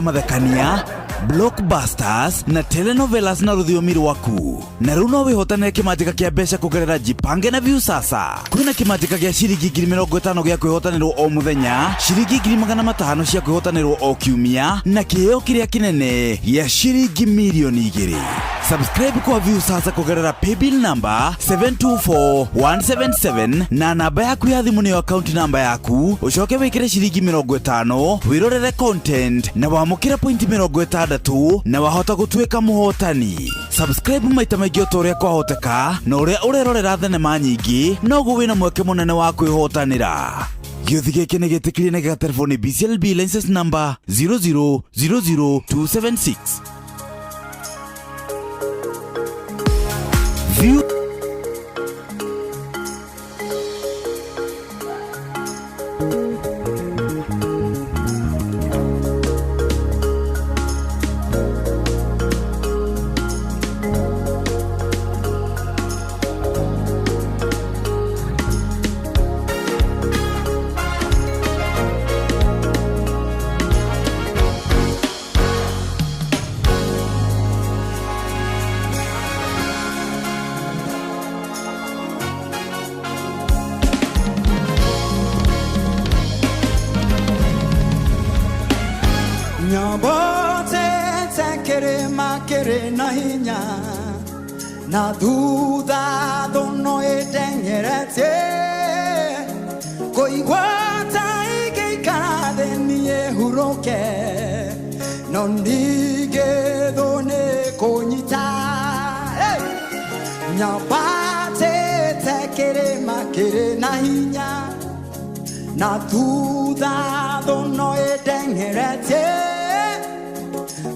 Mathekania, blockbusters na telenovelas na rũthiomi rwaku. Na rĩu no wĩhotanĩre kĩmanjĩka kĩa mbeca kũgerera Jipange na Viusasa. Kwĩna kĩmanjĩka gĩa ciringi 50,000 gĩa kwĩhotanĩrwo o mũthenya, ciringi 500,000 cia kwĩhotanĩrwo o kiumia, na kĩheo kĩrĩa kĩnene gĩa ciringi 2,000,000. Subscribe kwa Viusasa kũgerera paybill number 724177 na namba yaku ya thimũ nĩyo account number yaku, ũcoke wĩkĩre ciringi 50 wĩrorere content na wamũkĩre pointi 60 na wahota gũtuĩka mũhotani. Subscribe maita maingĩ o ta ũrĩa kwahoteka, na ũrĩa ũrerorera thenema nyingĩ noguo wĩna mweke mũnene wa kwĩhotanĩra. Gĩũthi gĩkĩ nĩ gĩtĩkĩrie na gĩgaterebo nĩ BCLB license number 0000276. View. Nyambatĩte kĩrĩma kĩrĩ na hinya, na thutha thũ no ĩndengeretie. Kũigua ta ingĩikara thĩ niĩ hurũke, no ningĩ thũ nĩ kũnyita. Hey! Nyambatĩte kĩrĩma kĩrĩ na hinya, na thutha thũ no ĩndengeretie.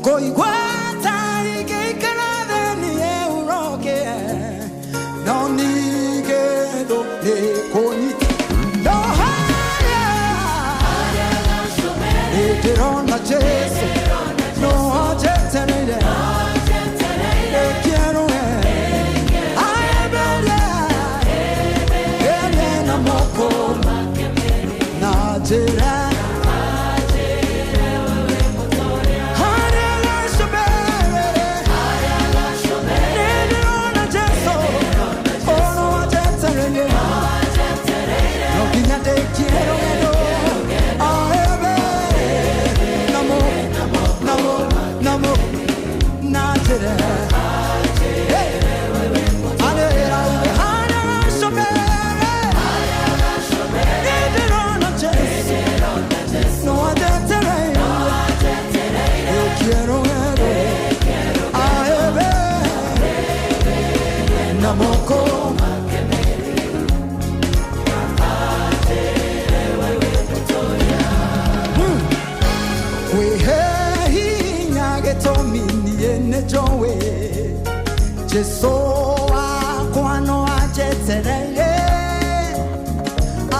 Kũigua ta ingĩikara thĩ niĩ hurũke, no ningĩ thũ nĩ kũnyita. No harĩa nĩndĩrona Jesũ, no anjetereire ndĩkĩerũe aemberie ĩrĩ na moko na njĩra harĩa gacũmbĩrĩ. Nĩndĩrona Jesũ, ono anjetereire no nginya ndĩkie rũgendo aembe namo namo namo na njĩra. Hey! Arĩra uge harĩa gacũmbĩrĩ. Nĩndĩrona Jesũ, no anjetereire ndĩkie rũgendo aembe na moko. Kwĩhe hinya gĩtũmi niĩ nĩ njũĩ Jesũ wakwa no anjetereire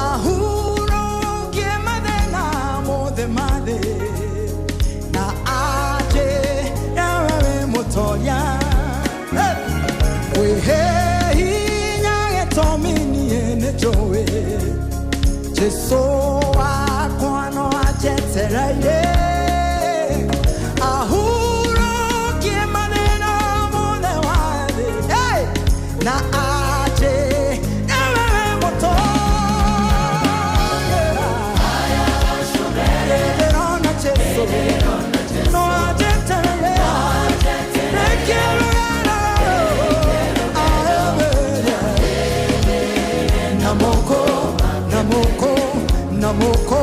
ahurũkie mathĩna mothe ma thĩ na anjĩre we wĩ mũtoria. Hey! Kwĩhe hinya gĩtũmi niĩ nĩ njũĩ Jesũ wakwa no anjetereire ahurũkie mathĩna mothe wa thĩ. Hey! Na anjĩre we wĩ mũtoria. Nĩndĩrona Jesũ no anjetereire ndĩkie rũgendo aemberie namoko namoko namoko.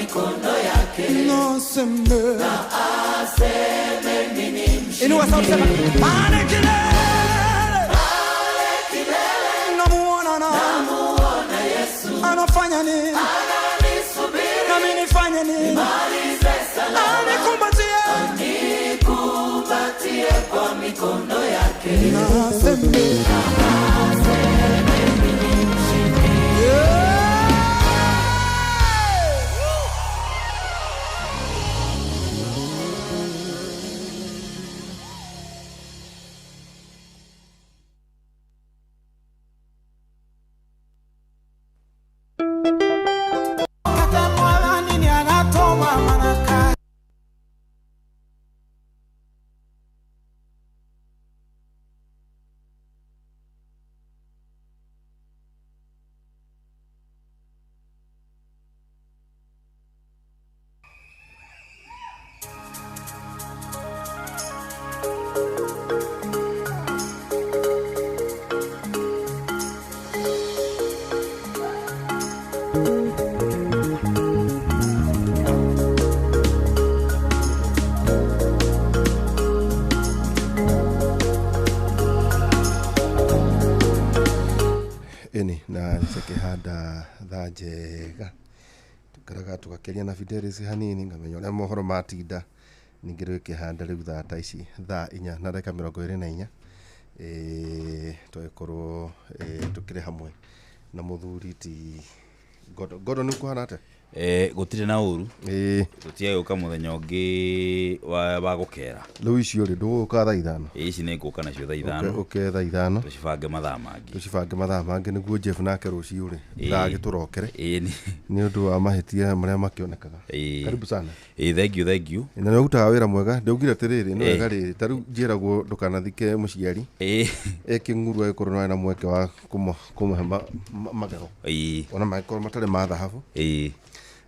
Yake, naseme na aseme mimi mshindi. Inua sauti sema pale kilele, pale kilele, namuona na namuona Yesu anafanya nini, ananisubiri nami nifanye nini, nimalize salama, anikumbatie, anikumbatie kwa mikono yake, naseme na aseme mimi mshindi. Yeah! Ĩni na cikĩhanda thaa njega tukaraga tugakeria na Fidelis hanini ngamenya ũrĩa mohoro matinda ningĩ rĩu ĩkĩhanda rĩu thaa ta ici thaa 4 na ndagĩka 24 tũgĩkorwo tũkĩrĩ hamwe na mũthuri ti Gordon. Gordon nĩ kũhana atĩa? Gũtirĩ na ũru, tũtiagĩũka mũthenya ũngĩ wa gũkera. Rĩu icio rĩ ndũgũka thaa 5? Ici nĩ ngũka nacio thaa 5. Ũke thaa 5 tũcibange mathaa mangĩ, tũcibange mathaa mangĩ nĩguo Jeff nake rũciũ rĩ ndagagĩtũrokere nĩ ũndũ wa mahĩtia marĩa makĩonekaga. Karibu sana. Thank you, thank you. Na nĩ ũrutaga wĩra mwega. Ndaugire atĩrĩrĩ, nĩ wega rĩrĩ, ta rĩu njĩragwo ndũkanathike mũciari ekĩng'uru agĩkorwo nĩ na mweke wa kũmũhe magego ona mangĩkorwo matarĩ ma thahabu.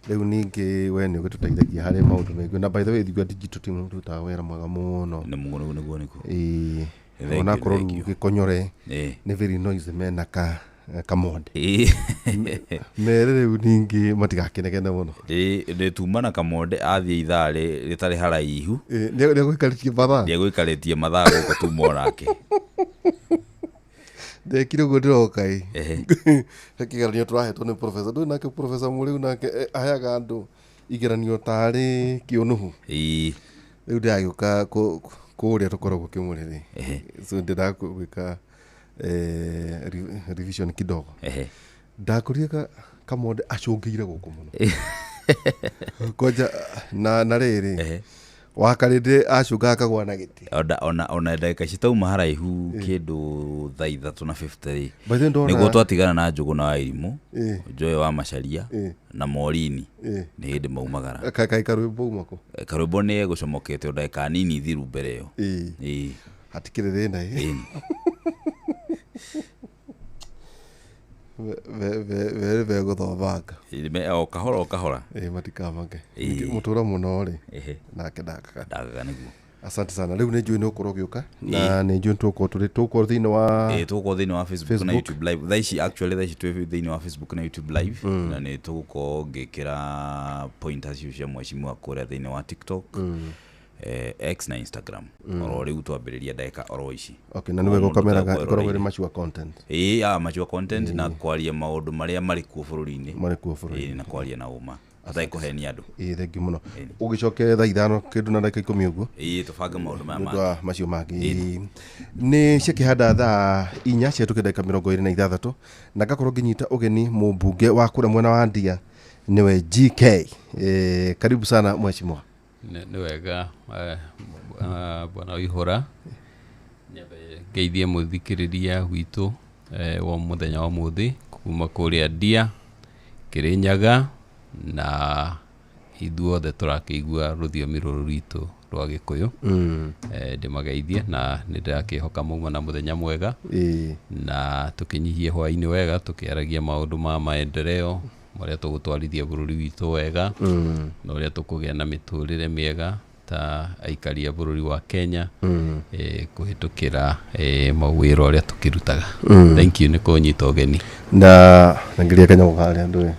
Rĩu ningĩ we nĩ ũgĩtũteithagia harĩ maũndũ maingĩ, na by the way Thigua Digital Team nĩ ũrutaga wĩra mwega mũno. Nĩguo nĩguo. Onakorwo rĩu gĩkonyore nĩ very noisy mena kamonde mere rĩu ningĩ matigakinegene mũno. Nĩ tuma na kamonde athiĩ ithaa rĩtarĩ haraihu, nĩegũikarĩtie mathaa, nĩegũikarĩtie mathaa gũkũ tuma onake. Ndekire ũguo ndĩroka ĩ he kĩgeranio tũrahetwo nĩ professor. Ndũĩ nake professor Mũrĩu nake aheaga andũ igeranio tarĩ kĩũnũhu. Rĩu ndĩragĩũka kũrĩa tũkoragwo kĩmũrĩrĩ, so ndĩragwĩka revision kidogo. Ndakũria kamonde acũngĩire gũkũ mũno kwanja na rĩrĩ wakarĩndĩ acũngaga akagwa na gĩtĩ ona ndagĩka citauma haraihu kĩndũ thaa 3:50 nĩguo twatigana na Njũgũ na Wairimũ, Njoe wa Macharia na Morini nĩ hĩndĩ maumagara. Kaĩ karwĩmbo uma kũ? Karwĩmbo nĩ egũcomokete o ndagĩka nini thiru mbere ĩyo. Hatikĩrĩ thĩna ĩ very begũthomanga o kahora o kahora. Matikamake mũtũra mũno rĩ nake ndakaga nĩguo. Asante sana. Rĩu nĩ njũĩ nĩ ũkorwo ũgĩũka na nĩ njũĩ tũgũkorwo thĩinĩ wa tũgũkorwo thĩinĩ wa Facebook na YouTube live thaa ici. Actually thaa ici twĩ thĩinĩ wa Facebook na YouTube live na nĩ tũgũkorwo ngĩkĩra pointers icio cia mheshimiwa kũrĩa thĩinĩ wa TikTok, X na Instagram. Oro rĩu twambĩrĩria ndagĩka oro ici. Okay, na nĩwe gũkameraga ĩkoragwo ĩrĩ mature content. Mature content na kwaria maũndũ marĩa marĩ kuo bũrũri-inĩ. Marĩ kuo bũrũri-inĩ. Na kwaria na ũma atarĩ kũhenia andũ. Thank you mũno. Ũgĩcoke thaa 5 kĩndũ na ndagĩka 10 ũguo. Tũbange maũndũ maya mangĩ. Macio mangĩ. Nĩ ciakĩhanda thaa 4 cihetũke ndagĩka 26 na ngakorwo ngĩnyita ũgeni mũmbunge wa kũrĩa mwena wa Ndia nĩwe GK. Karibu sana mheshimiwa. Nĩ wega bwana Waihũra, nyambe ngeithie mũthikĩrĩria witũ wa mũthenya wa mũthĩ kuma kũrĩa Ndia Kĩrĩnyaga, na ithuothe tũrakĩigua rũthiomi rũrũ rwitũ rwa Gĩkũyũ. Ndĩmageithie na nĩ ndĩrakĩhoka mauma na mũthenya mwega na tũkĩnyihie hwaĩ-inĩ wega tũkĩaragia maũndũ ma maendeleo marĩa tũgũtwarithia bũrũri witũ wega na ũrĩa tũkũgĩa na mĩtũrĩre mĩega ta aikari a bũrũri wa Kenya kũhĩtũkĩra mawĩra ũrĩa tũkĩrutaga. Thank you nĩ kũnyita ũgeni. Na ngiria kanyamũ karĩa ndũĩ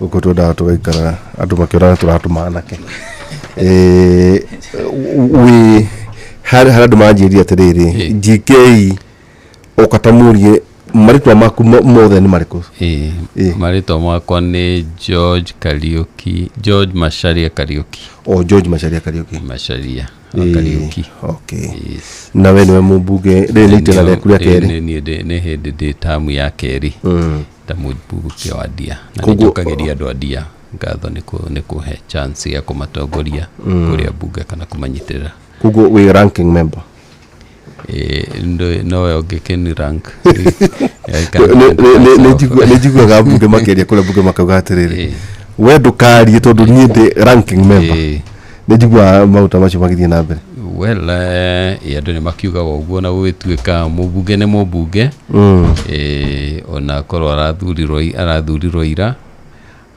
Gũkũ twendaga tũgaikara andũ makĩonaga tũratũma anake. Wĩ harĩ andũ manjĩrire atĩrĩrĩ, GK ũkatamũrie marĩtwa maku mothe nĩ marĩkũ? Marĩtwa makwa nĩ George Kariuki, George Macharia Kariuki. O George Macharia Kariuki. Macharia Kariuki. Okay. Yes. Na we nĩwe mũmbunge rĩrĩ nĩ itĩna rĩaku rĩa kerĩ? Nĩ hĩndĩ ndĩ tamu ya kerĩ ta mũmbunge wa Ndia, na Koguo- nĩnjokagĩria andũ a Ndia ngatho nĩ kũhe chance ya kũmatongoria kũrĩa mbunge kana kũmanyitĩrĩra. Koguo wĩ ranking member? Nowe ũngĩkĩni rank. Nĩ njiguaga mbunge makĩaria kũrĩa mbunge makauga atĩrĩrĩ, we ndũkarie tondũ niĩ ndĩ ranking member. Nĩ njiguaga maũndũ macio magĩthiĩ na mbere. Well, andũ nĩ makiugaga ũguo, na gũgĩtuĩka mũmbunge nĩ mũmbunge, ona korwo arathurirwo ira,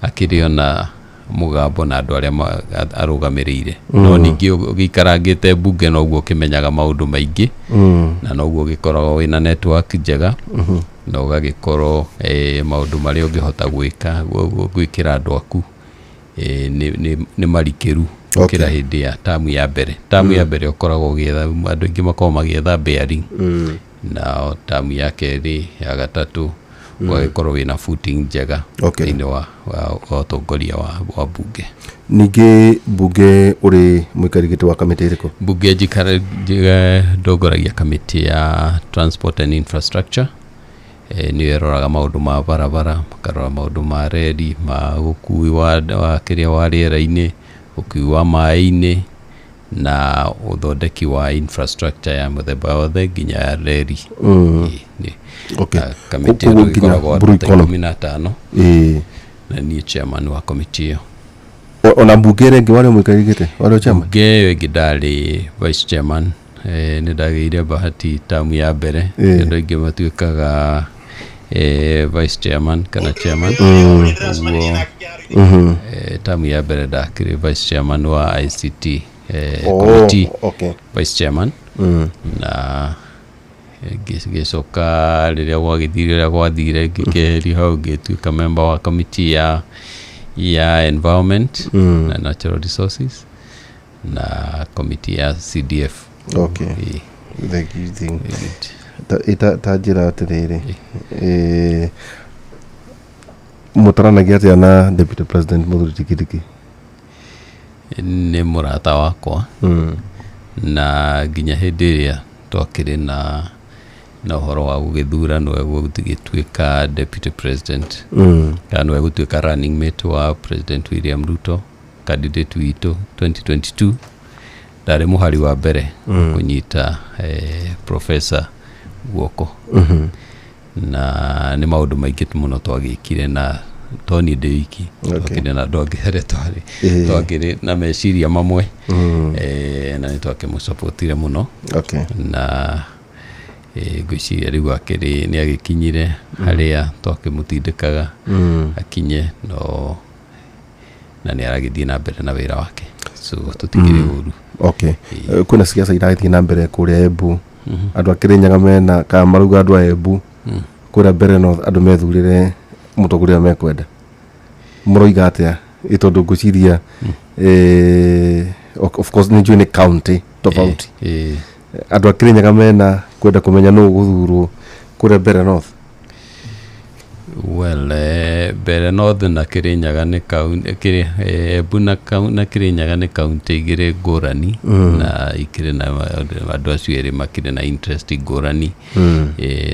akĩrĩ ona mũgambo na andũ arĩa arũgamĩrĩire. No ningĩ ũgĩikarangĩte mbunge noguo ũkĩmenyaga maũndũ maingĩ, na noguo ũgĩkoragwo wĩna network njega, na ũgagĩkorwo maũndũ marĩa ũngĩhota gwĩka gwĩkĩra andũ aku nĩ marikĩru gũkĩra hĩndĩ ya tamu ya mbere. Tamu ya mbere ũkoragwo ũgĩetha, andũ aingĩ makoragwo magĩetha bearing, na tamu ya kerĩ, ya gatatũ, ũgagĩkorwo wĩna footing njega thĩinĩ wa ũtongoria wa mbunge. Ningĩ mbunge ũrĩ mũikari gĩtĩ wa kamĩtĩ ĩrĩkũ? Mbunge ndongoragia kamĩtĩ ya transport and infrastructure. Nĩyo ĩroraga maũndũ ma barabara, makarora maũndũ ma reri, ma ũkui wa kĩrĩa wa rĩera-inĩ, ũkui wa maĩ-inĩ, na ũthondeki wa infrastructure ya mũthemba wothe nginya ya reri. Kamĩtĩ ĩno ĩkoragwo andũ ta 15, na niĩ chairman wa kamĩtĩ ĩyo. Ona mbunge ĩrĩa ĩngĩ warĩ mũikari gĩtĩ, warĩ chairman? Mbunge ĩyo ĩngĩ ndarĩ vice chairman. Nĩ ndagĩire bahati tamu ya mbere, andũ aingĩ matuĩkaga vice chairman kana chairman. Ũguo tamu ya mbere ndakĩrĩ vice chairman wa ICT committee, vice chairman. Na ngĩcoka rĩrĩa gwagĩthire ũrĩa gwathire, ngĩkeherio hau, ngĩtuĩka member wa committee ya environment na natural resources na committee ya CDF. Thank you. Ta njĩra atĩrĩrĩ, mũtaranagia atĩa na deputy president Mũthuri Tikitiki? Nĩ mũrata wakwa, na nginya hĩndĩ ĩrĩa twakĩrĩ na ũhoro wa gũgĩthura nĩwe gũgĩtuĩka deputy president, kana nĩwe gũtuĩka running mate wa President William Ruto, candidate witũ 2022, ndarĩ mũhari wa mbere kũnyita professor guoko. Na nĩ maũndũ maingĩ mũno twagĩkire, na to niĩ ndĩ wiki, twakĩrĩ na andũ angĩ arĩa twakĩrĩ na meciria mamwe, na nĩ twakĩmũcapotire mũno. Na ngwĩciria rĩu akĩrĩ nĩ agĩkinyire harĩa twakĩmũtindĩkaga akinye, no na nĩ aragĩthiĩ na mbere na wĩra wake, so tũtikĩrĩ ũru. Kwĩna siasa iragĩthiĩ na mbere kũrĩa Embu, andũ a Kĩrĩnyaga mena kana marauga andũ a Embu kũrĩa mbere no andũ methurĩre mũtongoria ũrĩa mekwenda. Mũroiga atĩa? Tondũ ngwĩciria of course nĩ njũĩ nĩ county tofauti. Andũ a Kĩrĩnyaga mena kwenda kũmenya nũ ũgũthurwo kũrĩa Mbeere North. Well, Mbeere North na Kĩrĩnyaga nĩ Embu na Kĩrĩnyaga nĩ kaunti igĩrĩ ngũrani, na ikĩrĩ na andũ acio erĩ makĩrĩ na interest ngũrani,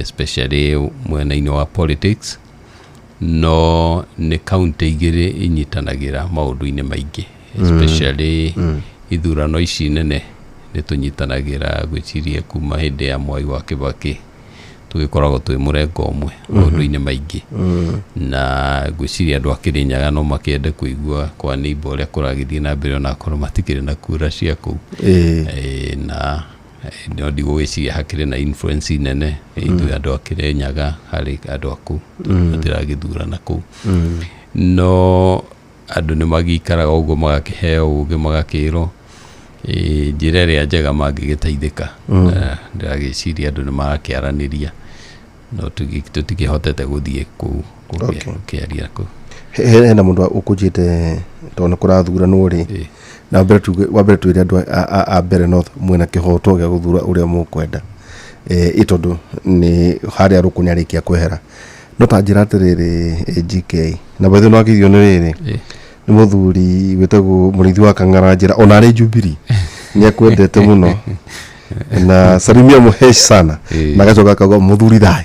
especially mwena-inĩ wa politics. No nĩ kaunti igĩrĩ inyitanagĩra maũndũ-inĩ maingĩ, especially ithurano ici nene nĩ tũnyitanagĩra gwĩciria kuma hĩndĩ ya Mwai wa Kibaki tũgĩkoragwo twĩ mũrengo ũmwe maũndũ-inĩ maingĩ. Na ngwĩciria andũ a Kĩrĩnyaga no makĩende kũigua kwa neighbor ũrĩa kũragĩthiĩ na mbere, onakorwo matikĩrĩ na kura cia kũu. Na no ndigũgĩciria hakĩrĩ na influence nene ithuĩ andũ a Kĩrĩnyaga harĩ andũ a kũu, matiragĩthurana kũu. No andũ nĩ magĩikaraga ũguo magakĩheo ũgĩ, magakĩrwo njĩra ĩrĩa njega mangĩgĩteithĩka. Ndĩragĩciria andũ nĩ marakĩaranĩria, no tũtikĩhotete gũthiĩ kũu gũkĩaria kũu. Hena mũndũ ũkũnjĩte tondũ nĩ kũrathuranwo rĩ, na mbere tuge wa mbere twĩre andũ a Mbere North mwĩna kĩhoto gĩa gũthura ũrĩa mũkwenda, ĩ tondũ nĩ harĩa rũkũ nĩ arĩkia kwehera. No ta njĩra atĩrĩrĩ, GK na by the way nĩwakĩithio nĩ rĩrĩ, nĩ mũthuri wĩtagwo mũrĩithi wa Kang'ara njĩra ona arĩ Jubilee nĩ akwendete mũno na salimia mũhesh sana, na agacoka akauga mũthuri thayũ.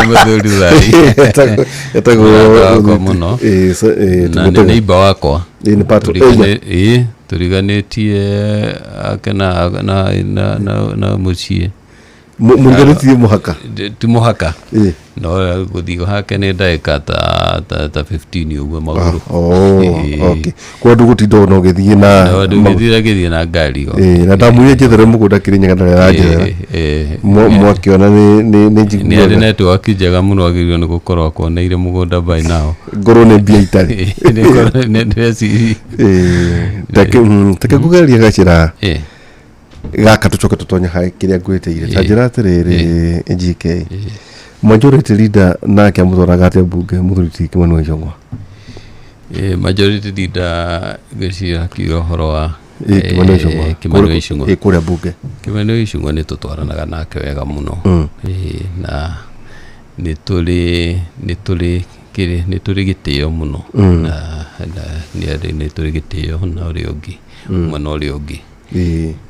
Mũthuri thayũ. Etagwo Mũrata wakwa mũno. So, na nĩ tũmwĩtaga- neighbor wakwa. Nĩ part- Ĩĩ, tũriganĩtie ake na mũciĩ. Mũriganĩtie mũhaka? Ti mũhaka, no gũthiĩ hake nĩ ndagĩka ta 15 ũguo magũrũ. Oh, Ĩĩ. okay. Kwa ndũgũtinda ona ũgĩthiĩ na No, ndũgĩthiĩ gĩthiĩ na ngari o. Na ndamwĩrire njethere mũgũnda Kĩrĩnyaga ndarĩ aranjethera. Mwakĩona nĩ Nĩ arĩ njiguaga network njega mũno, agĩrĩirwo nĩ gũkorwo akuoneire mũgũnda by now. Ngorwo nĩ mbia itarĩ. Nĩ ndĩreciria. Take ngũgeria gacĩra gaka tũcoke tũtonye harĩ kĩrĩa ngwĩtĩire. Ta njĩra atĩrĩrĩ, GK, majority leader nake amũtwaraga atĩa mbunge, mũthuri ti Kimani wa Ichung'wa? Majority leader ngwĩciria akiuga ũhoro wa Kimani wa Ichung'wa. Kimani wa Ichung'wa. Kũrĩa mbunge. Kimani wa Ichung'wa nĩ tũtwaranaga nake wega mũno. Na nĩ tũrĩ kĩrĩ nĩ tũrĩ gĩtĩo mũno na nĩ tũrĩ gĩtĩo na ũrĩa ũngĩ, ũmwe na ũrĩa ũngĩ,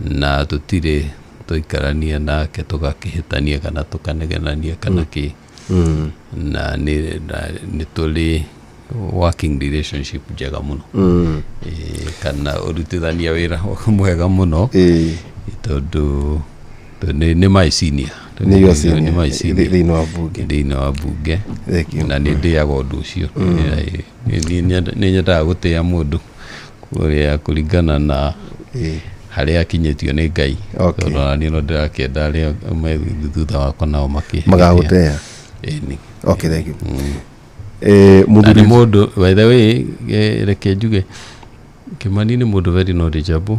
na tũtirĩ tũikarania nake tũgakĩhĩtania kana tũkanegenania kana kĩ, na nĩ tũrĩ working relationship njega mũno. Kana ũrutithania wĩra mwega mũno, tondũ nĩ my senior. Nĩ your senior. Nĩ my senior. Thĩinĩ wa mbunge. Thĩinĩ wa mbunge. Thank you. Na nĩ ndĩaga ũndũ ũcio. Nĩ nyendaga gũtĩa mũndũ kũrĩa kũringana na harĩa akinyĩtio nĩ Ngai, tondũ ona niĩ no ndĩrakĩenda arĩa me thutha wakwa nao makĩ Magagũtĩa. Ĩni. Okay, thank you. Na Mũthuri nĩ mũndũ, by the way, reke njuge Kimani nĩ mũndũ very knowledgeable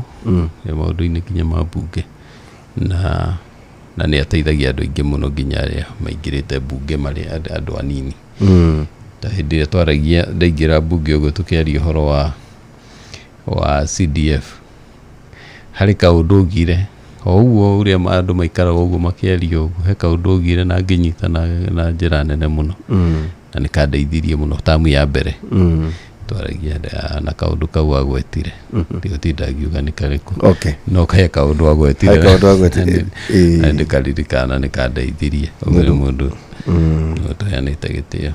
maũndũ-inĩ nginya ma mbunge, na nĩ ateithagia andũ aingĩ mũno, nginya arĩa maingĩrĩte mbunge marĩ andũ anini. Ta hĩndĩ ĩrĩa twaragia ndaingĩra mbunge ũguo, tũkĩaria ũhoro wa CDF, harĩ kaũndũ augire o ũguo ũrĩa andũ maikaraga ũguo makĩaria ũguo, he kaũndũ augire na ngĩnyita na njĩra nene mũno, na nĩ kandeithirie mũno tamu ya mbere. Twaragia na kaũndũ kau agwetire, ndigũtinda ngiuga nĩ karĩkũ, no kahe kaũndũ agwetire. He kaũndũ agwetire, Na ndĩkaririkana, nĩ kandeithirie. Ũguo nĩ mũndũ tũheanĩte gĩtĩo.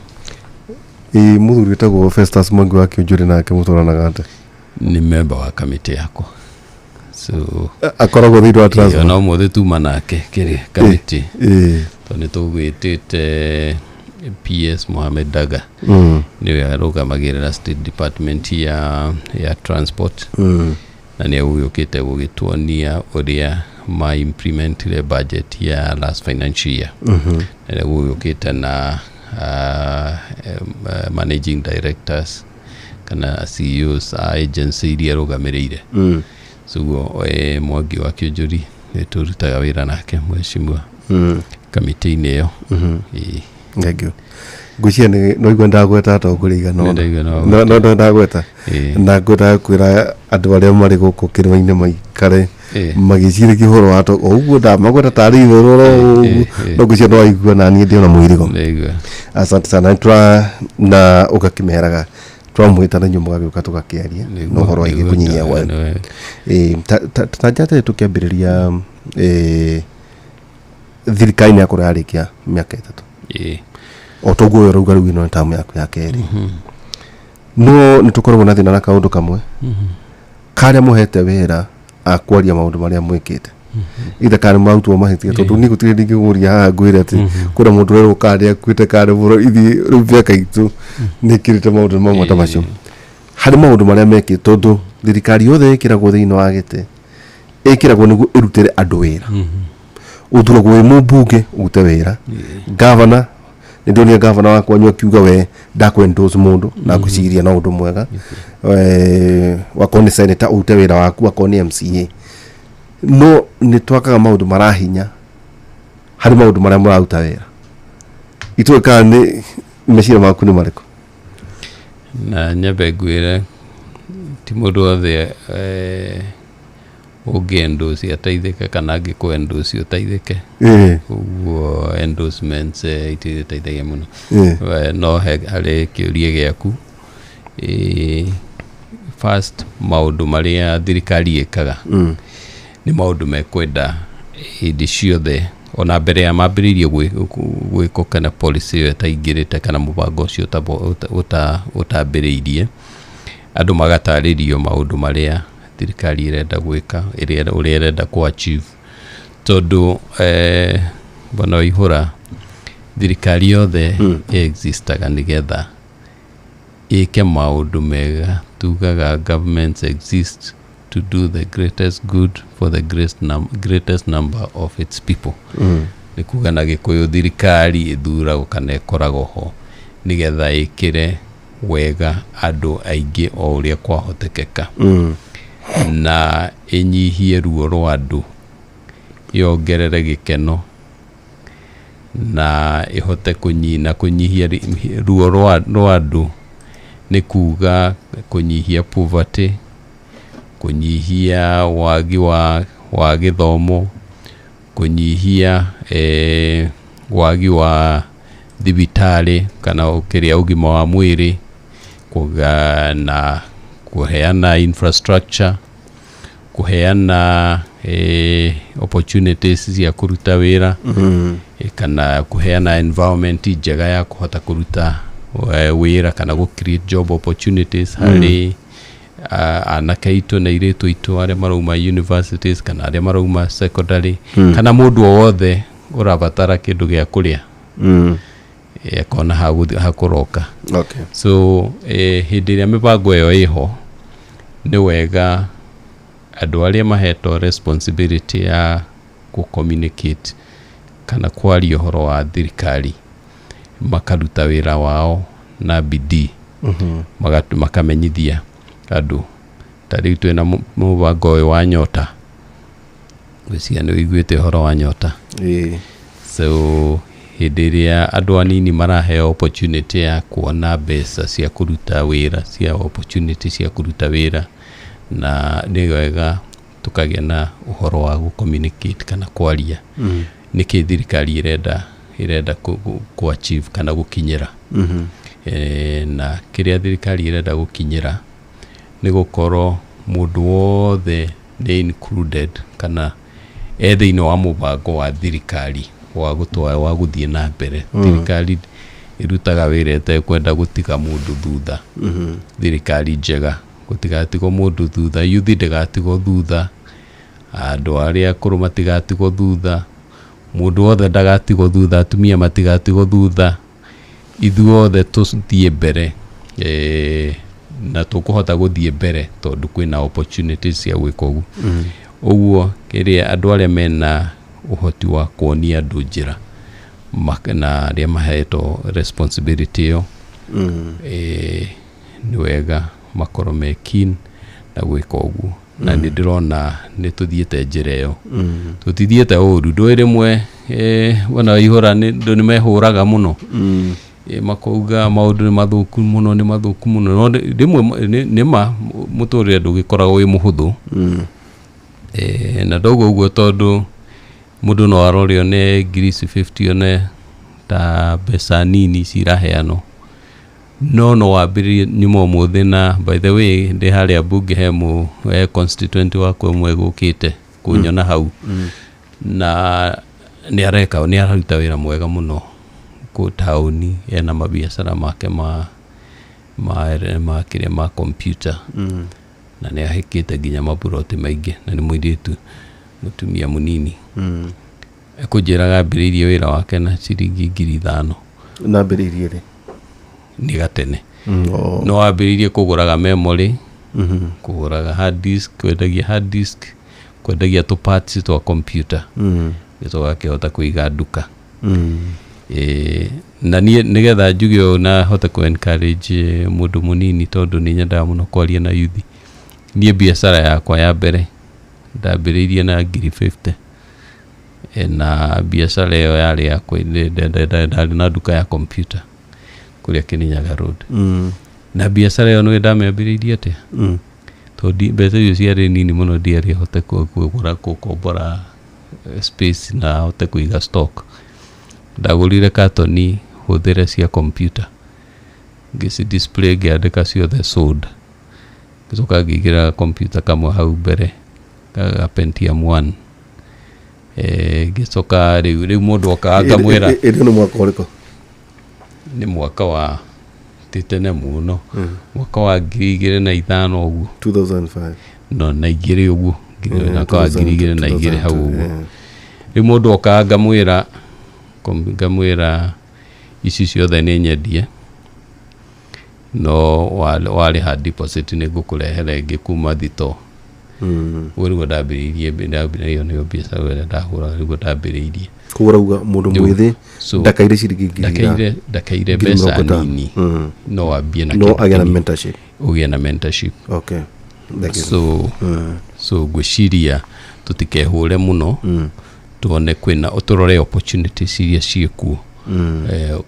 Mũthuri wĩtagwo Festus Mwangi wa Kĩũnjũrĩ nake mũtwaranaga atĩa? Nĩ member wa kamĩtĩ yakwa, so Akoragwo thĩinĩ wa transport. Ona ũmũthĩ tuma nake kĩrĩ kamĩtĩ, tondũ nĩ tũgwĩtĩte PS Mohamed Daga, nĩwe arũgamagĩrĩra State Department ya transport, na nĩ egũgĩũkĩte gũgĩtuonia ũrĩa ma implementire budget ya last financial year, na nĩ egũgĩũkĩte na managing directors kana CEOs a agency iria arũgamĩrĩire. So guo Mwangi wa Kĩũnjũri nĩ tũrutaga wĩra nake mheshimiwa kamĩtĩ-inĩ ĩyo. Ĩĩ. Thank you. Ngwĩciria nĩ no igua ndagweta atongoria igana ũna. Nĩ ndaigua nĩ No ndagweta na ngwendaga kwĩra andũ arĩa marĩ gũkũ kĩrĩma-inĩ maikare magĩciragia ũhoro wa o ũguo ndamagweta tarĩ igũrũ oro ũguo, no ngwĩciria no waigua na niĩ ndĩ ona mũirigo. Ndaigua. Asante sana. Nĩ na ũgakĩmeraga twamwĩta na inyuĩ mũgagĩũka tũgakĩaria na ũhoro wĩgiĩ kũnyihia gwa ta nja atĩrĩ, tũkĩambĩrĩria, thirikari nĩ yakorwo yarĩkia mĩaka 3, o toguo we ũrauga rĩu ĩno nĩ tamu yaku ya kerĩ, no nĩ tũkoragwo na thĩna na kaũndũ kamwe karĩa mũhete wĩra akwaria maũndũ marĩa mwĩkĩte ithe kana nĩ marutwo mahĩtia, tondũ niĩ gũtirĩ ndingĩgũria haha ngwĩre atĩ kwĩna mũndũ ũrerwo kana nĩ akuĩte kana nĩ mũro ithiĩ rĩu mĩaka itũ nĩ ĩkĩrĩte maũndũ mamwe ta macio harĩ maũndũ marĩa mekĩte, tondũ thirikari yothe ĩkĩragwo thĩinĩ wa gĩtĩ ĩkĩragwo nĩguo ĩrutĩre andũ wĩra. Ũthuragwo wĩ mũmbunge ũrute wĩra. Gavana, nĩ ndonire gavana wakwa wanyu akiuga we ndakũ endorse mũndũ na ngwĩciria no ũndũ mwega. Wakorwo nĩ senator ũrute wĩra waku, wakorwo nĩ MCA, no nĩ twakaga maũndũ marahinya harĩ maũndũ marĩa mũraruta wĩra. Itũĩ kana nĩ meciria maku nĩ marĩkũ? Na nyambe ngwĩre ti mũndũ wothe ũngĩ endorse ateithĩke kana angĩkũ endorse ũteithĩke. Ũguo endorsements ititeithagia mũno. No harĩ kĩũria gĩaku, first maũndũ marĩa thirikari ĩkaga nĩ maũndũ mekwenda hĩndĩ ciothe, ona mbere ya mambĩrĩirie gwĩkwo kana policy ĩyo ĩtaingĩrĩte kana mũbango ũcio ũtambĩrĩirie, andũ magatarĩrio maũndũ marĩa thirikari ĩrenda gwĩka, ũrĩa ĩrenda kũ achieve. Tondũ bwana Waihũra, thirikari yothe existaga nĩgetha ĩke maũndũ mega. Tugaga governments exist to do the greatest good for the greatest number of its people. Nĩ kuga na Gĩkũyũ thirikari ĩthuragwo kana ĩkoragwo ho nĩgetha ĩkĩre wega andũ aingĩ o ũrĩa kwahotekeka, na ĩnyihie ruo rwa andũ, yongerere gĩkeno, na ĩhote na kũnyihia ruo rwa andũ nĩ kuga kũnyihia poverty, kũnyihia wagi wa gĩthomo, kũnyihia wagi wa thibitarĩ kana kĩrĩa ũgima wa mwĩrĩ, na kũheana infrastructure, kũheana opportunities cia kũruta wĩra, kana kũheana environment njega ya kũhota kũruta wĩra kana gũ create job opportunities harĩ anake aitũ na airĩtu aitũ arĩa marauma universities kana arĩa marauma secondary, kana mũndũ o wothe ũrabatara kĩndũ gĩa kũrĩa, akona hakũroka. So hĩndĩ ĩrĩa mĩbango ĩyo ĩho, nĩ wega andũ arĩa mahetwo responsibility ya gũ communicate kana kwaria ũhoro wa thirikari makaruta wĩra wao na bidii, makamenyithia andũ. Ta rĩu twĩna mũbango ũyũ wa Nyota, gwĩciria nĩ ũiguĩte ũhoro wa Nyota. So hĩndĩ ĩrĩa andũ anini maraheo opportunity ya kuona mbeca cia kũruta wĩra, cia opportunity cia kũruta wĩra, na nĩ wega tũkagĩa na ũhoro wa gũ communicate kana kwaria nĩkĩ thirikari ĩrenda kũ achieve kana gũkinyĩra. Na kĩrĩa thirikari ĩrenda gũkinyĩra nĩ gũkorwo mũndũ wothe nĩ included kana e thĩinĩ wa mũbango wa thirikari wa gũtwara wa gũthiĩ na mbere. Thirikari ĩrutaga wĩra ĩtekwenda gũtiga mũndũ thutha. Thirikari njega gũtigatigwo mũndũ thutha, yuthi ndĩgatigwo thutha, andũ arĩa akũrũ matigatigwo thutha, mũndũ wothe ndagatigwo thutha, atumia matigatigwo thutha, ithuothe tũthiĩ mbere, na tũkũhota gũthiĩ mbere tondũ kwĩna opportunities cia gwĩka ũguo. Ũguo kĩrĩa andũ arĩa mena ũhoti wa kuonia andũ njĩra na arĩa mahetwo responsibility ĩyo, nĩ wega makorwo me keen na gwĩka ũguo. Na nĩ ndĩrona nĩ tũthiĩte njĩra ĩyo, tũtithiĩte ũru. Ndũĩ rĩmwe bwana Waihũra andũ nĩ mehũraga mũno, makauga maũndũ nĩ mathũku mũno, nĩ mathũku mũno, no rĩmwe nĩ ma mũtũrĩre ndũgĩkoragwo wĩ mũhũthũ. Na ndauga ũguo tondũ mũndũ no arore one ngiri ici 50 one ta mbeca nini ciraheanwo, no wambĩrĩrie nyuma ũmũthĩ. Na by the way, ndĩ harĩa mbunge he constituent wakwa ũmwe gũkĩte kũnyona hau, na nĩ areka nĩ araruta wĩra mwega mũno kũ taũni, ena mabiacara make ma ma ma kĩrĩa ma computer, na nĩ ahĩkĩte nginya maburoti maingĩ, na nĩ mũirĩtu mũtumia mũnini. Ekũnjĩraga ambĩrĩirie wĩra wake na ciringi 5,000. Nambĩrĩirie rĩ? Nĩ gatene. No wambĩrĩirie kũgũraga memory, kũgũraga hard disk, kwendagia hard disk, kwendagia tũ parts twa computer, nĩ tũgakĩhota kũiga nduka. Na niĩ nĩgetha njuge ũũ na hote kũ encourage mũndũ mũnini, tondũ nĩ nyendaga mũno kwaria na yuthi, niĩ biacara yakwa ya mbere ndambĩrĩirie na ngiri 50. Na biacara ĩyo yarĩ ya ndarĩ na nduka ya computer kũrĩa Kirinyaga Road. Na biacara ĩyo nĩ ndamĩambĩrĩirie atĩa? Tondũ mbeca icio ciarĩ nini mũno, ndiarĩ hote kũgũra, gũkombora space na hote kũiga stock. Ndagũrire katoni hũthĩre cia computer, ngĩci display, ngĩandĩka ciothe sold, ngĩcoka ngĩigĩra computer kamwe hau mbere ga Pentium 1. Ngĩcoka rĩu mũndũ okaga ngamwĩra. Ĩrĩ nĩ mwaka ũrĩkũ? Nĩ mwaka wa, ti tene mũno, mwaka wa 2005 ũguo. 2005? No, na igĩrĩ ũguo. Mwaka wa 2002 hau ũguo. 2002. Rĩu mũndũ okaga ngamwĩra ici ciothe nĩ nyendie, no warĩha deposit nĩ ngũkũrehera ĩngĩ kuma thitoo. Ũguo nĩguo ndambĩrĩirie. Ĩyo nĩyo biacara ĩrĩa ndahũraga, nĩguo ndambĩrĩirie. Koguo ũrauga mũndũ mwĩthĩ So, ndakaire ciringi ngiri ndakaire ngiri mbeca 50. nini. No wambie na no kĩndũ agĩe na kĩnini. Mentorship. Ũgĩe na mentorship. Okay, thank you. So ngwĩciria tũtikehũre mũno, tuone kwĩna, tũrore opportunities iria ciĩkuo,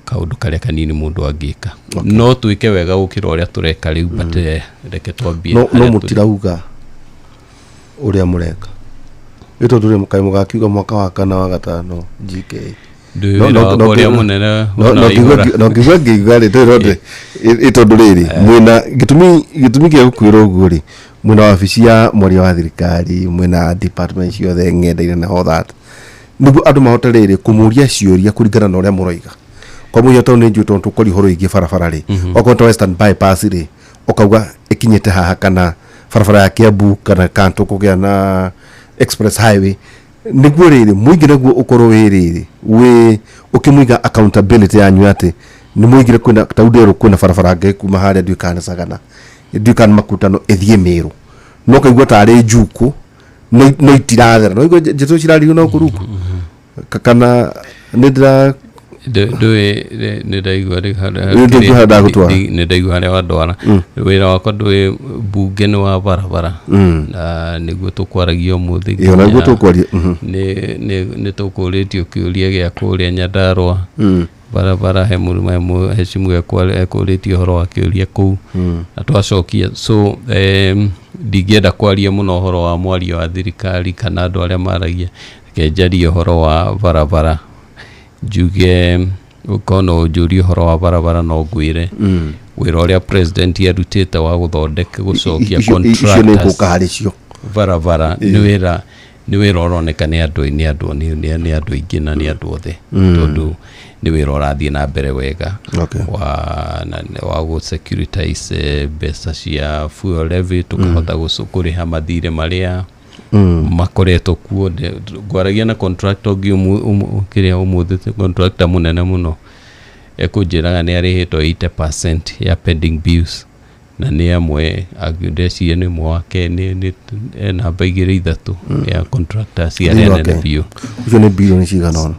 kaũndũ karĩa kanini mũndũ angĩka, no twĩke wega gũkĩra ũrĩa tũreka rĩu, but reke twambie No harĩa tũrĩ. Mũtirauga ũrĩa mũreka ĩ tondũ rĩ kaĩ mũgakiuga mwaka wa kana wa gatano GK? Ndũĩ No, wĩra no, wakwa no, ũrĩa no, mũnene no na no Waihũra. No ngĩigua ngĩigua rĩ tondũ ĩ tondũ rĩrĩ mwĩna gĩtũmi gĩa gũkwĩra ũguo rĩ, mwĩna wabici ya mwaria wa thirikari, mwĩna department ciothe ng'enda-inĩ na all that, nĩguo andũ mahote rĩrĩ kũmũria ciũria kũringana na ũrĩa mũroiga. Kwa mũhiano, tondũ nĩ njũĩ tondũ tũkwaria ũhoro wĩgiĩ barabara rĩ, okorwo ta Western Bypass rĩ, ũkauga ĩkinyĩte haha, kana barabara ya Kiambu, kana tũkũgĩa na express highway, nĩguo rĩrĩ mũingĩ naguo ũkorwo wĩ rĩrĩ wĩ ũkĩmũiga accountability yanyu atĩ nĩ mũigire kwĩna ta nderũ kwĩna barabara ngĩ kuma harĩa ndiũĩ kana nĩ Sagana, ndiũĩ kana nĩ Makutano, ĩthiĩ Mĩrũ, no kaigua tarĩ njukũ no itirathera, no igua njeto ciraririo no kũruku. Kana nĩ ndĩra Ndũĩ nĩ ndaigua rĩu harĩa Rĩu ndũigua harĩa ndagũtwara. Nĩ ndaigua harĩa wandwara. Wĩra wakwa, ndũĩ mbunge nĩ wa barabara na nĩguo tũkwaragia ũmũthĩ. Ĩyo naguo nginya tũkwaria. Nĩ tũkũrĩtio kĩũria gĩa kũrĩa Nyandarũa barabara, he hecimu ekũrĩtie ũhoro wa kĩũria kũu na twacokia. So ndingĩenda kwaria mũno ũhoro wa mwaria wa thirikari kana andũ arĩa maragia. Reke njarie ũhoro wa barabara, njuge ũkorwo no ũnjũrie ũhoro wa barabara, no ngwĩre wĩra ũrĩa president arutĩte wa gũthondeka, gũcokia Icio nĩ contractors ngũka harĩ cio. Barabara nĩ wĩra ũroneka nĩ andũ aingĩ na nĩ andũ othe, tondũ nĩ wĩra ũrathiĩ na mbere wega wa gũ securitize mbeca cia fuel levy, tũkahota kũrĩha mathirĩ marĩa makoretwo kuo. Ngwaragia na contractor ũngĩ kĩrĩa ũmũthĩ, contractor mũnene mũno, ekũnjĩraga nĩ arĩhĩtwo 80% ya pending bills, na nĩ amwe ndeciria nĩ ũmwe wake nĩ e namba igĩrĩ ithatũ ya contractors arĩa Thĩinĩ wa nene Kenya. biũ. Icio nĩ bilioni cigana ũna?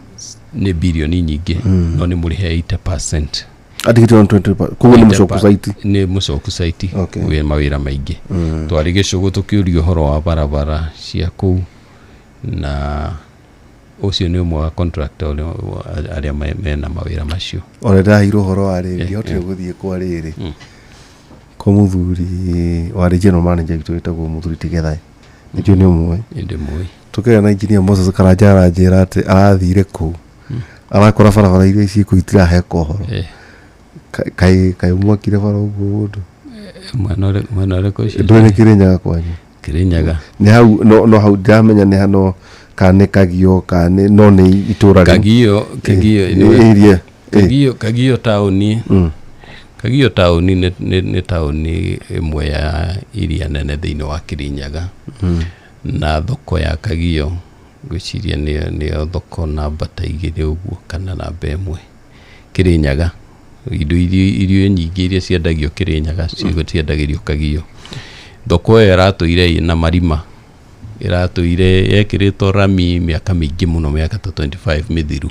Nĩ bilioni nyingĩ, no nĩ mũrĩhe 80%. Atigĩte on 20, koguo nĩ mũcoku saiti. Nĩ mũcoku saiti. Wĩ mawĩra maingĩ. Twarĩ gĩcũgũ tũkĩũria ũhoro wa barabara cia kũu, na ũcio nĩ ũmwe wa contractor arĩa mena mawĩra macio. Ona ndĩraheirwo ũhoro wa rĩrĩ, ndihotire gũthiĩ kwa rĩrĩ kwa mũthuri warĩ general manager witũ wĩtagwo mũthuri Tigethae, nĩkĩo nĩ ũmwe. Nĩ ndĩmũĩ. Tũkĩaria na engineer Moses Karanja, aranjĩra atĩ arathire kũu, arakora barabara iria ciĩkũu itiraheka ũhoro. Kaĩ mwakire bara ũguo ũndũ? Mwena ũrĩkũ ũcio? Ndũĩ nĩ Kĩrĩnyaga kwanyu? Kĩrĩnyaga. Nĩ hau, no hau ndiramenya nĩ hano kana nĩ Kagio kana nĩ, no nĩ itũra rĩu. Kagio. Area. Kagio taũni. Kagio taũni nĩ taũni ĩmwe ya iria nene thĩinĩ wa Kĩrĩnyaga, na thoko ya Kagio ngwĩciria nĩyo thoko namba ta 2 ũguo kana namba 1 Kĩrĩnyaga. Indo irio nyingĩ iria ciendagio Kĩrĩnyaga ciendagĩrio Kagio. Thoko ĩyo ĩratũire ĩna marima, ĩratũire yekĩrĩtwo rami mĩaka mĩingĩ mũno, mĩaka ta 25 mĩthiru,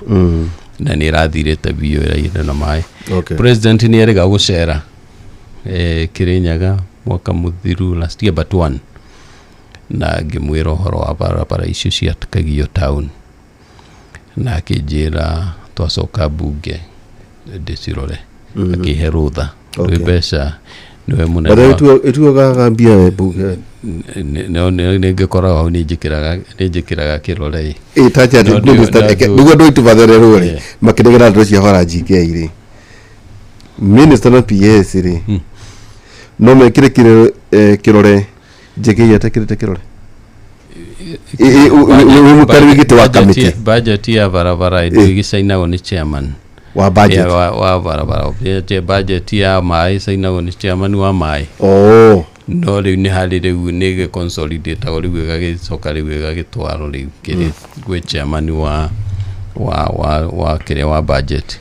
na nĩ ĩrathirĩte biũ, ĩraire na maĩ. President nĩ erĩga gũcera Kĩrĩnyaga mwaka mũthiru, last year but one, na ngĩmwĩra ũhoro wa barabara icio cia Kagio town, na akĩnjĩra twacoka mbunge ndĩcirore, akĩhe rũtha. Ndwĩ mbeca nĩwe mũnene. But ĩtuogaga mbia we mbunge. Nĩ ngĩkoragwo hau nĩ njĩkĩraga kĩrore. Ĩ tacha No, nĩguo andũ aitũ mathererwo rĩ, Yeah. makĩregera ndeto cia bara GK rĩ, minister na PS rĩ, no mekĩre kĩrore JK atekĩrĩte kĩrore. Wĩ mũtarĩ gĩtĩ wa kamĩtĩ. Budget ya barabara ĩgĩcainagwo nĩ chairman wa budget. Ya, wa barabara. Budget ya maĩ ĩcainagwo nĩ chairman wa maĩ. Oh. No rĩu nĩ harĩ rĩu nĩ gĩconsolidatagwo rĩu ĩgagĩcoka rĩu ĩgagĩtwarwo rĩu kĩrĩ gwĩ chairman wa wa wa wa kĩrĩa wa budget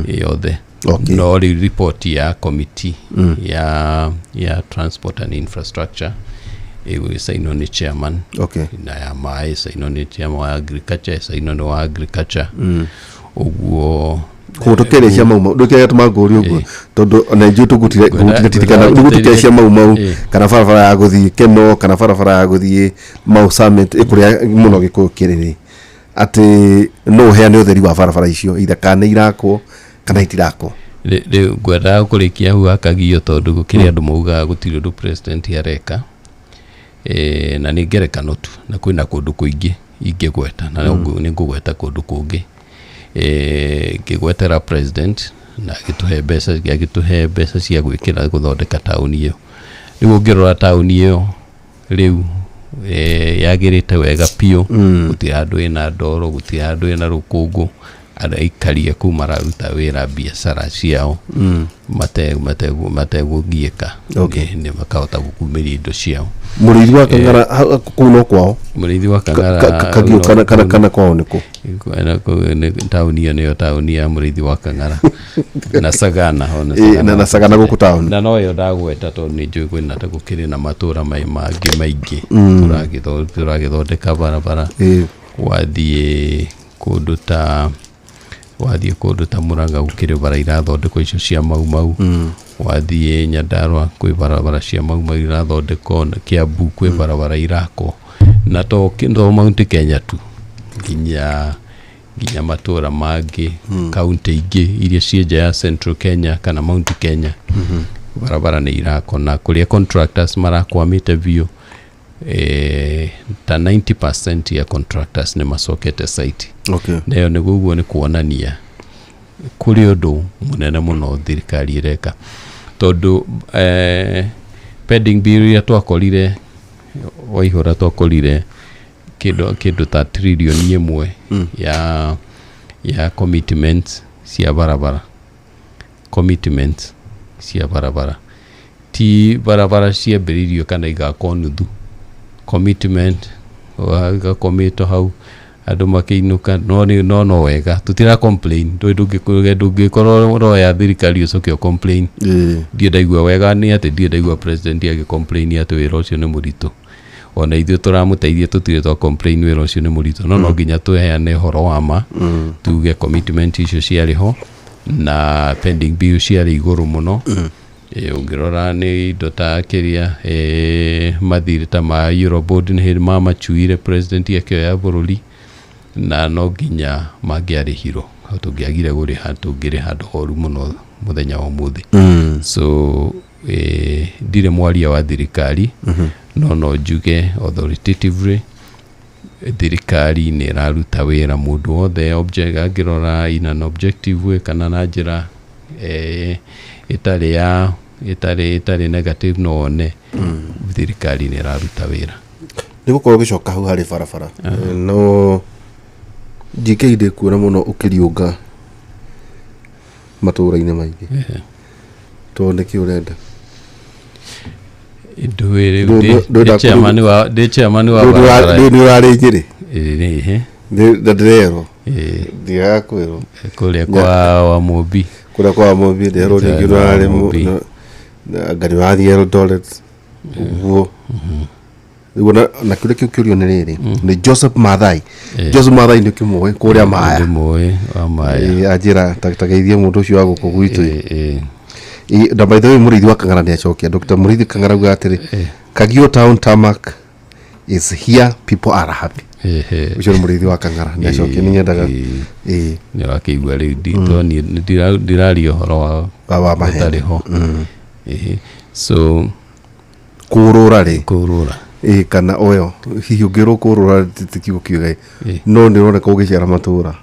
yothe. Okay. No rĩu report ya committee ya transport and infrastructure ĩgũgĩcainwo nĩ chairman. Okay. Na ya maĩ ĩcainwo nĩ chairman wa agriculture, ĩcainwo nĩ wa agriculture ũguo. Koguo tũkĩaria cia mau mau ndũkĩaria tũma ngũri ũguo tondũ ona ithuĩ tũgutire Ngwenda- ngũtiririkana ngwenda nĩguo tũkĩaria cia mau mau kana barabara ya gũthiĩ Keno kana barabara ya gũthiĩ Mau Summit ĩkũrĩa mũno Gĩkũyũ kĩrĩ rĩ, atĩ no ũheane ũtheri wa barabara icio either kana nĩ irakwo kana itirakwo. Rĩu ngwendaga kũrĩkia hau hakagio tondũ gũkĩrĩ andũ maugaga gũtirĩ ũndũ president areka. Na nĩ ngerekano tu na kwĩna kũndũ kũingĩ ingĩgweta na nĩ ngũgweta kũndũ kũngĩ. Ngĩgwetera president na agĩtũhe mbeca, agĩtũhe mbeca cia gwĩkĩra gũthondeka taũni ĩyo. Rĩu ũngĩrora taũni ĩyo rĩu yagĩrĩte wega biũ, gũtirĩ handũ ĩna ndoro, gũtirĩ handũ ĩna rũkũngũ, andũ aikari kũu mararuta wĩra biacara ciao mategũgiĩka. Okay. Nĩ makahota gũkumĩria indo ciao. Mũrĩithi wa Kang'ara kũu no kwao? Mũrĩithi wa Kang'ara Kagio kana kwao nĩkũ? Taũni ĩyo nĩyo taũni ya Mũrĩithi wa Kang'ara na Sagana ona. Na Sagana gũkũ taũni. Na no ĩyo ndagweta tondũ nĩ njũĩ kwĩna ta gũkĩrĩ na matũra mangĩ maingĩ tũragĩthondeka barabara. Wathiĩ kũndũ ta wathiĩ kũndũ ta Murang'a gũkĩrĩ bara irathondekwo icio cia Mau Mau, wathiĩ Nyandarua kwĩ barabara cia Mau Mau irathondekwo, na Kiambu kwĩ barabara irakwo, na to Mount Kenya tu, nginya matũra mangĩ, kaunti ingĩ iria ciĩ nja ya Central Kenya kana Mount Kenya, barabara nĩ irakwo, na kũrĩa contractors marakwamĩte biũ, ta 90% ya contractors nĩ macokete site. Okay. Nayo nĩguo ũguo nĩ kuonania kũrĩ ũndũ mũnene mũno thirikari ĩreka, tondũ pending bill iria twakorire Waihũra, twakorire kĩndũ ta trilioni 1 ya commitments cia barabara, commitments cia barabara, ti barabara ciambĩrĩirio kana igakwo nuthu, commitment igakomitwo hau andũ makĩinũka, no no wega tũtira complain, ndũngĩkorwo roya thirikari ũcoke ũ complain. Ndirĩ ndaigua wega nĩ atĩ ndirĩ ndaigua president agĩ complain atĩ wĩra ũcio nĩ mũritũ, ona ithuĩ tũramũteithia tũtirĩ twa complain wĩra ũcio nĩ mũritũ, no nginya tũheane ũhoro wa ma, tuge commitment icio ciarĩ ho na pending bill ciarĩ igũrũ mũno. Ũngĩrora nĩ indo ta kĩrĩa mathirĩ ta ma Eurobond nĩ hĩndĩ mamachuire president akĩoya bũrũri, na no nginya mangĩarĩhirwo, tũngĩagire gũrĩha tũngĩrĩ handũ horu mũno mũthenya wa ũmũthĩ. So ndirĩ mwaria wa thirikari, no njuge authoritatively thirikari nĩ ĩraruta wĩra mũndũ wothe angĩrora in an objective way kana na njĩra ĩtarĩ negative, no one thirikari nĩ ĩraruta wĩra. Nĩ gũkorwo ũgĩcoka hau harĩ barabara, no GK ndĩkuona mũno ũkĩriũnga matũra-inĩ maingĩ, tondũ nĩkĩ ũrenda? Ndũĩ rĩu ndĩ chairman wa barabara. Nĩ ũrarĩ Nyĩrĩ? Ĩĩ. Na ndĩrerwo ndiaga kwĩrwo. Kũrĩa kwa Wamũmbi. Kũrĩa kwa Wamũmbi ndĩrerwo rĩngĩ ũrarĩ anga nĩ ũrathiĩ Eldoret ũguo. Rĩu na kĩũria kĩu kĩũrio nĩ rĩrĩ, nĩ Joseph Mathai. Joseph Mathai nĩ ũkĩmũĩ kũrĩa Maya? Ndĩmũĩ wa Maya. Anjĩra ta geithie mũndũ ũcio wa gũkũ gwitũ. Na by the way Mũrĩithi wa Kang'ara nĩ acokia. Dr. Mũrĩithi Kang'ara auga atĩrĩ, Kagio town tarmac Is here, people are happy. Ũcio nĩ mũrĩithi wa Kang'ara, nĩ acokia, nĩ nyendaga ĩĩ. Nĩ ũrakĩigua rĩu nditoni ndiraria ũhoro wa wa maheni. Ũtarĩ ho. Ĩhĩ. So Kũrũra rĩ? Kũrũra. Ĩĩ, kana ũyũ hihi ũngĩrwo kũrũra ti kiugo kĩũga, Ĩĩ. no nĩ ũroneka ũgĩcera matũra,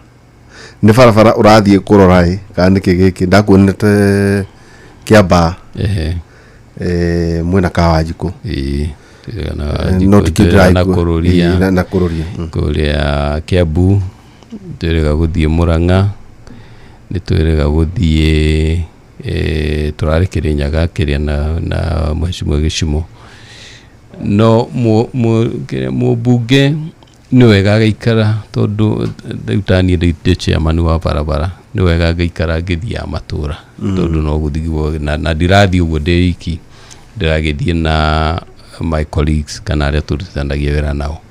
nĩ barabara ũrathiĩ kũrora ĩ, kana nĩkĩ gĩkĩ ndakuonete Kĩambaa? Mwena ka Wanjikũ. Ĩĩ. No tikĩ Na ndĩraigua. kũrũria. Ĩĩ, na kũrũria. Kũrĩa Kiambu, twĩrĩga gũthiĩ Mũrang'a, nĩ twĩrĩga gũthiĩ tũrarĩ Kĩrĩnyaga kĩrĩa na Mheshimiwa Gĩcimo, no kĩrĩa mũmbunge nĩ wega agaikara, tondũ rĩu taniĩ ndĩ chairman wa barabara, nĩ wega ngaikara ngĩthiaga matũra, tondũ no gũthiĩ na ndirathiĩ ũguo ndĩ iki, ndĩragĩthiĩ na my colleagues kana arĩa tũrutithanagia wĩra nao,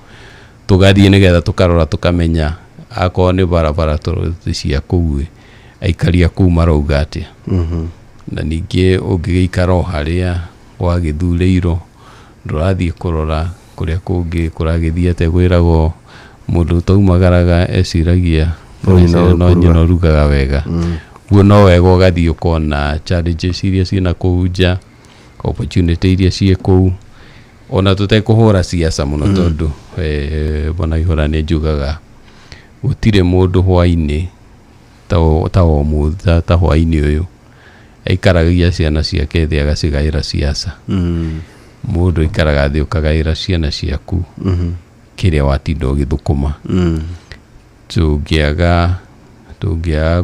tũgathiĩ nĩgetha tũkarora, tũkamenya akorwo nĩ barabara cia kũu ĩ, aikari a kũu marauga atĩa. Na ningĩ ũngĩgĩikara o harĩa wagĩthurĩirwo, ndũrathiĩ kũrora kũrĩa kũngĩ kũragĩthiĩ atĩa, kwĩragwo mũndũ ũtaumagaraga eciragia no nyina no ũkũruga. Nyina ũrugaga wega. Guo no wega ũgathiĩ ũkona challenges iria ciĩna kũu nja, opportunity iria ciĩ kũu, ona tũtekũhũra siasa mũno, tondũ bwana Ihũra, nĩ njugaga gũtirĩ mũndũ hwainĩ ta ũmũthĩ, ta hwainĩ ũyũ aikaragagia ciana ciake thĩ agacigaĩra siasa. Mũndũ aikaraga thĩ ũkagaĩra ciana ciaku kĩrĩa watinda ũgĩthũkũma. Tũngĩaga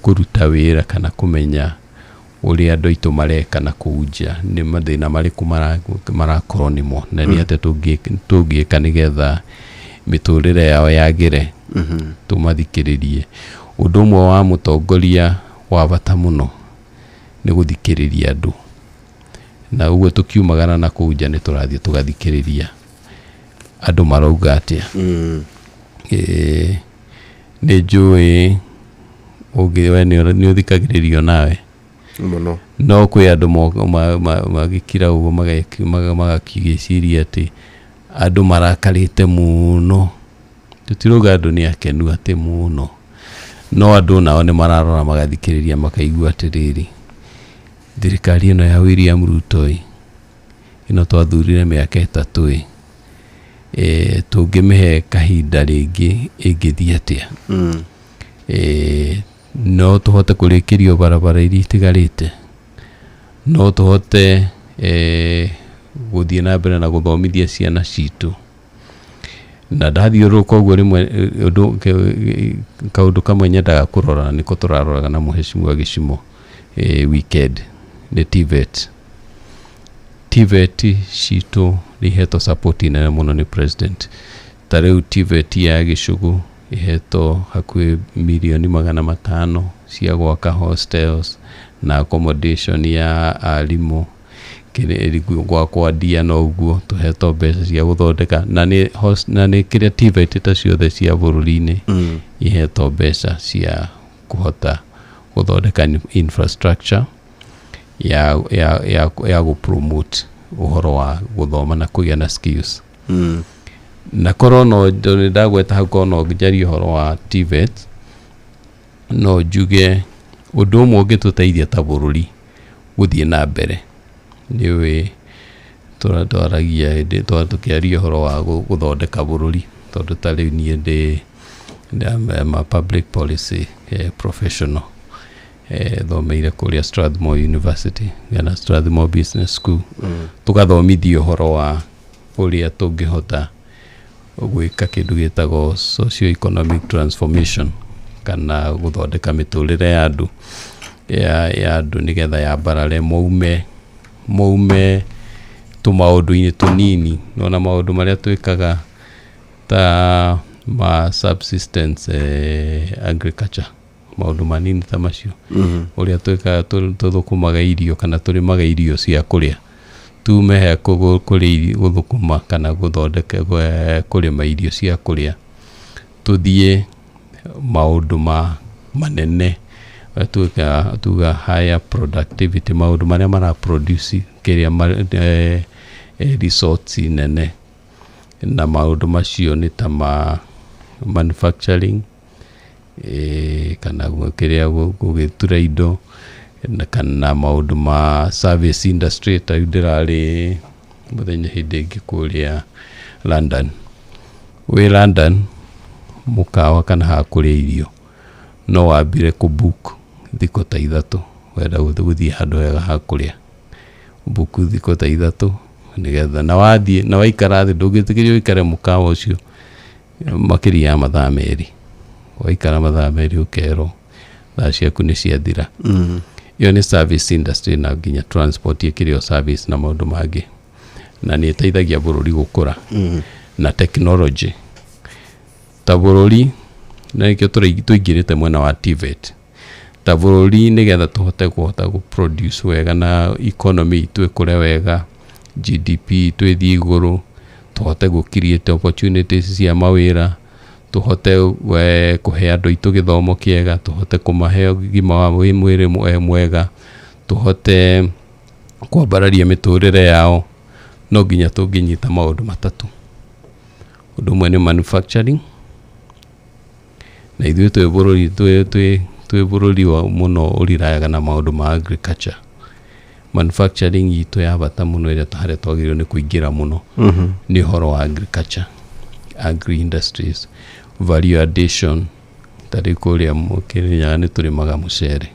kũruta wĩra kana kũmenya ũrĩa andũ aitũ mareka na kũu nja, nĩ mathĩna marĩkũ marakorwo nĩmo, na nĩ atĩa tũngĩka nĩgetha mĩtũrĩre yao yagĩre, tũmathikĩrĩrie. Ũndũ ũmwe wa mũtongoria wa bata mũno nĩ gũthikĩrĩria andũ, na ũguo tũkiumagara na kũu nja nĩ tũrathiĩ tũgathikĩrĩria andũ marauga atĩa. Nĩ njũĩ ũngĩ we nĩ ũthikagĩrĩrio nawe. Mũno. No kwĩ andũ magĩkira ũguo magakĩgĩciria atĩ andũ marakarĩte mũno. Tũtirauga andũ nĩ akenu atĩ mũno, no andũ nao nĩ mararora, magathikĩrĩria, makaigua atĩrĩrĩ, thirikari ĩno ya William Ruto ĩ, ĩno twathurire mĩaka 3 ĩ, tũngĩmĩhe kahinda rĩngĩ ĩngĩthiĩ atĩa? No tũhote kũrĩkĩrio barabara iria itigarĩte? No tũhote gũthiĩ na mbere na gũthomithia ciana citũ? Na ndathiũrũrũka ũguo rĩmwe, ũndũ kaũndũ kamwe nyendaga kũrora, na nĩko tũraroraga na Mheshimiwa Gĩcimo weekend, nĩ TVET. TVET citũ nĩ ihetwo support nene mũno nĩ president. Ta rĩu TVET ya Gĩcũgũ ĩhetwo hakuhĩ mirioni 500 cia gwaka hostels na accommodation ya arimũ. Gwakwa ndia no ũguo tũhetwo mbeca cia gũthondeka, na nĩ kĩrĩa TVET ta ciothe cia bũrũri-inĩ ihetwo mbeca cia kũhota gũthondeka infrastructure ya gũpromote ũhoro wa gũthoma na kũgĩa na skills. Na korwo no nĩ ndagweta hau, korwo no njarie ũhoro wa TVET, no njuge ũndũ ũmwe ũngĩtũteithia ta bũrũri gũthiĩ na mbere, nĩ ũĩ twaragia hĩndĩ tũkĩaria ũhoro wa gũthondeka bũrũri, tondũ ta rĩu niĩ ndĩ I'm a public policy professional, thomeire kũrĩa Strathmore University kana Strathmore Business School. Tũgathomithio ũhoro wa ũrĩa tũngĩhota gwĩka kĩndũ gĩtagwo socio-economic transformation kana gũthondeka mĩtũrĩre ya andũ ya andũ nĩgetha yambarare, maume tũmaũndũ-inĩ tũnini, nona maũndũ marĩa twĩkaga ta ma subsistence agriculture, maũndũ manini ta macio, ũrĩa twĩkaga tũthũkũmaga irio kana tũrĩmaga irio cia kũrĩa, tume he kũrĩa gũthũkũma kana gũthondeka kũrĩma irio cia kũrĩa, tũthiĩ maũndũ ma manene tuga tuga higher productivity, maũndũ marĩa mara produce kĩrĩa results nene. Na maũndũ macio nĩ ta ma manufacturing, kana kĩrĩa gũgĩtura indo, na kana maũndũ ma service industry. Ta rĩu ndĩrarĩ mũthenya hĩndĩ ĩngĩ kũrĩa London. Wĩ London mũkawa kana ha kũrĩa irio, no wambire kũ book thikũ ta 3, wenda gũthiĩ handũ hega ha kũrĩa, book thikũ ta 3 nĩgetha na wathiĩ na waikara thĩ, ndũngĩtĩkĩrio ũikare mũkawa ũcio makĩria ya mathaa 2. Waikara mathaa 2 ũkerwo thaa ciaku nĩ ciathira. Ĩyo nĩ service industry, na nginya transport ĩkĩrĩ o service na maũndũ mangĩ, na nĩ ĩteithagia bũrũri gũkũra. Na technology ta bũrũri, na nĩkĩo tũingĩrĩte mwena wa TVET ta bũrũri, nĩgetha tũhote kũhota gũ produce wega na economy itũ ĩkũre wega, GDP itũ ĩthiĩ igũrũ, tũhote gũ create opportunities cia mawĩra, tũhote kũhe andũ aitũ gĩthomo kĩega, tũhote kũmahe ũgima wa mwĩrĩ mwega, tũhote kwambararia mĩtũrĩre yao, no nginya tũngĩnyita maũndũ matatũ. Ũndũ ũmwe nĩ manufacturing, na ithuĩ twĩ bũrũri twĩ bũrũri wa mũno ũrirayaga na maũndũ ma agriculture. Manufacturing itũ ya bata mũno ĩrĩa harĩa twagĩrĩirwo nĩ kũingĩra mũno nĩ ũhoro wa agriculture, agri industries, value addition. Ta rĩu kũrĩa Kĩrĩnyaga nĩ tũrĩmaga mũcere,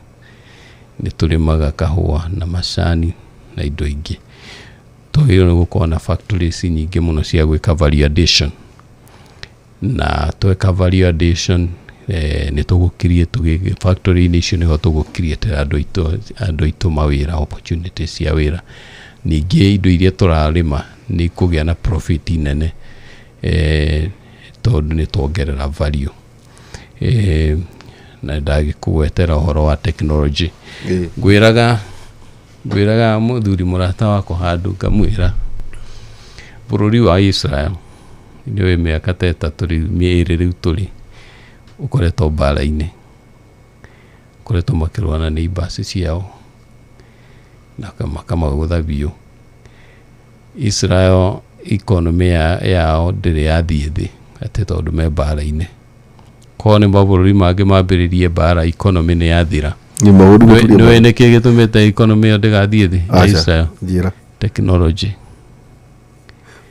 nĩ tũrĩmaga kahũa na macani na indo ingĩ. Twagĩrĩirwo nĩ gũkorwo na factories nyingĩ mũno cia gwĩka value addition, na tweka value addition, nĩ tũgũ create factory-inĩ icio, nĩho tũgũ create andũ aitũ mawĩra, opportunities cia wĩra. Ningĩ indo iria tũrarĩma nĩ ikũgĩa na profit nene, tondũ nĩ tuongerera value. Na ndagĩkũgwetera ũhoro wa technology. Ngwĩraga mũthuri mũrata wakwa handũ, ngamwĩra bũrũri wa Israel nĩ wĩ mĩaka ta 3 rĩu, 2 rĩu tũrĩ, ũkoretwo mbara-inĩ, ũkoretwo makĩrũa na neighbors ciao na makamagũtha biũ. Israel economy yao ndĩrĩ yathiĩ thĩ atĩ tondũ me mbara-inĩ. Korwo nĩ mabũrũri mangĩ mambĩrĩrie mbara, economy nĩ yathira. Nĩ maũndũ. Nĩũĩ nĩkĩ gĩtũmĩte economy ĩyo ndĩgathiĩ thĩ ya Aca. Israel? Njĩra. Technology.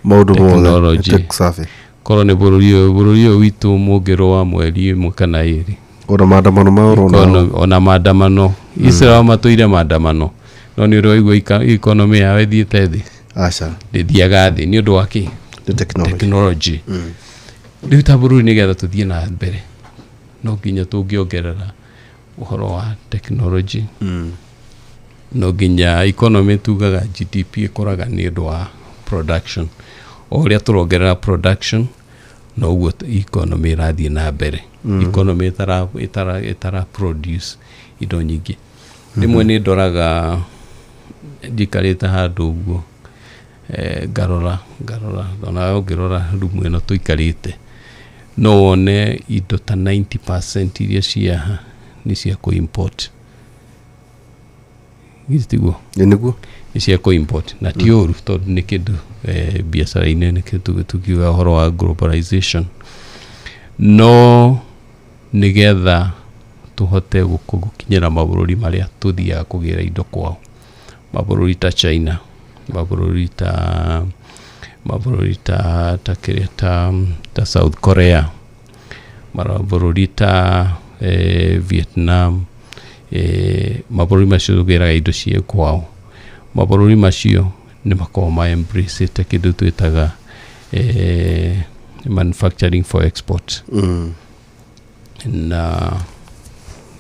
Maũndũ mothe. Technology. Tech savvy. Korwo nĩ bũrũri ũyũ witũ, mũngĩrũa mweri 1 kana 2, Ona maandamano mao ũrona. Ona maandamano, Israel matũire maandamano, no nĩ ũrĩ waigua economy yao ĩthiĩte thĩ? Aca. Ndĩthiaga thĩ. Nĩ ũndũ wa kĩ? Nĩ technology. Technology. Rĩu ta bũrũri, nĩgetha tũthiĩ na mbere, no nginya tũngĩongerera ũhoro wa technology. No nginya economy, tugaga GDP ĩkũraga nĩ ũndũ wa production. O ũrĩa tũrongerera production, noguo economy ĩrathiĩ na mbere. Economy ĩtara produce indo nyingĩ, rĩmwe nĩ ndoraga njikarĩte handũ ũguo, ngarora onawe ũngĩrora rumu ĩno tũikarĩte, no wone indo ta 90% iria ciaha nĩ cia kũ-import. Githĩ tiguo? Ĩ, nĩguo. Nĩ cia kũ-import, na ti ũru tondũ nĩ kĩndũ, biacara-inĩ nĩ kĩndũ tukiuga ũhoro wa globalization. No nĩgetha tũhote gũkinyĩra mabũrũri marĩa tũthiaga kũgĩra indo kwao, mabũrũri ta China, mabũrũri ta kĩrĩa ta South Korea, mabũrũri ta Vietnam, mabũrũri macio tũgĩraga indo cie kwao, mabũrũri macio nĩ makoragwo ma embrace kĩndũ twĩtaga manufacturing for export. Na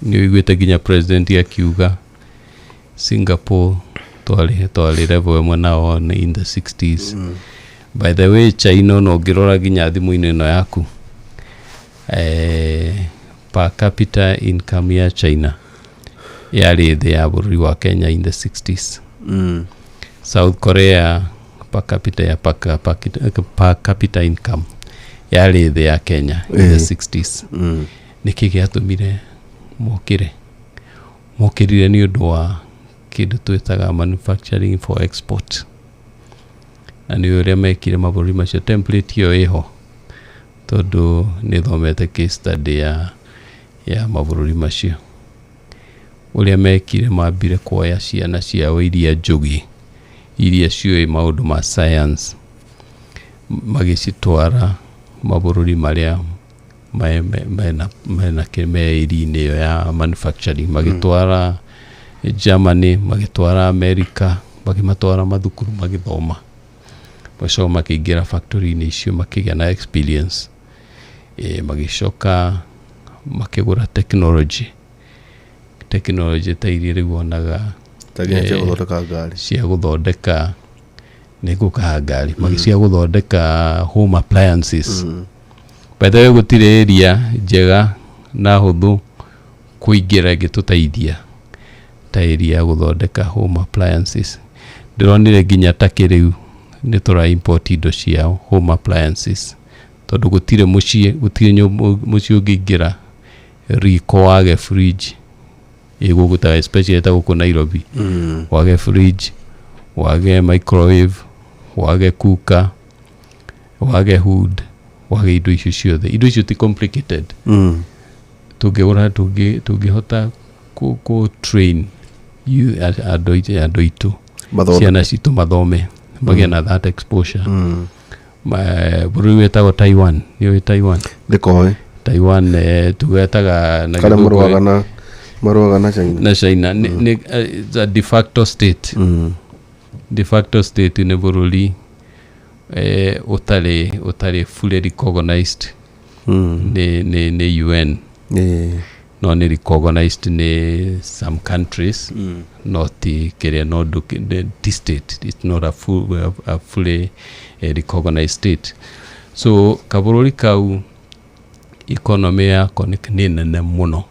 nĩ ũiguĩte nginya president akiuga Singapore twarĩ level ĩmwe nao in the 60s. By the way, China, ona ũngĩrora nginya thimũ-inĩ ĩno yaku, per capita income ya China yarĩ thĩ ya bũrũri wa Kenya in the 60s. South Korea per capita ya per capita income yarĩ thĩ ya Kenya in the 60s. Nĩkĩ gĩatũmire mokĩre? Mokĩrire nĩ ũndũ wa kĩndũ twĩtaga manufacturing for export. Na nĩ ũrĩa mekire mabũrũri macio, template ĩyo ĩho tondũ nĩ thomete case study ya mabũrũri macio. Ũrĩa mekire, mambire kuoya ciana ciao iria njũgĩ, iria ciũĩ maũndũ ma science, magĩcitwara mabũrũri marĩa mena me area-inĩ ĩyo ya manufacturing, magĩtwara Germany, magĩtwara America, makĩmatwara mathukuru magĩthoma, magĩcoka makĩingĩra factory-inĩ icio, makĩgĩa na experience, magĩcoka makĩgũra technology ta iria rĩu wonaga. Ta nginya cia gũthondeka ngari. Cia gũthondeka, nĩ ngũkaga ngari, cia gũthondeka home appliances. By the way, gũtirĩ area njega na hũthũ kũingĩra ĩngĩtũteithia ta area ya gũthondeka home appliances. Ndĩronire nginya Turkey rĩu nĩ tũra import indo ciao, home appliances, tondũ gũtirĩ mũciĩ, gũtirĩ mũciĩ ũngĩingĩra riko wage fridge ĩ gũkũ, ta especially ta gũkũ Nairobi, wage fridge, wage microwave, wage cooker, wage hood, wage indo icio ciothe. Indo icio ti complicated. Tũngĩgũra, tũngĩhota kũ train andũ aitũ, Mathondeke. Ciana citũ mathome, magĩe na that exposure. Bũrũri wĩtagwo Taiwan, nĩ ũĩ Taiwan? Ndĩkoĩ. Taiwan, tũgetaga na Karĩa Gĩthũngũ marũaga na China. Na China. Nĩ it's a de facto state. De facto state nĩ bũrũri ũtarĩ fully recognized nĩ UN, no nĩ recognized nĩ some countries, no ti kĩrĩa, no ti state, it's not a fully recognized state. So kabũrũri kau economy yako nĩ nene mũno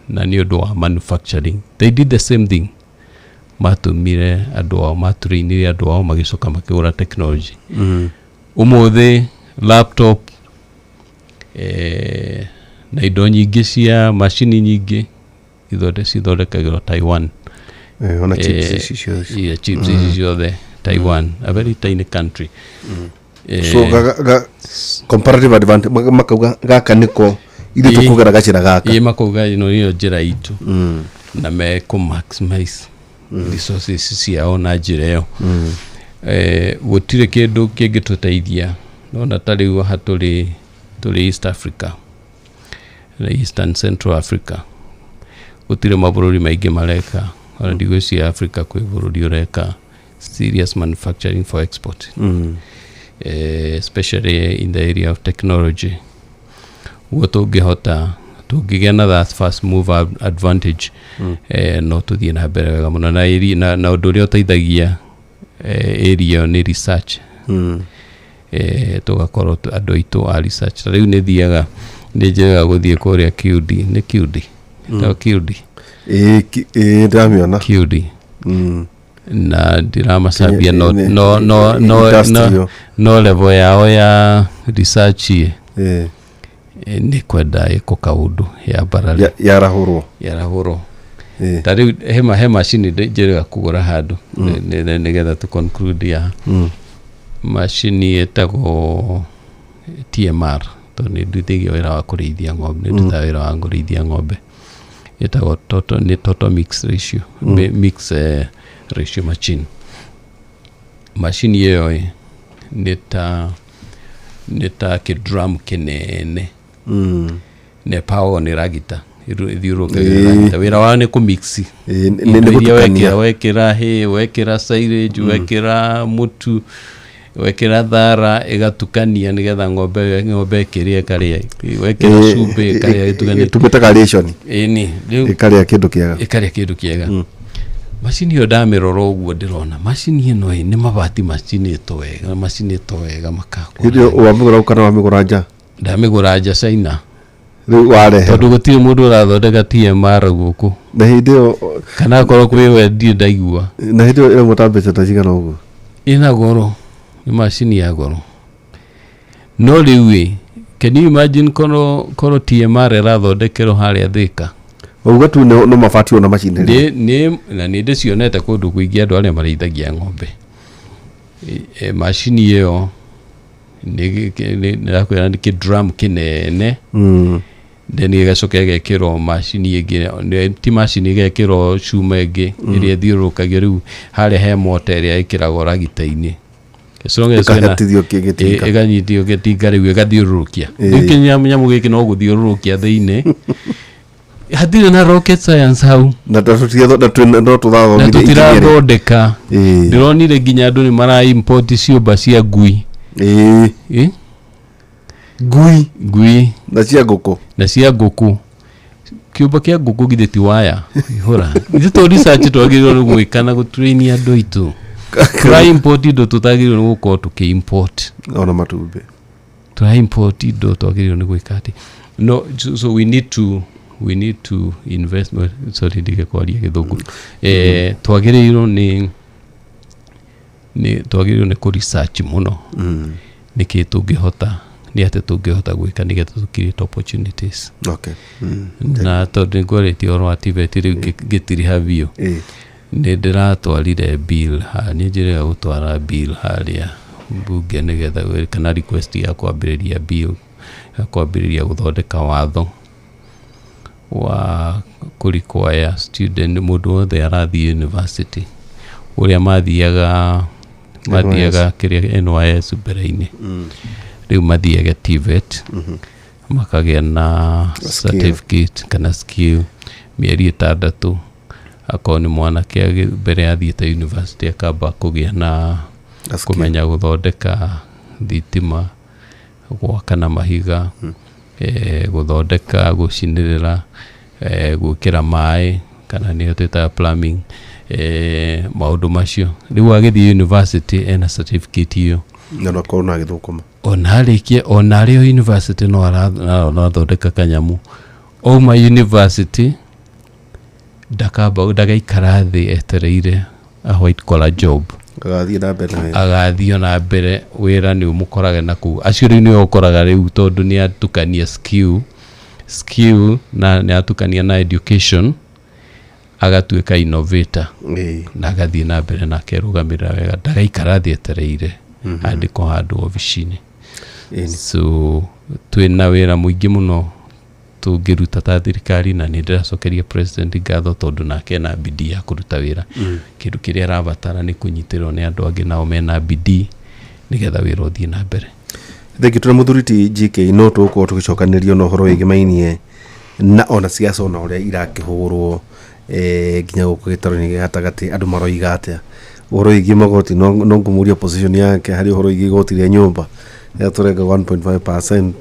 na nĩ ũndũ wa manufacturing. They did the same thing, matũmire andũ ao, matũrĩinire andũ ao, magĩcoka makĩgũra technology. Ũmũthĩ laptop na indo nyingĩ cia macini nyingĩ cithondekagĩrwo Taiwan. Ona chips ici ciothe. Yeah, chips ici ciothe Taiwan, a very tiny country. So ga comparative advantage, makauga gaka nĩko ithuĩ tũkũgera gacĩra gaka. Ĩ, makauga ĩno nĩyo njĩra itũ na mekũ maximize resources ciao na njĩra ĩyo. Gũtirĩ kĩndũ kĩngĩtũteithia nona ta rĩu haha tũrĩ East Africa na Eastern Central Africa, gũtirĩ mabũrũri maingĩ mareka, ona ndigwĩciria Africa kwĩ bũrũri ũreka serious manufacturing for export, especially in the area of technology. Ũguo tũngĩhota, tũngĩgĩa na that fast mover advantage, no tũthiĩ na mbere wega mũno na ũndũ ũrĩa ũteithagia area ĩyo nĩ research. Tũgakorwo andũ aitũ a research, ta rĩu nĩ thiaga, nĩ njega gũthiĩ kũrĩa QD, nĩ QD, no QD. Ĩĩ, ndĩramĩona. QD. Na ndiramacambia, no no Industrial. No level yao ya research ĩ, nĩ kwenda ĩko kaũndũ ya mbarare. Yarahũrwo. Yarahũrwo. Ta rĩu he macini njĩrĩga kũgũra handũ nĩgetha tũ conclude ya macini ĩtagwo TMR, tondũ nĩ ndutithagia wĩra wa kũrĩithia ng'ombe, nĩ ndutaga wĩra wa kũrĩithia ng'ombe, ĩtagwo total, nĩ total mix ratio, mix ratio machine. Macini ĩyo ĩ, nĩ ta kĩdrum kĩnene nĩ power nĩ ragita, ĩthiũrũrũkagia ragita. Wĩra wao nĩ kũmix Nĩ indo iria gũtukania. wekĩra, wekĩra hay, wekĩra silage, wekĩra mũtu, wekĩra thara, ĩgatukania nĩgetha ng'ombe ĩkĩrĩa ĩkarĩa, wekĩra cumbĩ ĩkarĩa ĩtukanĩte. Tũmĩtaga ration. Ĩni rĩu Ĩkarĩa kĩndũ kĩega. Ĩkarĩa kĩndũ kĩega. Macini ĩyo ndamĩrora ũguo ndĩrona macini ĩno ĩ nĩ mabati macinĩtwo wega, macinĩtwo wega makakwo. Hĩndĩ ĩyo wamĩgũra kana wamĩgũra nja? Ndamĩgũra nja, China. Rĩu warehe? Tondũ gũtirĩ mũndũ ũrathondeka TMR gũkũ. Na hĩndĩ ĩyo Kana akorwo kwĩ we ndirĩ ndaigua. Na hĩndĩ ĩyo ĩrauma ta mbeca ta cigana ũguo? Ĩna goro, nĩ macini ya goro. No rĩu ĩ, can you imagine korwo TMR ĩrathondekerwo harĩa Thika? Wauga tu no mabati ona macini. Nĩ na nĩ ndĩcionete kũndũ kũingĩ, andũ arĩa marĩithagia ng'ombe. Macini ĩyo nĩ nĩ kĩ-drum kĩnene, then ĩgacoka ĩgekĩrwo macini ĩngĩ, ti macini, ĩgekĩrwo cuma ĩngĩ ĩrĩa ĩthiũrũrũkagio. Rĩu harĩa he mota ĩrĩa ĩkĩragwo ragita-inĩ. As long as wĩna- Ĩkahetithio gĩtinga. Ĩkanyitio gĩtinga, rĩu ĩgathiũrũrũkia. Rĩu kĩnyamũ gĩkĩ no gũthiũrũrũkia thĩinĩ, hatirĩ na rocket science hau. Na no Na tũrathomire engineering. Tũtirathondeka. Ndĩronire nginya andũ nĩ mara import ciũmba cia ngui. Eh? Ngui? Ngui. Na cia ngũkũ. Na cia ngũkũ. Kĩũmba kĩa ngũkũ githĩ ti waya ihũra? Ithuĩ to research twagĩrĩirwo nĩ gwĩka na gũtrain andũ aitũ. Tũra import indo tũtagĩrĩirwo nĩ gũkorwo tũkĩ import. Ona matumbĩ. Tũra import indo twagĩrĩirwo nĩ gwĩka atĩ no. So we need to invest, well, sorry, ndige kwaria gĩthũngũ. Twagĩrĩirwo nĩ kũ research mũno nĩkĩ tũngĩhota, nĩ atĩ tũngĩhota gwĩka nĩgetha tũ create opportunities. Na tondũ nĩ ngwarĩtie ũhoro wa TVET, rĩu ngĩtiriha biũ, nĩ ndĩratwarire bill nĩ njĩrĩga gũtwara bill harĩa mbunge nĩgetha kana request ya kwambĩrĩria bill ya kwambĩrĩria gũthondeka watho wa kũ require student, mũndũ wothe arathiĩ university, ũrĩa mathiaga kĩrĩa NYS mbere-inĩ, rĩu mathiage TVET, makagĩa na skill. Certificate kana skill mĩeri 6. Akorwo nĩ mwanake, mbere athiĩte university akamba kũgĩa na A skill. Kũmenya gũthondeka thitima, gwaka na mahiga, gũthondeka, gũcinĩrĩra, gwĩkĩra maĩ kana nĩyo twĩtaga plumbing, maũndũ macio. Rĩu agĩthiĩ university ena certificate ĩyo. Na no akorwo na agĩthũkũma. Ona arĩkie, ona arĩ o university no arathondeka kanyamu. Auma university ndakamba ndagaikara thĩ etereire a white collar job. Agathiĩ na mbere na wĩra. Agathiĩ ona mbere, wĩra nĩ ũmũkoraga na kũu. Acio rĩu nĩo ũkoraga rĩu, tondũ nĩ atukania skill na nĩ atukania na education, agatuĩka innovator na agathiĩ na mbere na akerũgamĩrĩra wega, ndagaikara thĩ etereire andĩkwo handũ obici-inĩ. So twĩna wĩra mũingĩ mũno tũngĩruta ta thirikari, na nĩ ndĩracokeria president ngatho tondũ nake ena bidii ya kũruta wĩra. Kĩndũ kĩrĩa arabatara nĩ kũnyitĩrĩrwo nĩ andũ angĩ nao mena bidii nĩgetha wĩra ũthiĩ na mbere. Thengiũ tũna mũthuri ti GK. No tũgũkorwo tũgĩcokanĩrio na ũhoro wĩgĩmainie na ona ciaca, ona ũrĩa irakĩhũrwo, nginya gũkũ gĩtaro-inĩ gĩa gatagatĩ andũ maroiga atĩa ũhoro wĩgiĩ magoti. No ngũmũria position yake harĩ ũhoro wĩgiĩ igoti rĩa nyũmba ya tũrenga 1.5%,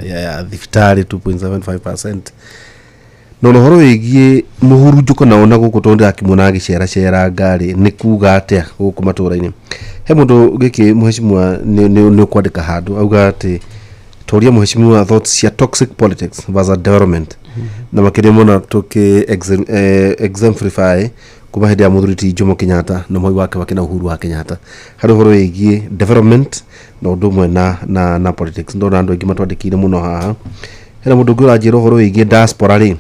ya thibitarĩ 2.75%, na ona ũhoro wĩgiĩ mũhurunjũko na ona gũkũ, tondũ ndĩrakĩmuona agĩceracera ngari, nĩ kuga atĩa gũkũ matũra-inĩ. He mũndũ gĩkĩ mũheshimiwa nĩ ũkwandĩka handũ auga atĩ toria mũheshimiwa thoughts cia toxic politics versus development, na makĩria mũno tũkĩ exemplify kuma hĩndĩ ya mũthuri ti Jomo Kenyatta na mwai wake wakĩna Uhuru wa Kenyatta harĩ ũhoro wĩgiĩ development na ũndũ ũmwe na politics. Ndona andũ aingĩ matwandĩkĩire mũno haha. Hena mũndũ ũngĩ ũranjĩra ũhoro wĩgiĩ diaspora rĩ,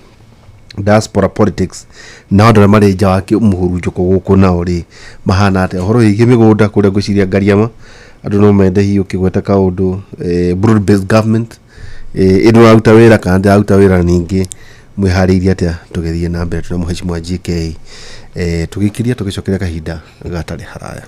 diaspora politics na andũ arĩa marĩ nja wa mũhurunjũko gũkũ nao rĩ mahana atĩa, ũhoro wĩgiĩ mĩgũnda kũrĩa ngwĩciria Ngariama andũ no mende hihi ũkĩgweta kaũndũ, broad based government, ĩno ĩraruta wĩra kana ndĩraruta wĩra, ningĩ mwĩharĩirie atĩa. Tũgĩthiĩ na mbere tũna mũheshimiwa GK, tũgĩkiria tũgĩcokeria kahinda gatarĩ haraya.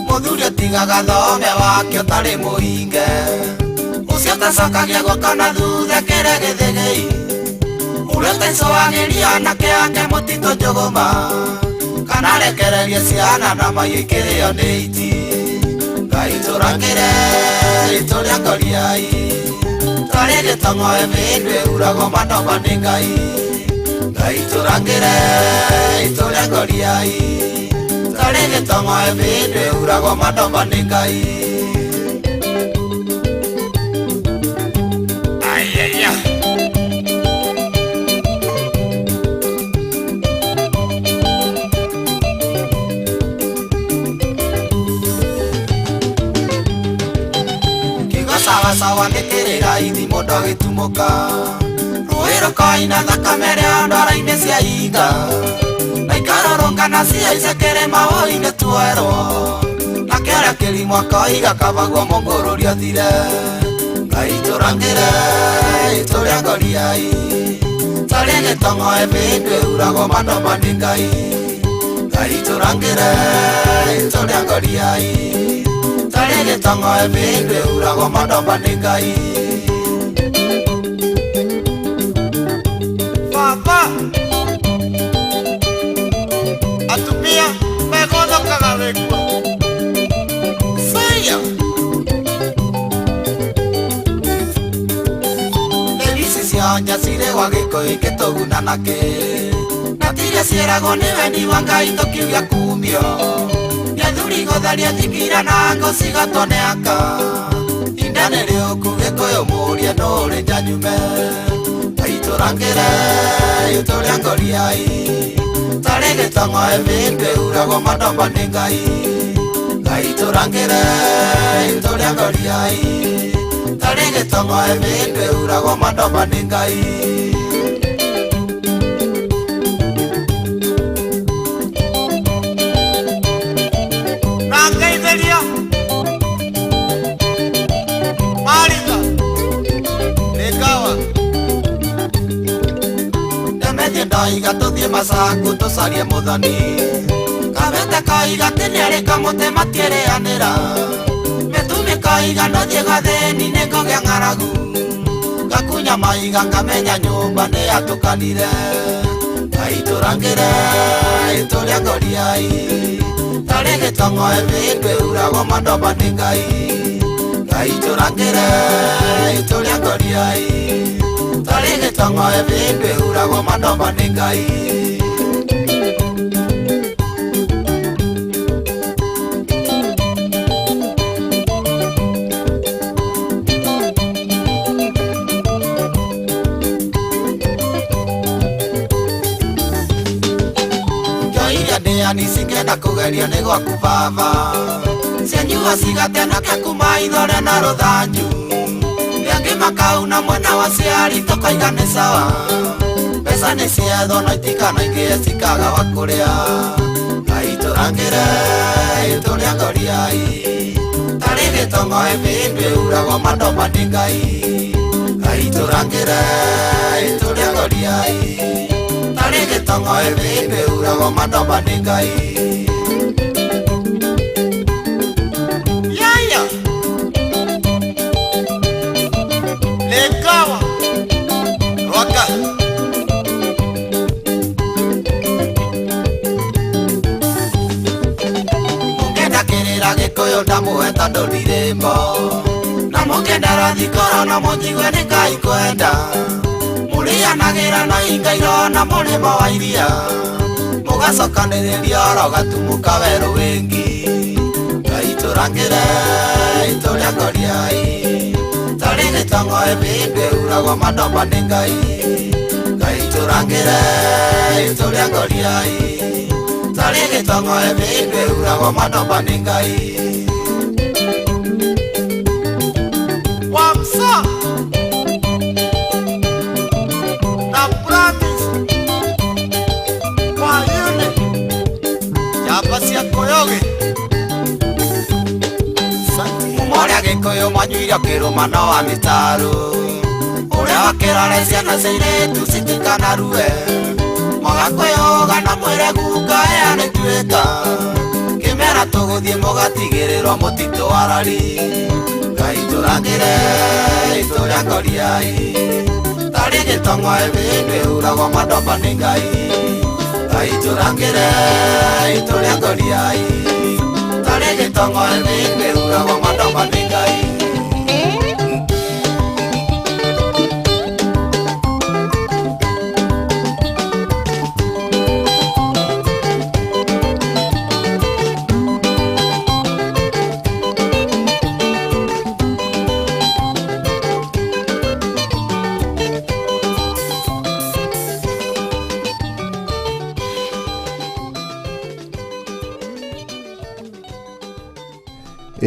Mũthuri atigaga thome wake ũtarĩ mũhinge, ũcio tacokagia guoko na thutha kĩrĩa gĩthĩgĩi, ũrĩa ũtaicũagĩria anake ake mũtitũ njũgũma, kana rekererie ciana na maiũ ikĩrĩo nĩ iti. Ngai tũrakĩre itũrĩa ngoriai twarĩ gĩtong'oe mĩndũ ĩhuragwo manoma nĩ Ngai. Ngai tũrakĩre itũrĩa ngoriai twarĩ gĩtong'oe mĩndũ ĩhuragwo manoma nĩ Ngai. Ayaya. Sawa nĩkĩrĩra ithi mũndũ agĩtumũka Rũĩ rũkoina thakame rĩa ndwara-inĩ cia iga Na ikarũrũngana cihaice kĩrĩma woi-inĩ tuerwo Na kĩarĩa kĩrimũ akoiga kabagwo mũngũrũri athire Ngai tũrangĩre itũrĩa ngoriai Tarĩ gĩtong'o ĩbĩndũ ĩhuragwo mandoba nĩ Ngai Ngai tũrangĩre itũrĩa ngoriai Tarĩ gĩtong'o ĩbĩndũ ĩhuragwo mandoba nĩ Ngai Baba atumia megothokaga wĩkuo Saya Ici cionja cirĩ gwa gĩkũyũ ikĩtũguna nakĩ Na tiria ciĩragwo nĩ wendi wa Ngai tũkiugia kumio Nĩ athuri gũtharia thikira na ngũ cigatwo nĩ aka Inda nĩ rĩũku gĩkũyũ mũrie nũ ũrĩ nja nyume Ngai tũrangĩre itũrĩa ngoriai Tarĩ gĩtong'o ĩbĩndũ ĩhuragwo mandoba nĩ Ngai Ngai tũrangĩre itũrĩa ngoriai Tarĩ gĩtong'o ĩbĩndũ ĩhuragwo mandoba nĩ Ngai na ngeithĩria Maritha Rĩkawa Ndemethie ndoiga tũthiĩ Masaku tũcarie mũthoni Kabete koiga atĩ nĩarĩ kamũtĩ matiĩrĩanĩra Mĩtumĩ koiga ndũthiĩ gathĩni nĩngũgĩa ng'aragu Gakunya maiga ngamenya nyũmba nĩyatũkanire Ngai tũrangĩre itũrĩa ngoriai Tarĩ gĩtong'o ĩbĩndũ ĩhuragwo mandoba nĩ Ngai Ngai tũrangĩre itũrĩa ngoriai Tarĩ gĩtong'o ĩbĩndũ ĩhuragwo mandoba nĩ Ngai Njoiria ndĩani cingĩenda kũgerio nĩ gwaku baba Cianyua cigatenake kuma ithore na rũthanju Rĩangĩ makauna mwena wa ciari tũkoiga nĩ sawa Mbeca nĩ ciethwo no itikanaingĩhe cikaga wa kũrĩa Ngai tũrangĩre itũrĩa ngoriai Tarĩ gĩtong'o ĩbĩndũ ĩhuragwo mandoba nĩ Ngai Ngai tũrangĩre itũrĩa ngoriai Tarĩ gĩtong'o ĩbĩndũ ĩhuragwo mandoba nĩ Ngai Yaya Rĩkawa Rwaka Mũngĩenda kĩrĩra gĩkũyũ ndamũhe tondũ ndirĩmbo Na mũngĩenda rathikoro no mũnjigue nĩ Ngai kwenda Mũrĩanagĩra na hinga irona mũrĩmo wa iria Mũgacokanĩrĩria oro gatumũka werũ wĩngi Ngai tũrangĩre itũrĩa ngoriai Tarĩ gĩtong'o ĩbĩndũ ĩhuragwo mandoba nĩ Ngai Ngai tũrangĩre itũrĩa ngoriai Tarĩ gĩtong'o ĩbĩndũ ĩhuragwo mandoba nĩ Ngai Wamsa na Promise kwa yune njamba cia Koyoge Mũrĩa gĩkũyũ manyuire kĩrũma no wa mĩtaro Ũrĩa wakĩrore ciana cia airĩtu citikanarue Mũgakwĩyũga na mwĩre guka ĩya nĩtuĩka Kĩmera tũgũthiĩ mũgatigĩrĩrwo mũtitũ warari Ngai tũrangĩre itũrĩa ngoriai Tarĩ gĩtong'o ĩbĩndũ ĩhuragwo mandoba nĩ Ngai Ngai tũrangĩre itũrĩa ngoriai Tarĩ gĩtong'o ĩbĩndũ ĩhuragwo mandoba nĩ Ngai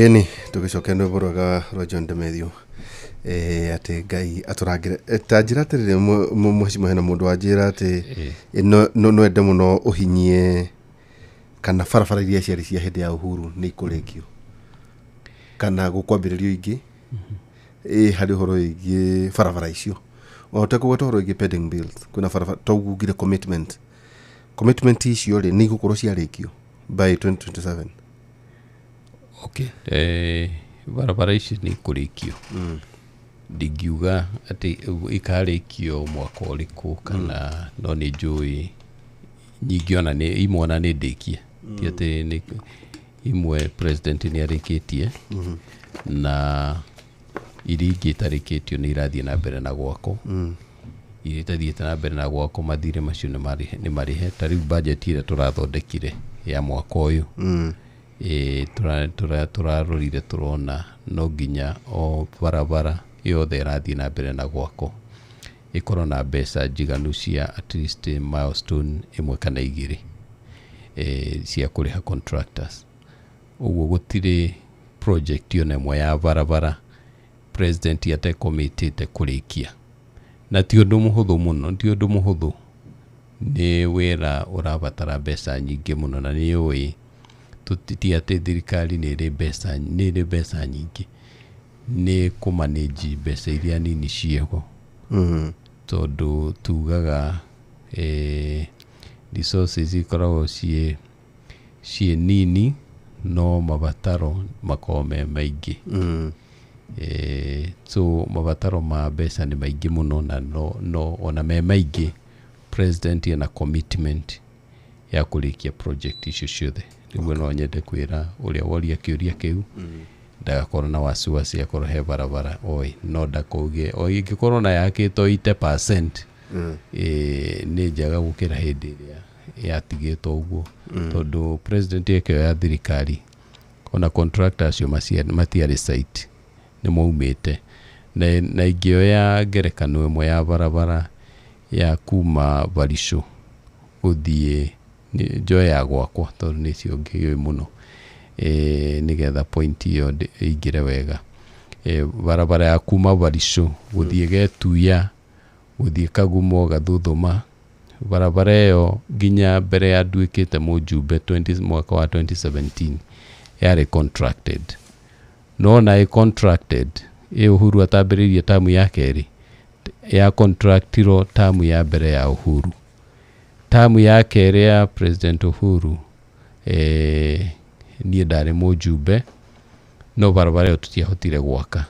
Ĩni tũgĩcokia rwĩmbo rwega rwa John Demethiu. Atĩ Ngai atũrangĩre. Ta njĩra atĩrĩrĩ, mheshimiwa, hena mũndũ wanjĩra atĩ no ende mũno ũhinyie kana barabara iria ciarĩ cia hĩndĩ ya Uhuru nĩ ikũrĩkio kana gũkwambĩrĩrio ingĩ, harĩ ũhoro wĩgiĩ barabara icio, ona ũtekũgweta ũhoro wĩgiĩ pending bills, kwĩna barabara toguo ugire commitment icio rĩ, nĩ igũkorwo ciarĩkio by 2027? Okay, barabara ici nĩ ikũrĩkio. Ndingiuga atĩ ikarĩkio mwaka ũrĩkũ kana, no nĩ njũĩ nyingĩ ona nĩ imwe ona nĩ ndĩkie, ti atĩ nĩ imwe president nĩ arĩkĩtie, na iria ingĩ itarĩkĩtio nĩ irathiĩ na mbere na gwakwo. Iria itathiĩte na mbere na gwakwo, mathirĩ macio nĩ marĩhe. Ta rĩu budget ĩrĩa tũrathondekire ya mwaka ũyũ, tũrarorire tũrona no nginya o barabara yothe ĩrathiĩ na mbere na gwakwo ĩkorwo na mbeca njiganu cia at least milestone ĩmwe kana igĩrĩ, cia kũrĩha contractors. Ũguo gũtirĩ project ona ĩmwe ya barabara president atekomitĩte kũrĩkia, na ti ũndũ mũhũthũ mũno, ti ũndũ mũhũthũ, nĩ wĩra ũrabatara mbeca nyingĩ mũno, na nĩ ũĩ ti atĩ thirikari nĩ ĩrĩ mbeca nyingĩ, nĩ kũmanage mbeca iria nini ciĩho, tondũ tugaga resources ikoragwo ciĩ nini no mabataro makoragwo me maingĩ. So mabataro ma mbeca nĩ maingĩ mũno, na no ona me maingĩ, president ena commitment ya kũrĩkia project icio ciothe. Rĩmwe no nyende kwĩra ũrĩa woria kĩũria kĩu ndagakorwo na wasiwasi akorwo he barabara oi no ndakauge o ingĩkorwo na yakĩtwo 80%, nĩ njega gũkĩra hĩndĩ ĩrĩa yatigĩtwo ũguo, tondũ president ĩkĩoya thirikari ona contractor acio matiarĩ site, nĩ maumĩte. Na ingĩoya ngerekano ĩmwe ya barabara ya kuma Barisho gũthiĩ njoe ya gwakwa, tondũ nĩcio ngĩũĩ mũno, nĩgetha point ĩyo ĩingĩre wega. Barabara ya kuma Barisho gũthiĩ Getuya, gũthiĩ Kagumo, Gathuthuma, barabara ĩyo nginya mbere ya nduĩkĩte mũjumbe 20, mwaka wa 2017 yarĩ contracted. No na ĩ contracted ĩ Uhuru atambĩrĩirie tamu ya kerĩ, ya contractirwo tamu ya mbere ya Uhuru. Tamu ya kerĩ ya President Uhuru, niĩ ndarĩ mũjumbe, no barabara ĩyo tũtiahotire gwaka.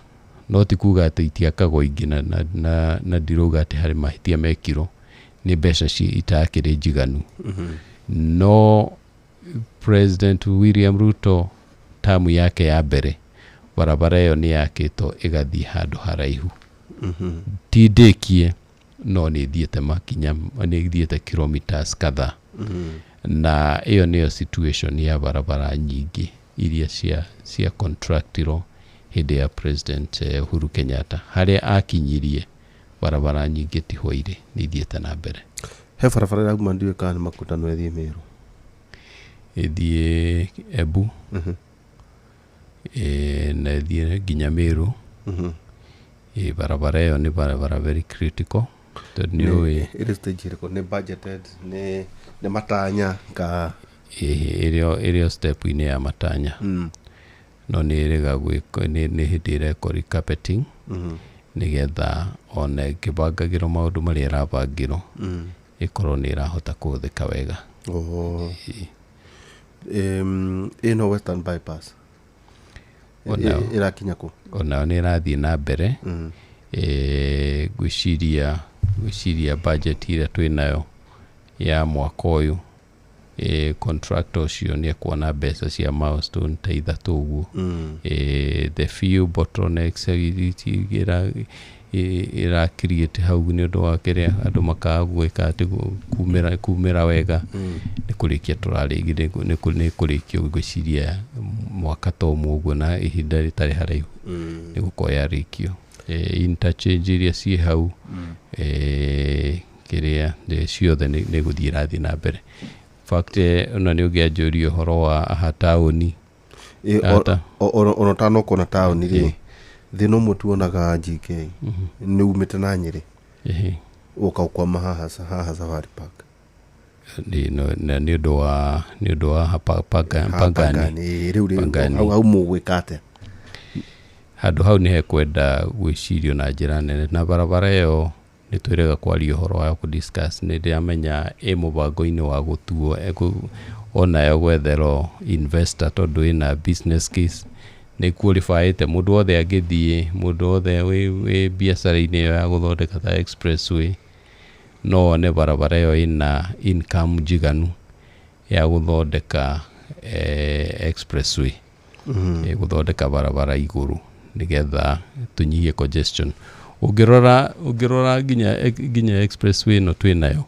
No ti kuga atĩ itiakagwo ingĩ, na ndirauga atĩ harĩ mahĩtia mekirwo, nĩ mbeca itakĩrĩ njiganu. No President William Ruto tamu yake ya mbere barabara ĩyo nĩ yakĩtwo ĩgathiĩ handũ haraihu. Ti ndĩkie, no nĩ ĩthiĩte makinya, nĩ ĩthiĩte kilometers kadhaa. Na ĩyo nĩyo situation ya barabara nyingĩ iria cia contractirwo hĩndĩ ya President Uhuru Kenyatta. Harĩa akinyirie barabara nyingĩ tiho irĩ, nĩ ithiĩte na mbere. He barabara ĩrauma ndiũĩ kana nĩ Makutano ĩthiĩ Meru. Ĩthiĩ Embu, na ĩthiĩ nginya Meru. Barabara ĩyo nĩ barabara very critical, tondũ nĩ ũĩ Ĩrĩ stage ĩrĩkũ? Nĩ budgeted, nĩ matanya ka? Ĩrĩ o step-inĩ ya matanya, no nĩ ĩrĩga gwĩko, nĩ hĩndĩ ĩrekwo recarpeting, nĩgetha ona ĩkĩbangagĩrwo maũndũ marĩa ĩrabangĩrwo, ĩkorwo nĩ ĩrahota kũhũthĩka wega. Oh. Ĩno Western Bypass ĩrakinya kũ? Onayo nĩ ĩrathiĩ na mbere. Ngwĩciria budget ĩrĩa twĩnayo ya mwaka ũyũ, contractor ũcio nĩ ekuona mbeca cia milestone ta ithatũ ũguo. The few bottlenecks ĩra create hau nĩ ũndũ wa kĩrĩa andũ makaga gwĩka atĩ kumĩra wega, nĩ kũrĩkia tũrarĩkia, nĩ kũrĩkio ngwĩciria mwaka ta ũmwe ũguo, na ihinda rĩtarĩ haraihu nĩ gũkorwo yarĩkio. Interchange iria ciĩ hau, kĩrĩa ciothe nĩ gũthiĩ irathiĩ na mbere. In fact, ona nĩ ũngĩanjũria ũhoro wa aha taũni. Ona ũtanoka ona taũni rĩ, Thĩna ũmwe tuonaga GK nĩ umĩte na Nyĩrĩ ũka ũkwama haha haha Safari Park. Nĩ ũndũ wa nĩ ũndũ wa Pangani. Rĩu rĩ hau hau mũgwĩka atĩa? Handũ hau nĩ hekwenda gwĩcirio na njĩra nene, na barabara ĩyo nĩ twĩrĩga kwaria ũhoro wayo kũ discuss. Nĩ ndĩramenya ĩ mũbango-inĩ wa gũtuo onayo gwetherwo investor, tondũ ĩna business case, nĩ qualifyĩte. Mũndũ wothe angĩthiĩ, mũndũ wothe wĩ biacara-inĩ ĩyo ya gũthondeka ta expressway, no one barabara ĩyo ĩna income njiganu ya gũthondeka expressway, gũthondeka barabara igũrũ nĩgetha tũnyihie congestion. Ũngĩrora nginya expressway ĩno twĩnayo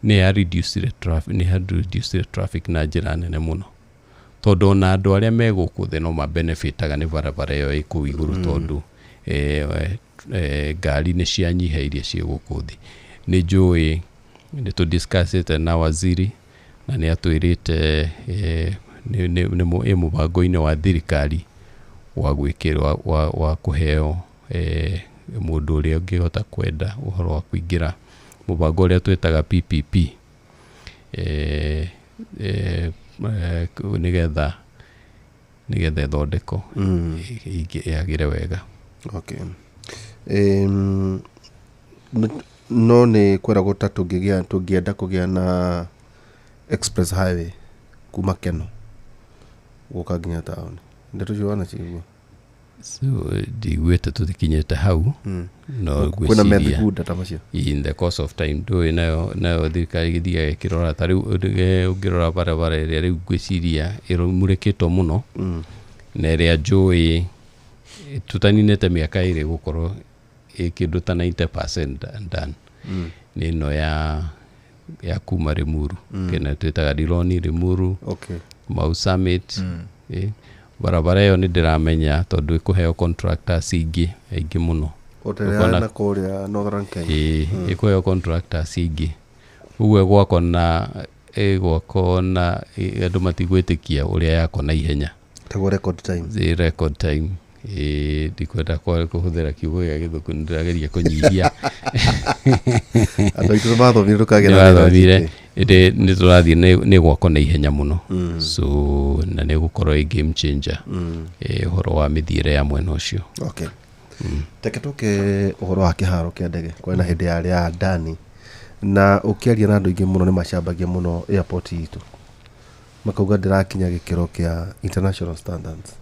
nĩ ya reduce traffic, nĩ ya reduce traffic na njĩra nene mũno, tondũ ona andũ arĩa me gũkũ thĩ no mabenefitaga nĩ barabara ĩyo ĩ kũu igũrũ, tondũ ngari nĩ cianyiha iria ciĩ gũkũ thĩ. Nĩ njũĩ nĩ tũdiscussĩte na waziri na nĩ atwĩrĩte ĩ mũbango-inĩ wa thirikari wa gwĩkĩrwo wa kũheo mũndũ ũrĩa ũngĩhota kwenda ũhoro wa kũingĩra mũbango ũrĩa twĩtaga PPP, nĩgetha ĩthondekwo yagĩre wega. Okay. No nĩ kweragwo ta tũngĩenda kũgĩa na express highway kuma Keno gũka nginya taũni, ndeto icio wanacigua? So ndiguĩte tũtikinyĩte hau, no kwĩna methugunda ta macio in the course of time ndũĩ nayo thirikari ĩgĩthiaga ĩkĩrora. Ta rĩu ũngĩrora barabara ĩrĩa rĩu ngwĩciria ĩrũmũrĩkĩtwo mũno na ĩrĩa njũĩ tũtaninĩte mĩaka ĩrĩ gũkorwo ĩ kĩndũ ta 90% done, nĩ ĩno ya kuma Limuru, kĩna twĩtaga Rironi Limuru, Mau Summit. Barabara ĩyo nĩ ndĩramenya tondũ ĩkũheo contractors ingĩ aingĩ mũno. Na kũrĩa Northern Kenya. Ĩkũheo contractors ingĩ, ũguo ĩgwakwo na andũ matigwĩtĩkia ũrĩa yakwo na ihenya. Taguo record time. Ĩ record time. Ndikwenda kũhũthĩra kiugo gĩa gĩthũngũ, nĩ ndĩrageria kũnyihia. Andũ aitũ nĩ mathomire, ndũkagĩa na thĩna. Nĩmathomire, ĩndĩ nĩ tũrathiĩ nĩ gwakwo na ihenya mũno, so na nĩ gũkorwo ĩ game changer ũhoro wa mĩthiĩre ya mwena ũcio. Okay. Reke tũke ũhoro wa kĩharo kĩa ndege. Kwĩ na hĩndĩ yarĩ ya Adani, na ũkĩaria na andũ aingĩ mũno nĩ macambagia mũno airport itũ, makauga ndĩrakinya gĩkĩro kĩa international standards.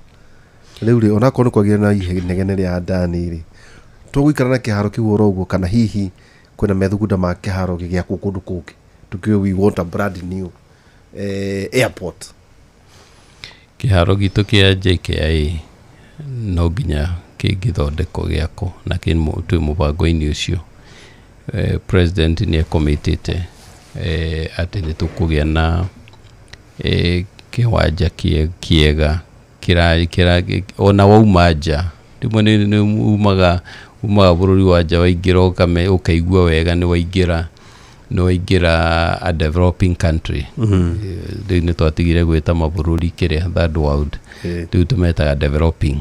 Rĩu rĩ, onakorwo nĩ kwagĩire na inegene rĩa Adani rĩ, tũgũikara na kĩharo kĩu oro ũguo, kana hihi kwĩna methugunda ma kĩharo gĩgĩakwo kũndũ kũngĩ, tukiuge we want a brand new airport? Kĩharo gitũ kĩa JKIA no nginya kĩngĩthondekwo gĩakwo, na twĩ mũbango-inĩ ũcio. President nĩ ekomĩtĩte atĩ nĩ tũkũgĩa na kĩwanja kĩega kĩra ona wauma nja, rĩmwe nĩ umaga bũrũri wa nja, waingĩra ũkaigua wega nĩ waingĩra a developing country. Rĩu nĩ twatigire gwĩta mabũrũri kĩrĩa third world, rĩu tũmetaga developing.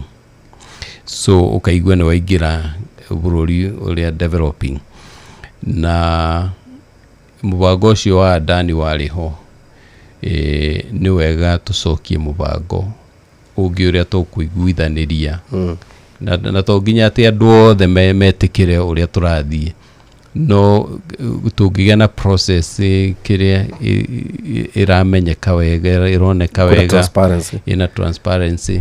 So ũkaigua nĩ waingĩra bũrũri ũrĩa developing, na mũbango ũcio wa Adani warĩ ho. Nĩ wega tũcokie mũbango ũngĩ ũrĩa tũkũiguithanĩria, na to nginya atĩ andũ othe metĩkĩre ũrĩa tũrathiĩ, no tũngĩgĩa na process kĩrĩa ĩramenyeka wega, ĩroneka wega, ĩna transparency.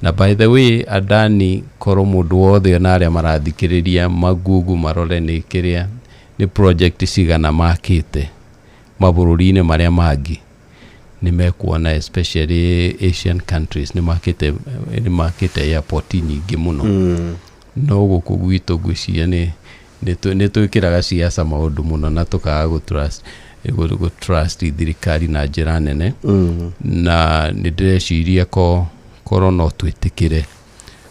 Na by the way, Adani korwo mũndũ wothe na arĩa marathikĩrĩria magugu marore nĩ kĩrĩa nĩ project cigana makĩte mabũrũri-inĩ marĩa mangĩ, nĩ mekuona especially Asian countries nĩ makĩte airport nyingĩ mũno. No gũkũ gwitũ ngwĩciria nĩ twĩkĩraga siasa maũndũ mũno na tũkaga gũ trust thirikari na njĩra nene. Na nĩ ndĩreciria korwo no twĩtĩkĩre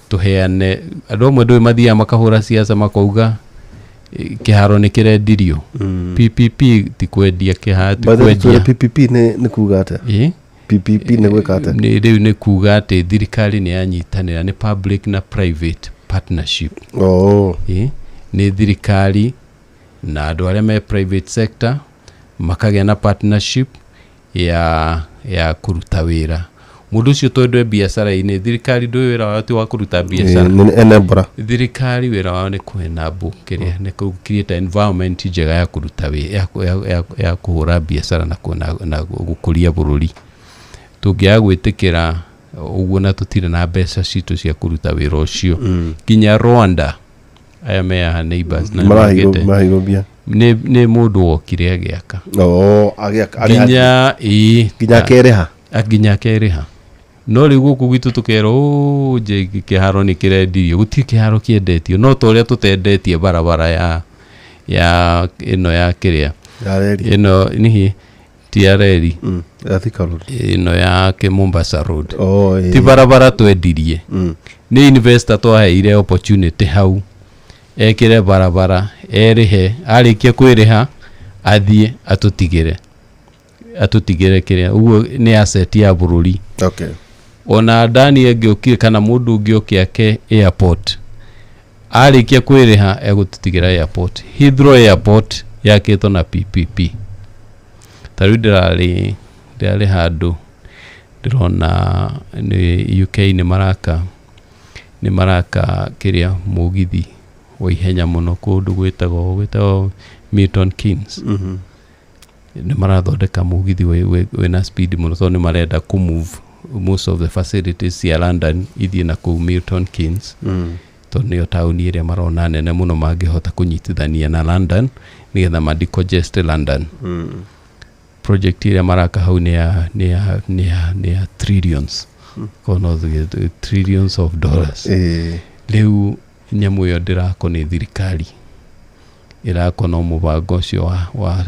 tũheane andũ amwe ndũĩ mathiaga makahũra siasa makauga kĩharo nĩ kĩrendirio. PPP ti kwendia kĩharo, ti kwendia. PPP nĩ kuga atĩa? PPP nĩ gwĩka atĩa? Rĩu nĩ kuga atĩ thirikari nĩ yanyitanĩra, nĩ public na private partnership. Oh. Ĩ, nĩ thirikari na andũ arĩa me private sector makagĩa na partnership ya kũruta wĩra. Mũndũ ũcio tondũ e biacara-inĩ, thirikari ndũĩ wĩra wao ti wa kũruta biacara. Nĩ enabler. Thirikari wĩra wao nĩ kũ-enable kĩrĩa, nĩ kũ create environment njega ya kũruta wĩ ya kũhũra biacara na gũkũria bũrũri. Tũngĩaga gwĩtĩkĩra ũguo na tũtirĩ na mbeca citũ cia kũruta wĩra ũcio, nginya Rwanda aya me haha neighbors na Maraheirwo nĩmaugĩte maraheirwo mbia. Nĩ mũndũ wokire agĩaka. Oh, agĩaka arĩha. Nginya ĩĩ. Nginya akerĩha. Nginya akerĩha. No rĩu gũkũ gwitũ tũkerwo nje kĩharo nĩ kĩrendirio. Gũtirĩ kĩharo kĩendetio, no ta ũrĩa tũtendetie barabara ya ĩno ya kĩrĩa Ya reri. Ĩno nihi ti ya reri. Ya Thika Road. Ĩno ya kĩ Mombasa Road. Oh, ti barabara twendirie, nĩ investor twaheire opportunity hau ekĩre barabara, erĩhe, arĩkia kwĩrĩha athiĩ atũtigĩre kĩrĩa ũguo nĩ asset ya bũrũri. Okay. Ona Dani angĩũkire kana mũndũ ũngĩ oke ake airport, arĩkia kwĩrĩha egũtũtigĩra airport. Heathrow Airport yakĩtwo na PPP. Ta rĩu ndĩrarĩ handũ ndĩrona nĩ UK nĩ maraka kĩrĩa mũgithi wa ihenya mũno kũndũ gwĩtagwo Milton Keynes. Nĩ marathondeka mũgithi wĩna speed mũno tondũ nĩ marenda kũ move most of the facilities cia London ithiĩ na kũu Milton Keynes, tondũ nĩyo taũni ĩrĩa marona nene mũno mangĩhota kũnyitithania na London nĩgetha ma decongest London. Project ĩrĩa maraka hau nĩ ya trillions, korwo no tuge trillions of dollars. Rĩu nyamũ ĩyo ndĩrakwo nĩ thirikari, ĩrakwo no mũbango ũcio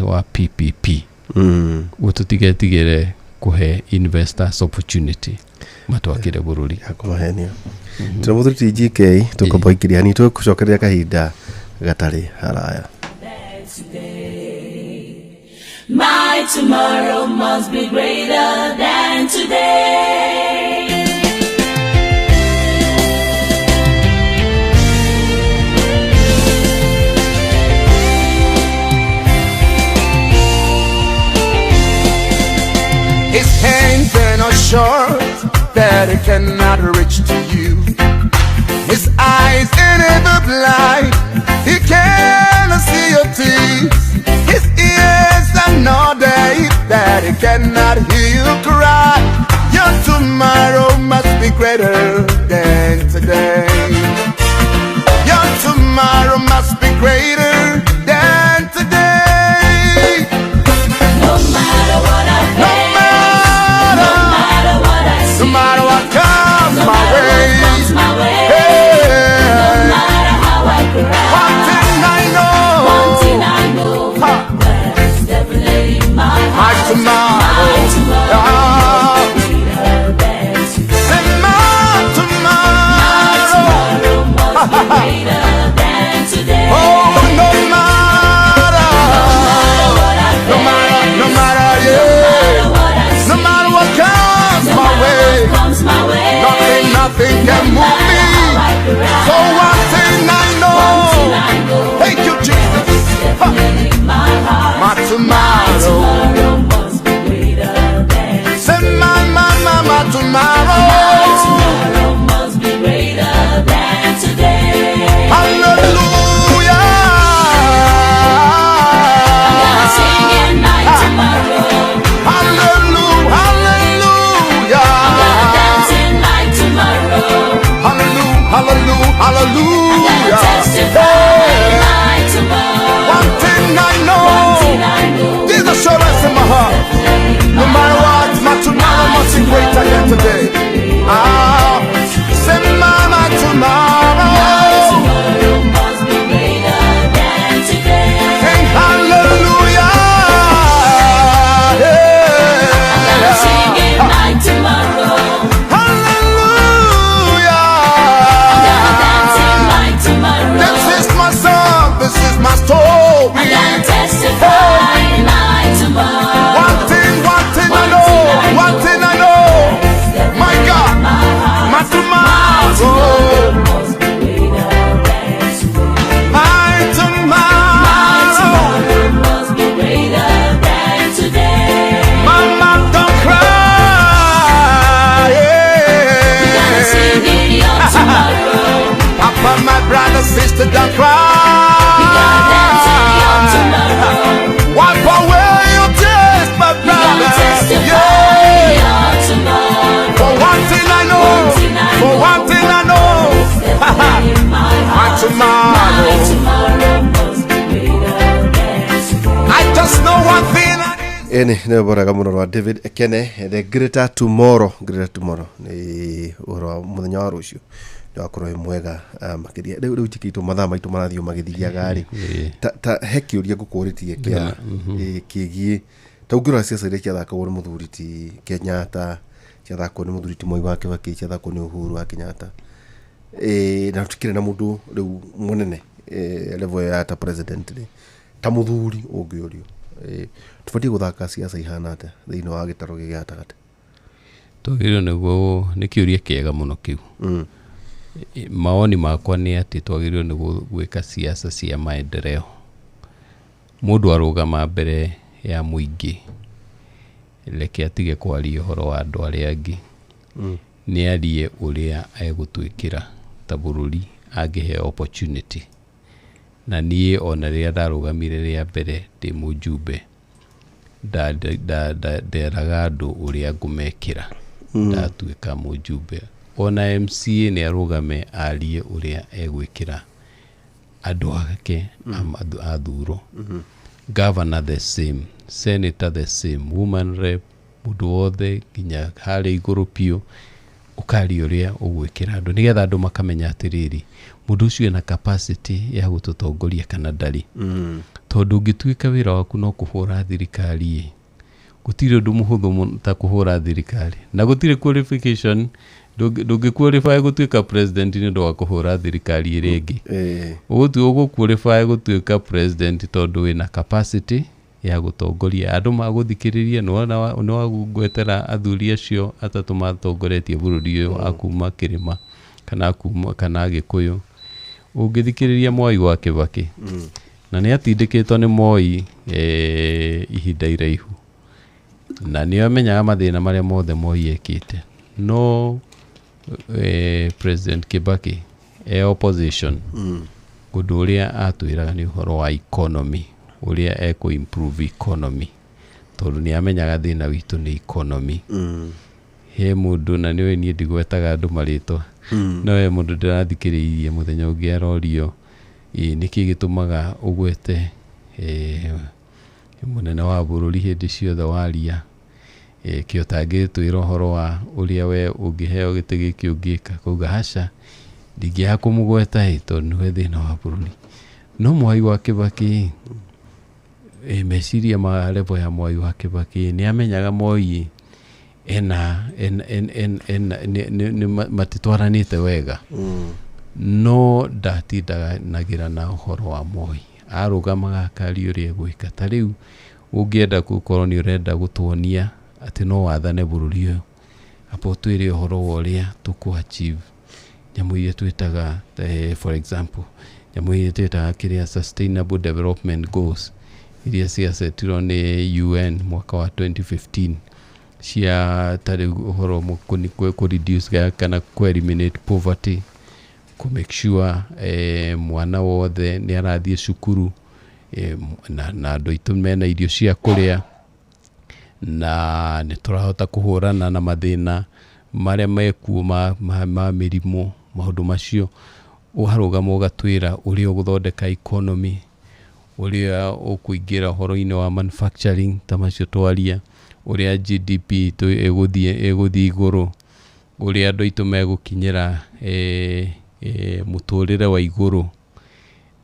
wa PPP. Ũguo tũtigetigĩre kũhe investors opportunity matwakĩre bũrũri. Ya kũmahenia. Tũna mũthuri ti GK tũkomba ikĩria hanini, tũgũcokereria kahinda gatarĩ haraya. My tomorrow must be greater than today. His hands are not short that he cannot reach to you. His eyes are never blind, he cannot see your tears. His ears are not deaf that he cannot hear you cry. Your tomorrow must be greater than today. Your tomorrow must be greater than today. No matter what I No face, matter, no matter what I see, no matter what comes no my matter way. what comes my way, Hey. no matter how I cry, One thing I know, one thing I know, Ha. that is definitely my my heart. tomorrow, My tomorrow Ah, greater than today. say my tomorrow. Tomorrow must be greater than today. Oh, no matter, What I no matter, no matter, yeah, matter what I see, no matter what comes no my matter way. what comes my way, Sit down, cry. We gonna dance in your tomorrow. Wipe away your tears, my We gonna brother. testify Yeah. your tomorrow. For one thing I know, One thing I for know. one thing I know, In my my heart, my tomorrow. tomorrow must be greater than today. I just know one thing I need. Ĩni nĩ rwĩmbo mũno rwa David Ekene, The Greater Tomorrow. Greater Tomorrow nĩ ũhoro wa mũthenya wa rũciũ nĩ wakorwo wĩ mwega makĩria. Rĩu njĩkĩtwo mathaa maitũ marathiĩ o magĩthiaga rĩ, ta he kĩũria ngũkũrĩtie kĩa kĩgiĩ ta ũngĩrora ciaca iria ciathakagwo nĩ mũthuri ti Kenyatta, ciathakwo nĩ mũthuri ti Moi wa Kibaki, ciathakwo nĩ Uhuru wa Kenyatta, na tũtikĩrĩ na mũndũ rĩu mũnene level ya ta president rĩ, ta mũthuri ũngĩũrio, tũbatiĩ gũthaka ciaca ihana atĩa thĩinĩ wa gĩtarũ gĩkĩ gatagatĩ? Twagĩrĩirwo nĩguo, nĩ kĩũria kĩega mũno kĩu. Maoni makwa nĩ atĩ twagĩrĩirwo nĩ gwĩka siasa cia maendeleo. Mũndũ arũgama mbere ya mũingĩ, reke atige kwaria ũhoro wa andũ arĩa angĩ, nĩ arie ũrĩa egũtwĩkĩra ta bũrũri angĩheo opportunity. Na niĩ ona rĩrĩa ndarũgamire rĩa mbere ndĩ mũjumbe, nderaga andũ ũrĩa ngũmekĩra ndatuĩka mũjumbe. Ona MCA nĩ arũgame arie ũrĩa egwĩkĩra andũ ake athurwo. Governor the same, senator the same, woman rep, mũndũ wothe nginya harĩa igũrũ biũ, ũkaria ũrĩa ũgwĩkĩra andũ nĩgetha andũ makamenya atĩrĩrĩ, mũndũ ũcio ena capacity ya gũtũtongoria kana ndarĩ. Tondũ ũngĩtuĩka wĩra waku no kũhũra thirikari ĩ, gũtirĩ ũndũ mũhũthũ mũno ta kũhũra thirikari, na gũtirĩ qualification. Ndũngĩ qualify gũtuĩka president nĩ ũndũ wa kũhũra thirikari ĩrĩa ĩngĩ. Ũgũtua ũgũ qualify gũtuĩka president tondũ wĩna capacity ya gũtongoria andũ magũthikĩrĩria. Nĩ wagwetera athuri acio atatũ matongoretie bũrũri ũyũ akuma kĩrĩma kana akuma kana Agĩkũyũ. Ũngĩthikĩrĩria Mwai wa Kibaki, na nĩ atindĩkĩtwo nĩ Moi ihinda iraihu, na nĩ amenyaga mathĩna marĩa mothe Moi ekĩte, no President Kibaki e opposition, ũndũ ũrĩa atwĩraga nĩ ũhoro wa economy, ũrĩa ekũ improve economy, tondũ nĩ amenyaga thĩna witũ nĩ economy. He mũndũ, na nĩwe niĩ ndigwetaga andũ marĩtwa, no he mũndũ ndĩrathikĩrĩirie mũthenya ũngĩ arorio, ĩ nĩkĩ gĩtũmaga ũgwete mũnene wa bũrũri hĩndĩ ciothe waria, kĩ ũtangĩtwĩra ũhoro wa ũrĩa we ũngĩheo gĩtĩ gĩkĩ ũngĩka? Kauga aca, ndingĩaga kũmũgweta ĩ tondũ nĩwe thĩna wa bũrũri. No Mwai wa Kibaki, meciria ma level ya Mwai wa Kibaki, nĩ amenyaga Moi ena ena nĩ matitwaranĩte wega, no ndatindanagĩra na ũhoro wa Moi, arũgamaga akaria ũrĩa egwĩka. Ta rĩu ũngĩenda gũkorwo nĩ ũrenda gũtuonia atĩ no wathane bũrũri ũyũ, amba ũtwĩre ũhoro wa ũrĩa tũkũ achieve nyamũ iria twĩtaga, for example, nyamũ iria twĩtaga kĩrĩa Sustainable Development Goals iria ciasetirwo nĩ UN mwaka wa 2015, cia ta rĩu ũhoro kũ reduce kana kũ eliminate poverty, kũ make sure mwana wothe nĩ arathiĩ cukuru, na andũ aitũ mena irio cia kũrĩa, na nĩ tũrahota kũhũrana na mathĩna marĩa mekuo ma mĩrimũ, maũndũ macio. Ũharũgama ũgatwĩra ũrĩa ũgũthondeka economy, ũrĩa ũkũingĩra ũhoro-inĩ wa manufacturing ta macio twaria, ũrĩa GDP ĩgũthiĩ igũrũ, ũrĩa andũ aitũ megũkinyĩra mũtũrĩre wa igũrũ.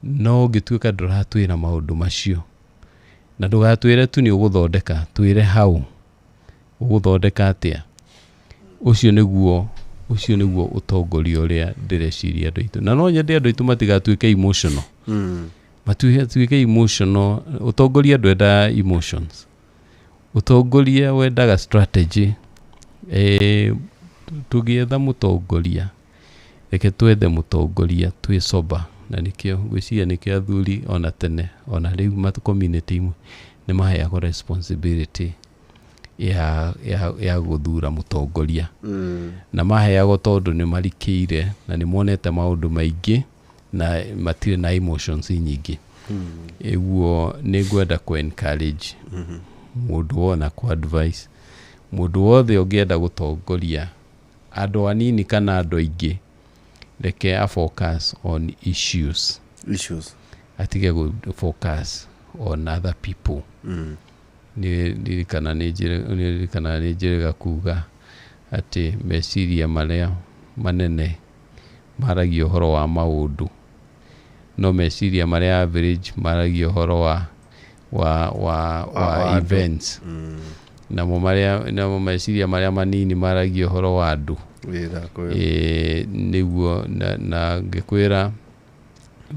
No ũngĩtuĩka ndũratwĩra maũndũ macio, na ndũgatwĩre tu nĩ ũgũthondeka, twĩre hau ũgũthondeka atĩa. Ũcio nĩguo ũtongoria ũrĩa ndĩreciria andũ aitũ, na no nyende andũ aitũ matigatuĩke emotional, matuĩke emotional. Ũtongoria ndwendaga emotions, ũtongoria wendaga strategy. Tũgĩetha mũtongoria, reke twethe mũtongoria twĩ sober, na nĩkĩo ngwĩciria nĩkĩo athuri ona tene ona rĩu community imwe nĩ maheagwo responsibility ya gũthura mũtongoria, na maheagwo tondũ nĩ marikĩire na nĩ monete maũndũ maingĩ. Na matirĩ na emotions nyingĩ. Ĩguo nĩ ngwenda kũ encourage mũndũ wona kũ advice mũndũ wothe ũngĩenda gũtongoria andũ anini kana andũ aingĩ, reke a focus on issues. Issues. Atige gũ focus on other people. Nĩ ndirikana nĩ njĩrĩga kuga atĩ meciria marĩa manene maragia ũhoro wa maũndũ, no meciria marĩa average maragia ũhoro wa events. Namo marĩa namo meciria marĩa manini maragia ũhoro wa andũ. Nĩguo na ngĩkwĩra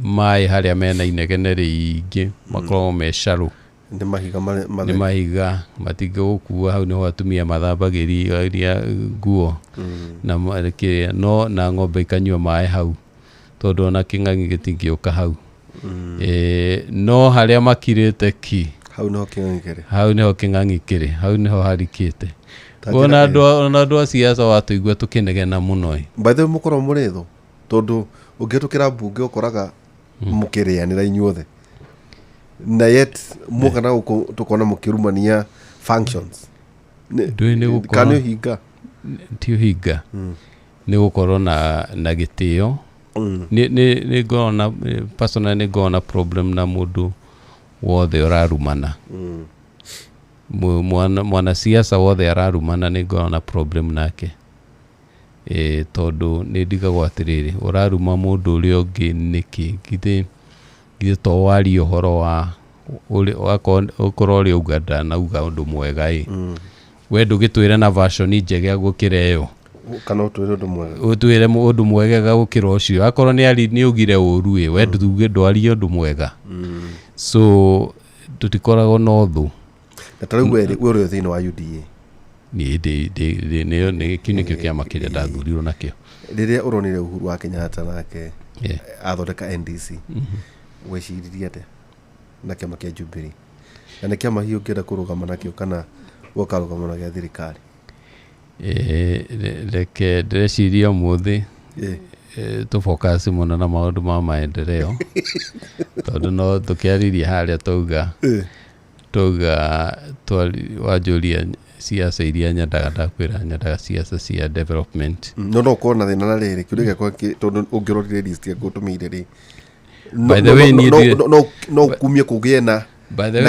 maĩ harĩa mena inegene rĩingĩ makoragwo me shallow. Nĩ mahiga nĩ mahiga matingĩgũkua. Hau nĩho atumia mathambagĩria nguo na kĩrĩa, no na ng'ombe ikanyua maĩ hau tondũ ona kĩng'ang'i gĩtingĩũka hau. No harĩa makirĩte ki, hau nĩho kĩng'ang'i kĩrĩ, hau nĩho kĩng'ang'i kĩrĩ, hau nĩho harikĩte. Ona andũ a siasa watũigua tũkĩnegena mũno. By the way, mũkorwo mũrĩ thũ tondũ ũngĩhĩtũkĩra mbunge ũkoraga mũkĩrĩanĩra inyuothe, na yet mũka na gũkũ tũkona mũkĩrumania functions. Kana nĩ ũhinga? Ti ũhinga, nĩ gũkorwo na gĩtĩo. Nĩ ngoragwo na personally, nĩ ngoragwo na problem na mũndũ wothe ũrarumana. Mwanasiasa wothe ararumana nĩ ngoragwo na problem nake. Tondũ nĩ ndigagwo atĩrĩrĩ, ũraruma mũndũ ũrĩa ũngĩ nĩkĩ? Githĩ to warie ũhoro wa ũkorwo ũrĩa auga ndanauga ũndũ mwega ĩ, we ndũgĩtwĩre na version njega gũkĩra ĩyo, kana ũtwĩre ũndũ mwega, ũtwĩre ũndũ mwega gũkĩra ũcio. Akorwo nĩ augire ũru ĩ, we nduge ndwarie ũndũ mwega. So tũtikoragwo na ũthũ. Na ta rĩu we ũrĩ thĩinĩ wa UDA? Niĩ kĩu nĩkĩo kĩama kĩrĩa ndathurirwo nakĩo. Rĩrĩa ũronire Uhuru wa Kenyatta nake athondeka NDC, weciririe atĩa na kĩama kĩa Jubilee? Na nĩ kĩama hihi ũngĩenda kũrũgama nakĩo kana ũkarũgama na gĩa thirikari? Reke ndĩreciria ũmũthĩ tũ focus mũno na maũndũ ma maendeleo, tondũ no tũkĩarĩria harĩa tauga wanjũria siasa iria nyendaga, ndakwĩra nyendaga siasa cia development. No no ũkorwo na thĩna na rĩrĩ kĩũria gĩakwa, tondũ ũngĩrorire list yaku ũtũmĩire rĩ, By the way, no ũkumie kũgĩe na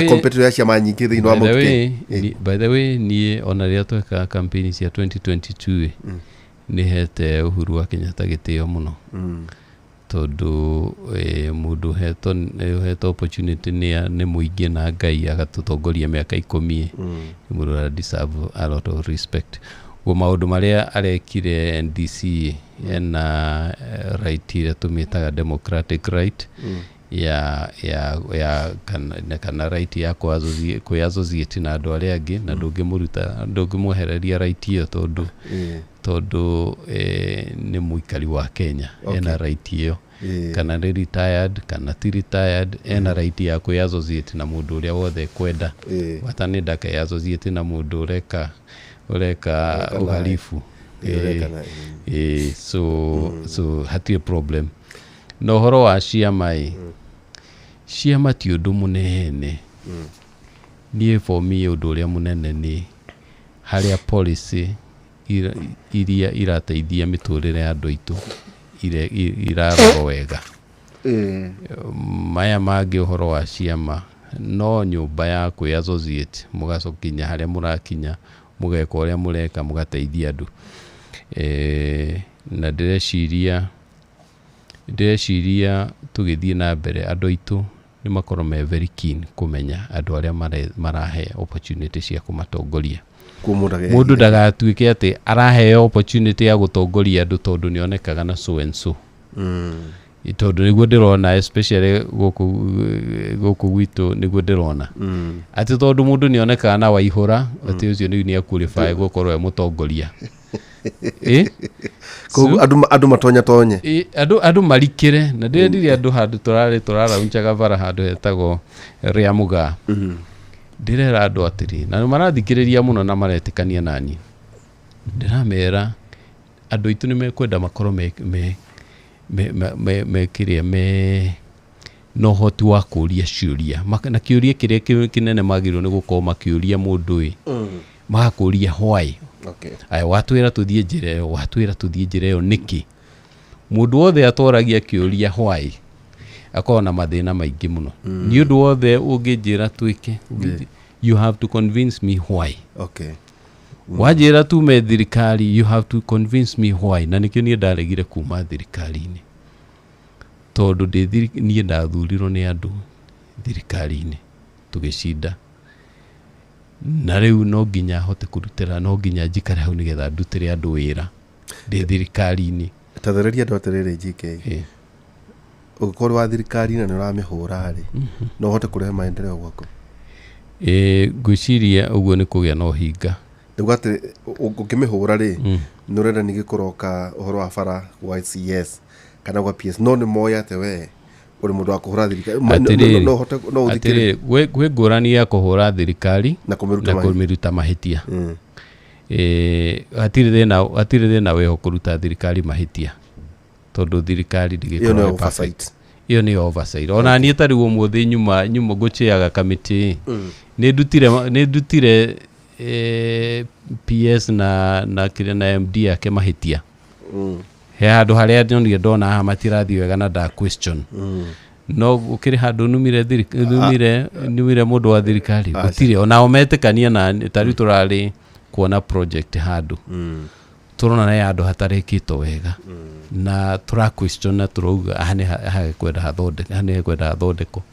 competitor ya ciama nyingĩ thĩinĩ wa Mount Kenya. By the way, niĩ ona rĩrĩa twekaga campaign cia 2022 nĩ hete Uhuru wa Kenyatta gĩtĩo mũno, tondũ mũndũ ũhetwo opportunity nĩ mũingĩ na Ngai agatũtongoria mĩaka 10, nĩ mũndũ ũra deserve a lot of respect. Guo maũndũ marĩa arekire NDC, ena right ĩrĩa tũmĩtaga democratic right ya kana right ya kwĩ-associate na andũ arĩa angĩ, na ndũngĩmũruta, ndũngĩmwehereria right ĩyo tondũ nĩ mũikari wa Kenya, ena right ĩyo. Kana nĩ retired kana ti retired, ena right ya kwĩ-associate na mũndũ ũrĩa wothe ekwenda. Bata nĩ ndake-associate na mũndũ ũreka ũhalifu. So hatirĩ problem. Na ũhoro wa ciama ĩ, ciama ti ũndũ mũnene. Niĩ for me ũndũ ũrĩa mũnene nĩ harĩa policy iria irateithia mĩtũrĩre ya andũ aitũ irarorwo wega. Maya mangĩ ũhoro wa ciama no nyũmba ya kwĩ-associate, mũgacokinya harĩa mũrakinya, mũgeka ũrĩa mũreka, mũgateithia andũ. Na ndĩreciria tũgĩthiĩ na mbere andũ aitũ nĩ makorwo me very keen kũmenya andũ arĩa marahe opportunity cia kũmatongoria. Mũndũ ndagatuĩke atĩ araheo opportunity ya gũtongoria andũ tondũ nĩonekaga na so and so. Tondũ nĩguo ndĩrona especially gũkũ gwitũ nĩguo ndĩrona atĩ tondũ mũndũ nĩonekaga na Waihũra atĩ ũcio nĩ qualify gũkorwo e mũtongoria. Koguo andũ matonya tonye. Andũ marikĩre. Na ndĩrendire andũ handũ tũrarĩ tũraraunjaga bara handũ hetagwo rĩa Mũgaa. Ndĩrera andũ atĩrĩ, na marathikĩrĩria mũno na maretĩkania nani. Ndĩramera andũ aitũ nĩ mekwenda makorwo me, me, me, me kĩrĩa me na ũhoti wa kũria ciũria. Na kĩũria kĩrĩa kĩnene magĩrĩirwo nĩ gũkorwo makĩũria mũndũ ĩ, magakũria why. Aya, watwĩra tũthiĩ njĩra ĩyo, watwĩra tũthiĩ njĩra ĩyo nĩkĩ? Mũndũ wothe atoragia kĩũria why akoragwo na mathĩna maingĩ mũno. Nĩ ũndũ wothe ũngĩnjĩra twĩke, you have to convince me why. Wanjĩra tume thirikari, you have to convince me why. Na nĩkĩo niĩ ndaregire kuma thirikari-inĩ, tondũ niĩ ndathurirwo nĩ andũ thirikari-inĩ tũgĩcinda, na rĩu no nginya hote kũrutĩra, no nginya njikare hau nĩgetha ndutĩre andũ wĩra ndĩ thirikari-inĩ. Tathereria andũ atĩrĩrĩ, GK, ũngĩkorwo wa thirikari na nĩ ũramĩhũra rĩ, no ũhote kũrehe maendeleo gwaku? Ĩ, ngwĩciria ũguo nĩ kũgĩa na ũhinga. Nĩguo atĩ ũngĩmĩhũra rĩ, nĩ ũrenda ningĩ kũroka ũhoro wa bara gwa CS kana gwa PS, no nĩ moĩ atĩ we ũrĩ mũndũ wa kũhũra thirikari. Atĩrĩrĩ, No ũhote, no ũthikĩrĩrie. Atĩrĩrĩ, gwĩ ngũrani ya kũhũra thirikari na kũmĩruta na mahĩtia. Kũmĩruta mahĩtia. Hatirĩ thĩna wĩho kũruta thirikari mahĩtia, tondũ thirikari Ĩyo ndĩgĩkoragwo nĩ ĩ perfect. oversight. Ĩyo nĩ oversight. Ona niĩ ta rĩu ũmũthĩ nyuma ngũchĩaga kamĩtĩ, nĩ ndutire PS na kĩrĩa na MD yake mahĩtia. He handũ harĩa nyonire ndona haha matirathiĩ wega na nda question, no gũkĩrĩ handũ numire mũndũ wa thirikari? Gũtirĩ. Onao metĩkania na ta rĩu tũrarĩ kuona project handũ, tũrona nĩ handũ hatarĩkĩtwo wega na tũra question na tũrauga haha nĩ hakwenda hathondeke, haha nĩ hekwenda hathondekwo.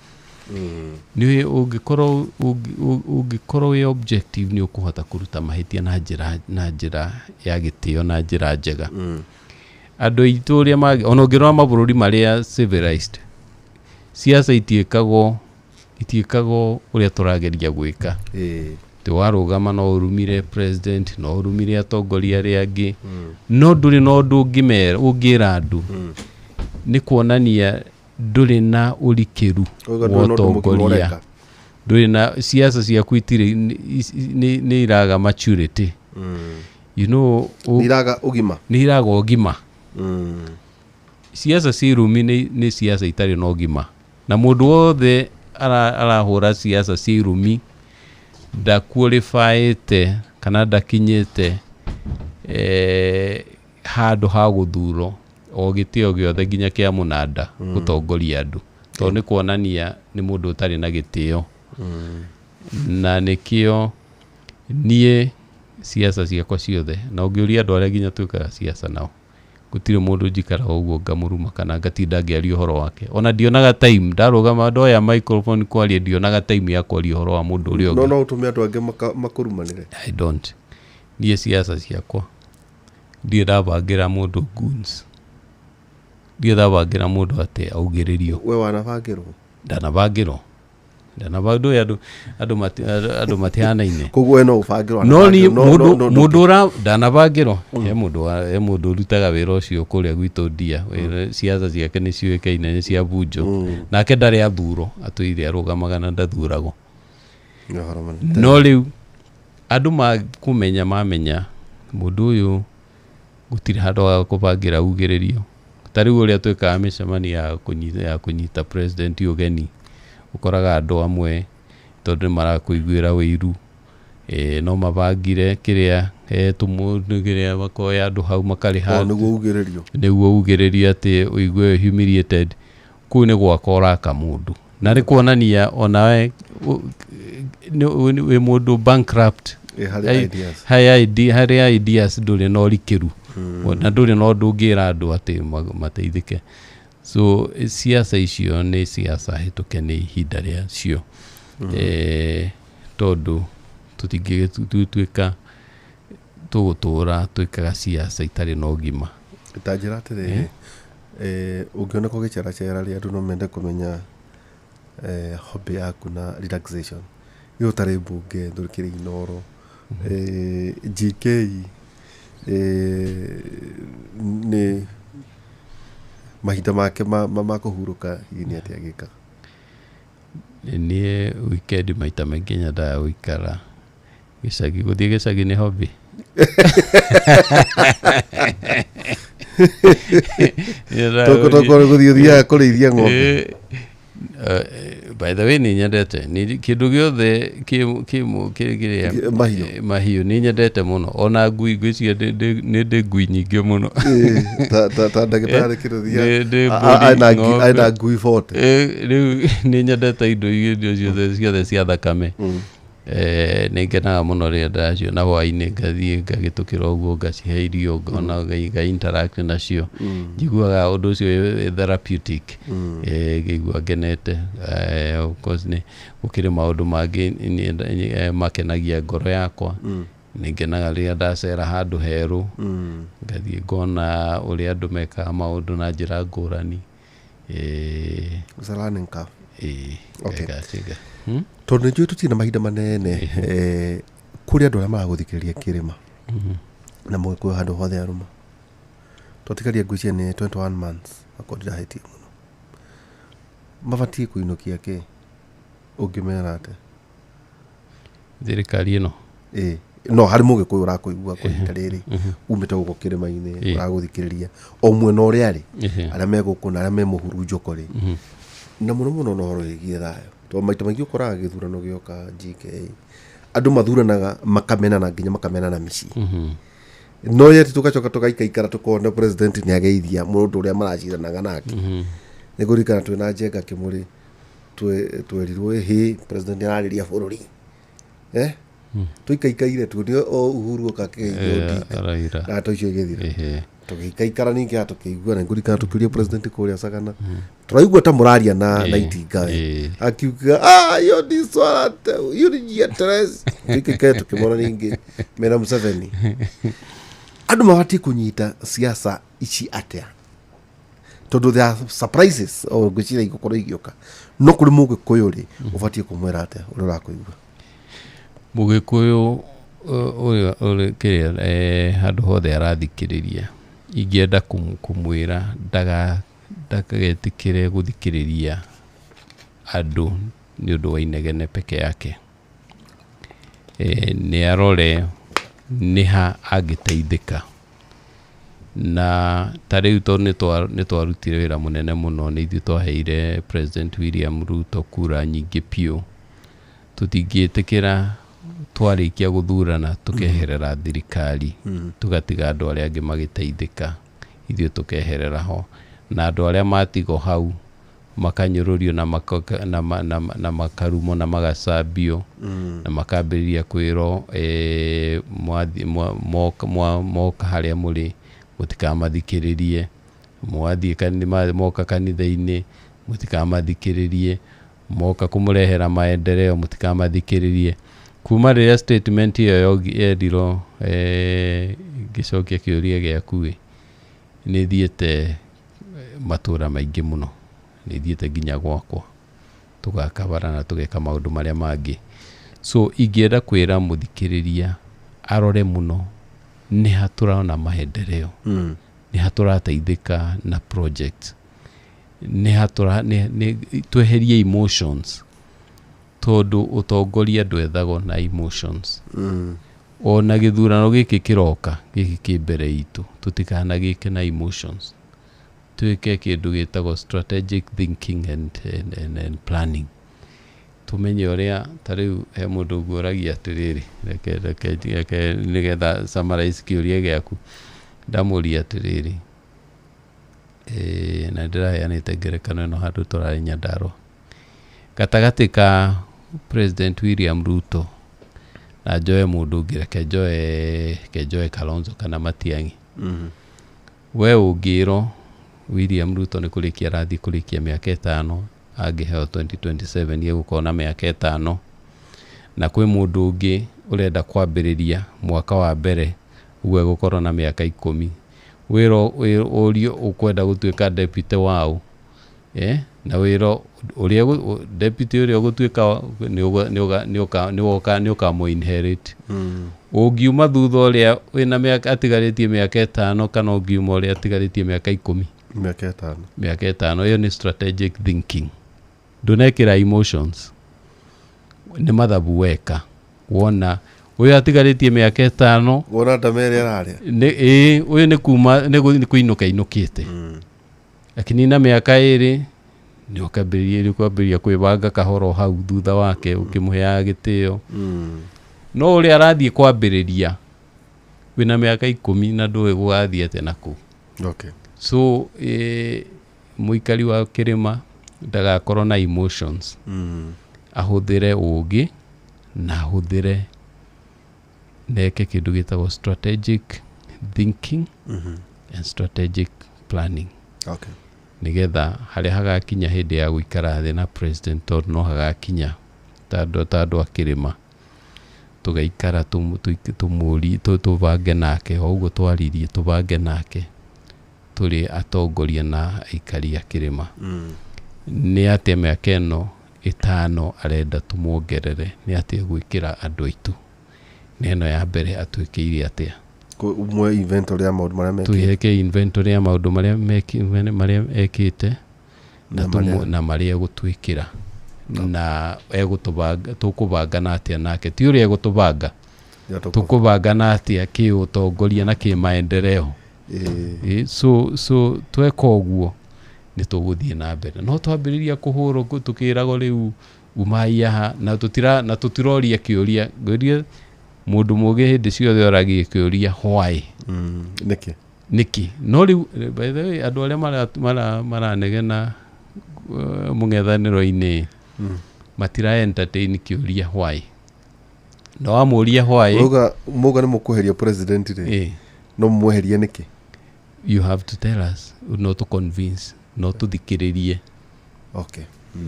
Nĩ ũngĩkorwo wĩ objective, nĩ ũkũhota kũruta mahĩtia na njĩra ya gĩtĩo na njĩra njega. Andũ aitũ ũrĩa ona ũngĩrora mabũrũri marĩa civilized, siasa itiĩkagwo ũrĩa tũrageria gwĩka. Atĩ warũgama no ũrumire president, no ũrumire atongoria arĩa angĩ, no ndũrĩ na ũndũ ũngĩmera ũngĩra andũ. Nĩ kuonania ndũrĩ na ũrikĩru Ũgauga wa ndũrĩ na ũndũ mũgima ũtongoria. ũreka. Ndũrĩ na siasa ciaku itirĩ nĩ iraga maturity. Nĩ iraga ũgima. Nĩ iraga ũgima. Siasa cia irumi nĩ siasa itarĩ na ũgima, na mũndũ wothe arahũra siasa cia irumi ndakuĩrĩbaĩte kana ndakinyĩte handũ ha gũthurwo o gĩtĩo gĩothe nginya kĩa mũnanda gũtongoria andũ, tondũ nĩ kuonania nĩ mũndũ ũtarĩ na gĩtĩo. Na nĩkĩo niĩ siasa ciakwa ciothe, na ũngĩũria andũ arĩa nginya twĩkaga siasa nao, gũtirĩ mũndũ njikaraga ũguo ngamũruma kana ngatinda ngĩaria ũhoro wake. Ona ndionaga time ndarũgama ndoya microphone kwaria, ndionaga time ya kwaria ũhoro wa mũndũ ũrĩa No ũngĩ. No ũtũme andũ angĩ makũrumanĩre. I don't. Niĩ siasa ciakwa ndirĩ ndabangĩra mũndũ goons, ndirĩ ndabangĩra mũndũ atĩ augĩrĩrio. We wanabangĩrwo? Ndanabangĩrwo, ndanabangĩrwo. Andũ matihanaine. Koguo we no ũbangĩrwo? No ni Wanabangĩrwo, mũndũ no mũndũ ũra ndanabangĩrwo, he mũndũ ũrutaga wĩra ũcio kũrĩa gwitũ ndia. Siasa ciake nĩ ciũĩkaine nĩ cia bunjo, nake ndarĩ athuro, atũire arũgamaga na ndathuragwo. Nĩ ũhoro mũnene. No rĩu andũ makũmenya mamenya mũndũ ũyũ gũtirĩ handũ ha kũbangĩra ugĩrĩrio. Ta rĩu ũrĩa twĩkaga mĩcemanio ya kũnyita president ũgeni, ũkoraga andũ amwe tondũ nĩ marakũiguĩra wĩiru, no mabangire kĩrĩa tũmũndũ kĩrĩa makoya andũ hau makarĩha. O nĩguo ugĩrĩrio. Nĩguo ugĩrĩrio atĩ ũigue humiliated. Kũu nĩ gwaka ũraka mũndũ, na nĩ kuonania onawe wĩ mũndũ bankrupt. Harĩ ideas. Harĩ ideas ndũrĩ na ũrikĩru na ndũrĩ na ũndũ ũngĩra andũ atĩ mateithĩke. So siasa icio nĩ siasa hĩtũke nĩ ihinda rĩacio, tondũ tũtingĩtuĩka tũgũtũra twĩkaga siasa itarĩ na ũgima. Ta njĩra atĩrĩrĩ, ũngĩoneka ũgĩceracera rĩ, andũ no mende kũmenya hobby yaku na relaxation ĩ ũtarĩ mbunge, ndũkĩrĩ Inoro, GK, nĩ mahinda make ma kũhurũka hihi nĩ atĩa agĩkaga? Niĩ weekend maita maingĩ nyendaga gũikara gĩcagi. Gũthiĩ gĩcagi nĩ hobby. Tokorwo gũthiĩ ũthiaga kũrĩithia ng'ombe. By the way, nĩ nyendete kĩndũ gĩothe kĩrĩa Mahiũ. Mahiũ nĩ nyendete mũno, ona ngui, ngwĩciria nĩ ndĩ ngui nyingĩ mũno. Ĩĩ, ta ndagĩtarĩ Kĩrũthia Ndĩ mbũri, ng'ombe. Ena ngui 40. Rĩu nĩ nyendete indo ciothe cia thakame. Nĩ ngenaga mũno rĩrĩa ndĩraciona hwaĩ-inĩ, ngathiĩ ngagĩtũkĩra ũguo, ngacihe irio, ngona nga interact nacio. Njiguaga ũndũ ũcio wĩ therapeutic. Ngaigua ngenete. Of course nĩ gũkĩrĩ maũndũ mangĩ makenagia ngoro yakwa. Nĩ ngenaga rĩrĩa ndacera handũ herũ, ngathiĩ ngona ũrĩa andũ mekaga maũndũ na njĩra ngũrani. It's a learning curve. Ĩĩ, Okay. ngatinga. Tondũ nĩ njũĩ tũtirĩ na mahinda manene, kũrĩ andũ arĩa maragũthikĩrĩria kĩrĩma na mũgĩkũyũ handũ hothe arũma, twatigaria ngwĩciria nĩ 21 months, akorwo ndirahĩtia mũno, mabatiĩ kũinũkia kĩ, ũngĩmera atĩa? Thirikari ĩno? Ĩĩ, no harĩ mũgĩkũyũ ũrakũigua kwa ihinda rĩrĩ, umĩte gũkũ kĩrĩma-inĩ, ũragũthikĩrĩria o mwena ũrĩa arĩ, arĩa me gũkũ na arĩa me mũhurunjũko rĩ, na mũno mũno na ũhoro wĩgiĩ thayũ, tondũ maita maingĩ ũkoraga gĩthurano gĩoka GK andũ mathuranaga makamenana, nginya makamenana mĩciĩ, no yet tũgacoka tũgaikaikara tũkona president nĩ ageithia mũndũ ũrĩa maraciranaga nake. Nĩ kũririkana twĩna Njenga Kĩmũrĩ twerirwo hĩ president nĩ ararĩria bũrũri, tũikaikaire tuonio o Uhuru oka akĩgeithia Odinga Raila. Na to icio igĩthira. Tũgĩikaikara ningĩ tũkĩigua na ngũririkana tũkĩũria president kũrĩa Sagana, tũraigua ta mũraria na itinga we. Akiuga, "Ah, hiyo ni swala hiyo ni njia teresi." Tũikaikaire tũkĩmona ningĩ mena Museveni. Andũ mabatiĩ kũnyita siasa ici atĩa? Tondũ there are surprises o ngwĩciria igũkorwo igĩũka, no kũrĩ mũgĩkũyũ rĩ, ũbatiĩ kũmwĩra atĩa ũrĩa ũrakũigua? Mũgĩkũyũ ũrĩa ũrĩ kĩrĩa handũ hothe arathikĩrĩria, ingĩenda kũmwĩra ndakagetĩkĩre gũthikĩrĩria andũ nĩ ũndũ wa inegene peke yake. Nĩ arore nĩ ha angĩteithĩka. Na ta rĩu tondũ nĩ twarutire wĩra mũnene mũno, nĩ ithuĩ twaheire President William Ruto kura nyingĩ biũ, tũtingĩtĩkĩra twarĩkia gũthurana tũkeherera thirikari, tũgatiga andũ arĩa angĩ magĩteithĩka, ithuĩ tũkeherera ho, na andũ arĩa matigwo hau makanyũrũrio na makarumwo na magacambio na makambĩrĩria kwĩrwo moka harĩa mũrĩ mũtikamathikĩrĩrie, mwathiĩ moka kanitha-inĩ mũtikamathikĩrĩrie, moka kũmũrehera maendeleo mũtikamathikĩrĩrie. Kuma rĩrĩa statement ĩyo yerirwo, ngĩcokia kĩũria gĩaku ĩ, nĩ thiĩte matũra maingĩ mũno, nĩ thiĩte nginya gwakwa, tũgakabara na tũgeka maũndũ marĩa mangĩ. So ingĩenda kwĩra mũthikĩrĩria arore mũno nĩ ha tũrona maendeleo, nĩ ha tũrateithĩka na project, nĩ ha tũra nĩ tweherie emotions, tondũ ũtongoria ndwethagwo na emotions. Ona gĩthurano gĩkĩ kĩroka gĩkĩ kĩ mbere itũ, tũtikanagĩke na emotions, twĩke kĩndũ gĩtagwo strategic thinking and planning, tũmenye ũrĩa. Ta rĩu he mũndũ nguoragia atĩrĩrĩ, reke nĩgetha summarize kĩũria gĩaku, ndamũria atĩrĩrĩ, na ndĩraheanĩte ngerekano ĩno handũ tũrarĩ Nyandarua, gatagatĩ ka President William Ruto na njoe mũndũ ũngĩ, reke njoe Kalonzo kana Matiang'i, we ũngĩrwo William Ruto nĩ kũrĩkia arathiĩ kũrĩkia mĩaka 5, angĩheo 2027 egũkorwo na mĩaka 5, na kwĩ mũndũ ũngĩ ũrenda kwambĩrĩria mwaka wa mbere, ũguo egũkorwo na mĩaka 10, wĩrwo ũrio ũkwenda gũtuĩka deputy waũ, na wĩrwo ũrĩa deputy ũrĩa ũgũtuĩka nĩ ũkamũ inherit, ũngiuma thutha ũrĩa wĩna mĩaka atigarĩtie mĩaka 5, kana ũngiuma ũrĩa atigarĩtie mĩaka 10? Mĩaka 5. Mĩaka 5. Ĩyo nĩ strategic thinking, ndũnekĩra emotions, nĩ mathabu weka wona. Ũyũ atigarĩtie mĩaka 5. Wona ndama ĩrĩa ararĩa. Nĩ ĩĩ, ũyũ nĩ kuma nĩ kũinũka inũkĩte, akĩnina mĩaka 2 nĩ ũkambĩrĩria rĩu kwambĩrĩria kwĩbanga kahoro hau thutha wake ũkĩmũheaga gĩtĩo. No ũrĩa arathiĩ kwambĩrĩria wĩna mĩaka 10 na ndũĩ gũgathiĩ atĩa nakũu. So mũikari wa kĩrĩma ndagakorwo na emotions, ahũthĩre ũgĩ na ahũthĩre neke kĩndũ gĩtagwo strategic thinking and strategic planning, nĩgetha harĩa hagakinya hĩndĩ ya gũikara thĩ na president, tondũ no hagakinya ta andũ a kĩrĩma tũgaikara tũmũrie tũbange nake o ũguo twaririe, tũbange nake tũrĩ atongoria na aikari a kĩrĩma, nĩ atĩa mĩaka ĩno 5 arenda tũmuongerere, nĩ atĩa gwĩkĩra andũ aitũ, nĩ ĩno ya mbere atwĩkĩire atĩa. Mwe inventory ya maũndũ marĩa mekĩte. Twĩheke inventory ya maũndũ marĩa marĩa ekĩte na na marĩa egũtwĩkĩra na egũtũbanga, tũkũbangana atĩa nake, ti ũrĩa egũtũbanga, tũkũbangana atĩa kĩũtongoria na kĩmaendeleo. So tweka ũguo nĩ tũgũthiĩ na mbere, no twambĩrĩria kũhũrwo tũkĩragwo rĩu umai haha na tũtira na tũtiroria kĩũria. Ngwĩrie mũndũ mũgĩ hĩndĩ ciothe oragie kĩũria why. Nĩkĩ? Nĩkĩ? No rĩu by the way, andũ arĩa maranegena mũng'ethanĩro-inĩ matira entertain kĩũria why, na wamũria why. Muga muga nĩ mũkweheria president rĩ, no mũmweherie nĩkĩ? You have to tell us, no to convince, no tũthikĩrĩrie,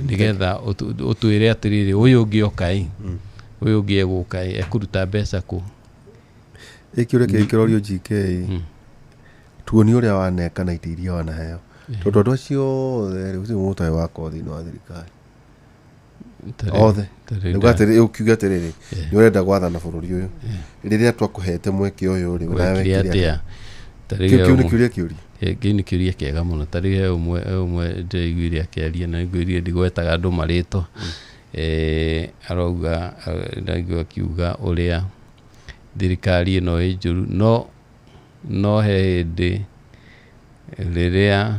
nĩgetha ũtwĩre atĩrĩrĩ, ũyũ ũngĩ oka ĩ, ũyũ ũngĩ egũka ĩ, ekũruta mbeca kũ? Ĩ kĩũria kĩngĩ kĩrorio GK, tuonie ũrĩa waneka na itĩ iria wanaheo, tondũ andũ acio othe rĩ, gũtirĩ mũndũ ũtarĩ wakorwo thĩinĩ wa thirikari othe. Nĩuga atĩrĩ, ũkiuga atĩrĩrĩ, nĩ ũrenda gwathana bũrũri ũyũ, rĩrĩa twakũhete mweke ũyũ rĩ, nawe wekire wekire atĩa? atĩa? Kĩu nĩ kĩũria kĩũria. Kĩu nĩ kĩũria kĩega mũno. Ta rĩu he ũmwe ndĩraiguire akĩaria, na ngwĩrire ndigwetaga andũ marĩtwa. Arauga, ndaigua akiuga ũrĩa thirikari ĩno ĩ njũru, no he hĩndĩ rĩrĩa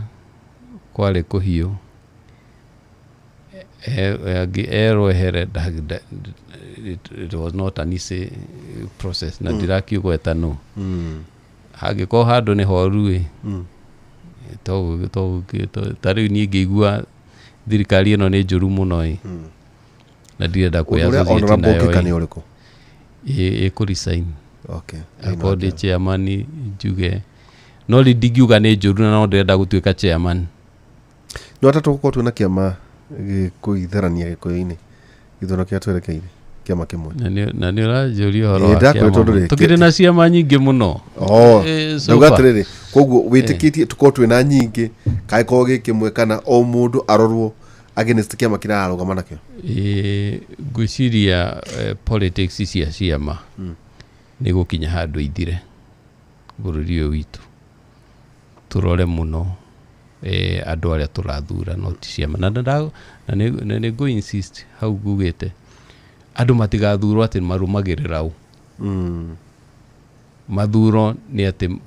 kwarĩ kũhiũ erwo ehere, it was not an easy process, na ndirakiugweta no hangĩkorwo handũ nĩ horu ĩ, ta rĩu niĩ ngĩigua thirikari ĩno nĩ njũru mũno ĩ, na ndirenda Ũndũ ũrĩa kwĩ honorable nayo ũngĩka ĩ. nĩ ũrĩkũ? Ĩ resign. Akorwo ndĩ chairman njuge no rĩ, ndingiuga nĩ njũru na no ndĩrenda gũtuĩka chairman. No atatũ gũkorwo twĩna kĩama gĩkũitharania gĩkũyũ-inĩ gĩthurano kĩrĩa twerekeire, kĩama kĩmwe. Na nĩ ũranjũria ũhoro Ĩ, wa ndakwĩra kĩama tondũ mũno. rĩ, Tũkĩrĩ na ciama nyingĩ mũno. Oh, So ndauga far. atĩrĩrĩ, koguo wĩtĩkĩtie tũkorwo twĩna nyingĩ kangĩkorwo gĩ kĩmwe, kana o mũndũ arorwo against kĩama kĩrĩa ararũgama nakĩo? Ngwĩciria politics cia ciama nĩ gũkinya handũ ithire bũrũri ũyũ witũ. Tũrore mũno andũ arĩa tũrathura, no ti ciama. Na nĩ ngũ insist hau ngugĩte andũ matigathurwo atĩ marũmagĩrĩra ũ. Mathuro nĩ atĩ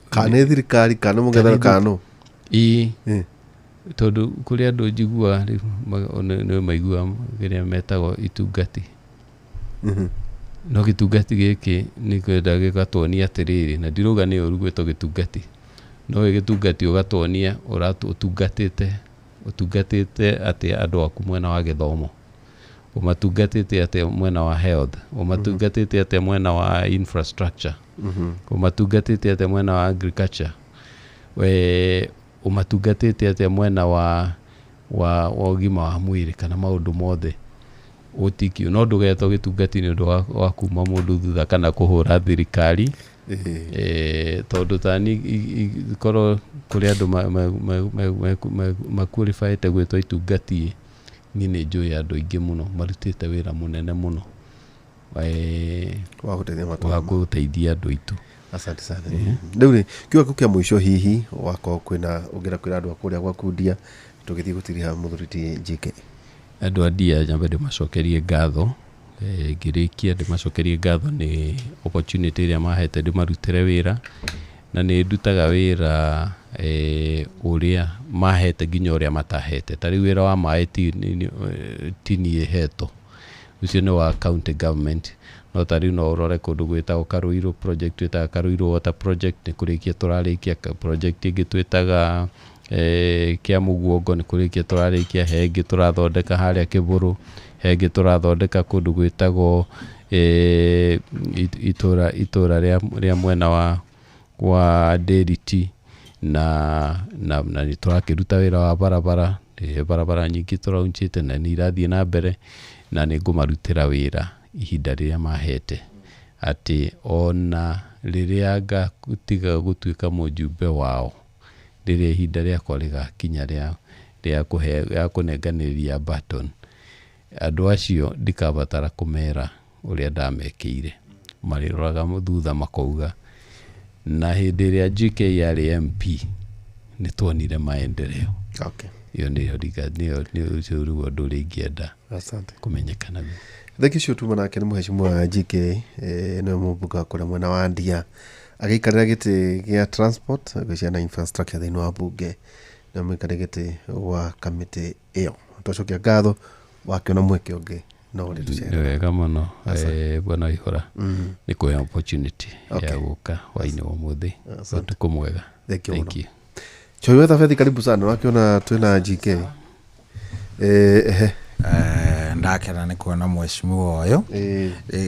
Kana nĩ thirikari, kana nĩ mũng'ethanĩro, kana nũ? Ĩĩ, tondũ kũrĩ andũ njiguaga rĩu nĩ maiguaga kĩrĩa metagwo itungati, no gĩtungati gĩkĩ nĩ kwenda gĩgatuonia atĩrĩrĩ, na ndirauga nĩ ũru gwĩtwo gĩtungati, no wĩ gĩtungati ũgatuonia ũtungatĩte atĩa andũ aku mwena wa gĩthomo, ũmatungatĩte atĩa mwena wa health, ũmatungatĩte atĩa mwena wa infrastructure, ũmatungatĩte atĩa mwena wa agriculture, we ũmatungatĩte atĩa mwena wa ũgima wa mwĩrĩ, kana maũndũ mothe ũtikio. No ndũgetwo gĩtungati nĩ ũndũ wa kuma mũndũ thutha kana kũhũra thirikari. Tondũ tani korwo kũrĩ andũ maqualifyĩte gwĩtwo itungati, niĩ nĩ njũĩ andũ aingĩ mũno marutĩte wĩra mũnene mũno wa gũteithia wa matũra. gũteithia andũ aitũ. Asante sana. Rĩu rĩ, kiugo gĩaku kĩa mũico, hihi wakorwo kwĩna ũngĩenda kwĩra andũ a kũrĩa gwaku ndia tũgĩthiĩ gũtiriha, mũthuri ti JK? Andũ a ndia, nyambe ndĩmacokerie ngatho. Ngĩrĩkia ndĩmacokerie ngatho nĩ opportunity ĩrĩa mahete ndĩmarutĩre wĩra, na nĩ ndutaga wĩra ũrĩa mahete nginya ũrĩa matahete. Ta rĩu wĩra wa maĩ ti niĩ hetwo, ũcio nĩ wa county government. No ta rĩu no ũrore kũndũ gwĩtagwo Karuiru project, twĩtaga Karuiru water project, nĩ kũrĩkia tũrarĩkia. Project ĩngĩ twĩtaga kĩa Mũguongo, nĩ kũrĩkia tũrarĩkia. He ĩngĩ tũrathondeka harĩa Kĩbũrũ, he ĩngĩ tũrathondeka kũndũ gwĩtagwo itũra rĩa mwena wa Ndĩriti, na nĩ tũrakĩruta wĩra wa barabara. Barabara nyingĩ tũraunchĩte na nĩ irathiĩ na mbere, na nĩ ngũmarutĩra wĩra ihinda rĩrĩa mahete, atĩ ona rĩrĩa ngatiga gũtuĩka mũjumbe wao, rĩrĩa ihinda rĩakwa rĩgakinya rĩa kũnenganĩria baton, andũ acio ndikabatara kũmera ũrĩa ndamekĩire. Marĩroraga thutha makauga, na hĩndĩ ĩrĩa GK yarĩ MP nĩ tuonire maendeleo. Ĩyo nĩyo nĩyo ũcio nĩguo ũndũ ũrĩa ingĩenda kũmenyeka naguo. Thengiũ cio tuma nake nĩ mũhecimua GK, nĩwe mũmbunge wa kũrĩa mwena wa Ndia, agĩikarĩra gĩtĩ gĩa transport ngwĩciria na infrastructure thĩinĩ wa bunge, nĩwe mũikarĩri gĩtĩ wa kamĩtĩ ĩyo. Twacokia ngatho, wakĩona mweke ũngĩ no ũrĩ tũcere. Nĩ wega mũno, bwana Waihũra, nĩ kũhe opportunity ya gũka hwainĩ wa ũmũthĩ. Ũtukũ mwega. Thank you mũno. Thank you. Choi wa Thabethi, karibu sana. Wakiona twĩna GK. Ehe. Ndakena nĩ kuona mheshimiwa ũyũ.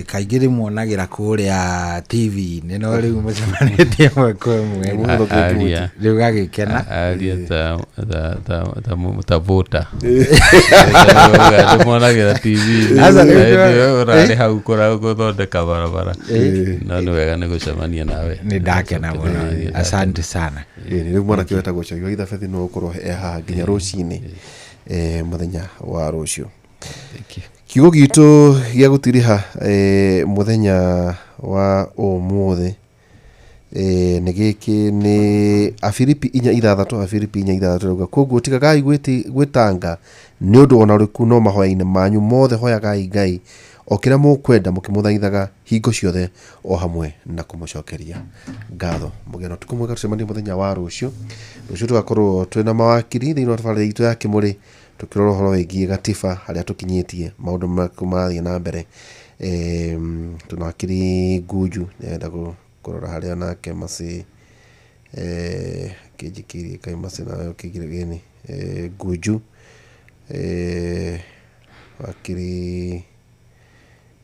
Kaingĩ rĩmuonagĩra kũrĩa TV-inĩ, no rĩu mũcemanĩtie ĩmwe kwa ĩmwe rĩu gagĩkena. Aria ta vota ndĩmuonagĩra TV-inĩ, ũrarĩ hau gũthondeka barabara. No nĩ wega nĩ gũcemania nawe. Nĩ ndakena mũno, asante sana. Rĩu mwanake wetagwo Choi wa Thabethi no ũkorwo e haha nginya rũcinĩ, mũthenya wa rũciũ. Kiugo gitũ gĩa gũtiriha mũthenya wa ũmũthĩ nĩ gĩkĩ, nĩ Afilipi 4:6. Afilipi 4:6 rauga, koguo tigagai gwĩtanga nĩ ũndũ ona ũrĩkũ, no mahoya-inĩ manyu mothe hoyagai Ngai o kĩrĩa mũkwenda, mũkĩmũthaithaga hingo ciothe o hamwe na kũmũcokeria ngatho. Mũgĩe na ũtukũ mwega, tũcemanie mũthenya wa rũciũ. Rũciũ tũgakorwo twĩna mawakiri thĩinĩ wa tabarĩra itũ ya Kĩmũrĩ, tũkĩrora ũhoro wĩgiĩ gatiba, harĩa tũkinyĩtie, maũndũ marathiĩ na mbere. Tũna wakiri Ngunju, nĩarenda kũrora harĩa nake Macĩ, kĩnjikĩrie kaĩ Macĩ nawe ũkĩingĩre gĩni. Ngunju, wakiri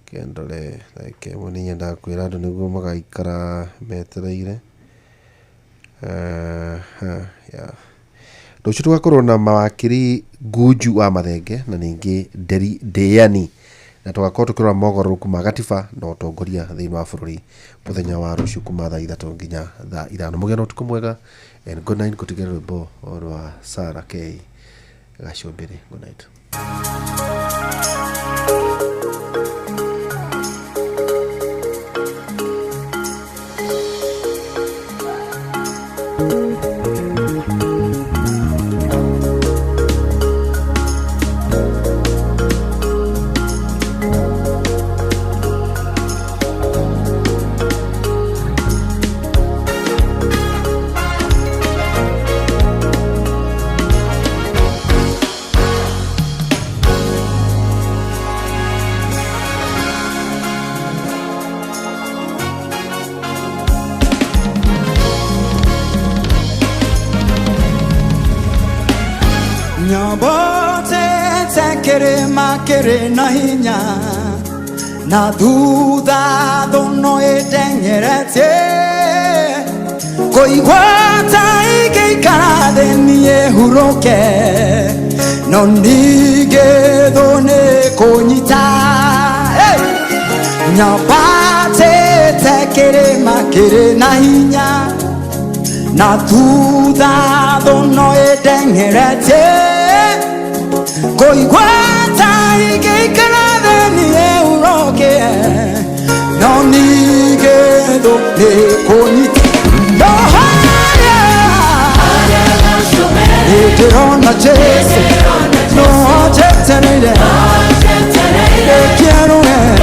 Kendore, ndagĩka ĩmwe nĩ nyendaga kwĩra andũ nĩguo magaikara metereire. Rũciũ tũgakorwo na mawakiri Ngunju wa Mathenge na ningĩ Nderi Ndĩani, na tũgakorwo tũkĩrora mogarũrũku ma gatiba na ũtongoria thĩinĩ wa bũrũri mũthenya wa rũciũ kuma thaa 3 nginya thaa 5. Mũgĩe na ũtukũ mwega and good night. Ngũtigĩra rwĩmbo rwa Sarah K Gacumbĩrĩ. Good night. Kere na hinya na thutha thono ĩteng'erete kũigua ta ĩngĩikara thĩ niĩ hurũke no ningĩ thũ nĩ kũnyita. Nyambatĩte kĩrĩma kĩrĩ na hinya na thutha thono ĩteng'erete kũigua ta ĩngĩikara thĩ niĩ hurũke no ningĩ thũ nĩ kũnyita. No harĩa ndĩrona Jesũ no njetereire ndĩkĩarũe.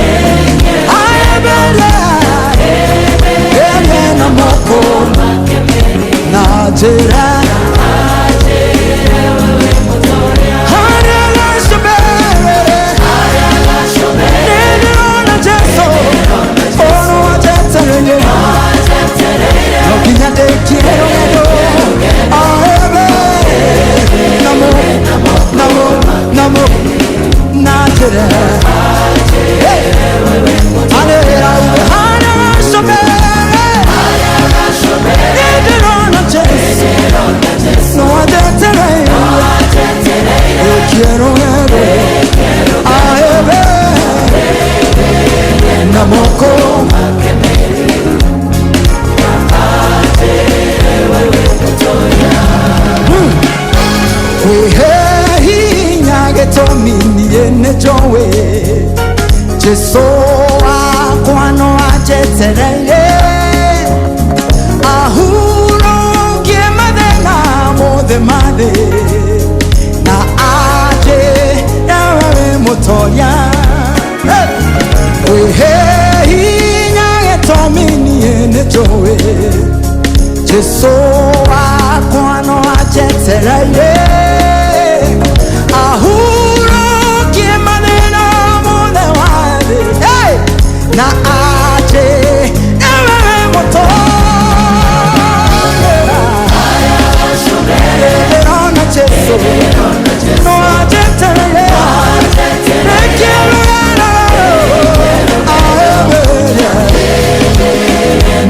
mothe mathĩ na aje ewe mũtoria. Wĩhe hinya gĩtũmi niĩ nĩnjũĩ Jesu wakwa no anjetereire ahurũkie mathĩna mothe wa thĩ. Hey! Na aje ewe mũtoria. Ndĩrona Jesu no anjetereire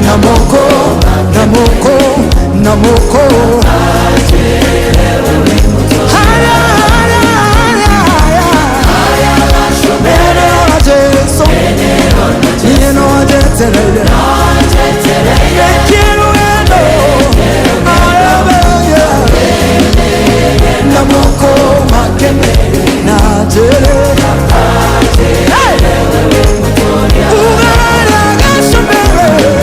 Namoko, namoko, namoko. Haya, haya, haya, haya. Ndĩrona Jesu, niĩ no anjetereire. Rekĩrũgendo, areberie. Namoko makene na njĩrĩ. Hey! Ugarara gacũmbĩrĩ.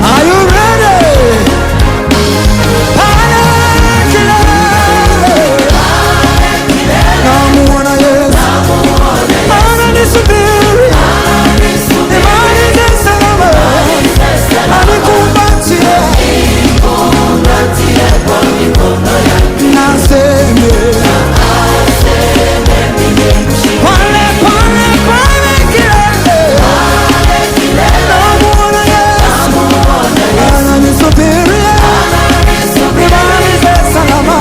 Are you ready? Namuona Yesu ananisubiri, nimalize salama, anikumbatie, naseme pale pale pale kilele. Namuona Yesu ananisubiri, nimalize salama,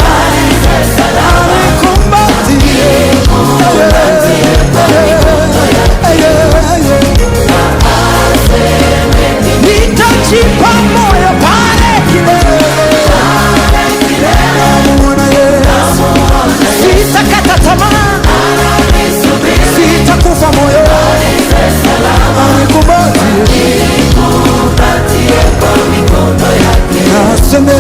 anikumbatie. Nitajipa moyo pale kilele. Namuona Yesu, sitakata tamaa, sitakufa moyo, anikumbatie, naseme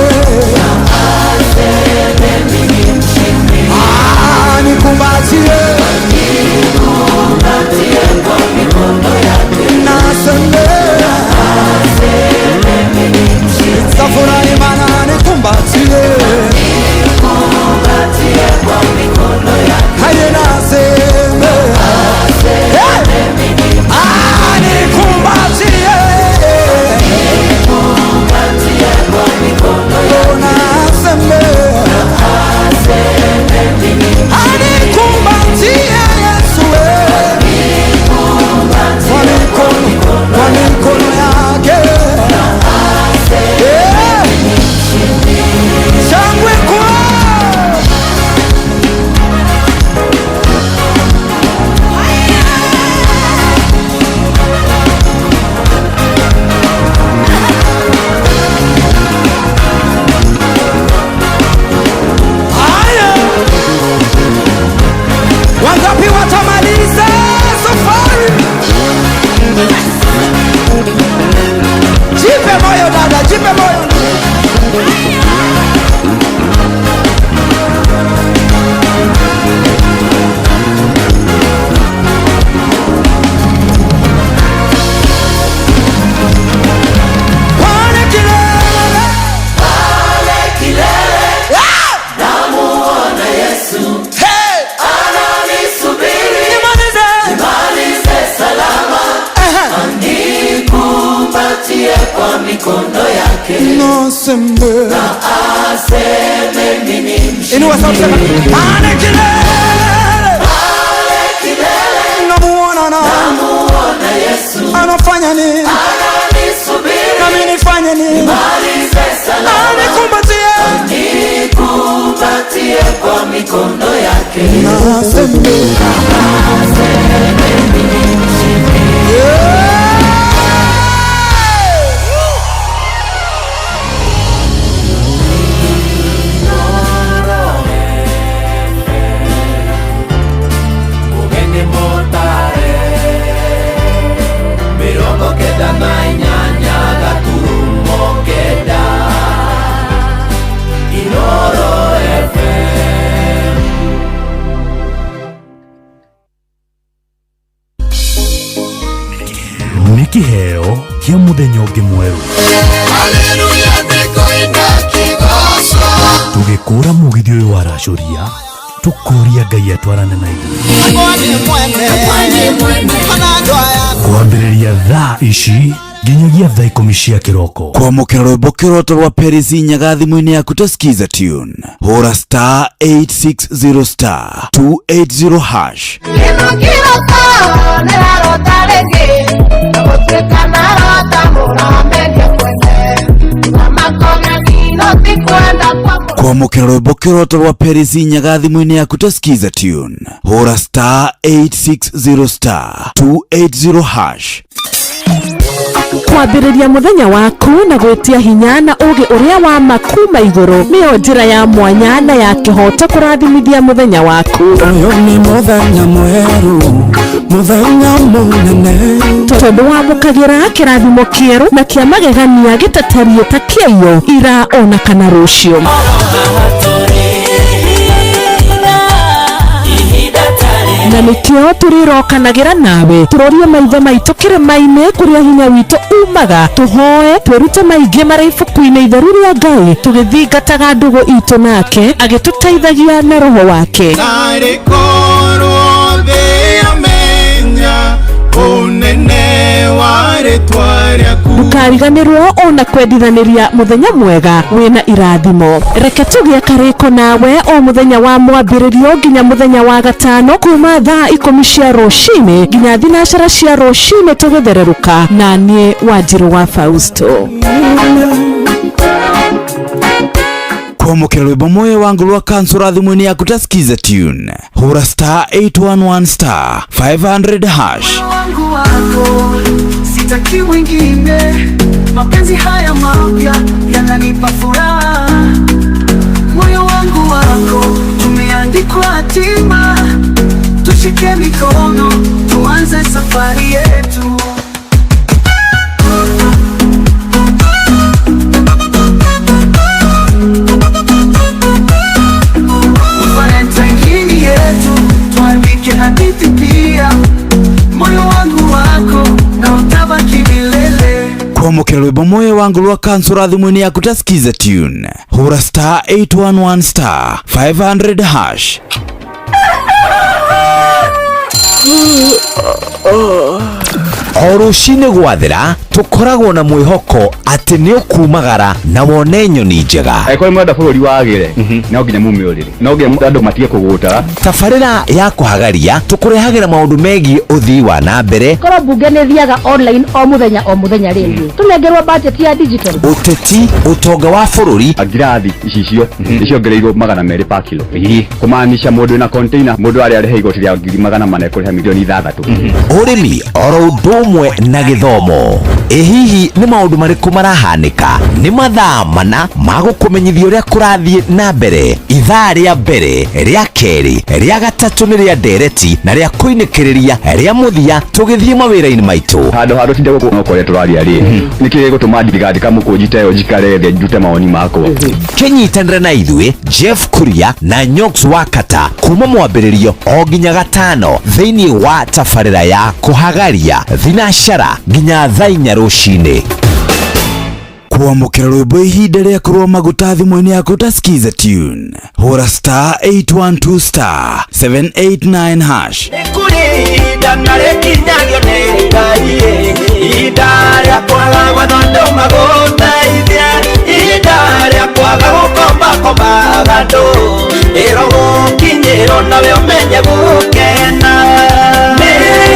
anikumbatie, naseme nitafurahi maana anikumbatie, haye naseme hey! Anikumbatie, naseme anikumbatie Yesu, kwa mikono yake. Yeah. Shangwe kwa Haya. Wangapi watamaliza safari? Jipe moyo dada, jipe moyo. Pale kilele. Ah! Hey! Nimalize. Aha. Naseme. Inua sauti sema, pale kilele. Aseme Kiheo kia muthenya ũngĩ mwerũ. Tũgĩkũra mũgithi ũyũ wa racũria, tũkũria Ngai atwarane na ithuĩ. Kwambĩrĩria thaa ici nginyagia thaa 10 cia kĩroko. Kwamũkĩra rwĩmbo kĩroto rwa Peris Nyaga thimũ-inĩ yaku ta Skiza tune. Hũra star 860 star 280 hash. Kwamũkĩra rwĩmbo kĩroto rwa Peris Nyaga thimũ-inĩ yaku ta Skiza tune. Hũra star 860 star 280 hash. Kwambĩrĩria mũthenya waku na gwĩtia hinya na ũgĩ ũrĩa wa ma kuma igũrũ nĩyo njĩra ya mwanya na ya kĩhoto kũrathimithia mũthenya waku. Ũyũ nĩ mũthenya mwerũ, mũthenya mũnene, tondũ wamũkagĩra kĩrathimo kĩerũ na kĩa magegania gĩtatariĩ ta kĩaiyo ira ona kana rũciũ. Na nĩkĩo tũrĩrokanagĩra nawe tũrorie maitho maitũ kĩrĩma-inĩ kũrĩa hinya witũ umaga, tũhoe twĩrute maingĩ marĩ ibuku-inĩ itheru rĩa Ngai, tũgĩthingataga ndũgũ itũ nake agĩtũteithagia na roho wake. Narĩ korwo thĩ yamenya ũnene wa rĩtwa rĩaku. Ndũkariganĩrwo ona kwendithanĩria mũthenya mwega wĩna irathimo. Reke tũgĩe karĩko nawe o mũthenya wa mwambĩrĩrio nginya mũthenya wa gatano kuma thaa 10 cia rũcinĩ nginya 9 cia rũcinĩ tũgĩthererũka na niĩ Wanjirũ wa Fausto. Kwamũkĩra rwĩmbo moyo wangu rwa kansura thimũ-inĩ yaku ta Skiza tune. Hũra star 811 star 500 hash. Wangu wako sitaki mwingine, mapenzi haya mapya yananipa furaha. Moyo wangu wako tumeandikwa hatima, tushike mikono tuanze safari yetu. Valentine yetu tuandike hadithi pia, moyo wangu wako na utabaki milele. Kwamũkĩra rwĩmbo moyo wangu rwa kansura thimũ-inĩ yaku ta Skiza tune. Hũra star 811 star 500 hash. O rũcinĩ gwathera tũkoragwo na mwĩhoko atĩ nĩ ũkumagara na wone nyoni njega. Angĩkorwo mwenda bũrũri wagĩre, no nginya mume ũrĩrĩ, no nginya andũ matige kũgũtara. Tabarĩra ya kũhagaria tũkũrehagĩra maũndũ megiĩ ũthii wa na mbere. Korwo mbunge nĩ thiaga online o mũthenya o mũthenya rĩngĩ tũnengerwo budget ya digital. Ũteti, ũtonga wa bũrũri. Ngirathi icicio nĩciongereirwo 200 per kilo, kũmaanisha mũndũ wĩna container mũndũ arĩa arĩha igoti rĩa 400,000 kũrĩha milioni 6. Ũrĩmi oro ũndũ ũmwe na gĩthomo. Ĩ hihi nĩ maũndũ marĩkũ marahanĩka? Nĩ mathaa mana ma gũkũmenyithia ũrĩa kũrathiĩ na mbere. Ithaa rĩa mbere, rĩa kerĩ, rĩa gatatũ nĩ rĩa ndereti na rĩa kũinĩkĩrĩria rĩa mũthia tũgĩthiĩ mawĩra-inĩ maitũ. Handũ ha tũtinde gũkũ no kũrĩa tũraria rĩ, nĩkĩ gĩgũtũma ndigathika mũkũnji ta ĩyo njikare thĩ ndute mawoni makwa? Kĩnyitanĩre na ithuĩ Jeff Kuria na Nyox Wakata kuma mwambĩrĩrio o nginya gatano thĩinĩ wa tabarĩra ya kũhagaria thinacara nginya thaa 4 rũcinĩ. Kwamũkĩra rwĩmbo ihinda rĩa kũrũa maguta thimũ-inĩ yaku ta Skiza tune. Hũra star 812 star 789 hash. Ihinda na rĩkinyagio nĩ Ngai, ihinda rĩa kwaga gwatha andũ magũteithie, ihinda rĩa kwaga gũkombakombaga andũ, ĩro gũkinyĩrwo nawe ũmenye gũkena. Nĩ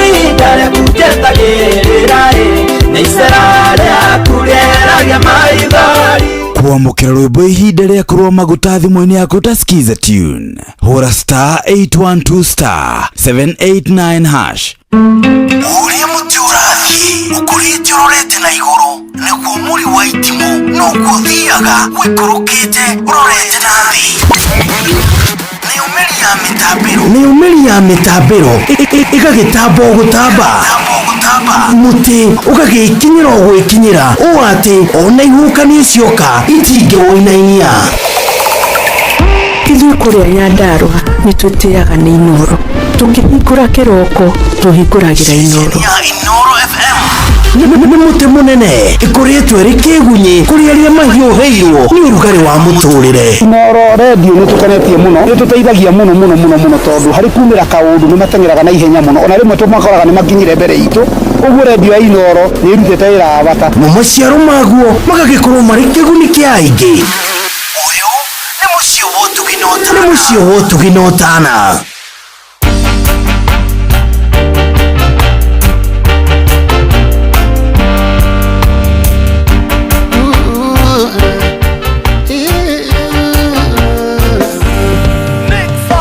ihinda rĩaku njetagĩrĩra ĩ, nĩ icera rĩaku rĩeragia maithori. Kwamũkĩra Kwamũkĩra rwĩmbo ihinda rĩa kũrũa maguta thimũ-inĩ yaku ta Skiza Tune. Hũra star 812 star 789 hash. Ũrĩa mũtĩ ũrathiĩ ũkũrĩte ũrorete na igũrũ nĩguo mũri wa itimũ noguo ũthiaga ũikũrũkĩte ũrorete na thĩ. Mĩumĩri ya mĩtambĩro ĩgagĩtamba o gũtamba, mũtĩ ũgagĩkinyĩra o gwĩkinyĩra ũũ atĩ ona ihuhũkanio cioka itingĩwũinainia. Ithuĩ kũrĩa Nyandarũa nĩ twĩtĩaga nĩ Inooro. Tũkĩhingũra kĩroko tũhingũragĩra Inooro. Nĩ mũtĩ mũnene ĩkũrĩtwo ĩrĩ kĩgunyĩ kũrĩ arĩa mahiũhĩirwo nĩ ũrugarĩ wa mũtũrĩre. Inooro redio nĩ tũkenetie mũno, nĩ tũteithagia mũno mũno mũno mũno tondũ harĩ kumĩra kaũndũ nĩ mateng'eraga na ihenya mũno, ona rĩmwe tũmakoraga nĩ makinyire mbere itũ, ũguo redio ya Inooro nĩ ĩrutĩte wĩra wa bata. Mo maciaro maguo magagĩkorwo marĩ kĩguni kĩa aingĩ. Ũyũ nĩ mũciĩ wa ũtugi na ũtana. Nĩ mũciĩ wa ũtugi na ũtana.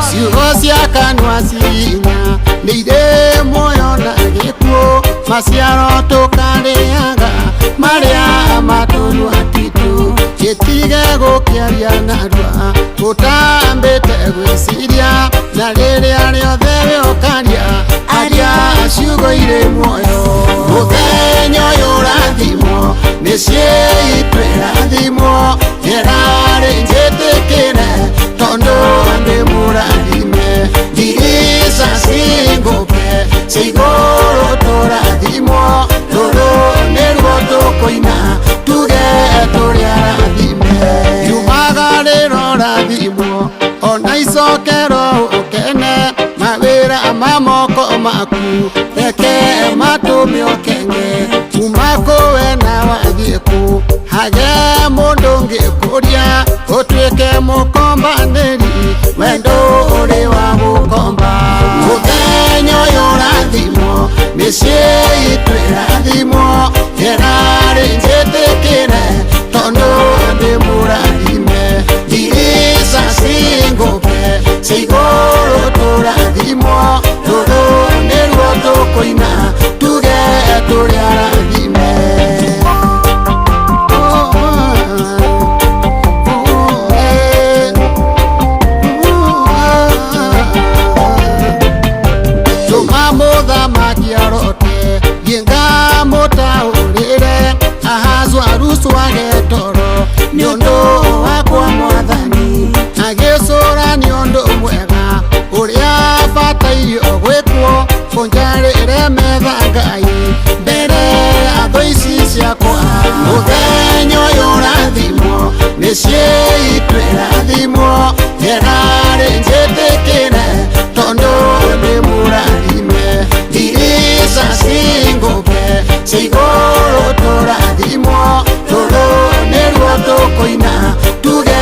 Ciugo cia kanua cinya nĩ irĩ muoyo na gĩkuũ, maciaro tũkarĩaga marĩa matũnua titũ, gĩtige gũkĩaria narua ũtambĩte gwĩciria, na rĩrĩa rĩothe wĩũkaria aria ciugo irĩ muoyo. Mũthenya ũyũ ũrathimwo, mĩciĩ itũ ĩrathimwo, ĩrarĩ njĩtĩkĩre tondũ ndĩ mũrathime, ndirica cingũke cia igũrũ tũrathimwo, rũrũ nĩruo tũkũina tuge tũrĩ arathime. Riumaga rĩrorathimwo ona icokero ũkene, mawĩra ma moko maku reke matũme ũkenge, kuma kũwe na wathiĩ kũ hage mũndũ ũngĩkũria, ũtuĩke mũkombanĩri wendo ũrĩ wa gũkomba. Mũthenya ũyũ ũrathimwo, mĩciĩ itũ ĩrathimwo, ĩrarĩ njĩtĩkĩre tondũ ndĩ mũrathime, ndirica cingũke cia igũrũ tũrathimwo, rũrũ nĩruo tũkũina tuge tũrĩ arathime. Tũma mũthamaki arote ngĩngamũtaũrĩre, Ahasuerusu age toro nĩ ũndũ wakwa mwathani, agĩcũrania ũndũ mwega ũrĩa bataire gwĩkwo, kũnjarĩre metha Ngai mbere ya thũ ici ciakwa. Mũthenya ũyũ ũrathimwo, mĩciĩ itũ ĩrathimwo, ĩrarĩ njĩtĩkĩre tondũ ndĩ mũrathime, ndirica cingũke cia igũrũ tũrathimwo, rũrũ nĩruo tũkũina tuge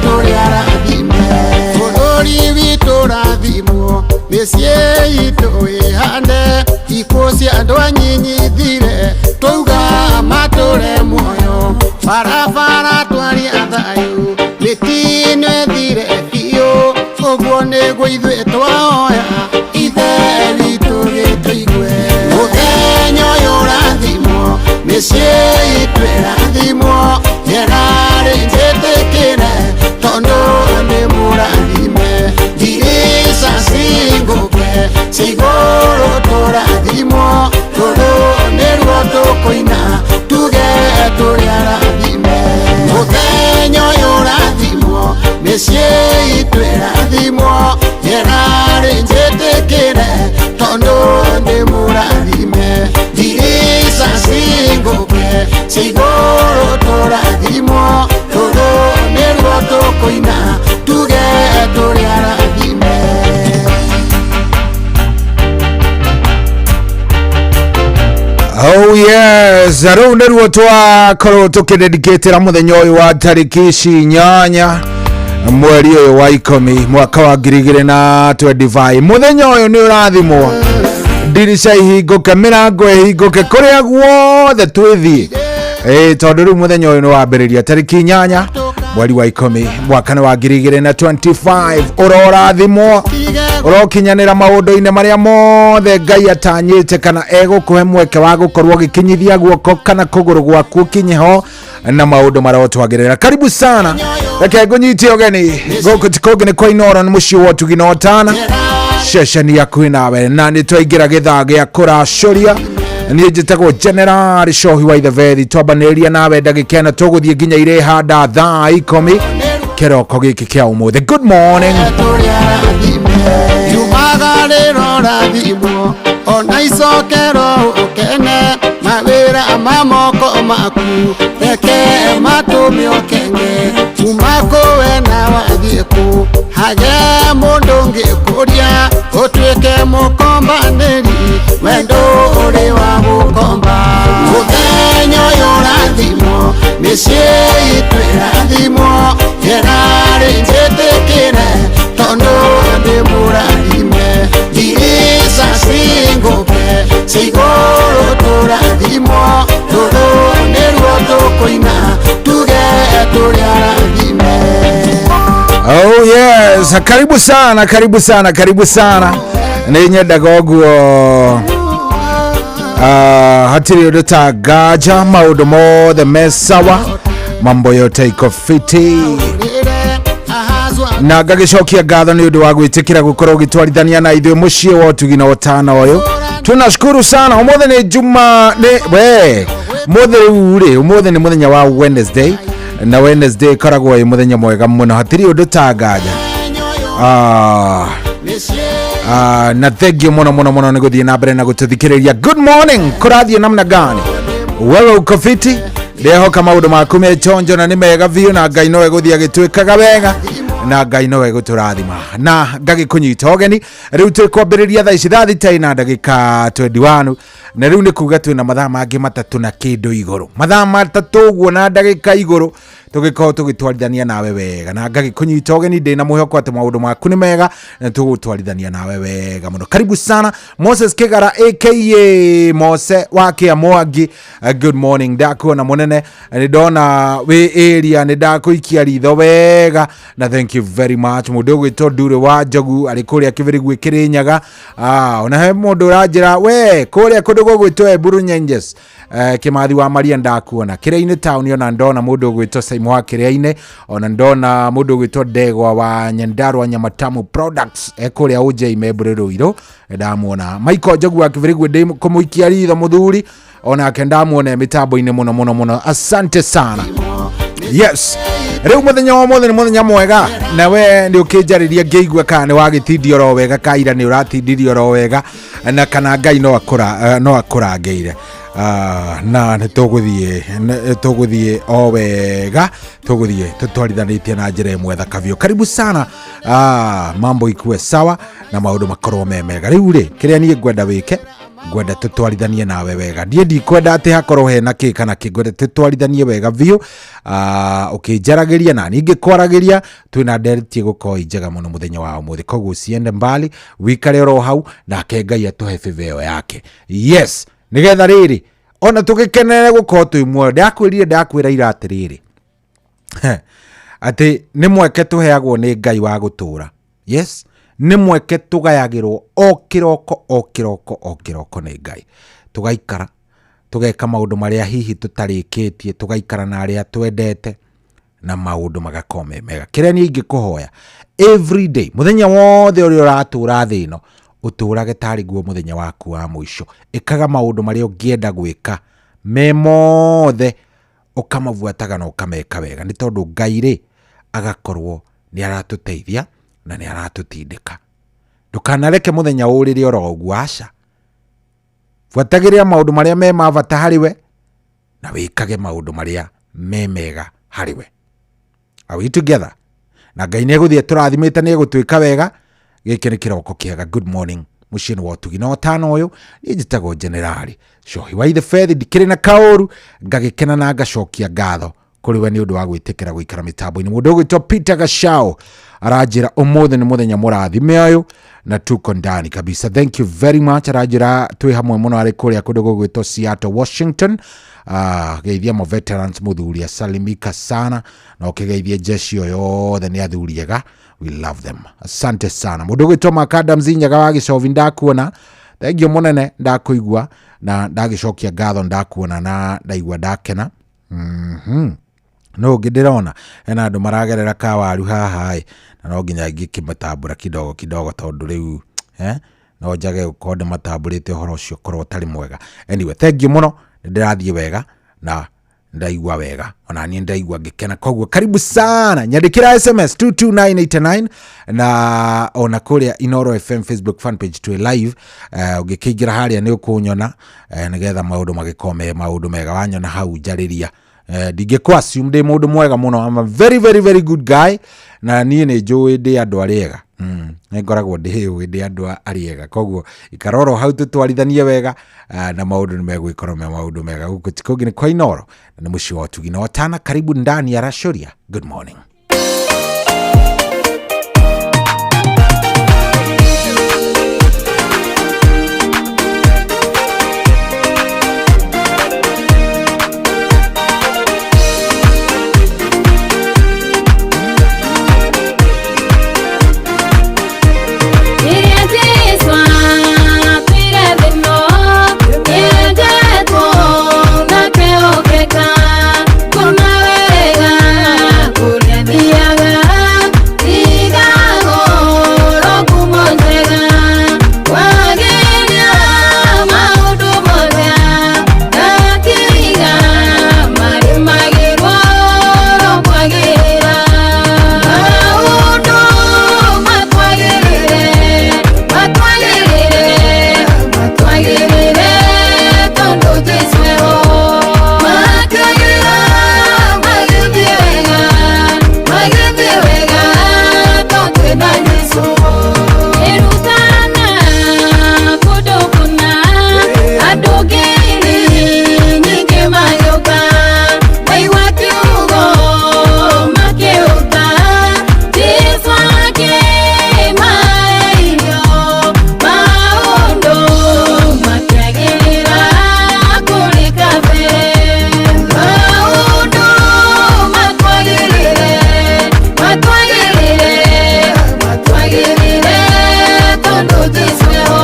tũrĩ arathime. Bũrũri witũ ũrathimwo, mĩciĩ itũ ĩhande, ikuũ cia andũ anyinyi ithire, twauga matũre muoyo, barabara twaria thayũ, mĩtino ĩthire biũ, ũguo nĩguo ithuĩ twahoya Ithe witũ gĩtũigue. Mũthenya ũyũ ũrathimwo, mĩciĩ itũ ĩrathimwo, ĩrarĩ njĩtĩkĩre tondũ ndĩ mũrathime, ndirica cingũke cia igũrũ tũrathimwo, rũrũ nĩruo tũkũina tuge tũrĩ arathime. Mũthenya ũyũ ũrathimwo, mĩciĩ itũ ĩrathimwo, ĩrarĩ njĩtĩkĩre tondũ ndĩ mũrathime, ndirica cingũke cia igũrũ tũrathimwo, rũrũ nĩruo tũkũina tuge tũrĩ arathime. Oh yes, rĩu nĩruo twakorwo tũkĩdedicatĩra mũthenya ũyũ wa tarĩki ici 8 mweri ũyũ wa 10 mwaka wa 2025. Mũthenya ũyũ nĩ ũrathimwo, ndirica ihingũke, mĩrango ĩhingũke kũrĩa guothe twĩthiĩ, tondũ rĩu mũthenya ũyũ nĩ wambĩrĩria tarĩki 8 Mweri wa 10 mwaka nĩ wa 2025. Ũrorathimwo, ũrokinyanĩra maũndũ-inĩ marĩa mothe Ngai atanyĩte kana egũkũhe mweke wa gũkorwo ũgĩkinyithia guoko kana kũgũrũ gwaku ũkinye ho na maũndũ marotwagĩrĩra. Karibu sana, reke ngũnyite ũgeni gũkũ ti kũngĩ nĩ kwa Inooro, nĩ mũciĩ wa ũtugi na ũtana, ceceni yakuhĩ nawe, na nĩ twaingĩra gĩthaa gĩa kũracũria. Niĩ njĩtagwo General Cohi wa Ithebethi, twambanĩrĩria nawe ndagĩka ĩno tũgũthiĩ nginya irĩhanda thaa 10 kĩroko gĩkĩ kĩa ũmũthĩ. Good morning. Yumagarĩro rathimwo ona icokero ũkene mawĩra ma moko maku reke matũme ũkenge kuma kũwe na wathiĩ kũ hage mũndũ ũngĩkũria ũtuĩke mũkombanĩri wendo ũrĩ wa gũkomba mũthenya ũyũ ũrathimwo mĩciĩ itũ ĩrathimwo ĩrarĩ njĩtĩkĩre tondũ ndĩ mũrathime ndirica cingũke cigũrũ tũrathimwo rũrũ nĩruo tũkũina tuge tũrĩ arathime. Oh yes, karibu sana, karibu sana, karibu sana. Nĩ nyendaga ũguo. Hatirĩ ũndũ ta ngaja, maũndũ mothe me sawa, mambo yote iko fiti, na ngagĩcokia ngatho nĩ ũndũ wa gwĩtĩkĩra gũkorwo ũgĩtwarithania na ithuĩ mũciĩ wa ũtugi na ũtana ũyũ. Tunashukuru sana. Ũmũthĩ nĩ juma nĩ we mũthĩ rĩu rĩ, ũmũthĩ nĩ mũthenya wa Wednesday, na Wednesday ĩkoragwo ĩ mũthenya mwega mũno, hatirĩ ũndũ ta ngaja. Na thengio mũno mũno mũno nĩ gũthiĩ na mbere na gũtũthikĩrĩria. Good morning, kũrathiĩ namna gani? Wewe uko fiti? Ndĩrehoka maũndũ maku me chonjo na nĩ mega biũ, na Ngai nowe gũthiĩ agĩtwĩkaga wega, na Ngai nowe gũtũrathima, na ngagĩkũnyita ũgeni. Rĩu twĩkwambĩrĩria thaa ici thaa 6 na ndagĩka 21, na rĩu nĩ kuga twĩna mathaa mangĩ 3 na kĩndũ igũrũ, mathaa 3 ũguo na ndagĩka igũrũ, tũgĩkorwo tũgĩtwarithania nawe wega, na ngagĩkũnyita ũgeni ndĩna mwĩhoko atĩ maũndũ maku nĩ mega na tũgũtwarithania nawe wega mũno. Karibu sana Moses Kĩgara aka Mose wa Kĩamwangi. Good morning, ndakuona mũnene, nĩ ndona wĩ area, nĩ ndakũikia ritho wega, na thank you very much. Mũndũ ũgwĩtwo Ndurĩ wa Njogu arĩ kũrĩa Kĩbĩrĩgui Kĩrĩnyaga. Ona he mũndũ ũranjĩra we kũrĩa kũndũ gũgwĩtwo Eburu Nyenjes, Kĩmathi wa Maria ndakuona Kĩrĩa-inĩ town, ona ndona mũndũ ũgwĩtwo Saimo wa Kĩrĩa-inĩ, ona ndona mũndũ ũgwĩtwo Ndegwa wa Nyandarua Nyamatamu Products kũrĩa Ũnjei Membũrĩ Rũirũ, ndamuona. Michael Njogu wa Kĩbĩrĩgui ndĩ kũmũikia ritho mũthuri, onake ndamuona mĩtambo-inĩ mũno mũno mũno, asante sana. Yes, rĩu mũthenya wa ũmũthĩ nĩ mũthenya mwega, na we nĩ ũkĩnjarĩria ngĩigua kana nĩ wagĩtindia oro wega, kaira nĩ ũratindirie oro wega, na kana Ngai no akũra no akũrangĩire. Na nĩ tũgũthiĩ o wega, tũgũthiĩ tũtwarithanĩtie na njĩra ĩmwe thaka biũ. Karibu sana. Mambo ikuwe sawa na maũndũ makorwo me mega. Rĩu rĩ, kĩrĩa niĩ ngwenda wĩke, ngwenda tũtwarithanie nawe wega, ndiĩ ndikwenda atĩ hakorwo hena kĩ kana kĩ, ngwenda tũtwarithanie wega biũ, ũkĩnjaragĩria na niĩ ngĩkwaragĩria, twĩna ndereti ĩgũkorwo ĩ njega mũno mũthenya wa ũmũthĩ. Koguo usiende mbali, wikare oro hau, nake Ngai atũhe favor ĩyo yake. Yes, nĩgetha rĩrĩ ona tũgĩkenere gũkorwo twĩ muoyo. Ndakwĩrire, ndakwĩra ira atĩrĩrĩ, atĩ nĩ mweke tũheagwo nĩ Ngai wa gũtũũra. Yes, nĩ mweke tũgayagĩrwo o kĩroko o kĩroko o kĩroko nĩ Ngai, tũgaikara tũgeka maũndũ marĩa hihi tũtarĩkĩtie, tũgaikara na arĩa twendete, na maũndũ magakorwo me mega. Kĩrĩa niĩ ingĩkũhoya every day, mũthenya wothe ũrĩa ũratũra thĩ ĩno, ũtũrage tarĩ guo mũthenya waku wa mũico. Ĩkaga maũndũ marĩa ũngĩenda gwĩka me mothe, ũkamabuataga na ũkameka wega, nĩ tondũ Ngai rĩ agakorwo nĩ aratũteithia na nĩ aratũtindĩka. Ndũkanareke mũthenya ũrĩre oro ũguo, aca. Buatagĩrĩra maũndũ marĩa me ma bata harĩ we, na wĩkage maũndũ marĩa me mega harĩ we. Are we together? Na Ngai nĩ egũthiĩ atũrathimĩte, nĩ egũtwĩka wega. Gĩkĩ nĩ kĩroko kĩega. Good morning, mũciĩ nĩ wa ũtugi na ũtana ũyũ. Niĩ njĩtagwo Generali Cohi wa Ithe Bethi, ndikĩrĩ na kaũru, ngagĩkena na ngacokia ngatho kũrĩ we nĩ ũndũ wa gwĩtĩkĩra gũikara mĩtambo-inĩ. Mũndũ ũgwĩtwo Peter Gachao, Aranjĩra ũmũthĩ nĩ mũthenya mũrathime ũyũ na tuko ndani kabisa. Thank you very much. Aranjĩra twĩ hamwe mũno arĩ kũrĩa kũndũ gũgwĩtwo Seattle, Washington. Geithia mo veterans mũthuri asalimika sana na ũkĩgeithie jeshi ĩyo yothe nĩ athuri ega, we love them. Asante sana. Mũndũ ũgwĩtwo Makadams Nyaga wa Gĩcovi, ndakuona, thengio mũnene, ndakũigua na ndagĩcokia ngatho, ndakuona na ndaigua ndakena. No ũngĩ ndĩrona hena andũ maragerera kawaru haha ĩ, na no nginya ngĩkĩmatambũra kidogo kidogo tondũ rĩu no njage gũkorwo ndĩmatambũrĩte ũhoro ũcio ũkorwo ũtarĩ mwega. Anyway, thank you mũno, nĩ ndĩrathiĩ wega na ndaigua wega, ona niĩ ndaigua ngĩkena. Koguo karibu sana, nyandĩkĩra SMS 22989 na ona kũrĩa Inoro FM Facebook fan page twĩ live. Ũngĩkĩingĩra harĩa nĩ ũkũnyona, nĩgetha maũndũ magĩkorwo me maũndũ mega. Wanyona hau njarĩria. Ndingĩkũ assume ndĩ mũndũ mwega mũno. I'm a very very very good guy na niĩ nĩ njũĩ ndĩ andũ arĩa ega. Nĩ ngoragwo ndĩũĩ ndĩ andũ arĩa ega, koguo ikara oro hau tũtwarithanie wega, na maũndũ nĩ megũgĩkorwo me maũndũ mega. Gũkũ ti kũngĩ nĩ kwa Inoro na nĩ mũciĩ wa ũtugi na watana. Karibu ndani ya Racũria. Good morning. Rĩrĩa Jesũ aakuire thĩ ĩno, nĩenjetwo na akehokeka, kuona wega kũrĩa thiaga, ndigagorwo ngumo njega, kwagĩria maũndũ mothe, ndatiga marĩmagĩrwo kwagĩra maũndũ matwagĩrĩre, matwagĩrĩre, matwagĩrĩre, tondũ Jesũ eho. Makagĩra magĩthiĩ wega, magĩthiĩ wega, tondũ twĩna Jesũ. Ĩrutana kũndũ kũna, andũ ngiri nyingĩ magĩũka, maigua kiugo makĩũta, Jesũ akĩmahe irio, maũndũ makĩagĩrĩra kũrĩ kabere. Maũndũ matwagĩrĩre, matwagĩrĩre, matwagĩrĩre, tondũ Jesũ eho.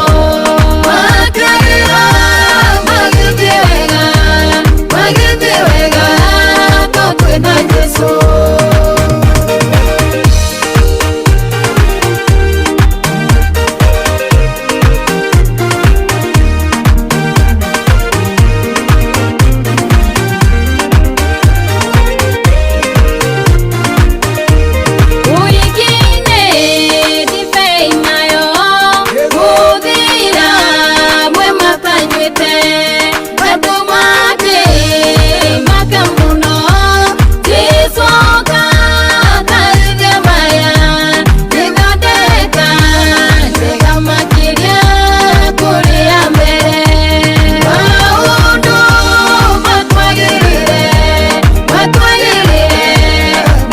Makagĩra magĩthiĩ wega, magĩthiĩ wega, tondũ twĩna Jesũ. Ũhiki-inĩ ndibei nayo gũthira mwe matanyuĩte, andũ makĩmaka mũno, Jesũ oka atarĩria maya, ithondeka njega makĩria kũrĩ ya mbere. Maũndũ matwagĩrĩre, matwagĩrĩre,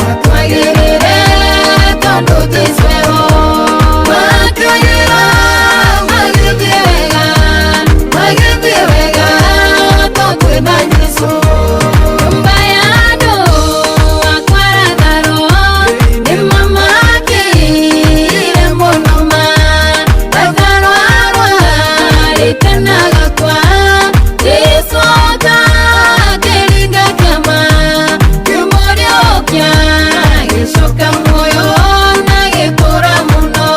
matwagĩrĩre, tondũ Jesũ eho. Makagĩra magĩthiĩ wega, magĩthiĩ wega, tondũ twĩna Jesũ. Nyũmba ya andũ akwa Lazaro nĩmamakĩire mũno ma, Lazaro arwarĩte na agakua, Jesũ oka akĩringa kĩama, kĩmũriũkia gĩcoka muoyo na gĩkũra mũno.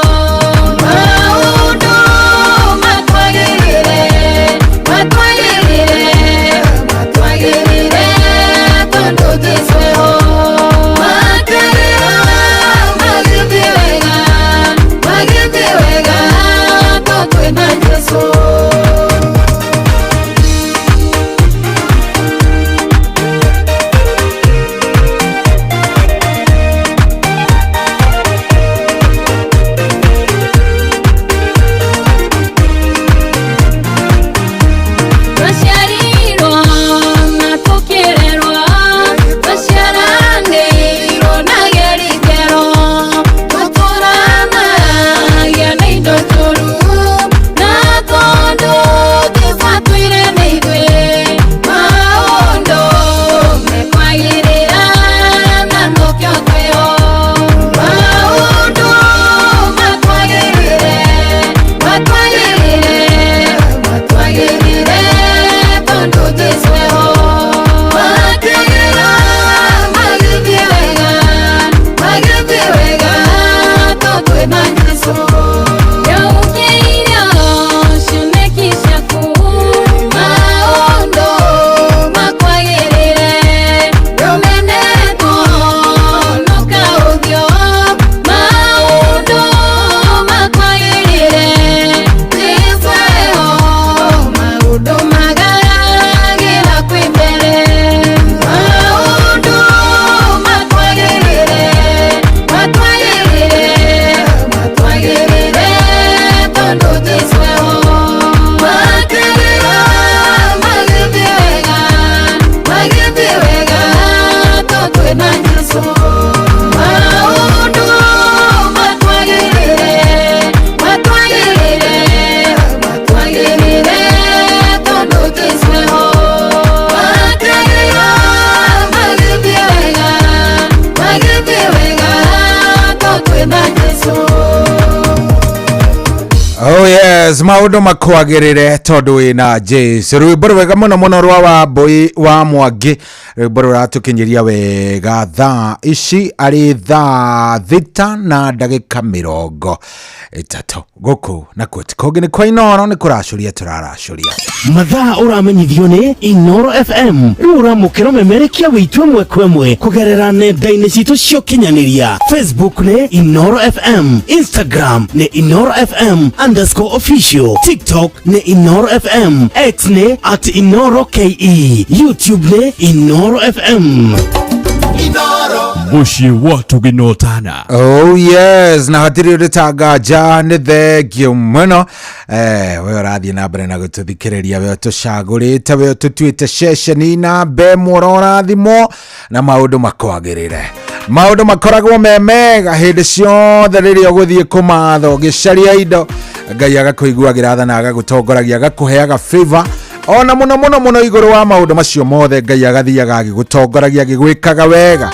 Maũndũ matwagĩrĩre, matwagĩrĩre, matwagĩrĩre, tondũ Jesũ eho. Makagĩra magĩthiĩ wega, magĩthiĩ wega, tondũ twĩna Jesũ. Twaciarirwo na tũkĩrerwo, twaciaranĩirwo na gĩrikĩro, twaciaranĩirwo. Makwagĩrĩre tondũ Jesũ eho. Makĩrĩra magĩthiĩ wega, magĩthiĩ wega tondũ twĩna Jesũ. Yaũkĩirio cioneki ciaku, maũndũ makwagĩrĩre, rũmenetwo noka ũthiũ, maũndũ makwagĩrĩre, Jesũ eho, maũndũ magagĩra kwĩ mbere, maũndũ makwagĩrĩre, makwagĩrĩre, makwagĩrĩre, tondũ Jesũ eho. Makĩrĩra magĩthiĩ wega, magĩthiĩ wega, tondũ twĩna Jesũ. Maũndũ makwagĩrĩre, makwagĩrĩre, makwagĩrĩre, tondũ Jesũ eho. Makĩrĩra magĩthiĩ wega, magĩthiĩ wega, tondũ twĩna Jesũ. Oh yes, maũndũ makwagĩrĩre tondũ wĩna Jesu. Rwĩmbo rwega mũno mũno rwa Wambũi wa Mwangi, rwĩmbo rũratũkinyĩria wega thaa ici arĩ thaa 6 na ndagĩka 30 gũkũ nakuo ti kũngĩ nĩ kwa Inooro, nĩ kũracũria tũraracũria. Mathaa ũramenyithio nĩ Inoro FM. Rĩu ũramũkĩra ũmemerekia witũ ĩmwe kwa ĩmwe kũgerera nenda-inĩ citũ cia ũkinyanĩria. Facebook nĩ Inoro FM, Instagram nĩ Inoro FM underscore official, TikTok nĩ Inoro FM, X nĩ at Inoro KE, YouTube nĩ Inoro FM. Mũciĩ wa tũgĩnotana. Oh yes, na hatirĩ ũndũ ta nganja, nĩ thengio mũno we ũrathiĩ na mbere na gũtũthikĩrĩria, we ũtũcagũrĩte, we ũtũtuĩte ceceni namba ĩmwe, ũrorathimwo na maũndũ makwagĩrĩre. Maũndũ makoragwo me mega hĩndĩ ciothe rĩrĩa ũgũthiĩ kũmatha ũgĩcaria indo, Ngai agakũiguagĩra tha na agagũtongoragia, agakũheaga favor ona mũno mũno mũno. Igũrũ wa maũndũ macio mothe, Ngai agathiaga agĩgũtongoragia, agĩgwĩkaga wega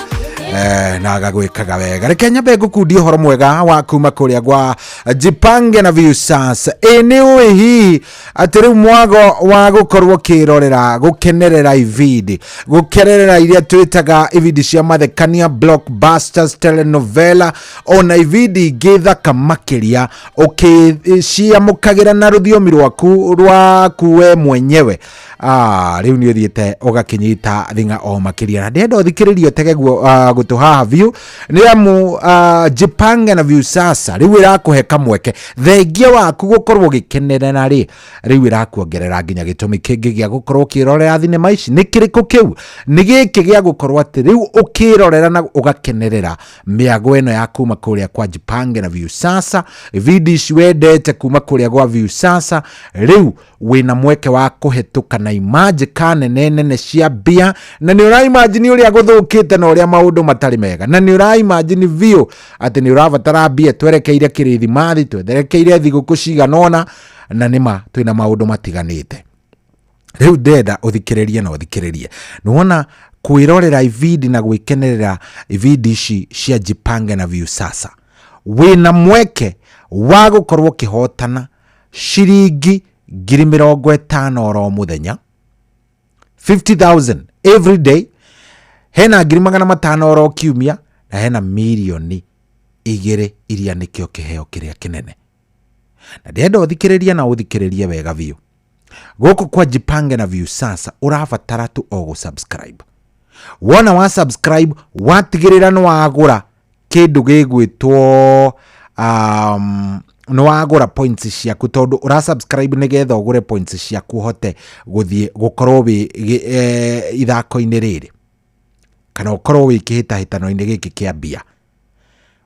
na agagwĩkaga wega. Reke nyambe ngũkundie ũhoro mwega wa kuma kũrĩa gwa Jipange na Viusasa. Ĩ nĩ ũĩ hihi atĩ rĩu mwago wa gũkorwo ũkĩrorera, gũkenerera ibindi, gũkenerera iria twĩtaga ibindi cia mathekania, blockbusters, telenovela, ona ibindi ingĩ thaka makĩria, ũkĩciamũkagĩra na rũthiomi rwaku we mwenyewe, rĩu nĩ ũthiĩte ũgakĩnyita thing'a o makĩria, na ndĩrenda ũthikĩrĩrie, ũtege gũtũ haha biũ, nĩ amu Jipange na Viusasa rĩu ĩrakũhe kamweke thengia waku gũkorwo ũgĩkenerera rĩ, rĩu ĩrakuongerera nginya gĩtũmi kĩngĩ gĩa gũkorwo ũkĩrorera thinema ici. Nĩ kĩrĩkũ kĩu? Nĩ gĩkĩ gĩa gũkorwo atĩ rĩu ũkĩrorera na ũgakenerera mĩago ĩno ya kuma kũrĩa kwa Jipange na Viusasa, ibindi ici wendete kuma kũrĩa gwa Viusasa, rĩu wĩna mweke wa kũhetũka na imanjĩka nene nene cia mbia, na nĩ ũraimajini ũrĩa gũthũkĩte na ũrĩa maũndũ matarĩ mega, na nĩ ũraimajini biũ atĩ nĩ ũrabatara mbia, twerekeire kĩrĩthimathi, twerekeire thigũkũ cigana ũna, na nĩma twĩna maũndũ matiganĩte. Rĩu ndĩrenda ũthikĩrĩrie na ũthikĩrĩrie. Nĩwona kwĩrorera ibindi na gwĩkenerera ibindi ici cia Jipange na Viusasa, wĩna mweke wa gũkorwo ũkĩhotana ciringi 50,000 oro mũthenya, 50,000 every day, hena 500,000 oro kiumia, na hena 2 mirioni iria nĩkĩo kĩheo kĩrĩa kĩnene. Na ndĩrenda ũthikĩrĩrie na ũthikĩrĩrie wega biũ. Gũkũ kwa Jipange na Viusasa ũrabatara tu o gũ-subscribe. Wona wa subscribe, watigĩrĩra nĩ wagũra kĩndũ gĩgwĩtwo nĩ wagũra points ciaku, tondũ ũra subscribe nĩgetha ũgũre points ciaku ũhote gũthiĩ gũkorwo wĩ ithako-inĩ rĩrĩ kana ũkorwo wĩ kĩhĩtahĩtano-inĩ gĩkĩ kĩa mbia.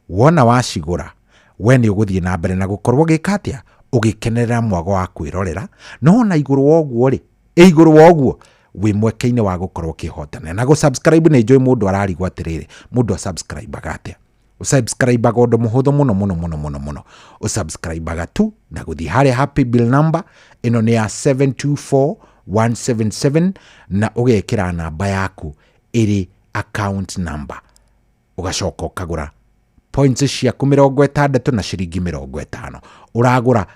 Wona wacigũra, we nĩ ũgũthiĩ na mbere na gũkorwo ũgĩka atĩa? Ũgĩkenerera mwago wa kwĩrorera. No ona igũrũ wa ũguo rĩ, ĩ igũrũ wa ũguo wĩ mweke-inĩ wa gũkorwo ũkĩhotana na gũ-subscribe. Nĩ njũĩ mũndũ ararigwo atĩrĩrĩ, mũndũ asubscribe-aga atĩa? Ũsubscribe-aga ũndũ mũhũthũ mũno mũno mũno mũno mũno. Ũsubscribe-aga tu na gũthiĩ harĩa ha paybill number ĩno nĩ ya 724177, na ũgekĩra namba yaku ĩrĩ account number, ũgacoka ũkagũra points ciaku 60 na ciringi 50. Ũragũra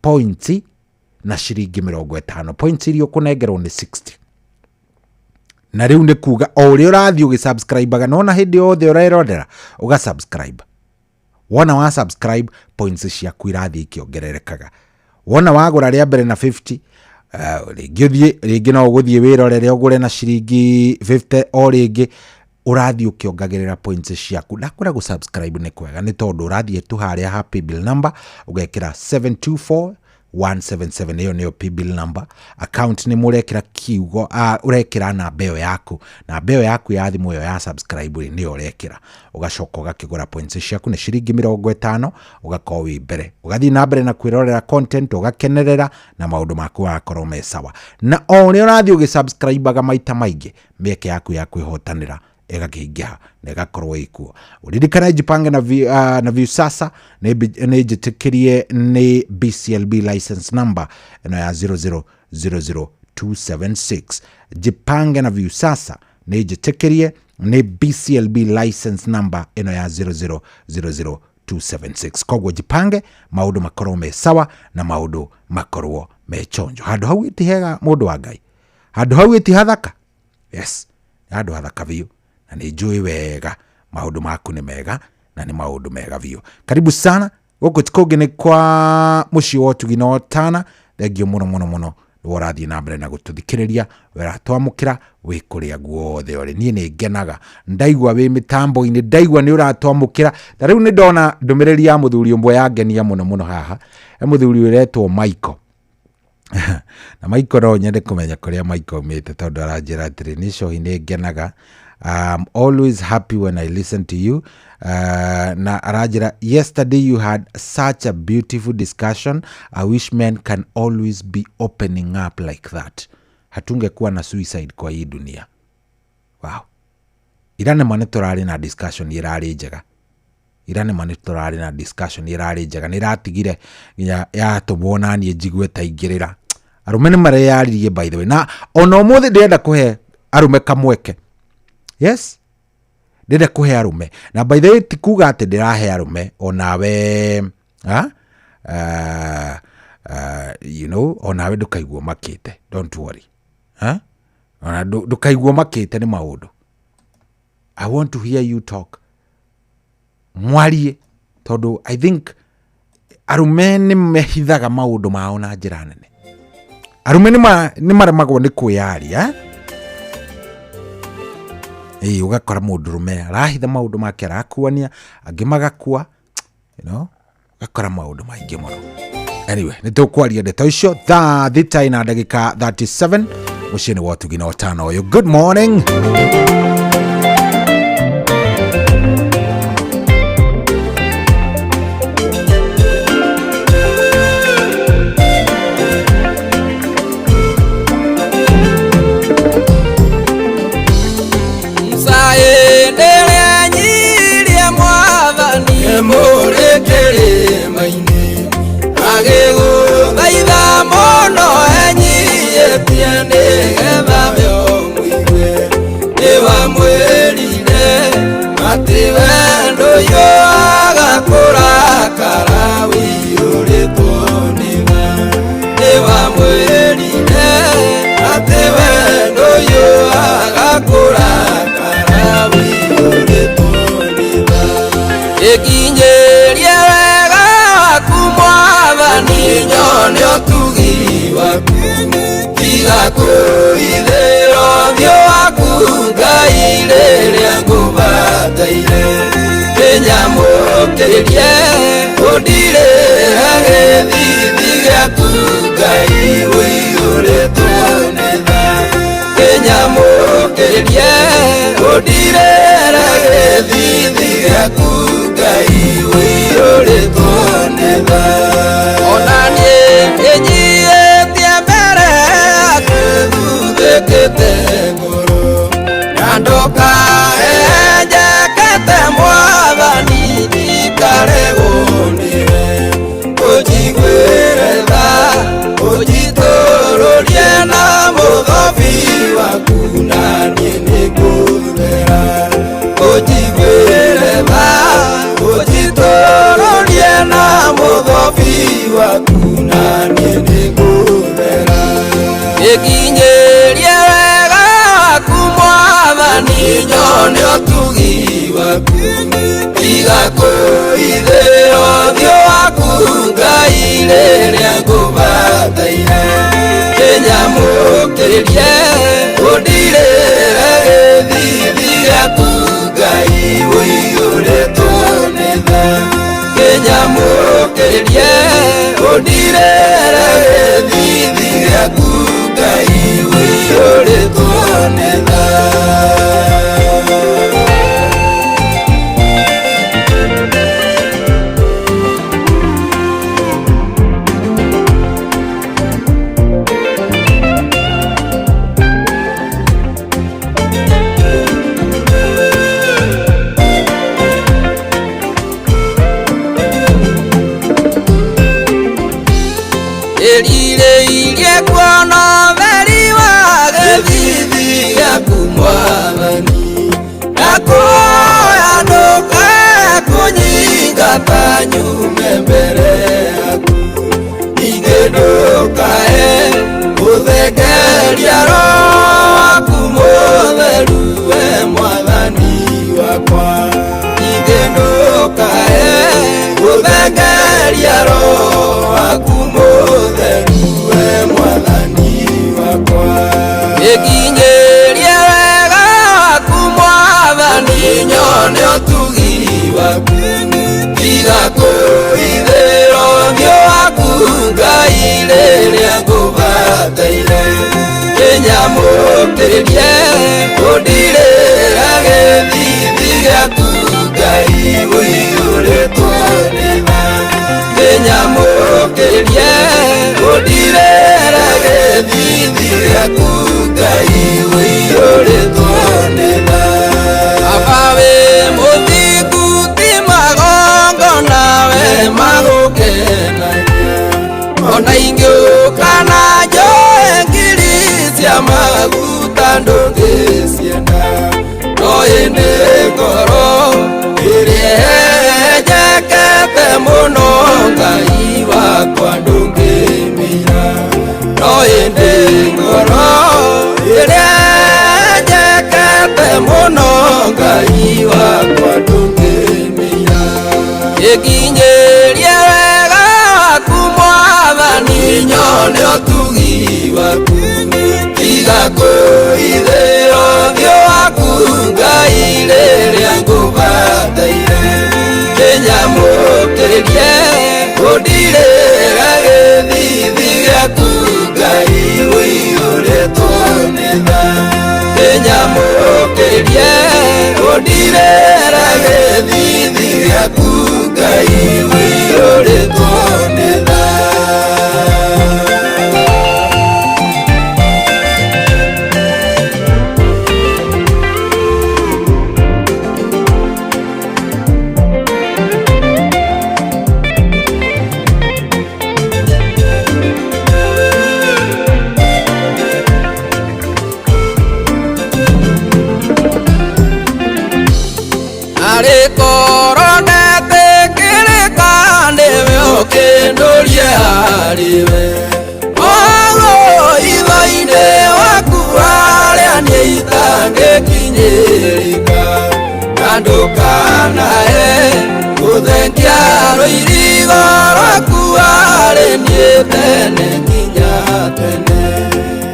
points na ciringi 50 points iria ũkũnengerwo nĩ 60 na rĩu nĩ kuga o ũrĩa ũrathiĩ ũgĩsubscribe nona hĩndĩ yothe ũrerorera ũgasubscribe wona wa subscribe points ciaku irathiĩ ikĩongererekaga wona wagũra rĩa mbere na 50 rĩngĩ ũthiĩ rĩngĩ no ũgũthiĩ wĩrorere ũgũre na ciringi 50 o rĩngĩ ũrathiĩ ũkĩongagĩrĩra points ciaku ndakwĩra gũ subscribe nĩ kwega nĩ tondũ ũrathiĩ tu harĩa ha paybill number ũgekĩra 724 177 ĩyo nĩyo paybill number account nĩ mũrekĩra kiugo ũrekĩra namba ĩyo yaku namba ĩyo yaku ya thimũ ĩyo ya subscribe rĩ nĩyo ũrekĩra ũgacoka ũgakĩgũra points ciaku nĩ ciringi 50 ũgakorwo wĩ mbere ũgathiĩ na mbere na kwĩrorera content ũgakenerera na maũndũ maku magakorwo me sawa na o ũrĩa ũrathiĩ ũgĩsubscribaga maita maingĩ mĩeke yaku ya kwĩhotanĩra ĩgakĩingĩha na ĩgakorwo ĩkuo ũririkane Jipange na na Viusasa nĩ njĩtĩkĩrie nĩ BCLB license number ĩno ya 0000276 Jipange na Viusasa nĩ njĩtĩkĩrie nĩ BCLB license number ĩno ya 0000276 koguo jipange maũndũ makorwo me sawa na maũndũ makorwo me chonjo handũ hau ĩti hega mũndũ wa Ngai handũ hau ĩti hathaka yes handũ hathaka biũ na nĩ njũĩ wega maũndũ maku nĩ mega na nĩ maũndũ mega biũ karibu sana gũkũ ti kũngĩ nĩ kwa mũciĩ wa ũtugi na ũtana thengio mũno mũno mũno nĩwe ũrathiĩ na mbere na gũtũthikĩrĩria ũratwamũkĩra wĩ kũrĩa guothe ũrĩ niĩ nĩ ngenaga ndaigua wĩ mĩtambo-inĩ ndaigua nĩ ũratwamũkĩra ta rĩu nĩ ndona ndũmĩrĩri ya mũthuri ũmwe yangenia mũno mũno haha he mũthuri ũretwo Michael na Michael no nyende kũmenya kũrĩa Michael aumĩte tondũ aranjĩra atĩrĩ nĩ cohi nĩ ngenaga I'm always happy when I listen to you. Na aranjĩra yesterday you had such a beautiful discussion. I wish men can always be opening up like that. Hatungekuwa na suicide kwa hii dunia. Wow. Ira nĩ ma nĩ tũrarĩ na discussion ĩrarĩ njega. Ira nĩ ma nĩ tũrarĩ na discussion ĩrarĩ njega nĩ ĩratigire nginya yatũmwo na niĩ njigue ta ingĩrĩra. Arũme nĩ mareyaririe by the way. Na ona ũmũthĩ ndĩrenda kũhe arũme kamweke. Yes ndĩrenda kũhe arũme na by the way ti kuga atĩ ndĩrahe arũme onawe you know onawe ndũkaigua makĩte don't worry ona ndũkaigua makĩte nĩ maũndũ I want to hear you talk mwarie tondũ I think arũme nĩ mehithaga maũndũ mao na njĩra nene arũme nĩ maremagwo nĩ kwĩyaria ũgakora mũndũrũme arahitha maũndũ make arakuania angĩ magakua you know ũgakora maũndũ maingĩ mũno anyway nĩ tũkwaria ndeto icio thaa 3 na ndagĩka 37 mũciĩ nĩ wa ũtugi na ũtana ũyũ good morning Ujigwire tha, ujitũrũrie na mũthobi. kũhithĩra ũthiũ waku Ngai rĩrĩa ngũbataire kĩnyamũkĩrie ũndirĩre gĩthithi gĩaku Ngai ũiyũrĩtwo nĩ tha kĩnyamũkĩrie ũndirĩre gĩthithi gĩaku Ngai ũiyũrĩtwo nĩ tha. Ĩrirĩirie kuona ũtheri wa gĩthithi gĩaku Mwathani ndakuhoya ndũkae kũnyingata nyume mbere yaku ningĩ ndũkae gũthengeria Roho waku mũtheru we Mwathani wakwa ningĩ ndũkae gũthengeria Roho waku mũtheru we Mwathani wakwa ĩkinyĩrie wega waku Mwathani nyone ũtugi waku tiga kũhithĩra ũthiũ waku Ngai rĩrĩa ngũbataire kĩnyamũkĩrie ũndirĩre gĩthithi gĩaku Ngai ũiyũrĩtwo nĩ tha kĩnyamũkĩrie ũndirĩre gĩthithi gĩaku Ngai ũiyũrĩtwo nĩ tha. Baba wĩ mũthingu ti magongona we magũkenagia ona ingĩũka na njoe ngiri cia maguta ndũngĩcienda no ĩndĩ ngoro ĩrĩa ĩhenjekete mũno Ngai wakwa ndũngĩmĩira no ĩndĩ ngoro ĩrĩa ĩhenjekete mũno Ngai wakwa ndũngĩmĩira ĩkinyĩrie wega waku Mwathani nyone ũtugi waku tiga kũhithĩra ũthiũ waku Ngai rĩrĩa ngũbataire kĩnyamũkĩrie ũndirĩre gĩthithi gĩaku Ngai ũiyũrĩtwo nĩ tha kĩnyamũkĩrie ũndirĩre gĩthithi gĩaku Ngai ũiyũrĩtwo nĩ tha. Arĩkorwo ndetĩkĩrĩka nĩwe ũkĩndũrie harĩwe Ogo itho-inĩ waku harĩa niĩ itangĩkinyĩrĩka na ndũkanae gũthengia rũirigo rwaku harĩ niĩ tene nginya tene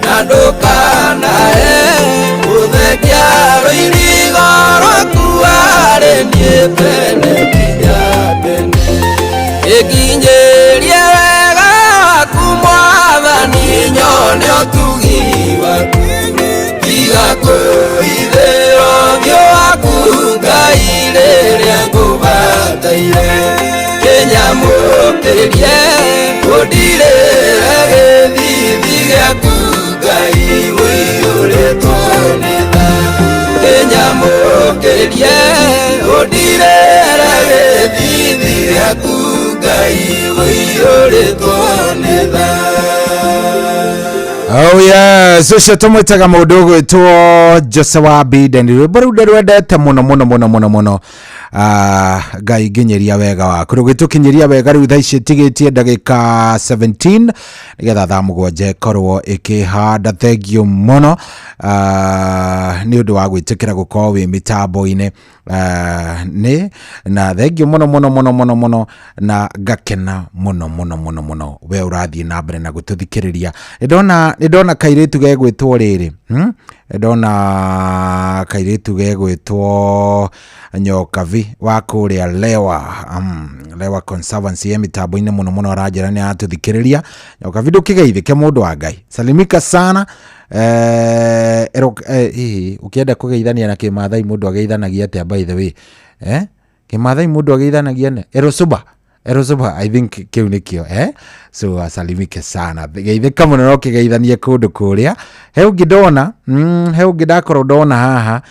na ndũkanae gũthengia rũirigo rwaku harĩ niĩ tene nginya tene ĩkinyĩrie wega waku Mwathani nyone ũtugi waku tiga kũhithĩra ũthiũ waku Ngai rĩrĩa ngũbataire kĩnyamũkĩrie ũndirĩre gĩthithi gĩaku Ngai ũiyũrĩtwo nĩ tha kĩnyamũkĩrie ũndirĩre gĩthithi gĩaku Ngai ũiyũrĩtwo nĩ tha. Oh yes, ũcio tũmwĩtaga mũndũ ũgwĩtwo Jose wa Biden rwĩmbo rũu ndĩrwendete mũno mũno mũno mũno mũno. Ngai nginyĩria wega waku rũgĩtũkinyĩria wega rĩu thaa ici ĩtigĩtie ndagĩka 17 nĩgetha thaa 7 ĩkorwo ĩkĩhanda. Thengiũ mũno nĩ ũndũ wa gwĩtĩkĩra gũkorwo wĩ mĩtambo-inĩ. Nĩ na thengio mũno mũno mũno mũno mũno, na ngakena mũno mũno mũno mũno we ũrathiĩ na mbere na gũtũthikĩrĩria. Nĩ ndona kairĩtu gegwĩtwo rĩrĩ, Nĩ ndona kairĩtu gegwĩtwo Nyokabi wa kũrĩa Lewa Conservancy, e mĩtambo-inĩ mũno mũno, aranjĩra nĩ aratũthikĩrĩria. Nyokabi, ndũkĩgeithĩke, mũndũ wa Ngai, salimika sana. Hihi ũkĩenda kũgeithania na Kĩmathai mũndũ ageithanagia atĩa, by the way? Kĩmathai mũndũ ageithanagia ne erosuba erosuba, I think kĩu nĩkĩo. So asalimike sana, geithĩka mũno na ũkĩgeithanie kũndũ kũrĩa. He ũngĩ ndona, he ũngĩ ndakorwo ndona haha,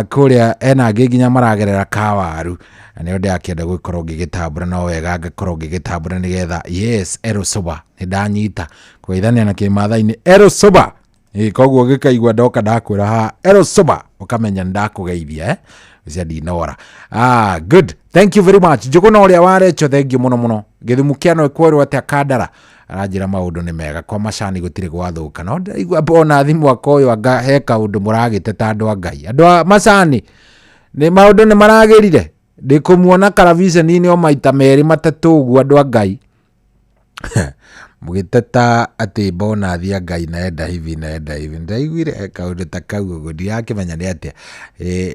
kũrĩa ena angĩ nginya maragerera kawaru, na nĩo ndĩrakĩenda gũkorwo ngĩgĩtambũra, no wega ngakorwo ngĩgĩtambũra nĩgetha, yes, erosuba, nĩ ndanyita kũgeithania na Kĩmathai nĩ erosuba. Ĩ koguo gĩkaigua ndoka ndakwĩra haha erosuba, ũkamenya nĩ ndakũgeithia, ũcio ndinora. Ah, good, thank you very much. Njũgũna ũrĩa warecho, thank you mũno mũno. Gĩthumu kĩa no kwerwo atĩa? Kandara aranjĩra maũndũ nĩ mega, kwa macani gũtirĩ gwathũka, no ndĩraigua bonathi mwaka ũyũ anga he kaũndũ mũragĩteta andũ a Ngai, andũ a macani, nĩ maũndũ nĩ maragĩrire. Ndĩkũmuona karaviceni-inĩ o maita merĩ matatũ ũguo, andũ a Ngai mũgĩteta atĩ bonathi ya Ngai naenda hivi naenda hivi. Ndaiguire kaũndũ ta kau ũguo, ndirakĩmenya nĩ atĩa.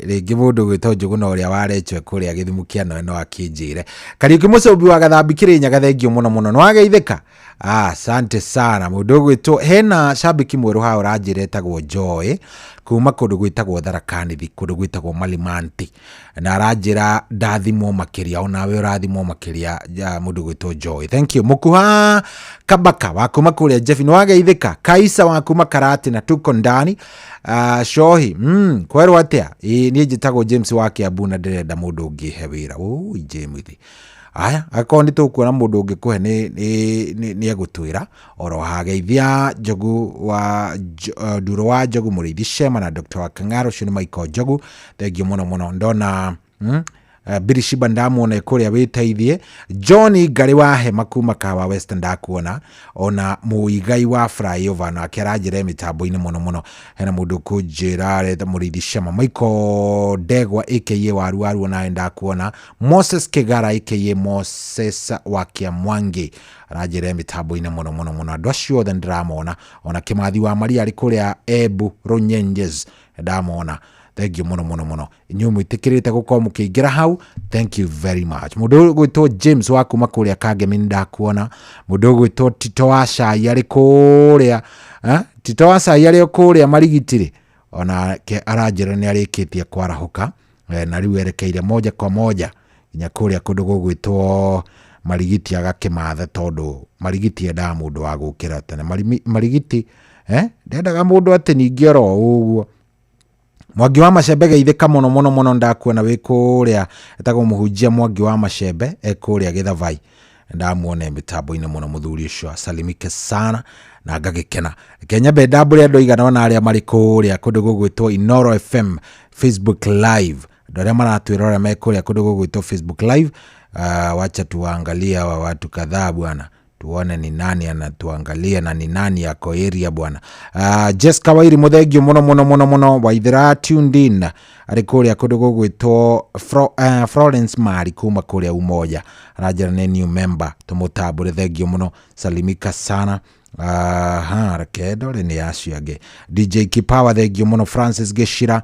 Rĩngĩ mũndũ ũgwĩtwo Njũgũna ũrĩa warechwo kũrĩa Gĩthumu kĩa Noe no akĩnjĩre. Kariũki Mũcũmbi wa Gathambi Kĩrĩnyaga, thengio mũno mũno, nĩ wageithĩka. Ah, asante sana. Mũndũ ũgwĩtwo, hena shabiki mwerũ haha ũranjĩra etagwo Joy kuma kũndũ gwĩtagwo Tharaka-Nithi, kũndũ gwĩtagwo Malimanti, na aranjĩra ndathimwo makĩria. Onawe ũrathimwo makĩria ja, mũndũ gwĩtwo Joy, thank you. Mũkuha Kabaka wa kuma kũrĩa Jeff, nĩ wageithĩka. Kaisa wa kuma Karati na tuko ndani. Shohi, kwerwo atĩa? Ĩ niĩ njĩtagwo James wa Kiambu na ndĩrenda mũndũ ũngĩhe wĩra. Ũi James, aya akorwo nĩ tũkuona mũndũ ũngĩkũhe nĩ egũtwĩra oro hageithia. Njogu wa Nduro wa Njogu, Mũrĩithi Shema na Dr. wa Kang'aro, ũcio nĩ Michael Njogu, thengio mũno mũno. Ndona Birishiba, ndamuona kũrĩa wĩteithie. John Ngarĩ wa Hema kuma Kahawa West, ndakuona. Ona Mũigai wa flyover nake aranjĩra mĩtambo-inĩ mũno mũno. Hena mũndũ kũnjĩra areta Mũrĩithi Shema, Michael Ndegwa aka Waru Waru, nawe ndakuona. Moses Kĩgara aka Moses wa Kĩamwangi aranjĩra mĩtambo-inĩ mũno mũno mũno. Andũ acio othe ndĩramona, ona Kĩmathi wa Maria arĩ kũrĩa Embu Runyenjes, ndamona. Thank you mũno mũno mũno inyuĩ mwĩtĩkĩrĩte gũkorwo mũkĩingĩra hau, thank you very much. Mũndũ ũgwĩtwo James wa kuma kũrĩa Kangemi, ndakuona. Mũndũ ũgwĩtwo Tito wa Cai arĩ kũrĩa, eh? Tito wa Cai arĩ o kũrĩa Marigitiri, onake aranjĩra nĩ arĩkĩtie kwarahũka, na rĩu erekeire moja kwa moja nginya kũrĩa kũndũ gũgwĩtwo Marigiti agakĩmathe, tondũ Marigiti endaga mũndũ wa gũkĩra tene. Marigiti ndendaga mũndũ atĩ ningĩ oro ũguo. Mwangi wa Macembe, geithĩka mũno mũno mũno, ndakuona wĩ kũrĩa. Etagwo Mũhunjia Mwangi wa Macembe, e kũrĩa Gĩthavai, ndamuona mĩtambo-inĩ mũno. Mũthuri ũcio asalimike sana na ngagĩkena. Reke nyambe ndambũre andũ aigana ona arĩa marĩ kũrĩa kũndũ gũgwĩtwo Inoro FM Facebook Live, andũ arĩa maratwĩrora me kũrĩa kũndũ gũgwĩtwo Facebook Live. Wacha tuwaangalie hawa watu kadhaa bwana, tuone ni nani anatuangalia na ni nani ako area bwana. Jessica Wairi, mũthengio mũno mũno mũno mũno. Waithera tuned in arĩ kũrĩa kũndũ gũgwĩtwo Florence Mari kuma kũrĩa Umoja, aranjĩra nĩ new member, tũmũtambũre. Thengio mũno, salimika sana. Aha, reke ndore nĩ acio angĩ. DJ Kipawa, thengio mũno. Francis Gĩcira,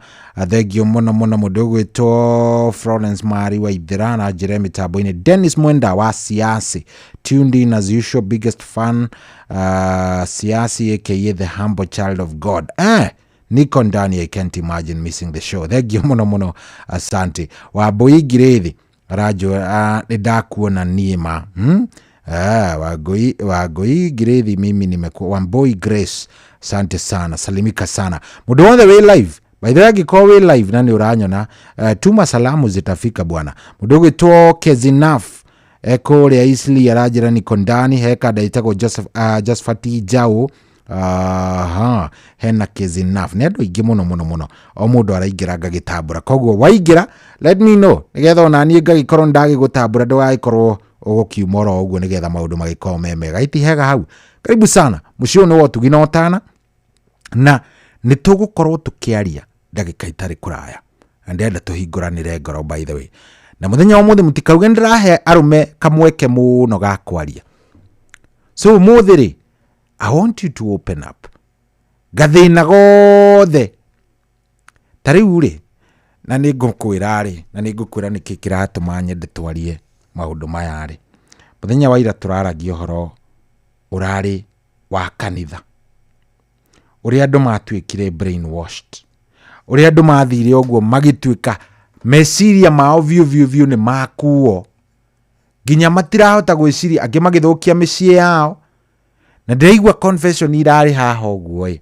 thengio mũno mũno. Mũndũ ũgwĩtwo Florence Mari Waithera na njĩra mĩtambo-inĩ. Dennis Mwenda wa Siasi, tuned in as usual, biggest fan, Siasi aka the humble child of God, niko ndani, I can't imagine missing the show. Thengio mũno mũno, asante. Wambui Ngirĩthi aranjũra nĩ ndakuona niĩ ma, Ah, Wangui Ngirĩthi, mimi nimekuwa Wambui Grace, asante sana, salimika sana. Mũndũ wothe wĩ live, by the way, angĩkorwo wĩ live na nĩ ũranyona, tuma salamu zitafika bwana. Mũndũ ũgwĩtwo Kezinaf ekũrĩa Isli aranjĩra niko ndani. He kanda ĩtagwo Joseph, Josephat Jau. Aha, hena Kezinaf, nĩ andũ aingĩ mũno mũno mũno. O mũndũ araingĩra ngagĩtambũra, koguo waingĩra let me know nĩgetha ona niĩ ngagĩkorwo nĩndagĩgũtambũra, ndũgagĩkorwo ũgũkiuma oro ũguo, nĩgetha maũndũ magĩkorwo me mega. Itihega hau, karibu sana. Mũciĩ ũyũ nĩ wa ũtugi na ũtana, na nĩ tũgũkorwo tũkĩaria ndagĩka itarĩ kũraya. Na ndĩrenda tũhingũranĩre ngoro by the way. Na mũthenya wa ũmũthĩ mũtikauge nĩndĩrahe arũme kamweke mũno ga kwaria. So ũmũthĩ rĩ, I want you to open up. Gathĩna gothe ta rĩu rĩ, na nĩ ngũkwĩra rĩ, na nĩ ngũkwĩra nĩkĩ kĩratũma nyende twarie maũndũ maya rĩ. Mũthenya wa ira tũraragia ũhoro ũrarĩ wa kanitha, ũrĩa andũ matuĩkire brainwashed, ũrĩa andũ mathire ũguo magĩtuĩka meciria mao biũ biũ biũ nĩ makuo, nginya matirahota gwĩciria, angĩ magĩthũkia mĩciĩ yao. Na ndĩraigua confession irarĩ haha ũguo ĩ,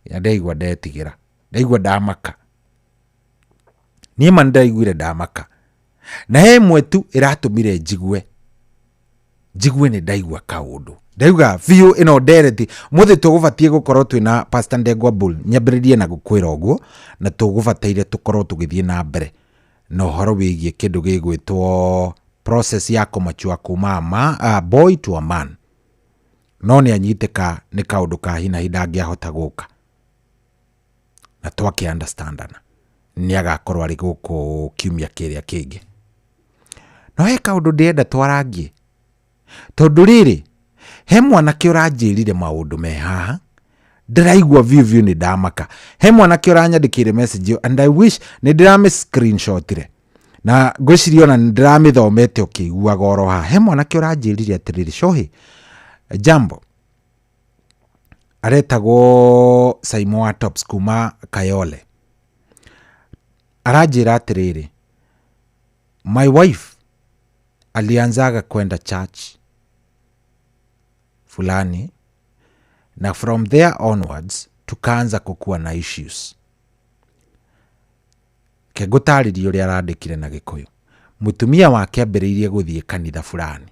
ya ndĩraigua ndetigĩra, ndaigua ndamaka. Niĩ ma nĩndaiguire ndamaka. Na he ĩmwe tu ĩratũmire njigue, njigue nĩ ndaigua kaũndũ. Ndauga biũ ĩno ndereti, mũthĩ tũgũbatiĩ gũkorwo twĩna Pastor Ndegwa Bull, nyambĩrĩrie na gũkwĩra ũguo, na tũgũbataire tũkorwo tũgĩthiĩ na mbere na ũhoro wĩgiĩ kĩndũ gĩgwĩtwo process ya kũmachua kuma a boy to a man. No nĩ anyitĩka nĩ kaũndũ ka hi na hi ndangĩahota gũka. Na twakĩ understandana. Nĩ agakorwo arĩ gũkũ kiumia kĩrĩa kĩngĩ. No he kaũndũ ndĩrenda twarangie. Tondũ rĩrĩ, he mwanake ũranjĩrire maũndũ me haha, ndĩraigua biũ biũ nĩ ndamaka. He mwanake ũranyandĩkĩire message ĩyo and I wish nĩ ndĩramĩ screenshotire. Na ngwĩciria ona nĩ ndĩramĩthomete ũkĩiguaga oro haha. He mwanake ũranjĩrire atĩrĩrĩ, Shohi, jambo. Aretagwo Saimo wa Tops kuma Kayole. Aranjĩra atĩrĩrĩ, my wife alianzaga kwenda church fulani na from there onwards tukaanza kukuwa na issues. Ke ngũtarĩrie ũrĩa arandĩkire na Gĩkũyũ. Mũtumia wake ambĩrĩirie gũthiĩ kanitha fulani.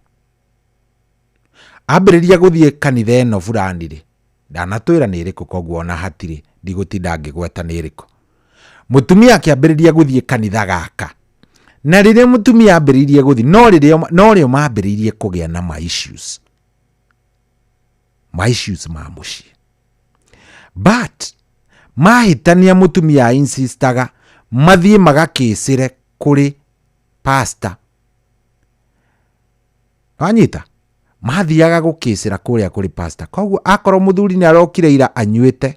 Ambĩrĩria gũthiĩ kanitha ĩno fulani rĩ, ndanatwĩra nĩ ĩrĩkũ koguo ona hatirĩ ndigũtinda ngĩgweta nĩ ĩrĩkũ. Mũtumia akĩambĩrĩria gũthiĩ kanitha gaka. Na rĩrĩa mũtumia ambĩrĩirie gũthiĩ, no rĩo mambĩrĩirie kũgĩa na ma issues. Ma issues ma mũciĩ. But mahĩtania mũtumia insistaga mathiĩ magakĩcĩre kũrĩ pastor. Wanyita? Mathiaga gũkĩcĩra kũrĩa kũrĩ pastor. Koguo akorwo mũthuri nĩ arokire ira anyuĩte,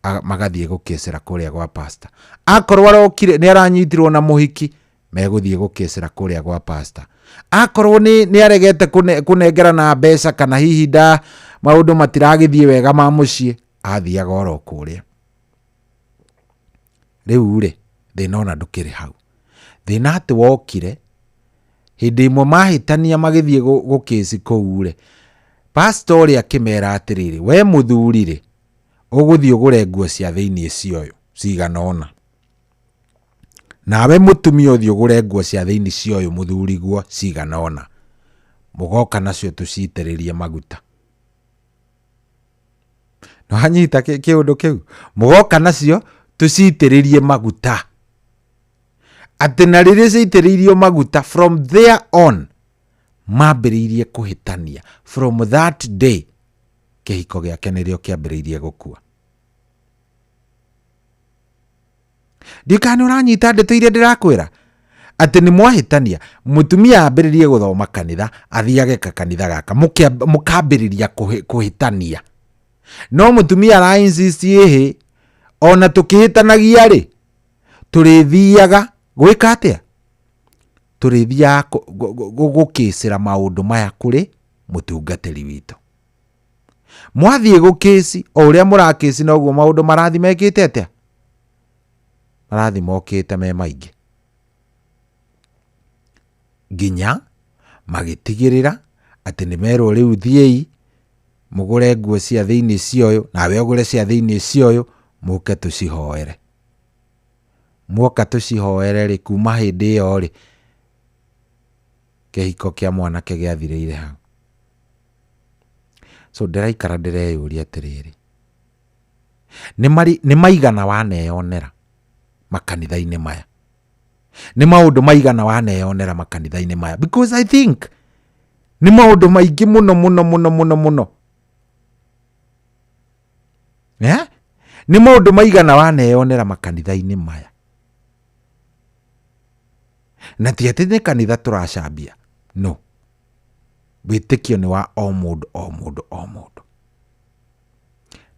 magathiĩ gũkĩcĩra kũrĩa gwa pastor. Akorwo arokire nĩ aranyitirwo na mũhiki, megũthiĩ gũkĩcĩra kũrĩa gwa pastor. Akorwo nĩ aregete kũnengerana mbeca kana hihi nda maũndũ matiragĩthiĩ wega ma mũciĩ, athiaga oro kũrĩa. Rĩu rĩ, thĩna ona ndũkĩrĩ hau. Thĩna atĩ wokire hĩndĩ ĩmwe mahĩtania magĩthiĩ gũkĩci kũu rĩ, pastor ũrĩa akĩmera atĩrĩrĩ, we mũthuri rĩ, ũgũthiĩ ũgũre nguo cia thĩinĩ cia ũyũ cigana ũna. Nawe mũtumia ũthiĩ ũgũre nguo cia thĩinĩ cia ũyũ mũthuriguo cigana ũna. Mũgoka nacio tũcitĩrĩrie maguta. Nĩwanyita kĩũndũ kĩu? Mũgoka nacio tũcitĩrĩrie maguta. Atĩ na rĩrĩa ciitĩrĩirio maguta, from there on mambĩrĩirie kũhĩtania. From that day kĩhiko gĩake nĩrĩo kĩambĩrĩirie gũkua. Ndiũĩ kana nĩ ũranyita ndeto iria ndĩrakwĩra? Atĩ nĩ mwahĩtania, mũtumia ambĩrĩrie gũthoma kanitha, athiage kanitha gaka, mũkambĩrĩria kũhĩtania. No mũtumia ara insist ĩhĩ, ona tũkĩhĩtanagia rĩ, tũrĩthiaga gwĩka atĩa? Tũrĩthiaga gũkĩcĩra maũndũ maya kũrĩ mũtungatĩri witũ. Mwathiĩ gũkĩci, o ũrĩa mũrakĩci noguo maũndũ marathiĩ mekĩte atĩa? Marathiĩ mokĩte me maingĩ. Nginya magĩtigĩrĩra atĩ nĩ merwo rĩu thiĩi mũgũre nguo cia thĩinĩ cia ũyũ, nawe ũgũre cia thĩinĩ cia ũyũ, mũke tũcihoere. Mwoka tũcihoere rĩ, kuma hĩndĩ ĩyo rĩ, kĩhiko kĩa mwanake gĩathirĩire hau. So ndĩraikara ndĩreyũria atĩrĩrĩ, nĩ maigana waneyonera makanitha-inĩ maya? Nĩ maũndũ maigana waneyonera makanitha-inĩ maya? Because I think nĩ maũndũ maingĩ mũno mũno mũno mũno mũno. Nĩ maũndũ maigana waneyonera makanitha-inĩ maya? Na ti atĩ nĩ kanitha tũracambia, no wĩtĩkio nĩ wa o mũndũ o mũndũ o mũndũ.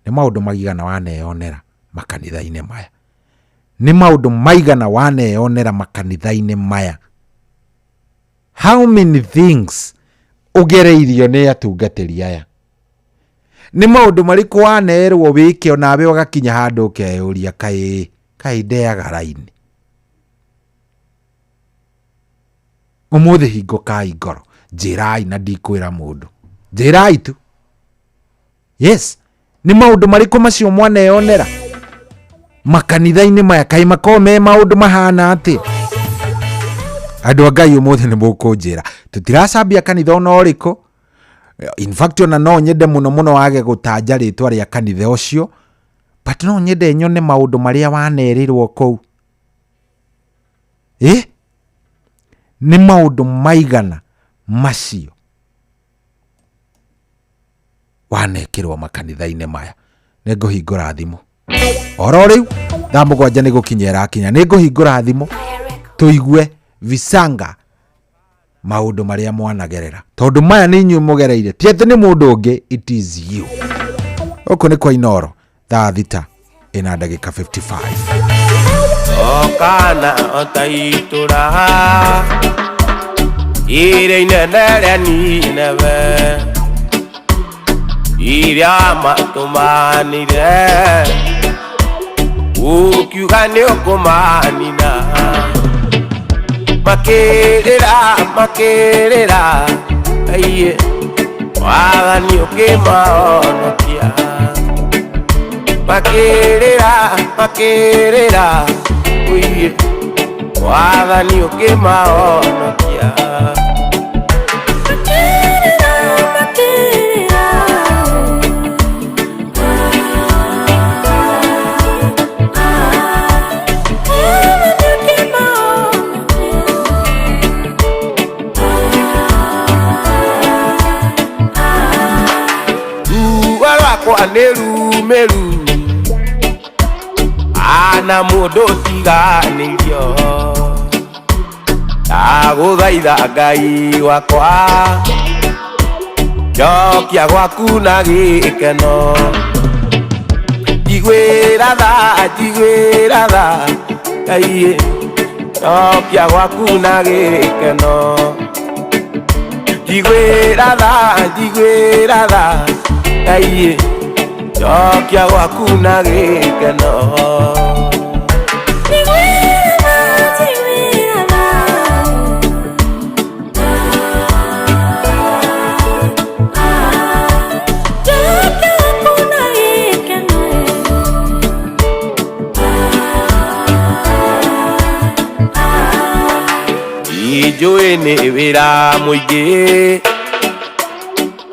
Nĩ maũndũ maigana waneyonera makanitha-inĩ maya? Nĩ maũndũ maigana waneyonera makanitha-inĩ maya? How many things ũgereirio nĩ atungatĩri aya? Nĩ maũndũ marĩkũ wanerwo wĩke onawe ũgakinya handũ ũkeyũria kaĩ kaĩ ndeaga raini? Ũmũthĩ hingũkai ngoro, njĩrai na ndikwĩra mũndũ, njĩrai tu. Yes, nĩ maũndũ marĩkũ macio mwaneyonera makanitha-inĩ maya? Kaĩ makorwo me maũndũ mahana atĩa? Andũ a Ngai, ũmũthĩ nĩ mũkũnjĩra tũtiracambia kanitha ona ũrĩkũ. In fact, ona no nyende mũno mũno wage gũtanja rĩtwa rĩa kanitha ũcio, but no nyende nyone maũndũ marĩa wanerĩrwo kũu. Ĩ nĩ maũndũ maigana macio wanekĩrwo makanitha-inĩ maya? Nĩ ngũhingũra thimũ oro rĩu, thaa 7 nĩ gũkinya ĩrakinya. Nĩ ngũhingũra thimũ tũigue visanga maũndũ marĩa mwanagerera, tondũ maya nĩ inyuĩ mũgereire, ti atĩ nĩ mũndũ ũngĩ, it is you. Gũkũ nĩ kwa Inoro, thaa 6 ĩna ndagĩka 55. Okana ota itũra iria inene rĩa Nineve iria matũmanire ũkiuga nĩ ũkũmanina, makĩrĩra makĩrĩra, aiye wathani ũkĩmahonokia, makĩrĩra makĩrĩra, ũiye wathani ũkĩmahonokia. Ruo rwakwa nĩ rumĩru ana mũndũ tiganĩirio, ndagũthaitha Ngai wakwa njokia gwaku na gĩkeno, njiguĩra tha, njiguĩra tha Ngai, njokia gwaku na gĩkeno, njiguĩra tha, njiguĩra tha Ngai, njokia gwaku na gĩkeno. Njũĩ nĩ wĩra mũingĩ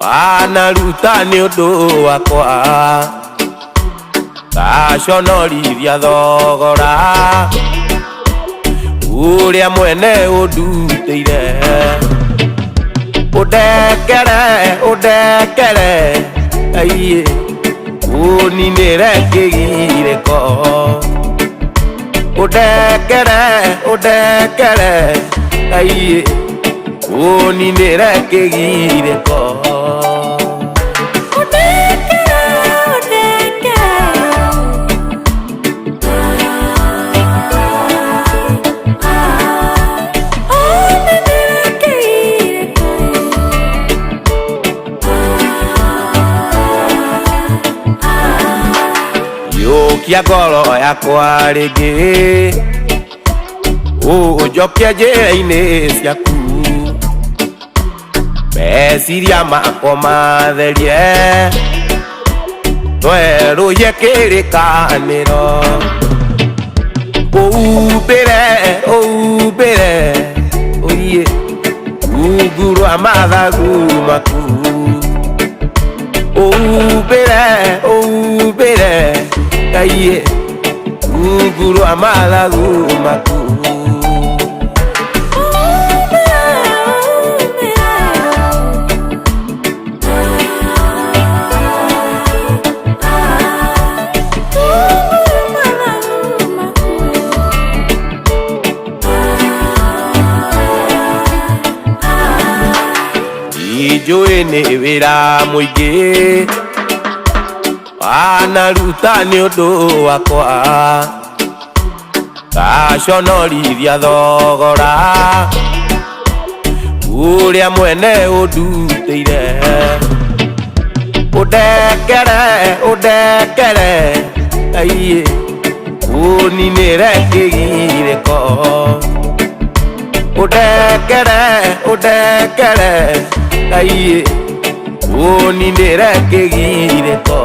wanaruta nĩ ũndũ wakwa, ngaconorithia thogora ũrĩa mwene ũndutĩire, ũndekere ũndekere aiye ũninĩre kĩgirĩko, ũndekere ũndekere aiye ũninĩre kĩgirĩko. Yũkia ngoro yakwa rĩngĩ ũnjokie njĩra-inĩ ciaku, meciria makwa matherie twerũhie kĩrĩkanĩro, ũumbĩre ũumbĩre ũiye rungu rwa mathagu maku, ũumbĩre ũumbĩre Ngai rungu rwa mathagu maku. Njũĩ nĩ wĩra mũingĩ Wanaruta nĩ ũndũ wakwa Ngaconorithia thogora Ũrĩa mwene ũndutĩire Ũndekere, ũndekere Aiye, ũninĩre kĩgirĩko Ũndekere, ũndekere Aiye, ũninĩre kĩgirĩko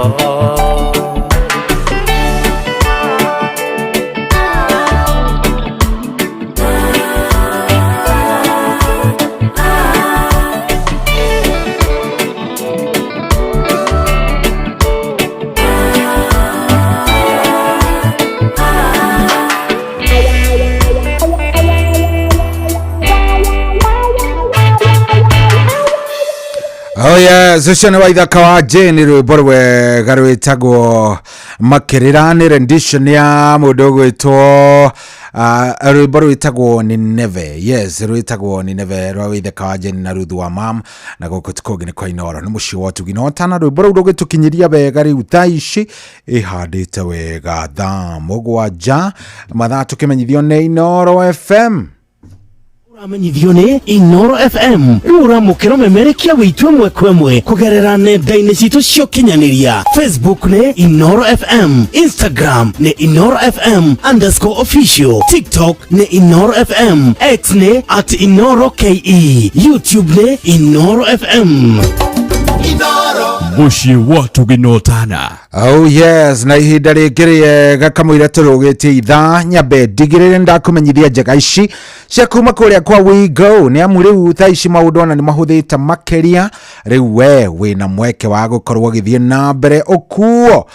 Oh yes, ucio nĩ waithaka wa Jane rwĩmbo rwega rwĩtagwo makĩrĩra nĩ rendition ya mũndũ ũgwĩtwo rwĩmbo rwĩtagwo Nineve. Yes, rwĩtagwo Nineve rwa waithaka wa Jane na Ruth wa mam na gũkũ ti kũngĩ nĩ kwa Inooro nĩ mũciĩ wa ũtugi na ũtana rwĩmbo rũu rũgĩtũkinyĩria wega rĩu thaa ici ĩhandĩte wega thaa 7 mathaa tũkĩmenyithio nĩ Inooro FM. Ũramenyithio nĩ Inoro FM rĩu ũramũkĩra ũmemerekia wĩitũ ĩmwe kwa ĩmwe kũgerera nenda-inĩ citũ cia ũkinyanĩria. Facebook nĩ Inoro FM, Instagram nĩ Inoro FM underscore official, TikTok nĩ Inoro FM, X nĩ at Inoro KE, YouTube nĩ Inoro FM. Mũciĩ wa ũtugi na ũtana. Oh yes, na ihinda rĩngĩ rĩega kamũira tũrũgĩtie ithaa nyambe ndigĩrĩre ndakũmenyithia njega ici cia kuma kũrĩa kwa WeGo nĩ amu rĩu thaa ici maũndũ ona nĩ mahũthĩte makĩria rĩu we wĩna mweke wa gũkorwo ũgĩthiĩ na mbere ũkuo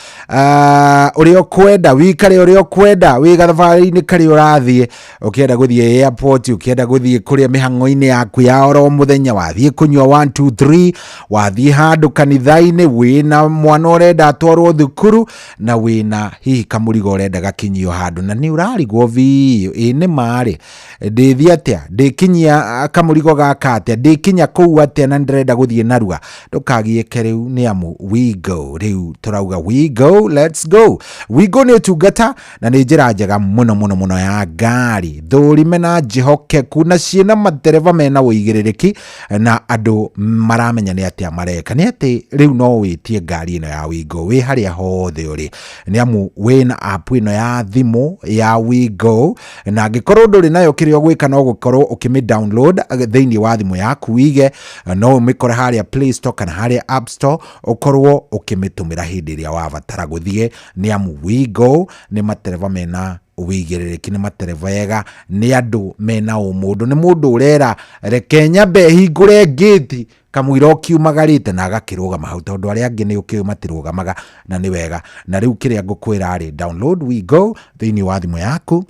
ũrĩa ũkwenda wikare ũrĩa ũkwenda wĩ gathabarĩ-inĩ karĩa ũrathiĩ ũkĩenda gũthiĩ airport ũkĩenda gũthiĩ kũrĩa mĩhang'o-inĩ yaku ya oro mũthenya wathiĩ kũnyua 1 2 3 wathiĩ handũ kanitha-inĩ wĩna mwana ũrenda atwarwo thukuru na wĩna hihi kamũrigo ũrenda gakinyio handũ na nĩ ũrarigwo biũ ĩ nĩ marĩ ndĩthiĩ atĩa ndĩkinyia kamũrigo gaka atĩa ndĩkinya kũu atĩa na ndĩrenda gũthiĩ narua ndũkagiĩke rĩu nĩ amu WeGo rĩu tũrauga WeGo let's go. WeGo nĩ ũtungata na nĩ njĩra njega mũno mũno mũno ya ngari thũrime na njĩhokeku na ciĩna matereba mena ũigĩrĩrĩki na andũ maramenya nĩ atĩa mareka nĩ atĩ rĩu no wĩtie ngari ĩno ya WeGo wĩ harĩa hothe ũrĩ nĩ amu wĩna app ĩno ya thimũ ya WeGo na angĩkorwo ndũrĩ nayo kĩrĩa ũgwĩka no gũkorwo ũkĩmĩ download thĩinĩ wa thimũ yaku wige no ũmĩkore harĩa Play Store kana harĩa App Store ũkorwo ũkĩmĩtũmĩra hĩndĩ ĩrĩa wabatara gũthiĩ nĩ amu WeGo nĩ matereba mena ũigĩrĩrĩki nĩ matereba ega nĩ andũ mena ũmũndũ nĩ mũndũ ũrera reke nyambe hingũre ngĩti kamũira ũkiumagarĩte na agakĩrũgama hau tondũ arĩa angĩ nĩ ũkĩũĩ matirũgamaga na nĩ wega na rĩu kĩrĩa ngũkwĩra rĩ download WeGo thĩinĩ wa thimũ yaku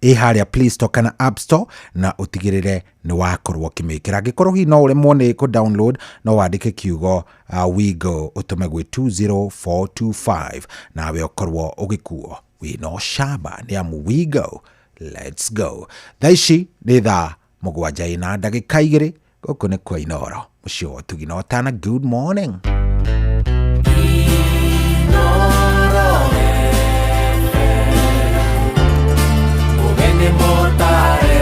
ĩ harĩa Play Store kana App Store na ũtigĩrĩre nĩ wakorwo ũkĩmĩkĩra angĩkorwo hihi no ũremwo nĩ kũ download no wandĩke kiugo WeGo ũtũme gwĩ 20425 nawe ũkorwo ũgĩkuo wĩna ũcamba nĩ amu WeGo let's go. Thaa ici nĩ thaa 7:02 gũkũ nĩ kwa Inooro mũciĩ wa ũtugi na ũtana. Good morning. Ũgeni mũtare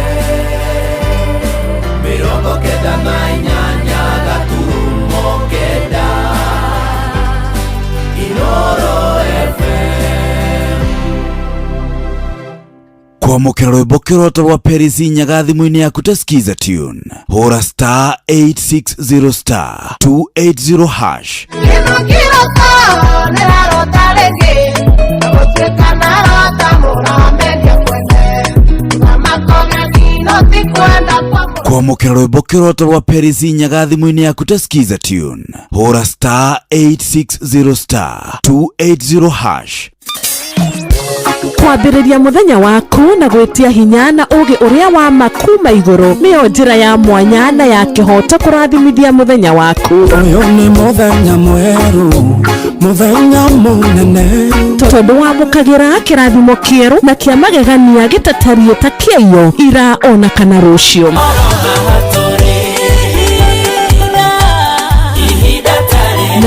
98.9 Inooro FM. Kwamũkĩra rwĩmbo kĩroto rwa Paris Nyaga thimũ-inĩ yaku ta Skiza tune hũra star 860 star 280 hash. Kĩndũ kĩroto nĩrarota rĩngĩ gũtuĩka narota mũramendia kwene na makong'ani no ti kwenda kwa Kwamũkĩra rwĩmbo kĩroto rwa Paris Nyaga thimũ-inĩ yaku ta Skiza tune hũra star 860 star 280 hash. Kwambĩrĩria mũthenya waku na gwĩtia hinya na ũũgĩ ũrĩa wa ma kuma igũrũ nĩyo njĩra ya mwanya na ya kĩhooto kũrathimithia mũthenya waku. Ũyũ nĩ mũthenya mwerũ, mũthenya mũnene. Tondũ wamũkagĩra kĩrathimo kĩerũ na kĩa magegania gĩtatariĩ ta kĩaiyo ira ona kana rũciũ.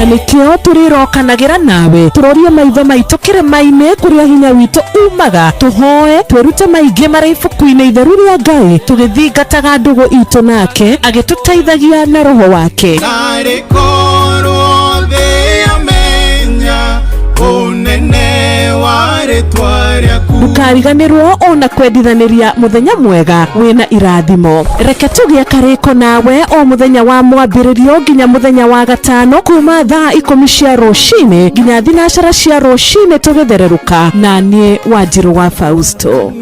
Na nĩkĩo tũrĩrokanagĩra nawe tũrorie maitho maitũ kĩrĩma-inĩ kũrĩa hinya witũ umaga, tũhoe twĩrute maingĩ marĩ ibuku-inĩ itheru rĩa Ngai, tũgĩthingataga ndũgũ itũ nake agĩtũteithagia na roho wake. Narĩ korwo thĩ yamenya ũnene wa rĩtwa rĩaku. Ndũkariganĩrwo ona kwendithanĩria mũthenya mwega wĩna irathimo. Reke tũgĩe karĩko nawe o mũthenya wa mwambĩrĩrio nginya mũthenya wa gatano kuma thaa 10 cia rũcinĩ nginya 9 cia rũcinĩ tũgĩthererũka, na niĩ Wanjirũ wa Fausto.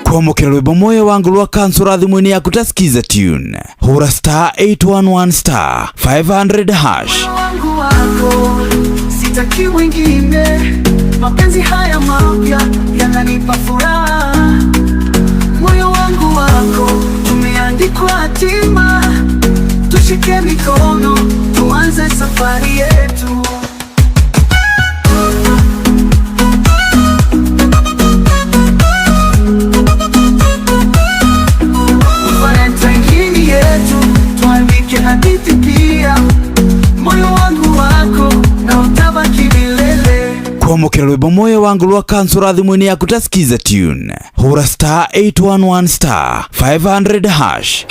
Kwamũkĩra rwĩmbo moyo wangu rwa kansura thimũ-inĩ yaku ta skiza tune, hũra star 811 star 500 hash. Wangu wako sitaki mwingine, mapenzi haya mapya yananipa furaha. Moyo wangu wako tumeandikwa hatima, tushike mikono tuanze safari yetu. Valentine yetu tuandike hadithi pia, moyo wangu wako na utabaki milele. Kwamũkĩra rwĩmbo moyo wangu rwa kansura thimũ-inĩ yaku ta skiza tune, hũra star 811 star 500 hash.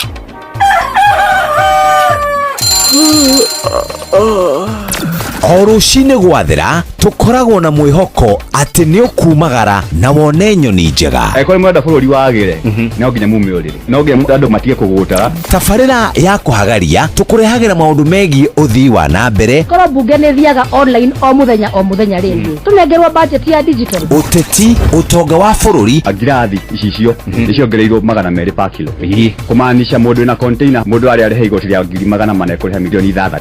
O rũcinĩ gwathera tũkoragwo na mwĩhoko atĩ nĩ ũkumagara na wone nyoni njega. Angĩkorwo nĩ mũrenda bũrũri wagĩre, no nginya mume ũrĩrĩ, no nginya andũ matige kũgũta. Tabarĩra ya kũhagaria tũkũrehagĩra maũndũ megiĩ ũthii wa na mbere, Korwo mbunge nĩ thiaga online o mũthenya o mũthenya rĩ, tũnengerwo budget ya digital. Ũteti, ũtonga wa bũrũri. Ngirathi icicio nĩ ciongereirwo 200 pa kilo, kũmaanisha mũndũ wĩna container mũndũ arĩa arĩha igoti rĩa 400,000 ekũrĩha milioni 6.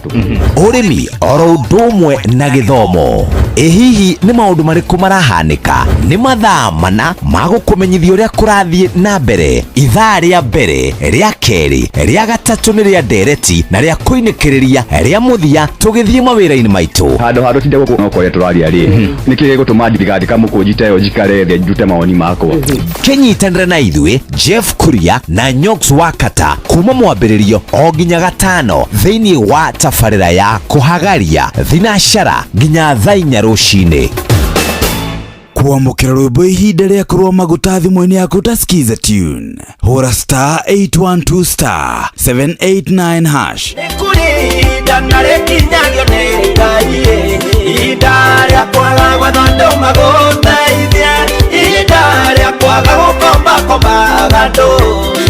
Ũrĩmi oro ũndũ ũmwe na gĩthomo. Ĩ hihi nĩ maũndũ marĩkũ marahanĩka? Nĩ mathaa mana ma gũkũmenyithia ũrĩa kũrathiĩ na mbere. Ithaa rĩa mbere, rĩa kerĩ, rĩa gatatũ nĩ rĩa ndereti na rĩa kũinĩkĩrĩria rĩa mũthia tũgĩthiĩ mawĩra-inĩ maitũ. Handũ ha tũtinde gũkũ no kũrĩa tũraria rĩ, nĩkĩ gĩgũtũma ndigandĩka mũkũnji ta ĩyo njikare thĩ ndute mawoni makwa? Kĩnyitanĩre na ithuĩ Jeff Kuria na Nyox Wakata kuma mwambĩrĩrio o nginya gatano thĩinĩ wa tabarĩra ya kũhagaria thinashara nginya thaa 4 rũcinĩ. Kwamũkĩra rwĩmbo ihinda rĩa kũrũa maguta thimũ-inĩ yaku ta skiza tune, hũra star 812 star 789 hash. Nĩkũrĩ ihinda na rĩkinyagio nĩ Ngai, ihinda rĩa kwaga gwetha andũ magũteithie, ihinda rĩa kwaga gũkombakombaga andũ,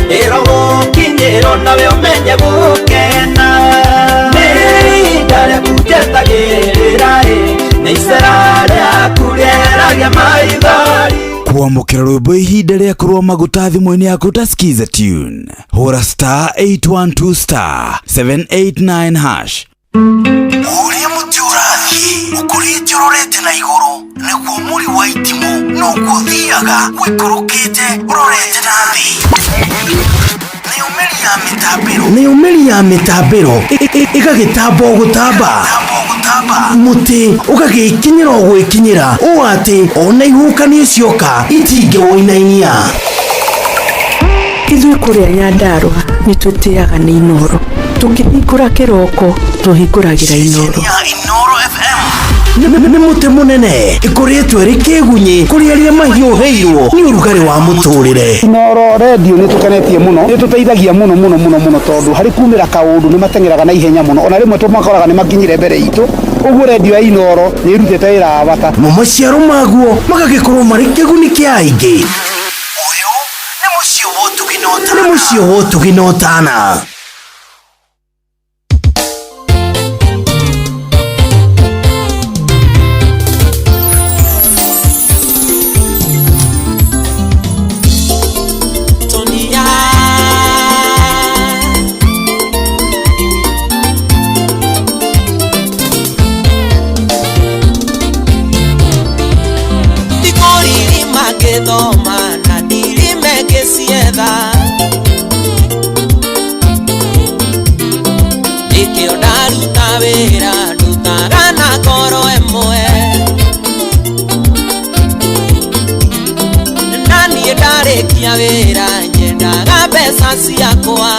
ĩro gũkinyĩrwo nawe ũmenye gũkena. Nĩ ihinda rĩaku njetagĩrĩra ĩ, nĩ icera rĩaku rĩeragia maithori. Kwamũkĩra rwĩmbo ihinda rĩa kũrũa maguta thimũ-inĩ yaku ta skiza tune, hũra star 812 star 789 hash. Ũrĩa mũtĩ ũrathiĩ ũkũrĩte ũrorete na igũrũ nĩguo mũri wa itimũ noguo ũthiaga ũikũrũkĩte ũrorete na thĩ. Nayo mĩri ya mĩtambĩro ĩgagĩtamba o gũtamba, mũtĩ ũgagĩkinyĩra o gwĩkinyĩra ũũ atĩ ona ihuhũkanio cioka itingĩwũinainia. Ithuĩ kũrĩa Nyandarũa nĩ tũtĩaga nĩ Inooro, tũkĩhingũra kĩroko tũhingũragĩra Inooro. Nĩ mũtĩ mũnene ĩkũrĩtwo ĩrĩ kĩgunyĩ kũrĩ arĩa mahiũhĩirwo nĩ ũrugarĩ wa mũtũrĩre. Inooro redio nĩ tũkenetie mũno, nĩ tũteithagia mũno mũno mũno mũno tondũ harĩ kumĩra kaũndũ nĩ mateng'eraga na ihenya mũno, ona rĩmwe tũmakoraga nĩ makinyire mbere itũ. Ũguo redio ya Inooro nĩ ĩrutĩte wĩra wa bata. Mo maciaro maguo magagĩkorwo marĩ kĩguni kĩa aingĩ. Ũyũ nĩ mũciĩ wa ũtugi na ũtana. Nĩ mũciĩ wa ũtugi na ũtana. Wĩra nyendaga mbeca ciakwa.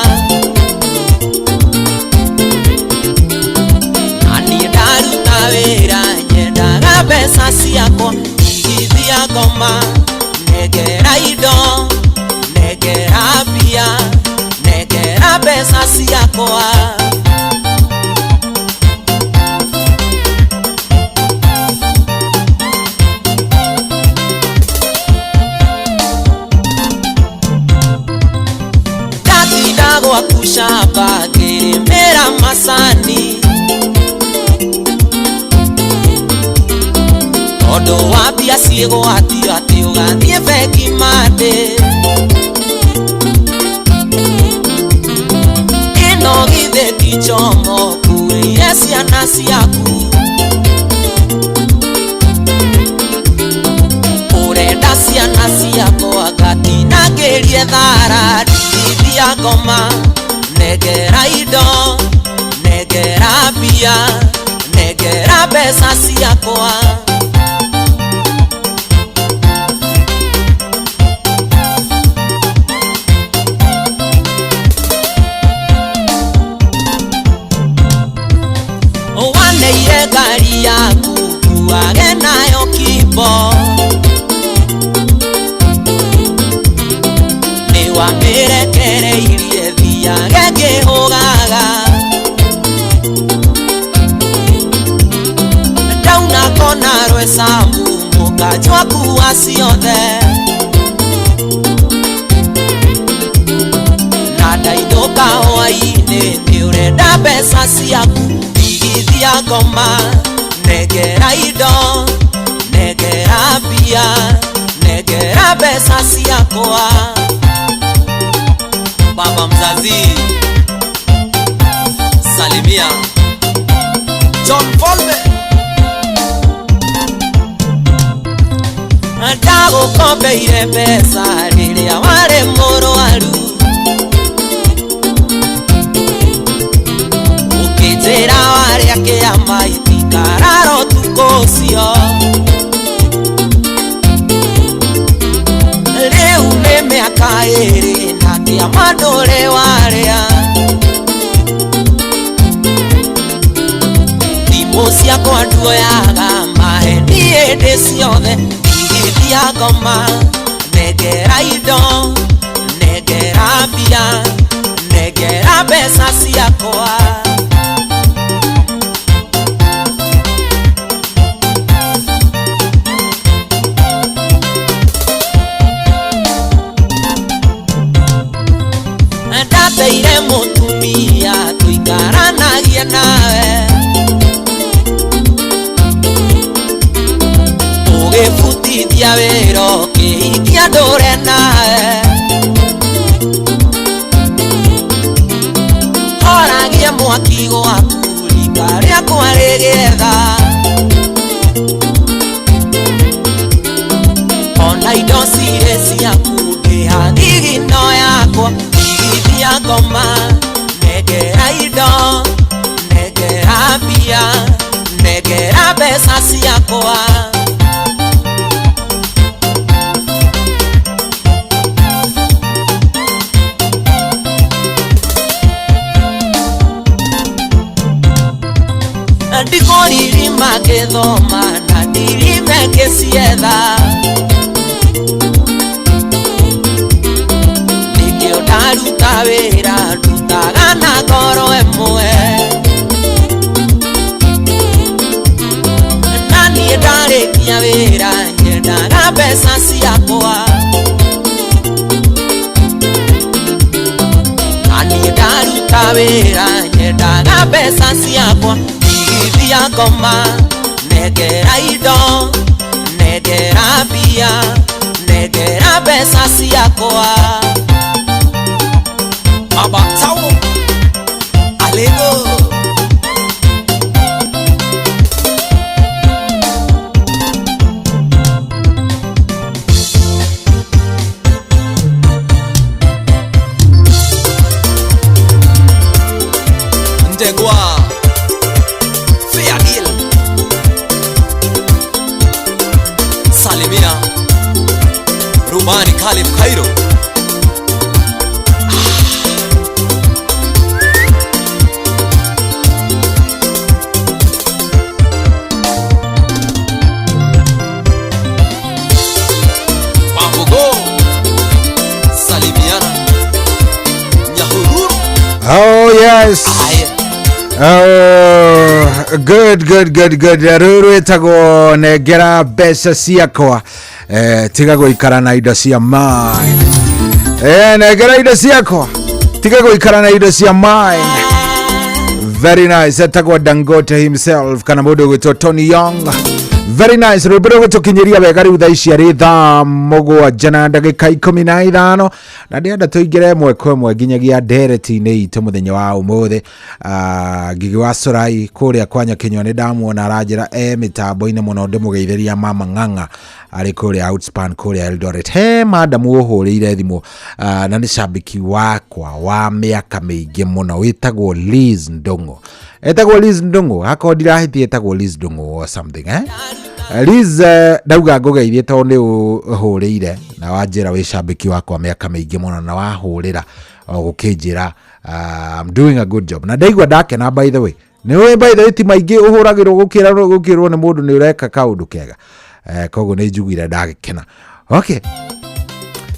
nyũmba ngĩrĩmĩra macani tondũ wa mbia ciĩgwatio atĩ ũgathiĩ bengi mandĩ ĩno githĩ ti njomo kuĩire ciana ciaku ũrenda ciana ciakwa ngatinangĩrie thara ndigithia ngoma nengera indo nengera mbia nengera mbeca ciakwa. Waneire ngari yaku kuage nayo kimbo nĩwamĩrekereirie thiage ngĩhũgaga ndauna kona rwecamu mũkanjwa kuwa ciothe na ndainũka hwainĩ nĩũrenda mbeca ciaku ndigithia ngoma nengera indo nengera mbia nengera mbeca ciakwa. Baba mzazi salimia John Volve ndagũkombeire mbeca rĩrĩa warĩ mũrwaru ũkĩnjĩra warĩa kĩama itikarara ũtukũ ũcio rĩu nĩ mĩaka ĩrĩ na kĩama ndũrĩ warĩa thimũ ciakwa nduoyaga maheni hĩndĩ ciothe ndigithia ngoma nengera indo nengera mbia nengera mbeca ciakwa. Ndateire mũtumia tũikaranagia nawe ũgĩbutithia wĩra ũkĩhikia ndũre nawe horagia mwaki gwaku rika rĩakwa rĩgĩetha ona indo cirĩ ciaku ndĩha thigino yakwa ndigithia ngoma nengera indo nengera mbia nengera mbeca ciakwa. Ndikũririma ngĩthoma na ndirime ngĩcietha nĩkĩo ndaruta wĩra ndutaga na ngoro ĩmwe na niĩ ndarĩkia wĩra nyendaga mbeca ciakwa na niĩ ndaruta wĩra nyendaga mbeca ciakwa ndigithia ngoma nengera indo nengera mbia nengera mbeca ciakwa. Baba Taulo Alego Ndegwa Fair Deal Salimia Rubani Khalif Cairo Wambugo Salimiana Nyahururu. Oh yes. Oh, good good good good. Rũrũ ĩtagwo nengera mbeca ciakwa tiga gũikara na indo cia mine. Nengera indo ciakwa. Tiga gũikara na indo cia mine. Very nice. Etagwo Dangote himself kana mũndũ ũgwĩtwo Tony Young. Very nice. Rwĩmbo rũgũtũkinyĩria wega rĩu thaa ici arĩ thaa 7 na ndagĩka 15, na ndĩrenda tũingĩre ĩmwe kwa ĩmwe nginyagia ndereti-inĩ itũ mũthenya wa ũmũthĩ. Ngigi wa Corai kũrĩa kwa Nyakinyua nĩ ndamuona aranjĩra e mĩtambo-inĩ mũno, ndĩmũgeithĩria mama Ng'ang'a arĩ kũrĩa Outspan kũrĩa Eldoret. He madamu ũhũrĩire thimũ, na nĩ cambĩki wakwa wa mĩaka mĩingĩ mũno, wĩtagwo Liz Ndung'u. Etagwo Liz Ndung'u, akorwo ndirahĩtia etagwo Liz Ndung'u or something, eh? Liz, ndauga ngũgeithie tondũ nĩ ũhũrĩire na wanjĩra wĩ cambĩki wakwa mĩaka mĩingĩ mũno, na wahũrĩra o gũkĩnjĩra, I'm doing a good job, na ndaigua ndakena. By the way, nĩ ũĩ, by the way, ti maingĩ ũhũragĩrwo gũkĩrwo nĩ mũndũ nĩ ũreka kaũndũ kega, koguo nĩ njiguire ndagĩkena. Okay,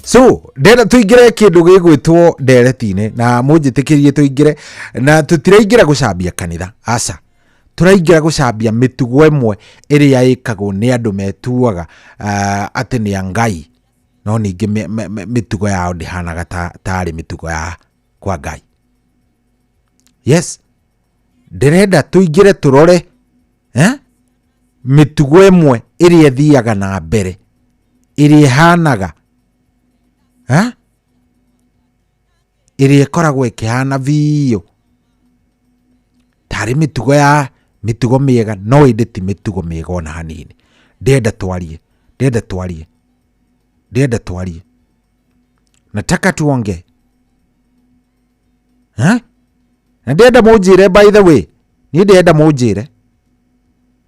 so ndenda tũingĩre kĩndũ gĩgwĩtwo ndereti-inĩ, na mũnjĩtĩkĩrie tũingĩre, na tũtiraingĩra gũcambia kanitha, aca, tũraingĩra gũcambia mĩtugo ĩmwe ĩrĩa ĩkagwo nĩ andũ metuaga atĩ nĩ a Ngai, no ningĩ mĩtugo yao ndĩhanaga tarĩ mĩtugo ya kwa Ngai. Yes, ndĩrenda tũingĩre tũrore, eh? Mĩtugo ĩmwe ĩrĩa ĩthiaga na mbere, ĩrĩa ĩhanaga, eh? Ĩrĩa ĩkoragwo ĩkĩhana biũ tarĩ mĩtugo ya mĩtugo mĩega, no ĩndĩ ti mĩtugo mĩega ona hanini. Ndĩrenda twarie, ndĩrenda twarie, ndĩrenda twarie, nataka tuongee, eh? Na ndĩrenda mũnjĩre, by the way, niĩ ndĩrenda mũnjĩre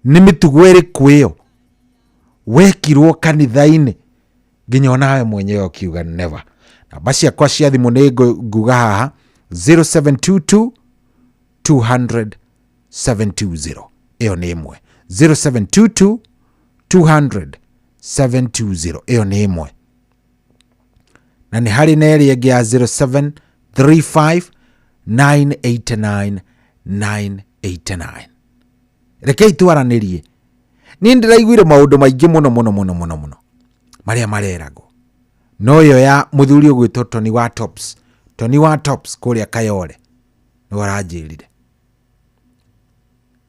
nĩ mĩtugo ĩrĩkũ ĩyo wekirwo kanitha-inĩ nginya onawe mwenyewe ũkiuga never. Namba ciakwa cia thimũ nĩ nguga haha, 0722 200 720, ĩyo nĩ ĩmwe. 0722 200 720, ĩyo nĩ ĩmwe, na nĩ harĩ na ĩrĩa ĩngĩ ya 0735 989 989. Rekei twaranĩrie. Niĩ ndĩraiguire maũndũ maingĩ mũno mũno mũno mũno mũno marĩa mareragwo, no ĩyo ya mũthuri ũgwĩtwo Tony wa Tops, Tony wa Tops kũrĩa Kayole, nĩwe aranjĩrire,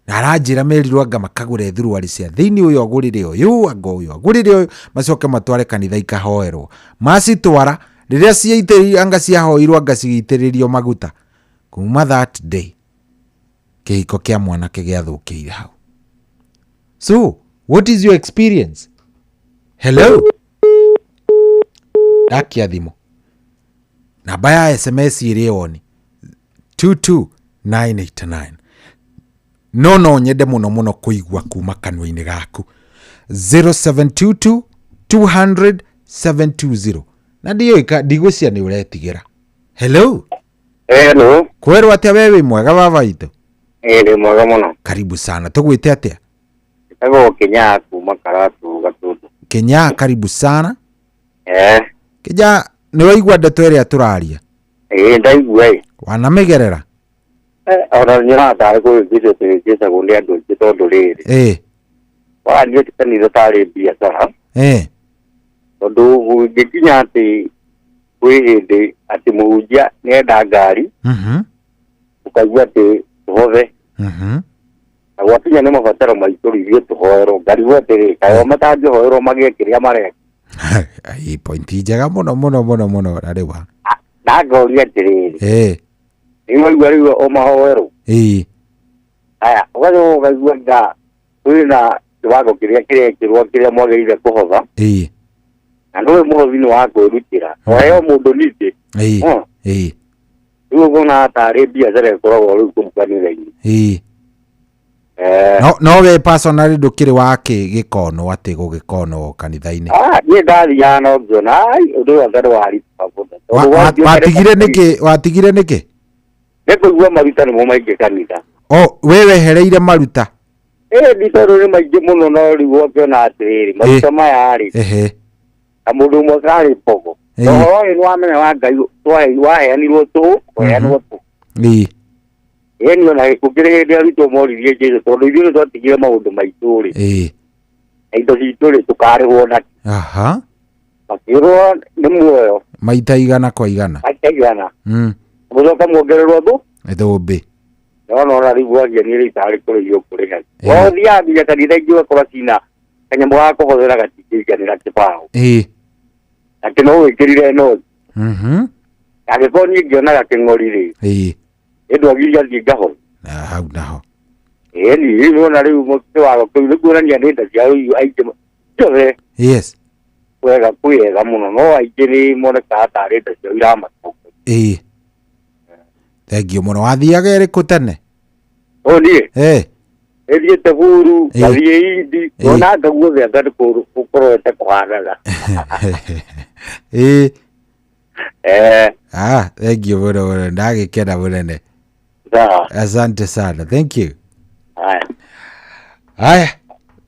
na aranjĩra merirwo anga makagũre thuruarĩ cia thĩinĩ, ũyũ agũrĩre ũyũ, anga ũyũ agũrĩre ũyũ, macoke matware kanitha ikahoerwo. Macitwara, rĩrĩa ciaitĩrĩrio, anga ciahoirwo, anga cigĩitĩrĩrio maguta, kuma that day kĩhiko kĩa mwanake gĩathũkĩire hau. So what is your experience? Hello, ndakia thimũ. Namba ya SMS ĩrĩ oni 22989, no nyende mũno mũno kũigua kuma kanua-inĩ gaku. 0722 200 720, na ndiũĩ, ndigwĩcia nĩ ũretigĩra. Hello. Hello. Kwerwo atĩa? We wĩ mwega, baba itũ? Ĩĩ, ndĩ mwega mũno. Karibu sana. Tũgwĩte atĩa? Njĩtagwo Kinyaa kuma Karatu Gatundu. Kinyaa, karibu sana. Eh. Kinyaa, nĩ waigua ndeto ĩrĩa tũraria? Ĩĩ, ndaigua ĩ. Wanamĩgerera? Ona nyonaga tarĩ kũhĩngĩcwo tũhĩngĩcagwo nĩ andũ aingĩ, tondũ rĩrĩ, waranio ti kanitha tarĩ biacara, tondũ gũngĩkinya atĩ kwĩ hĩndĩ atĩ mũhunjia nĩenda ngari, ũkaigua atĩ tũhothe, na gwakinya nĩ mabataro maitũ rĩ, ithuĩ tũhoerwo, ngarigwo atĩrĩ, kaĩ o matangĩhoerwo magĩe kĩrĩa mareka? Ai, pointi njega mũno mũno mũno mũno, na rĩu Na ngoria atĩrĩrĩ, nĩ waigua rĩu o mahoerwo, aya ũgacoka ũkaigua nga kwĩna kĩwango kĩrĩa kĩrekĩrwo kĩrĩa mwagĩrĩire kũhotha, na nĩwe mũhothi nĩ wa kwĩrutĩra ũheo mũndũ ningĩ. Rĩu ũkona tarĩ biacara ĩkoragwo rĩu kũu kanitha-inĩ. No we personally ndũkĩrĩ wa gĩkonwo atĩ gũgĩkonwo kanitha-inĩ? Ah, niĩ ndathiaga no ngĩona ai ũndũ ũyũ anga nĩwaritũha mũno. Tondũ wathiĩ Watigire nĩkĩ? Watigire nĩkĩ? Nĩ kũigua maruta nĩmo maingĩ kanitha. O we wehereire maruta? Ĩĩ, tondũ nĩ maingĩ mũno, no rĩu ũngĩona atĩrĩrĩ, maruta maya rĩ, na mũndũ ũmwe karĩ mbogo. Ũhoro ũyũ nĩ wamenya wa Ngai waheanirwo tũhũ, ũheanwo tũhũ. Ĩni ona gũkĩrĩ hĩndĩ arutwo moririe Jesũ, tondũ ithuĩ nĩ twatigire maũndũ maitũ rĩ, na indo citũ rĩ, tũkarĩhwo nakĩ? Makĩrwo nĩ muoyo. Maita igana kwa igana. Maita igana. Mũcoka muongererwo thũ Thũmbĩ. Nona ona rĩu wagia nĩ rĩtarĩ kũrĩhio kũrĩha. Wothiaga nginya kanitha ingĩ ũgakora cina kanyamũ ga kũhũthĩra gatingĩiganĩra kĩbaũ. Atĩ no wĩkĩrire nothi. Angĩkorwo niĩ ngĩonaga kĩng'ori rĩ, ĩndwagiria thiĩ ngahoe. Na hau naho. Ĩni rĩu nĩwona rĩu kĩwaro kĩu nĩ kuonania nĩ nda cia rĩu aingĩ ciothe. Wega kwĩega mũno no aingĩ nĩ monekaga tarĩ nda ciao iramatongoria. Thengiũ mũno. Wathiaga ĩrĩkũ tene? O niĩ? Ĩthiĩte buru, ngathiĩ indi, ona ngaguothe anga nĩ kũrorete kũhanana. Ah, thengiũ mũno mũno, ndagĩkena mũnene. Sawa. Asante sana. Thank you. Haya. Haya.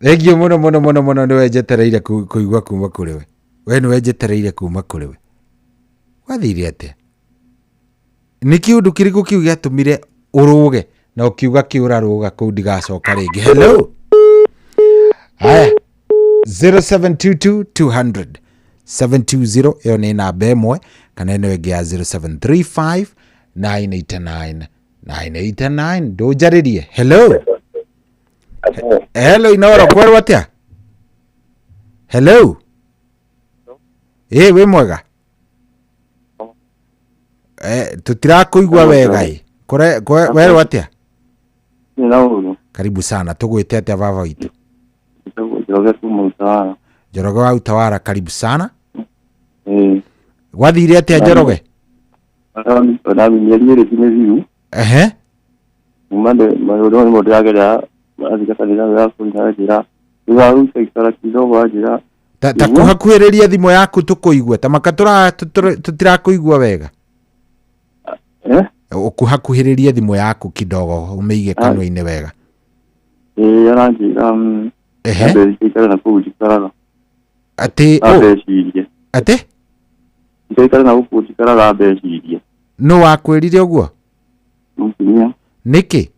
Thengiũ mũno mũno mũno mũno nĩwe njetereire kũigua kuma kũrĩ we. We nĩwe njetereire kuma kũrĩ we. Gwathire atĩa? Nĩ kĩũndũ kĩrĩkũ kĩu gĩatũmire ũrũge na ũkiuga kĩũrarũga kũu ndigacoka rĩngĩ? Hello. Haya. 0722 200 720 ĩyo nĩ namba ĩmwe kana ĩno ĩngĩ ya 0735 989 989. Ndũnjarĩrie. Hello. Hello Inoro, kwerwo atĩa? Hello. Ĩ wĩ mwega? Tũtirakũigua wega ĩ. Werwo atĩa? Karibu sana. Tũgwĩte atĩa baba witũ? Njoroge kuma Utawala. Njoroge wa Utawala, karibu sana. Gwathire atĩa Njoroge? Ona mĩeri ĩrĩ ti mĩthiru. Kuma maũndũ nĩmo ndĩragerera, athire kanitha ya kũina njĩra. Thutha wa gũikara kidogo anjĩra. Ta kũhakuhĩrĩria thimũ yaku tũkũigue, ta maka tũtirakũigua wega. Ũkũhakuhĩrĩria thimũ yaku kidogo, ũmĩige kanua-inĩ wega. Aranjĩra, ambe njikare na kũu njikaraga. Atĩ, Ambe ecirie. Atĩ? Njikare na gũkũ njikaraga ambe ecirie. Nũ wakwĩrire ũguo? Mũtumia. Nĩkĩ?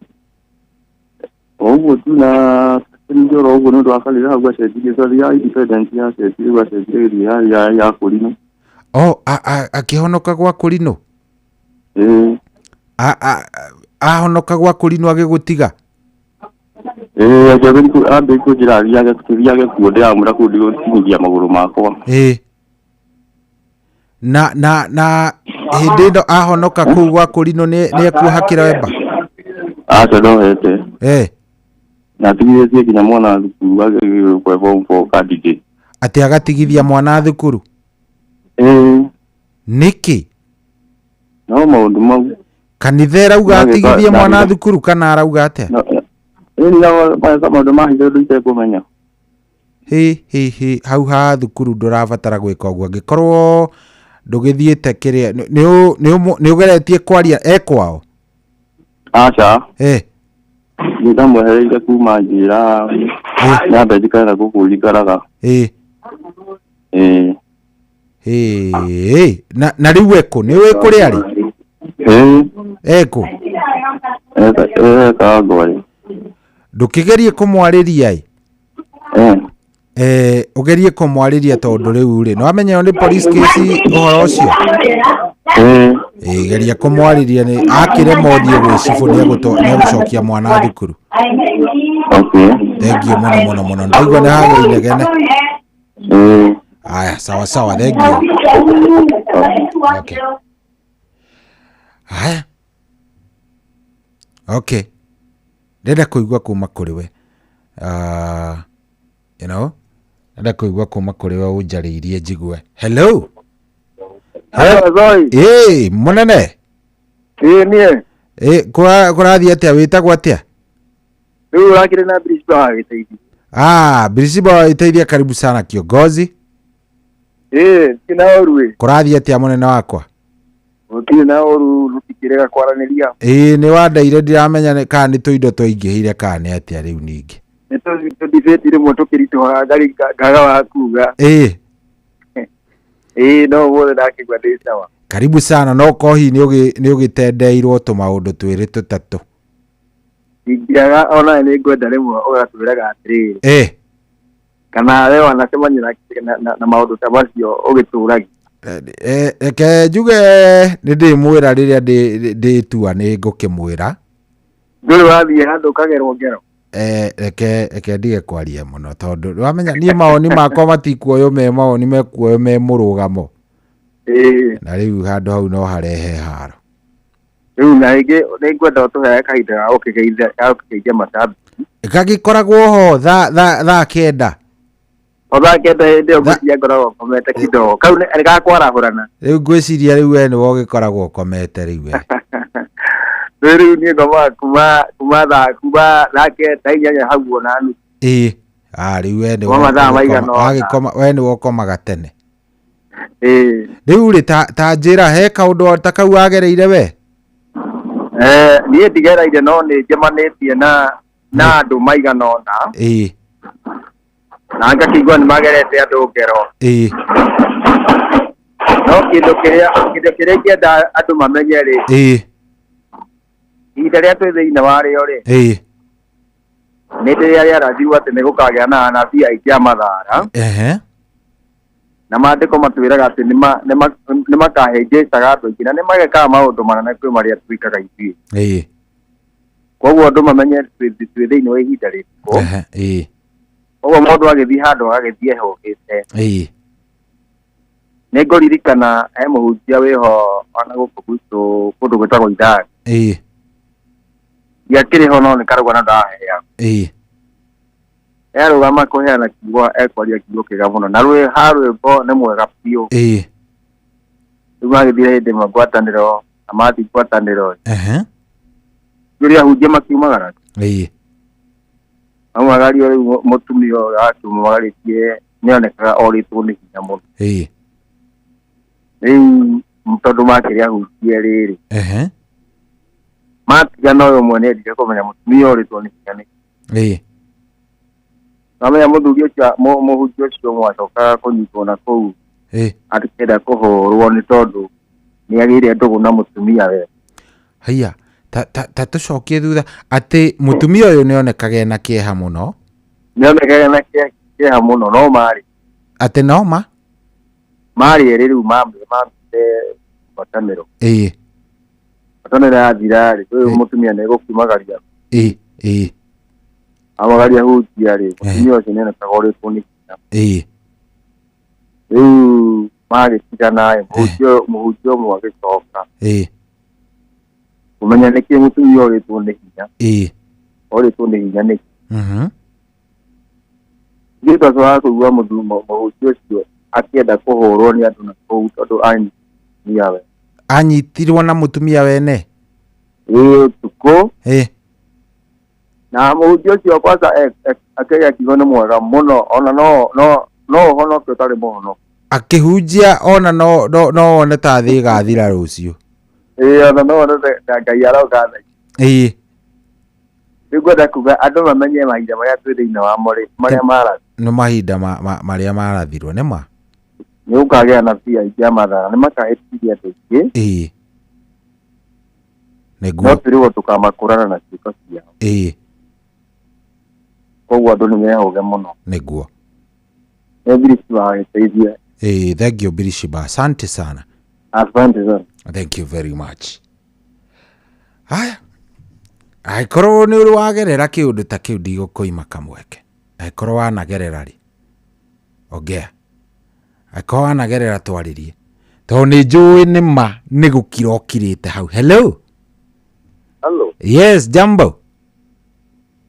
O ũguo tu na ningĩ oro ũguo nĩ ũndũ wa kanitha hau acenjirie, tondũ ya independent yacenjirie, rĩu acenjirie gĩthiĩ ya kũrinũ. O, akĩhonoka gwa kũrinũ? Ahonoka gwa kũrinũ agĩgũtiga? Ambĩ kũnjĩra athiage, tũthiage kuo, ndĩramwĩra kũu ndigũkinyithia magũrũ makwa. Na hĩndĩ ĩno ahonoka kũu gwa kũrinũ nĩ ekuoha kĩremba? Aca, ndohete. Na atigithĩtie nginya mwana thukuru agĩgĩũka form 4 candidate. Atĩ agatigithia mwana thukuru? Nĩkĩ? No maũndũ mau. Kanitha ĩrauga atigithie mwana thukuru kana arauga atĩa? Maũndũ ma hitho ũndũ itekũmenya. Hi, hi, hi, hau ha thukuru ndũrabatara gwĩka ũguo. Angĩkorwo ndũgĩthiĩte kĩrĩa, nĩ ũgeretie kwaria e kwao? Aca. Nĩ ndamwehereire kuma njĩra nyambe njikare na gũkũ njikaraga. Na rĩu ekũ? Nĩ ũĩ kũrĩa arĩ? Ekũ? Kangorĩ. Ndũkĩgerie kũmwarĩria ĩ? Ũgerie kũmwarĩria tondũ rĩu rĩ, nĩwamenya ĩyo nĩ police case ũhoro ũcio? Geria kũmwarĩria nĩ akĩrema ũthiĩ gwĩ cibũ nĩegũcokia mwana thukuru. Thengiũ mũno mũno mũno. Ndaigua nĩ hagĩa inegene. Aya, sawa sawa, thengiũ. Okay. Haya. Okay. Ndĩrenda kũigua kuma kũrĩ we. Ndĩrenda kũigua kuma kũrĩ we ũnjarĩirie njigue. Hello. Hello, Zoe. Mũnene. Niĩ. Kũrathiĩ atĩa? Wĩtagwo atĩa? Rĩu ũrakĩrĩ na Birisiba wa Gĩteithia. Birisiba wa Gĩteithia, karibu sana kiongozi. Ti na ũru ĩ. Kũrathiĩ atĩa mũnene wakwa? Gũtirĩ na ũru, rũtikĩrega kwaranĩria. Nĩ wandaire ndiramenya kana nĩ tũindo twaingĩhire kana nĩ atĩa rĩu ningĩ. Nĩ tũdibĩti rĩmwe tũkĩritũhaga ngaga wa kuga. No ũmũthĩ ndakĩigua ndĩ sawa. Karibu sana, no kohi nĩ ũgĩtendeirwo tũmaũndũ twĩrĩ tũtatũ. Ingĩaga ona nĩ ngwenda rĩmwe ũgatwĩraga atĩrĩrĩ. Kana we wanacemania na maũndũ ta macio ũgĩtũragia. Reke njuge nĩ ndĩmwĩra rĩrĩa ndĩtua nĩ ngũkĩmwĩra. Ndũrĩ wathiĩ handũ ũkagerwo ngero? Reke ndige kwaria mũno tondũ wamenya niĩ mawoni makwa matikuoywo me mawoni mekuoywo me mũrũgamo. Na rĩu handũ hau no harehe haro. Rĩu na rĩngĩ nĩ ngwenda ũtũhe kahinda ga gũkĩgeithia macambĩki. Gagĩkoragwo ho thaa 9. O thaa 9 hĩndĩ ĩyo ngwĩciria ngoragwo ngomete kidogo. Kau nĩ ga kwarahũrana. Rĩu ngwĩciria rĩu we nĩwe ũgĩkoragwo ũkomete rĩu we. Rĩu niĩ ngomaga kuma thaa 9 8 hau ona nuthu. Ĩĩ. Rĩu we nĩwe Kuma mathaa maigana ũna. wagĩkoma, we nĩwe ũkomaga tene. Ĩĩ. Rĩu rĩ, ta njĩra he kaũndũ ta kau wagereire we? Niĩ ndigereire no nĩ njemanĩtie na andũ maigana ũna. Ĩĩ. Na ngakĩigua nĩ magerete andũ ngero. Ĩĩ. No kĩndũ kĩrĩa ingĩenda andũ mamenye rĩ. Ĩĩ. Ihinda rĩrĩa twĩ thĩinĩ warĩo rĩ. Ĩĩ. Nĩ rĩrĩa rĩarathirwo atĩ nĩ gũkagĩa na anabii aingĩ a mathara. Ehe. Na maandĩko matwĩraga atĩ nĩ makahĩngĩcaga andũ aingĩ na nĩ magekaga maũndũ manene kwĩ marĩa twĩkaga ithuĩ. Ĩĩ. Koguo andũ mamenye twĩ thĩinĩ wa ihinda rĩrĩkũ. Ehe, ĩĩ. Koguo mũndũ agĩthiĩ handũ agagĩthiĩ ehũgĩte. Ĩĩ. Nĩ ngũririkana he mũhunjia wĩho ona gũkũ gwitũ kũndũ gwĩtagwo Ithari. Ĩĩ. Ndiakĩrĩ ho no nĩ karũgano ndaheagwo. Ĩĩ. Erũgama kũheana kiugo ekwaria kiugo kĩega mũno na ha rwĩmbo nĩ mwega biũ. Ĩĩ. Rĩu magĩthire hĩndĩ ĩmwe ngwatanĩro na mathiĩ ngwatanĩro. Ehe. Rĩrĩa ahunjia makiumagara. Ĩĩ. Maumagario rĩu mũtumia ũyũ akiumagarĩtie nĩonekaga orĩtwo nĩ hinya mũno. Ĩĩ. Rĩu tondũ makĩrĩ ahunjia rĩrĩ. Ehe. Matigana ũyũ ũmwe nĩendire kũmenya mũtumia orĩtwo nĩ hinya nĩkĩ. Ĩĩ. Mamenya mũthuri ũcio mũhunjia ũcio ũmwe acokaga kũnyitwo na kũu. Ĩĩ. Akĩenda kũhũrwo nĩ tondũ nĩagĩire ndũgũ na mũtumia we. Haiya, ta tũcokie thutha atĩ mũtumia ũyũ nĩonekaga ena kĩeha mũno. Nĩonekaga ena kĩeha mũno no marĩ. Atĩ no ma? Marĩ erĩ rĩu mamĩte ngwatanĩro. Ĩĩ. Ngwatanĩro yathira rĩ, ũyũ mũtumia nĩegũkiumagaria. Ĩĩ, ĩĩ. Amagaria hunjia rĩ, mũtumia ũcio nĩonekaga orĩtwo nĩ hinya. Ĩĩ. Rĩu magĩtigana ĩ, mũhunjia ũmwe agĩcoka. Ĩĩ. Kũmenya nĩkĩ mũtumia orĩtwo nĩ hinya. Ĩĩ. Orĩtwo nĩ hinya nĩkĩ. Mhm. Ithuĩ twacokaga kũigua mũhunjia ũcio akĩenda kũhũrwo nĩ andũ na kũu tondũ anyitirwo we. Anyitirwo na mũtumia wene? Ĩĩ, ũtukũ. Ĩĩ. Na mũhunjia ũcio kwanza akĩgĩa kiugo nĩ mwega mũno, ona no ũhonoke ũtarĩ mũhonoku. Akĩhunjia ona no wone ta thĩ ĩgathira rũciũ. Ĩĩ, ona no wone ta Ngai aroka thaa ici. Ĩĩ. Rĩu ngwenda kuga andũ mamenye mahinda marĩa twĩ thĩinĩ wamo rĩ, marĩa marathirwo. Nĩ mahinda marĩa marathirwo, nĩ ma? Nĩ gũkagĩa na mbia ingĩ a mathara, nĩ makahĩtithia andũ aingĩ. Ĩĩ. Nĩguo. No twĩrĩgwo tũkamakũrana na ciĩko ciao. Ĩĩ. Koguo andũ nĩ mehũge mũno. Nĩguo. Nĩ Birishiba agĩteithia. Ĩĩ, thank you Birishiba, asante sana. Asante sana. Thank you very much. Haya. Angĩkorwo nĩ ũrĩ wagerera kĩũndũ ta kĩu ndigũkũima kamweke. Angĩkorwo wanagerera rĩ, ongea. Angĩkorwo wanagerera twarĩrie. Tondũ nĩ njũĩ nĩ ma nĩ gũkira ũkirĩte hau. Hello. Hello. Yes, jambo.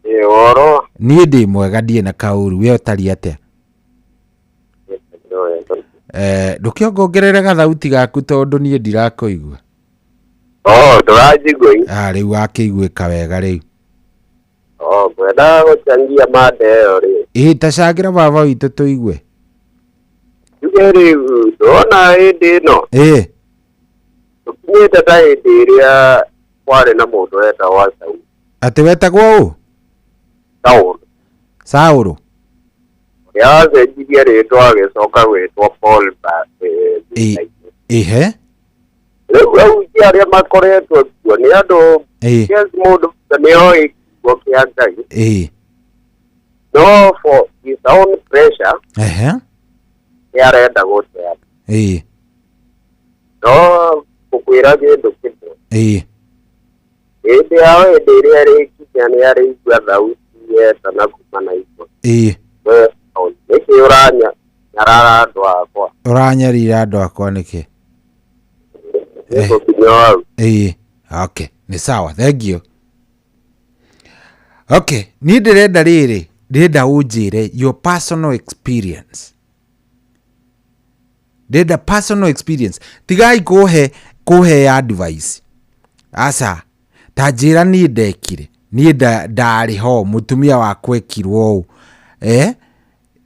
Ĩ, ũhoro? Niĩ ndĩ mwega, ndirĩ na kaũru. We ũtariĩ atĩa? Ndũkĩongongerere gathauti gaku tondũ niĩ ndirakũigua. Oh, ndũranjigua. Rĩu wakĩiguĩka wega rĩu. Oh, ngwendaga gũchangia mada ĩyo rĩ. Ĩ, ta cangĩra baba witũ tũigue. Njuge rĩu, ndona hĩndĩ ĩno. Ĩ. Tũkinyĩte ta hĩndĩ ĩrĩa kwarĩ na mũndũ wetagwo Saulu. Atĩ wetagwo ũ? Saulu. Saulu. Ũrĩa wacenjirie rĩtwa agĩcoka gwĩtwo Paul Ĩ, ĩhe. Rĩu ahunjia arĩa makoretwo kuo nĩ andũ, Ĩ. yes, mũndũ nĩ oĩ kiugo kĩa Ngai. Ĩ. No for his own pressure, Ehe. nĩ arenda gũteana. Ĩ. No ngũkwĩra kĩndũ kĩmwe. Ĩĩ. Hĩndĩ ya hĩndĩ ĩrĩa ĩrĩkinya nĩ arĩigua thauti yetana kuma na igũrũ. Ĩĩ. We nĩkĩ ũranyarara andũ akwa? Ũranyarira andũ akwa nĩkĩ? Nĩgũkinya hau. Ĩĩ. Okay, nĩ sawa, thank you. Okay, niĩ ndĩrenda rĩrĩ, ndĩrenda ũnjĩre your personal experience. Ndĩrenda personal experience. Tigai kũhe kũhe advice. Aca, ta njĩra niĩ ndekire, niĩ ndarĩ ho, mũtumia wakwa ekirwo ũũ. Eh?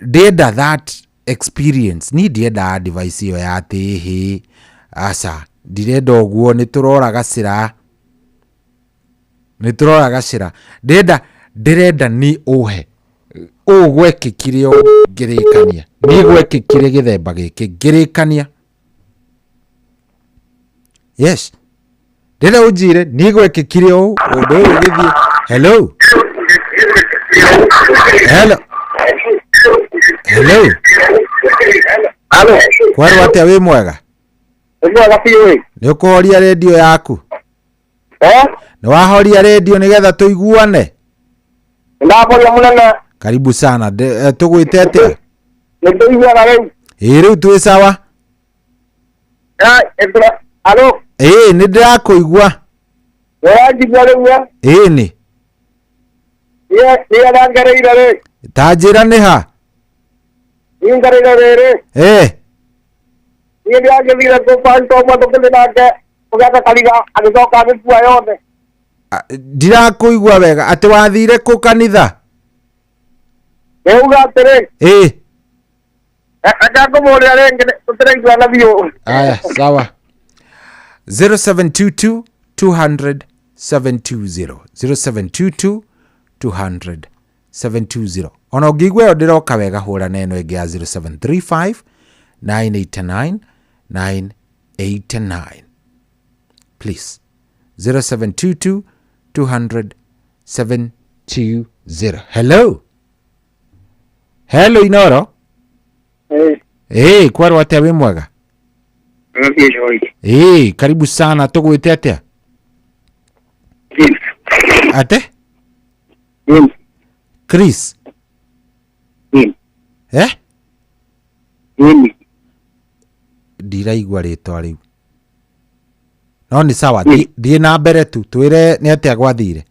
Ndĩrenda that experience. Niĩ ndienda advice ĩyo ya atĩ ĩhĩ, aca, ndirenda ũguo, nĩ tũrora gacĩra. Nĩ tũrora gacĩra. Ndĩrenda ndĩrenda ni ũhe ũũ gwekĩkire ũũ ngĩrĩkania. Niĩ gwekĩkire gĩthemba gĩkĩ ngĩrĩkania. Yes. Ndĩrenda ũnjĩre niĩ gwekĩkire ũũ ũndũ ũyũ ũgĩthiĩ. Hello. Hello. Hello. Halo. Kwarwo atĩa wĩ mwega? Nĩ mwega biũ ĩ. Nĩ ũkũhoria redio yaku? Eh? Nĩ wahoria redio nĩgetha tũiguane? Ndahoria mũnene. Karibu sana. Tũgwĩte atĩa? Nĩ tũiguaga rĩu. Ĩĩ rĩu twĩ sawa. Alo. Ĩĩ nĩ ndĩrakũigua. Ũranjigua rĩu eh? Ĩĩ nĩ. Niĩ ndangereire rĩ. Ta njĩra nĩ ha? Niĩ ngereire rĩrĩ. Eh. Niĩ ndĩragĩthire kũ pastor ũmwe tũkĩthiĩ nake tũgĩaka kanitha agĩcoka agĩkua yothe. Ndirakũigua wega atĩ wathire kũ kanitha? Nĩuga atĩrĩ. Ĩĩ. Reke ngũmũrĩra rĩngĩ tũtiraiguana biũ. Aya, sawa. 0722 200 720 0722 200 720 ona ũngĩigua ĩyo ndĩroka wega hũra na ĩno ĩngĩ ya 0735 989 989 please 0722 200 720 hello hello Inoro. Ĩĩ kwarwo atĩa wĩ mwega? Ĩĩ karibu sana, tũgwĩte atĩa? Ate? Chris. Eh? Ndiraigua rĩtwa rĩu. No nĩ sawa, thiĩ na mbere tu, twĩre nĩ atĩa gwathire.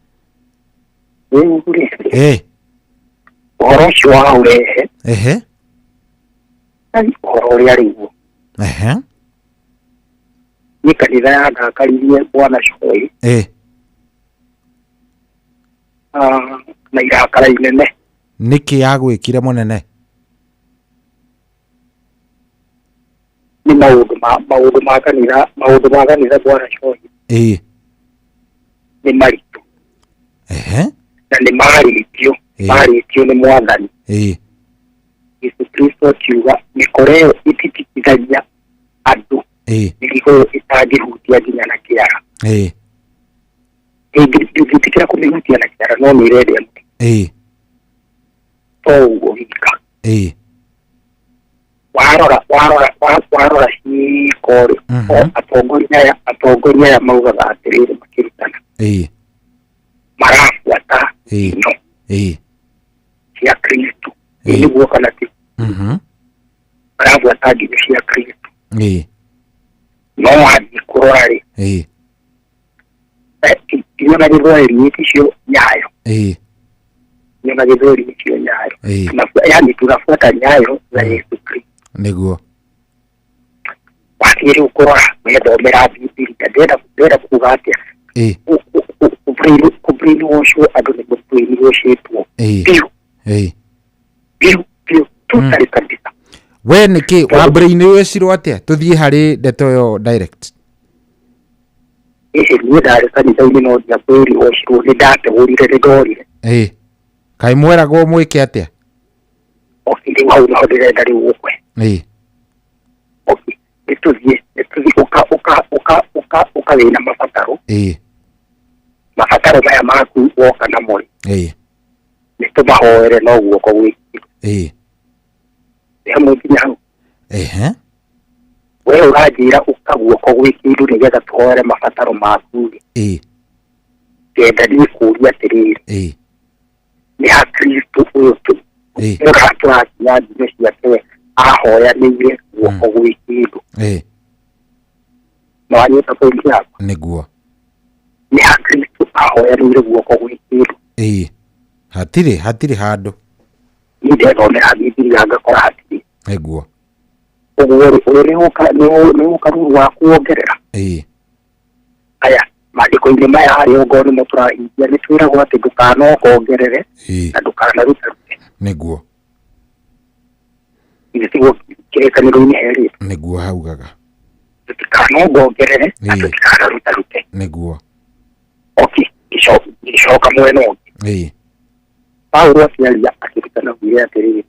Ĩĩ. Ũhoro ũcio wa ũrehe. Ehe. Ũhoro ũrĩa arĩ guo. Ehe. Nĩ kanitha yandakaririe Bwana Coĩ. Ĩĩ. Na irakara inene. Nĩkĩ yagwĩkire mũnene? Nĩ maũndũ ma kanitha, maũndũ ma kanitha Bwana Coĩ. Ĩĩ. Nĩ maritũ. Ehe. Na nĩ marĩtio, marĩtio nĩ Mwathani. Ĩĩ. Yesu Kristo akiuga mĩkora ĩyo ĩtitikithagia andũ. Ĩĩ. Mĩrigo ĩyo ĩtangĩhutia nginya na kĩara. Ĩĩ. Ndingĩtĩkĩra kũmĩhutia na kĩara no nĩ ĩrendea mũtĩ. Ĩĩ. To ũguo wika. Ĩĩ. Warora warora warora ciĩko rĩ, atongoria aya maugaga atĩrĩrĩ makĩrutana. Ĩĩ. Marabuata Ĩĩ. Ĩĩ. cia Kristo. Ĩĩ nĩguo kana ti? Marabuata nginyo cia Kristo. Ĩĩ. No wathiĩ kũrora rĩ. Ĩĩ. Nginya na gĩthwaĩri icio nyayo. Ĩĩ. Nginya na gĩthwaĩri icio nyayo. Ĩĩ. Yaani tunafuata nyayo za Yesu Kristo. Nĩguo. Wathiĩ rĩu kũrora wethomera Bibilia ndĩrenda kuga atĩa? Ĩĩ. Kũbrainwashwo andũ nĩ kũbrainwashĩtwo. Ĩĩ. Biũ. Ĩĩ. Biũ biũ totally kabisa. We nĩkĩ wa brainwashirwo atĩa? Tũthiĩ harĩ ndeto ĩyo direct. Ĩhĩ niĩ ndarĩ kanitha-inĩ no ndiabrainwashirwo, nĩ ndategũrire, nĩ ndorire. Ĩĩ. Kaĩ mweragwo mwĩke atĩa? Okay, rĩu hau nĩho ndĩrenda rĩu gũkwe. Ĩĩ. Okay, nĩtũthiĩ ũka wĩna mabataro. Ĩĩ. Mabataro maya maku woka namo rĩ. Ĩĩ. Nĩtũmahoere no guoko gwĩkirwo. Ĩĩ. Nĩ hamwe nginya hau. Ehe. We ũranjĩra ũka guoko gwĩ kĩndũ nĩgetha tũhoere mabataro maku rĩ. Ngenda niĩ kũũria atĩrĩrĩ, nĩ ha Kristo ũyũ tũrakinya nginyo ciake we ahoyanĩire guoko gwĩ kĩndũ? Nĩwanyita point yakwa? Nĩguo. Nĩ ha Kristo ahoyanĩire guoko gwĩ kĩndũ? Hatirĩ, hatirĩ handũ. Niĩ ndethomera Bibilia ngakora hatirĩ. Nĩguo. Ũguo rĩ, ũyũ nĩ ũka ruru wa kuongerera. Aya maandĩko-inĩ maya harĩa ongorwo nĩmo tũrahingia, nĩ twĩragwo atĩ ndũkanongongerere na ndũkanarute. Nĩguo. Githĩ tiguo kĩrĩkanĩro-inĩ herĩtwo? Nĩguo haugaga. Tũtikanongongerere na tũtikanarutarute. Nĩguo. Okay, ngĩcoka mwena ũngĩ, Paulo akĩaria akĩrutana augire atĩrĩrĩ,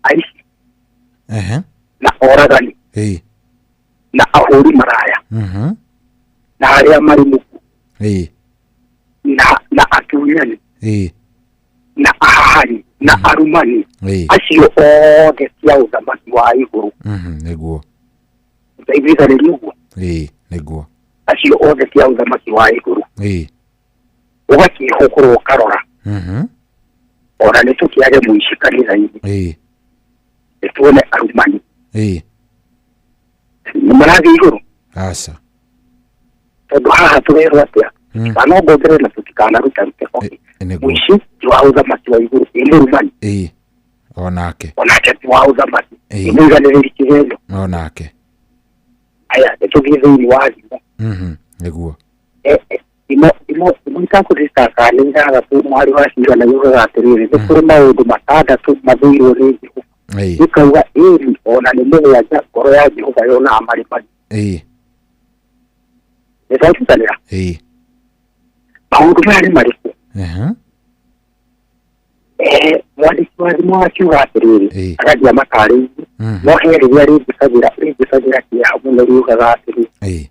aici na oragani na ahũri maraya na arĩa marĩ muku na atunyani na ahahani na arumani, acio othe cia ũthamaki wa igũrũ. Nĩguo. Ndaiguithanĩria ũguo? Nĩguo. Acio othe cia ũthamaki wa igũrũ. Ũgakĩhũkũrwo ũkarora, ona nĩ tũkĩage mũici kanitha-inĩ, nĩ tuone arumani nĩ marathiĩ igũrũ? Aca. Tondũ haha tũrerwo atĩa? Tũtikanongongerere na tũtikanarutarute. Okay, mũici ti wa ũthamaki wa igũrũ, ĩ mũrumani? Onake. Onake ti wa ũthamaki. Ĩ mũiganĩrĩri kĩgenyo? Onake. Aya, nĩ tũthiĩ thĩinĩ wa thimo. Nĩguo. Imo itakũririkana nĩ 6 mwari wa cigana, yugaga atĩrĩrĩ, nĩ kũrĩ maũndũ 6 mathũirwo nĩ Jehova. Ĩkauga ĩri ona nĩ 7 ngoro ya Jehova yonaga marĩ maru. Nĩ twarutanĩra? Maũndũ maya nĩ marĩkũ? Mwandĩki wa thimo akiuga atĩrĩrĩ, agathiĩ amatarĩirie, no he rĩrĩa rĩnjĩkagĩra kĩeha mũno, riugaga atĩrĩrĩ,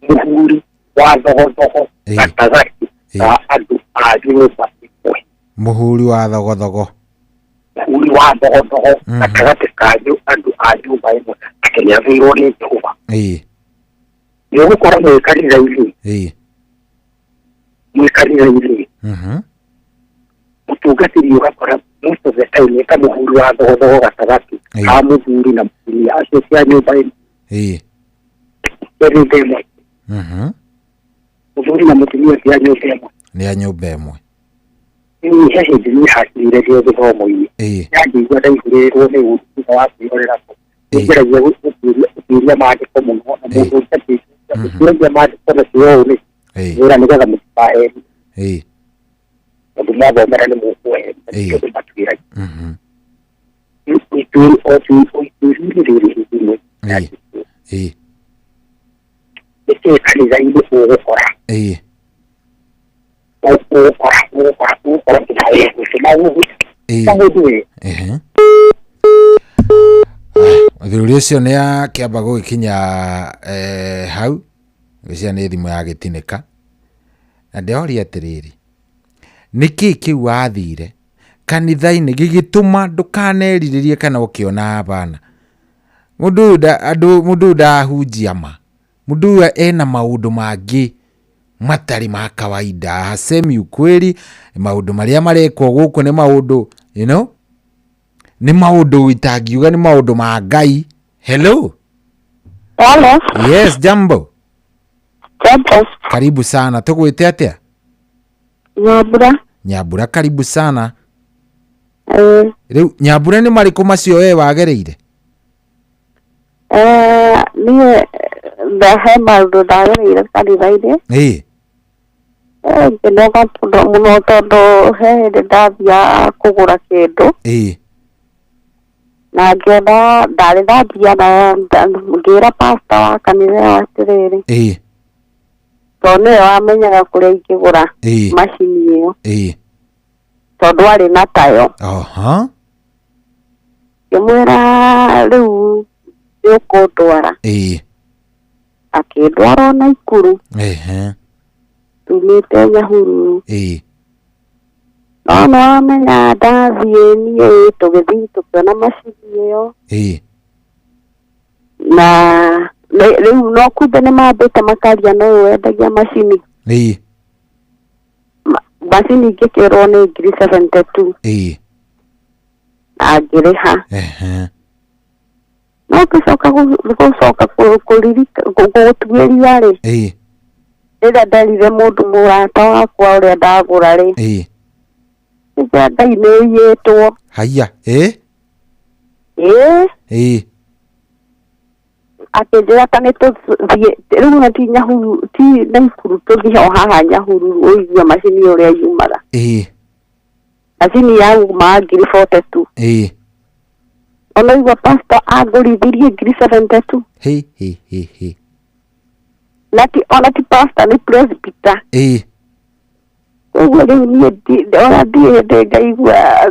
mũhuri wa thogothogo gatagatĩ ka andũ a nyũmba ĩmwe. Mũhuri wa thogothogo. Mũhuri wa thogothogo gatagatĩ ka andũ a nyũmba ĩmwe, atĩ nĩ athũirwo nĩ Jehova. Nĩ ũgũkora mwĩ kanitha-inĩ, mwĩ kanitha-inĩ, mũtungatĩri ũgakora most of the time nĩ ta mũhuri wa thogothogo gatagatĩ ka mũthuri na mũtumia acio cia nyũmba ĩmwe. Cia nyũmba ĩmwe. Mũthuri na mũtumia cia nyũmba ĩmwe. Nĩ a nyũmba ĩmwe. Niĩ he hĩndĩ niĩ hakinyire ndĩ gĩthomo-inĩ, yanjigua ndaihũrĩrwo nĩ ũru thutha wa kwĩrorera kũ. Nĩngeragia gũtuĩria maandĩko mũno, na mũndũ ũtatuĩragia maandĩko na kĩo ũũ nĩ wĩra nĩgetha mũtikaheni, tondũ mwathomera nĩ mũkũheni, nĩkĩo ndĩmatuĩragia. Ituĩri-inĩ rĩrĩ hĩndĩ ĩmwe nĩkĩĩ kanitha-inĩ ũgũkora, ũgũkora maũndũ we. Mũthuri ũcio nĩ akĩamba gũgĩkinya hau, ngwĩciria nĩ thimũ yagĩtinĩka. Na ndĩroria atĩrĩrĩ, nĩkĩ kĩu wathire kanitha-inĩ gĩgĩtũma ndũkanerirĩrie kana ũkĩona hapana? Mũndũ ũyũ ndahunjia ma, mũndũ ũyũ ena maũndũ mangĩ matarĩ ma kawaida, hasemi ukweli, maũndũ marĩa marekwo gũkũ nĩ maũndũ, you know, nĩ maũndũ itangiuga nĩ maũndũ ma Ngai. Hello. Hello. Yes, jambo. Jambo. Karibu sana. Tũgwĩte atĩa? Nyambura. Nyambura, karibu sana. Rĩu Nyambura nĩ marĩkũ macio we wagereire? Niĩ he maũndũ ndagereire kanitha-inĩ. Ngĩnoga mũno tondũ he hĩndĩ ndathiaga kũgũra kĩndũ. Na ngĩona ndarĩ na mbia, na ngĩra pastor wa kanitha ĩyo atĩrĩrĩ, tondũ nĩwe wamenyaga kũrĩa ingĩgũra macini ĩyo, tondũ arĩ na tayo. Ngĩmwĩra rĩu nĩ ũkũndwara. Akĩndwara o Naikuru. Tumĩte Nyahururu. No nĩwamenya ndathiĩ niĩ tũgĩthiĩ tũkĩona macini ĩyo. Na rĩu no kumbe nĩ mambĩte makaria na ũyũ wendagia macini. Macini ingĩkĩrwo nĩ 72,000. Na ngĩrĩha. No ngĩcoka gũcoka gũtuĩria rĩ, rĩrĩa nderire mũndũ mũrata wakwa ũrĩa ndagũra rĩ, nĩnjĩra Ngai nĩ ũiyĩtwo. Haya. Ĩĩ. Akĩnjĩra ta nĩ tũthiĩ rĩu na ti Nyahururu, ti Naikuru, tũthiĩ o haha Nyahururu ũigue macini ũrĩa yumaga. Macini yauma 42,000. Ona igua pastor angũrithirie 72,000. He he he he. Na ti ona ti pastor, nĩ presbyter. Koguo rĩu niĩ ona ndiĩ hĩndĩ ngaigua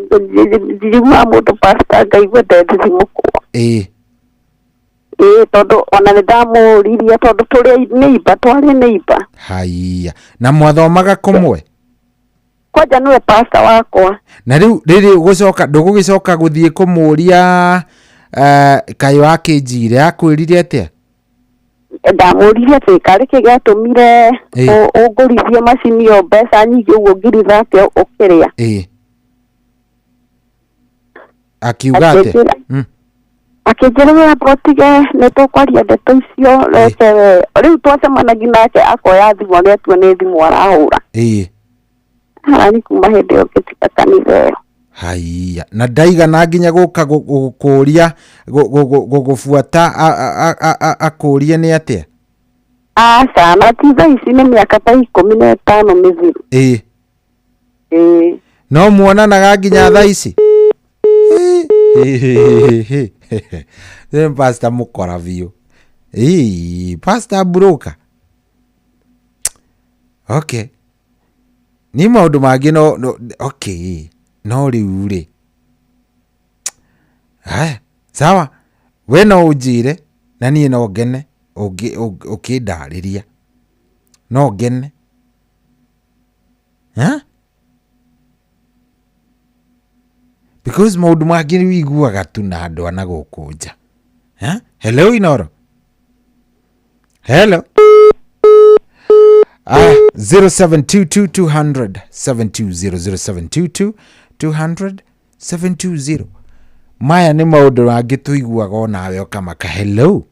njiguaga mũndũ pastor ngaigua ndethithimũkwo. Ĩĩ, tondũ ona nĩ ndamũririe tondũ tũrĩ neighbor, twarĩ neighbor. Haya, na mwathomaga kũmwe? Kwanja nĩwe pastor wakwa. Na rĩu rĩrĩ gũcoka ndũgũgĩcoka gũthiĩ kũmũria kaĩ wakĩnjire akwĩrire atĩa? Ndamũririe atĩ karĩ kĩ gĩatũmire ũngũrithie macini ĩyo mbeca nyingĩ ũguo 30,000 ũkĩrĩa. Akiuga atĩa? Akĩnjĩra we amba ũtige nĩ tũkwaria ndeto icio, reke we. Rĩu twacemanagia nake akoya thimũ agĩatua nĩ thimũ arahũra. Harani kuma hĩndĩ ĩyo ngĩtiga kanitha ĩyo. Haiya, na ndaigana nginya gũka gũkũria gũgũbuata akũrie nĩ atĩa? Aca, na ti thaa ici nĩ mĩaka ta 15 mĩthiru. No muonanaga nginya thaa ici? Nĩ pastor mũkora biũ. Pastor broker. Okay. Ni maũndũ mangĩ no, no okay. No rĩu rĩ. Haya, sawa. We no ũnjĩre na niĩ no ngene ũkĩndarĩria. No ngene. Ha? Because maũndũ mangĩ wĩiguaga tu na andũ a na gũkũ nja. Ha? Hello Inoro. Hello. 0722 200 720, 0722 200 720. Maya nĩ maũndũ mangĩ tũiguaga onawe ũkamaka. Hello.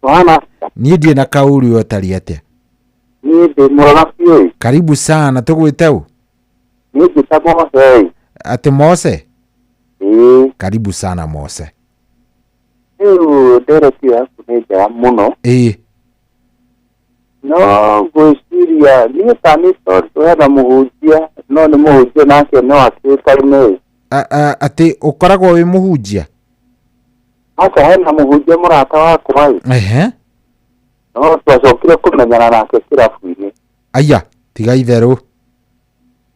Bwana. Niĩ ndirĩ na kaũru ũtariĩ atĩa? Niĩ ndĩ mwega biũ. Karibu sana, tũgwĩte ũ? Niĩ njĩtagwo Mose. Atĩ Mose? Ĩĩ. Karibu sana Mose. Rĩu ndereti yaku nĩ njega mũno. No ngwĩciria niĩ ta nĩ tondũ hena mũhunjia, no nĩ mũhunjia nake no akĩũĩkaine. Atĩ ũkoragwo wĩ mũhunjia? Aca, hena mũhunjia mũrata wakwa ĩ. No twacokire kũmenyana nake kĩrabu-inĩ. Aya, tiga itherũ.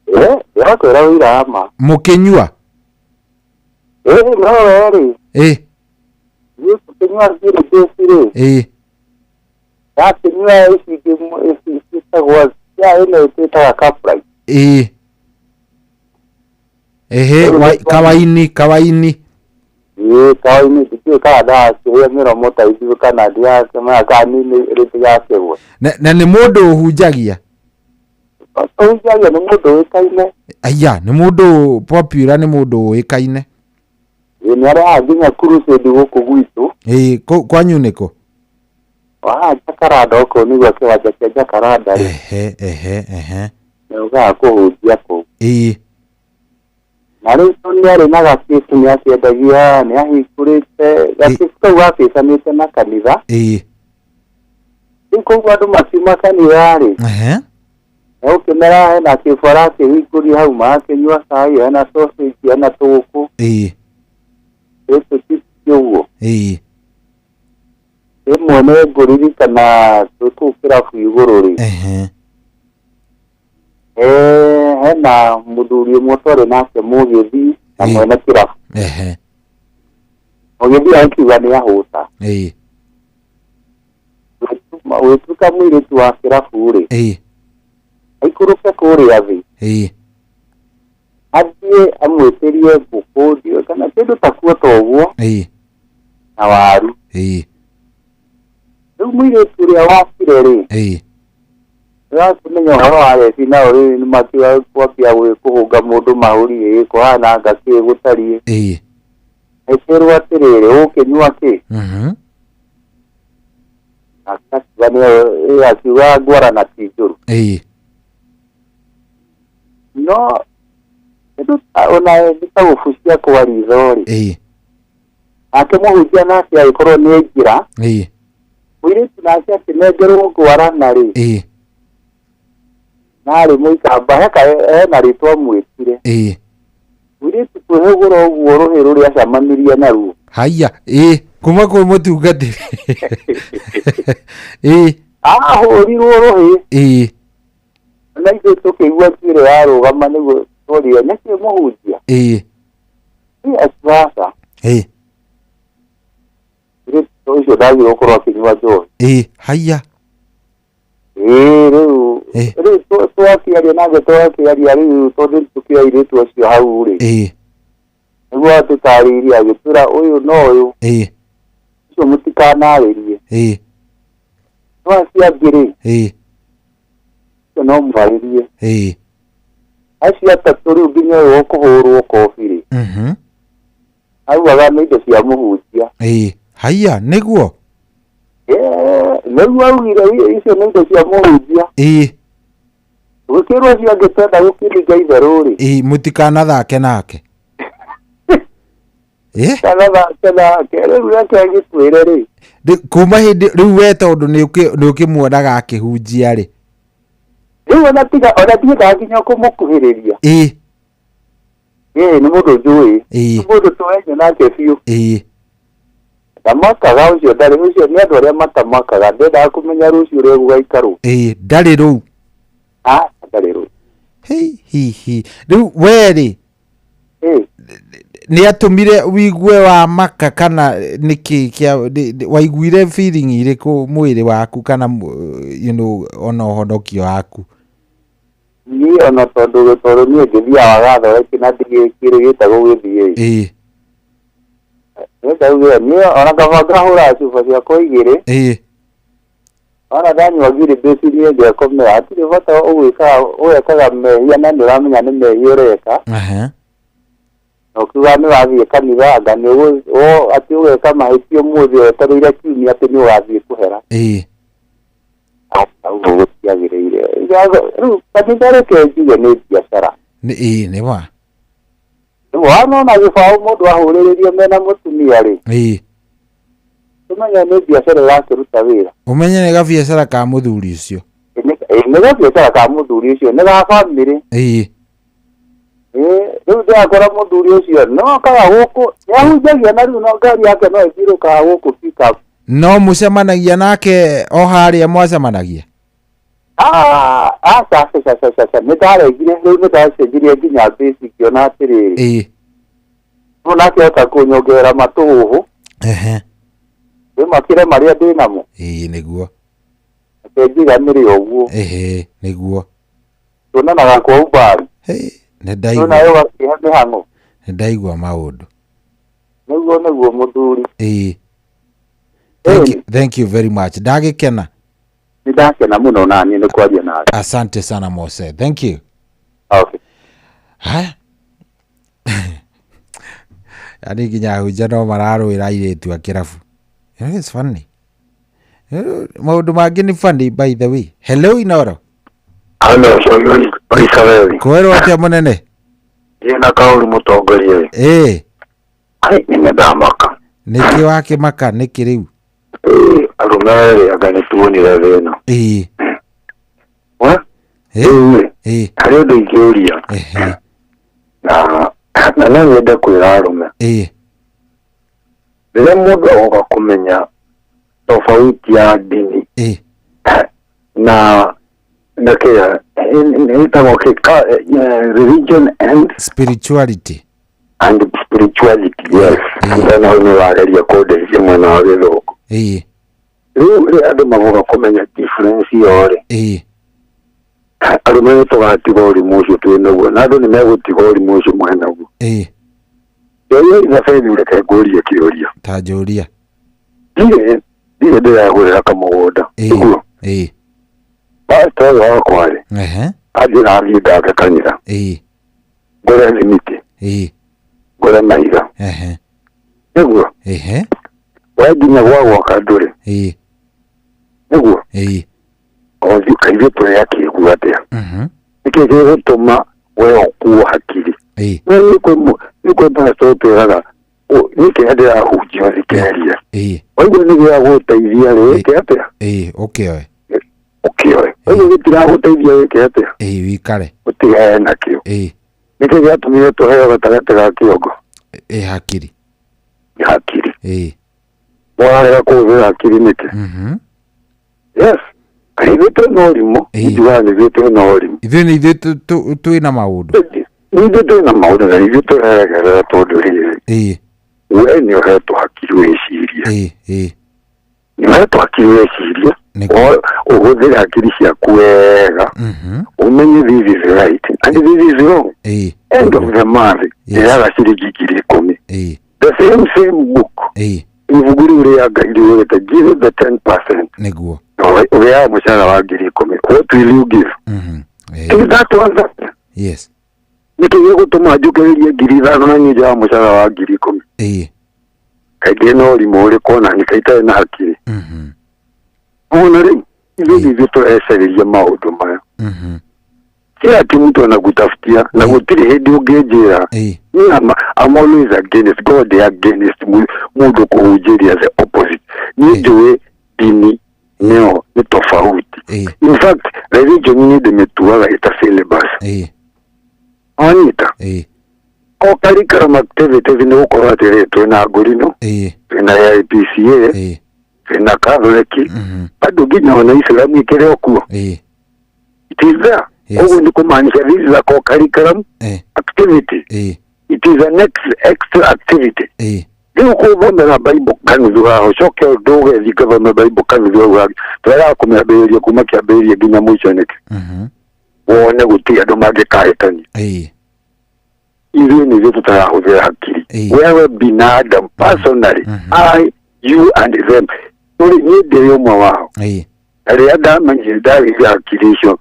Ndĩrakwĩra ũira wa ma. Mũkĩnyua? No we rĩ. Niĩ tũkĩnyua ngiri ndĩci rĩ. Ndakĩnyua ici ingĩ ici ciĩtagwo cia ĩno ĩtĩtaga Caprite. Ehe, kawaini, kawaini. Kawaini ndikĩũĩ kana ndagakĩrĩa mĩromo ta ithuĩ kana ndirakĩmenya kana niĩ rĩtigakĩgwe. Na nĩ mũndũ ũhunjagia? Ũhunjagia nĩ mũndũ ũĩkaine. Aya, nĩ mũndũ popular, nĩ mũndũ ũĩkaine. Nĩ arehaga nginya crusade gũkũ gwitũ. Kwanyu nĩ kũ? Haha Jacaranda, okorwo nĩguo kĩwanja kĩa Jacaranda rĩ. Ehe, ehe, ehe. Nĩ ũkaga kũhunjia kũu. Na rĩu tondũ nĩ arĩ na gakĩbu nĩ akĩendagia, nĩ ahingũrĩte gakĩbu kau gakĩcanĩte na kanitha. Rĩu koguo andũ makiuma kanitha rĩ, na ũkĩmera hena kĩbu arakĩhingũria hau, marakĩnyua cai, hena sausage, hena tũgũkũ. Tũtũ chips ũguo. Rĩmwe nĩ ngũririkana twĩ kũu kĩrabu igũrũ rĩ. Hena mũthuri ũmwe twarĩ nake mũgĩthi na mwene kĩrabu. Mũgĩthi akiuga nĩ ahũta. Wĩtuĩka mũirĩtu wa kĩrabu rĩ. Aikũrũke kũrĩa thĩ. Ĩĩ. Athiĩ amwĩtĩrie ngũkũ ndiũĩ kana kĩndũ ta kuo ta ũguo. Ĩĩ. Na waru. Ĩĩ. Rĩu mũirĩtu ũrĩa wakire rĩ. Ĩĩ. Nĩwakĩmenya ũhoro wa reci nao rĩu nĩmakiuga kwambia kũhũnga mũndũ mahũri ĩ kũhana anga kĩ gũtariĩ. Ĩĩ. Ĩkĩrwo atĩrĩrĩ ũkĩnyua kĩ? Mhm. Nake akiuga nĩ akiuga ngwara na ti njũru. Ĩĩ. No kĩndũ ta ona nĩ ta gũbucia kwa ritho rĩ. Ĩĩ. Nake mũhunjia nake agĩkorwo nĩ aingĩra. Ĩĩ. Mũirĩtu nake akĩnengerwo ngwara na rĩ. Ĩĩ. Narĩ mũikamba heka hena rĩtwa mwĩtire. Ĩĩ. Mũirĩtu kwĩhũgũra ũguo rũhĩ rũrĩa acemanirie naruo. Haiya. Ĩĩ. Kuma kwĩ mũtungatĩri. Ĩĩ. Ahũrirwo rũhĩ. Ĩĩ. Na ithuĩ tũkĩigua njuĩrĩ yarũgama nĩguo tworire nĩkĩ mũhunjia? Ĩĩ. Ĩ akiuga aca. Ĩĩ. Mũirĩtu ũcio ndagĩrĩirwo gũkorwo akĩnyua njohi. Ĩĩ. Haiya. Ĩĩ rĩu rĩu twakĩaria nake twakĩaria rĩu tondũ tũkĩoya airĩtu acio hau rĩ. Ĩĩ. Nĩguo atũtarĩirie agĩtwĩra ũyũ na ũyũ. Ĩĩ. Ũcio mũtikanarĩrie. Ĩĩ. No acio angĩ rĩ. Ĩĩ. Ũcio no mwarĩrie. Ĩĩ. Acio atatũ rĩu nginya ũyũ ũkũhũrwo kobi rĩ. Mhm. Augaga nĩ indo cia mũhunjia. Ĩĩ. Haiya nĩguo. Nĩguo augire icio nĩ indo cia mũhunjia. Ĩĩ. Gũkĩrwo acio angĩ twenda gũkĩringa itherũ rĩ. Ĩĩ mũtikanathake nake. Ĩĩ. Kanathake nake rĩu reke agĩkwĩre rĩ. Kuma hĩndĩ rĩu we tondũ nĩ ũkĩmuonaga akĩhunjia rĩ. Rĩu ona tiga ona ndiendaga nginya kũmũkuhĩrĩria. Ĩĩ. Ĩĩ nĩ mũndũ njũĩ. Ĩĩ. Nĩ mũndũ tũenye nake biũ. Ĩĩ. Ndamakaga ũcio ndarĩ ũcio nĩ andũ arĩa matamakaga ndendaga kũmenya rũciũ ũrĩa gũgaikarwo. Ĩĩ ndarĩ rũu. Ah ndarĩ rũu. Hi hi hi. Rĩu we rĩ. Ĩĩ. Nĩ atũmire wigue wa maka kana nĩkĩ kĩa waiguire feeling irĩkũ mwĩrĩ waku kana you know ona ũhonokio waku? Niĩ ona tondũ niĩ ngĩthiaga Gathoreki na ndigĩkĩrĩgĩte gũgĩthiĩ. Ĩĩ. Nĩ ndaugire niĩ ona kaba ngahũra cuba ciakwa igĩrĩ. Ĩĩ. Ona ndanyua ngiri mbĩci niĩ ngekomera hatirĩ bata ũgwĩkaga ũgekaga mehia na nĩ ũramenya nĩ mehia ũreka. Aha. Na ũkiuga nĩ ũrathiĩ kanitha anga nĩ atĩ ũgeka mahĩtia ũmũthĩ wetereire kiumia atĩ nĩ ũgathiĩ kũhera. Ĩĩ. Aca ũguo gũtiagĩrĩire. Rĩu kanitha reke njuge nĩ biacara. Nĩ ĩĩ nĩ ma. Rĩu wanona gĩbaũ mũndũ ahũrĩrĩrio mena mũtumia rĩ. Ĩĩ. Ũmenye nĩ biacara ĩrakĩruta wĩra. Ũmenye nĩ gabiacara ka mũthuri ũcio. Nĩ gabiacara ka mũthuri ũcio nĩ ga bamĩrĩ. Ĩĩ. Rĩu ndĩrakora mũthuri ũcio no kaga gũkũ nĩahunjagia na rĩu no ngari yake no ĩthiũrũrũkaga gũkũ pick up. No mũcemanagia nake o harĩa mwacemanagia? Aca aca aca aca nĩ ndaregire rĩu nĩ ndacenjirie nginya mbĩci ngĩona atĩrĩrĩ. Ĩĩ. Rĩu nake oka kũnyongerera matũhũhũ. Ehe. Ndĩmakĩre marĩa ndĩnamo. Ĩĩ nĩguo. Reke njiganĩre ũguo. Ehe nĩguo. Tuonanaga kwa umbali. Nĩ ndaigua. Nawe ũgakĩhe mĩhang'o. Nĩ ndaigua maũndũ. Nĩguo nĩguo mũthuri. Ĩĩ. Thank you very much. Ndagĩkena. Nĩ ndakena mũno na niĩ nĩ kwaria nawe. Asante sana Mose. Thank you. Okay. Haya. Yaani nginya ahunjia no mararũĩra airĩtu a kĩrabu. You know, it's funny. Maũndũ mangĩ nĩ funny by the way. Hello Inoro. Hello, Sorry, Isabel. Kwĩrwo atĩa mũnene? Ndĩ na kaũru mũtongoria. Ĩĩ. Ai, nĩ ndamaka. Nĩkĩ wakĩmaka nĩkĩ rĩu? Ĩĩ, arũme erĩ anga nĩ tuonire thĩna. Ĩĩ. We? Ĩĩ. Ĩĩ. Harĩ ũndũ ingĩũria. Ehe. Na no nyende kwĩra arũme. Ĩĩ. Rĩrĩa mũndũ agoka kũmenya tofauti ya ndini. Ĩĩ. Na kĩa ĩtagwo religion and spirituality. And spirituality, yes. Then hau nĩ wageria kũndeithia mwena wa gĩthũngũ. Ĩĩ. Rĩu rĩ andũ magoka kũmenya difference ĩyo rĩ. Ĩĩ. Arũme nĩ tũgatiga ũrimũ ũcio twĩ naguo na andũ nĩ megũtiga ũrimũ ũcio mwĩ naguo. Ĩĩ. Kĩũria Elizabeth, reke ngũrie kĩũria. Ta njũria. Ndirĩ ndĩragũrĩra kamũgũnda. Nĩguo? Ĩĩ. Pastor ũyũ wakwa rĩ, Ehe. anjĩra thiĩ ndake kanitha. Ĩĩ. Ngũre thimiti. Ĩĩ. Ngũre mahiga. Ehe. Nĩguo? Ehe. We nginya gwa gwaka ndũrĩ. Ĩĩ. Nĩguo? Ĩĩ. Othi kaithuĩ tũrĩ akĩgu atĩa? Mhm. Nĩkĩ gĩgũtũma we ũkuo hakiri? Ĩĩ. We nĩ kwĩ pastor ũtwĩraga niĩ kĩrĩa ndĩrahunjia ũthikĩrĩria. Ĩĩ. Waigua nĩ gĩa gũteithia rĩ, wĩke atĩa? Ĩĩ, ũkĩoe. Ũkĩoe. Waigua gĩtiragũteithia wĩke atĩa? Ĩĩ, wikare. Ũtigane nakĩo. Ĩĩ. Nĩkĩ gĩatũmire tũheo gatagatĩ ga kĩongo? Ĩĩ, hakiri. Nĩ hakiri. Ĩĩ. Mũrarega kũhũthĩra hakiri nĩkĩ? Mhm. Yes. Ithuĩ twĩ na ũrimũ, njugaga nĩ ithuĩ twĩ na ũrimũ. Ithuĩ nĩ ithuĩ twĩ na maũndũ. Nĩ ithuĩ twĩ na maũndũ na ithuĩ tũreregerera tondũ rĩrĩ. Ĩĩ. We nĩ ũhetwo hakiri wĩcirie. Ĩĩ, ĩĩ. Nĩ ũhetwo hakiri wĩcirie. Ũhũthĩre hakiri ciaku wega. Ũmenye this is right and this is wrong. Ĩĩ. End of the month, ndĩraga ciringi 10,000. Ĩĩ. The same same book. Ĩĩ. Ibuku rĩu rĩa Ngai riugĩte give the 10%. Nĩguo. Ũgĩaga mũcara wa 10,000. What will you give? Is that one that? Yes. Nĩkĩ gĩgũtũma njũkĩrĩrie 5,000 na niĩ njoya mũcara wa 10,000? Ĩĩ. Kaingĩ no ũrimũ ũrĩkũ ona nĩ itarĩ na hakiri. Ona rĩu ithuĩ nĩ ithuĩ tũrecarĩria maũndũ maya. Si ati mtu anakutafutia na gũtirĩ hĩndĩ ũngĩnjĩra niĩ I'm always against God, against mũndũ kũhunjĩria the opposite. Niĩ njũĩ dini nĩyo nĩ tofauti. In fact, religion niĩ ndĩmĩtuaga ĩta syllabus. Wanyita? O curriculum activities nĩ gũkorwo atĩrĩrĩ, twĩna ngũrinũ, twĩna AIPCA, twĩna Catholic, bado nginya ona Islam ĩkĩrĩ o kuo. It is there. Koguo nĩ kũmaanisha this is a co-curriculum activity. It is an extra activity. Rĩu kũthomera Bible kanuthu haha ũcoke ndũge thiĩ ngathome Bible kanuthu hau hangĩ, tũregaga kũmĩambĩrĩria kuma kĩambĩrĩria nginya mũico nĩkĩ? Wone gũtirĩ andũ mangĩkahĩtania. Ithuĩ nĩ ithuĩ tũtarahũthĩra hakiri. Wewe binadamu personally, I, you and them, tũrĩ niĩ ndĩrĩ ũmwe wao. Na rĩrĩa ndamenyire ndagĩire hakiri icio,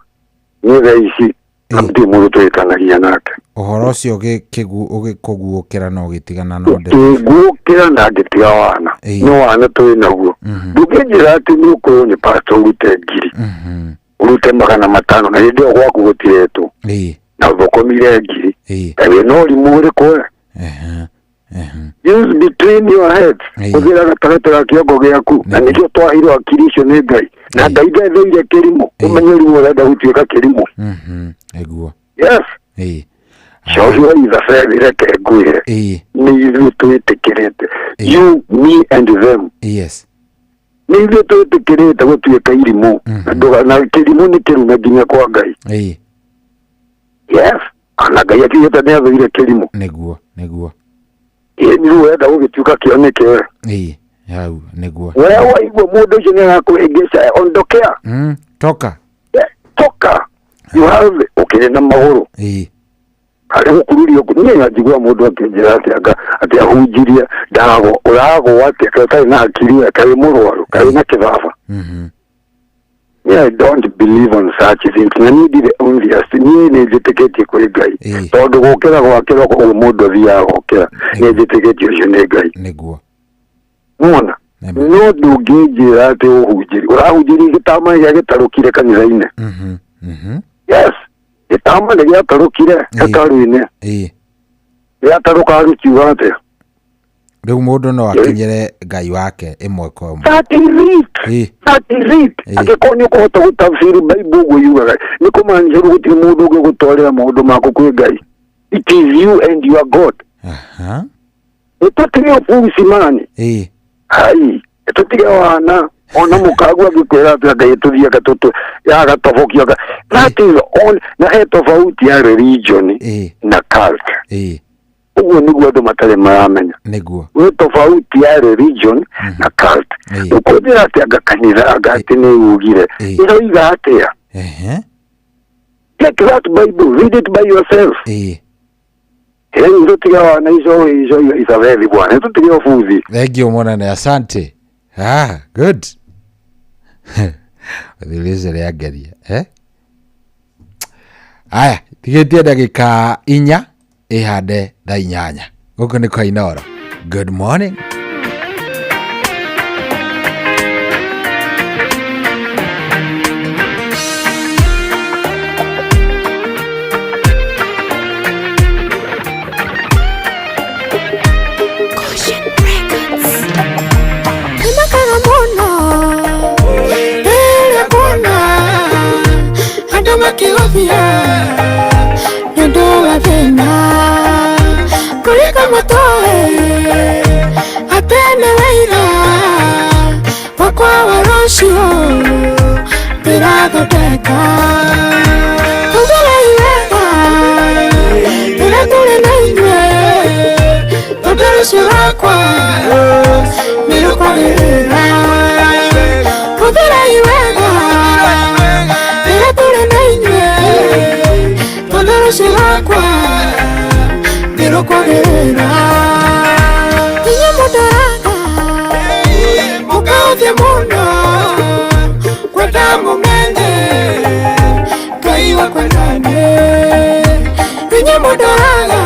niĩ thaa ici hatirĩ mũndũ tũhĩtanagia nake. Ũhoro ũcio ũgĩkũguũkĩra na ũgĩtigana na ũndũ. Ngĩguũkĩra na ngĩtiga wana. Nĩ wana tũrĩ naguo. Ndũngĩnjĩra atĩ nĩ ũkorwo nĩ pastor ũrute 1,000. Ũrute 500 na hĩndĩ ĩyo gwaku gũtiretwo. Na ũthũkũmire 1,000. Kaĩ wĩna ũrimũ ũrĩkũ we? Use between your head. Hũthĩra gatagatĩ ga kĩongo gĩaku. Na nĩkĩo twaheirwo hakiri icio nĩ Ngai. Na Ngai ndetheire kĩrimũ. Ũmenye rĩu ũrenda gũtuĩka kĩrimũ. Nĩguo. Yes. Cohio Elizabeth, reke ngwĩre. Nĩ ithuĩ twĩtĩkĩrĩte. You, me and them. Yes. Nĩ ithuĩ twĩtĩkĩrĩte gũtuĩka irimũ. Na kĩrimũ nĩ kĩrume nginya kwa Ngai. Yes. Ona Ngai akiugĩte nĩ athũire kĩrimũ. Nĩguo, nĩguo. Ĩĩ, nĩ rĩu ũrenda gũgĩtuĩka kĩo nĩkĩ we? Ĩĩ, hau, nĩguo. We waigua mũndũ ũcio nĩ arakũhĩngĩca, ondokea. Toka. Toka. You have ũkĩrĩ na magũrũ. Harĩ gũkururio niĩ njigua mũndũ akĩnjĩra atĩ anga atĩ ahunjirie ndagwo, ũragwo atĩa kaĩ ũtarĩ na hakiri we, kaĩ mũrwaru, kaĩ na kĩbaba. Me, I don't believe on such things. Na niĩ ndirĩ envious. Niĩ nĩ njĩtĩkĩtie kwĩ Ngai. Tondũ gũkĩra gwa kĩroko ũguo mũndũ athiaga gũkĩra, nĩ njĩtĩkĩtie ũcio nĩ Ngai. Nĩguo. Nĩwona? No ndũngĩnjĩra atĩ ũhunjĩrie. Ũrahunjĩria gĩtama gĩa gĩtarũkire kanitha-inĩ. Yes. Gĩtama nĩ gĩatarũkire hekarũ-inĩ. Gĩatarũka gĩkiuga atĩa? Rĩu mũndũ no akinyĩre Ngai wake ĩmwe kwa ĩmwe. That is it. That is it. Angĩkorwo nĩ ũkũhota gũtafsiri Bible ũguo yugaga, nĩ kũmaanisha rĩu gũtirĩ mũndũ ũngĩ gũtwarĩra maũndũ maku kwĩ Ngai. It is you and your God. Nĩ tũtige ũbuci mani. Hai, tũtige wana. Ona mũkagu angĩkwĩra atĩ Ngai tũthiĩ agatũtũ ya agatobokia aka. That is all. Na he tofauti ya religion na cult. Ũguo nĩguo andũ matarĩ maramenya. Nĩguo. Nĩ tofauti ya religion na cult. Ũkũnjĩra atĩ anga kanitha anga atĩ nĩ ugire. Ĩroiga atĩa? Take that Bible, read it by yourself. Yaani ndio tiga wana hizo hizo Isabeli bwana. Ndio tiga ufuzi. Thank you mwanane, asante. Ah, good. Thilize rĩangeria eh? Aya, tigĩtie ndagĩka 4 ĩhande thaa 8. Gũkũ nĩ kwa Inooro. Good morning. Nĩmakaga mũno rĩrĩa nguona andũ makĩgũthia nĩ ũndũ wa thĩna kũrĩka matoĩ atĩ nĩ wĩira wakwa wa rũciũ ndĩrathondeka. Hũthĩrai wega rĩrĩa tũrĩ na inyuĩ tondũ rũciũ rwakwa nĩ rũkwagĩrĩra. Hũthĩrai wega rĩrĩa tũrĩ na inyuĩ tondũ rũciũ rwakwa nĩ rũkwagĩrĩra. Inyuĩ mũndoraga mũkaũthia mũno kwenda mũmenye Ngai wakwa naniĩ. Inyuĩ mũndoraga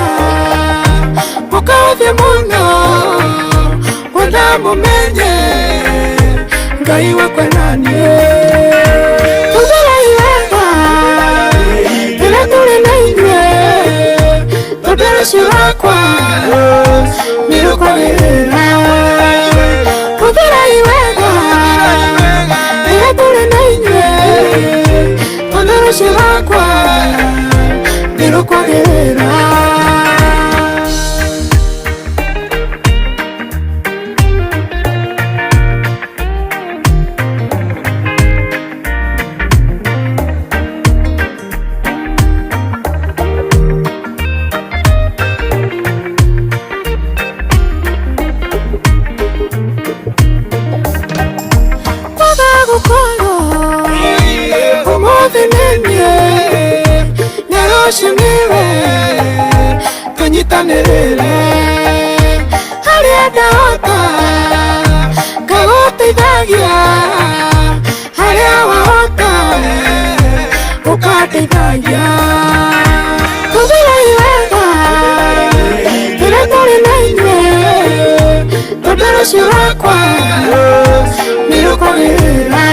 mũkaũthia mũno kwenda mũmenye Ngai wakwa naniĩ. Hũthĩrai wega rĩrĩa tũrĩ na inyuĩ tondũ rũciũ rwakwa nĩ rũkwagĩrĩra. Hũthĩrai wega rĩrĩa tũrĩ na inyuĩ tondũ rũciũ rwakwa nĩ rũkwagĩrĩra. Kwaga gũkorwo ũmũthĩ nĩ niĩ na rũciũ nĩwe tũnyitanĩrĩre harĩa ndahota ngagũteithagia harĩa wahota ũkandeithagia. Hũthĩrai wega rĩrĩa tũrĩ na inyuĩ tondũ rũciũ rwakwa nĩ rũkwagĩrĩra.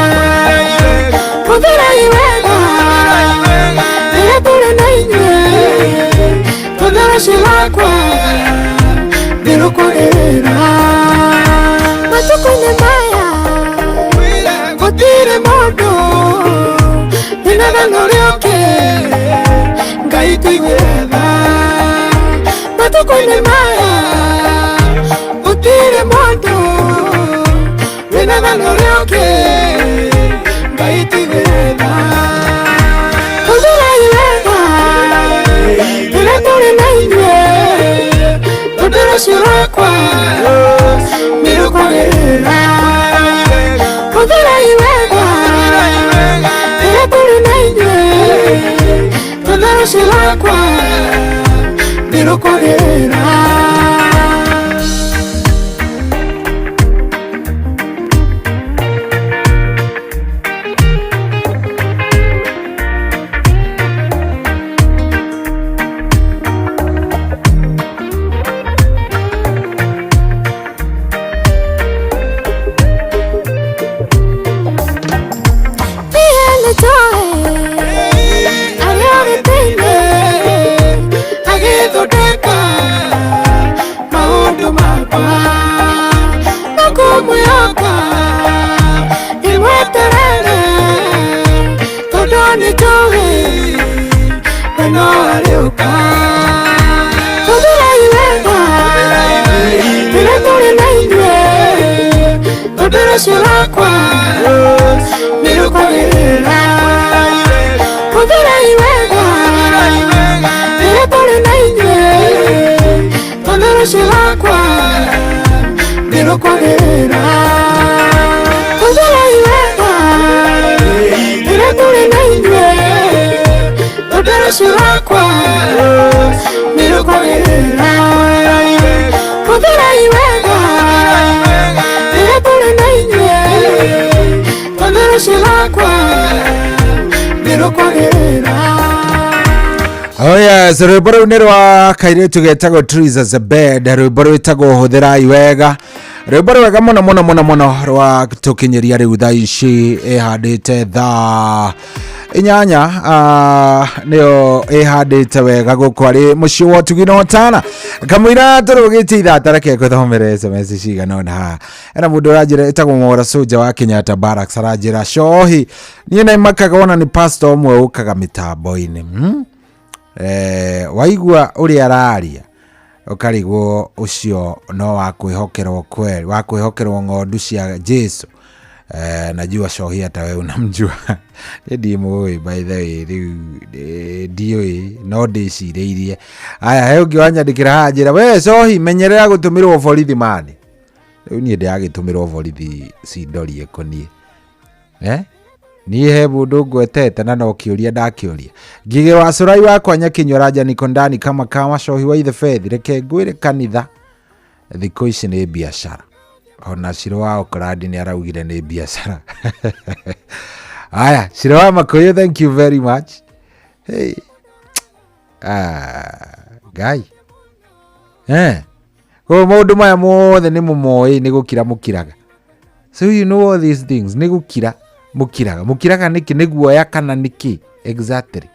Hũthĩrai wega rĩrĩa tũrĩ na inyuĩ tondũ rũciũ rwakwa nĩ rũkwagĩrĩra. Matukũ-inĩ maya gũtirĩ mũndũ wĩna thayũ ũrĩa ũngĩ Ngai tũiguĩre tha. Matukũ-inĩ maya gũtirĩ mũndũ wĩna thayũ ũrĩa ũngĩ Ngai tũiguĩre tha. Hũthĩrai wega rĩrĩa tũrĩ na inyuĩ tondũ rũciũ rwakwa nĩ rũkwagĩrĩra. Hũthĩrai wega rĩrĩa tũrĩ na inyuĩ tondũ rũciũ rwakwa nĩ rũkwagĩrĩra. Agĩthondeka maũndũ makwa na kũmwĩhoka ndĩmweterere tondũ nĩnjũĩ we no arĩũka. Hũthĩrai wega rĩrĩa tũrĩ na inyuĩ tondũ rũciũ rwakwa nĩ rũkwagĩrĩra. Hũthĩrai wega rĩrĩa tũrĩ na inyuĩ tondũ rũciũ rwakwa nĩ rũkwagĩrĩra. Hũthĩrai wega rĩrĩa tũrĩ na inyuĩ Nĩrũkwagĩrĩra. Oh yes, rwĩmbo rũu nĩ rwa kairĩtu getagwo Triza Zebed, rwĩmbo rwĩtagwo hũthĩrai wega, rwĩmbo rwega mũno mũno mũno mũno rwa tũkinyĩria rĩu thaa ici ĩhandĩte thaa 8 nĩyo ĩhandĩte wega gũkũ arĩ mũciĩ wa ũtugi na ũtana. Kamũira tũrũgĩte ithata, reke ngũthomere SMS cigana ũna haha. Hena mũndũ ũranjĩra ĩtagwo Mwora Soldier wa Kenyatta Barracks, aranjĩra cohi niĩ nĩmakaga ona nĩ pastor ũmwe ũkaga mĩtambo-inĩ. Waigua ũrĩa araria ũkarigwo ũcio no wa kwĩhokerwo kweli, wa kwĩhokerwo ng'ondu cia Jesu. Najua cohi hata wewe unamjua. Niĩ ndimũĩ by the way, rĩu ndiũĩ no ndĩcirĩirie. Aya, he ũngĩ wanyandĩkĩra haha njĩra we cohi menyerera gũtũmĩrwo borithi mani. Rĩu niĩ ndĩragĩtũmĩrwo borithi cindori ĩkoniĩ. Niĩ he mũndũ ngwetete na no kĩũria ndakĩũria. Ngigĩ wa Curai wakwa Nyakinyua Raja niko ndani kama kama cohi wa ithe Fethi, reke ngwĩre kanitha thikũ ici nĩ biacara. Ona Ciro wa Okorandi nĩ araugire nĩ biacara. Aya, Ciro wa Makuyu, thank you very much. Hey. Ngai. Koguo maũndũ maya mothe nĩ mũmoĩ, nĩ gũkira mũkiraga. So you know all these things, nĩ gũkira mũkiraga. Mũkiraga nĩkĩ? Nĩ guoya kana nĩkĩ? Exactly.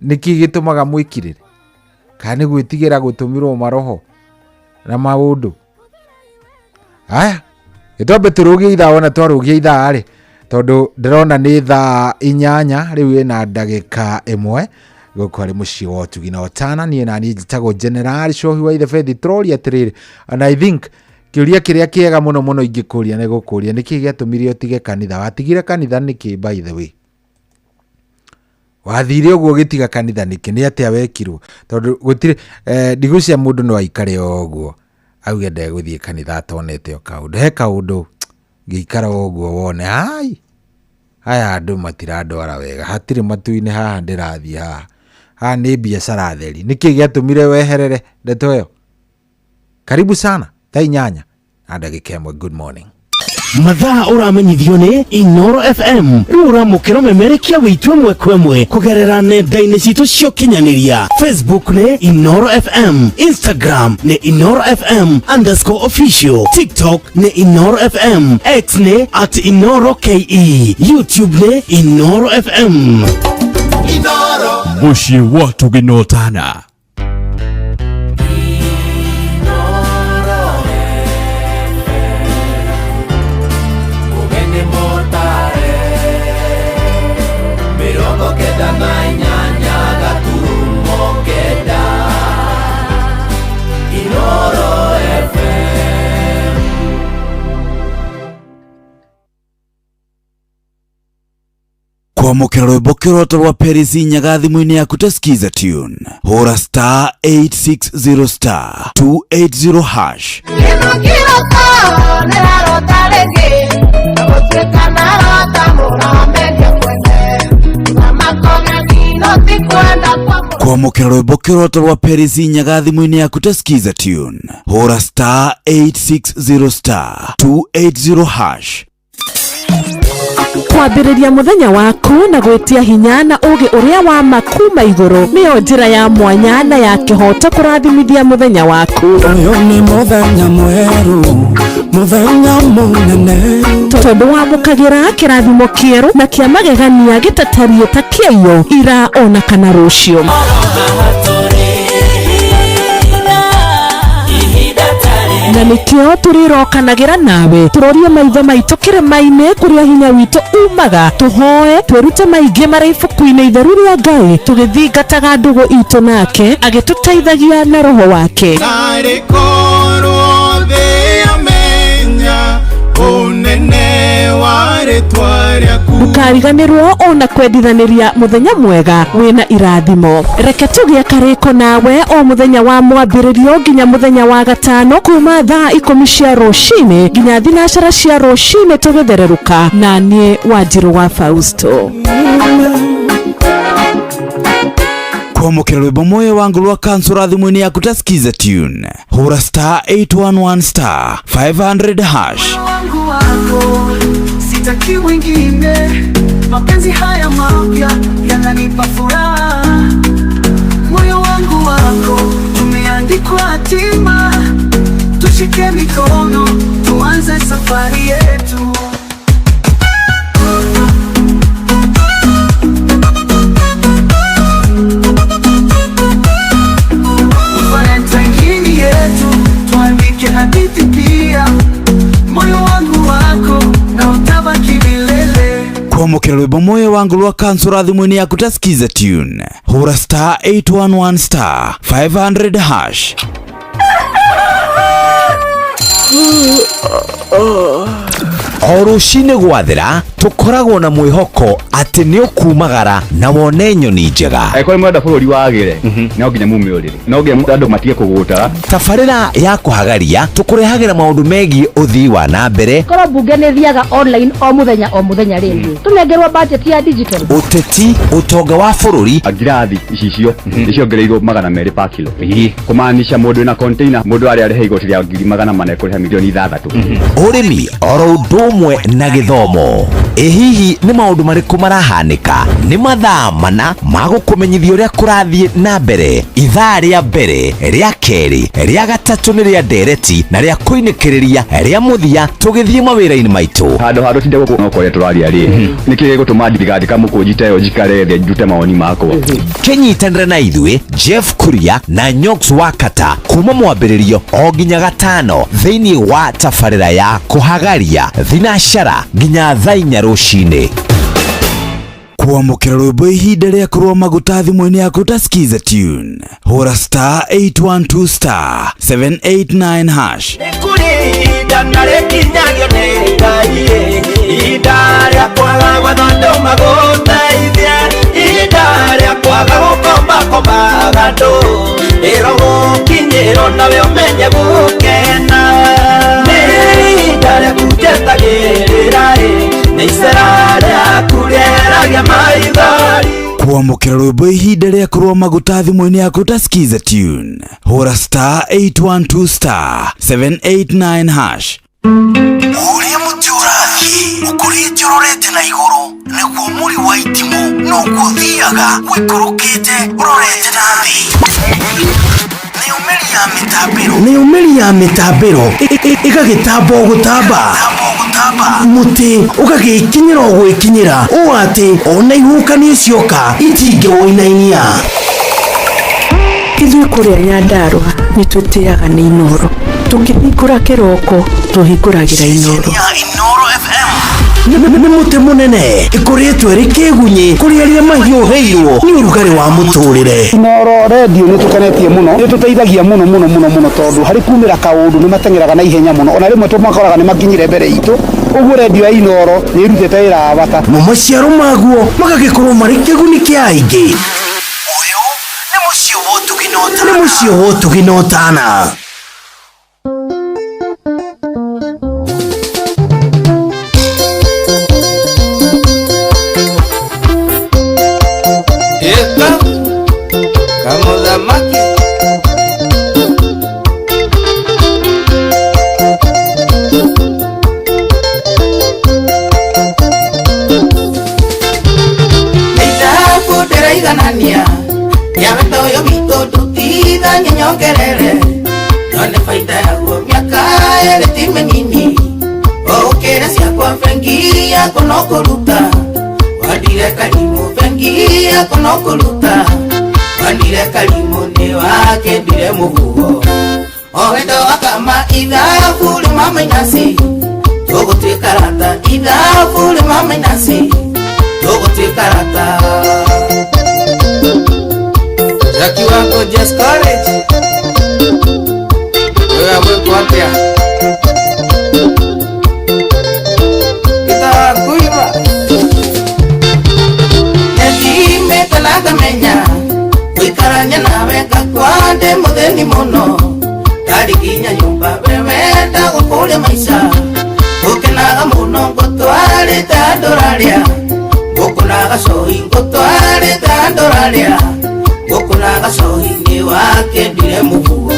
Nĩkĩ gĩtũmaga mwĩkirĩre? Kana nĩ gwĩtigĩra gũtũmĩrwo maroho na maũndũ? Aya, gĩtwambe tũrũgie ithaa, wona twarũgia ithaa rĩ, tondũ ndĩrona nĩ thaa 8 rĩu ĩna ndagĩka 1 gũkũ arĩ mũciĩ wa ũtugi na ũtana. Niĩ na niĩ njĩtagwo General Cohi wa Ithe Fethi. Tũroria atĩrĩrĩ, and I think kĩũria kĩrĩa kĩega mũno mũno ingĩkũria nĩ gũkũria nĩkĩ gĩatũmire ũtige kanitha? Watigire kanitha nĩkĩ by the way? Wathire ũguo ũgĩtiga kanitha nĩkĩ? Nĩ atĩa wekirwo? Tondũ gũtirĩ ndigũcia mũndũ no aikare o ũguo auge ndegũthiĩ kanitha atonete o kaũndũ. He kaũndũ ngĩikara o ũguo wone ai aya andũ matirandwara wega, hatirĩ matu-inĩ haha ndĩrathiĩ haha, haha nĩ biacara theri. Nĩkĩ gĩatũmire weherere ndeto ĩyo? Karibu sana thaa 8 na ndagĩka 1. Good morning. Mathaa ũramenyithio nĩ Inoro FM, rĩu ũramũkĩra ũmemerekia witũ ĩmwe kwa ĩmwe kũgerera nenda-inĩ citũ cia ũkinyanĩria. Facebook nĩ Inoro FM, Instagram nĩ Inoro FM underscore official, TikTok nĩ Inoro FM, X nĩ at Inoro KE, YouTube nĩ Inoro FM. Inoro. Mũciĩ wa ũtugi na ũtana. Kwamũkĩra rwĩmbo kĩroto rwa Paris Nyaga thimũ-inĩ yaku ta Skiza Tune. Hũra star 860 star 280 hash. Kĩno kĩroto nĩrarota rĩngĩ, gũtuĩka narota mũramendia kwene, na makogeni no ti kwenda kwa Kwamũkĩra rwĩmbo kĩroto rwa Paris Nyaga thimũ-inĩ yaku ta Skiza Tune. Hũra star 860 star 280 hash. Kwambĩrĩria mũthenya waku na gwĩtia hinya na ũũgĩ ũrĩa wa ma kuma igũrũ nĩyo njĩra ya mwanya na ya kĩhooto kũrathimithia mũthenya waku. Ũyũ nĩ mũthenya mwerũ, mũthenya mũnene, tondũ wamũkagĩra kĩrathimo kĩerũ na kĩa magegania gĩtatariĩ ta kĩaiyo ira ona kana rũciũ. Na nĩkĩo tũrĩrokanagĩra nawe tũrorie maitho maitũ kĩrĩma-inĩ kũrĩa hinya witũ umaga, tũhoe twĩrute maingĩ marĩ ibuku-inĩ itheru rĩa Ngai, tũgĩthingataga ndũgũ itũ nake agĩtũteithagia na roho wake. Narĩ korwo thĩ yamenya ũnene wa rĩtwa rĩaku. Ndũkariganĩrwo ona kwendithanĩria mũthenya mwega wĩna irathimo. Reke tũgĩe karĩko nawe o mũthenya wa mwambĩrĩrio nginya mũthenya wa gatano kuma thaa 10 cia rũcinĩ nginya 9 cia rũcinĩ tũgĩthererũka na niĩ Wanjirũ wa Fausto. Kwamũkĩra rwĩmbo moyo wangu rwa kansura thimũ-inĩ yaku ta Skiza Tune. Hũra star 811 star 500 hash. Wangu wako sitaki wengine, mapenzi haya mapya Kwamũkĩra rwĩmbo moyo wangu rwa kansura thimũ-inĩ yaku ta skiza tune, hũra star 811 star 500 hash. O rũcinĩ gwathera tũkoragwo na mwĩhoko atĩ nĩ ũkumagara na wone nyoni njega. Angĩkorwo nĩ mũrenda bũrũri wagĩre, no nginya mume ũrĩrĩ, no nginya andũ matige kũgũtara. Tabarĩra ya kũhagaria tũkũrehagĩra maũndũ megiĩ ũthii wa na mbere, korwo mbunge nĩ thiaga online o mũthenya o mũthenya rĩ, tũnengerwo budget ya digital, ũteti, ũtonga wa bũrũri. Ngirathi icicio nĩciongereirwo 200 pa kilo, kũmaanisha mũndũ wĩna container mũndũ arĩa arĩhe igoti rĩa 400,000 kũrĩha 6 milioni. Ũrĩmi oro ũndũ ũmwe na gĩthomo. Ĩ hihi nĩ maũndũ marĩkũ marahanĩka? Nĩ mathaa mana ma gũkũmenyithia ũrĩa kũrathiĩ na mbere. Ithaa rĩa mbere, rĩa kerĩ, rĩa gatatũ nĩ rĩa ndereti na rĩa kũinĩkĩrĩria rĩa mũthia tũgĩthiĩ mawĩra-inĩ maitũ. Handũ ha tũtinde gũkũ no kũrĩa tũraria rĩ, nĩkĩ gĩgũtũma ndigandĩka mũkũnji ta ĩyo njikare thĩ ndute mawoni makwa? Kĩnyitanĩre na ithuĩ Jeff Kuria na Nyox Wakata kuma mwambĩrĩrio o nginya gatano thĩinĩ wa tabarĩra ya kũhagaria thinacara nginya thaa 4 rũcinĩ. Kwamũkĩra rwĩmbo ihinda rĩa kũrũa maguta thimũ-inĩ yaku ta skiza tune, hũra star 812 star 789 hash. Nĩ ihinda na rĩkinyagio nĩ Ngai, ihinda rĩa kwaga gwetha andũ magũteithie, ihinda rĩa kwaga gũkombakombaga andũ, ĩro gũkinyĩrwo nawe ũmenye gũkena. Nĩ ihinda rĩaku njetagĩrĩra, nĩ icera rĩaku rĩeragia maithori. Kwamũkĩra rwĩmbo ihinda rĩa kũrũa maguta thimũ-inĩ yaku ta skiza tune, hũra star 812 star 789 hash. Ũrĩa mũtĩ ũrathiĩ ũkũrĩte ũrorete na igũrũ nĩguo mũri wa itimũ noguo ũthiaga ũikũrũkĩte ũrorete na thĩ. Nĩyo mĩri ya mĩtambĩro ĩgagĩtamba o gũtamba, mũtĩ ũgagĩkinyĩra o gwĩkinyĩra ũũ atĩ ona ihuhũkanio cioka itingĩwũinainia. Ithuĩ kũrĩa Nyandarũa nĩ twĩtĩaga nĩ Inooro. Tũkĩhingũra kĩroko tũhingũragĩra Inooro. Nĩ mũtĩ mũnene ĩkũrĩtwo ĩrĩ kĩgunyĩ kũrĩ arĩa mahiũhĩirwo nĩ ũrugarĩ wa mũtũrĩre. Inooro redio nĩ tũkenetie mũno, nĩ tũteithagia mũno mũno mũno mũno tondũ harĩ kumĩra kaũndũ nĩ mateng'eraga na ihenya mũno, ona rĩmwe tũmakoraga nĩ makinyire mbere itũ. Ũguo redio ya Inooro nĩ ĩrutĩte wĩra wa bata. Mo maciaro maguo magagĩkorwo marĩ kĩguni kĩa aingĩ. Nĩ mũciĩ wa ũtugi na ũtana. Ĩta kamũthamaki. Ithabu ndĩraiganania ya wendo ũyũ witũ ndutithanie nyongerere none baida yaguo mĩaka ĩrĩ ti mĩnini ũkĩre ciakwa bengi yakwa no kũruta wandire karimũ bengi yakwa no kũruta wandire karimũ nĩ wakĩndire mũhuho o wendo wakama ithabu rĩma mainasi tũgũtuĩka rata ithabu rĩma mainasi tũgũtuĩka rata. Jackie wako Jess College. Wewe mwiko atĩa? Gĩtakuiba. Nĩthimĩte na ngamenya gũikarania nawe ngakwa ndĩ mũthĩni mũno ndarĩ nginya nyũmba wewe ndagũkũria maica ngũkenaga mũno ngũtwarĩte andũ rarĩa ngũkũnaga cohi ngũtwarĩte andũ rarĩa ngũkũnaga cohi nĩ wakĩndire mũhuo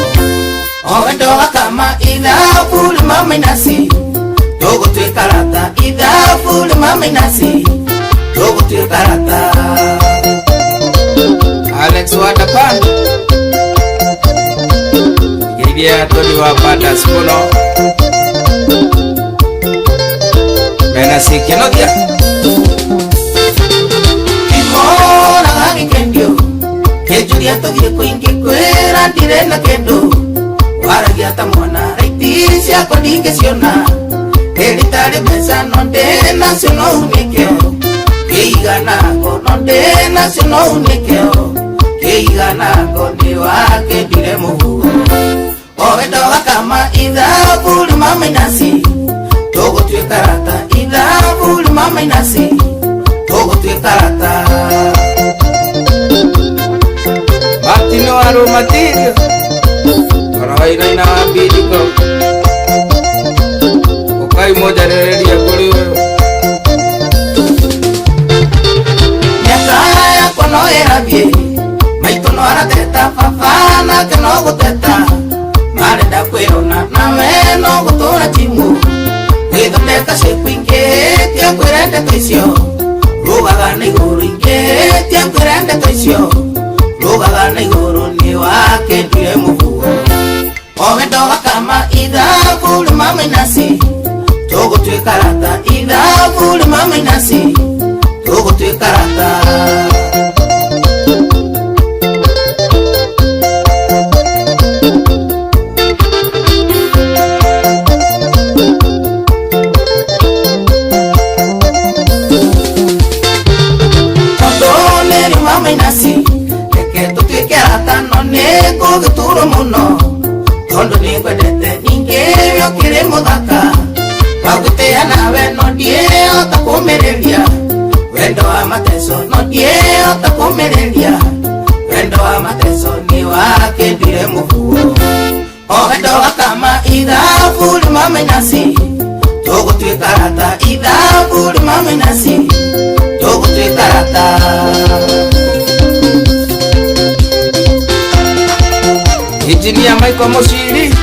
o wendo wakama ithabu rĩma mainasi tũgũtuĩka rata ithabu rĩma mainasi tũgũtuĩka rata. Alex Wadapan. Geithia Tony wa Bandas mũno. Mena sikenothia. Ndimoraga gĩkendio kĩnjũria tũthiĩ kũingĩ kwĩra ndirĩ na kĩndũ waragia ta mwana raiti ciakwa ndingĩciona rĩrĩ tarĩ mbeca no ndĩ nacio no unĩkĩo. Kĩigana ngono ndĩ nacio no unĩkeo Kĩigana ngo nĩ wakĩndire mũhuko O wendo wakama ithabu rĩma mainasi Tũgũtuĩka rata ithabu rĩma mainasi Tũgũtuĩka rata Matino aromatirio Oroiraina wambiriko Ukai moja rereria kũrĩ wewe Miaka yakwa no ĩrathiĩ Maitũ no arateta baba nake no gũteta Marenda kwĩona nawe no gũtũra timu Gwĩthondeka ciĩku ingĩ tia kwĩra ndeto icio Rũgaga na igũrũ ingĩ tia kwĩra ndeto icio Rũgaga na igũrũ nĩ wakĩndire mũhuko O wendo wakama ithabu rĩma mainasi Tũgũtuĩka rata ithabu rĩma mainasi Tũgũtuĩka rata Tondũ nĩ rĩma mainasi Reke tũtuĩke rata no nĩ ngũgĩturwo mũno Tondũ nĩ ngwendete ningĩ we ũkĩrĩ mũthaka Wagũtĩa nawe no ndiĩhota kũmĩrĩria Wendo wa mateso no ndiĩhota kũmĩrĩria Wendo wa mateso nĩ wakĩndire mũhuko O wendo wakama ithabu rĩma mainasi Tũgũtuĩka rata ithabu rĩma mainasi Tũgũtuĩka rata Engineer Michael Mushiri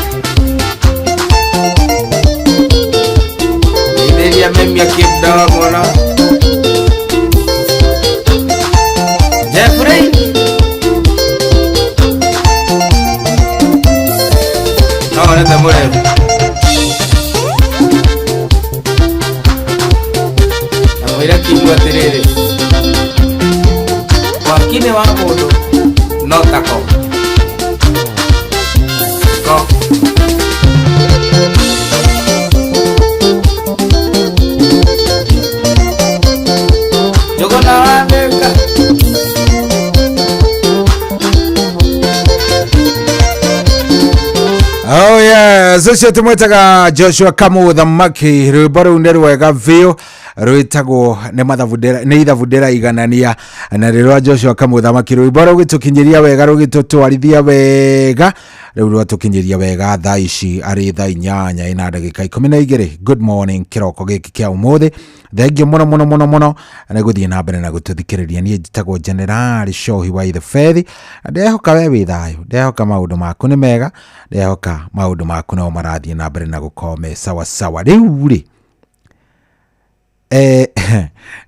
Itheria memia kĩmdawa mũno Jeffrey No wonete mũrebu Na mwĩre kiugo atĩrĩrĩ Mwaki-inĩ wa mũndũ no tako Ko Njũgũna wa Thĩka Oh yes, ũcio tũmwĩtaga Joshua Kamuthamaki rwĩmbo rũu nĩ rwega biũ rwĩtagwo nĩ mathabu nĩ ithabu ndĩraiganania na nĩ rwa Joshua Kamuthamaki rwĩmbo rũgĩtũkinyĩria wega rũgĩtũtwarithia wega rĩu rwatũkinyĩria wega thaa ici arĩ thaa 8 ina ndagĩka 12. Good morning kĩroko gĩkĩ kĩa ũmũthĩ thengio mũno mũno mũno mũno nĩ gũthiĩ na mbere na gũtũthikĩrĩria. Niĩ njĩtagwo General Shohi wa Itheberi. Ndehoka we wĩ thayũ, ndehoka maũndũ maku nĩ mega, ndehoka maũndũ maku no marathiĩ na mbere na gũkorwo me sawa sawa. Rĩu rĩ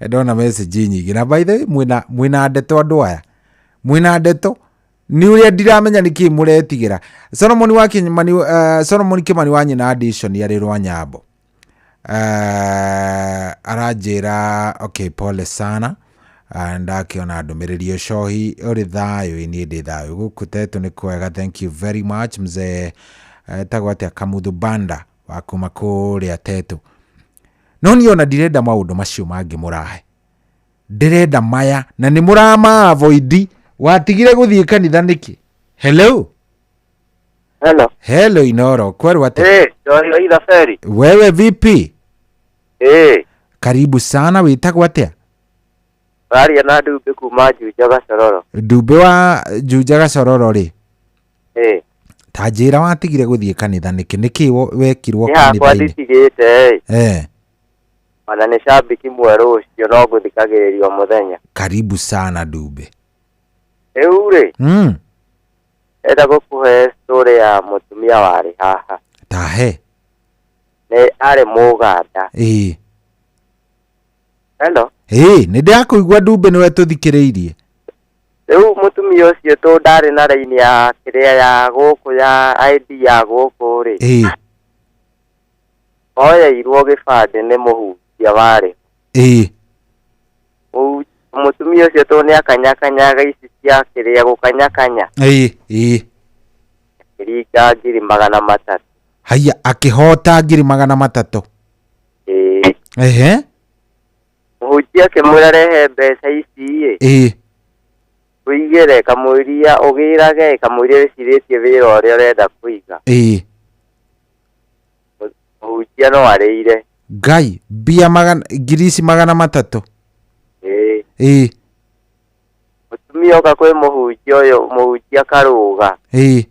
ndona message nyingĩ na by the way mwĩna ndeto andũ aya, mwĩna ndeto nĩ ũrĩa ndiramenya nĩkĩ mũretigĩra. Solomon wa Kimani, Solomon Kimani wa nyina Addition arĩ Rwanyambo aranjĩra okay pole sana. Ndakĩona ndũmĩrĩri ĩyo Shohi ũrĩ thayũ, niĩ ndĩ thayũ gũkũ Tetu nĩ kwega, thank you very much mzee etagwo atĩa Kamuthu Banda wa kuma kũrĩa Tetu. No niĩ ona ndirenda maũndũ macio mangĩ mũrahe, ndĩrenda maya na nĩ mũrama avoid. Watigire gũthiĩ kanitha nĩkĩ? Hello. Hello. Hello Inoro, kwerwo atĩa? Shohi wa Itheberi. Wewe vipi? Karibu sana, wĩtagwo atĩa? Waria na Ndumbi kuma Juja Gacororo. Ndumbi wa Juja Gacororo rĩ? Ta njĩra watigire gũthiĩ kanitha nĩkĩ? Nĩkĩ wekirwo Nĩ hakwa kanitha-inĩ? nditigĩte Ona nĩ cambiki mwerũ ũcio no ngũthikagĩrĩrio mũthenya. Karibu sana Ndumbi. Rĩu rĩ enda gũkũhe story ya mũtumia warĩ haha. Tahe. Nĩ arĩ Mũganda. Hello. Nĩ ndĩrakũigua Ndumbi, nĩwe tũthikĩrĩirie. Rĩu mũtumia ũcio tũ ndarĩ na raini ya kĩrĩa ya gũkũ ya ID ya gũkũ rĩ. Oyeirwo gĩbandĩ nĩ mũhunjia warĩ. Mũtumia ũcio tũ nĩ akanyakanyaga ici cia kĩrĩa gũkanyakanya. Akĩringa 300,000. Haiya, akĩhota 300,000. Ehe. Mũhunjia akĩmwĩra rehe mbeca ici ĩ. Ĩĩ. Ũigĩre kamũiria ũgĩrage kamũiria wĩcirĩtie wĩra ũrĩa ũrenda kũiga. Ĩĩ. Mũhunjia no arĩire. Ngai, mbia magana ngiri ici 300. Ĩĩ. Ĩĩ. Mũtumia oka kwĩ mũhunjia ũyũ, mũhunjia karũga. Ĩĩ.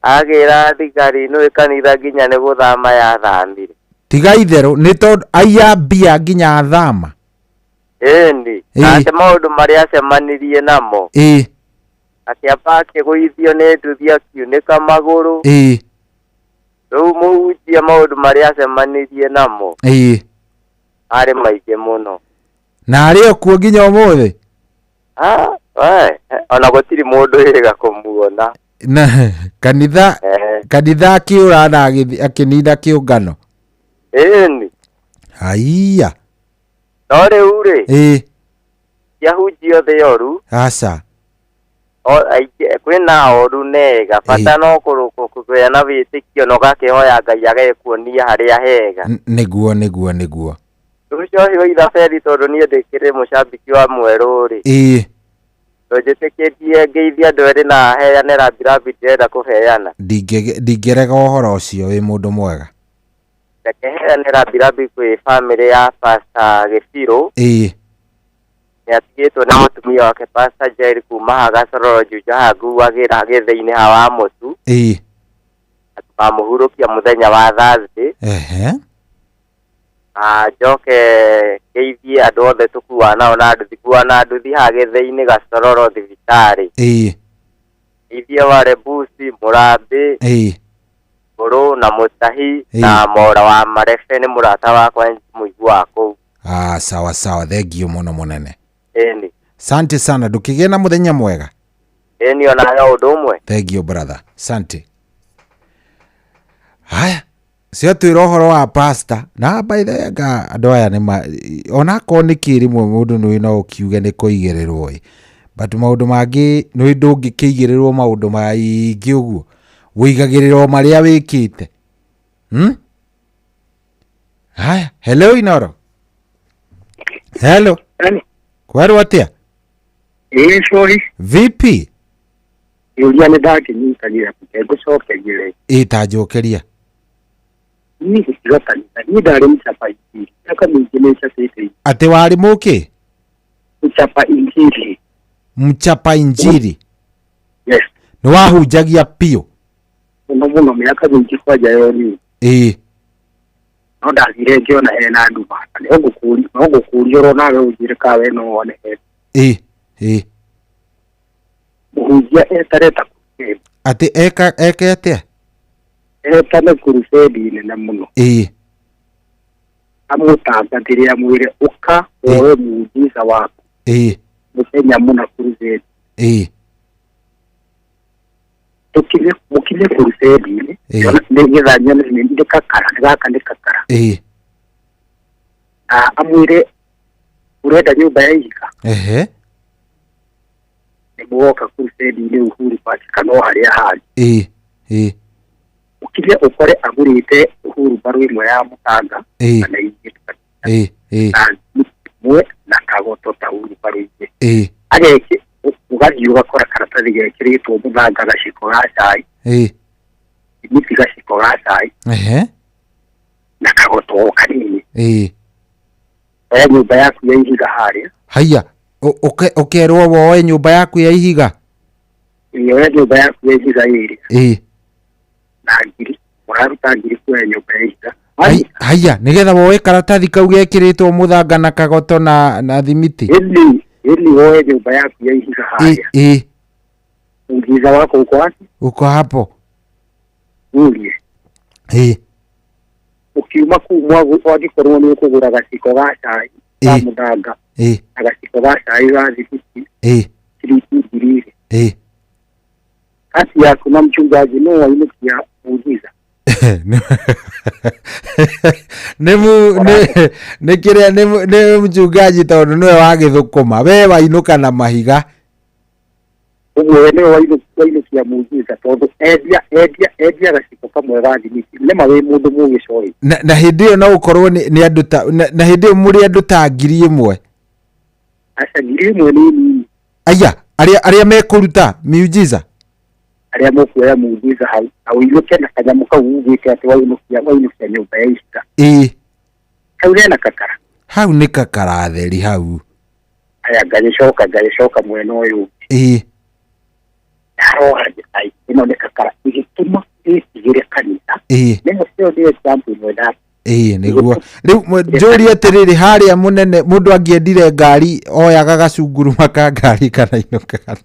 Agĩra thigari nĩũĩ kanitha nginya nĩ gũthama yathamire. Tiga itherũ nĩ tondũ aiya mbia nginya athama. Ĩni. Ĩĩ. Nake maũndũ marĩa acemanirie namo. Ĩĩ. Akĩamba akĩgũithio nĩ nduthi akiunĩka magũrũ. Ĩĩ. Rĩu mũhunjia maũndũ marĩa acemanirie namo. Ĩĩ. Arĩ maingĩ mũno. Na arĩ o kuo nginya ũmũthĩ? Ah, we, ona gũtirĩ mũndũ wĩrĩga kũmuona. Na kanitha kanitha akĩũra na akĩnina kĩũngano. Ĩni. Haiya. No rĩu rĩ. Ĩĩ. Ti ahunjia othe oru. Aca. Aingĩ kwĩna oru nega. Bata no kũgĩa na wĩtĩkio na ũgakĩhoya Ngai agekuonia harĩa hega. Nĩguo nĩguo nĩguo. Rĩu cohi wa ithaberi tondũ niĩ ndĩkĩrĩ mũcambiki wa mwerũ rĩ. Ĩĩ. Ndũnjĩtĩkĩtie ngeithie andũ erĩ na heane rambirambi ndĩrenda kũheana. Ndingĩrega ũhoro ũcio wĩ mũndũ mwega. Reke heane rambirambi kwĩ bamĩrĩ ya Pastor Gĩbirũ. Ĩĩ. Nĩatigĩtwo nĩ mũtumia wake Pastor Jerry kuma haha Gacororo Juja haha nguagĩra gĩthĩi-inĩ ha wa mũtu. Ĩĩ. Tũkamũhurũkia mũthenya wa Thursday. Ehe. Njoke ngeithie andũ othe tũkuaga nao na nduthi, nguaga na nduthi haha gĩthĩi-inĩ Gacororo thibitarĩ. Ĩĩ. Ngeithie Warebuci, Mũrambĩ, Ĩĩ. Ngũrũ na Mũtahi na Mora wa Marebe nĩ mũrata wakwa mũiguaga kũu. Ah, sawa sawa, thengiũ mũno mũnene. Ĩni. Sante sana, ndũkĩgĩe na mũthenya mwega. Ĩni onawe ũndũ ũmwe. Thengiũ brother, sante. Haya, ciatwĩra ũhoro wa pastor na by the way anga andũ aya nĩ ma onakorwo nĩ kĩ rĩmwe mũndũ nĩ no ũkiuge nĩ kũigĩrĩrwo ĩ but maũndũ mangĩ nĩ ndũngĩkĩigĩrĩrwo maũndũ maingĩ ũguo wĩigagĩrĩrwo marĩa wĩkĩte. Haya, hello Inoro. Hello. Kwerwo atĩa? Ĩĩ sorry. Vipi? Kĩũria nĩ ndakĩnyitanĩra ngũcokerie rĩ. Ĩ ta njokeria. Niĩ gũtiga kanitha, niĩ ndarĩ mchapa injiri. Mĩaka mĩingĩ nĩ njapĩte. Atĩ warĩ mũkĩ? Mchapa injiri. Mchapa injiri. Yes. Nĩ wahunjagia biũ? Mũno mũno mĩaka mĩingĩ kwanja yo niĩ. Ĩĩ. No ndathire ngĩona hena nduma. No ngũkũria oro nawe ũnjĩre kana we no wone hena. Ĩĩ. Ĩĩ. Mũhunjia etareta crusade. Atĩ eke atĩa? Etane crusade nene mũno. Ĩĩ. Amũtangathĩre amwĩre ũka woe muujiza waku. Ĩĩ. Mũthenya mũna crusade. Ĩĩ. Mũkinye crusade-inĩ. Nĩgetha nyone nĩ kakara, nĩ gaka nĩ kakara. Ĩĩ. Amwĩre ũrenda nyũmba ya ihiga. Ehe. Nĩmũgoka crusade-inĩ Uhuru Park kana o harĩa hangĩ. Ĩĩ. Ĩĩ. Ũkinye ũkore agũrĩte Uhuru mbaru ĩmwe ya mũthanga kana igĩrĩ. Ĩĩ. Ĩĩ. Na ĩmwe na kagoto ta Uhuru mbaru igĩrĩ. Ĩĩ. Ageke ũgathiĩ ũgakora karatathi gekĩrĩtwo mũthanga gaciko ga cai. Ĩĩ. Miti gaciko ga cai. Ehe. Na kagoto kanini. Ĩĩ. Oya nyũmba yaku ya ihiga harĩa. Haiya, ũkerwo woe nyũmba yaku ya ihiga? Ĩĩ, oya nyũmba yaku ya ihiga ĩrĩa. Ĩĩ. Na ngiri, ũraruta ngiri kuoya nyũmba ya ihiga. Haiya, nĩgetha woe karatathi kau gekĩrĩtwo mũthanga na kagoto na thimiti. Ĩni woe nyũmba yaku ya ihiga harĩa. Ĩĩ. Muujiza wako uko wapi? Uko hapo. Urie. Ĩĩ. Ũkiuma kũu wangĩkorwo nĩ ũkũgũra gaciko ga cai ga mũthanga. Ĩĩ. Na gaciko ga cai ga thimiti. Ĩĩ. Ciringi 2,000. Ĩĩ. Kati yaku na mchungaji no wainũkia muujiza. Nĩ kĩrĩa nĩ mchungaji tondũ nĩwe wagĩthũkũma we wainũka na mahiga. Ũguo we nĩwe wainũkia Kũinũkia muujiza tondũ endia endia endia gaciko kamwe ga thimiti nĩma wĩ mũndũ mũgĩ coĩ. Na hĩndĩ ĩyo no ũkorwo nĩ andũ ta na hĩndĩ ĩyo mũrĩ andũ ta 1000. Aca, 1000 nĩ nini. Aya arĩa mekũruta miujiza, arĩa mũkuoya muujiza hau na ũinũke na kanyamũ kau ugĩte atĩ wainũkia nyũmba ya ihinga. Hau hena kakara. Hau nĩ kakara theri hau. Aya, ngagĩcoka mwena ũyũ. Ndarora ai ĩno nĩ kakara ĩgĩtũma ĩtigĩre kanitha. Nĩyo ĩyo nĩ example ĩmwe nda. Nĩguo rĩu njũrie atĩrĩrĩ, harĩa mũnene mũndũ angĩendire ngari oyaga gacunguruma ka ngari kana inũkaga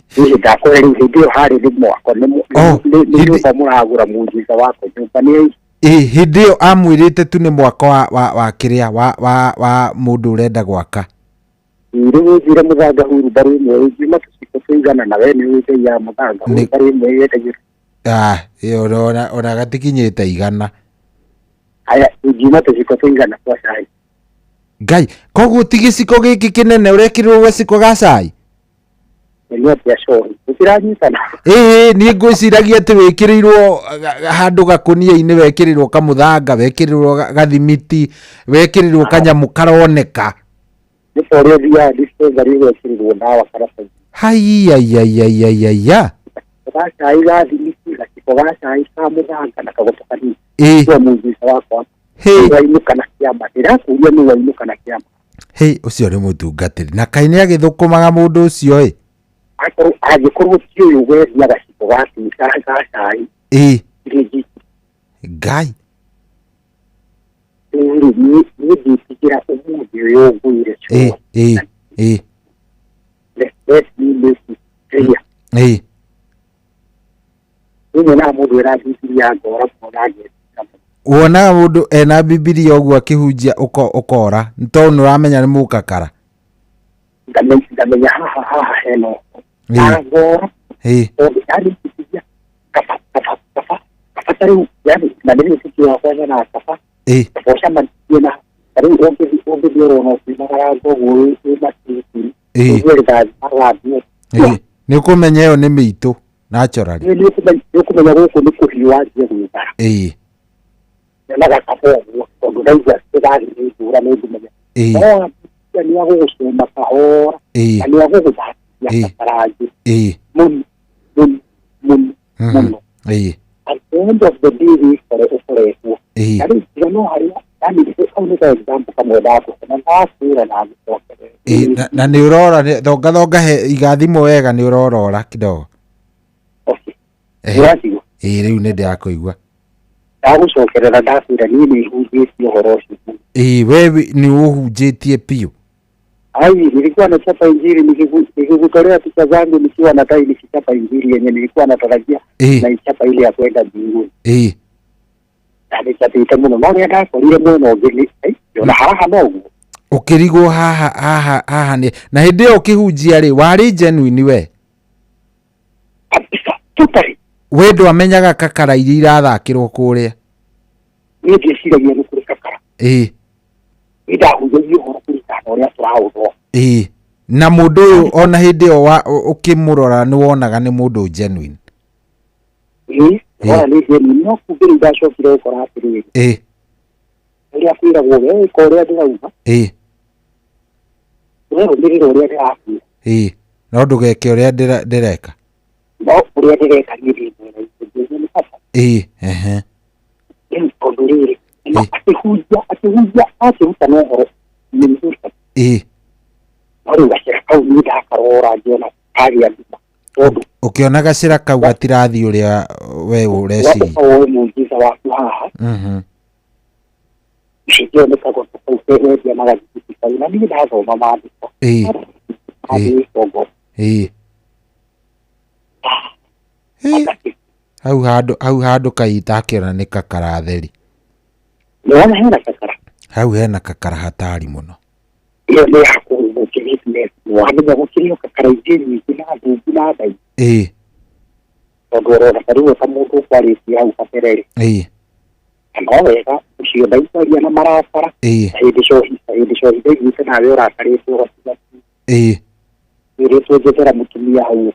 Hihi ndakũhe rĩu hĩndĩ ĩyo harĩ nĩ mwako nĩ nyũmba mũragũra muujiza wako nyũmba nĩ Hĩndĩ ĩyo amwĩrĩte tu nĩ mwako wa kĩrĩa wa mũndũ ũrenda gwaka. Rĩu ũnjĩre mũthanga hurumbarũ ĩmwe ĩngiuma tũciko tũigana na we nĩ ũĩ bei ya mũthanga hurumbarũ ĩmwe yendagio. Ĩyo ona gatikinyĩte 100. Aya, ingiuma tũciko tũigana twa cai. Ngai, koguo ti gĩciko gĩkĩ kĩnene ũrekĩrĩrwo gaciko ga cai? Nĩ atĩa cohi tũtiranyitana. Niĩ ngwĩciragia atĩ wĩkĩrĩirwo handũ gakũnia-inĩ, wekĩrĩrwo kamũthanga, wekĩrĩrwo gathimiti, wekĩrĩrwo kanyamũ karoneka. Nĩ ta ũrĩa ũthiaga dispensary ũgekĩrĩrwo ndawa karatathi. Haiyaiyaiyaiya. Ga cai ga thimiti, gaciko ga cai ka mũthanga na kagoto kanini. Nĩwe muujiza wakwa. Nĩ wainũka na kĩama, ndĩrakũria nĩ wainũka na kĩama. Hĩ, ũcio nĩ mũtungatĩri na kaĩ nĩ agĩthũkũmaga mũndũ ũcio ĩ. Akorwo angĩkorwo ti ũyũ wendia gaciko ga cai. Ciringi. Ngai. Rĩu niĩ ndĩtigĩra ũmũthĩ ũyũ ngwĩre. Let me make it clear. Niĩ nyonaga mũndũ ena Bibilia ngora mũno na ngetigĩra mũno. Wonaga mũndũ ena Bibilia ũguo akĩhunjia ũkora nĩ tondũ nĩ ũramenya nĩ mũkakara. Ngamenya haha hena ũhoro. Na ngora tondũ yani Bibilia kaba kaba kaba kaba ta rĩu yani na nĩ wĩtĩkio wakwa nyonaga kaba kaba ũcemanirie na ta rĩu ũngĩthiĩ ũrona ũkiumagara ũguo wĩ matiriburi ũguo rithathi magathiĩ. Nĩ ũkũmenya ĩyo nĩ mĩitũ naturally. Nĩ ũkũmenya gũkũ nĩ kũhiũ wanjie gwĩthara. Nyonaga kaba ũguo tondũ ndaigua rithathi nĩ ngũra nĩ ngũmenya. No nĩ agũgũcũma kahora na nĩ agũgũthakia kakarangĩ mũno mũno mũno mũno. At the end of the day wĩkore ũkoretwo. Na rĩu tiga no harĩa yani kau nĩ ka example kamwe ndakũhe na ndakwĩra na ngũcokerere. Na nĩ ũrora thonga thonga he igathimwo wega nĩ ũrorora kidogo. Ũratigwo? Rĩu nĩ ndĩrakũigua. Ndagũcokerera ndakwĩra niĩ nĩ hunjĩtie ũhoro ũcio. We nĩ ũhunjĩtie biũ. Ai, nilikuwa nachapa injili nikikutolea picha zangu nikiwa na tai nikichapa injili yenye nilikuwa natarajia na ichapa ile ya kwenda mbinguni. Na nichapite mũno no rĩrĩa ndakorire mwena ũngĩ ona haha noguo. Ũkĩrigwo haha haha haha nĩ na hĩndĩ ĩyo ũkĩhunjia rĩ warĩ genuine we? Kabisa, totally. We ndwamenyaga kakara iria irathakĩrwo kũrĩa? Niĩ ndieciragia nĩ kũrĩ kakara. Niĩ ndahunjagia ũhoro kũringana na ũrĩa tũraũthoma. Na mũndũ ũyũ ona hĩndĩ ĩyo ũkĩmũrora nĩ wonaga nĩ mũndũ genuine? Wona nĩ genuine no kumbe rĩu ndacokire gũkora atĩrĩrĩ. Ũrĩa kwĩragwo we ĩka ũrĩa ndĩrauga. We rũmĩrĩra ũrĩa ndĩrakwĩra. No ndũgeke ũrĩa ndĩreka. No ũrĩa ndĩreka niĩ ndĩ mwena witũ nĩ bata. Rĩu tondũ rĩrĩ akĩhunjia akĩrutana ũhoro nĩ mzuri. No rĩu gacĩra kau niĩ ndakarora ngĩona kagĩa nduma. Tondũ ũkĩona gacĩra kau gatirathiĩ ũrĩa we ũreciria. Ũka woe muujiza waku haha. Hĩndĩ ĩyo nĩ kagoto kau wendia na gathimiti kau na niĩ ndathoma maandĩko. Maandĩko. Hau handũ kaita akĩona nĩ kakara theri. Nĩwona hena kakara. Hau hena kakara hatari mũno. Ĩyo nĩ ya kũrũmũkĩrĩte wamenya gũkĩrĩ kakara ingĩ nyingĩ na thungu na ngai. Tondũ ũrona ta rĩu ta mũndũ ũkwarĩtie hau kabere rĩ. No wega ũcio ndaikwaria na marakara. Na hĩndĩ cohi ndaiguĩte nawe ũrakarĩte ũgatiga. Wĩrĩtwo njethera mũtumia Ũkeyumia hau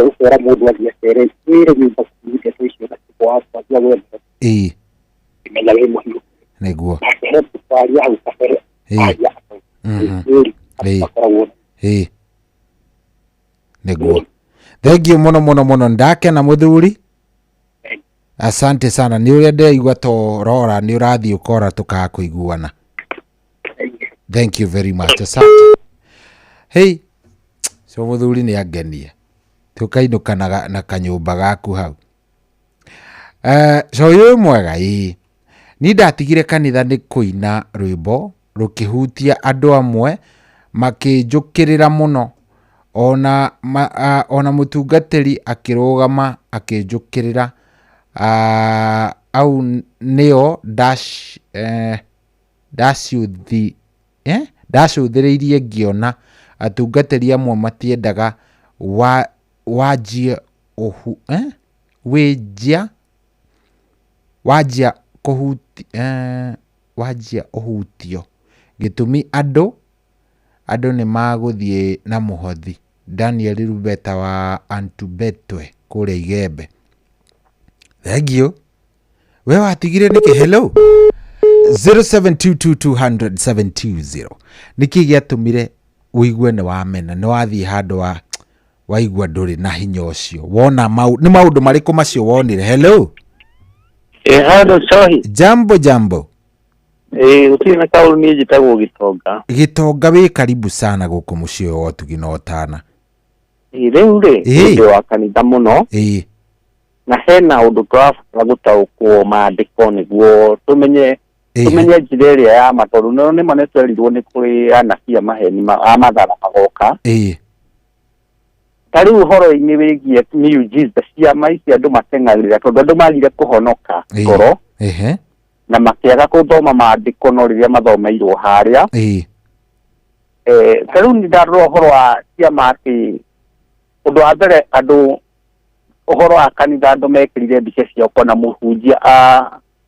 ũkera mũndũ athiĩ acere wĩre nyũmba ndeto icio na wa kwambia gwetha menya wĩ mũhiũ. Nĩguo. Nake he kwaria hau kabere aria wĩri makoragwo. Nĩguo. Thank you mũno mũno mũno, ndakena mũthuri, asante sana. Nĩ ũrĩa ndĩraigua torora nĩ ũrathiĩ ũkora tũkaga kũiguana. Thank you very much, asante. Hey, so mũthuri nĩ angenia, tũkainũka na kanyũmba gaku hau. So ũyũ mwega. Ĩĩ, ni ndatigire kanitha nĩ kũina rwĩmbo rũkĩhutia andũ amwe makĩnjũkĩrĩra mũno, ona ona mũtungatĩri akĩrũgama akĩnjũkĩrĩra. Au nĩo dash ndaciũthi ndacũthĩrĩirie ngĩona atungatĩri amwe matiendaga wanjie ũhu wĩnjia wanjia kũhuti wanjia ũhutio gĩtũmi andũ nĩ magũthiĩ na mũhothi. Daniel Rubeta wa Antubetwe kũrĩa Igembe. Thank you. We watigire nĩkĩ? Hello, 0722200720. Nĩkĩ gĩatũmire ũigue nĩ wamena, nĩ wathiĩ handũ wa waigua ndũrĩ na hinya ũcio wona nĩ maũndũ marĩkũ macio wonire? Hello. Hello Sohi. Jambo jambo. Gũtirĩ na kaũndũ, niĩ njĩtagwo Gĩtonga. Gĩtonga, wĩ karibu sana gũkũ mũciĩ ũyũ wa ũtugi na ũtana. Rĩu rĩ, ndĩ wa kanitha mũno na hena ũndũ tũrabatara gũtaũkwo maandĩko nĩguo tũmenye njĩra ĩrĩa ya ma, tondũ no nĩma nĩ twerirwo nĩ kũrĩ anabii a maheni a mathara magoka. Ta rĩu ũhoro-inĩ wĩgiĩ miujiza, ciama ici andũ mateng'agĩrĩra tondũ andũ magire kũhonoka ngoro na makĩaga gũthoma maandĩko no rĩrĩa mathomeirwo harĩa. Ta rĩu nĩ ndarora ũhoro wa ciama atĩ ũndũ wa mbere andũ ũhoro wa kanitha andũ mekĩrire mbica ciao kona mũhunjia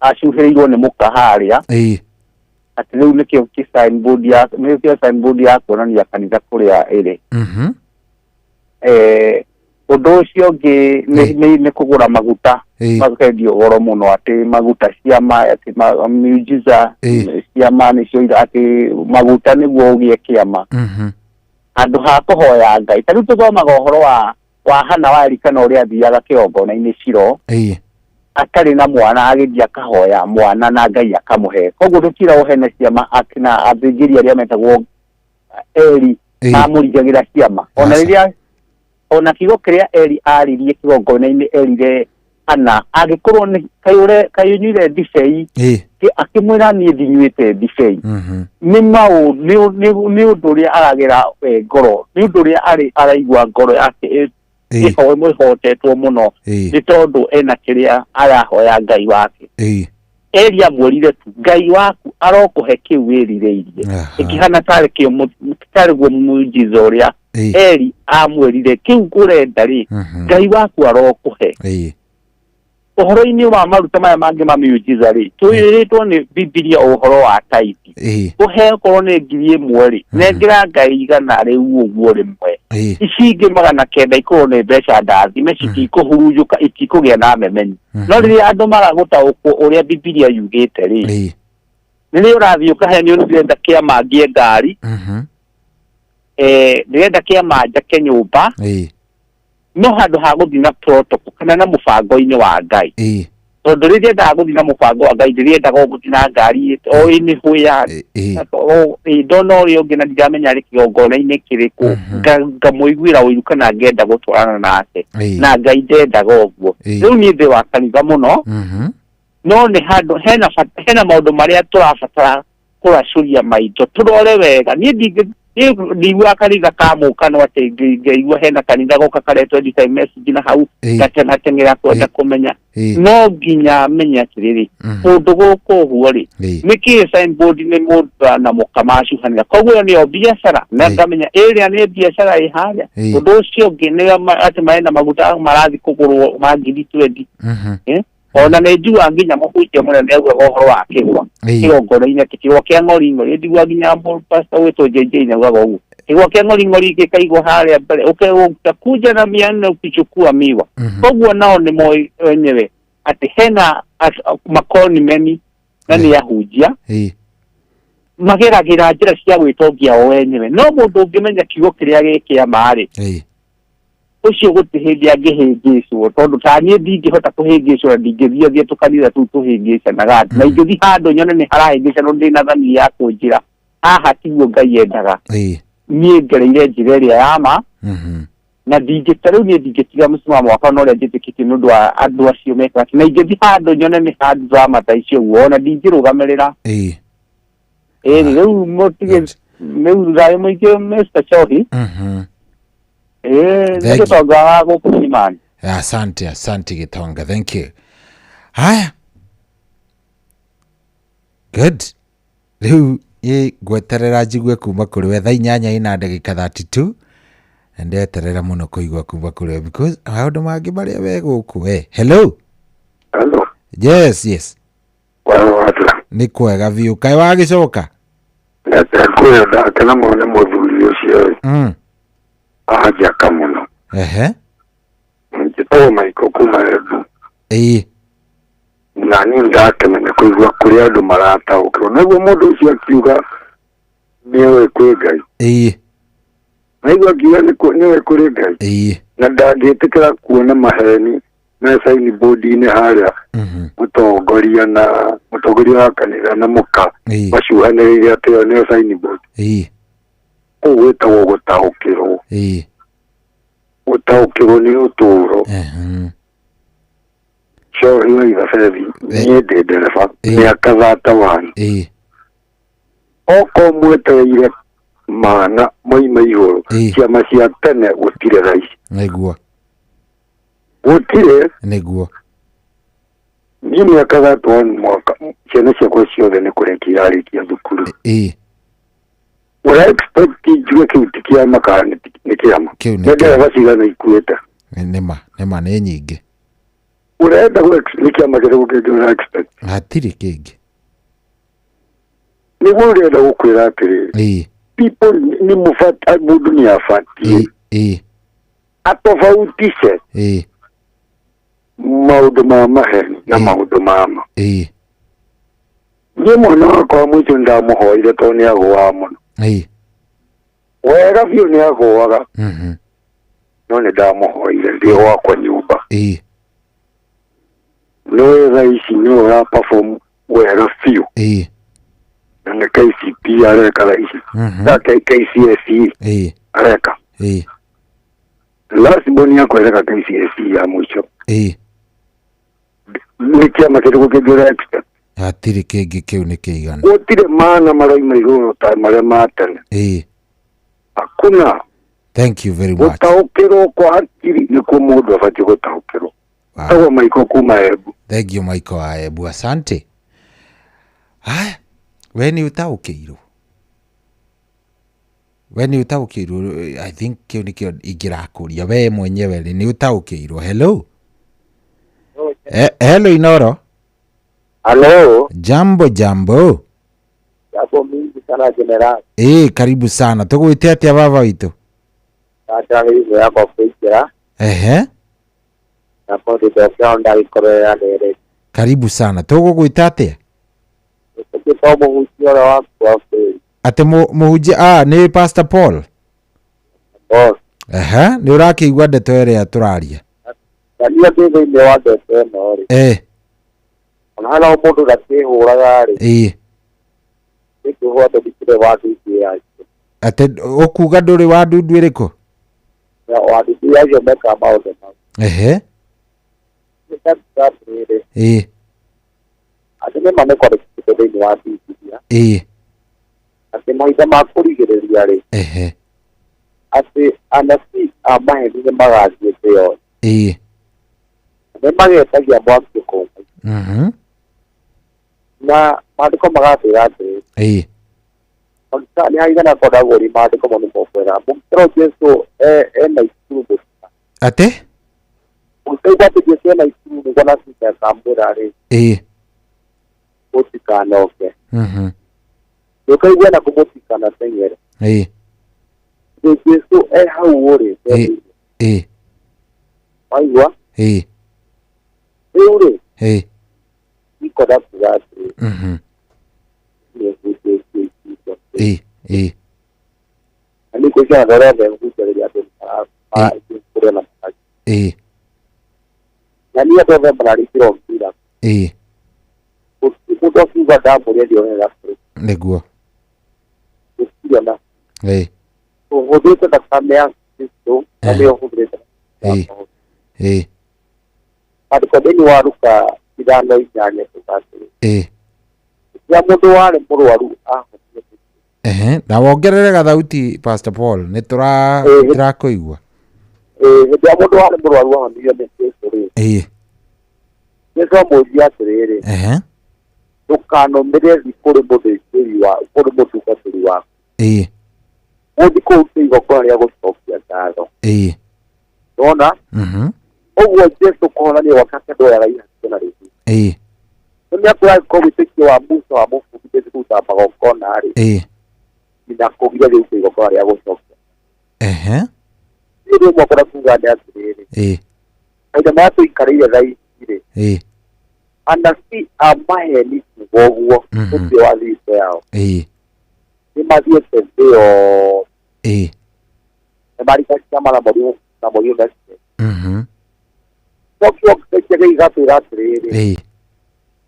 acuhĩrĩirwo nĩ mũka harĩa atĩ rĩu nĩkĩo signboard ya nĩkĩo signboard ya kuonania kanitha kũrĩa ĩrĩ. Ũndũ ũcio ũngĩ nĩ kũgũra maguta makendio goro mũno atĩ maguta ciama atĩ miujiza ciama nĩcio atĩ maguta nĩguo ũgĩe kĩama handũ ha kũhoya Ngai. Ta rĩu tũthomaga ũhoro wa Hana wa Elikana ũrĩa athiaga kĩgongona-inĩ Shilo atarĩ na mwana, agĩthiĩ akahoya mwana na Ngai akamũhe. Koguo tũtiragwo hena ciama na athĩnjĩri arĩa metagwo Eli mamũringagĩra ciama. Ona rĩrĩa ona kiugo kĩrĩa Eli aririe kĩgongona-inĩ erire Hana angĩkorwo nĩ kaĩ ũnyuire ndibei, akĩmwĩra niĩ ndinyuĩte ndibei. Nĩ nĩ ũndũ ũrĩa aragera ngoro, nĩ ũndũ ũrĩa arĩ araigua ngoro yake ĩhotetwo mũno nĩ tondũ ena kĩrĩa arahoya Ngai wake. Eli amwĩrire tu Ngai waku arokũhe kĩu wĩrirĩirie, ĩkĩhana tarĩ kĩo tarĩ guo muujiza ũrĩa Eli amwĩrire kĩu ũrenda rĩ Ngai waku arokũhe. Ũhoro-inĩ wa maruta maya mangĩ ma miujiza rĩ twĩrĩtwo nĩ Bibilia ũhoro wa taithi ũhe okorwo nĩ 1,000 rĩ nengera Ngai 100 rĩu ũguo rĩmwe, ici ingĩ 900 ikorwo nĩ mbeca ndathime citikũhurunjũka itikũgĩa na memenyi. No rĩrĩa andũ maragũtaũkwo ũrĩa Bibilia yugĩte rĩ rĩrĩa ũrathiĩ ũkahenio nĩ ndĩrenda kĩama ngĩe ngari, ndĩrenda kĩama njake nyũmba, no handũ ha gũthiĩ na protocol kana na mũbango-inĩ wa Ngai, tondũ rĩrĩa endaga gũthiĩ na mũbango wa Ngai ndĩrĩendaga gũthiĩ na ngari o ĩnĩ hũya ndona ũrĩa ũngĩ na ndiramenya arĩ kĩgongona-inĩ kĩrĩkũ, ngamũiguĩra ũiru kana ngenda gũtwarana nake, na Ngai ndendaga ũguo. Rĩu niĩ ndĩ wa kanitha mũno, no nĩ handũ hena maũndũ marĩa tũrabatara kũracũria maitho tũrore wega. Niĩ ndiguaga kanitha ka mũkano atĩ ngaigua hena kanitha goka karetwo anytime message na hau ngateng'ateng'era kwenda kũmenya, no nginya menye atĩrĩrĩ kũndũ gũkũ ũguo rĩ nĩkĩĩ signboard nĩ mũndũ na mũka macuhanĩra, koguo ĩyo nĩyo biacara na ngamenya ĩrĩa nĩ biacara ĩ harĩa. Ũndũ ũcio ũngĩ nĩ atĩ marenda maguta marathiĩ kũgũrwo ma 20,000. Ona nĩ njugaga nginya mũhunjia mũnene augaga ũhoro wa kĩgwa kĩgongona-inĩ atĩ kĩgwa kĩa ng'ori ng'ori, nĩ njiguaga nginya pastor gwĩtwo JJ nĩ augaga ũguo. Kĩgwa kĩa ng'oring'ori gĩkaigwo harĩa mbere utakuja na 400 ukichukua miwa. Koguo nao nĩ moĩ wenyewe atĩ hena makoni meni na nĩ ahunjia mageragĩra njĩra cia gwĩtongia o wenyewe. No mũndũ ũngĩmenya kiugo kĩrĩa gĩ kĩa ma rĩ, ũcio gũtirĩ hĩndĩ angĩhĩngĩcwo, tondũ ta niĩ ndingĩhota kũhĩngĩcwo na ndingĩthiĩ thiĩ tũkanitha tũu tũhĩngĩcanaga, na ingĩthiĩ handũ nyone nĩ harahĩngĩcanwo ndĩ na thamiri ya kũnjĩra haha tiguo Ngai endaga. Niĩ ngereire njĩra ĩrĩa ya ma, na ndingĩta rĩu niĩ ndingĩtiga mũsimamo wakwa na ũrĩa njĩtĩkĩtie nĩ ũndũ wa andũ acio mekaga, na ingĩthiĩ handũ nyone nĩ handũ drama ta icio ũguo, ona ndingĩrũgamĩrĩra. Ĩĩ rĩu mũtige rĩu thayũ mũingĩ Mr. Chohi. Ĩĩ nĩ Gĩtonga wa gũkũ Kimani. Asante, asante Gitonga, thank you. Haya, good. Rĩu ĩ ngweterera njigue kuma kũrĩ we thaa inyanya ina ndagĩka 32, na ndeterera mũno kũigua kuma kũrĩ we because maũndũ mangĩ marĩa me gũkũ we. Hello. Hello. Yes, yes. Wa Nĩ kwega biũ. Kaĩ wagĩcoka? Ndekwĩra ndakena mũno nĩ mũthuri ũcio anjaka mũno. Ehe. Njĩtagwo Michael kuma Embu. Ĩĩ. Na niĩ ndakena nĩ kũigua kũrĩa andũ marataũkĩrwo. Naguo mũndũ ũcio akiuga nĩoĩ kwĩ Ngai. Ĩĩ. Naigua akiuga nĩoĩ kũrĩ Ngai. Ĩĩ. Na ndangĩtĩkĩra kuona maheni me signboard-inĩ harĩa mũtongoria na mũtongoria wa kanitha na mũka macuhanĩrĩire atĩ ĩyo nĩyo signboard. Ĩĩ. Kũu gwĩtagwo gũtaũkĩrwo. Ĩĩ. Gũtaũkĩrwo nĩ ũtũũro. Cohi wa Ithabethi, niĩ ndĩ ndereba mĩaka 31. Ĩĩ. Okorwo mwetereire mana moima igũrũ, ciama cia tene gũtirĩ thaa ici. Nĩguo. Gũtirĩ. Nĩguo. Niĩ mĩaka 31 mwaka ciana ciakwa ciothe nĩ kũrĩkia irarĩkia thukuru. Ĩĩ. Ũra expect njuge kĩu ti kĩama kana nĩ kĩama? Kĩu nĩ Nĩ ndereba cigana ikuĩte? Nĩma, nĩma nĩ nyingĩ. Ũrenda nĩ kĩama kĩrĩkũ kĩngĩ ũra expect? Hatirĩ kĩngĩ. Nĩguo ũrenda gũkwĩra atĩrĩrĩ. Ĩĩ. People nĩ mũbati, mũndũ nĩ abatiĩ. Ĩĩ. Atofautishe. Ĩĩ. Maũndũ ma maheni na maũndũ ma ma. Ĩĩ. Niĩ mwana wakwa wa mũico nĩndamũhoire tondũ nĩ agũaga mũno. Ĩĩ. Wega biũ nĩ agũaga. No nĩ ndamũhoire ndĩ gwakwa nyũmba. Ĩĩ. Nĩwe thaa ici nĩwe ũra perform wega biũ. Ĩĩ. Na nĩ KCPE areka thaa ici. Na KCSE Ĩĩ. areka. Ĩĩ. Last born yakwa ĩreka KCSE ya mũico. Ĩĩ. Nĩ kĩama kĩrĩkũ kĩngĩ ũra expect? Hatirĩ kĩngĩ, kĩu nĩ kĩiganu. Gũtirĩ mana maroima igũrũ ta marĩa ma tene. Ĩĩ. Hakuna. Thank you very much. Gũtaũkĩrwo kwa hakiri nĩkuo mũndũ abatiĩ gũtaũkĩrwo. Tagwo Michael kuma Embu. Thank you Michael wa Embu, asante. Haya, we nĩ ũtaũkĩirwo? We nĩ ũtaũkĩirwo? I think kĩu nĩkĩo ingĩrakũria. We mwenyewe rĩ, nĩ ũtaũkĩirwo? Hello. Hello Inoro. Hello. Jambo jambo. Jambo mingi sana general. Ĩĩ, karibu sana. Tũgwĩte atĩa baba witũ? Ndagĩrĩirwo yakwa kũingĩra. Ehe. Na mũndũ ndokĩra ndagĩkorwo yanere. Karibu sana. Tũgũgwĩta atĩa? Tũgwĩta mũhunjia ũrĩa waku wa bũrũri. Atĩ mũhunjia, nĩ Pastor Paul? Paul. Ehe, nĩ ũrakĩigua ndeto ĩrĩa tũraria? Na niĩ ndĩ thĩinĩ wa ndeto ĩno rĩ. Ona hena mũndũ ndakĩhũraga rĩ. Ĩĩ. Nĩngũhũra tondũ ndikĩrĩ wa ndundu yacio. Atĩ ũkuga ndũrĩ wa ndundu ĩrĩkũ? Wa ndundu yacio mekaga maũndũ mau. Ehe. Nĩndakuga atĩrĩrĩ. Ĩĩ. Atĩ nĩma nĩ kwandĩkĩtwo thĩinĩ wa Bibilia. Ĩĩ. Atĩ mahinda ma kũrigĩrĩria rĩ. Ehe. Atĩ anabii a maheni nĩ magathiĩ thĩ yothe. Ĩĩ. Nĩ magetagia mwaki kũu. Na maandĩko magatwĩra atĩrĩ. Ĩĩ. Nĩ haigana kwandagũri maandĩko mau nĩ mokwĩra. Mũngĩkorwo Jesũ ena ikuru mũtina. Atĩ? Mũngĩigua atĩ Jesũ ena ikuru nĩguo na Peter akamwĩra rĩ. Ĩĩ. Mũtikanoke. Ndũkaigua na kũmũtikanateng'ere. Ĩĩ. Jesu e hau rĩ. Ĩĩ. Waigua? Ĩĩ. Rĩu rĩ, Ĩĩ. ikwenda kuga atĩrĩ, nĩ hutĩtie indo. Ĩĩ. Ĩĩ. Na nĩ kwĩcia andũ arĩa othe hutagĩria andũ kũrĩa na mataki. Ĩĩ. Na niĩ andũ othe mararĩkĩra mpira. Ĩĩ. Mũndũ akiuga ndamũrĩa ndionera bũrũri. Nĩguo. Gũtirĩ ona. Ĩĩ. Ũhũthĩrĩte thakame ya Kristo na nĩyo ũhũthĩrĩte. Ĩĩ. Ĩĩ. Maandĩko thĩinĩ wa Luka 5:8 kuga atĩrĩ, Ĩĩ. rĩrĩa mũndũ warĩ mũrwaru ahonire. Ehe, na wongerere gathauti Pastor Paul, nĩ tũrakũigua. Hĩndĩ ĩrĩa mũndũ warĩ mũrwaru ahonirio nĩ Jesu rĩ, Ĩĩ. Jesu amũũria atĩrĩrĩ, Ehe. ndũkanũmĩrĩre thiĩ kũrĩ mũthĩnjĩri wa kũrĩ mũtungatĩri waku. Ĩĩ. Ũthiĩ kũu igongona rĩa gũcokia ngatho. Ĩĩ. Nona? Ũguo Jesu kũhonania gwake atĩ ndoyaga ihakio na rĩngĩ. Ĩĩ. Nĩ mĩaka ko wĩtĩkio wa Musa wa mũbundithĩtie kũruta magongona rĩ, Ĩĩ. nginya kũgiria rĩu igongona rĩa gũcokia. Ehe. Niĩ rĩmwe ngwenda kuga nĩ atĩrĩrĩ, Ĩĩ. mahinda marĩa tũikarĩire thaa ici rĩ, Ĩĩ. anabii a maheni kuga ũguo ũcio wa thiritũ yao Ĩĩ. nĩ mathiĩte thĩ yothe, Ĩĩ. nĩ marikagia na mũriũ nacio. No kiugo kĩngĩ gĩgatwĩra atĩrĩrĩ, Ĩĩ.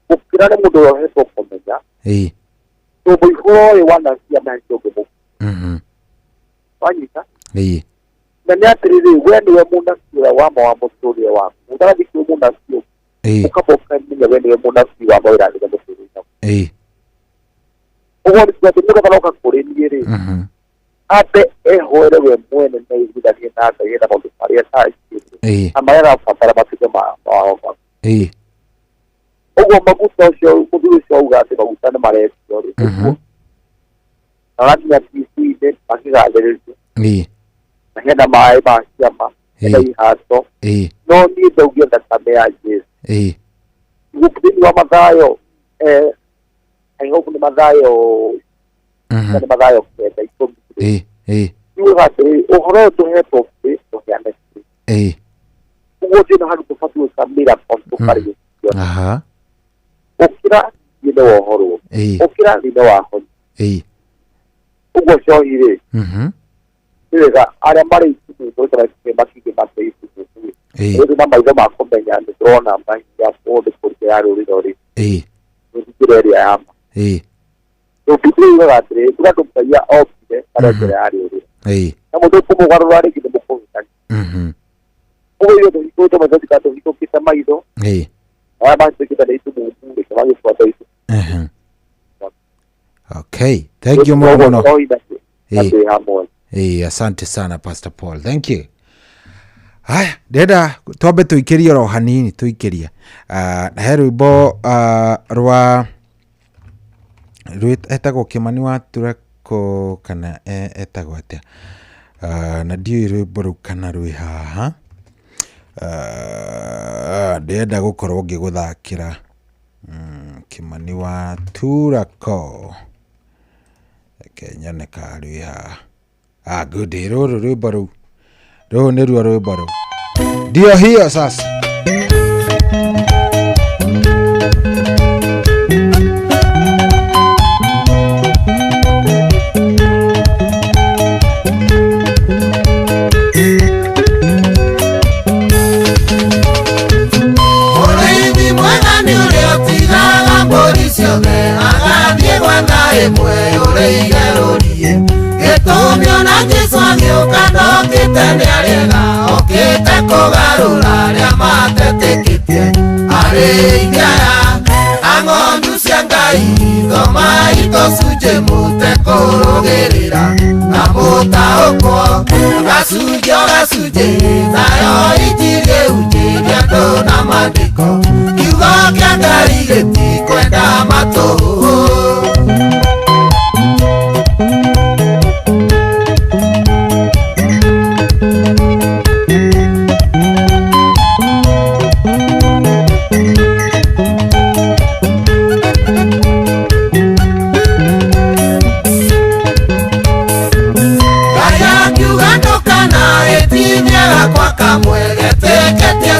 gũkĩra nĩ mũndũ ũrĩa ũhetwo kũmenya, Ĩĩ. tondũ mũihũro ũyũ wa anabii a maheni ndũngĩmũkua. Wanyita? Ĩĩ. Na nĩ atĩrĩrĩ, we nĩwe mũnabii ũrĩa wa ma wa mũtũrĩre waku. Ũtarathiĩ kwĩ mũnabii ũngĩ, ũkamba ũkamenya we nĩwe mũnabii wa ma ũrĩa mũtũrĩre waku. Ĩĩ. Ũguo nĩ kuga atĩ mũndũ ataroka kũrĩ niĩ rĩ, ambe ehoere we mwene na aiguithanie na Ngai ena maũndũ marĩa atangĩte Ĩĩ. na marĩa arabatara matuĩke ma ma. Ĩĩ. Ũguo maguta ũcio mũthuri ũcio auga atĩ maguta nĩ maretio rĩ, na arakinya TV-inĩ makĩgathĩrĩrio, Ĩĩ. na hena maĩ ma ciama, hena ihato, Ĩĩ. no niĩ ndaugire thakame ya Jesu. Ĩĩ. Thĩinĩ wa Mathayo, I hope nĩ Mathayo, nĩ Mathayo 9:10. Ĩĩ. Ĩĩ. Yugaga atĩrĩrĩ, ũhoro ũyũ tũhetwo bũrĩ tũheane bũrĩ. Ĩĩ. Ũguo thĩna handũ tũbatiĩ gwĩka miracle tũkarĩ Aha. ũkĩra thiĩ nĩ wohorwo, Ĩĩ. ũkĩra thiĩ nĩ wahonio. Ĩĩ. Ũguo cohi rĩ, nĩ wega arĩa marĩ itumu tũrĩ makingĩ make itumu Ĩĩ. rĩu na maitho ma kũmenya nĩ tũrona mahinda kũndũ kũrĩa ya rũrĩro rĩ, Ĩĩ. nĩ njĩra ĩrĩa ya ma. Ĩĩ. Bibilia yugaga atĩrĩrĩ, kuga andũ Ngai okire marĩa njĩra ya rũrĩro, Ĩĩ. na mũndũ ũkũmũgarũra rĩngĩ nĩ mũkũhĩtania. Ũguo ithuĩ tũhingũrĩte maitho tika tũhingũkĩte maitho, Ĩĩ. arĩa mahĩtũkĩte nĩ itumumu rĩ, magĩbuata itumumu. Ehe. Okay, thank you mũno mũno. Ĩĩ. Ĩĩ. Hamwe. Ĩĩ, asante sana Pastor Paul. Thank you. Haya, ndĩrenda twambe tũikĩrie oro hanini tũikĩrie. Na he rwĩmbo rwa etagwo Kĩmani wa Turako kana etagwo atĩa? Na ndiũĩ rwĩmbo rũu kana rwĩ haha. Ndĩrenda gũkorwo ngĩgũthakĩra Kĩmani wa Turako. Reke nyone kana rwĩ haha. Ah, good. Rũrũ rwĩmbo rũu. Rũrũ nĩruo rwĩmbo rũu. Ndio hiyo sasa. Mũrĩithi mwega nĩ ũrĩa ũtigaga mbũri ciothe agathiĩ gwetha ĩmwe ũrĩige rũriĩ gĩtũmi ona Jesũ agĩũka ndokĩte nĩ arĩega okĩte kũgarũra arĩa matetĩkĩtie arĩithi aya a ng'ondu cia Ngai thomai tũcunjĩ mũtekũrũgĩrĩra na mũtaũkwo gacunjĩ o gacunjĩ nayo injiri ĩhunjĩrie andũ na maandĩko kiugo kĩa Ngai gĩtikwenda matũhũhũ. Mwege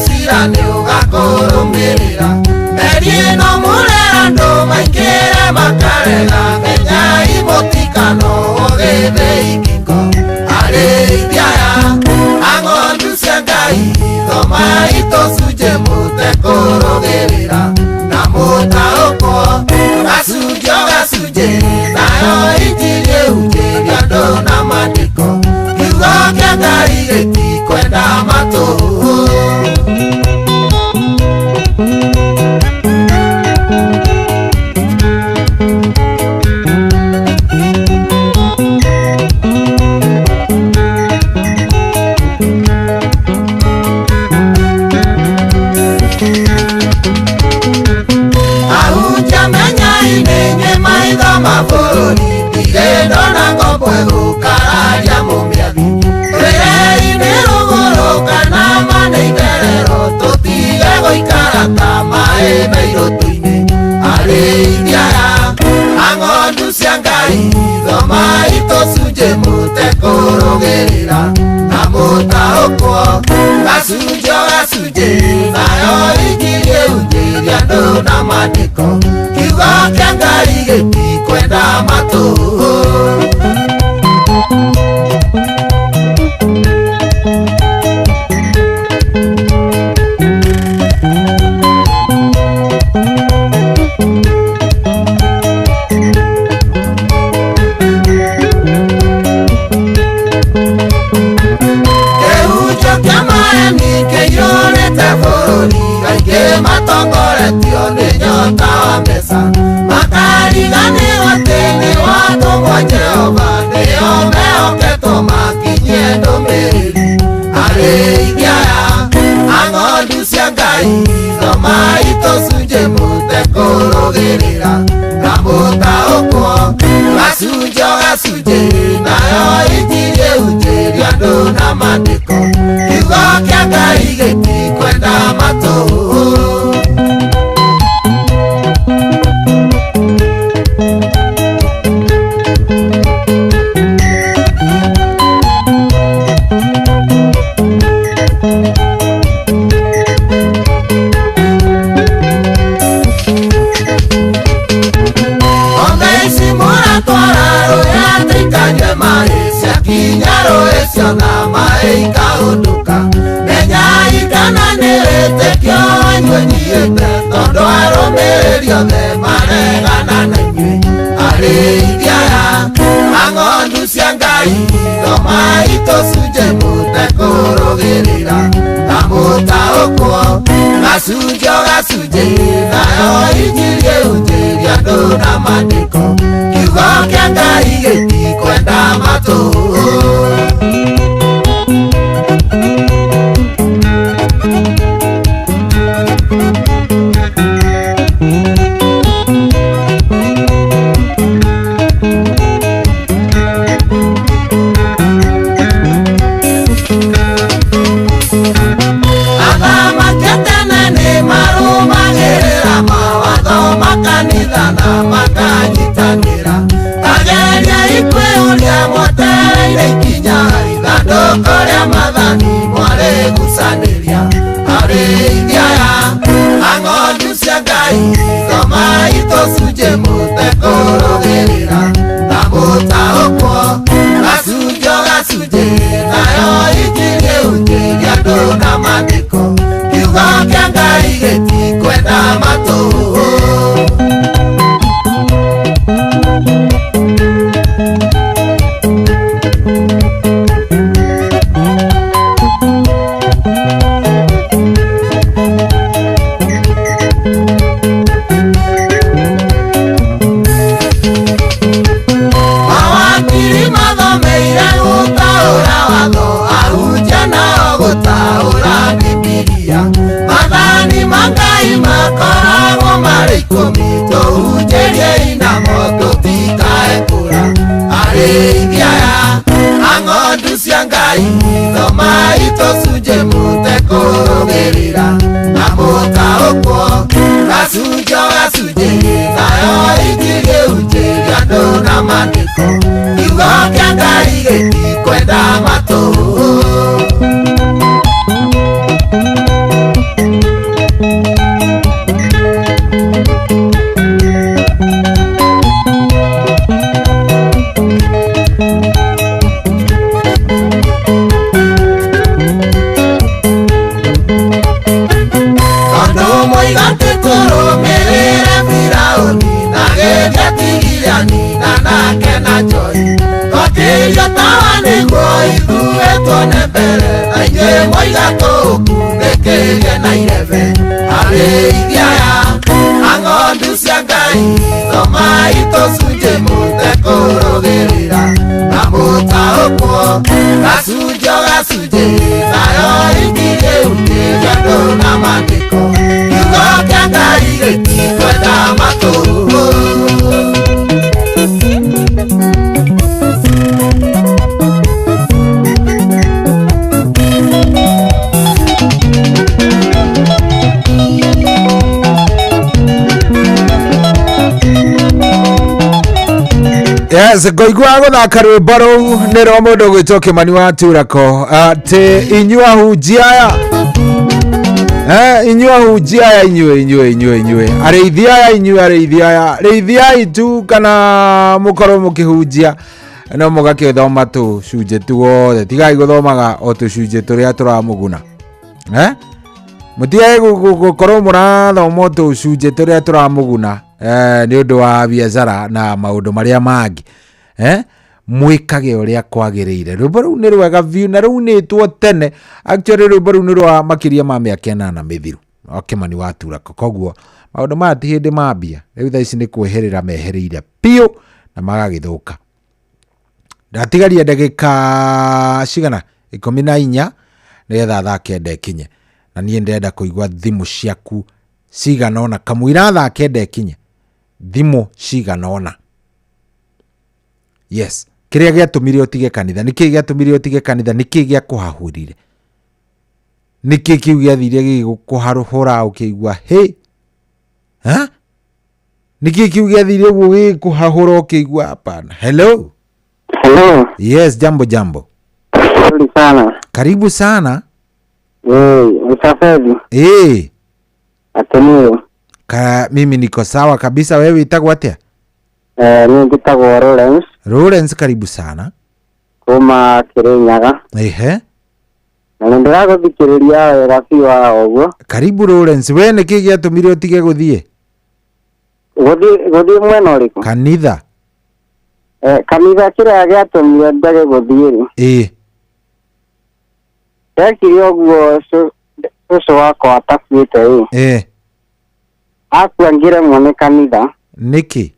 cira nĩ ũgakũrũmĩrĩra Meri ĩno mũrera andũ maingĩre makarega Menyai mũtikano ũgĩthĩ ikiko Arĩithia aya a ng'ondu cia Ngai Thomai tũcunjĩ mũtekũrũgĩrĩra Na mũtaũkwo gacunjĩ o gacunjĩ Nayo injiri ĩhunjĩrio andũ na maandĩko Kiugo kĩa Ngai gĩtikwenda matũ. Ahunjia menyai nĩ inyuĩ maitho ma bũrũri Ndirĩ ndona ngombo ĩgũkararia mũmĩathi Rĩrĩ-inĩ rũgũrũ kana ma nĩ itherero Tũtige gũikara ta maĩ me irũtũ-inĩ Arĩithia aya a ng'ondu cia Ngai Thomai tũcunjĩ mũtekũrũgĩrĩra Na mũtaũkwo gacunjĩ o gacunjĩ Nayo injiri ĩhunjĩrio andũ na maandĩko Kiugo kĩa Ngai gĩtikwenda matũ. Kĩhunjio kĩa maeni kĩiyũrĩte bũrũri Kaingĩ matongoretio nĩ nyota wa mbeca Makariganĩrwo atĩ nĩ watũmwo Jehova Nĩo mehoketwo makinyie ndũmĩrĩri Arĩithia aya a ng'ondu cia Ngai Thomai tũcunjĩ mũtekũrũgĩrĩra Na mũtaũkwo gacunjĩ o gacunjĩ Nayo injiri ĩhunjĩrio andũ na maandĩko Kiugo kĩa Ngai gĩtikwenda matũ. Ng'ombe ici mũratwara rũĩ atĩ ikanyue maĩ Ciakinya rũĩ ciona maĩ ikahũndũka Menyai kana nĩ wĩtĩkio wanyu ũnyiihĩte Tondũ arũmĩrĩri othe maregana na inyuĩ Arĩithia aya a ng'ondu cia Ngai Thomai tũcunjĩ mũtekũrũgĩrĩra Na mũtaũkwo gacunjĩ o gacunjĩ Nayo injiri ĩhunjĩrio andũ na maandĩko Kiugo kĩa Ngai gĩtikwenda matũ. Athamaki a tene nĩ marũmagĩrĩra mawatho ma kanitha na makanyitanĩra Tageriai kwĩyũria mwetereire ikinya ithandũkũ rĩa maathani mwarĩgucanĩria Arĩithia aya a ng'ondu cia Ngai Thomai tũcunjĩ mũtekũrũgĩrĩra Na mũtaũkwo gacunjĩ o gacunjĩ Nayo injiri ĩhunjĩrio andũ na maandĩko Kiugo kĩa Ngai gĩtikwenda matũ. Mawakiri mathomeire gũtaũra watho Ahunjia nao gũtaũra Bibilia Maathani ma Ngai makoragwo marĩ ikũmi Tũhunjĩriei namo tũtikae kũra Arĩithia aya a ng'ondu cia Ngai Thomai tũcunjĩ mũtekũrũgĩrĩra Na mũtaũkwo gacunjĩ o gacunjĩ Nayo injiri ĩhunjĩrio andũ na maandĩko Kiugo kĩa Ngai gĩtikwenda matũ. Tigatũkunĩkĩrie na irebe arĩithia aya ang'ondu cia Ngai thomai tũcunjĩ mũtekũrũgĩrĩra na mũtaũkwo gacunjĩ gacunjĩ nayo injiri ĩhutĩrie andũ na maandĩko kiugo kĩa Ngai gĩtikwenda matũ. Yes, ngoigua guthaka rwimbo rũu nĩ rwa mũndũ ũgwĩtwo Kĩmani wa Turako atĩ inyuĩ ahunjia aya inyuĩ ahunjia aya inyuĩ inyuĩ inyuĩ inyuĩ arĩithi aya inyuĩ arĩithi aya rĩithiai tu kana mũkorwo mũkĩhunjia no mũgakĩthoma tũcunjĩ tuothe tigai gũthomaga o tũcunjĩ tũrĩa tũramũguna mũtigai gũkorwo mũrathoma o tũcunjĩ tũrĩa tũramũguna nĩ ũndũ wa biacara na maũndũ marĩa mangĩ mwĩkage ũrĩa kwagĩrĩire. Rwĩmbo rũu nĩ rwega biũ na rũinĩtwo tene. Actually rwĩmbo rũu nĩ rwa makĩria ma mĩaka ĩnana mĩthiru o Kĩmani wa Turako. Koguo maũndũ maya ti hĩndĩ mambia rĩu thaa ici nĩ kweherera mehereire biũ na magagĩthũka. Ndatigaria ndagĩka cigana 14 nĩgetha thaa 9 ĩkinye na niĩ ndĩrenda kũigua thimũ ciaku cigana ũna kamũira thaa 9 ĩkinye thimũ cigana ũna. Yes, kĩrĩa gĩatũmire ũtige kanitha nĩkĩĩ gĩatũmire ũtige kanitha nĩkĩĩ gĩakũhahũrire nĩkĩĩ kĩu gĩathire gĩgĩkũharũhũra ũkĩigua hĩ ha nĩkĩĩ kĩu gĩathire ũguo gĩgĩkũhahũra ũkĩigua hapana. Hello. Hello. Yes, jambo jambo. Karibu sana. Karibu sana. Msafiri. Ateniyo. Mimi niko sawa kabisa, wewe itagwo atia? Mimi ngitagwo Lawrence. Lawrence, karibu sana. Kuma Kirinyaga. Ehe. Na nĩndĩragũthikĩrĩria wega biũ wa ũguo. Karibu Lawrence, we nĩkĩ gĩatũmire ũtige gũthiĩ? Gũthiĩ mwena ũrĩkũ? Kanitha. Kanitha kĩrĩa gĩatũmire njage gũthiĩ rĩ. Ndekire ũguo cũcũ wakwa atakuĩte ĩ. Akua ngĩremwo nĩ kanitha. Nĩkĩ?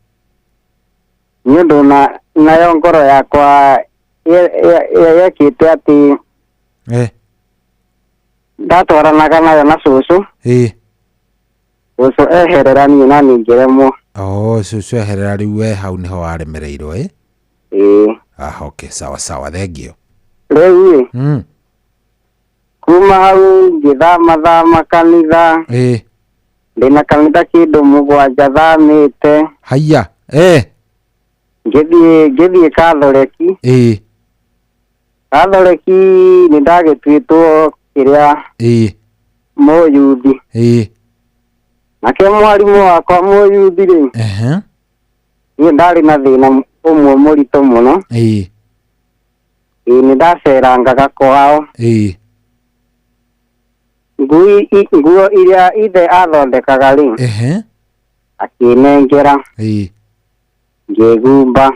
Nĩ ũndũ nayo ngoro yakwa yekĩte atĩ ndatwaranaga nayo na cũcũ. Cũcũ eherera niĩ na niĩ ngĩremwo. Oh, cũcũ eherera rĩu we hau nĩho waremereirwo ĩ? Ah, okay, sawa sawa, thengio. Rĩu ĩ kuma hau ngĩthamathama kanitha. Ndĩna kanitha kĩndũ 7 thamĩte. Haiya. Ngĩthiĩ Katholeki. Katholeki nĩ ndagĩtuĩtwo kĩrĩa mũyuthi. Nake mwarimũ wakwa mũyuthi rĩ, niĩ ndarĩ na thĩna ũmwe mũritũ mũno. Nĩ ndacerangaga kwao. Nguo iria ithe athondekaga rĩ, akĩnengera. Ngĩgumba.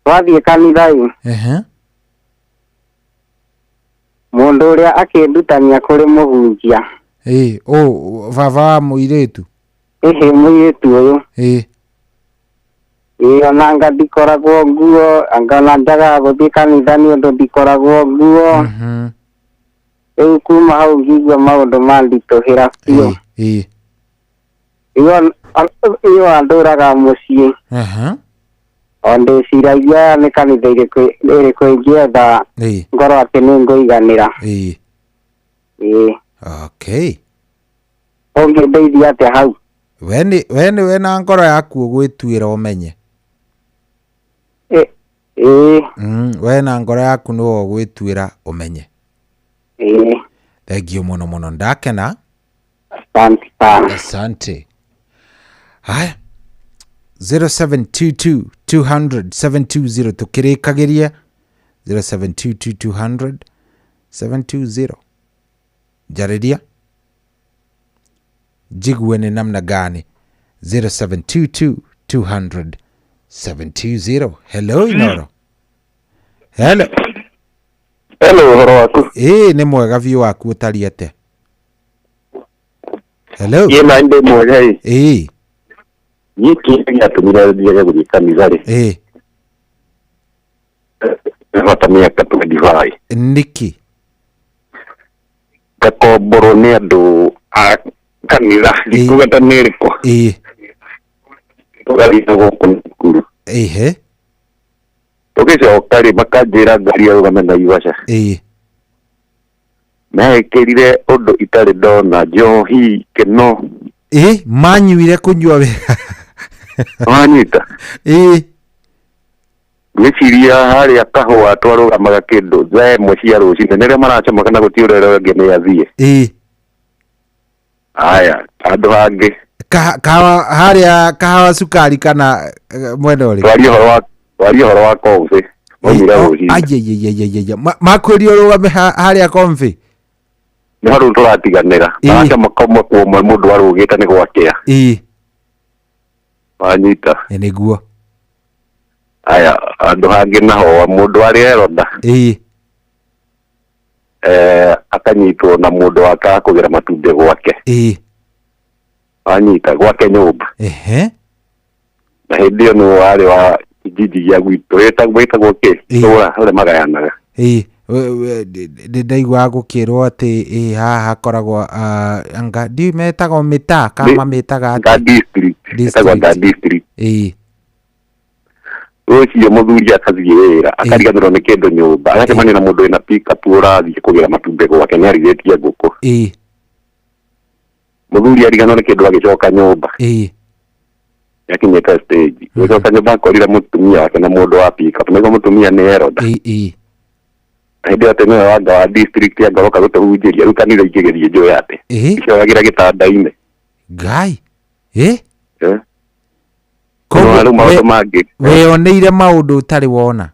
Twathiĩ kanitha ĩ, mũndũ ũrĩa akĩndutania kũrĩ mũhunjia. Baba wa mũirĩtu? Ĩhĩ, mũirĩtu ũyũ. Ona anga ndikoragwo nguo, anga ona njagaga gũthiĩ kanitha nĩ ũndũ ndikoragwo nguo. Rĩu kuma hau ngĩigua maũndũ manditũhĩra biũ. Rĩu andũraga mũciĩ. O ndĩciragia nĩ kanitha ĩrĩkũ ingĩetha ngorwo atĩ nĩ ngũiganĩra. Okay. Ũngĩndeithia atĩa hau? We nĩ na ngoro yaku ũgwĩtuĩra ũmenye. We na ngoro yaku nĩwe ũgwĩtuĩra ũmenye. Thengio mũno mũno, ndakena. Asante sana. Asante. Haya. 0722 200 720 tukirikagiria 0722 200 720 njarĩria njigue nĩ namna gani. 0722 200 720. Hello Inoro. Hello. Hello, ũhoro waku? Ĩĩ nĩ mwega biũ, waku ũtariĩ atĩa? Hello. Ĩ na ndĩ mwega ĩ. Ĩĩ. Niĩ kĩrĩa gĩatũmire thiage gũthiĩ kanitha rĩ. Ĩĩ. Bata mĩaka 25. Nĩkĩ? Ngakomborwo nĩ andũ a kanitha, ndikuga ta nĩ ĩrĩkũ. Ĩĩ. Tũgathiĩ na gũkũ Nakuru. Ĩhĩ. Tũgĩcoka rĩ, makanjĩra ngari ĩrũgame Naivasha. Ĩĩ. Mekĩrire ũndũ itarĩ ndona, njohi, kĩno. Ĩĩ, manyuire kũnyua wega. Wanyita? Ĩĩ. Ngwĩciria harĩa kahũa twarũgamaga kĩndũ thaa 1 cia rũcinĩ nĩrĩo maracomoka na gũtirĩ ũrĩa ũngĩ nĩ athiĩ. Ĩĩ. Haya, handũ hangĩ. Kahawa harĩa, kahawa cukari kana mwena ũrĩkũ? Twarie ũhoro wa, twarie ũhoro wa kombe. Maumire rũcinĩ. Aiaiaiaiaia. Makwĩria ũrũgame harĩa kombe? Nĩ hau rĩu tũratiganĩra. Maracomoka ũmwe kwa ũmwe mũndũ arũgĩte nĩ gwakĩa. Ĩĩ. Wanyita? Ĩ nĩguo. Aya, handũ hangĩ naho mũndũ arĩ eroda. Ĩĩ. Akanyitwo na mũndũ wake akũgĩra matumbĩ gwake. Ĩĩ. Wanyita gwake nyũmba. Ehe. Na hĩndĩ ĩyo nĩwe warĩ wa kijiji gĩa gwitũ, wĩtagwo kĩ? Tũra, ũrĩa magayanaga. Ĩĩ. Ndaiguaga gũkĩrwo atĩ ĩ haha hakoragwo, anga ndiũĩ metagwo mĩtaa kana mamĩtaga atĩa? Nga district. Ĩtagwo nga district. Ĩĩ. Ũcio mũthuri akathiĩ wĩra, akariganĩrwo nĩ kĩndũ nyũmba, agacemania na mũndũ wĩna pick-up ũrathiĩ kũgĩra matumbĩ gwake, nĩ arigĩtie ngũkũ. Ĩĩ. Mũthuri ariganĩrwo nĩ kĩndũ agĩcoka nyũmba. Ĩĩ. Nĩakinyĩte stage. Gũcoka nyũmba akorire mũtumia wake na mũndũ wa pick-up. Nĩguo mũtumia nĩ eroda. Ĩĩ. Hĩndĩ ĩyo atĩ nĩwe wanga wa district angoroka gũtũhunjĩria, rĩu kanitha ingĩgĩthiĩ njũĩ atĩ. Ĩĩ. Icoyagĩra gĩtanda-inĩ. Ngai. Ĩĩ. Eh? Koguo Rĩu maũndũ mangĩ. Weyoneire maũndũ ũtarĩ wona.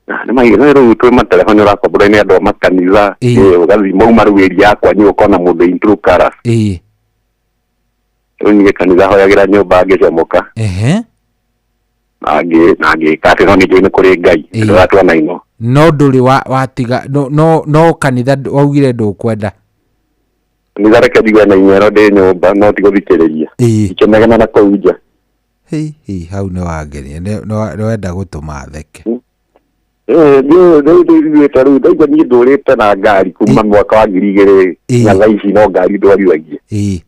Nĩ maigĩ, no rĩu twĩ matereba nĩ ũrakomborwo nĩ andũ a makanitha. Ĩĩ. Ũgathiĩ mauma rĩu area yakwa nĩ ũkona mũndũ in true colours. Ĩĩ. Rĩu niĩ kanitha hoyagĩra nyũmba ngĩcomoka. Ehe. Na ngĩka atĩ no nĩ njũĩ nĩ kũrĩ Ngai. Ĩĩ. Ndũratua na ino. No ndũrĩ watiga, no, no, no kanitha waugire ndũkwenda. Kanitha reke njigue na inyero ndĩ nyũmba, no ti gũthikĩrĩria. Ĩĩ. Ikĩnegena na kũu nja. Hei, hei, hau nĩ wangenia, nĩ wenda gũtũma theke. Ĩĩ, niĩ nĩnjiguĩte rĩu, ndaigua niĩ ndũrĩte na ngari kuma mwaka wa 2000 na thaa ici no ngari ndwarithagia. Ĩĩ.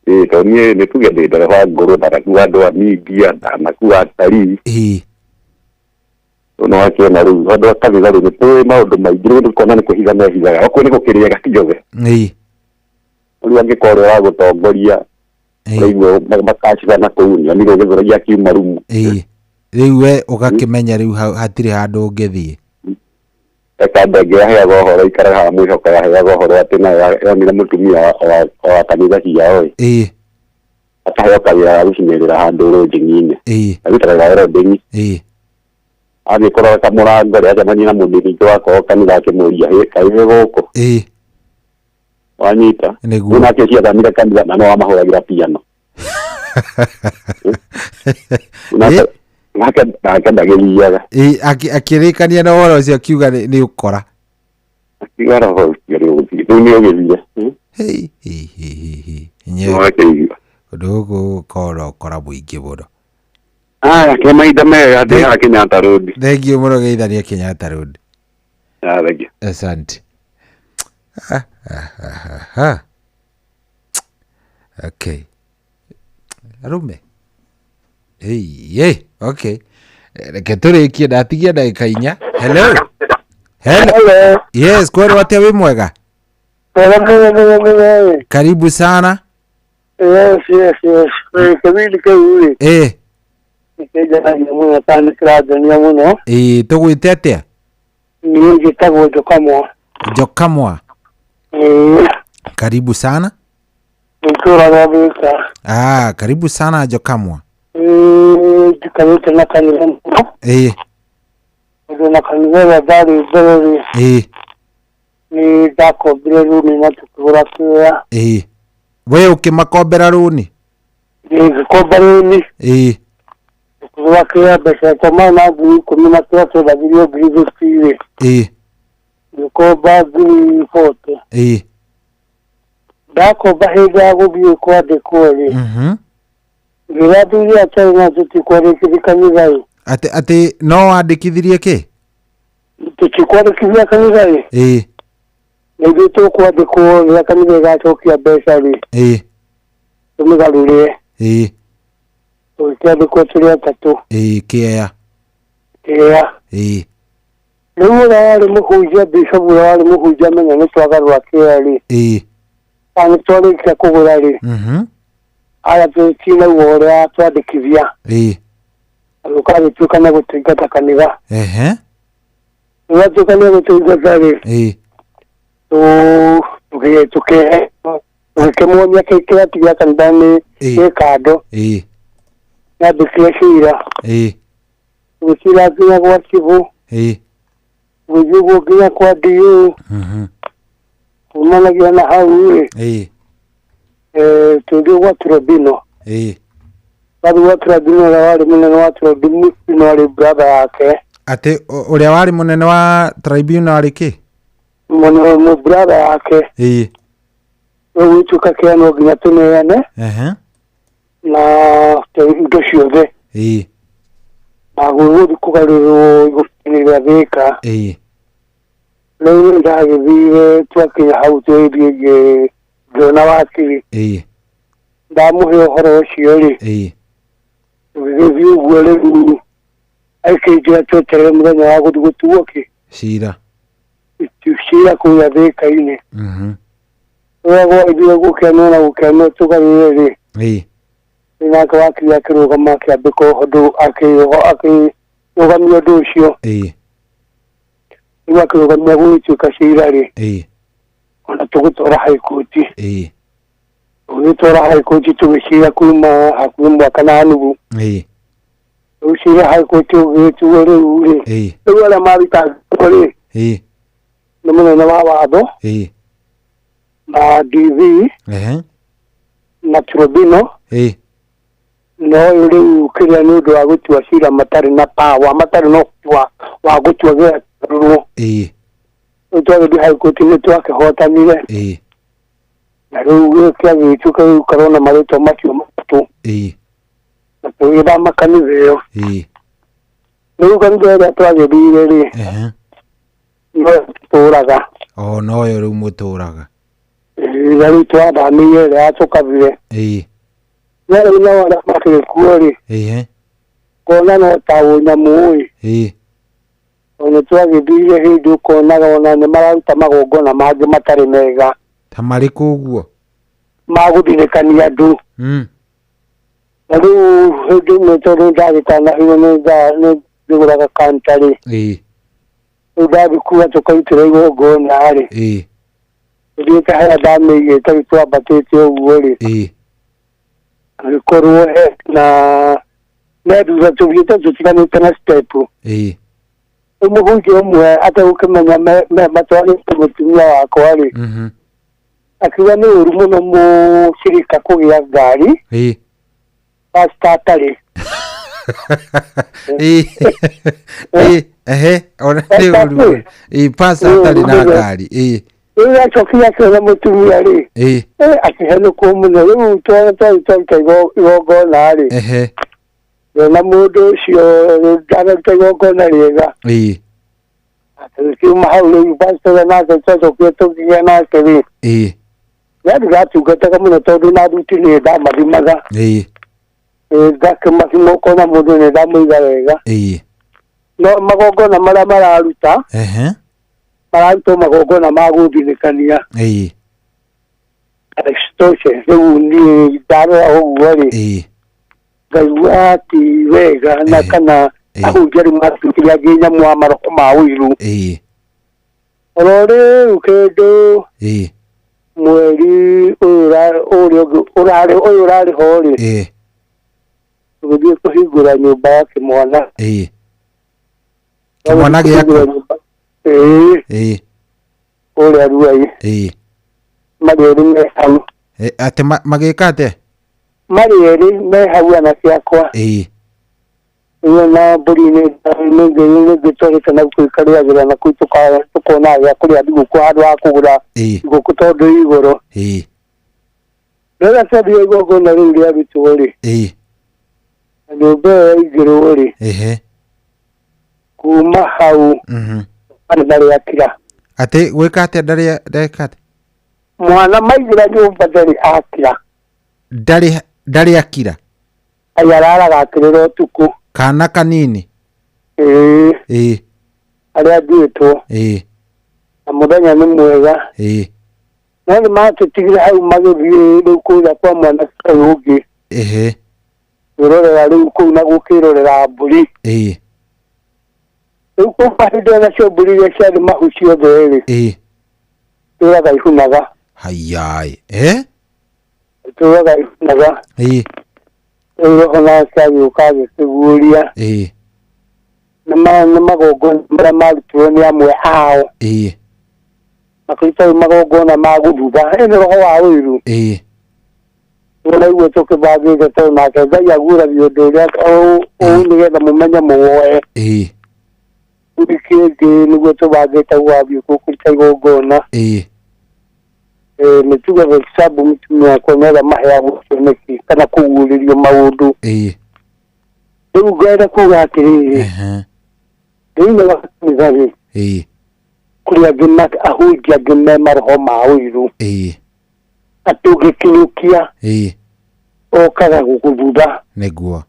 Ĩĩ, tondũ niĩ nĩ tuge ndĩ ndereba ngũrũ, ndanakua andũ a media, ndanakua atalii. Ĩĩ. Rĩu nĩ wakĩona rĩu, andũ a kanitha rĩu nĩ tũĩ maũndũ maingĩ, rĩu nĩ kuona nĩ kwĩhitha mehithaga, okorwo nĩ gũkĩrĩaga ti othe. Ĩĩ. Rĩu angĩkorwo ũrĩa ũragũtongoria, ũraigua makacibana kũu, nĩonire ũgĩthũragia akiuma rumu. Ĩĩ. Rĩu we ũgakĩmenya rĩu hatirĩ handũ ũngĩthiĩ. Eka ndenge yaheaga ũhoro, ikaraga haha mwĩhoka yaheaga ũhoro atĩ nayo yonire mũtumia wa kanitha ciao ĩ. Ĩĩ. Akaheo kawĩra ga gũcinĩrĩra handũ rũnjingi-inĩ. Ĩĩ. Arutaga wĩra wa rũnjingi. Ĩĩ. Athiĩ kũrora kamũrango rĩ, acemania na mũndũ ũngĩ wakorwo kanitha akĩmũria, hĩ, kaĩ wĩ gũkũ? Ĩĩ. Wanyita? Nĩguo. Rĩu nake ũcio athamire kanitha na no amahũragĩra piano. Nake nake ndagĩthiaga. Ĩĩ, akĩrĩkania na ũhoro ũcio akiuga nĩ ũkora. Akiuga roho ũcio nĩ ũgũthiĩ. Rĩu nĩ ũgĩthiĩ. Hei, hei, hei, hei, hei. Enyewe. Nĩwakĩigua. Ũndũ gũkũ gũkoragwo na ũkora mũingĩ mũno. Aya, ke mahinda mega, ndĩ haha Kenyatta Road. Thengiũ mũno geithania Kenyatta Road. Ah, thengiũ. Asante. Ah, ah, ah, ah, ah. Okay. Arume. Hey, hey, okay. Reke tũrĩkie ndatigia ndagĩka 4. Hello. Hello. Yes, kwerwo atĩa wĩ mwega? Mwega mũno mũno mũno. Karibu sana. Yes, yes, yes. Kĩbindi kĩu rĩ. Nĩkĩngenagia mũno kana nĩkĩrangenia mũno. Tũgwĩte atĩa? Niĩ njĩtagwo Njokamwa. Njokamwa. Karibu sana. Itũũra rĩa Thika. Ah, karibu sana Njokamwa. Njikarĩte na kanitha mũno. Tondũ na kanitha ĩrĩa ndarĩ mbere rĩ. Nĩ ndakombire rũni na tũkĩgũra kĩea. We ũkĩmakombera rũni? Ngĩkomba rũni. Tũkĩgũra kĩea mbeca ciakwa marĩ na 10,000 na kĩrĩa twendagĩrio 50,000 rĩ. Ngĩkomba 40,000. Ndakomba hĩndĩ ya gũthiĩ kwandĩkwo rĩ, ngĩra athuri a China tũtikwandĩkithia kanitha ĩ. Atĩ no wandĩkithirie kĩ? Tũtikwandĩkithia kanitha ĩ. Na ithuĩ tũkwandĩkwo rĩrĩa kanitha ĩgacokia mbeca rĩ, tũmĩgarũrĩre. Tũgĩkĩandĩkwo tũrĩ atatũ. Kĩea. Kĩea. Rĩu ũrĩa warĩ mũhunjia, bishop ũrĩa warĩ mũhunjia menya nĩ twagarũra kĩea rĩ, kana nĩ twarĩkia kũgũra rĩ, aya tũtinauga ũrĩa twandĩkithia. Agĩũka agĩtuĩka nĩ gũtũingata kanitha. Rĩrĩa atuĩka nĩ gũtũingata rĩ, tũgĩkĩmuonia kĩrati gĩa kanitha nĩ nĩ kando. Nĩandĩkire cira. Tũgĩcira nginya gwa cibũ. Tũgĩthiĩ ũguo nginya kwa DO. Kumanagia na hau rĩ, tũgĩthiĩ gwa Tribunal. Twathiĩ gwa Tribunal, ũrĩa warĩ mũnene wa Tribunal arĩ brother yake. Atĩ ũrĩa warĩ mũnene wa tribunal arĩ kĩ? Mũnene brother yake. Rĩu gũtuĩka kĩa no nginya tũneane na indo ciothe. Na gũgũthiĩ kũgarũrwo igoti-inĩ rĩa Thĩka. Rĩu ndagĩthire twakinya hau twĩthiĩ ngĩona wakiri. Ndamũhe ũhoro ũcio rĩ, tũgĩgĩthiĩ ũguo rĩu akĩnjĩra tweterere mũthenya wa gũthiĩ gũtuo kĩ? Cira. Cira kũrĩa Thĩka-inĩ. Rĩrĩa gwagĩthire gũkĩanwo na gũkĩanwo tũgarũre rĩ, nake wakiri akĩrũgama akĩambĩka ũndũ akĩrũgamia ũndũ ũcio. Rĩu akĩrũgamia gũgĩtuĩka cira rĩ, ona tũgũtwara High Court. Tũgĩtwara High Court tũgĩcira kuma hakuhĩ mwaka na nuthu. Rĩu cira High Court ũgĩgĩtuo rĩu rĩ, rĩu arĩa mathitangĩtwo rĩ, nĩ mũnene wa watho na DV na Tribunal. No ũyũ rĩu kĩrĩa nĩ ũndũ wa gũtua cira matarĩ na power, matarĩ na ũhoti wa gũtua gĩatarũrwo. Rĩu twagĩthiĩ High Court nĩ twakĩhotanire. Na rĩu kĩagĩtuĩka rĩu karona marĩtwa macio matatũ. Na tũgĩthama kanitha ĩyo. Rĩu kanitha ĩrĩa twagĩthire rĩ, no tũtũraga. O noyo rĩu mũtũraga. Na rĩu twathamĩire ĩrĩa yatũkabire. No rĩu nao arĩa makĩrĩ kuo rĩ, kuona no ta ũnyamũ ĩ. Tondũ twagĩthire hĩndĩ ũkonaga ona nĩ mararuta magongona mangĩ matarĩ mega. Ta marĩkũ ũguo? Ma gũthinĩkania andũ. Na rĩu hĩndĩ ĩmwe tondũ ndagĩtanahirwo nĩ ngĩgũraga kanta rĩ, rĩu ndathiĩ kuga tũkarutĩra igongona rĩ, tũthiĩte harĩa ndamĩigĩte rĩu twambatĩte ũguo rĩ, agĩkorwo he na me thutha tũthiĩte tũtiganĩte na step. Rĩu mũhunjia ũmwe ategũkĩmenya matwarĩte mũtumia wakwa rĩ, akiuga nĩ ũru mũno mũcirika kũgĩa ngari pastor atarĩ. Ehe, ona nĩ ũru mũno. Pastor atarĩ na ngari. Rĩu acokire akĩona mũtumia rĩ, akĩhenũkwo mũno. Rĩu twaruta igongona rĩ, na mũndũ ũcio ndanaruta igongona rĩega. Tũkiuma hau rĩu pastor nake twacokire tũkĩgĩa nake rĩ, nĩ ndatungataga mũno tondũ na thuti nĩ ndamathimaga. Ngakĩmathima ũkona mũndũ nĩ ndamũiga wega. No magongona marĩa mararuta, mararutwo magongona ma gũthinĩkania. Extortion. Rĩu niĩ ndarora ũguo rĩ, ngaigua ti wega na kana ahunjia rĩu matuĩkire angĩ nyamũ wa maroho ma ũiru. Oro rĩu kĩndũ mweri ũyũ ũrarĩ ho rĩ, tũgĩthiĩ kũhingũra nyũmba ya kĩmwana. Kĩmwana gĩaku? Kũrĩa Ruai. Marĩ erĩ me hau. Atĩ magĩka atĩa? Marĩ erĩ me hau anake akwa. Iyo na mbũri nĩ nĩngĩtwarĩte na kũu ikarĩagĩra na kũu tũkona gĩa kũrĩa thigũkũ handũ ha kũgũra thigũkũ tondũ ĩ igũrũ. Rĩrĩa ciathiĩ igongona rĩu rĩarutwo rĩ, na nyũmba ĩyo yaingĩrwo rĩ, kuma hau mwana ndarĩ akira. Atĩ gwĩka atĩa ndarĩ ndeka atĩa? Mwana maingĩra nyũmba ndarĩ akira. Ndarĩ akira? Ai araraga akĩrĩra ũtukũ. Kana kanini? Ĩĩ. Arĩa nduĩtwo. Na mũthenya nĩ mwega. No nĩ matũtigire hau magĩthiĩ rĩu kũrĩa kwa mwanake ũyũ ũngĩ. Kwĩrorera rĩu kũu na gũkĩrorera mbũri. Rĩu kuma hĩndĩ ĩyo nacio mbũri iria ciarĩ mahu ciothe rĩ, tũraga ihunaga. Hayai. Tũraga ihunaga. Rĩu roho nake agĩũka agĩkĩguũria. Nĩ magongona marĩa marutirwo nĩ amwe ao. Makĩruta rĩu magongona ma gũthutha. Ĩ nĩ roho wa ũiru. Nĩguo tũkĩbangĩte tondũ nake Ngai aguũragia ũndũ ũrĩa ũũ nĩgetha mũmenye mũwoe. Wiki ĩngĩ nĩguo tũbangĩte gũgathiĩ kũruta igongona. Nĩ tuge for example mũtumia wakwa nĩ maheagwo kĩoneki kana kũguũrĩrio maũndũ. Rĩu ngenda kuga atĩrĩrĩ, thĩinĩ wa kanitha rĩ, kũrĩ angĩ ahunjia angĩ me maroho ma ũiru. Atĩ ũngĩkinyũkia okaga gũgũthutha. Nĩguo.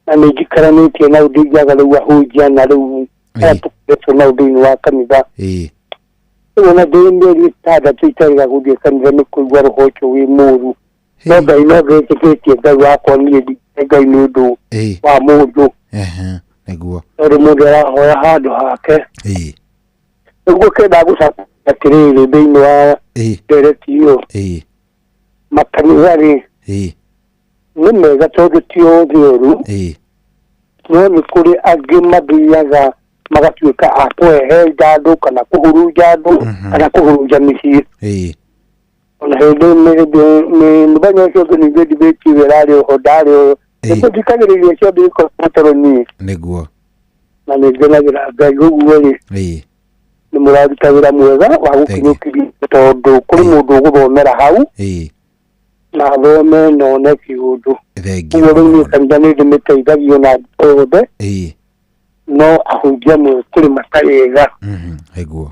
Na nĩ njikaranĩtie nao ndingiaga rĩu ahunjia na rĩu arĩa tũkoretwo nao thĩinĩ wa kanitha. Rĩu ona ndĩ mĩeri ĩtandatũ itarĩga gũthiĩ kanitha nĩ kũigua roho ũcio wĩ mũũru. No Ngai no ngĩtĩkĩtie Ngai wakwa niĩ ndingĩ Ngai nĩ ũndũ wa mũndũ. Nĩguo. Tondũ mũndũ arahoya handũ hake. Nĩguo kenda gũcaka atĩrĩrĩ thĩinĩ wa ndereti ĩyo. Makanitha rĩ, nĩ mega tondũ ti othe oru. No nĩ kũrĩ angĩ mathiaga magatuĩka a kũhehenja andũ kana kũhurunja andũ kana kũhurunja mĩciĩ. Ona hĩndĩ mũthenya ũcio ũngĩ ningĩ debate ĩyo ĩrarĩ oho ndarĩ oho. Nĩtũthikagĩrĩria ciothe ikoragwo toro niĩ. Nĩguo. Na nĩ ngenagĩra Ngai ũguo rĩ, nĩ mũraruta wĩra mwega wa gũkinyũkithia tondũ kũrĩ mũndũ ũgũthomera hau na athome na one kĩũndũ. Ũguo rĩu niĩ kanitha nĩ ndĩmĩteithagio na othe. No ahunjia amwe kũrĩ matarĩ ega. Nĩguo.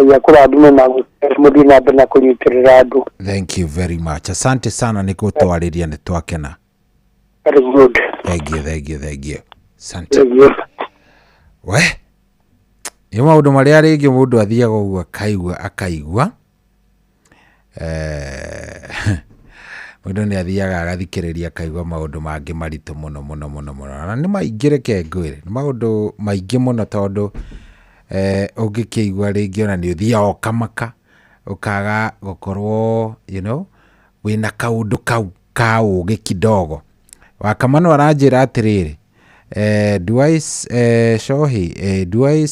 Ngai akũrathime na mũthiĩ na mbere na kũnyitĩrĩra andũ. Thank you very much. Asante sana nĩ gũtwarĩria nĩ twakena. Very good. Thank you, thank you, thank you. Asante. We nĩ maũndũ marĩa rĩngĩ mũndũ athiaga ũguo akaigua akaigua. Mũndũ nĩ athiaga agathikĩrĩria akaigua maũndũ mangĩ maritũ mũno mũno mũno mũno. Na nĩ maingĩ reke ngwĩre, nĩ maũndũ maingĩ mũno tondũ ũngĩkĩigua rĩngĩ ona nĩ ũthiaga ũkamaka ũkaga gũkorwo you know, wĩna kaũndũ kau ka ũgĩ kidogo. Wakamano aranjĩra atĩrĩrĩ, do I shohi, do I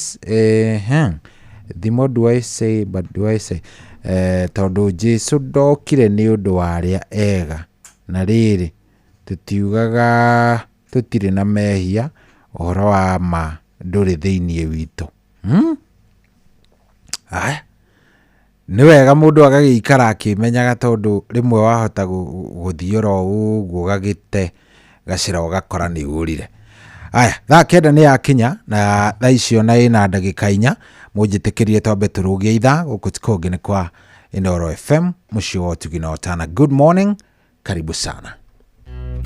thimo do I say but do I say tondũ Jesu ndokire nĩ ũndũ wa arĩa ega na rĩrĩ tũtiugaga tũtirĩ na mehia ũhoro wa ma ndũrĩ thĩinĩ witũ. Aya nĩ wega mũndũ agagĩikara akĩmenyaga tondũ rĩmwe wahota gũthiĩ oro ũguo ũgagĩte gacĩra ũgakora nĩ ũrire. Aya thaa 9 nĩ yakinya na thaa icio na ĩna ndagĩka 4 mũnjĩtĩkĩrie twambe tũrũgie ithaa gũkũ ti kũngĩ nĩ kwa Inooro FM mũciĩ wa ũtugi na ũtana. Good morning, karibu sana. 8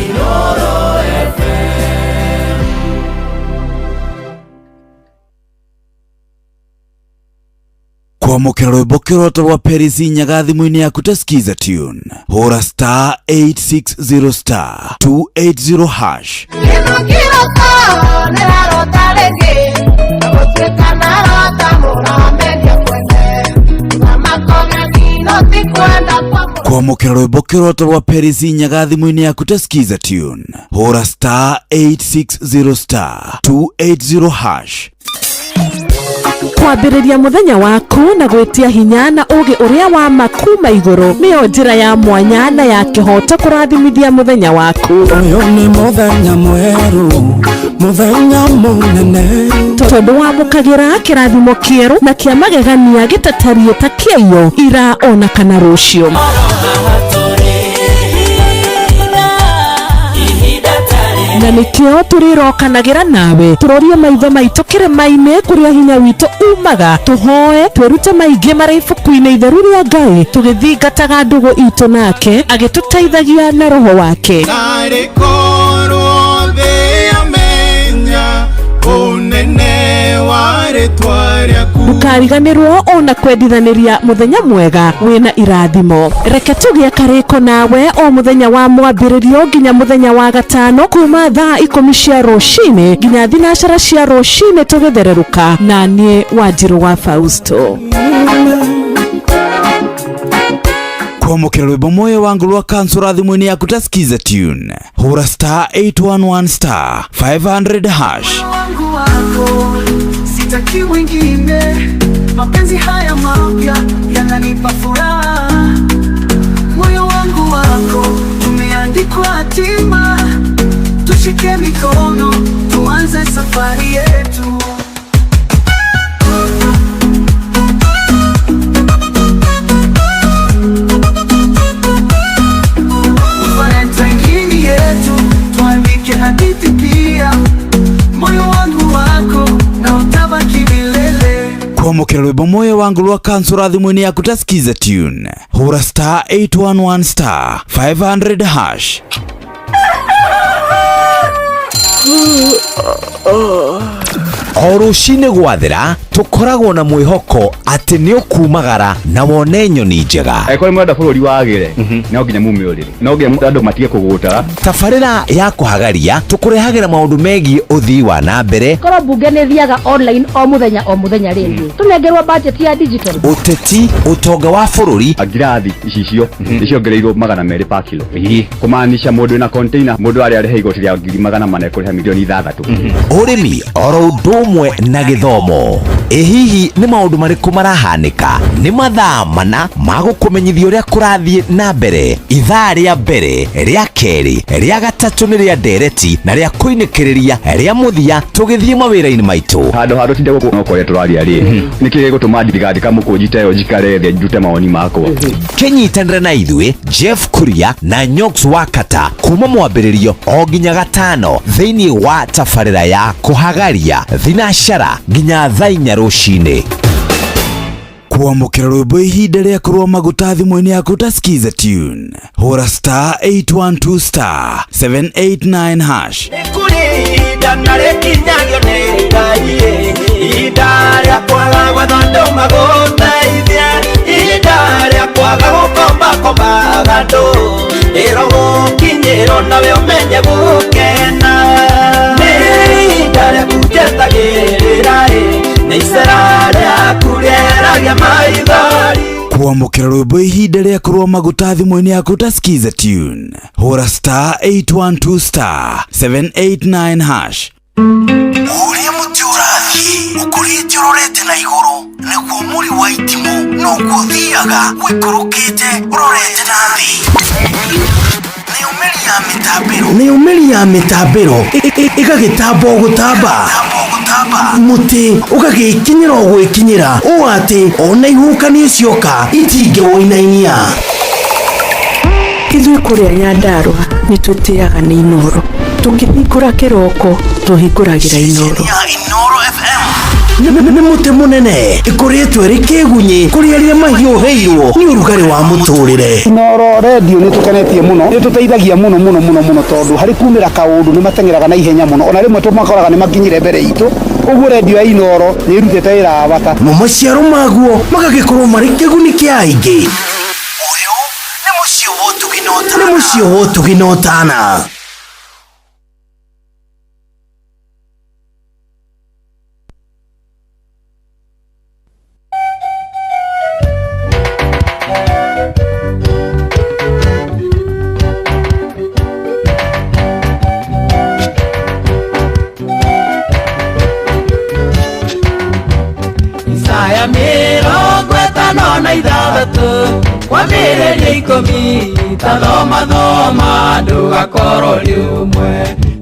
Inooro FM. Kwamũkĩra rwĩmbo kĩroto rwa Paris Nyaga thimũ-inĩ yaku ta Skiza Tune. Hũra star 860 star 280 hash. Kĩndũ kĩroto nĩrarota rĩngĩ, na gũtuĩka narota mũramendia kwene. Kwamũkĩra rwĩmbo kĩroto rwa Peris Nyaga thimũ-inĩ yaku ta Skiza tune, hũra star 860 star 280 hash. Kwambĩrĩria mũthenya waku na gwĩtia hinya na ũgĩ ũrĩa wa ma kuma igũrũ nĩyo njĩra ya mwanya na ya kĩhoto kũrathimithia mũthenya waku. Ũyũ nĩ mũthenya mwerũ, mũthenya mũnene, tondũ wamũkagĩra kĩrathimo kĩerũ na kĩa magegania gĩtatariĩ ta kĩaiyo ira ona kana rũciũ. Na nĩkĩo tũrĩrokanagĩra nawe tũrorie maitho maitũ kĩrĩma-inĩ kũrĩa hinya witũ umaga, tũhoe twĩrute maingĩ marĩ ibuku-inĩ itheru rĩa Ngai, tũgĩthingataga ndũgũ itũ nake agĩtũteithagia na roho wake. Narĩ korwo thĩ yamenya ũnene wa rĩtwa rĩaku. Ndũkariganĩrwo ona kwendithanĩria mũthenya mwega wĩna irathimo. Reke tũgĩe karĩko nawe o mũthenya wa mwambĩrĩrio nginya mũthenya wa gatano kuma thaa 10 cia rũcinĩ nginya 9 cia rũcinĩ tũgĩthererũka, na niĩ Wanjirũ wa Fausto. Kwamũkĩra rwĩmbo moyo wangu rwa kansura thimũ-inĩ yaku ta Skiza tune, hũra star 811 star 500 hash. Wangu wako sitaki mwingine, mapenzi haya mapya yananipa furaha. Moyo wangu wako tumeandikwa hatima, tushike mikono tuanze safari yetu. Valentine yetu tuandike hadithi pia, moyo wangu wako na utabaki milele. Kwamũkĩra rwĩmbo moyo wangu rwa kansura thimũ-inĩ yaku ta Skiza tune, hũra star 811 star 500 hash. O rũcinĩ gwathera tũkoragwo na mwĩhoko atĩ nĩ ũkumagara na wone nyoni njega. Angĩkorwo nĩ mũrenda bũrũri wagĩre, no nginya mume ũrĩrĩ, no nginya andũ matige kũgũta. Tabarĩra ya kũhagaria tũkũrehagĩra maũndũ megiĩ ũthii wa na mbere. Korwo mbunge nĩ thiaga online o mũthenya o mũthenya rĩngĩ, tũnengerwo budget ya digital. Ũteti, ũtonga wa bũrũri. Ngirathi icicio nĩciongereirwo 200 pa kilo, kũmaanisha mũndũ wĩna container mũndũ arĩa arĩhe igoti rĩa 400,000 kũrĩha milioni 6. Ũrĩmi oro ũndũ ũmwe na gĩthomo. Ĩ hihi nĩ maũndũ marĩkũ marahanĩka? Nĩ mathaa mana ma gũkũmenyithia ũrĩa kũrathiĩ na mbere. Ithaa rĩa mbere, rĩa kerĩ, rĩa gatatũ nĩ rĩa ndereti na rĩa kũinĩkĩrĩria rĩa mũthia tũgĩthiĩ mawĩra-inĩ maitũ. Handũ ha tũtinde gũkũ no kũrĩa tũraria rĩ, nĩkĩ gĩgũtũma ndigandĩka mũkũnji ta ĩyo njikare thĩ ndute mawoni makwa? Kĩnyitanĩre na ithuĩ Jeff Kuria na Nyox Wakata kuma mwambĩrĩrio o nginya gatano thĩinĩ wa tabarĩra ya kũhagaria thinacara nginya thaa 4 rũcinĩ. Kwamũkĩra rwĩmbo ihinda rĩa kũrũa maguta thimũ-inĩ yaku ta Skiza tune, hũra star 812 star 789 hash. Ihinda na rĩkinyagio nĩ Ngai, ihinda rĩa kwaga gwetha andũ magũteithie, ihinda rĩa kwaga gũkombakombaga andũ, rĩrogũkinyĩrwo nawe ũmenye gũkena. Nĩ ihinda rĩaku njetagĩrĩra ĩ, nĩ icera rĩaku rĩeragia maithori. Kwamũkĩra rwĩmbo ihinda rĩa kũrũa maguta thimũ-inĩ yaku ta Skiza tune, hũra star 812 star 789 hash. Ũrĩa mũtĩ ũrathiĩ ũkũrĩte ũrorete na igũrũ nĩguo mũri wa itimũ noguo ũthiaga ũikũrũkĩte ũrorete na thĩ. Nĩyo mĩri ya mĩtambĩro ĩgagĩtamba o gũtamba, mũtĩ ũgagĩkinyĩra o gwĩkinyĩra ũũ atĩ ona ihuhũkanio cioka itingĩwũinainia. Ithuĩ kũrĩa Nyandarũa nĩ tũtĩaga nĩ Inooro, tũkĩhingũra kĩroko tũhingũragĩra Inooro. Nĩ mũtĩ mũnene ĩkũrĩtwo ĩrĩ kĩgunyĩ kũrĩ arĩa mahiũhĩirwo nĩ ũrugarĩ wa mũtũrĩre. Inooro redio nĩ tũkenetie mũno, nĩ tũteithagia mũno mũno mũno mũno tondũ harĩ kumĩra kaũndũ nĩ mateng'eraga na ihenya mũno, ona rĩmwe tũmakoraga nĩ makinyire mbere itũ. Ũguo redio ya Inooro nĩ ĩrutĩte wĩra wa bata. Mo maciaro maguo magagĩkorwo marĩ kĩguni kĩa aingĩ. Ũyũ nĩ mũciĩ wa ũtugi na ũtana. Nĩ mũciĩ wa ũtugi na ũtana. Mĩaka 56 kwambĩrĩria 10 ta thoma thoma ndũgakorwo rĩ ũmwe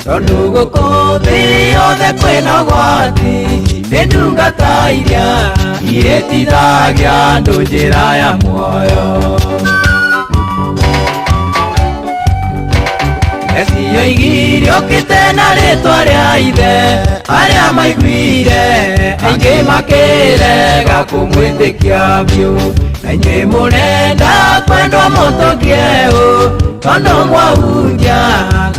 tondũ gũkũ thĩ yothe kwĩna ũgwati nĩ ndungata iria ihĩtithagia andũ njĩra ya muoyo. Mesia oigire okĩte na rĩtwa rĩa ithe arĩa maiguire aingĩ makĩrega kũmwĩtĩkia biũ na inyuĩ mũrenda kwendwo mũtũkie ũ tondũ mwahunjia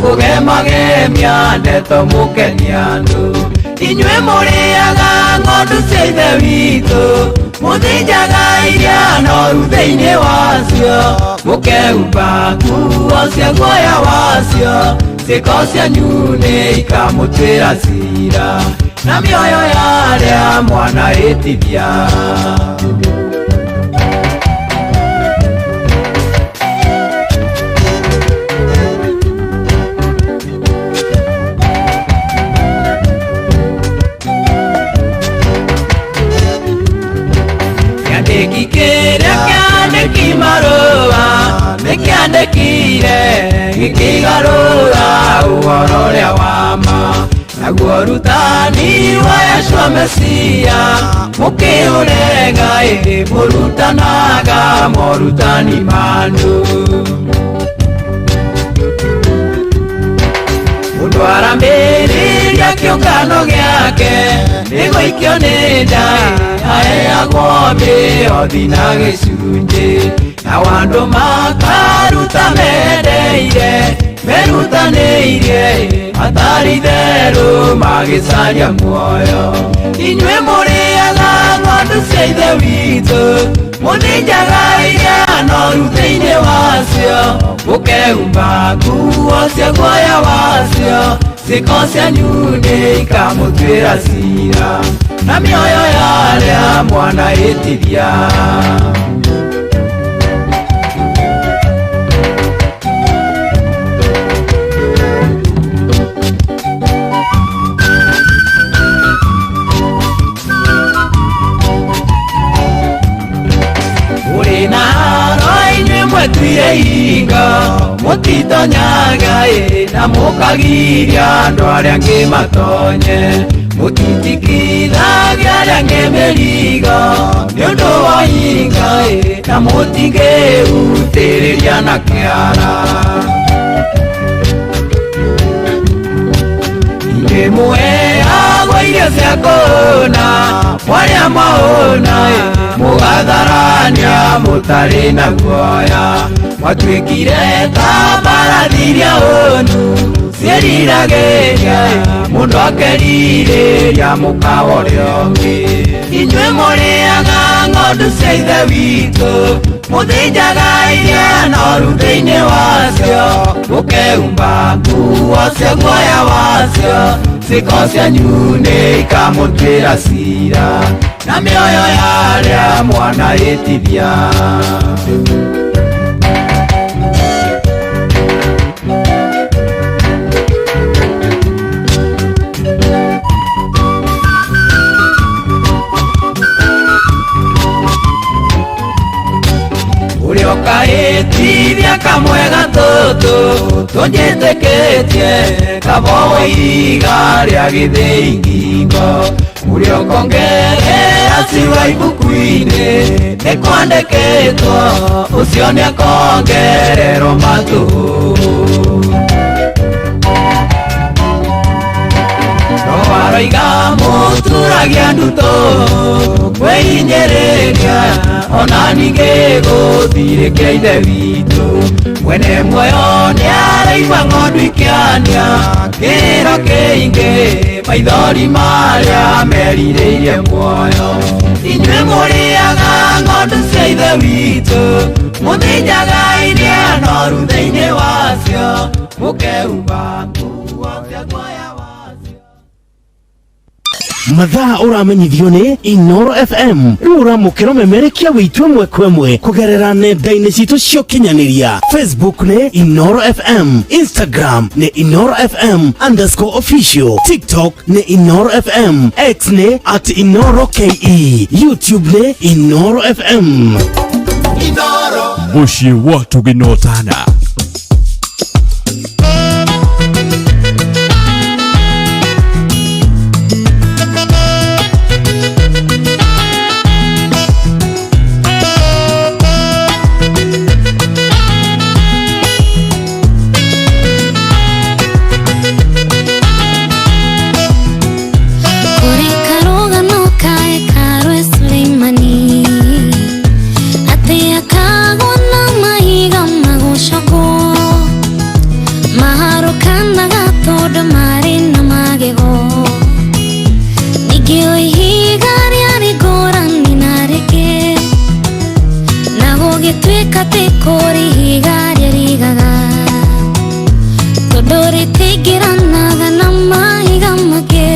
kũgemagemia ndeto mũkenia andũ inyuĩ mũrĩaga ng'ondu cia ithe witũ mũthĩnjaga iria noru thĩinĩ wacio mũkehumba nguo cia guoya wacio ciĩko cianyu nĩ ikamũtuĩra cira na mĩoyo ya arĩa mwanahĩtithia. Kĩandĩki kĩrĩa kĩandĩki marũa nĩkĩandĩkire gĩkĩgarũra ũhoro ũrĩa wa ma naguo ũrutani wa Yeshua Mesia mũkĩũrega ĩndĩ mũrutanaga morutani ma andũ. Mũndũ arambĩrĩria kĩũngano gĩake nĩgũikio nĩ nda aheagwo mĩhothi na gĩcunjĩ nao andũ makaruta mendeire merutanĩirie matarĩ itherũ magĩcaria muoyo. Inyuĩ mũrĩaga ng'ondu cia ithe witũ mũthĩnjaga iria noru thĩinĩ wacio mũkehumba nguo cia guoya wacio ciĩko cianyu nĩ ikamũtuĩra cira na mĩoyo ya arĩa mwanahĩtithia. Mũrĩ na haro inyuĩ mwetuire hingo mũtitonyaga ĩ na mũkagiria andũ arĩa angĩ matonye mũtitikithagia arĩa angĩ mĩrigo nĩ ũndũ wa hinga ĩ na mũtingĩhutĩrĩria na kĩara. Inyuĩ mũheagwo irio cia kũhũna mwarĩa mwahũna ĩ mũgatharania mũtarĩ na guoya mwatuĩkire ta mbarathi iria hũnu ciĩriragĩria mũndũ akerirĩria mũkawa ũrĩa ũngĩ. Inyuĩ mũrĩaga ng'ondu cia ithe witũ mũthĩnjaga iria noru thĩinĩ wacio mũkehumba nguo cia guoya wacio ciĩko cianyu nĩ ikamũtuĩra cira na mĩoyo ya arĩa mwanahĩtithia. Ũrĩa ũkahĩtithia kamwe gatũtũ tũnjĩtĩkĩtie kaba ihiga rĩa gĩthĩi ngingo ũrĩa ũkongerera ciugo ibuku-inĩ nĩ kwandĩkĩtwo ũcio nĩakongererwo matũ. No aroiga mũturagia nduto kwĩhinyĩrĩria ona ningĩ gũthirĩkia ithe witũ mwene muoyo nĩaraigua ng'ondu ikĩania kĩrĩro kĩingĩ maithori marĩa merirĩirie muoyo. Inyuĩ mũrĩaga ng'ondu cia ithe witũ mũthĩnjaga iria noru thĩinĩ wacio mũkehumba nguo cia guoya wacio. Mathaa ũramenyithio nĩ Inoro FM rĩu ũramũkĩra ũmemerekia wĩitũ ĩmwe kwa ĩmwe kũgerera nenda-inĩ citũ cia ũkinyanĩria. Facebook nĩ Inoro FM, Instagram nĩ Inoro FM underscore official, TikTok nĩ Inoro FM, X nĩ at Inoro KE, YouTube nĩ Inoro FM. Inoro. Mũciĩ wa Tũgĩnotana. Kũrĩ karũgano ka hekarũ e Suleimani, atĩ akagwo na mahiga magũcogwo, maharũkanaga tondũ marĩ na magego. Ningĩ o ihiga rĩarĩ ngũrani na rĩngĩ, na gũgĩtuĩka atĩ kũrĩ ihiga rĩarigaga, tondũ rĩtingĩranaga na mahiga mangĩ.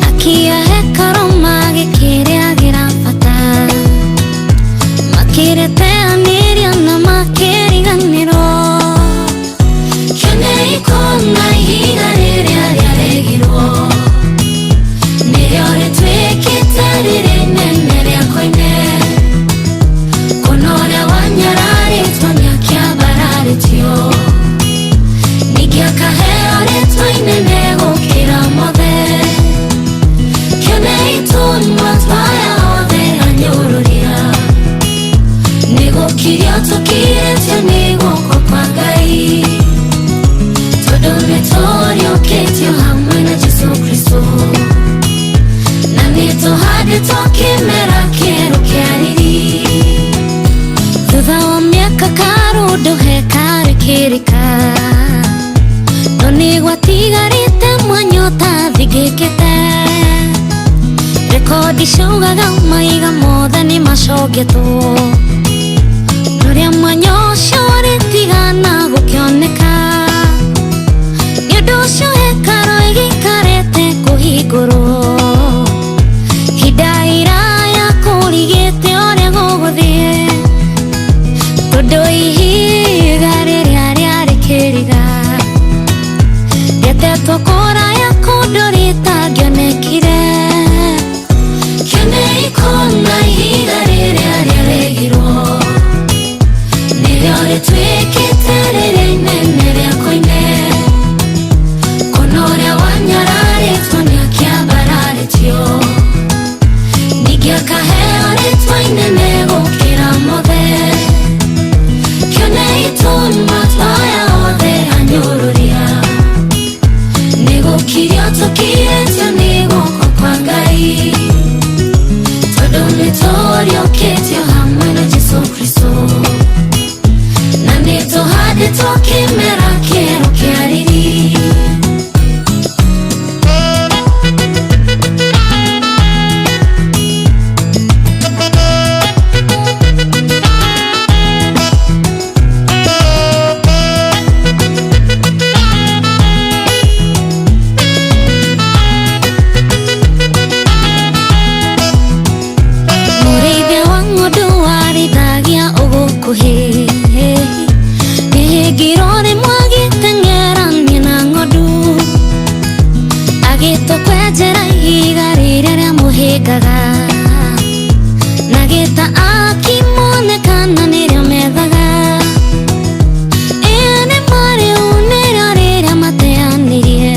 Akia hekarũ magĩkĩrĩagĩra bata, makĩrĩteanĩria na makĩriganĩrwo. Kĩonei kũna ihiga rĩrĩa rĩaregirwo, nĩrĩo rĩtuĩkĩte rĩrĩa inene rĩa koine. Kũna ũrĩa wanyararĩtwo nĩakĩambararĩtio, ningĩ akaheo rĩtwa inene gũkĩra mothe. Kĩonei tũnua twaya othe anyũrũria, nĩgũkirio tũkirĩtio nĩ guoko kwa Ngai, tondũ nĩtũriũkĩtio hamwe na Jesũ Kristũ, na nĩtũhandĩtwo kĩmera kĩerũ kĩa riri. Thutha wa mĩaka karũndũ hekarũ ĩkĩrĩka, no nĩgwatigarĩte mwanya ũtathingĩkĩte. Rekodi ciaugaga mahiga mothe nĩmacongetwo, norĩa mwanya ũcio ũrĩtigana gũkĩoneka. Nĩ ũndũ ũcio hekarũ ĩgĩikarĩte kũhingũrwo, ihinda iraya kũrigĩte ũrĩa gũgũthiĩ, tondũ ihiga rĩrĩa rĩarĩ kĩriga rĩatetwo kũraya kũndũ rĩtangĩonekire. Kĩonei kũna ihiga rĩrĩa rĩaregirwo, nĩrĩo rĩtuĩkĩte rĩrĩa inene rĩa koine. Kũna ũrĩa wanyararĩtwo nĩakĩambararĩtio, ningĩ akaheo rĩtwa inene gũkĩra mothe. Kĩonei tũnua twaya othe anyũrũria, nĩgũkirio tũkirĩtio nĩ guoko kwa Ngai, tondũ nĩtũriũkĩtio hamwe na Jesũ Kristũ, na nĩtũhandĩtwo kĩmera kĩerũ kĩa riri. Mũrĩithia wa ng'ondu warĩithagia ũgũkuhĩ, nĩhĩngirwo rĩmwe agĩteng'erania na ng'ondu, agĩtũkwenjera ihiga rĩrĩa rĩamũhĩngaga, na gĩta akĩmonekana nĩrĩo methaga. Ĩĩ nĩ marĩu nĩrĩo rĩrĩa mateanĩrie,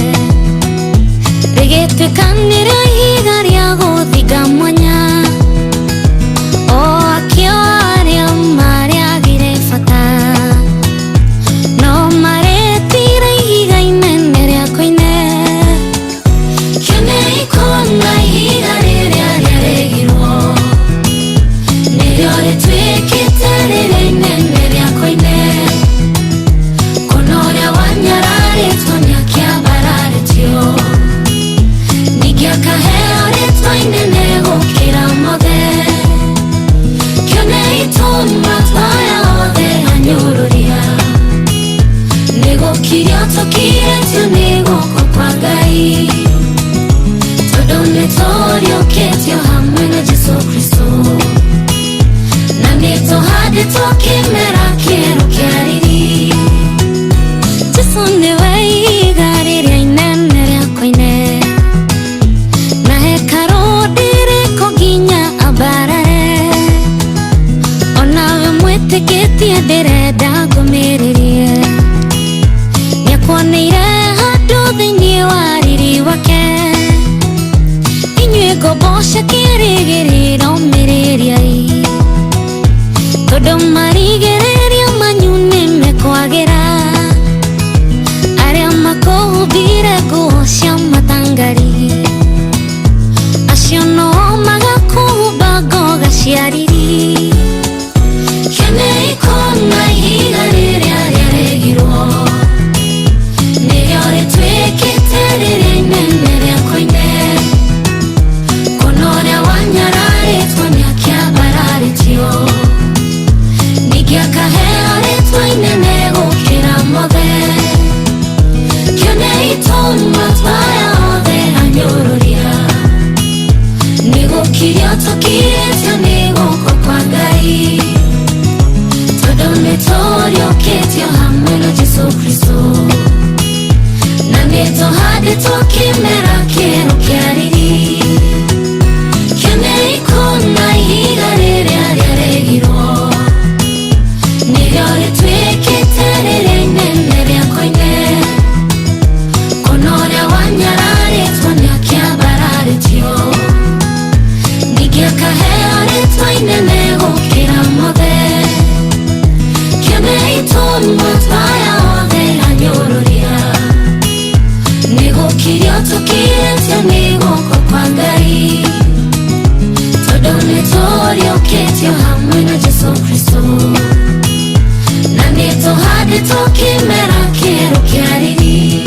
rĩgĩtuĩka nĩrĩo ihiga rĩa gũthinga mwanya. O akĩo arĩa marĩagire bata, no marĩtire ihiga inene rĩa koine. Kĩonei kũna ihiga rĩrĩa rĩaregirwo, nĩrĩo rĩtuĩkĩte rĩrĩa inene rĩa koine. Kũna ũrĩa wanyararĩtwo nĩakĩambararĩtio, ningĩ akaheo rĩtwa inene gũkĩra mothe. Kĩonei tũnua twaya othe anyũrũria, nĩgũkirio tũkirĩtio nĩ guoko kwa Ngai, kĩrĩgĩrĩro mĩrĩriai tondũ marigĩrĩrio manyu nĩmekwagĩra arĩa makũhumbire nguo cia matangari acio no magakũhumba ngoga cia riri kĩonei kuona ihiga rĩrĩa rĩaregirwo nĩrĩo rĩtuĩkĩte rĩrĩa inene rĩa koine kuona ũrĩa wanyararĩtwo nĩakĩambararĩtio ningĩ akaheo rĩtwa inene gũkĩra mothe kĩonei tũmatwa othe anyũrũria nĩgũkirio tũkirĩtio nĩ guoko kwa Ngai tondũ nĩtũriũkĩtio hamwe na Jesũ Kristũ na nĩtũhandĩtwo kĩmera kĩerũ kĩa riri kĩonei kuona ihiga rĩrĩa rĩaregirwo nĩrĩo rĩtuĩkĩte rĩrĩa inene rĩa koine kuona ũrĩa wanyararĩtwo nĩakĩambararĩtio ningĩ akaheo rĩtwa inene gũkĩra mothe kĩonei tũmatwa othe anyũrũria nĩgũkirio tũkirĩtio nĩ guoko kwa Ngai tondũ nĩtũriũkĩtio hamwe na Jesũ Kristũ na nĩtũhandĩtwo kĩmera kĩerũ kĩa riri.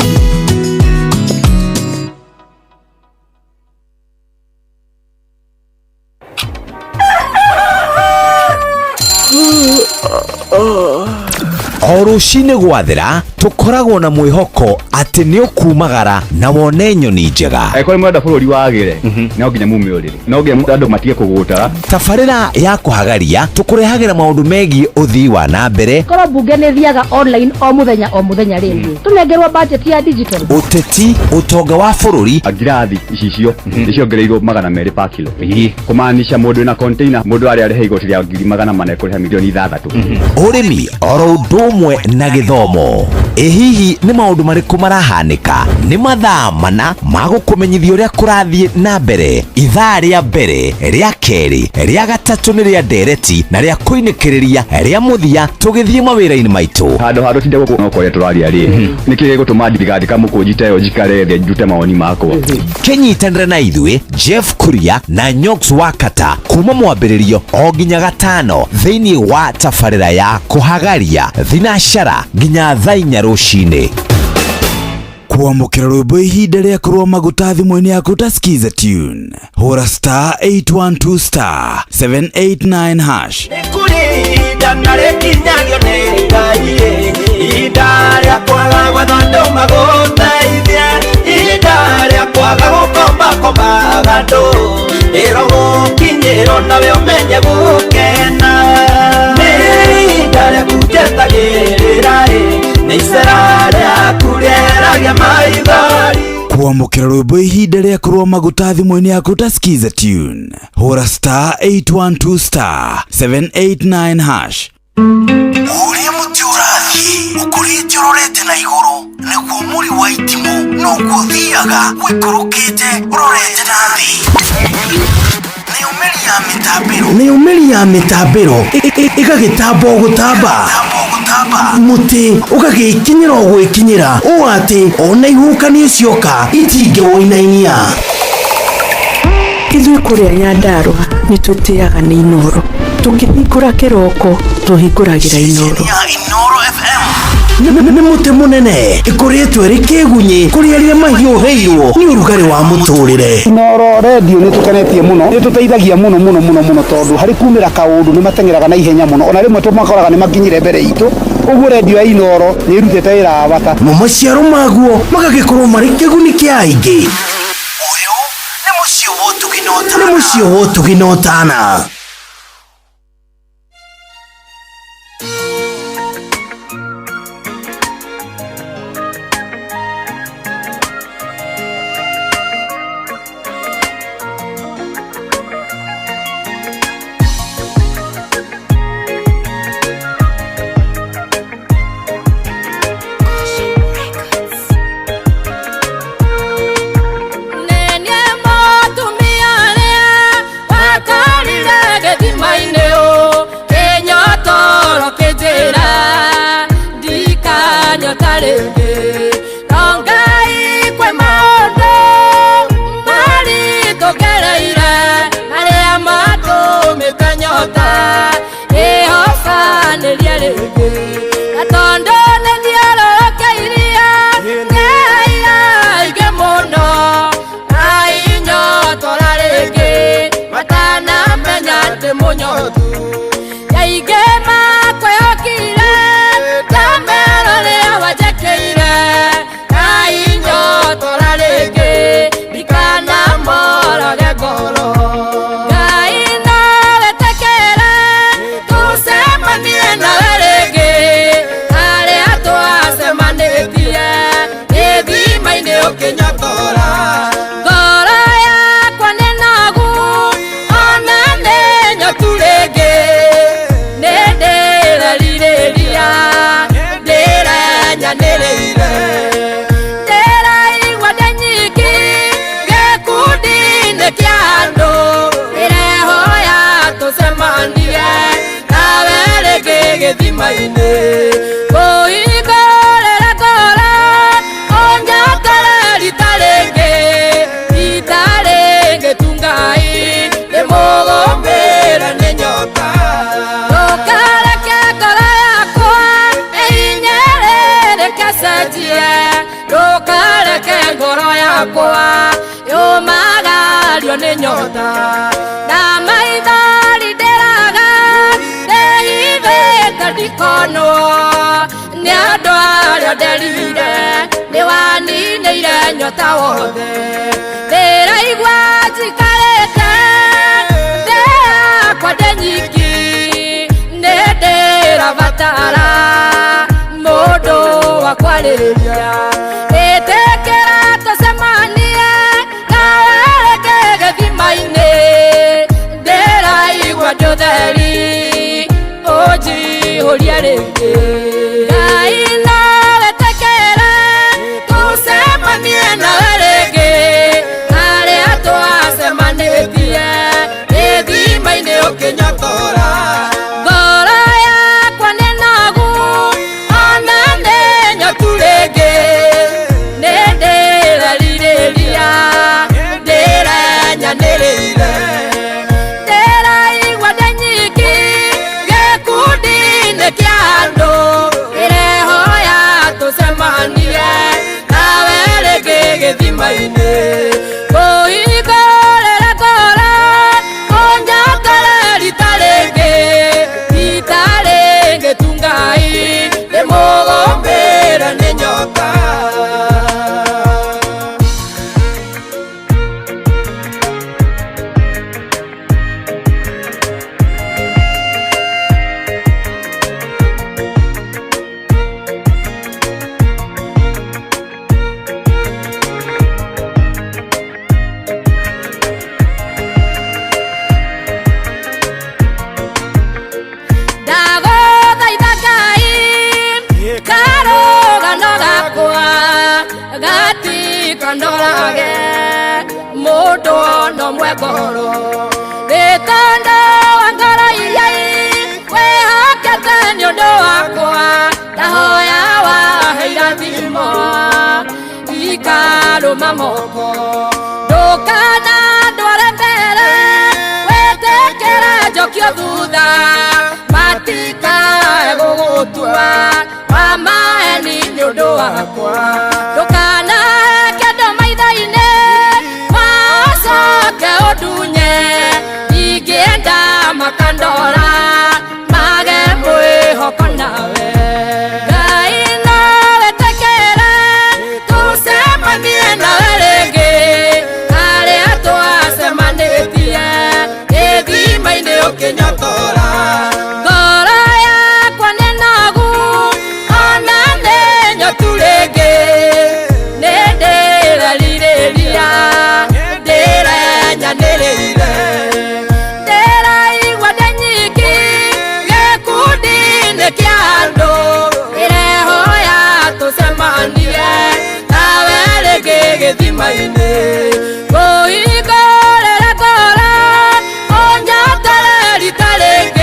O rũcinĩ gwathera tũkoragwo na mwĩhoko atĩ nĩ ũkumagara na wone nyoni njega. Angĩkorwo nĩ mũrenda bũrũri wagĩre, no nginya mume ũrĩrĩ, no nginya andũ matige kũgũtara. Tabarĩra ya kũhagaria tũkũrehagĩra maũndũ megiĩ ũthii wa na mbere, korwo mbunge nĩ thiaga online o mũthenya rĩ tũnengerwo budget ya digital, ũteti, ũtonga wa bũrũri. Ngirathi icicio nĩciongereirwo 200 per kilo, kũmaanisha mũndũ wĩna container mũndũ arĩa arĩhe igoti rĩa 400,000 kũrĩha milioni 6. Ũrĩmi oro ũndũ ũmwe na gĩthomo. Ĩ hihi nĩ maũndũ marĩkũ marahanĩka? Nĩ mathaa mana ma gũkũmenyithia ũrĩa kũrathiĩ na mbere. Ithaa rĩa mbere, rĩa kerĩ, rĩa gatatũ nĩ rĩa ndereti na rĩa kũinĩkĩrĩria rĩa mũthia tũgĩthiĩ mawĩra-inĩ maitũ. Handũ ha tũtinde gũkũ no kũrĩa tũraria rĩ, nĩkĩ gĩgũtũma ndigandĩka mũkũnji ta ĩyo njikare thĩ ndute mawoni makwa? Kĩnyitanĩre na ithuĩ Jeff Kuria na Nyox Wakata kuma mwambĩrĩrio o nginya gatano thĩinĩ wa tabarĩra ya kũhagaria thinacara nginya thaa 4 rũcinĩ. Kwamũkĩra rwĩmbo ihinda rĩa kũrũa maguta thimũ-inĩ yaku ta Skiza tune. Hũra star 812 star 789 hash. Nĩkũrĩ ihinda na rĩkinyagio nĩ Ngai, ihinda rĩa kwaga gwetha andũ magũteithie, ihinda rĩa kwaga gũkombakombaga andũ, ĩrogũkinyĩrwo nawe ũmenye gũkena. Nĩ ihinda rĩaku njetagĩrĩra, nĩ icera rĩaku rĩeragia maithori. Kwamũkĩra rwĩmbo ihinda rĩa kũrũa maguta thimũ-inĩ yaku ta Skiza tune. Hũra star 812 star 789 hash. Ũrĩa mũtĩ ũrathiĩ ũkũrĩte ũrorete na igũrũ nĩguo mũri wa itimũ noguo ũthiaga ũikũrũkĩte ũrorete na thĩ. Nĩyo mĩri ya mĩtambĩro ĩgagĩtamba o gũtamba, mũtĩ ũgagĩkinyĩra o gwĩkinyĩra ũũ atĩ ona ihuhũkanio cioka itingĩwũinainia. Ithuĩ kũrĩa Nyandarũa nĩ tũtĩaga nĩ Inooro. Tũkĩhingũra kĩroko tũhingũragĩra Inooro. Nĩ mũtĩ mũnene ĩkũrĩtwo ĩrĩ kĩgunyĩ kũrĩ arĩa mahiũhĩirwo nĩ ũrugarĩ wa mũtũrĩre. Inooro redio nĩ tũkenetie mũno, nĩ tũteithagia mũno mũno mũno mũno tondũ harĩ kumĩra kaũndũ nĩ mateng'eraga na ihenya mũno, ona rĩmwe tũmakoraga nĩ makinyire mbere itũ. Ũguo redio ya Inooro nĩ ĩrutĩte wĩra wa bata. Mo maciaro maguo magagĩkorwo marĩ kĩguni kĩa aingĩ. Ũyũ nĩ mũciĩ wa ũtugi na ũtana. Nĩ mũciĩ wa ũtugi na ũtana. Nene motumia ndĩ mũnyotu Yaige makwa yokire Ndamera rĩa wanjĩkĩire Ngai nyotora rĩngĩ Ndikanamorage ngoro Ngai no wĩtĩkĩre Tũcemanie nawe rĩngĩ Harĩa twacemanĩtie Gĩthima-inĩ ũkĩnyotora Ngoro yakwa nĩ nogu Ona nĩ nyotu rĩngĩ Nĩ ndĩrerirĩria Ndĩrenyanĩrĩire Ndĩraigua ndĩ nyiki Gĩkundi-inĩ kĩa andũ Ndĩrehoya tũcemanie Nawe rĩngĩ gĩthima-inĩ Kũhingũrĩra ngoro Ũnyotore rita rĩngĩ Rita rĩngĩ tu Ngai Ndĩmũgũmĩre nĩ nyota Ndũkareke ngoro yakwa ĩhinyĩrĩrĩke cenjie Ndũkareke ngoro yakwa yũmagario nĩ nyota Na maithori ndĩraga Ndĩhithĩte ndikonwo Nĩ andũ arĩa nderire Nĩwaninĩire nyota wothe Ndĩraigua njikarĩte Thĩ yakwa ndĩ nyiki Nĩ ndĩrabatara Mũndũ wa kwarĩria Ĩtĩkĩra tũcemanie Nawe rĩngĩ gĩthima-inĩ Ndĩraigua ndĩ ũtheri Ũnjihũrie rĩngĩ Ngai no wĩtĩkĩre Tũcemanie nawe rĩngĩ Harĩa twacemanĩtie Gĩthima-inĩ ũkĩnyotora Ngoro yakwa nĩ nogu Ona nĩ nyotu rĩngĩ Nĩ ndĩrerirĩria Ndĩrenyanĩrĩire Ndĩraigua ndĩ nyiki Gĩkundi-inĩ kĩa andũ Ndĩrehoya tũcemanie Nawe rĩngĩ gĩthima-inĩ Kũhingũrĩra ngoro Ũnyotore rita rĩngĩ Rita rĩngĩ tu Ngai Ndĩmũgũmĩre nĩ nyota Ndagũthaitha Ngai karũgano gakwa gatikandorage mũndũ ona ũmwe ngoro Gĩtanda wa ngoro iria wĩhokete nĩ ũndũ wakwa ndahoya wahe irathimo ikarũma moko Ndũkana ndware mbere wĩtĩkĩre njokio thutha matikae gũgũtua wa maeni nĩ ũndũ wakwa Ndũkanaheke andũ maitho-inĩ macoke ũndunye Ingĩenda makandora mage mwĩhoko nawe Ngai no wĩtĩkĩre tũcemanie nawe rĩngĩ Harĩa twacemanĩtie Gĩthima-inĩ ũkĩnyotora Ngoro yakwa nĩ nogu Ona nĩ nyotu rĩngĩ Nĩ ndĩrerirĩria Ndĩrenyanĩrĩire Ndĩraigua ndĩ nyiki Gĩkundi-inĩ kĩa andũ Ndĩrehoya tũcemanie Nawe rĩngĩ gĩthima-inĩ Kũhingũrĩra ngoro Ũnyotore rita rĩngĩ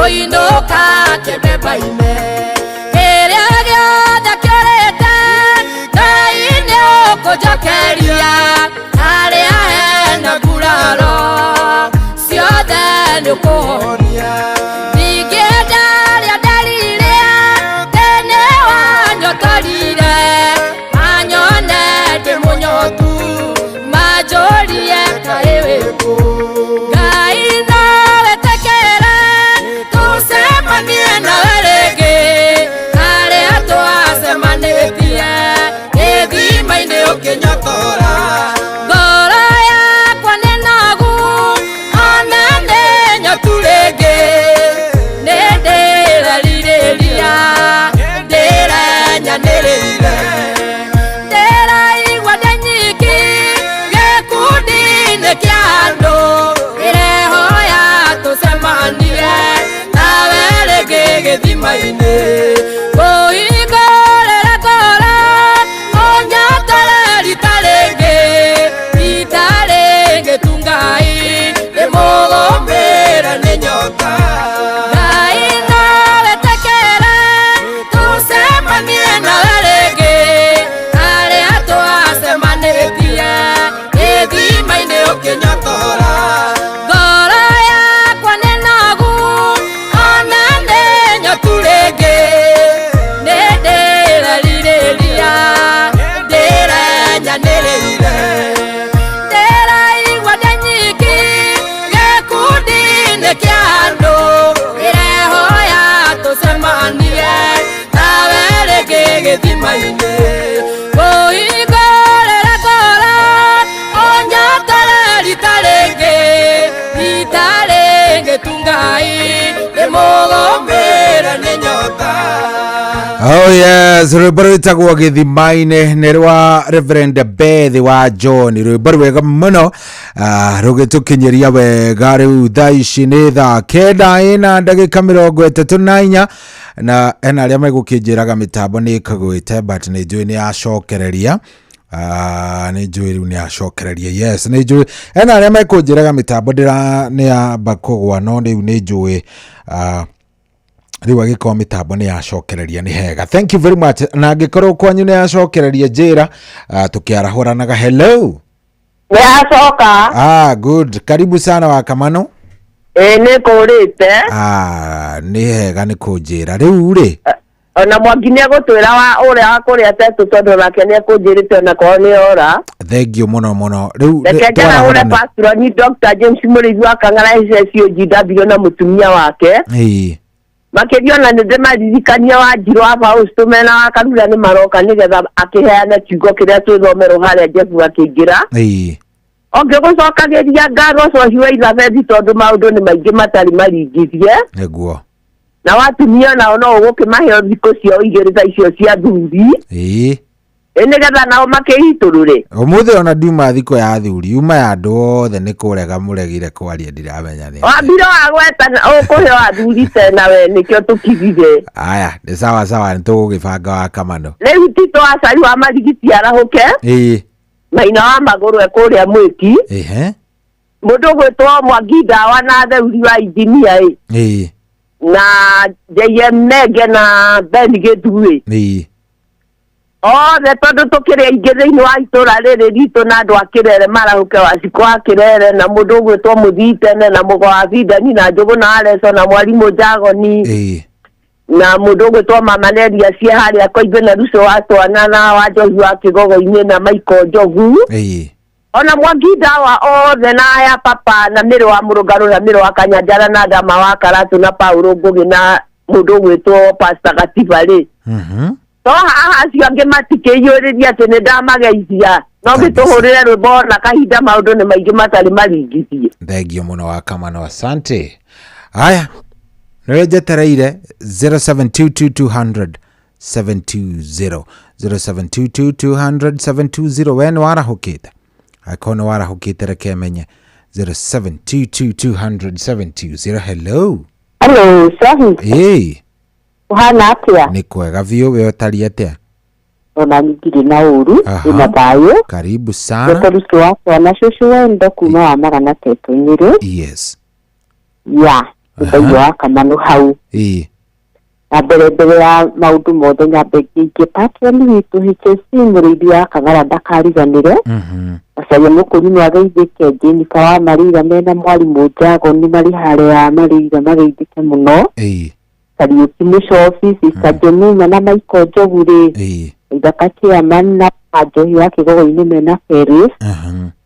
Kũinũka kĩbeba-inĩ kĩrĩa gĩothe kĩũrĩte Ngai nĩũkũnjokeria harĩa hena nguraro ciothe nĩũkũhonia ndingĩenda rĩa ndarire tene wanyotorire manyone ndĩ mũnyotu manjũrie kaĩ wĩkũ Ngai no wĩtĩkĩre tũcemanie nawe rĩngĩ harĩa twacemanĩtie gĩthima-inĩ ũkĩnyotora ngoro yakwa nĩ nogu ona nĩ nyotu rĩngĩ nĩ ndĩrerirĩria ndĩrenyanĩrĩire ndĩraigua ndĩ nyiki gĩkundi-inĩ kĩa andũ ndĩrehoya tũcemanie nawe rĩngĩ gĩthima-inĩ kũhingũrĩra ngoro ũnyotore rita rĩngĩ rita rĩngĩ tu Ngai ndĩmũgũmĩre nĩ nyota Ngai no wĩtĩkĩre tũcemanie nawe rĩngĩ harĩa twacemanĩtie gĩthima-inĩ ũkĩnyotora ngoro yakwa nĩ nogu ona nĩ nyotu rĩngĩ nĩ ndĩrerirĩria ndĩrenyanĩrĩire ndĩraigua ndĩ nyiki gĩkundi-inĩ kĩa andũ ndĩrehoya tũcemanie nawe rĩngĩ gĩthima-inĩ kũhingũrĩra ngoro ũnyotore rita rĩngĩ rita rĩngĩ tu Ngai ndĩmũgũmĩre nĩ nyota. Oh yes, rwĩmbo rwĩtagwo gĩthima-inĩ nĩ rwa Reverend Beth wa John, rwĩmbo rwega mũno rũgĩtũkinyĩria wega. Rĩu thaa ici nĩ thaa 9 ĩna ndagĩka 34, na ena arĩa megũkĩnjĩraga mĩtambo nĩ ĩkagwĩte, but nĩ njũĩ nĩ yacokereria. Nĩ njũĩ rĩu nĩ yacokereria. Yes, nĩ njũĩ ena arĩa mekũnjĩraga mĩtambo ndĩra nĩ yamba kũgwa, no rĩu nĩ njũĩ rĩu agĩkorwo mĩtambo nĩ yacokereria nĩ hega. Thank you very much. Na angĩkorwo kwanyu nĩ yacokereria njĩra, tũkĩarahũranaga. Hello. Nĩ yacoka. Good, karibu sana wa Kamano. Ĩĩ, nĩ kũrĩte. Nĩ hega nĩ kũnjĩra rĩu rĩ. Ona Mwangi nĩ egũtwĩra wa ũrĩa wa kũrĩa tetũ, tondũ nake nĩ ekũnjĩrĩte ona korwo nĩ ora. Thank you mũno mũno. Rĩu reke njarahũre twarahũrana. Patroni Dr. James Mũrĩithi wa Kang'ara SSOGW na mũtumia wake. Makĩria ona nĩ ndĩmaririkania wa Njirũ wa Fausto mena wa Karura nĩ maroka nĩgetha akĩheane kiugo kĩrĩa twĩthomerwo harĩa Jeff akĩingĩra. Ongĩgũcokagĩria ngatho coci wa Ithabethi, tondũ maũndũ nĩ maingĩ matarĩ maringithie. Nĩguo. Na watumia nao no ũgũkĩmahe thikũ ciao igĩrĩ ta icio cia thuri. Ĩ nĩgetha nao makĩitũrũre. Ũmũthĩ ona ndiuma thikũ ya thuri, yuma ya andũ othe, nĩ kũrega mũregire kwaria, ndiramenya nĩ. Wambire wagweta ũkũhe athuri tena we nĩkĩo tũkirire. Aya, nĩ sawa sawa, nĩ tũgũgĩbanga wa Kamano. Rĩu Tito Acari wa Marigiti arahũke. Maina wa magũrũ e kũrĩa mwĩki. Mũndũ ũgwĩtwo Mwangi Ndawa na Theuri wa injinia ĩ. Na JM Nenge na Ben Gĩthuĩ. Othe tondũ tũkĩrĩ aingĩ thĩinĩ wa itũra rĩrĩ ritũ na andũ a Kĩrere marahũke, Wacikũ wa Kĩrere na mũndũ ũgwĩtwo Mũthii Tene na Mũgo wa Bindani na Njũgũ na Areco na Mwarimũ Njagoni na mũndũ ũgwĩtwo Mama Neria cie harĩa Koimbĩ na Ruco wa Twana na wa Njohi wa Kĩgogo-inĩ na Michael Njogu. Ona Mwangi Ndawa othe na aya papa na Mĩrũ wa Mũrũngarũ na Mĩrũ wa Kanyanjara na Ndama wa Karatũ na Paulo Ngũgĩ na mũndũ ũgwĩtwo Pastor Gatiba rĩ. To haha acio angĩ matikĩiyũrĩria atĩ nĩ ndamageithia, no ngĩtũhũrĩre rwĩmbo na kahinda maũndũ nĩ maingĩ matarĩ maringithie. Thengio mũno wa Kamano, asante. Haya, nĩwe njetereire 0722 720 0722 720. We nĩ warahũkĩte? Angĩkorwo nĩ warahũkĩte, reke menye. 0722 720. Hello. Hello, Sahi. Ĩĩ. Ũhana atĩa? Nĩ kwega biũ, we ũtariĩ atĩa? Ona ndirĩ na ũru, ndĩna thayũ. Karibu sana. Mũkorusi wa twana cũcũ wendo kuma wa magana tetũ Nyĩrĩ. Ya. Ngai wa Kamanu hau. Ĩĩ. Na mbere mbere ya maũndũ mothe nyambe ngĩingĩ patron witũ HSC mũrĩithi wa Kagara ndakariganĩre. Macaria Mũkũrinũ ageithĩke, Jennifer wa Marĩira mena mwarimũ Njagoni marĩ harĩa Marĩira mageithĩke mũno. Ĩĩ. Kariũki Mũcobi, Sister Jemima na Michael Njogu rĩ, Ĩĩ. Ithaka chairman na Njohi wa Kĩgogo-inĩ mena Ferris,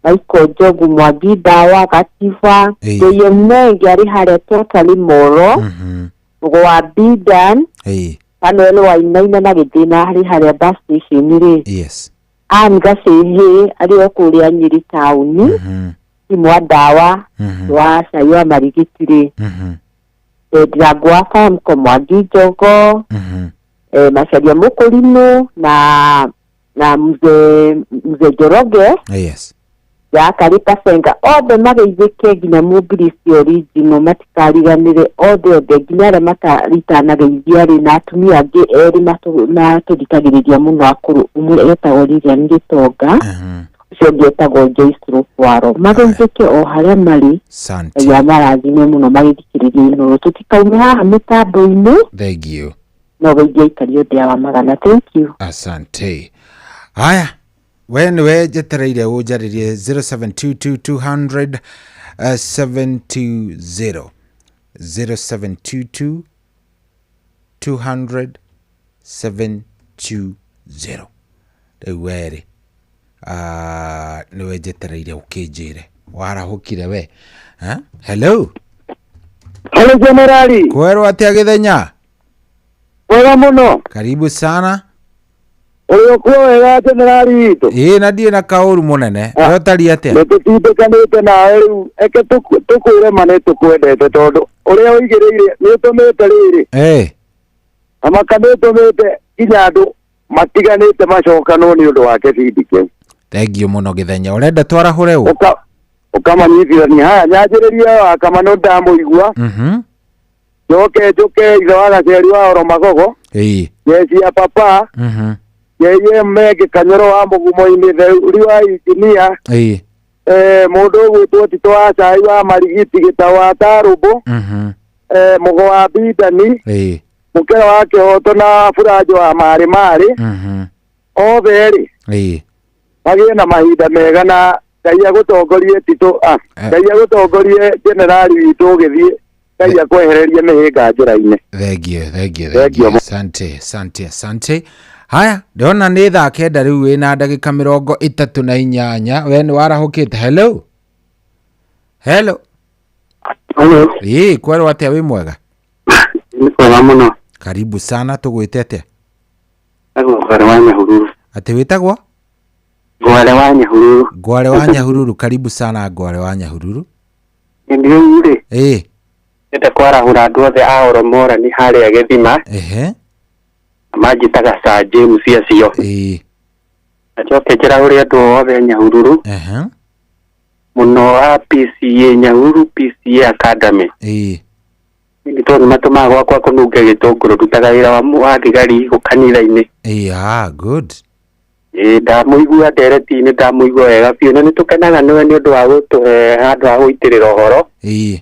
Michael Njogu, Mwangi Ndawa, Gatiba, Ĩĩ. JM Menge arĩ harĩa Totally Moro, Mũgo wa Bidan, Ĩĩ. Manuel Wainaina na Gĩthĩna arĩ harĩa bus station rĩ, Yes. Ann Gacĩhĩ arĩ o kũrĩa Nyĩrĩ taũni, Timwa Ndawa wa Cai wa Marigiti rĩ, Ndirango wa Famco, Mwangi Njogo, Macaria Mũkũrinũ na mzee Njoroge. Yes. Yakarĩ Kacenga othe mageithĩke nginya Mũmbirisi original matikariganĩre othe othe nginya arĩa mataritanagĩithia rĩ, na atumia angĩ erĩ matũthikagĩrĩria mũno akũrũ, ũmwe etagwo Lilian Gĩtonga, ũcio ũngĩ etagwo Joyce Rũkwaro, mageithĩke o harĩa marĩ. Asante. Ngai amarathime mũno magĩthikĩrĩria Inooro. Tũtikaume haha mĩtambo-inĩ. Thank you. No geithia aikari othe a Wamagana. Thank you. Asante. Haya, we nĩwe njetereire ũnjarĩrie 0722 200 720, 0722 200 720. Rĩu werĩ nĩwe njetereire ũkĩnjĩre warahũkire we. Ha? Hello. Hello Generali. Kwerwo atĩa Gĩthenya? Wega mũno. Karibu sana. Ũrĩ okuo wega Generali witũ? Ĩĩ, na ndirĩ na kaũru mũnene. We ũtariĩ atĩa? Nĩ tũtindĩkanĩte nawe rĩu, eke tũkwĩre ma nĩ tũkwendete tondũ ũrĩa ũigĩrĩire nĩ ũtũmĩte rĩrĩ. Amaka nĩ ũtũmĩte nginya andũ matiganĩte macokanwo nĩ ũndũ wa kĩbindi kĩu. Thank you mũno Gĩthenya. Ũrenda twarahũre ũ? Ũkamanyitithania. Haya, nyanjĩrĩrie wa Kamano ndamũigua. Njoke njũke ithe wa Gaceri wa Oro Magogo. Ĩĩ. Jeci ya papa. JM Menge Kanyoro wa Mũgumo-inĩ, Theuri wa injinia. Ĩĩ. Mũndũ ũgwĩtwo Tito wa Cai wa Marigiti, Gĩtaũ wa Tarũmbũ, Mũgo wa Bindani, Ĩĩ. Mũkera wa Kĩhoto na Buranjo wa Marĩ Marĩ, othe rĩ Ĩĩ. magĩe na mahinda mega na Ngai agũtongorie Tito, Ngai agũtongorie generali witũ ũgĩthiĩ, Ngai akwehererie mĩhĩnga njĩra-inĩ. Thank you, thank you, thank you. Asante, asante, asante. Haya, ndĩrona nĩ thaa 9 rĩu wĩna ndagĩka 38. We nĩ warahũkĩte. Hello. Hello. Hello. Ĩĩ, kwerwo atĩa, wĩ mwega? Nĩ kwega mũno. Karibu sana, tũgwĩte atĩa? Etagwo Ngware wa Nyahururu. Atĩ wĩtagwo? Ngware wa Nyahururu. Ngware wa Nyahururu, karibu sana Ngware wa Nyahururu. Nĩ rĩu rĩ. Ĩĩ. Ndĩrenda kwarahũra andũ othe a Oromora nĩ harĩa Gĩthima. Ehe. Manjĩtaga Sir James acio. Ĩĩ. Na njoke njĩrahũre andũ othe a Nyahururu. Ehe. Mũno a PCA Nyahururu, PCA Academy. Ĩĩ. Nĩ tondũ nĩmatũmaga gwakwa kũnunge gĩtũngũrũ, ndutaga wĩra wa thigari kanitha-inĩ. Ĩĩ, ah, good. Ĩĩ, ndamũigua ndereti-inĩ, ndamũigua wega biũ, na nĩtũkenaga nĩwe nĩ ũndũ wa gũtũhe handũ ha gũitĩrĩra ũhoro. Ĩĩ.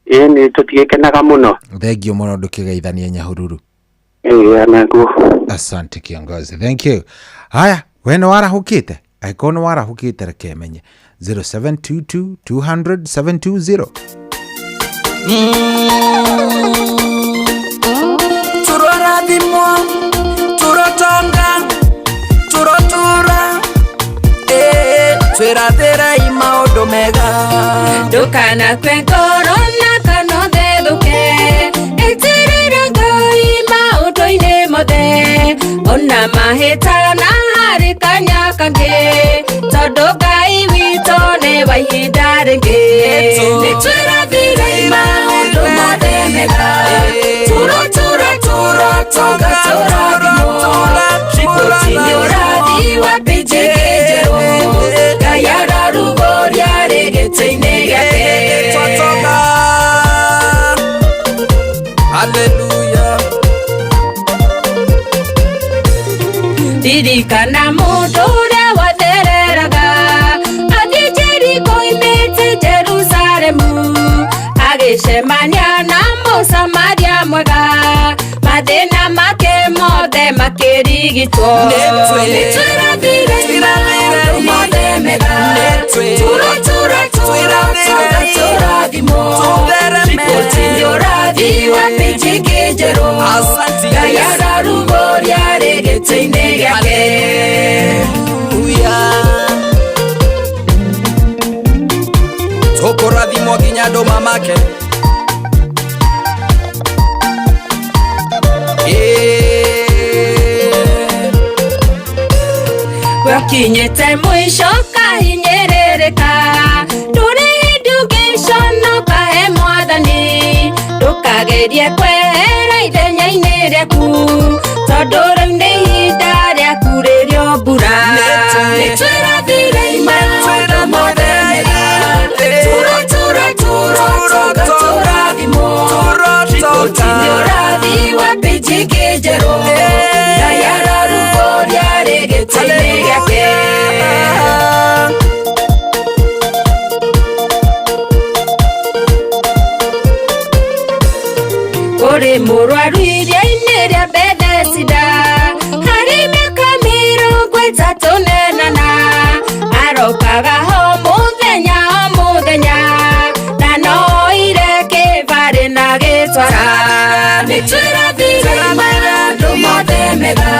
Ĩĩ, nĩ tũtigĩkenaga mũno. Thank you mũno, ndũkĩgeithanie Nyahururu. Ĩĩ, naguo. Asante kiongozi, thank you. Haya, we nĩ warahũkĩte? Angĩkorwo nĩ warahũkĩte reke menye 0722 200 720. Turorathimwo, turotonga, turotura, twĩrathĩrei maũndũ mega. Ndũkanakue ngoro na kana ũthethũke, ĩtĩrĩra Ngai maũndũ-inĩ mothe, ona mahĩtana harĩ kanya kangĩ, tondũ Ngai witũ nĩ wa ihinda rĩngĩ. Nĩtwĩrathĩrei maũndũ mothe mega, turo turo turo tonga tũrathimwo, riboti nĩ ũrathi wa pĩnji njerũ, Ngai ararugũria rĩ gĩtĩ-inĩ gĩake. Twatonga. Hallelujah. Ririkana mũndũ ũrĩa wathereraga athiĩ Jeriko oimĩte Jerusalemu, Agĩcemania na Mũsamaria mwega mathĩna make mothe makĩrigitwo. Nĩtwĩrathire maũndũ mothe mega turo turo turo tonga tũrathimwo riboti nĩ ũrathi wa pĩnjingĩ njerũ Ngai ararugũria rĩ gĩtĩ-inĩ gĩake. Tũkũrathimwo nginya andũ mamake. Wakinyĩte mũico kahinyĩrĩrĩka ndũrĩ hĩndĩ ũngĩconoka he mwathani ndũkagerie kwehera ithenya-inĩ rĩaku tondũ rĩu nĩ ihinda rĩaku rĩrĩa mbura. Nĩtwĩrathire maũndũ mothe mega turo turo turo tonga tũrathimwo riboti nĩ ũrathi wa pĩnjingĩ njerũ Ngai ararugũria rĩ gĩtĩ-inĩ gĩake. Kũrĩ mũrwaru iria-inĩ rĩa Bethesda harĩ mĩaka 34 arokaga ho mũthenya o mũthenya na no oire kĩbarĩ na gĩtwara. Nĩtwĩrathire maũndũ mothe mega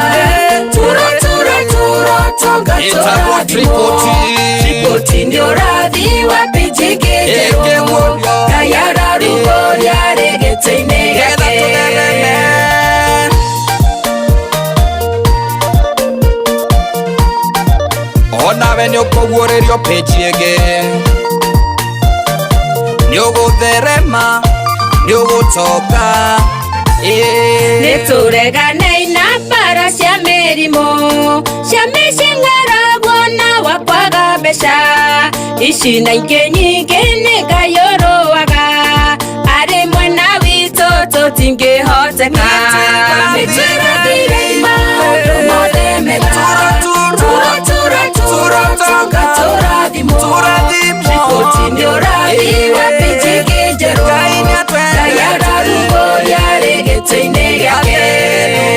turo turo turo tonga tũrathimwo riboti nĩ ũrathi wa pĩnjingĩ njerũ Ngai ararugũria rĩ gĩtĩ-inĩ gĩake. Onawe nĩ ũkũguũrĩrio pĩnji ĩngĩ nĩ ũgũtherema nĩ ũgũtonga. Nĩtũreganei na mbara cia mĩrimũ cia mĩcing'aragwo na wa kwaga mbeca ici na ingĩ nyingĩ nĩ Ngai ũrũaga arĩ mwena witũ tũtingĩhoteka. Nĩtwĩrathire maũndũ mothe mega turo turo turo tonga tũrathimwo riboti nĩ ũrathi wa pĩnjingĩ njerũ Ngai ararugũria rĩ gĩtĩ-inĩ gĩake.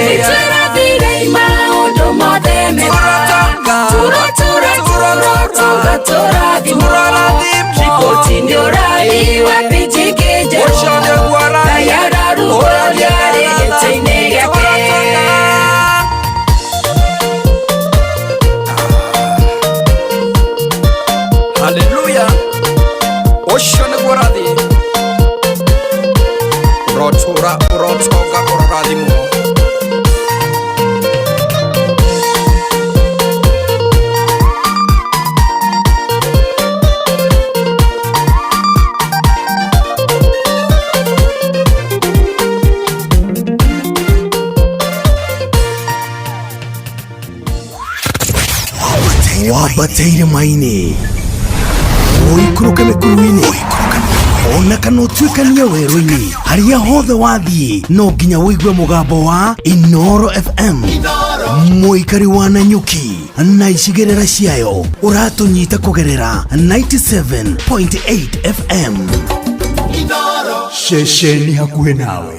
Nĩtwĩrathire maũndũ mothe mega turo turo turo tonga tũrathimwo riboti nĩ ũrathi wa pĩnjingĩ njerũ Ngai ararugũria rĩ gĩtĩ-inĩ gĩake. Haleluya ũcio nĩguo ũrathi ũrotũra ũrotonga ũrorathimwo. Wambateire maini ũikũrũke mĩkuru-inĩ ona kana ũtuĩkanie werũ-inĩ harĩa hothe wathiĩ no nginya ũigue mũgambo wa Inoro FM mũikari wa Nanyuki na icigĩrĩra ciayo ũratũnyita kũgerera 97.8 FM. Ceceni hakuhĩ nawe.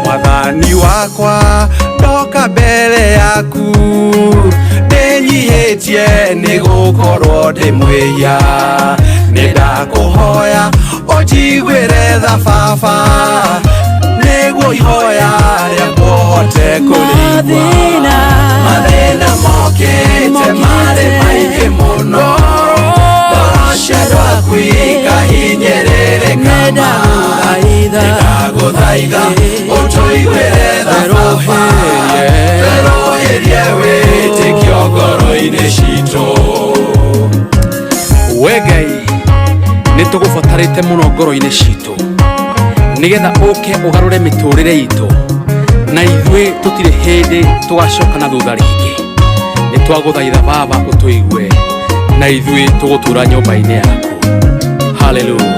Mwathani wakwa ndoka mbere yaku ndĩnyihĩtie nĩ gũkorwo ndĩ mwĩhia nĩ ndakũhoya ũnjiguĩre tha baba nĩguo ihoya rĩakwa ũhote kũrĩigua. Mathĩna mokĩte marĩ maingĩ mũno ngoro cia andũ aku ikahinyĩrĩrĩka ma ndagũthaitha ũtũiguĩre tha baba twerũhĩrie wĩtĩkio ngoro-inĩ citũ. We Ngai nĩ tũgũbatarĩte mũno ngoro-inĩ citũ nĩgetha ũke ũgarũre mĩtũrĩre itũ na ithuĩ tũtirĩ hĩndĩ tũgacoka na thutha rĩngĩ. Nĩ twagũthaitha Baba ũtũigue na ithuĩ tũgũtũra nyũmba-inĩ yaku. Haleluya.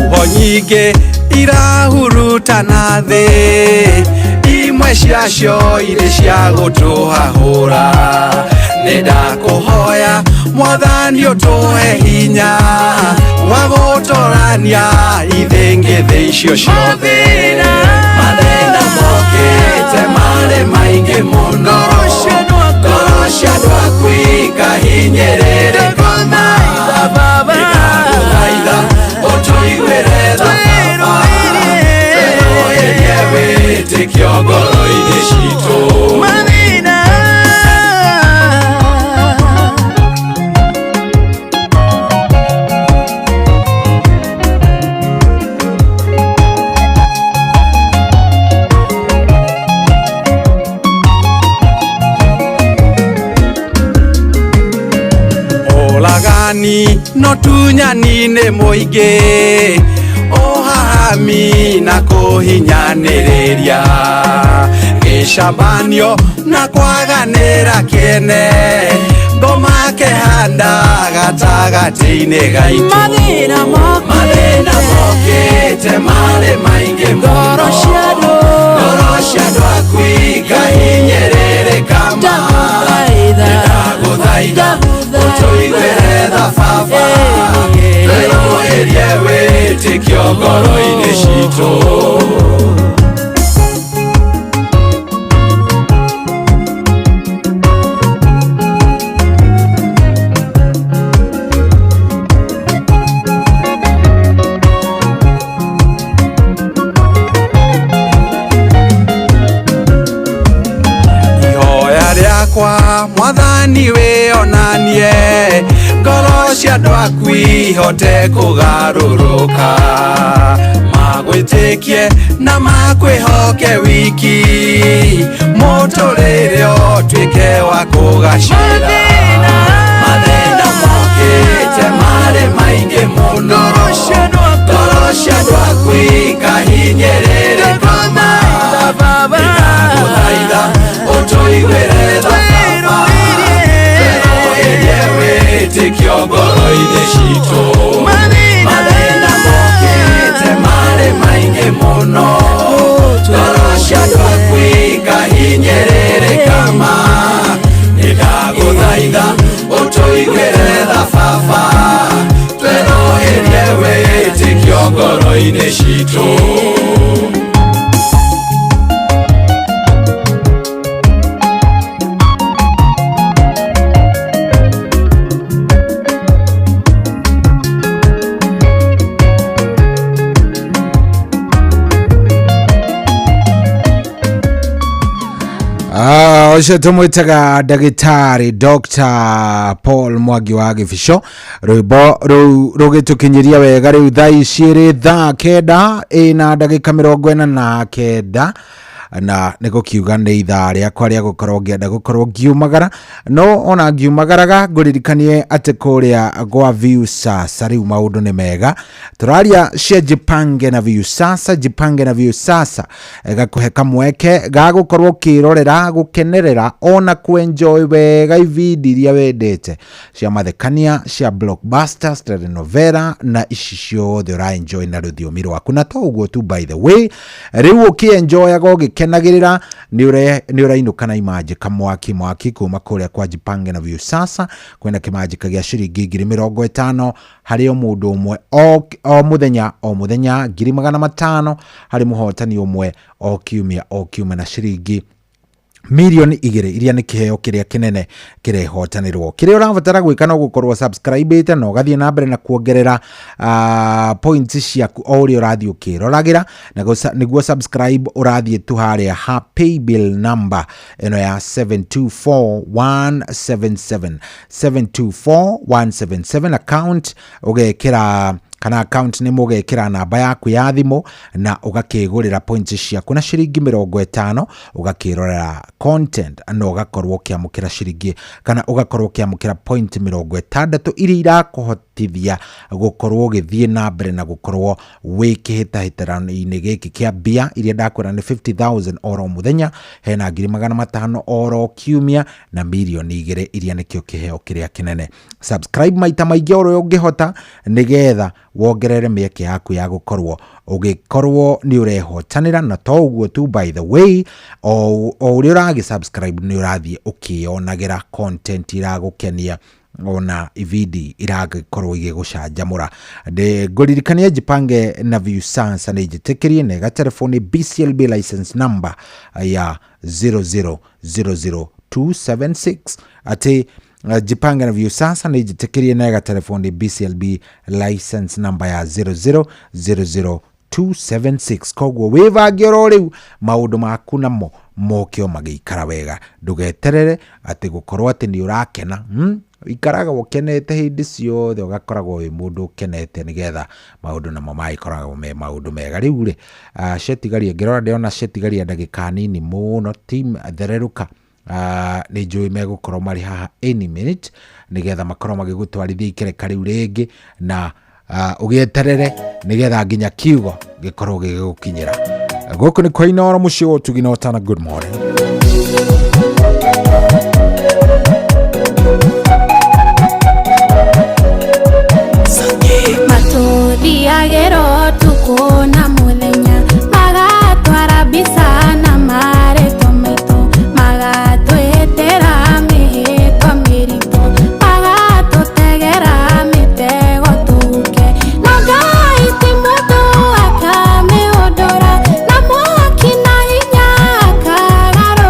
Huho nyingĩ irahurutana thĩ, imwe ciacio irĩ cia gũtũhahũra. Nĩ ndakũhoya Mwathani ũtũhe hinya wa gũtũrania ithĩngĩthĩ icio ciothe. Mathĩna mokĩte marĩ maingĩ mũno, ngoro cia andũ aku ikahinyĩrĩrĩka. Nĩndagũthaitha ũtũiguĩre tha Baba, twerũhĩrie wĩtĩkio ngoro-inĩ citũ. Ũragani no tunyani nĩ mũingĩ, ũhahami na kũhinyanĩrĩria, gĩcabanio na kwaganĩra kĩene, ngoma kĩhanda gatagatĩ-inĩ gaitũ. Mathĩna mokĩte marĩ maingĩ mũno, ngoro cia andũ aku ikahinyĩrĩrĩka ma. Nĩndagũthaitha ũtũiguĩre tha Baba, twerũhĩrie wĩtĩkio ngoro-inĩ citũ. Ihoya rĩakwa Mwathani wĩonanie, ngoro cia andũ aku ihote kũgarũrũka, magwĩtĩkie na makwĩhoke wiki, mũtũrĩre ũtuĩke wa kũgacĩra. Mathĩna mokĩte marĩ maingĩ mũno, ngoro cia andũ aku ikahinyĩrĩrĩka ma. Nĩndagũthaitha ũtũiguĩre tha Baba, twerũhĩrie wĩtĩkio ngoro-inĩ citũ. Mathĩna mokĩte marĩ maingĩ mũno, ngoro cia andũ aku ikahinyĩrĩrĩka ma. Nĩndagũthaitha ũtũiguĩre tha Baba, twerũhĩrie wĩtĩkio ngoro-inĩ citũ. Ũcio tũmwĩtaga ndagĩtarĩ Dr. Paul Mwangi wa Gĩbico. Rwĩmbo rũu rũgĩtũkinyĩria wega rĩu thaa ici ĩrĩ thaa 9 ĩna ndagĩka 49, na nĩ gũkiuga nĩ ithaa rĩakwa rĩa gũkorwo ngĩenda gũkorwo ngiumagara. No ona ngiumagaraga ngũririkanie atĩ kũrĩa gwa Viusasa rĩu maũndũ nĩ mega. Tũraria cia Jipange na Viusasa. Jipange na Viusasa gakũhe kamweke ga gũkorwo ũkĩrorera, gũkenerera ona kwenjoy wega ibindi iria wendete cia mathekania, cia blockbusters, telenovela na ici ciothe ũraenjoy na rũthiomi rwaku. Na to ũguo tu, by the way, rĩu ũkĩenjoyaga ũgĩkenagĩrĩra nĩ ũrainũka na imanjĩka mwaki mwaki kuma kũrĩa kwa Jipange na Viusasa. Kwĩna kĩmanjĩka gĩa ciringi 50,000 harĩ o mũndũ ũmwe o mũthenya o mũthenya, 500,000 harĩ mũhotani ũmwe o kiumia o kiumia, na ciringi 2 million iria nĩ kĩheo kĩrĩa kĩnene kĩrehotanĩrwo. Kĩrĩa ũrabatara gwĩka no gũkorwo subscribĩte na ũgathiĩ na mbere na kuongerera points ciaku o ũrĩa ũrathiĩ ũkĩroragĩra. Nĩguo subscribe ũrathiĩ tu harĩa ha paybill number ĩno ya 724177, 724177 account, ũgekĩra Kana account nĩ mũgekĩra namba yaku ya thimũ na ũgakĩgũrĩra points ciaku na ciringi 50, ũgakĩrorera content na ũgakorwo ũkĩamũkĩra ciringi kana ũgakorwo ũkĩamũkĩra point 60 iria irakũhotithia gũkorwo ũgĩthiĩ na mbere na gũkorwo wĩ kĩhĩtahĩtano-inĩ gĩkĩ kĩa mbia iria ndakwĩra nĩ 50,000 oro mũthenya, hena 500,000 oro kiumia na 2 million iria nĩkĩo kĩheo kĩrĩa kĩnene. Subscribe maita maingĩ oro ũngĩhota nĩgetha wongerere mĩeke yaku ya gũkorwo ũgĩkorwo nĩ ũrehotanĩra. Na to ũguo tu, by the way, o ũrĩa ũragĩ subscribe nĩ ũrathiĩ ũkĩyonagĩra content iragũkenia ona ibindi iragĩkorwo igĩgũcanjamũra. Ngũririkania Jipange na Viusasa nĩ njĩtĩkĩrie na ĩgatelefoni BCLB license number ya 0000276, atĩ Jipange na Viusasa nĩ njĩtĩkĩrie na ĩgatelefoni BCLB license number ya 0000276. Koguo wĩbange oro rĩu maũndũ maku namo moke o magĩikara wega, ndũgeterere atĩ gũkorwo atĩ nĩ ũrakena, Ikaraga ũkenete hĩndĩ ciothe, ũgakoragwo wĩ mũndũ ũkenete nĩgetha maũndũ namo magĩkoragwo me maũndũ mega. Rĩu rĩ, cetigaria ngĩrora ndĩrona cetigaria ndagĩka nini mũno. Team thererũka, nĩ njũĩ megũkorwo marĩ haha any minute nĩgetha makorwo magĩgũtwarithia ikereka rĩu rĩngĩ na ũgĩeterere nĩgetha nginya kiugo gĩkorwo gĩgĩgũkinyĩra. Gũkũ nĩ kwa Inooro, mũciĩ wa ũtugi na ũtana. Good morning. Matũthiagĩra ũtukũ na mũthenya, magatwara mbica na marĩtwa maitũ, magatwĩtĩra mĩhĩtwa mĩritũ, magatũtegera mĩtego tũhuke. Na Ngai ti mũndũ akamĩũndũra, na mwaki na hinya akagarũra.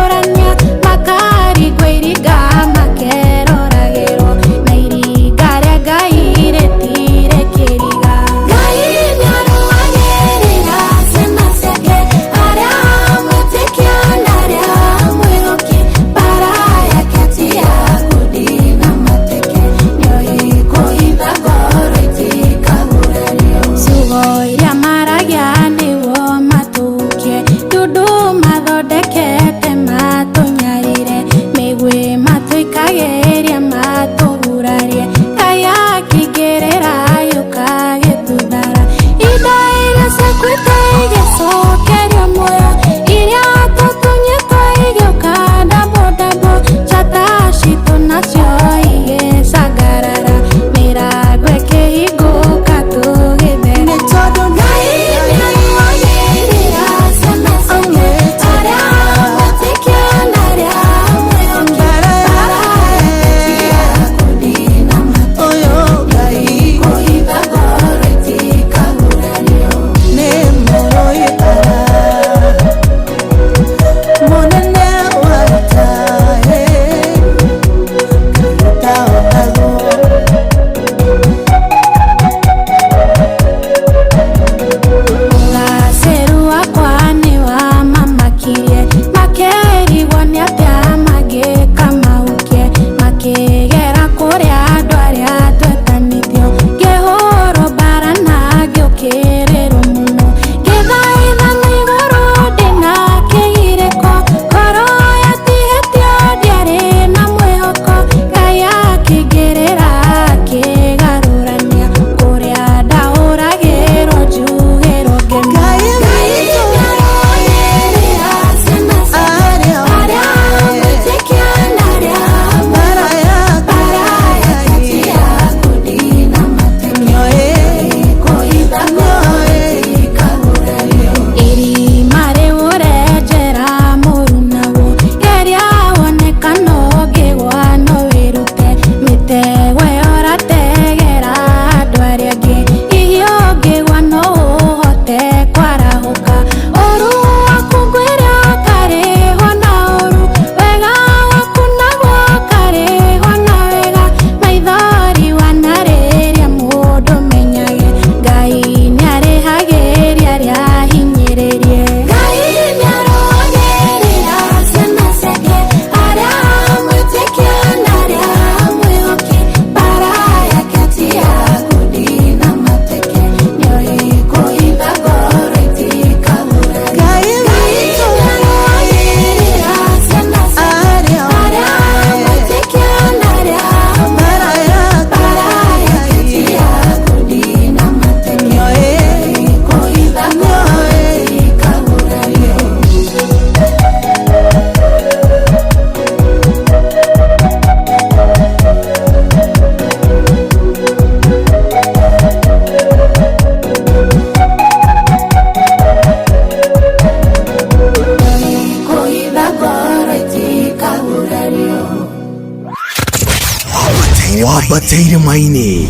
Wambate irĩma-inĩ,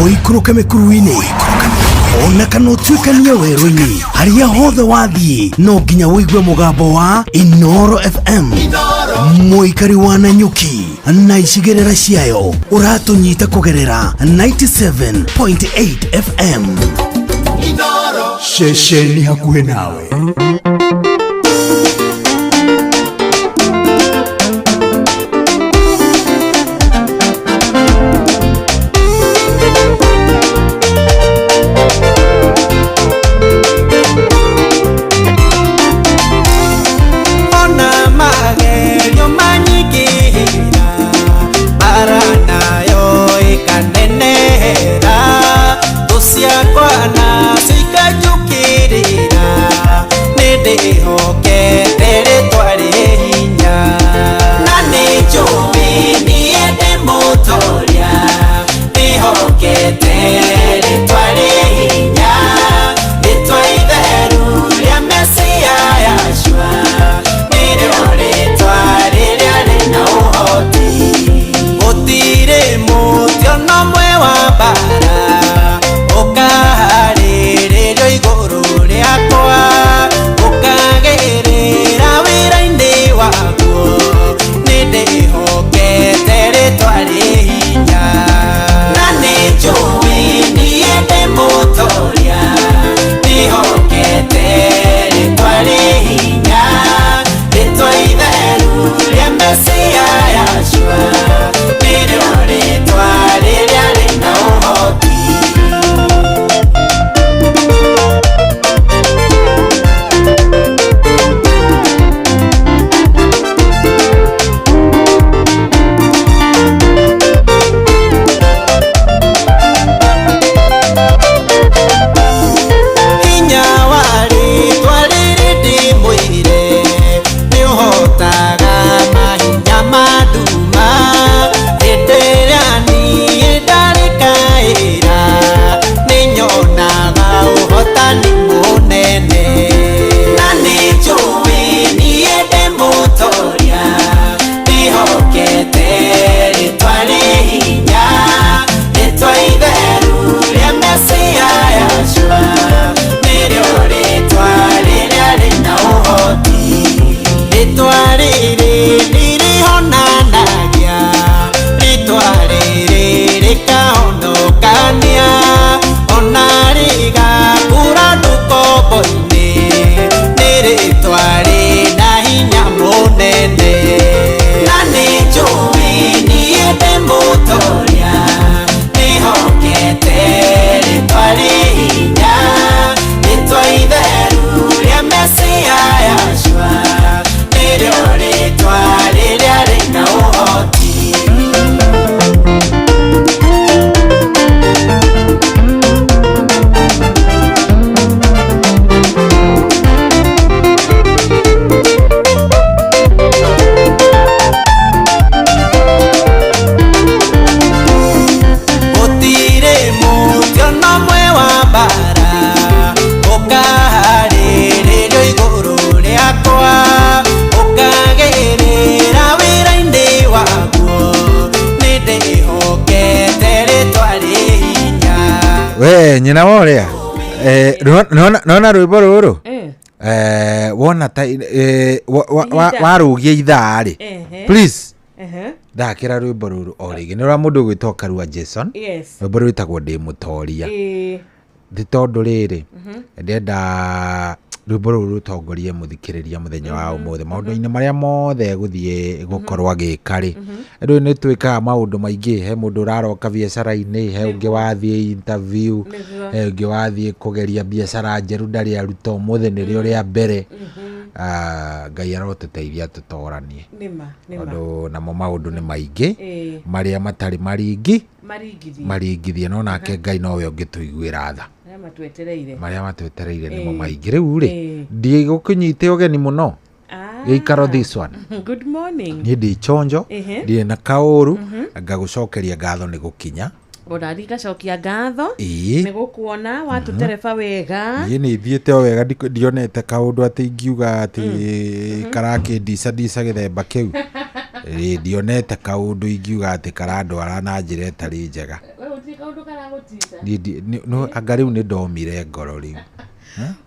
ũikũrũke mĩkuru-inĩ, ona kana ũtuĩkanie werũ-inĩ, harĩa hothe wathiĩ no nginya ũigue mũgambo wa Inoro FM. Mũikari wa Nanyuki na icigĩrĩra ciayo ũratũnyita kũgerera 97.8 FM. Ceceni hakuhĩ nawe. Ona magerio manyingĩhĩra, mbara nayo ĩkanenehera, thũ ciakwa nacio ikanjũkĩrĩra, nĩ ndĩhokete rĩtwa rĩ hinya. Na nĩ njũĩ niĩ ndĩ mũtoria, ndĩhokete rĩtwa rĩ hinya, rĩtwa itheru rĩa Mesia Yahshua, nĩrĩo rĩtwa rĩrĩa rĩna ũhoti. Gũtirĩ mũtĩ ona ũmwe wa mbara ũkaharĩrĩrio igũrũ rĩakwa, ũkagĩrĩra wĩra-inĩ waguo, nĩ ndĩhokete rĩtwa rĩ hinya. Na nĩ njũĩ niĩ ndĩ mũtoria, ndĩhokete rĩtwa rĩ hinya, rĩtwa itheru rĩa Mesia Yahshua, nĩrĩo rĩtwa rĩrĩa rĩna ũhoti. Hinya wa rĩtwa rĩrĩ ndĩmwĩre, nĩũhotaga mahinya ma nduma, hĩndĩ ĩrĩa niĩ ndarĩkaĩra, nĩnyonaga ũhotani mũnene. Na nĩnjũĩ niĩ ndĩ mũtoria, ndĩhokete rĩtwa rĩ hinya, rĩtwa itheru rĩa Mesia Yahshua, nĩrĩo rĩtwa rĩrĩa rĩna ũhoti. Rĩtwa rĩrĩ nĩrĩhonanagia, rĩtwa rĩrĩ rĩkahonokania, ona rĩgakũra ndũkombo-inĩ, nĩ rĩtwa rĩna hinya mũnene. Na nĩnjũĩ niĩ ndĩ mũtoria, ndĩhokete rĩtwa rĩ hinya, rĩtwa itheru rĩa Mesia Yahshua, nĩrĩo rĩtwa rĩrĩa rĩna ũhoti. Gũtirĩ mũtĩ ona ũmwe wa mbara ũkaharĩrĩrio igũrũ rĩakwa, ũkagĩrĩra wĩra-inĩ waguo, nĩ ndĩhokete rĩtwa rĩ hinya. We nyina wa ũrĩa nona rwĩmbo rũrũ wona ta warũgia ithaa rĩ, please thakĩra rwĩmbo rũrũ o rĩngĩ. Nĩ rwa mũndũ ũgwĩtwo Karua Jason. Rwĩmbo rwĩtagwo Ndĩ Mũtoria. Nĩ tondũ rĩrĩ, ndĩrenda rwĩmbo rũrũ rũtongorie mũthikĩrĩria mũthenya wa ũmũthĩ maũndũ-inĩ marĩa mothe egũthiĩ gũkorwo agĩka rĩ. Rĩu nĩ twĩkaga maũndũ maingĩ, he mũndũ ũraroka biacara-inĩ, he ũngĩ wathiĩ interview, he ũngĩ wathiĩ kũgeria biacara njerũ ndarĩ aruta, ũmũthĩ nĩrĩo rĩa mbere. Ngai arotũteithia tũtoranie, tondũ namo maũndũ nĩ maingĩ marĩa matarĩ maringithie, no nake Ngai nowe ũngĩtũiguĩra tha. Marĩa matwetereire nĩmo maingĩ. Rĩu rĩ, ndigũkĩnyite ũgeni mũno gĩikaro this one. Good morning. Niĩ ndĩ chonjo, ndirĩ na kaũru, ngagũcokeria ngatho nĩ gũkinya. Ona ngacokia ngatho nĩ gũkuona watũtereba wega. Niĩ nĩ thiĩte o wega, ndionete kaũndũ atĩ ingiuga atĩ karakĩndica ndica gĩthemba kĩu. Ĩ ndionete kaũndũ ingiuga atĩ karandwara na njĩra ĩtarĩ njega. We gũtirĩ kaũndũ karagũtica. Niĩ anga rĩu nĩ ndomire ngoro rĩu.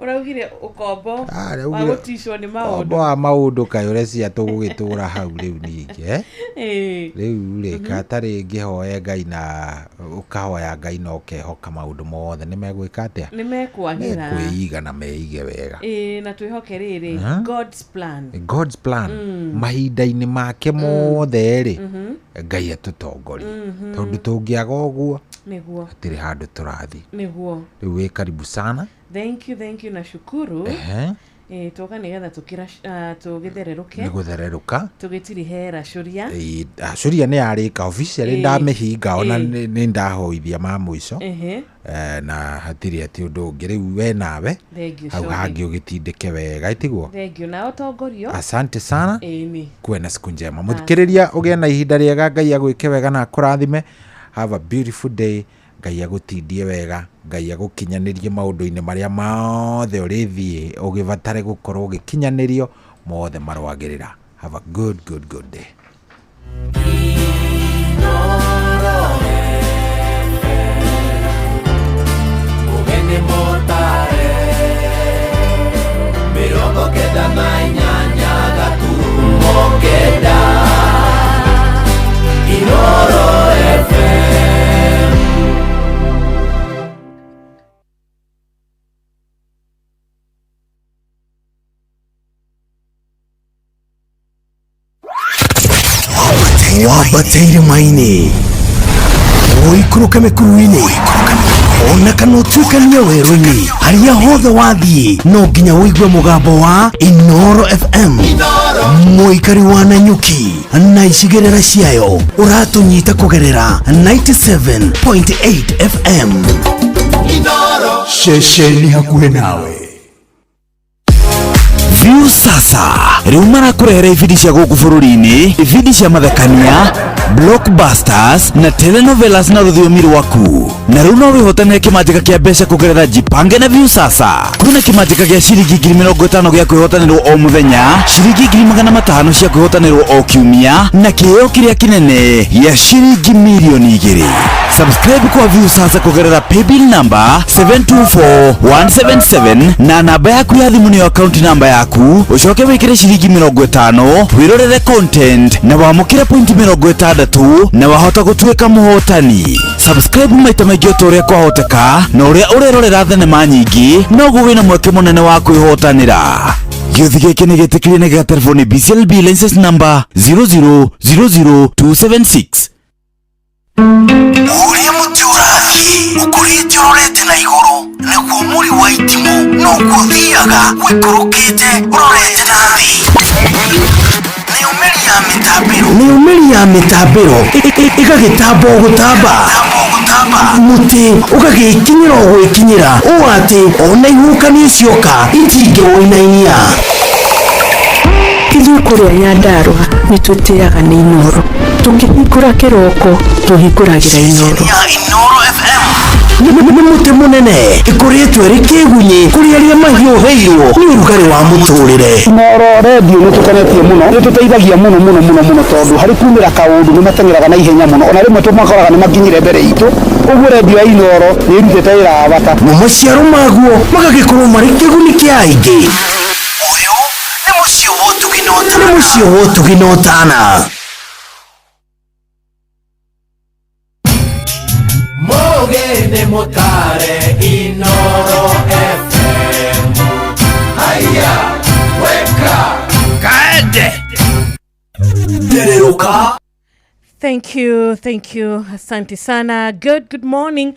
Ũraugire ũkombo Ah, wa ndaugire gũticwo nĩ maũndũ. Ũkombo wa maũndũ kaĩ ũrecia tũgũgĩtũra hau rĩu ningĩ, eh? Ĩĩ. Rĩu rĩ katarĩ ngĩhoe Ngai na ũkahoya Ngai na ũkehoka maũndũ mothe nĩ megwĩka atĩa? Nĩ mekwagĩra. Mekwĩiga na meige wega. Ĩĩ na twĩhoke rĩrĩ God's plan. God's plan mahinda-inĩ make mothe rĩ, Ngai atũtongorie, tondũ tũngĩaga ũguo Nĩguo. hatirĩ handũ tũrathiĩ. Nĩguo. Rĩu wĩ karibu sana. Thank you, thank you na shukuru. Ehe. Ĩĩ twoka nĩgetha tũgĩthererũke. Nĩ gũthererũka. Tũgĩtirihe racũria. Ĩĩ, curia nĩ yarĩka officially, Ĩĩ. ndamĩhinga ona Ĩĩ. nĩ ndahoithia ma mũico. Ehe. Na hatirĩ atĩ ũndũ ũngĩ rĩu we nawe Thank you, hau Shoki. hangĩ ũgĩtindĩke wega itiguo. Thank you na ũtongorio. Asante sana. Ĩni. Kuwe na siku njema mũthikĩrĩria, ũgĩe na ihinda rĩega, Ngai agwĩke wega na akũrathime. Have a beautiful day. Ngai agũtindie wega, Ngai agũkinyanĩrie maũndũ-inĩ marĩa mothe ũrĩthiĩ ũgĩbatare gũkorwo ũgĩkinyanĩrio, mothe marwagĩrĩra. Have a good, good, good day. Ũgeni mũtare 98 gaturumo 9 Inoro FM. Wambate irĩma-inĩ, ũikũrũke mĩkuru-inĩ, ona kana ũtuĩkanie werũ-inĩ, harĩa hothe wathiĩ no nginya ũigue mũgambo wa Inoro FM. Mũikari wa Nanyuki na icigĩrĩra ciayo ũratũnyita kũgerera 97.8 FM. Ceceni hakuhĩ nawe. View sasa rĩu marakũrehera ibindi cia gũkũ bũrũri-inĩ, ibindi cia mathekania, blockbusters na telenovelas na rũthiomi rwaku. Na rĩu no wĩhotanĩre kĩmanjĩka kĩa mbeca kũgerera Jipange na View sasa. Kwĩna kĩmanjĩka gĩa ciringi 50,000 gĩa kwĩhotanĩrwo o mũthenya, ciringi 500,000 cia kwĩhotanĩrwo o kiumia, na kĩheo kĩrĩa kĩnene gĩa ciringi 2 mirioni. Subscribe kwa View sasa kũgerera paybill number 724177 na namba yaku ya thimũ nĩyo account number yaku, ũcoke wĩkĩre ciringi 50 wĩrorere content na wamũkĩre pointi 60 na wahota gũtuĩka mũhotani. Subscribe maita maingĩ o ta ũrĩa kwahoteka, na ũrĩa ũrerorera thenema nyingĩ noguo wĩna mweke mũnene wa kwĩhotanĩra. Gĩũthi gĩkĩ nĩ gĩtĩkĩrie nĩ gĩa BCLB license number 0000276. Ũrĩa mũtĩ ũrathiĩ ũkũrĩte ũrorete na igũrũ, naguo mũri wa itimũ noguo ũthiaga ũikũrũkĩte ũrorete na thĩ. Nayo mĩri ya mĩtambĩro, nayo mĩri ya mĩtambĩro ĩgagĩtamba o gũtamba, mũtĩ ũgagĩkinyĩra o gwĩkinyĩra ũũ atĩ ona ihuhũkanio cioka itingĩwũinainia. Ithuĩ kũrĩa Nyandarũa nĩ twĩtĩaga nĩ Inoro, tũkĩhingũra kĩroko tũhingũragĩra Inoro. Inoro FM nĩ mũtĩ mũnene ĩkũrĩtwo ĩrĩ kĩgunyĩ kũrĩ arĩa mahiũhĩirwo nĩ ũrugarĩ wa mũtũrĩre. Inoro redio nĩ tũkenetie mũno, nĩ tũteithagia mũno mũno mũno mũno, tondũ harĩ kumĩra kaũndũ nĩ mateng'eraga na ihenya mũno, ona rĩmwe tũmakoraga nĩ makinyire mbere itũ. Ũguo redio ya Inoro nĩ ĩrutĩte wĩra wa bata. Mo maciaro maguo magagĩkorwo marĩ kĩguni kĩa aingĩ. Ũyũ nĩ mũciĩ wa ũtugi na ũtana. Nĩ mũciĩ wa ũtugi na ũtana. Mũgeni mũtare Inoro FM. Haya, weka kaende Thererũka. Thank you, thank you. Asante sana. Good, good morning.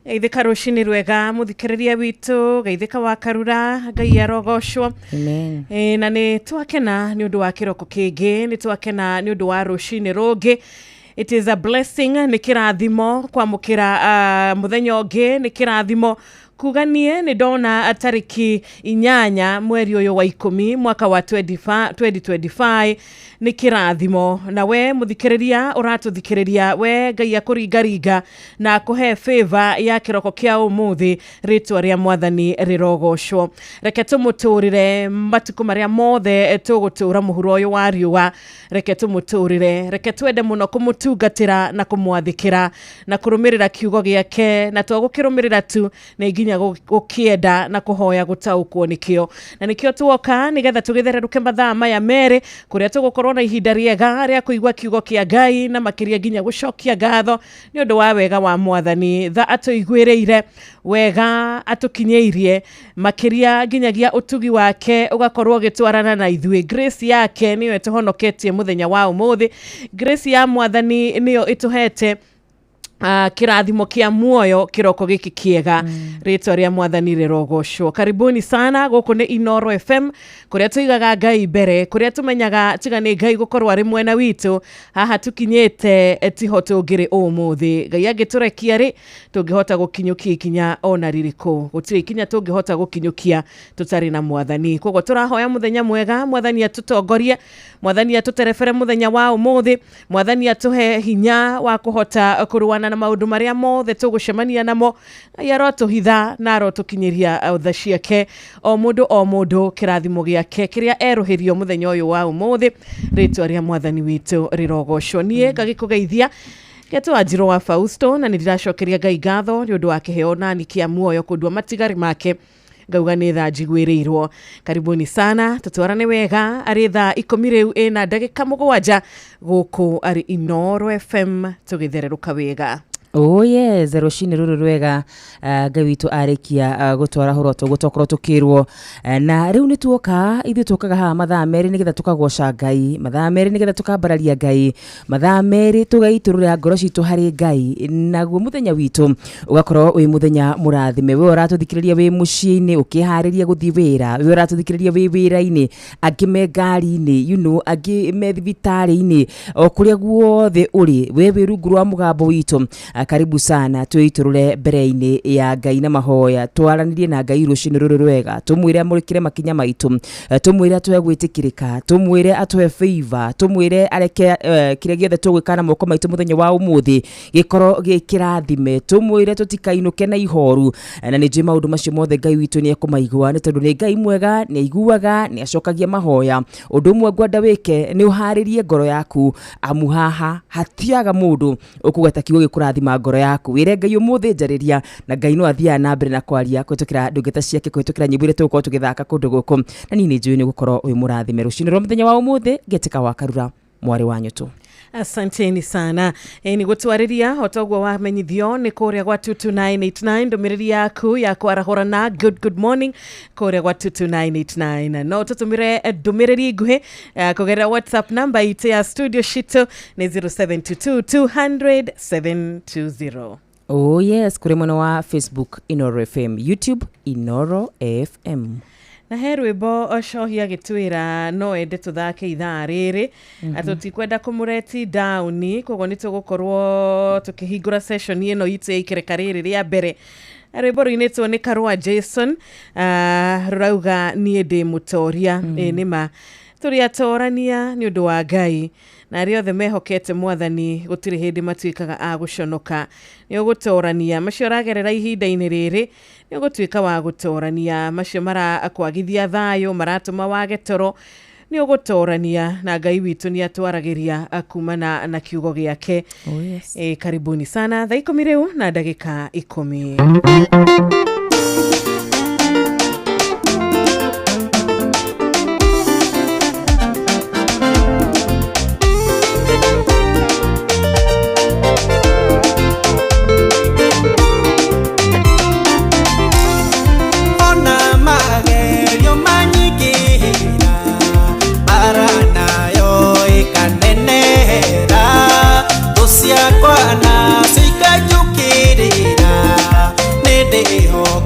Geithĩka rũcinĩ rwega mũthikĩrĩria witũ, geithĩka wa karura, Ngai arogocwo. Amen. Na nĩ twakena nĩ ũndũ wa kĩroko kĩngĩ, nĩ twakena nĩ ũndũ wa rũcinĩ rũngĩ. It is a blessing, nĩ kĩrathimo kwamũkĩra mũthenya ũngĩ, nĩ kĩrathimo. Kuga niĩ nĩ ndona tarĩki 8 mweri ũyũ wa 10 mwaka wa 2025 nĩ kĩrathimo. Na we mũthikĩrĩria ũratũthikĩrĩria, we Ngai akũringaringa na akũhe favor ya kĩroko kĩa ũmũthĩ, rĩtwa rĩa Mwathani rĩrogocwo. Reke tũmũtũrĩre matukũ marĩa mothe tũgũtũra mũhuro ũyũ wa riũa, reke tũmũtũrĩre, reke twende mũno kũmũtungatĩra na kũmwathĩkĩra na kũrũmĩrĩra kiugo gĩake, na to gũkĩrũmĩrĩra tu, nĩ nginya gũkĩenda na kũhoya gũtaũkwo nĩkĩo. Na nĩkĩo tuoka nĩgetha tũgĩthererũke mathaa maya merĩ, kũrĩa tũgũkorwo na ihinda rĩega rĩa kũigua kiugo kĩa Ngai na makĩria nginya gũcokia ngatho nĩ ũndũ wa wega wa Mwathani, tha atũiguĩrĩire, wega atũkinyĩirie, makĩria nginyagia ũtugi wake ũgakorwo ũgĩtwarana na ithuĩ. Grace yake nĩyo ĩtũhonoketie mũthenya wa ũmũthĩ. Grace ya Mwathani nĩyo ĩtũhete kĩrathimo kĩa muoyo kĩroko gĩkĩ kĩega. Rĩtwa rĩa Mwathani rĩrogocwo. Karibuni sana, gũkũ nĩ Inoro FM, kũrĩa tũigaga Ngai mbere, kũrĩa tũmenyaga tiga nĩ Ngai gũkorwo arĩ mwena witũ, haha tũkinyĩte tiho tũngĩrĩ ũmũthĩ. Ngai angĩtũrekia rĩ, tũngĩhota gũkinyũkia ikinya ona rĩrĩkũ? Gũtirĩ ikinya tũngĩhota gũkinyũkia tũtarĩ na Mwathani. Koguo tũrahoya mũthenya mwega, Mwathani atũtongorie, Mwathani atũterebere mũthenya wa ũmũthĩ, Mwathani atũhe hinya wa kũhota kũrũana na maũndũ marĩa mothe tũgũcemania namo. Ngai arotũhitha na arotũkinyĩria tha ciake, o mũndũ o mũndũ kĩrathimo gĩake kĩrĩa erũhĩrio mũthenya ũyũ wa ũmũthĩ. Rĩtwa rĩa Mwathani witũ rĩrogocwo. Niĩ ngagĩkũgeithia Geto Wanjirũ wa Fausto, na nĩ ndĩracokeria Ngai ngatho nĩ ũndũ wa kĩheo nani kĩa muoyo kũndua matigari make, ngauga nĩ tha njiguĩrĩirwo. Karibuni sana, tũtwarane wega arĩ thaa 10 rĩu ĩna ndagĩka 7 gũkũ arĩ Inoro FM, tũgĩthererũka wega. Oh yes, rũcinĩ rũrũ rwega, Ngai witũ arĩkia gũtwara hũro tũguo twakorwo tũkĩrwo. Na rĩu nĩ tuoka, ithuĩ tũkaga haha mathaa merĩ nĩgetha tũkagoca Ngai, mathaa merĩ nĩgetha tũkambararia Ngai, mathaa merĩ tũgaitũrũra ngoro citũ harĩ Ngai, naguo mũthenya witũ ũgakorwo wĩ mũthenya mũrathime. We ũratũthikĩrĩria wĩ mũciĩ-inĩ ũkĩharĩria gũthiĩ wĩra, we ũratũthikĩrĩria wĩ wĩra-inĩ, angĩ me ngari-inĩ, angĩ me thibitarĩ-inĩ, o kũrĩa guothe ũrĩ, we wĩ rungu rwa mũgambo witũ, karibu sana, twĩitũrũre mbere-inĩ ya Ngai na mahoya, twaranĩrie na Ngai rũcinĩ rũrũ rwega, tũmwĩre amũrĩkĩre makinya maitũ, tũmwĩre atũhe gwĩtĩkĩrĩka, tũmwĩre atũhe favor, tũmwĩre areke kĩrĩa gĩothe tũgwĩka na moko maitũ mũthenya wa ũmũthĩ gĩkorwo gĩ kĩrathime, tũmwĩre tũtikainũke na ihoru. Na nĩ njũĩ maũndũ macio mothe Ngai witũ nĩ ekũmaigua, nĩ tondũ nĩ Ngai mwega, nĩ aiguaga, nĩ acokagia mahoya. Ũndũ ũmwe ngwenda wĩke nĩ ũharĩrie ngoro yaku, amu haha hatiaga mũndũ ũkũgweta kiugo gĩkũrathima ngoro yaku. Wĩre Ngai ũmũthĩ njarĩria, na Ngai no athiaga na mbere na kwaria kũhĩtũkĩra ndungata ciake, kũhĩtũkĩra nyĩmbo iria tũgũkorwo tũgĩthaka kũndũ gũkũ, na niĩ nĩ njũĩ nĩ ũgũkorwo wĩ mũrathime rũcinĩ rwa mũthenya wa ũmũthĩ. Ngetĩka wa Karura, mwarĩ wa Nyũtũ. Asanteni sana. Nĩ gũtwarĩria o toguo wamenyithio nĩ kũrĩa gwa 22989, ndũmĩrĩri yaku ya kwarahũrana good morning kũrĩa gwa 22989. No tũtũmĩre ndũmĩrĩri nguhĩ kũgerera WhatsApp namba itũ ya studio citũ nĩ 0722 200 720. Oh yes, kũrĩ mwena wa Facebook Inoro FM, YouTube Inoro FM. Na he rwĩmbo Cohi agĩtwĩra no ende tũthake ithaa rĩrĩ, na tũtikwenda kũmũreti down, koguo nĩ tũgũkorwo tũkĩhingũra session ĩno itũ ya ikereka rĩrĩ rĩa mbere. Na rwĩmbo rũinĩtwo nĩ Karũa Jason, rũrauga niĩ ndĩ mũtoria. Ĩ nĩ ma tũrĩ atorania nĩ ũndũ wa Ngai, na arĩa othe mehokete Mwathani gũtirĩ hĩndĩ matuĩkaga a gũconoka. Nĩ ũgũtorania macio ũragerera ihinda-inĩ rĩrĩ, nĩ ũgũtuĩka wa gũtorania macio marakwagithia thayũ, maratũma wage toro, nĩ ũgũtorania, na Ngai witũ nĩ atwaragĩria kumana na kiugo gĩake. Oh yes. Karibuni sana, thaa 10 rĩu na ndagĩka 10. Ona magerio manyingĩhĩra, mbara nayo ĩkanenehera, thũ ciakwa nacio ikanjũkĩrĩra, nĩ ndĩho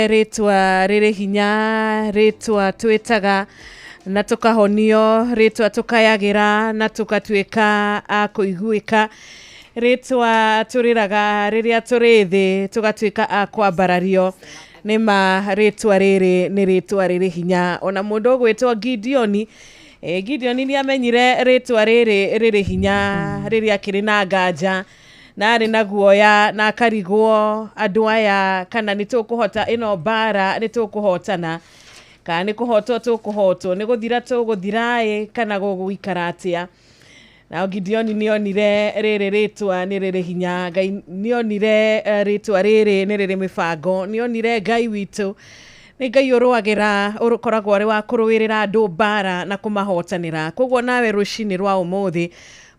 Rĩtwa rĩrĩ hinya, rĩtwa twĩtaga na tũkahonio, rĩtwa tũkayagĩra na tũkatuĩka a kũiguĩka, rĩtwa tũrĩraga rĩrĩa tũrĩ thĩ tũgatuĩka a kwambarario. Nĩ ma rĩtwa rĩrĩ nĩ rĩtwa rĩrĩ hinya. Ona mũndũ ũgwĩtwo Gideoni, Gideoni nĩ amenyire rĩtwa rĩrĩ rĩrĩ hinya rĩrĩa akĩrĩ na nganja na arĩ na guoya na akarigwo andũ aya kana nĩ tũkũhota ĩno mbara, nĩ tũkũhotana kana nĩ kũhotwo tũkũhotwo, nĩ gũthira tũgũthira ĩ kana gũgũikara atĩa. Na Gideoni nĩonire rĩrĩ rĩtwa nĩ rĩrĩ hinya. Ngai nĩonire rĩtwa rĩrĩ nĩ rĩrĩ mĩbango, nĩonire Ngai witũ nĩ Ngai ũrũagĩra, ũkoragwo arĩ wa kũrũĩrĩra andũ mbara na kũmahotanĩra. Koguo nawe rũcinĩ rwa ũmũthĩ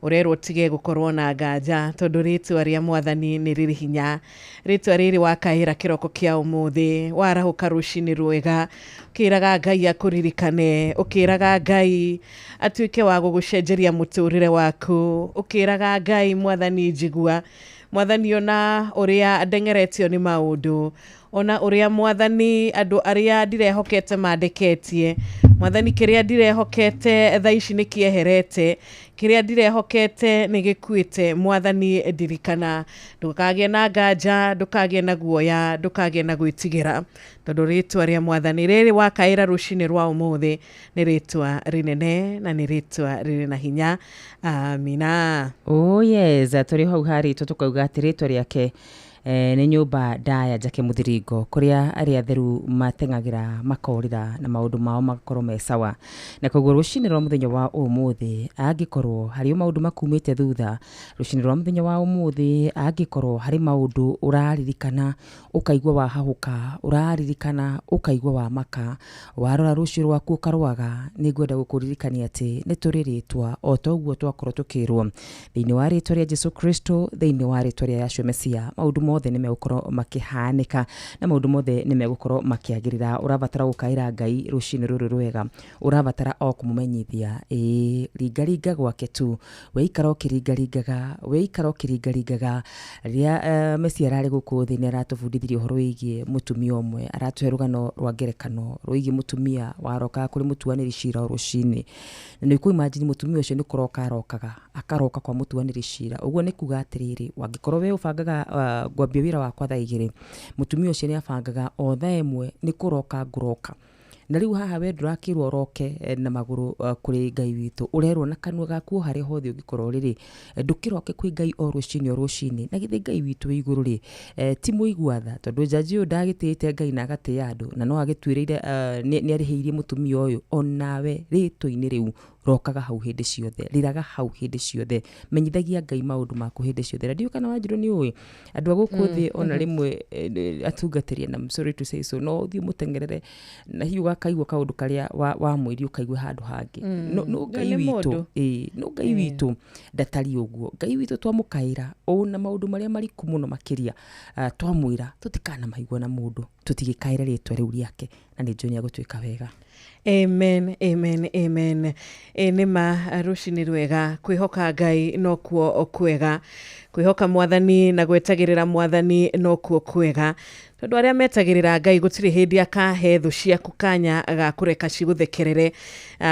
ũrerwo tige gũkorwo na nganja, tondũ rĩtwa rĩa mwathani nĩ rĩrĩ hinya. Rĩtwa rĩrĩ wakaĩra kĩroko kĩa ũmũthĩ, warahũka rũcinĩ rwega, ũkĩraga Ngai akũririkane, ũkĩraga Ngai atuĩke wa gũgũcenjeria mũtũrĩre waku, ũkĩraga Ngai mwathani njigua, mwathani ona ũrĩa ndengeretio nĩ maũndũ, ona ũrĩa mwathani andũ arĩa ndirehokete mandeketie, mwathani kĩrĩa ndirehokete thaa ici nĩ kĩeherete, kĩrĩa ndirehokete nĩ gĩkuĩte, mwathani ndirikana. Ndũkagĩe na nganja, ndũkagĩe na guoya, ndũkagĩe na gwĩtigĩra, tondũ rĩtwa rĩa mwathani rĩrĩ wakaĩra rũcinĩ rwa ũmũthĩ nĩ rĩtwa rĩnene na nĩ rĩtwa rĩrĩ na hinya. Amina. Oh yes, tũrĩ hau harĩtwo tũkauga atĩ rĩtwa rĩake nĩ nyũmba ndaya njake mũthiringo, kũrĩa arĩa atheru mateng'agĩra makorĩra na maũndũ mao magakorwo me sawa. Na koguo rũcinĩ rwa mũthenya wa ũmũthĩ, angĩkorwo harĩ maũndũ makumĩte thutha, rũcinĩ rwa mũthenya wa ũmũthĩ, angĩkorwo harĩ maũndũ ũraririkana ũkaigua wahahũka, ũraririkana ũkaigua wamaka, warora rũciũ rwaku ũkarwaga, nĩ ngwenda gũkũririkania atĩ nĩ tũrĩ rĩtwa o ta ũguo twakorwo tũkĩrwo thĩinĩ wa rĩtwa rĩa Jesu Kristo, thĩinĩ wa rĩtwa rĩa Yahshua Mesia, maũndũ mothe nĩ megũkorwo makĩhanĩka na maũndũ mothe nĩ megũkorwo makĩagĩrĩra. Ũrabatara gũkaĩra Ngai rũcinĩ rũrũ rwega, ũrabatara o kũmũmenyithia ĩĩ ringaringa gwake tu, weikara ũkĩringaringaga, weikara ũkĩringaringaga. Rĩrĩa Mesia ararĩ gũkũ thĩ nĩ aratũbundithirie ũhoro wĩgiĩ mũtumia ũmwe, aratũhe rũgano rwa ngerekano rwĩgiĩ mũtumia warokaga kũrĩ mũtuanĩri cira o rũcinĩ. Na nĩ ũkũ-imagine mũtumia ũcio nĩ kũroka arokaga, akaroka kwa mũtuanĩri cira. Ũguo nĩ kuga atĩrĩrĩ, wangĩkorwo we ũbangaga ngwambia wĩra wakwa thaa 2, mũtumia ũcio nĩ abangaga o thaa 1 nĩ kũroka ngũroka. Na rĩu haha we ndũrakĩrwo ũroke na magũrũ kũrĩ Ngai witũ, ũrerwo na kanua gaku o harĩa hothe ũngĩkorwo rĩrĩ, ndũkĩroke kwĩ Ngai o rũcinĩ o rũcinĩ. Na githĩ Ngai witũ wĩ igũrũ rĩ, ti mũigua tha, tondũ njanji ũyũ ndagĩtĩĩte Ngai na agatĩĩa andũ, na no agĩtuĩrĩire nĩ arĩhĩirie mũtumia ũyũ. Onawe rĩtwa-inĩ rĩu rokaga hau hĩndĩ ciothe, rĩraga hau hĩndĩ ciothe, menyithagia Ngai maũndũ maku hĩndĩ ciothe. Na ndiũĩ kana Wanjirũ nĩ ũĩ andũ a gũkũ thĩ ona rĩmwe atungatĩri, and I'm sorry to say so, no ũthiĩ ũmũteng'erere na hihi ũgakaigua kaũndũ karĩa wamwĩria ũkaigua handũ hangĩ. No Ngai witũ, no Ngai witũ ndatariĩ ũguo. Ngai witũ twamũkaĩra ona maũndũ marĩa mariku mũno makĩria, twamwĩra tũtikanamaigua na mũndũ, tũtigĩkaĩre rĩtwa rĩu rĩake, na nĩ njũĩ nĩ egũtuĩka wega. Amen, amen, amen. Nĩ ma rũcinĩ rwega, kwĩhoka Ngai nokuo kwega, kwĩhoka mwathani na gwetagĩrĩra mwathani nokuo kwega, tondũ arĩa metagĩrĩra Ngai gũtirĩ hĩndĩ akahe thũ ciaku kanya ga kũreka cigũthekerere.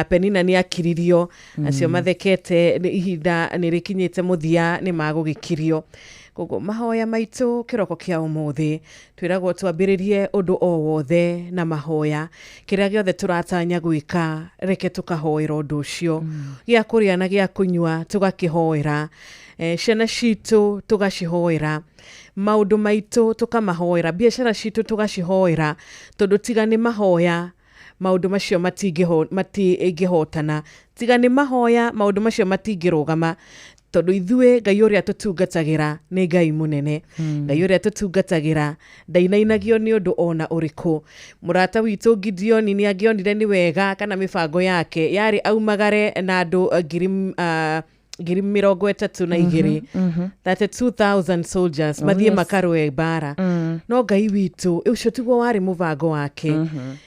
Penina nĩ akiririo, acio mathekete ihinda nĩ rĩkinyĩte mũthia nĩ magũgĩkirio. Koguo mahoya maitũ kĩroko kĩa ũmũthĩ twĩragwo twambĩrĩrie ũndũ o wothe na mahoya. Kĩrĩa gĩothe tũratanya gwĩka, reke tũkahoera ũndũ ũcio. Gĩa kũrĩa na gĩa kũnyua tũgakĩhoera, ciana citũ tũgacihoera, maũndũ maitũ tũkamahoera, biacara citũ tũgacihoera, tondũ tiga nĩ mahoya maũndũ macio matingĩhotana, tiga nĩ mahoya maũndũ macio matingĩrũgama, tondũ ithuĩ Ngai ũrĩa tũtungatagĩra nĩ Ngai mũnene. Ngai ũrĩa tũtungatagĩra ndainainagio nĩ ũndũ ona ũrĩkũ. Mũrata witũ Gideoni nĩ angĩonire nĩ wega kana mĩbango yake yarĩ aumagare na andũ 32,000, 32,000 soldiers mathiĩ makarũe mbara. No Ngai witũ ũcio tiguo warĩ mũbango wake,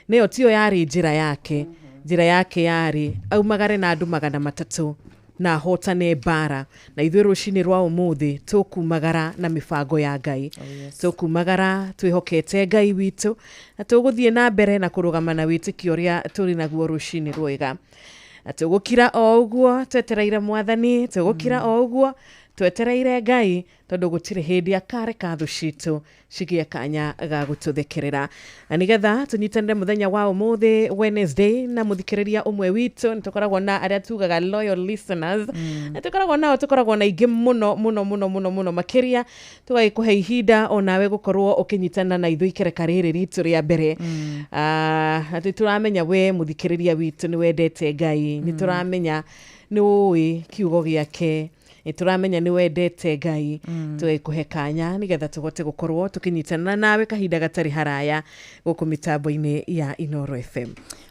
nĩyo tiyo yarĩ njĩra yake. Njĩra yake yarĩ aumagare na andũ 300. Na ahotane mbara. Na ithuĩ rũcinĩ rwa ũmũthĩ tũkumagara na mĩbango ya Ngai. Tũkumagara twĩhokete Ngai witũ, na tũgũthiĩ na mbere na kũrũgama na wĩtĩkio ũrĩa tũrĩ naguo rũcinĩ rwega. Na tũgũkira o ũguo twetereire Mwathani, tũgũkira o ũguo twetereire Ngai, tondũ gũtirĩ hĩndĩ akareka thũ citũ cigĩe kanya ga gũtũthekerera. Na nĩgetha tũnyitanĩre mũthenya wa ũmũthĩ Wednesday na mũthikĩrĩria ũmwe witũ, nĩ tũkoragwo na arĩa tugaga loyal listeners, na tũkoragwo nao, tũkoragwo na aingĩ mũno mũno mũno mũno mũno makĩria, tũgagĩkũhe ihinda onawe gũkorwo ũkĩnyitana na ithuĩ ikereka rĩrĩ ritũ rĩa mbere. Atĩ tũramenya we mũthikĩrĩria witũ nĩ wendete Ngai, nĩ tũramenya nĩ ũĩ kiugo gĩake, nĩ tũramenya nĩ wendete Ngai, tũgagĩkũhe kanya nĩgetha tũhote gũkorwo tũkĩnyitana nawe kahinda gatarĩ haraya gũkũ mĩtambo-inĩ ya Inooro FM.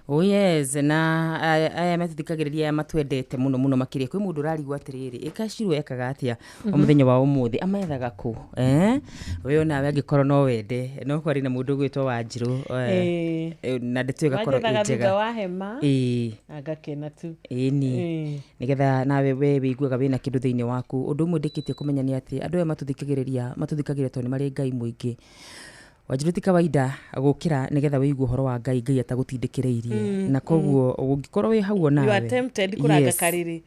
Oh yes, na aya matũthikagĩrĩria, aya matwendete mũno mũno makĩria, kwĩ mũndũ ũrarigwo atĩrĩrĩ, ĩkacirwo ekaga atĩa o mũthenya wa ũmũthĩ, amethaga kũ, we onawe angĩkorwo no wende no kwarĩ na mũndũ ũgwĩtwo Wanjirũ, na ndeto ĩgakorwo ĩ Wanjethaga njega. Thutha wa hema na ngakena tu. Ĩni nĩgetha nawe we wĩiguaga wĩna kĩndũ thĩinĩ waku. Ũndũ ũmwe ndĩkĩtie kũmenya nĩ atĩ andũ aya matũthikagĩrĩria matũthikagĩrĩria tondũ nĩ marĩ Ngai mũingĩ. Wanjirũ, ti kawaida gũkĩra nĩgetha wĩigue ũhoro wa Ngai, Ngai atagũtindĩkĩrĩirie, na koguo ũngĩkorwo wĩ hau You onawe are tempted kũranga karĩrĩ.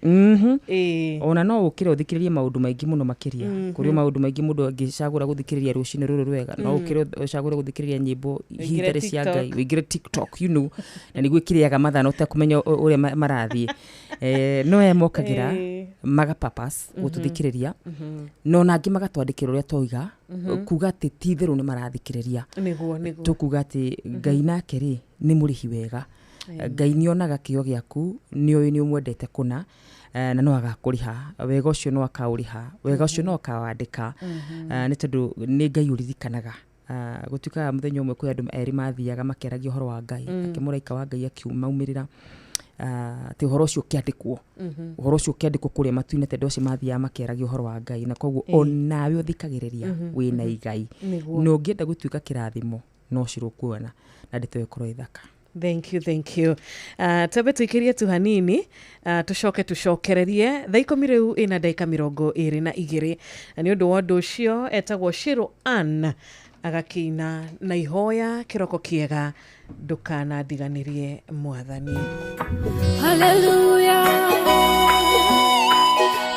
Ona no ũkĩre ũthikĩrĩrie maũndũ maingĩ mũno makĩria. Kũrĩ maũndũ maingĩ mũndũ angĩcagũra gũthikĩrĩria rũcinĩ rũrũ rwega. No ũkĩre ũcagũre gũthikĩrĩria nyĩmbo hihi Ũingĩre itarĩ cia TikTok. Ngai, ũingĩre TikTok, na nĩguo ĩkĩrĩaga mathaa na ũtekũmenya ũrĩa marathiĩ. No aya mokagĩra maga purpose gũtũthikĩrĩria, no ona angĩ magatwandĩkĩra ũrĩa twauga, kuga atĩ ti itherũ nĩ marathikĩrĩria. Nĩguo nĩguo. Tũkuga atĩ Ngai nake rĩ nĩ mũrĩhi wega. Ngai nĩ onaga kĩo gĩaku, nĩ oĩ nĩ ũmwendete kũna, na no agakũrĩha wega ũcio, no akaũrĩha wega ũcio, no akawandĩka, nĩ tondũ nĩ Ngai ũririkanaga. Gũtuĩkaga mũthenya ũmwe kwĩ andũ erĩ mathiaga makĩaragia ũhoro wa Ngai, ake mũraika wa Ngai akiumaumĩrĩra, atĩ ũhoro ũcio ũkĩandĩkwo, ũhoro ũcio ũkĩandĩkwo kũrĩa matu-inĩ, atĩ andũ acio mathiaga makĩaragia ũhoro wa Ngai. Na koguo onawe ũthikagĩrĩria wĩna igai, na ũngĩenda gũtuĩka kĩrathimo no cirũ kuona na ndeto ĩyo ĩkorwo ĩthaka. Thank you, thank you. Twambe tũikĩrie tu hanini, tũcoke tũcokererie thaa 10 rĩu ĩna ndagĩka 22, na nĩ ũndũ wa ũndũ ũcio etagwo Shiro Ann agakĩina na ihoya kĩroko kĩega, ndũkanandiganĩrie Mwathani. Hallelujah.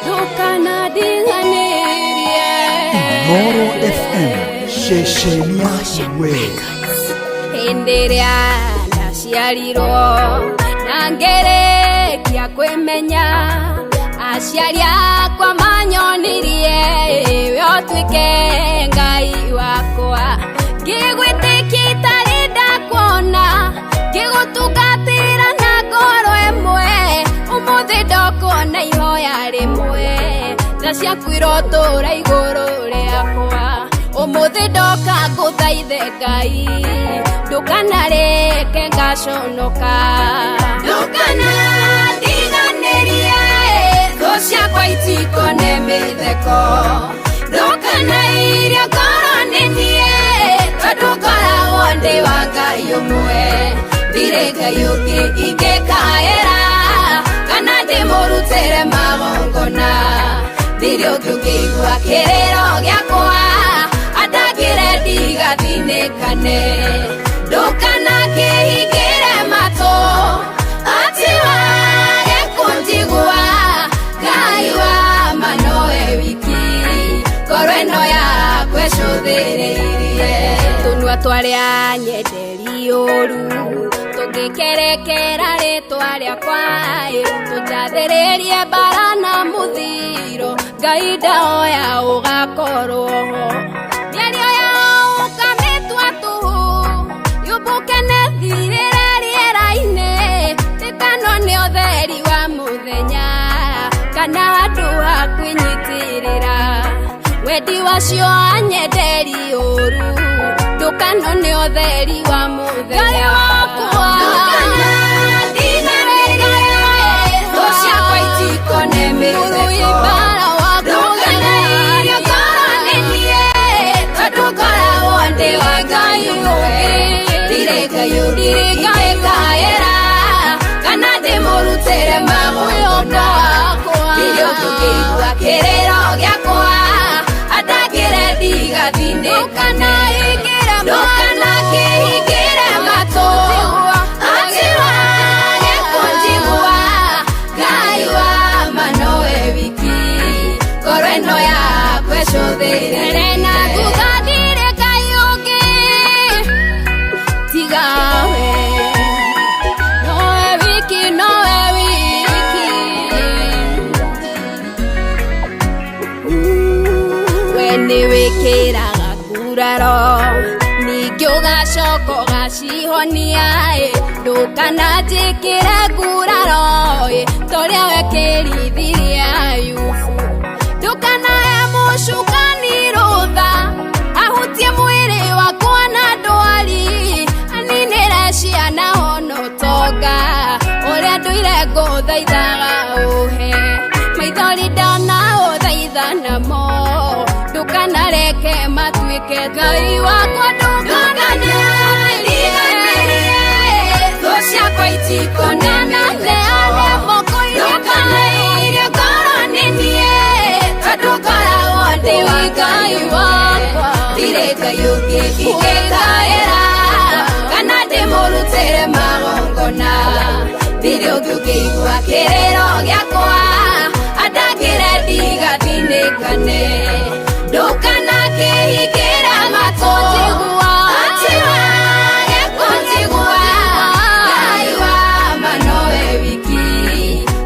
Ndũkanandiganĩrie. Inooro FM, ceceni we. Hĩndĩ ĩrĩa ndaciarirwo na ngĩrĩkia kwĩmenya, aciari akwa manyonirie we ũtuĩke Ngai wakwa, ngĩgwĩtĩkia itarĩ ndakuona, ngĩgũtungatĩra na ngoro ĩmwe, ũmũthĩ ndokona ihoya rĩmwe, tha ciaku irotũra igũrũ rĩakwa, ũmũthĩ ndoka ngũthaithe Ngai, ndũkanareke ngaconoka, ndũkanandiganĩrie, thũ ciakwa itikone mĩtheko, ndũkanairie ngoro nĩ niĩ, tondũ ngoragwo ndĩ wa Ngai ũmwe, ndirĩ Ngai ũngĩ ingĩkaĩra kana ndĩmũrutĩre magongona, ndirĩ ũngĩ ũngĩigua kĩrĩro gĩakwa andangĩre ndigathinĩkane, ndũkanakĩhingĩre matũ atĩ wage kũnjigua, Ngai wa ma nowe wiki, ngoro ĩno yakwa ĩcũthĩrĩirie, tũnua twarĩa nyenderi ũru tũngĩkerekera rĩtwa rĩakwa, tũnjathĩrĩrie mbara na mũthiro, Ngai ndahoya ũgakorwo ho, mĩario yao ũkamĩtua tũhũ, yũmbũke na ĩthirĩre rĩera-inĩ, tĩkano nĩ ũtheri wa mũthenya kana handũ ha kwĩnyitĩrĩra, wendi wacio anyenderi ũru, ndũkano nĩ ũtheri wa mũthenya. Ngai wakwa, ndũkanandiganĩrie, thũ ciakwa itikone mĩtheko, ndũkanairie ngoro nĩ niĩ, tondũ ngoragwo ndĩ wa Ngai ũmwe, ndirĩ Ngai ũngĩ ingĩkaĩra kana ndĩmũrutĩre magongona, Mbere na thutha ndirĩ Ngai ũngĩ tiga we. Nowe wiki, nowe wiki. We nĩwĩkĩraga nguraro ningĩ ũgacoka ũgacihonia ĩ, ndũkananjĩkĩre nguraro ĩ, torĩa wekĩrithirie Ayubu. Ndũkanahe mũcukani rũtha ahutie mwĩrĩ wakwa na ndwari, aninĩre ciana ona ũtonga ũrĩa ndũire ngũthaithaga ũhe. Maithori ndona ũthaitha namo, ndũkanareke matuĩke Ngai wakwa, ndũkanandiganĩrie. Thũ ciakwa itikonanane moko-inĩ ngoro nĩ niĩ, tondũ ngoragwo ndĩ wa Ngai wakwa. Ndirĩ Ngai ũngĩ ingĩkaĩra kana ndĩmũrutĩre magongona. Ndirĩ ũngĩ ũngĩigua kĩrĩro gĩakwa andangĩre ndigathinĩkane. Ndũkanakĩhingĩre matũ njigua, atĩ wage kũnjigua. Ngai wa ma nowe wiki,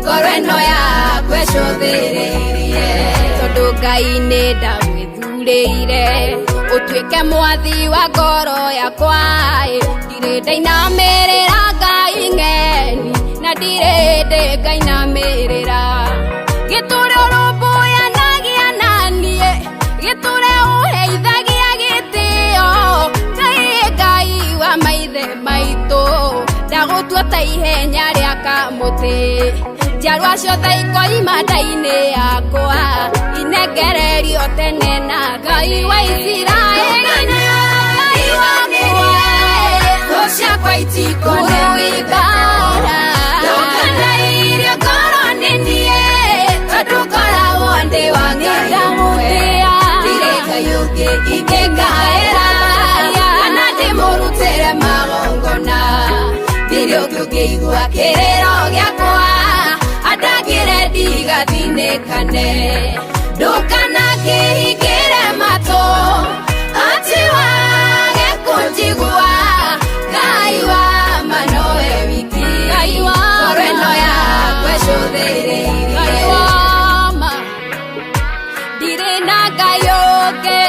ngoro ĩno yakwa ĩcũthĩrĩirie. Tondũ Ngai nĩ ndagwĩthurĩire ũtuĩke mwathi wa ngoro yakwa ĩ, ndirĩ ndainamĩrĩra Ngai ng'eni na ndirĩ ndĩ ngainamĩrĩra. Gĩtũre ũrũmbũyanagia na niĩ, gĩtũre ũheithagia gĩtĩo. Ngai Ngai wa maithe maitũ, ndagũtua ta ihenya rĩa kamũtĩ. Njiarwa ciothe ikoima nda-inĩ yakwa, inengererio tene na Ngai wa Isiraeli. Ngai wakwa, thũ ciakwa itikonewibara. Ndũkanairie ngoro nĩ niĩ, tondũ ngoragwo ndĩ wa Ngai ũmwe. Ndirĩ Ngai ũngĩ ingĩkaĩra kana ndĩmũrutĩre magongona. Ndirĩ ũngĩ ũngĩigua kĩrĩro gĩakwa andangĩre ndigathinĩkane. Ndũkanakĩhingĩre matũ atĩ wage kũnjigua. Ngai wa ma nowe wiki, Ngai wa ngoro ĩno yakwa ĩcũthĩrĩirie. Ngai wa ma, ndirĩ na Ngai ũngĩ,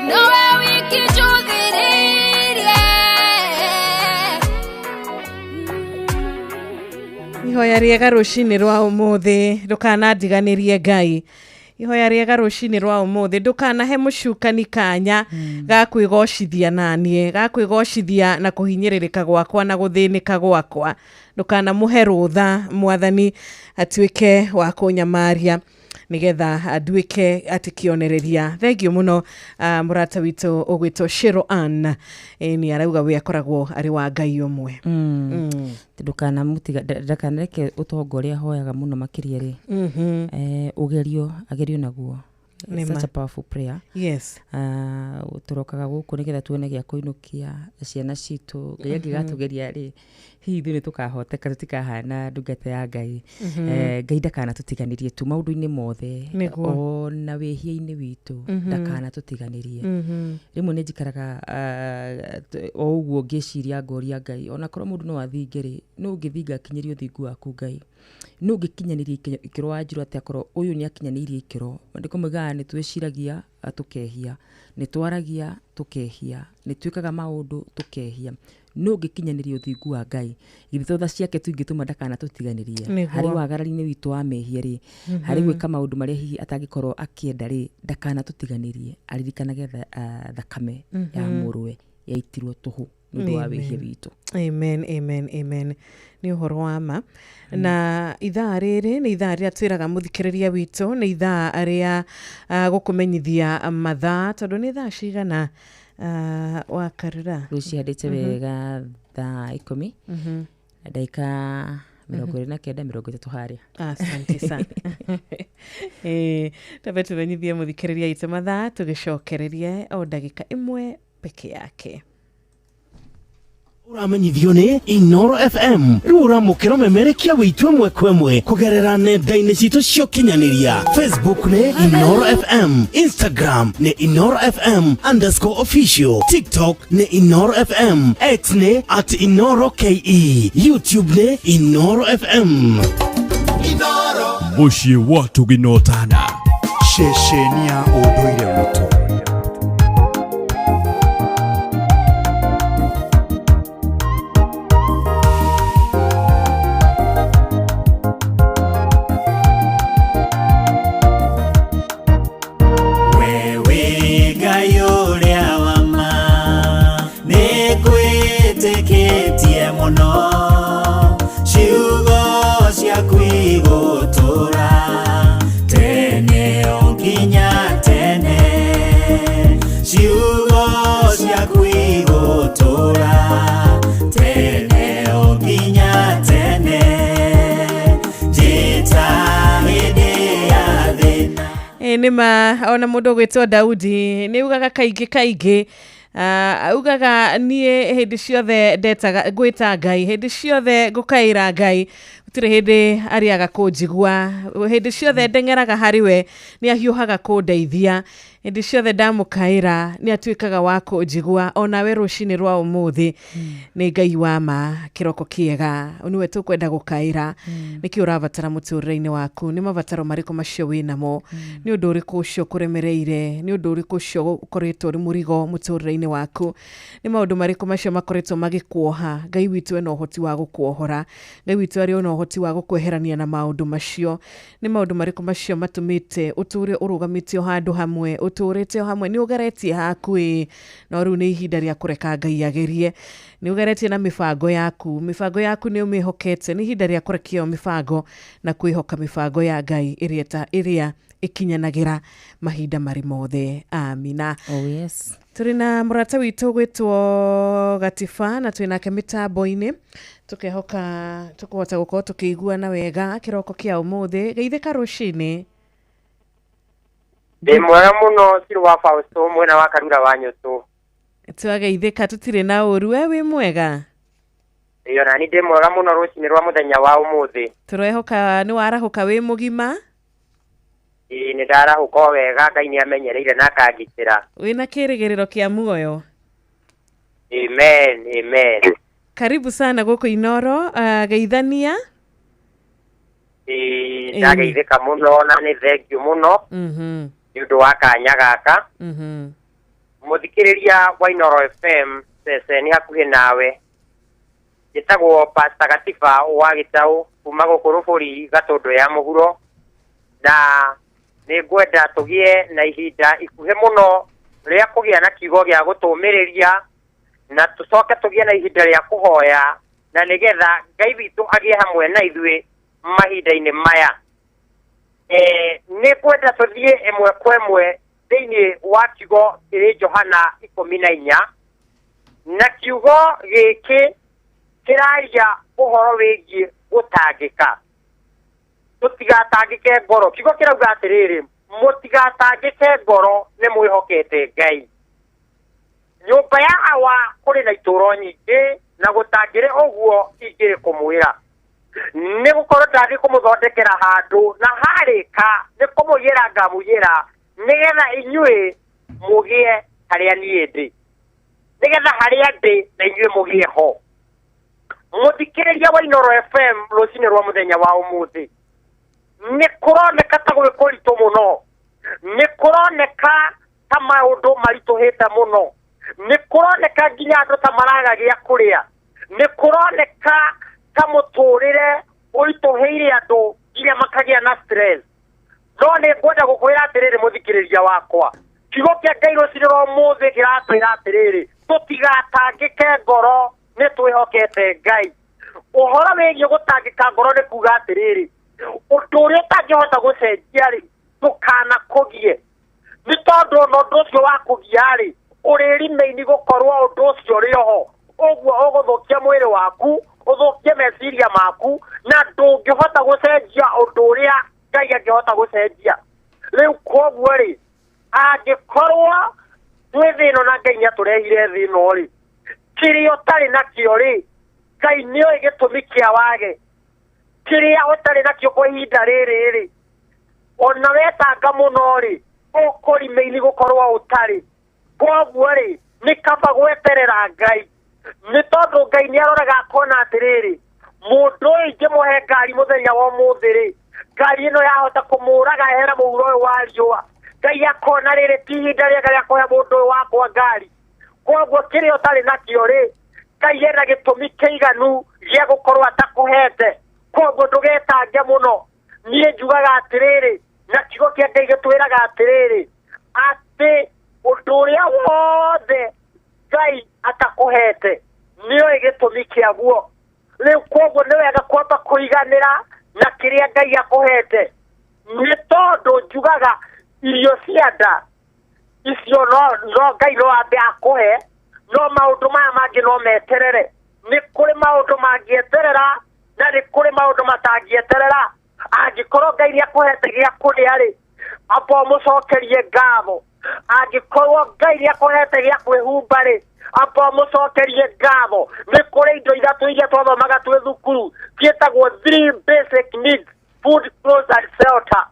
nowe wiki njũthĩrĩirie. Ihoya rĩega rũcinĩ rwa ũmũthĩ, ndũkanandiganĩrie Ngai. Ihoya rĩega rũcinĩ rwa ũmũthĩ, ndũkanahe mũcukani kanya ga kwĩgocithia na niĩ, ga kwĩgocithia na kũhinyĩrĩrĩka gwakwa na gũthĩnĩka gwakwa. Ndũkanamũhe rũtha Mwathani atuĩke wa kũnyamaria, nigetha nduĩke atĩ kĩonereria. Thengiũ mũno mũrata witũ ũgwĩtwo Shiro Ann, nĩ arauga we akoragwo arĩ wa Ngai ũmwe. Ndũkanamũtiga, ndakanareke ũtonga ũrĩa ahoyaga mũno makĩria rĩ, ũgerio agerio naguo. Nĩ Such ma. a powerful prayer. Yes. Tũrokaga gũkũ nĩgetha tuone gĩa kũinũkia ciana citũ. Ngai angĩgatũgeria rĩ, hihi ithuĩ nĩ tũkahoteka, tũtikahana ndungata ya Ngai. Ngai ndakanatũtiganĩrie tu maũndũ-inĩ mothe, ona wĩhia-inĩ witũ, ndakanatũtiganĩrie. Rĩmwe nĩ njikaraga o ũguo ngĩciria ngoria Ngai, onakorwo mũndũ no athinge rĩ, no ũngĩthinga akinyĩrie ũthingu waku Ngai, no ũngĩkinyanĩria ikĩro wanjirwo atĩ akorwo ũyũ nĩ akinyanĩirie ikĩro. Maandĩko moigaga nĩ twĩciragia tũkehia, nĩ twaragia tũkehia, nĩ twĩkaga maũndũ tũkehia. No ũngĩkinyanĩria ũthingu wa Ngai, githĩ to tha ciake tu ingĩtũma ndakanatũtiganĩrie. Harĩ wagarari-inĩ witũ wa mehia rĩ, harĩ gwĩka maũndũ marĩa hihi atangĩkorwo akĩenda rĩ, ndakanatũtiganĩrie, aririkanage thakame ya mũrũwe yaitirwo tũhũ nĩ ũndũ wa wĩhia witũ. Amen, amen, amen. Nĩ ũhoro wa ma. Na ithaa rĩrĩ nĩ ithaa rĩrĩa twĩraga mũthikĩrĩria witũ, nĩ ithaa rĩa gũkũmenyithia mathaa, tondũ nĩ thaa cigana wakarĩra? Rĩu cihandĩte wega thaa 10 na ndagĩka 29, 30 harĩa. Asante sana. Tambe tũmenyithie mũthikĩrĩria witũ mathaa, tũgĩcokererie o ndagĩka ĩmwe peke yake. Ũramenyithio nĩ Inoro FM rĩu ũramũkĩra ũmemerekia wĩitũ ĩmwe kwa ĩmwe kũgerera nenda-inĩ citũ cia ũkinyanĩria. Facebook nĩ Inoro FM, Instagram nĩ Inoro FM underscore official, TikTok nĩ Inoro FM, X nĩ at Inoro KE, YouTube nĩ Inoro FM. Mũciĩ wa Tũginotana. Ceceni ya ũndũire witũ. Wewe Ngai ũrĩa wa ma nĩngwĩtĩkĩtie mũno ciugo ciaku igũtũũra tene o nginya tene ciugo ciaku igũtũũra tene o nginya tene njĩta hĩndĩ ya thĩna. Ĩ nĩ ma ona mũndũ ũgwĩtwo Daudi nĩ ugaga kaingĩ kaingĩ augaga niĩ hĩndĩ ciothe ndetaga ngwĩta Ngai, hĩndĩ ciothe ngũkaĩra Ngai, gũtirĩ hĩndĩ arĩaga kũnjigua, hĩndĩ ciothe ndeng'eraga harĩ we nĩ ahiũhaga kũndeithia, hĩndĩ ciothe ndamũkaĩra nĩ atuĩkaga wa kũnjigua. Onawe rũcinĩ rwa ũmũthĩ nĩ Ngai wa ma, kĩroko kĩega nĩwe tũkwenda gũkaĩra. Nĩkĩ ũrabatara mũtũrĩre-inĩ waku? Nĩ mabataro marĩkũ macio wĩnamo? Nĩ ũndũ ũrĩkũ ũcio ũkũremereire? Nĩ ũndũ ũrĩkũ ũcio ũkoretwo ũrĩ mũrigo mũtũrĩre-inĩ waku? Nĩ maũndũ marĩkũ macio makoretwo magĩkuoha? Ngai witũ ena ũhoti wa gũkuohora. Ngai witũ arĩ ona ũhoti wa gũkweherania na maũndũ macio. Nĩ maũndũ marĩkũ macio matũmĩte ũtũre ũrũgamĩte o handũ hamwe, ũtũrĩte o hamwe? Nĩ ũgeretie haku ĩ, no rĩu nĩ ihinda rĩa kũreka Ngai agerie. Nĩ ũgeretie na mĩbango yaku, mĩbango yaku nĩ ũmĩhokete. Nĩ ihinda rĩa kũrekia mĩbango na kwĩhoka mĩbango ya Ngai ĩrĩa ĩkinyanagĩra mahinda marĩ mothe. Amina. Oh yes. Tũrĩ na mũrata witũ gwĩtwo Gatiba na twĩ nake mĩtambo-inĩ, tũkehoka tũkũhota gũkorwo tũkĩiguana wega kĩroko kĩa ũmũthĩ. Geithĩka rũcinĩ. Ndĩ mwega mũno Cirũ wa Fausto mwena wa Karura wa Nyũtũ. Twageithĩka tũtirĩ na ũru. We wĩ mwega? Ĩyo nani ndĩ mwega mũno rũcinĩ rwa mũthenya wa ũmũthĩ. Tũrehoka nĩ warahũka wĩ mũgima? Ĩĩ nĩ ndarahũka o wega, Ngai nĩ amenyereire na akangitĩra. Wĩna kĩrĩgĩrĩro kĩa muoyo? Amen, amen. Karibu sana gũkũ Inoro, geithania. Ĩĩ ndageithĩka mũno na nĩ thengiũ mũno nĩ ũndũ wa kanya gaka. Mũthikĩrĩria wa Inoro FM ceceni hakuhĩ nawe, njĩtagwo Pastor Gatiba wa Gĩtaũ kuma gũkũ Rũbũri Gatũndũ ya Mũhuro, na nĩ ngwenda tũgĩe na ihinda ikuhĩ mũno rĩa kũgĩa na kiugo gĩa gũtũmĩrĩria, na tũcoke tũgĩe na ihinda rĩa kũhoya, na nĩgetha Ngai witũ agĩe hamwe na ithuĩ mahinda-inĩ maya. Nĩ ngwenda tũthiĩ ĩmwe kwa ĩmwe thĩinĩ wa kiugo kĩrĩ Johana 14, na kiugo gĩkĩ kĩraria ũhoro wĩgiĩ gũtangĩka. Tũtigatangĩke ngoro. Kiugo kĩrauga atĩrĩrĩ, mũtigatangĩke ngoro, nĩ mwĩhokete Ngai. Nyũmba ya Awa kũrĩ na itũũro nyingĩ, na gũtangĩrĩ ũguo ingĩrĩ kũmwĩra. Nĩ gũkorwo ndathiĩ kũmũthondekera handũ, na harĩka nĩ kũmũiyĩra ngamũiyĩra, nĩgetha inyuĩ mũgĩe harĩa niĩ ndĩ, nĩgetha harĩa ndĩ na inyuĩ mũgĩe ho. Mũthikĩrĩria wa Inoro FM rũcinĩ rwa mũthenya wa ũmũthĩ, nĩ kũroneka ta gwĩ kũritũ mũno, nĩ kũroneka ta maũndũ maritũhĩte mũno, nĩ kũroneka nginya andũ ta maraga gĩa kũrĩa, nĩ kũroneka ta mũtũrĩre ũritũhĩire andũ nginya makagĩa na stress. No nĩ ngwenda gũkwĩra atĩrĩrĩ mũthikĩrĩria wakwa, kiugo kĩa Ngai rũcinĩ rwa ũmũthĩ kĩratwĩra atĩrĩrĩ, tũtigatangĩke ngoro, nĩ twĩhokete Ngai. Ũhoro wĩgiĩ gũtangĩka ngoro nĩ kuga atĩrĩrĩ, ũndũ ũrĩa ũtangĩhota gũcenjia rĩ, ndũkanakũgie, nĩ tondũ ona ũndũ ũcio wa kũgia rĩ, ũrĩrĩmĩini gũkorwo ũndũ ũcio ũrĩ oho, ũguo ũgũthũkia mwĩrĩ waku, ũthũkie meciria maku, na ndũngĩhota gũcenjia ũndũ ũrĩa Ngai angĩhota gũcenjia. Rĩu koguo rĩ, angĩkorwo twĩ thĩ ĩno na Ngai nĩatũrehire thĩ ĩno rĩ, Kĩrĩa ũtarĩ nakĩo rĩ, Ngai nĩoĩ gĩtũmi kĩa wage. Kĩrĩa ũtarĩ nakĩo kwa ihinda rĩrĩ rĩ, ona wetanga mũno rĩ, ũkũrima-inĩ gũkorwo ũtarĩ. Koguo rĩ, nĩ kaba gweterera Ngai, nĩ tondũ Ngai nĩ aroraga akona atĩrĩrĩ, mũndũ ũyũ ingĩmũhe ngari mũthenya wa ũmũthĩ rĩ, ngari ĩno yahota kũmũraga ehere mũhuro ũyũ wa riũa. Ngai akona rĩrĩ ti ihinda rĩega rĩa kũhe mũndũ ũyũ wakwa ngari. Koguo kĩrĩa ũtarĩ nakĩo rĩ, Ngai ena gĩtũmi kĩiganu gĩa gũkorwo atakũhete. Koguo ndũgetange mũno. Niĩ njugaga atĩrĩrĩ, na kiugo kĩa Ngai gĩtwĩraga atĩrĩrĩ, atĩ ũndũ ũrĩa wothe Ngai atakũhete nĩoĩ gĩtũmi kĩaguo. Rĩu koguo nĩ wega kwamba kũiganĩra na kĩrĩa Ngai akũhete, nĩ tondũ njugaga irio cia nda icio no no Ngai no ambe akũhe, no maũndũ maya mangĩ no meterere. Nĩ kũrĩ maũndũ mangĩeterera na nĩ kũrĩ maũndũ matangĩeterera. Angĩkorwo Ngai nĩ akũhete gĩa kũrĩa rĩ, amba ũmũcokerie ngatho. Angĩkorwo Ngai nĩ akũhete gĩa kwĩhumba rĩ, amba ũmũcokerie ngatho. Nĩ kũrĩ indo ithatũ iria twathomaga twĩ thukuru ciĩtagwo three basic needs: food, clothes and shelter.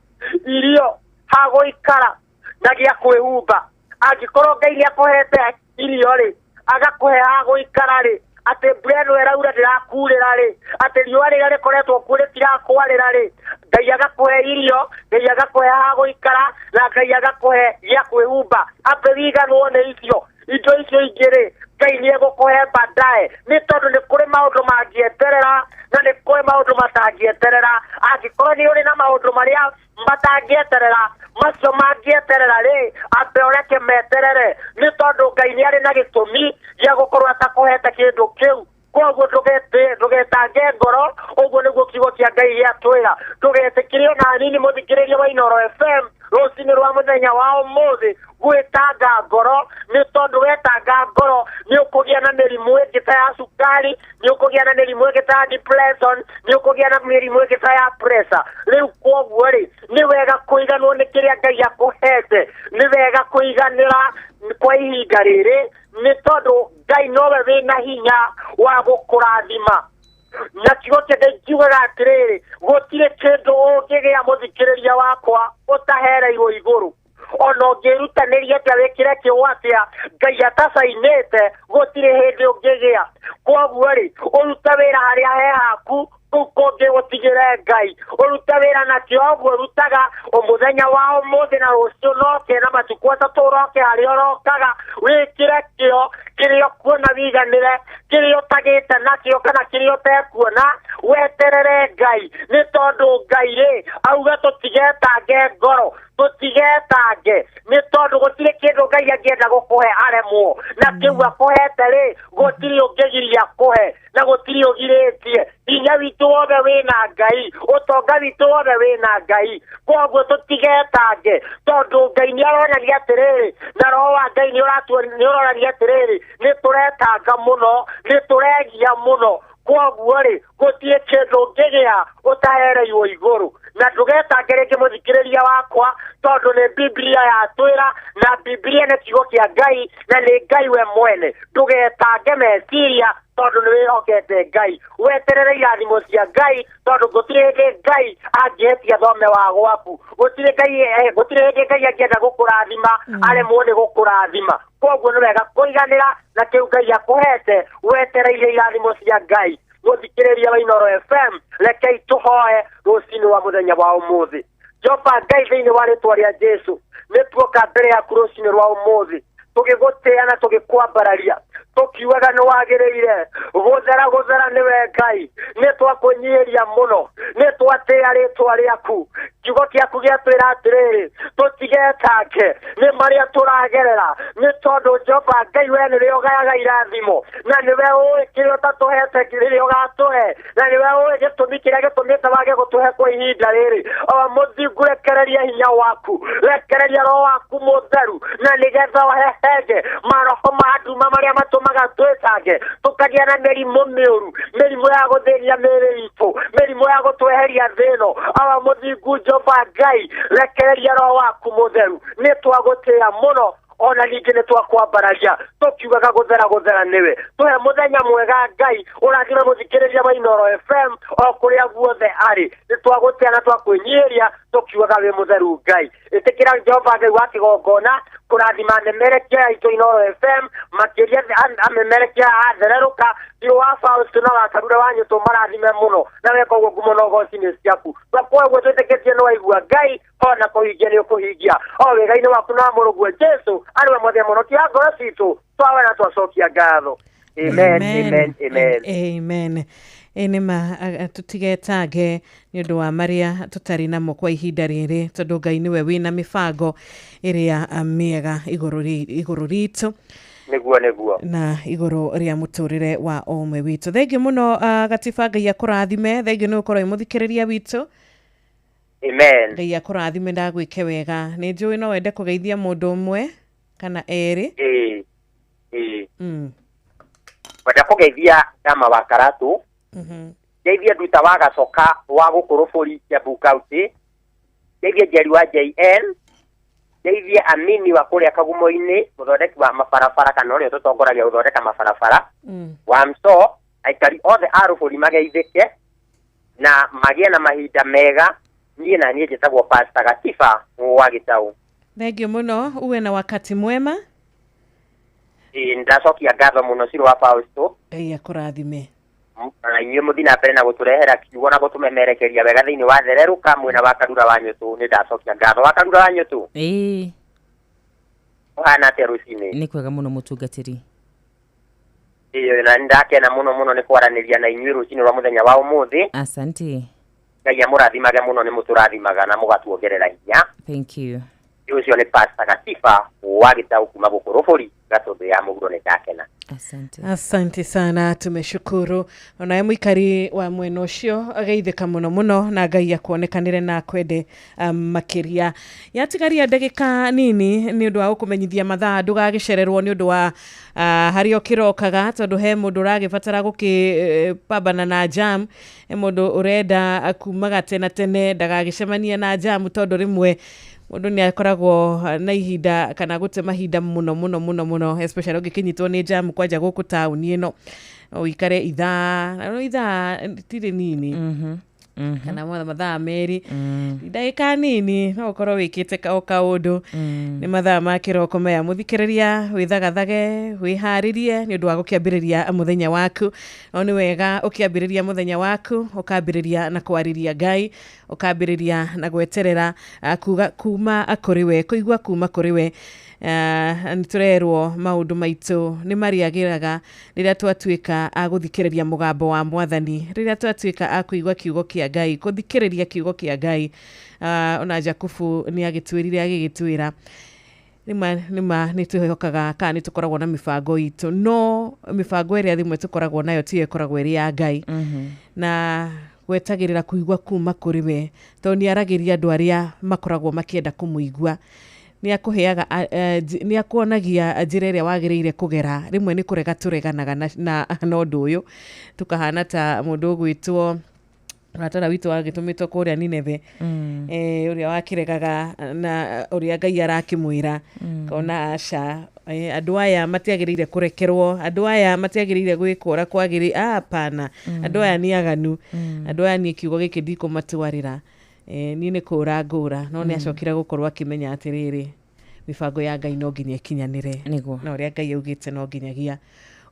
Irio, ha gũikara na gĩa kwĩhumba. Angĩkorwo Ngai nĩ akũhete irio rĩ, agakũhe ha gũikara rĩ, atĩ mbura ĩno ĩraura ndĩrakurĩra rĩ, atĩ riũa rĩrĩa rĩkoretwo kuo rĩtirakwarĩra rĩ, Ngai agakũhe irio, Ngai agakũhe ha gũikara na Ngai agakũhe gĩa kwĩhumba. Ambe wiganwo nĩ icio. Indo icio ingĩ rĩ, Ngai nĩ egũkũhe baadaye, nĩ tondũ nĩ kũrĩ maũndũ mangĩeterera na nĩ kũrĩ maũndũ matangĩeterera. Angĩkorwo nĩ ũrĩ na maũndũ marĩa matangĩeterera, macio mangĩeterera rĩ, ambe ũreke meterere, nĩ tondũ Ngai nĩ arĩ na gĩtũmi gĩa gũkorwo atakũhete kĩndũ kĩu. Koguo ndũgetange ngoro, ũguo nĩguo kiugo kĩa Ngai gĩatwĩra. Ndũgetĩkĩre ona hanini mũthikĩrĩria wa Inooro FM rũcinĩ rwa mũthenya wa ũmũthĩ gwĩtanga ngoro, nĩ tondũ wetanga ngoro nĩ ũkũgĩa na mĩrimũ ĩngĩ ta ya cukari, nĩ ũkũgĩa na mĩrimũ ĩngĩ ta ya depression, nĩ ũkũgĩa na mĩrimũ ĩngĩ ta ya pressure. Rĩu koguo rĩ, nĩ wega kũiganwo nĩ kĩrĩa Ngai akũhete, nĩ wega kũiganĩra kwa ihinda rĩrĩ, nĩ tondũ Ngai nowe wĩna hinya wa gũkũrathima. Na kiugo kĩa Ngai kiugaga atĩrĩrĩ, gũtirĩ kĩndũ ũngĩgĩa mũthikĩrĩria wakwa ũtahereirwo igũrũ. Ona ũngĩrutanĩria atĩa wĩkĩre kĩo atĩa, Ngai atacainĩte gũtirĩ hĩndĩ ũngĩgĩa. Koguo rĩ, ũrute wĩra harĩa he haku, kũu kũngĩ gũtigĩre Ngai. Ũrute wĩra na kĩo ũguo ũrutaga mũthenya wa ũmũthĩ na rũciũ noke na matukũ atatũ ũroke harĩa ũrokaga, wĩkĩre kĩo kĩrĩa ũkuona wiganĩre, kĩrĩa ũtagĩte nakĩo kana kĩrĩa ũtekuona, weterere Ngai, nĩ tondũ Ngai rĩ auga tũtigetange ngoro, tũtigetange, nĩ tondũ gũtirĩ kĩndũ Ngai angĩenda gũkũhe aremwo, na kĩu akũhete rĩ, gũtirĩ ũngĩgiria akũhe, na gũtirĩ ũgirĩtie. Hinya witũ wothe wĩna Ngai, ũtonga witũ wothe wĩna Ngai. Koguo tũtigetange, tondũ Ngai nĩ aronania atĩrĩrĩ, na roho wa Ngai nĩ ũronania atĩrĩrĩ, nĩ tũretanga mũno, nĩ tũregia mũno. Koguo rĩ, gũtirĩ kĩndũ ũngĩgĩa ũtahereirwo igũrũ. Na ndũgetange rĩngĩ mũthikĩrĩria wakwa, tondũ nĩ Biblia yatwĩra, na Biblia nĩ kiugo kĩa Ngai, na nĩ Ngai we mwene. Ndũgetange meciria, tondũ nĩ wĩhokete Ngai. Weterere irathimo cia Ngai, tondũ gũtirĩ hĩndĩ Ngai angĩhetia thome wa gwaku. Gũtirĩ Ngai, gũtirĩ hĩndĩ Ngai angĩenda gũkũrathima, aremwo nĩ gũkũrathima. Koguo nĩ wega kũiganĩra na kĩu Ngai akũhete, wetereire irathimo cia Ngai. Mũthikĩrĩria wa Inooro FM, rekei tũhoe rũcinĩ rwa mũthenya wa ũmũthĩ. Jehova Ngai, thĩinĩ wa rĩtwa rĩa Jesu, nĩ tuoka mbere yaku rũcinĩ rwa ũmũthĩ, tũgĩgũtĩĩa na tũgĩkwambararia, tũkiugaga nĩ wagĩrĩire gũthera, gũthera nĩwe Ngai. Nĩ twakwĩnyihĩria mũno, nĩ twatĩĩa rĩtwa rĩaku. Kiugo gĩaku gĩatwĩra atĩrĩrĩ, tũtigetange nĩ marĩa tũragerera, nĩ tondũ Jehova Ngai, we nĩwe ũgayaga irathimo, na nĩwe ũĩ kĩrĩa ũtatũhete rĩrĩa ũgatũhe, na nĩwe ũĩ gĩtũmi kĩrĩa gĩtũmĩte wage gũtũhe kwa ihinda rĩrĩ. O mũthingu, rekereria hinya waku, rekereria roho waku mũtheru, na nĩgetha ũhehenje maroho ma nduma marĩa matũmaga twĩtange, tũkagĩa na mĩrimũ mĩũru, mĩrimũ ya gũthĩnia mĩĩrĩ itũ, mĩrimũ ya gũtweheria thĩ ĩno. Awa mũthingu Jehova Ngai, rekereria roho waku mũtheru. Nĩ twagũtĩĩa mũno. Ona ningĩ nĩ twakwambararia tũkiugaga gũthera gũthera nĩwe. Tũhe mũthenya mwega Ngai, ũrathime mũthikĩrĩria wa Inooro FM o kũrĩa guothe arĩ. Nĩ twagũtĩa na twakwĩnyihĩria tũkiugaga wĩ mũtheru Ngai. Ĩtĩkĩra Jehova Ngai wa kĩgongona kũrathima memerekia ya itũ Inooro FM, makĩria amemerekia a thererũka biũ wa Fausto na wa Karure wa Nyũtũ, marathime mũno na weka ũguo ngumo na ũgoci nĩ ciaku. Twakuoya ũguo twĩtĩkĩtie nĩ waigua Ngai, ona kũhingia nĩ ũkũhingia o wega-inĩ waku na mũrũguo Jesu arĩ we mwathani mũhonokia wa ngoro citũ, twawe na twacokia ngatho. Amen, amen, amen. Amen. Ĩ nĩ ma tũtigetange nĩ ũndũ wa marĩa tũtarĩ namo kwa ihinda rĩrĩ, tondũ Ngai nĩwe wĩna mĩbango ĩrĩa mĩega igũrũ ritũ. Nĩguo, nĩguo. Na igũrũ rĩa mũtũrĩre wa o ũmwe witũ. Thengiũ mũno Gatiba, Ngai akũrathime. Thengiũ nĩ gũkorwo wĩ mũthikĩrĩria witũ. Amen. Ngai akũrathime, ndagwĩke wega. Nĩ njũĩ no wende kũgeithia mũndũ ũmwe kana erĩ. Ĩĩ. Ĩĩ. Wenda kũgeithia Dama wa Karatu. Ngeithie Nduta wa Gacoka wa gũkũ Rũbũri Kiambu County. Ngeithie Njeri wa JN. Ngeithie Amini wa kũrĩa Kagumo-inĩ, mũthondeki wa mabarabara kana ũrĩa ũtũtongoragia gũthondeka mabarabara. Wa Mso, aikari othe a Rũbũri mageithĩke na magĩe na mahinda mega. Niĩ na niĩ njĩtagwo Pastor Gatiba wa Gĩtaũ. Thengiũ mũno, uwe na wakati mwema. Ĩĩ, ndacokia ngatho mũno Ciro wa Fausto. Ngai akũrathime. Na inyuĩ mũthiĩ na mbere na gũtũrehera kiugo na gũtũmemerekeria wega thĩinĩ wa thererũka mwena wa Karura wa Nyũtũ. Nĩ ndacokia ngatho. Wa Karura wa Nyũtũ? Ĩĩ. Ũhana atĩa rũcinĩ? Nĩ kwega mũno mũtungatĩri. Ĩĩ, na nĩ ndakena mũno mũno nĩ kwaranĩria na inyuĩ rũcinĩ rwa mũthenya wa ũmũthĩ. Asante. Ngai amũrathimage mũno, nĩ mũtũrathimaga na mũgatuongerera hinya. Thank you. Ũcio nĩ Pastor Gatiba wa Gĩtaũ kuma gũkũ Rũbũri Gatũndũ ya mũhuro. Nĩ ndakena. Asante. Asante sana, tumeshukuru. Onawe mũikari wa mwena ũcio ageithĩka mũno mũno, na Ngai akuonekanĩre na akwende makĩria. Yatigaria ndagĩka nini nĩ ũndũ wa gũkũmenyithia mathaa, ndũgagĩcererwo nĩ ũndũ wa harĩa ũkĩrokaga, tondũ he mũndũ ũragĩbatara gũkĩpambana na jam, he mũndũ ũrenda kumaga tene tene ndagagĩcemanie na jam, tondũ rĩmwe mũndũ nĩ akoragwo na ihinda kana gũte mahinda mũno mũno mũno mũno, especially ũngĩkĩnyitwo nĩ jam kwanja gũkũ taũni ĩno, ũikare ithaa, na ithaa tirĩ nini, kana mathaa merĩ, ndagĩka nini no ũkorwo wĩkĩte o kaũndũ. Nĩ mathaa ma kĩroko maya, mũthikĩrĩria, wĩthagathage, wĩharĩrie nĩ ũndũ wa gũkĩambĩrĩria mũthenya waku. No nĩ wega ũkĩambĩrĩria mũthenya waku ũkambĩrĩria na kwarĩria Ngai, ũkambĩrĩria na gweterera kuga kuma kũrĩ we, kũigua kuma kũrĩ we. Nĩ tũrerwo maũndũ maitũ nĩ marĩagĩraga rĩrĩa twatuĩka a gũthikĩrĩria mũgambo wa Mwathani, rĩrĩa twatuĩka a kũigua kiugo kĩa Ngai, gũthikĩrĩria kiugo kĩa Ngai. Ona Jakubu nĩ agĩtwĩrire, agĩgĩtwĩra nĩma nĩ twĩhokaga kana nĩ tũkoragwo na mĩbango itũ, no mĩbango ĩrĩa rĩmwe tũkoragwo nayo tiyo ĩkoragwo ĩrĩ ya Ngai, na gwetagĩrĩra kũigua kuma kũrĩ we, tondũ nĩ aragĩria andũ arĩa makoragwo makĩenda kũmũigua. Nĩ akũheaga, nĩ akuonagia njĩra ĩrĩa wagĩrĩire kũgera. Rĩmwe nĩ kũrega tũreganaga na ũndũ ũyũ, tũkahana ta mũndũ ũgwĩtwo mũratara witũ wagĩtũmĩtwo kũrĩa Nineve, ũrĩa wakĩregaga na ũrĩa Ngai arakĩmwĩra, kona aca, andũ aya matiagĩrĩire kũrekerwo, andũ aya matiagĩrĩire gwĩkwo ũrĩa kwagĩrĩire, hapana, andũ aya nĩ aganu, andũ aya niĩ kiugo gĩkĩ ndikũmatwarĩra, niĩ nĩ kũra ngũra. No nĩ acokire gũkorwo akĩmenya atĩrĩrĩ, mĩbango ya Ngai no nginya ĩkinyanĩre, na ũrĩa Ngai augĩte no nginyagia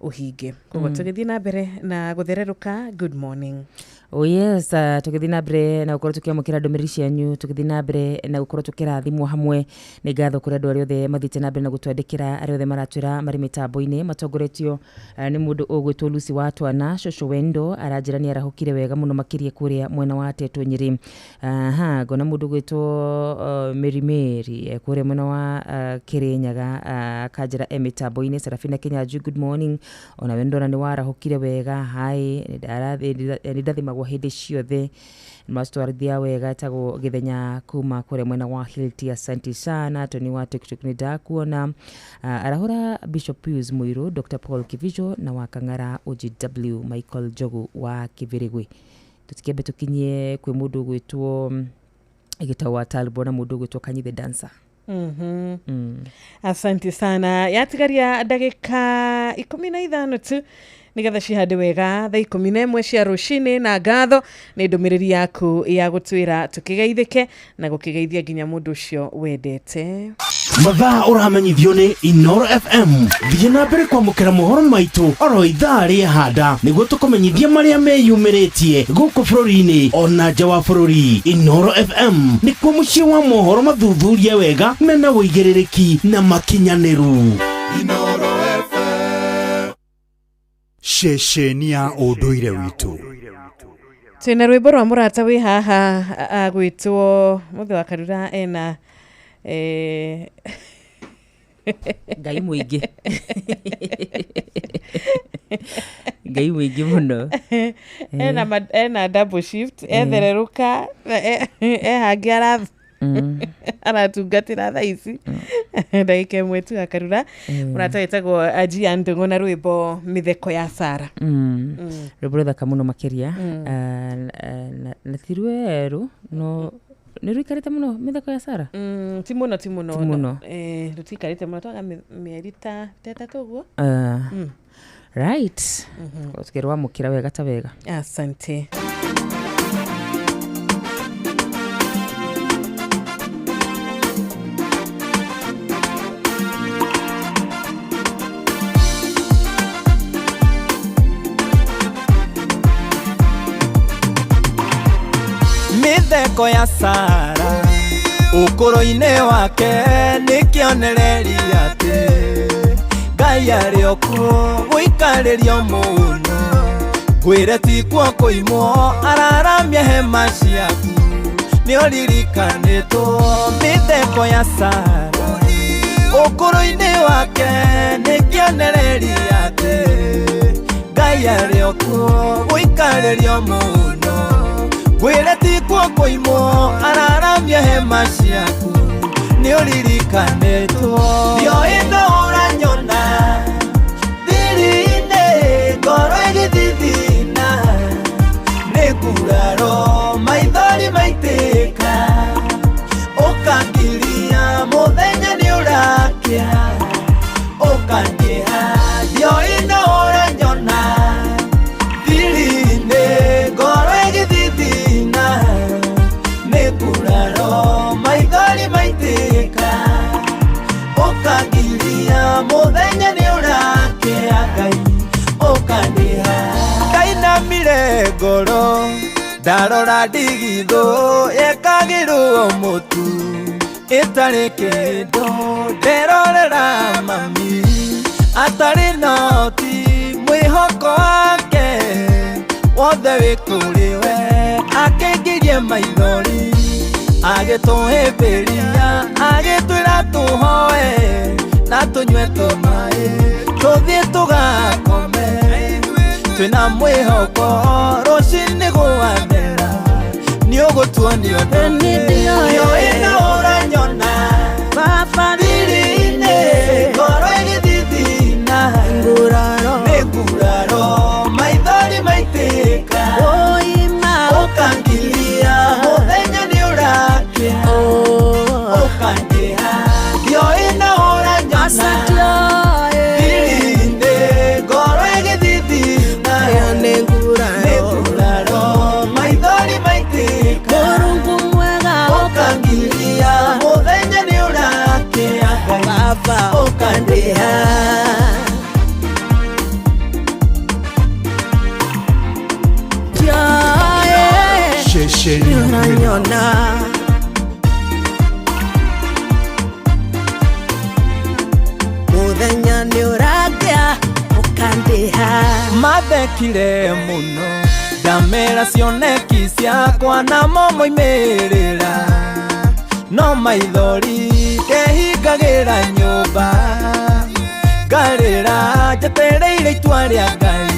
ũhinge. Koguo tũgĩthiĩ na mbere na gũthererũka. Good morning. Oh yes, tũgĩthiĩ na mbere na gũkorwo tũkĩamũkĩra ndũmĩrĩri cianyu, tũgĩthiĩ na mbere na gũkorwo tũkĩrathimwo hamwe. Nĩ ngatho kũrĩ andũ arĩa othe mathiĩte na mbere na gũtwandĩkĩra, arĩa othe maratwĩra marĩ mĩtambo-inĩ, matongoretio nĩ mũndũ ũgwĩtwo Lucy wa Twana. Cũcũ Wendo aranjĩra nĩ arahũkire wega mũno makĩria kũrĩa mwena wa Tetũ Nyĩrĩ. Aha, ngona mũndũ ũgwĩtwo Mary Mary kũrĩa mwena wa Kĩrĩnyaga, akanjĩra e mĩtambo-inĩ. Serafina Kinyanjui, good morning. Ona we ndona nĩ warahũkire wega. Hai, nĩ ndathimagwo hĩndĩ ciothe, macitwarithia wega. Etagwo Gĩthenya kuma kũrĩa mwena wa Hilti, asante sana. Tony wa TikTok nĩ ndakuona. Arahũra Bishop Pius Muiru, Dr Paul Kivijo na wa Kang'ara OGW Michael Njogu wa Kĩbĩrĩgwe. Tũtikĩambe tũkinyie kwĩ mũndũ ũgwĩtwo gĩtau wa Talbo na mũndũ ũgwĩtwo Kanyi the Dancer. Asante sana. Yatigaria ndagĩka 15 tu nigetha cihande wega thaa 11 cia rũcinĩ. Na ngatho nĩ ndũmĩrĩri yaku ya gũtwĩra tũkĩgeithĩke na gũkĩgeithia nginya mũndũ ũcio wendete. Mathaa ũramenyithio nĩ Inoro FM. Thiĩ na mbere kwamũkĩra mohoro maitũ oro ithaa rĩahanda nĩguo tũkũmenyithia marĩa meyumĩrĩtie gũkũ bũrũri-inĩ ona nja wa bũrũri. Inoro FM nĩkuo mũciĩ wa mohoro mathuthurie wega mena ũigĩrĩrĩki na makinyanĩru. Inoro FM, ceceni ya ũndũire witũ. Twĩna rwĩmbo rwa mũrata wĩ haha agwĩtwo Mũthĩ wa Karura, ena Ngai mũingĩ. Ngai mũingĩ mũno. Ena double shift, ethererũka e hangĩ aratungatĩra thaa ici. Ndagĩka ĩmwe tu ya Karura. Mũrata wĩtagwo Ajia Ndũng'ũ na rwĩmbo Mĩtheko ya Sara. Rwĩmbo rũthaka mũno makĩria. Na ti rwerũ, no nĩ rũikarĩte mũno Mĩtheko ya Sara? Ti mũno, ti mũno. Ti mũno. Rũtiikarĩte mũno, twaga mĩeri ta 3 ũguo. Right. Tũkĩrwamũkĩra wega ta wega. Asante. Mĩtheko ya Sara ũkũrũ-inĩ wake nĩ kĩonereria atĩ Ngai arĩ o kuo gũikarĩrio mũno. Ngwĩre ti kuo kũimwo araramia hema ciaku nĩ ũririkanĩtwo. Mĩtheko ya Sara ũkũrũ-inĩ wake nĩ kĩonereria atĩ Ngai arĩ o kuo gũikarĩrio mũno. Ngwĩre ti kuo kũimwo araramia hema ciaku nĩ ũririkanĩtwo. Ndioĩ no ũranyona thiri-inĩ ngoro ĩgĩthithina nĩ nguraro maithori maitĩka ũkangiria mũthenya nĩ ũrakĩa ũkandĩha. Ndioĩ no ũranyona thiri-inĩ ngoro ĩgĩthithina nĩ nguraro maithori maitĩka ũkangiria mũthenya nĩ ũrakĩa Ngai ũkandĩha. Ndainamire ngoro ndarora ndigithũ yekagĩrwo mũtu ĩtarĩ kĩndũ nderorera mami atarĩ noti mwĩhoko wake wothe wĩ kũrĩ we akĩngirie maithori agĩtũhĩmbĩria agĩtwĩra tũhoe na tũnyue tũmaĩ tũthiĩ tũgakome twĩna mwĩhoko rũcinĩ gwathera nĩ ũgũtuonia ũndũ. Ndioĩ no ũranyona thiri-inĩ ngoro ĩgĩthithina nĩ nguraro maithori maitĩka ũkangiria mũthenya nĩ ũrakĩa ũkandĩha. Ndioĩ no ũranyona thiri-inĩ ngoro ĩgĩthithina nĩ nguraro maithori maitĩka ũkangiria mũthenya nĩ ũrakĩa Ngai ũkandĩha. Ceceni ya Unanyona mũthenya nĩ ũrakĩa ũkandĩha. Mathekire mũno ndamera cioneki ciakwa namo moimĩrĩra no maithori ndehingagĩra nyũmba ngarĩra njetereire itua rĩa Ngai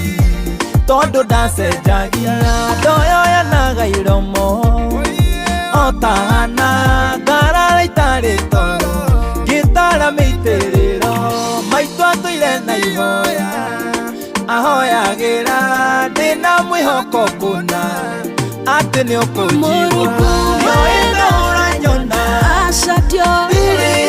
tondũ ndacenjagia ndoyoyanaga iromo o ta Hana ngarara itarĩ toro ngĩtara mĩitĩrĩro maitũ atũire na ihoya ahoyagĩra ndĩna mwĩhoko kũna atĩ nĩ ũkũnjigua. Ndioĩ no ũranyona thiri-inĩ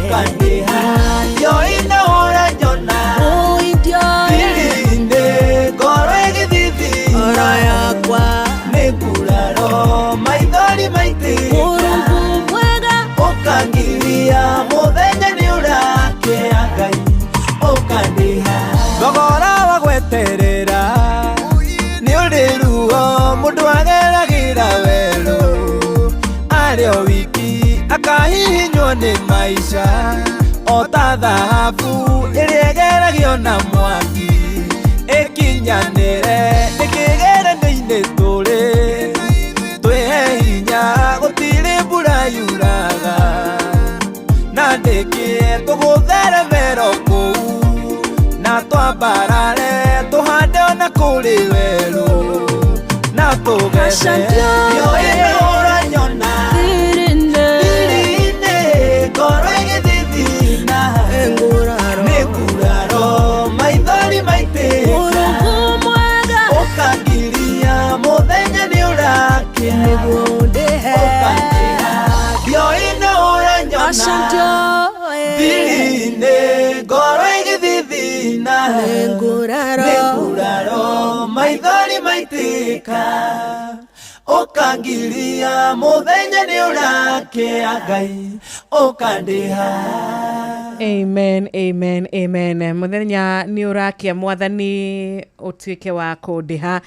Ũkandiha ndiũĩ na ũranyona Thiri-inĩ ngoro ĩgĩthithina Ngoro yakwa Nĩ nguraro maithori maitĩka Mũrungu mwega Ũkangiria mũthenya nĩ ũrakĩa Ngai ũkandiha Thogora wa gweterera nĩ ũrĩ ruo mũndũ ageragĩra werũ arĩ o wiki akahihinywo nĩ maica o ta thahabu ĩrĩa ĩgeragio na mwaki ĩkinyanĩre nĩkĩgeranio-inĩ tũrĩ twĩhe hinya gũtirĩ mbura yuraga na ndĩkĩe tũgũtheremero kũu na twambarare tũhande ona kũrĩ werũ na tũgethe ndiũĩ nĩ ũranyona thiri-inĩ ngoro ĩgĩthithina nĩ nguraro maithori maitĩka ũkangiria mũthenya nĩ ũrakĩa ũkandiha ndiũĩ nĩ ũranyona thiri-inĩ ngoro ĩgĩthithina nĩ nguraro maithori maitĩka ũkangiria mũthenya nĩ ũrakĩa Ngai ũkandiha. Amen, amen, amen. Mũthenya nĩ ũrakia mwathani ũtuĩke wa kũndĩha.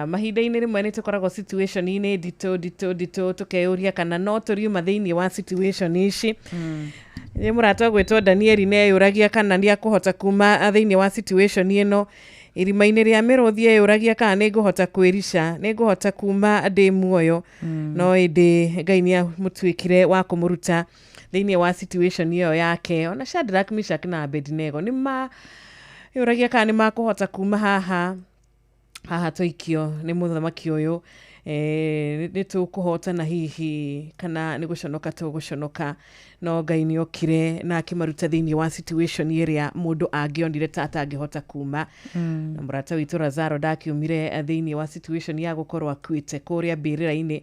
Mahinda-inĩ rĩmwe nĩ tũkoragwo situation-inĩ nditũ nditũ nditũ tũkeyũria kana no tũriuma thĩinĩ wa situation ici. Nĩ mũrata ũgwĩtwo Danieli nĩ eyũragia kana nĩ akũhota kuma thĩinĩ wa situation ĩno. Irima-inĩ rĩa mĩrũthi eyũragia kana nĩ ngũhota kwĩrica, nĩ ngũhota kuma ndĩ muoyo. No ĩndĩ Ngai nĩ amũtuĩkire wa kũmũruta thĩinĩ wa situation ĩyo yake. Ona Shadrach, Meshach na Abednego nĩ mayũragia kana nĩ makũhota kuma haha haha tũikio nĩ mũthamaki ũyũ nĩ tũkũhotana hihi kana nĩ gũconoka tũgũconoka no Ngai nĩ okire na akĩmaruta thĩinĩ wa situation ĩrĩa mũndũ angĩonire ta atangĩhota kuma. Na mũrata witũ Lazaro ndakiumire thĩinĩ wa situation ya gũkorwo akuĩte kũrĩa mbĩrĩra-inĩ.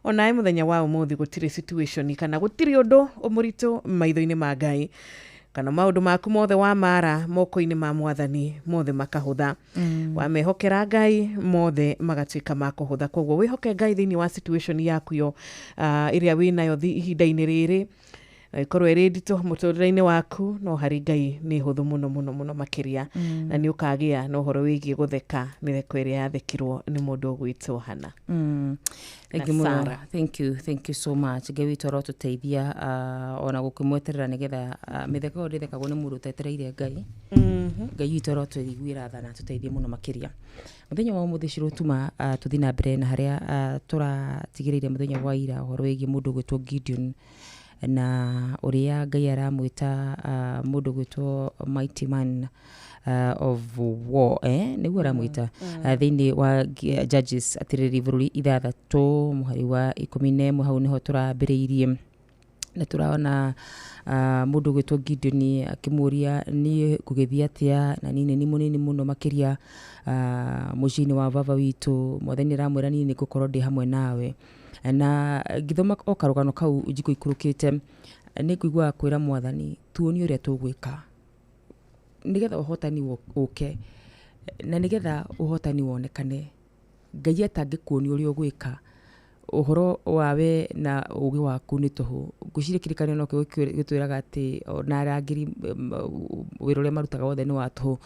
Onawe mũthenya wa ũmũthĩ gũtirĩ situation kana gũtirĩ ũndũ mũritũ maitho-inĩ ma Ngai kana maũndũ maku mothe wa mara moko-inĩ ma mwathani mothe makahũtha. Wamehokera Ngai mothe magatuĩka ma kũhũtha. Koguo wĩhoke Ngai thĩinĩ wa situation yaku yo ĩrĩa wĩnayo ihinda-inĩ rĩrĩ no ĩkorwo ĩrĩ nditũ mũtũrĩre-inĩ waku no harĩ Ngai nĩ hũthũ mũno mũno mũno makĩria. Na nĩ ũkagĩa na ũhoro wĩgiĩ gũtheka mĩtheko ĩrĩa yathekirwo nĩ mũndũ ũgwĩtwo Hana. Thank Na you mũno. Sarah. Thank you, thank you so much. Ngai witũ arotũteithia ona gũkĩmweterera nĩgetha mĩtheko ĩyo ndĩthekagwo nĩ mũndũ ũtetereire Ngai. Ngai witũ arotũiguĩra tha na atũteithie mũno makĩria. Mũthenya wa ũmũthĩ cirotuma tũthiĩ na mbere na harĩa tũratigĩrĩire mũthenya wa ira ũhoro wĩgiĩ mũndũ ũgwĩtwo Gideon na ũrĩa Ngai aramwĩta mũndũ ũgwĩtwo mighty man of war nĩguo aramwĩta thĩinĩ wa Judges atĩrĩrĩ bũrũri 6 mũhari wa 11 hau nĩho tũrambĩrĩirie na tũrona mũndũ ũgwĩtwo Gideon akĩmũria niĩ ngũgĩthiĩ atĩa na niĩ nĩ mũnini mũno makĩria mũciĩ-inĩ wa baba witũ. Mwathani aramwĩra niĩ nĩngũkorwo ndĩ hamwe nawe. Na ngĩthoma o karũgano kau njikũ ikũrũkĩte nĩ ngũiguaga kwĩra mwathani tuonie ũrĩa tũgwĩka nĩgetha ũhotani ũke na nĩgetha ũhotani wonekane. Ngai atangĩkuonia ũrĩa ũgwĩka ũhoro wawe na ũgĩ waku nĩ tũhũ. Ngwĩciria kĩrĩkanĩro no kĩo gĩtwĩraga atĩ ona arangĩri wĩra ũrĩa marutaga wothe nĩ wa tũhũ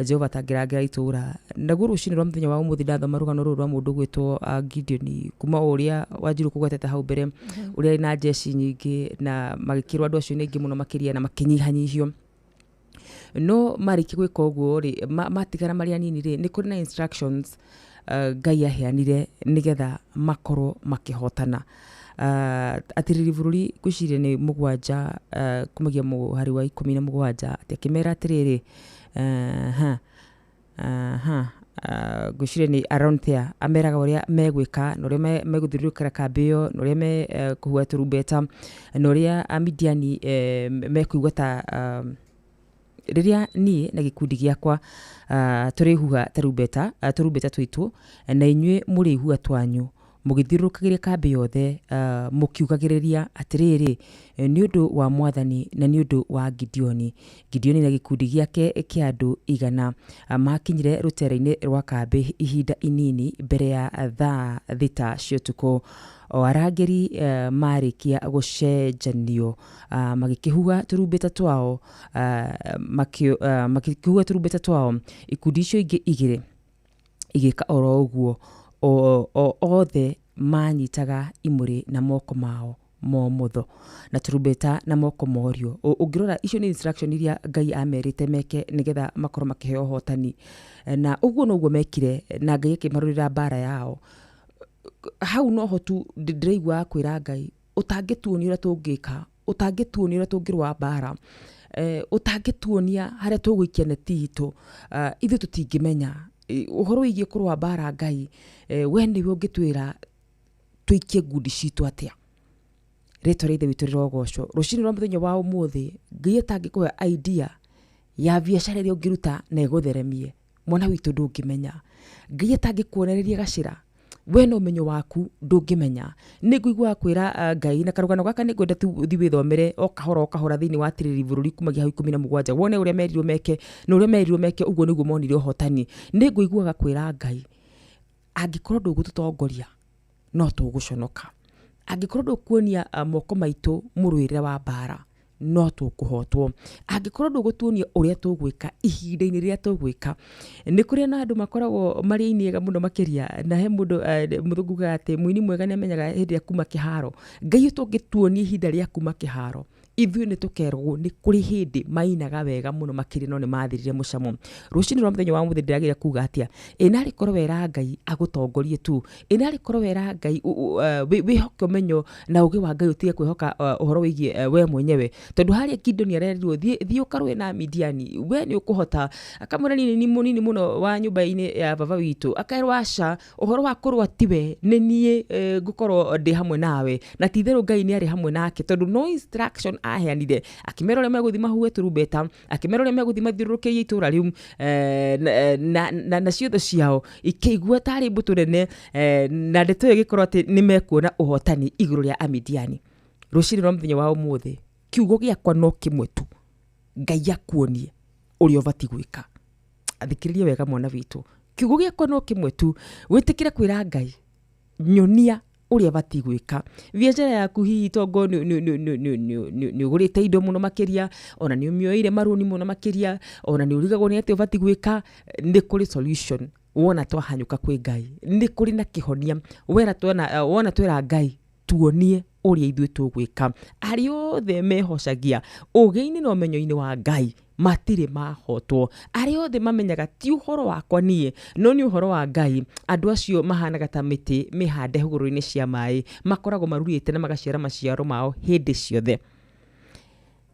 Jehova atangĩrangĩra itũũra. Naguo rũcinĩ rwa mũthenya wa ũmũthĩ ndathoma rũgano rũrũ rwa mũndũ ũgwĩtwo Gideon kuma o ũrĩa Wanjiru kũgwetete hau mbere ũrĩa arĩ na jeshi nyingĩ na magĩkĩrwo andũ acio nĩ aingĩ mũno makĩria na makĩnyihanyihio. No marĩkia gwĩka ũguo rĩ matigara marĩ anini rĩ nĩ kũrĩ na instructions Ngai aheanire nĩgetha makorwo makĩhotana. Atĩrĩrĩ bũrũri ngwĩciria nĩ 7 kumagia mũhari wa 17 atĩ akĩmera atĩrĩrĩ ngwĩciria nĩ around there ameraga ũrĩa megwĩka na ũrĩa megũthiũrũrũkĩra kambĩ ĩyo na ũrĩa mekũhuha tũrumbeta na ũrĩa Amidiani mekũigua ta rĩrĩa niĩ na gĩkundi gĩakwa tũrĩhuha tarumbeta tũrumbeta twitũ na inyuĩ mũrĩhuha twanyu Mũgĩthiũrũrũkagĩria kambĩ yothe, mũkiugagĩrĩria atĩrĩrĩ, nĩ ũndũ wa mwathani na nĩ ũndũ wa Gideoni. Gideoni na gĩkundi gĩake kĩa andũ 100 makinyire rũtere-inĩ rwa kambĩ ihinda inini mbere ya thaa 6 cia ũtukũ. O arangĩri marĩkia gũcenjanio, magĩkĩhuha tũrumbeta twao, makĩhuha tũrumbeta twao. Ikundi icio ingĩ igĩrĩ igĩka oro ũguo, othe manyitaga imũrĩ na moko mao momotho na tũrumbeta na moko morio. Ũngĩrora icio nĩ instruction iria Ngai amerite meke nĩgetha makorwo makĩheo ũhotani, na ũguo noguo mekire, na Ngai akĩmarũĩrĩra mbara yao. Hau noho tu ndĩraigua kwĩra Ngai, ũtangĩtuonia ũrĩa tũngĩka, ũtangĩtuonia ũrĩa tũngĩrũa mbara, ũtangĩtuonia harĩa tũgũikia neti itũ, ithuĩ tũtingĩmenya ũhoro wĩgiĩ kũrũa mbara. Ngai, we nĩwe ũngĩtwĩra tũikie ngundi citũ atĩa. Rĩtwa rĩa Ithe witũ rĩrogocwo. Rũcinĩ rwa mũthenya wa ũmũthĩ, Ngai atangĩkũhe idea ya biacara ĩrĩa ũngĩruta na ĩgũtheremie, mwana witũ ndũngĩmenya. Ngai atangĩkuonereria gacĩra, we na ũmenyo waku ndũngĩmenya. Nĩ ngũiguaga kwĩra Ngai, na karũgano gaka nĩ ngwenda tu ũthiĩ wĩthomere o kahora o kahora thĩinĩ wa Tirĩrĩ Bũrũri kumagia hau 17, wone ũrĩa merirwo meke na ũrĩa merirwo meke, ũguo nĩguo monire ũhotani. Nĩ ngũiguaga kwĩra Ngai, angĩkorwo ndũgũtũtongoria no tũgũconoka, angĩkorwo ndũkuonia moko maitũ mũrũĩre wa mbara no tũkũhotwo, angĩkorwo ndũgũtuonia ũrĩa tũgwĩka ihinda-inĩ rĩrĩa tũgwĩka. Nĩ kũrĩ na andũ makoragwo marĩ aini ega mũno makĩria, na he mũndũ mũthũngũ ugaga atĩ mũini mwega nĩ amenyaga hĩndĩ ĩrĩa kuma kĩharo. Ngai ũtũngĩtuonia ihinda rĩa kuma kĩharo, ithuĩ nĩ tũkerwo nĩ kũrĩ hĩndĩ mainaga wega mũno makĩria no nĩ mathirire mũcamo. Rũcinĩ rwa mũthenya wa ũmũthĩ ndĩragĩra kuga atĩa, ĩ narĩ korwo wera Ngai agũtongorie tu, ĩ narĩ korwo wera Ngai wĩhoke ũmenyo na ũgĩ wa Ngai, ũtige kwĩhoka ũhoro wĩgiĩ we mwenyewe. Tondũ harĩa Gideoni arerirwo thiĩ ũkarũe na Midiani, we nĩ ũkũhota. Akamwĩra niĩ nĩ mũnini mũno wa nyũmba-inĩ ya baba witũ, akerwo aca, ũhoro wa kũrũa tiwe, nĩ niĩ ngũkorwo ndĩ hamwe nawe. Na ti itherũ Ngai nĩ arĩ hamwe nake, tondũ no instruction aheanire, akĩmera ũrĩa megũthiĩ mahuhe tũrumbeta, akĩmera ũrĩa megũthiĩ mathiũrũrũkĩrie itũũra rĩu, na ciothe ciao ikĩigua tarĩ mbũtũ nene, na ndeto ĩyo ĩgĩkorwo atĩ nĩ mekuona ũhotani igũrũ rĩa Amidiani. Rũcinĩ rwa mũthenya wa ũmũthĩ, kiugo gĩakwa no kĩmwe tu, Ngai akuonie ũrĩa ũbatiĩ gwĩka. Athikĩrĩrie wega mwana witũ, kiugo gĩakwa no kĩmwe tu, wĩtĩkĩre kwĩra Ngai, nyonia ũrĩa batiĩ gwĩka. Biacara yaku hihi tongo nĩ ũgũrĩte indo mũno makĩria, ona nĩ ũmĩoeire marũni mũno makĩria, ona nĩ ũrigagwo nĩ atĩa ũbatiĩ gwĩka, nĩ kũrĩ solution. Wona twahanyũka kwĩ Ngai, nĩ kũrĩ na kĩhonia. Wona twera Ngai tuonie ũrĩa ithuĩ tũgwĩka. Arĩa othe mehocagia ũgĩ-inĩ na ũmenyo-inĩ wa Ngai matirĩ mahotwo. Arĩa othe mamenyaga ti ũhoro wakwa niĩ, no nĩ ũhoro wa Ngai, andũ acio mahanaga ta mĩtĩ mĩhande hũgũrũrũ-inĩ cia maĩ, makoragwo marurĩte na magaciara maciaro mao hĩndĩ ciothe.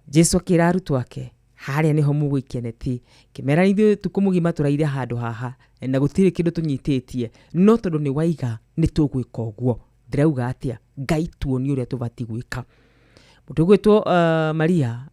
Jesu akĩra arutwo ake, harĩa nĩho mũgũikia neti. Kĩmera ithuĩ ũtukũ mũgima tũraire handũ haha na gũtirĩ kĩndũ tũnyitĩtie, no tondũ nĩ waiga nĩ tũgwĩka ũguo. Ndĩrauga atĩa, Ngai tuonie ũrĩa tũbatiĩ gwĩka. Mũndũ ũgwĩtwo Maria,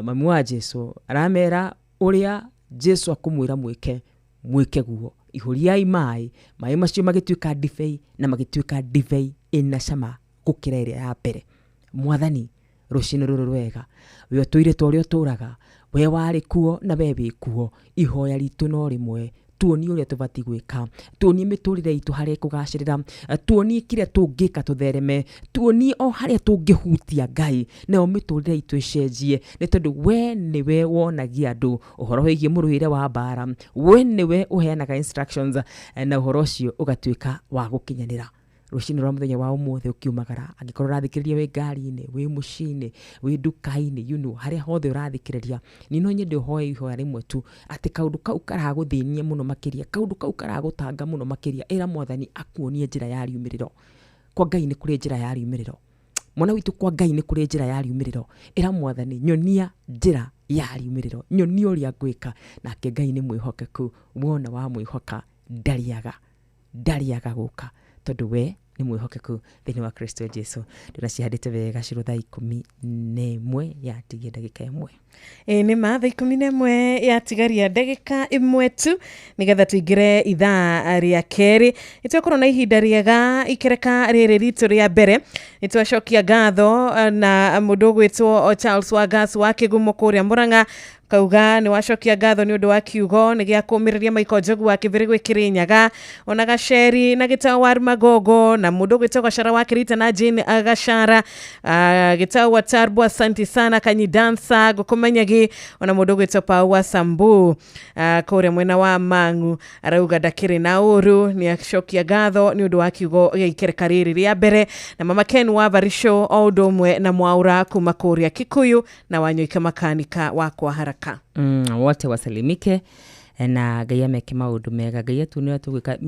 mami wa Jesu, aramera ũrĩa Jesu akũmwĩra mwĩke, mwĩke guo. Ihũriai maĩ, maĩ macio magĩtuĩka ndibei, na magĩtuĩka ndibei ĩna cama gũkĩra ĩrĩa ya mbere. Mwathani, rũcinĩ rũrũ rwega, we ũtũire ta ũrĩa ũtũraga, we warĩ kuo na we wĩ kuo, ihoya ritũ no rĩmwe, tuonie ũrĩa tũbatiĩ gwĩka, tuonie mĩtũrĩre itũ harĩa ĩkũgacĩrĩra, tuonie kĩrĩa tũngĩka tũthereme, tuonie o harĩa tũngĩhutia Ngai, nayo mĩtũrĩre itũ ĩcenjie, nĩ tondũ we nĩwe wonagia andũ ũhoro wĩgiĩ mũrũĩre wa mbara, we nĩwe ũheanaga instructions, na ũhoro ũcio ũgatuĩka wa gũkinyanĩra. Rũcinĩ rwa mũthenya wa ũmũthĩ ũkiumagara, angĩkorwo ũrathikĩrĩria wĩ ngari-inĩ, wĩ mũciĩ-inĩ, wĩ nduka-inĩ, you know, harĩa hothe ũrathikĩrĩria, niĩ no nyende ũhoe ihoya rĩmwe tu, atĩ kaũndũ kau karagũthĩnia mũno makĩria, kaũndũ kau karagũtanga mũno makĩria, ĩra mwathani akuonie njĩra ya riumĩrĩro. Kwa Ngai nĩ kũrĩ njĩra ya riumĩrĩro. Mwana witũ, kwa Ngai nĩ kũrĩ njĩra ya riumĩrĩro. Ĩra mwathani, nyonia njĩra ya riumĩrĩro, nyonia ũrĩa ngwĩka. Nake Ngai nĩ mwĩhokeku, wona wamwĩhoka ndarĩaga gũka, tondũ we Nĩ mwĩhokeku thĩinĩ wa Kristo Jesu. Ndĩna cihandĩte wega ciro thaa 11 yatigia ndagĩka 1. Ĩ nĩ ma thaa 11 yatigaria ndagĩka 1 tu nĩgetha tũingĩre ithaa rĩa kerĩ. Nĩ twakorwo na ihinda rĩega ikereka rĩrĩ ritũ rĩa mbere. Nĩ twacokia ngatho na mũndũ ũgwĩtwo Charles Wangas wa Kĩgumo kũrĩa Mũrang'a, kauga nĩ wacokia ngatho nĩ ũndũ wa kiugo nĩ gĩa kũmĩrĩria Michael Njogu wa Kĩbĩrĩ Kĩrĩnyaga, ona Gaceri na Gĩtaũ wa Magogo, na mũndũ ũgwĩtwo Gacara wa Kĩrita na Jane Gacara, Gĩtaũ wa Tarbo, asanti sana Kanyidansa ngũkũmenyagi, ona mũndũ ũgwĩtwo Pau wa Sambu kũrĩa mwena wa Mang'u arauga ndakĩrĩ na ũru, nĩ acokia ngatho nĩ ũndũ wa kiugo gĩa ikereka rĩrĩ rĩa mbere, na Mama Ken wa Varisho o ũndũ ũmwe na Mwaura kuma kũrĩa Kikuyu na Wanyoike makanika wa kwa haraka. Wote wasalimike na Ngai ameke maũndũ mega. Ngai atuone tũgwĩka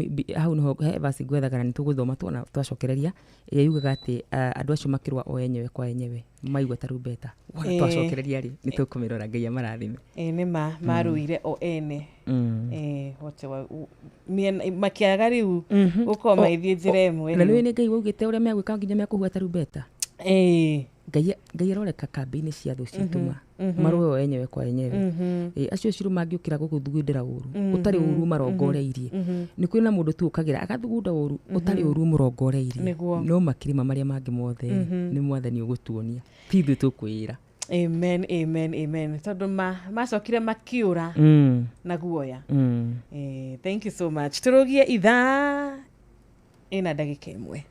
hau nĩho he verse ngwetha kana nĩtũgũthoma tuona twacokereria ĩrĩa yugaga atĩ andũ acio makĩrũa o enyewe kwa enyewe maigua tarumbeta. Wona twacokereria rĩ nĩtũkũmĩrora. Ngai amarathime. Ĩ nĩ ma marũire o ene. Wote makĩaga rĩu gũkorwo magĩthiĩ njĩra ĩmwe. Na nĩũĩ nĩ Ngai waugĩte ũrĩa megwĩka nginya mekũhuha tarumbeta. Ngai aroreka kambĩ-inĩ cia thũ citũ ma marũe o enyewe kwa enyewe. Acio ciro mangĩũkĩra gũgũthugundĩra ũru ũtarĩ ũru marongoreirie. Nĩ kwĩ na mũndũ tu ũkagĩra agathugunda ũru ũtarĩ ũru mũrongoreirie, no makĩrima marĩa mangĩ mothe nĩ Mwathani ũgũtuonia, ti ithuĩ tũkwĩra. Amen, amen, amen. Tondũ macokire makiũra na guoya. Thank you so much. Tũrũgie ithaa ĩna ndagĩka 1.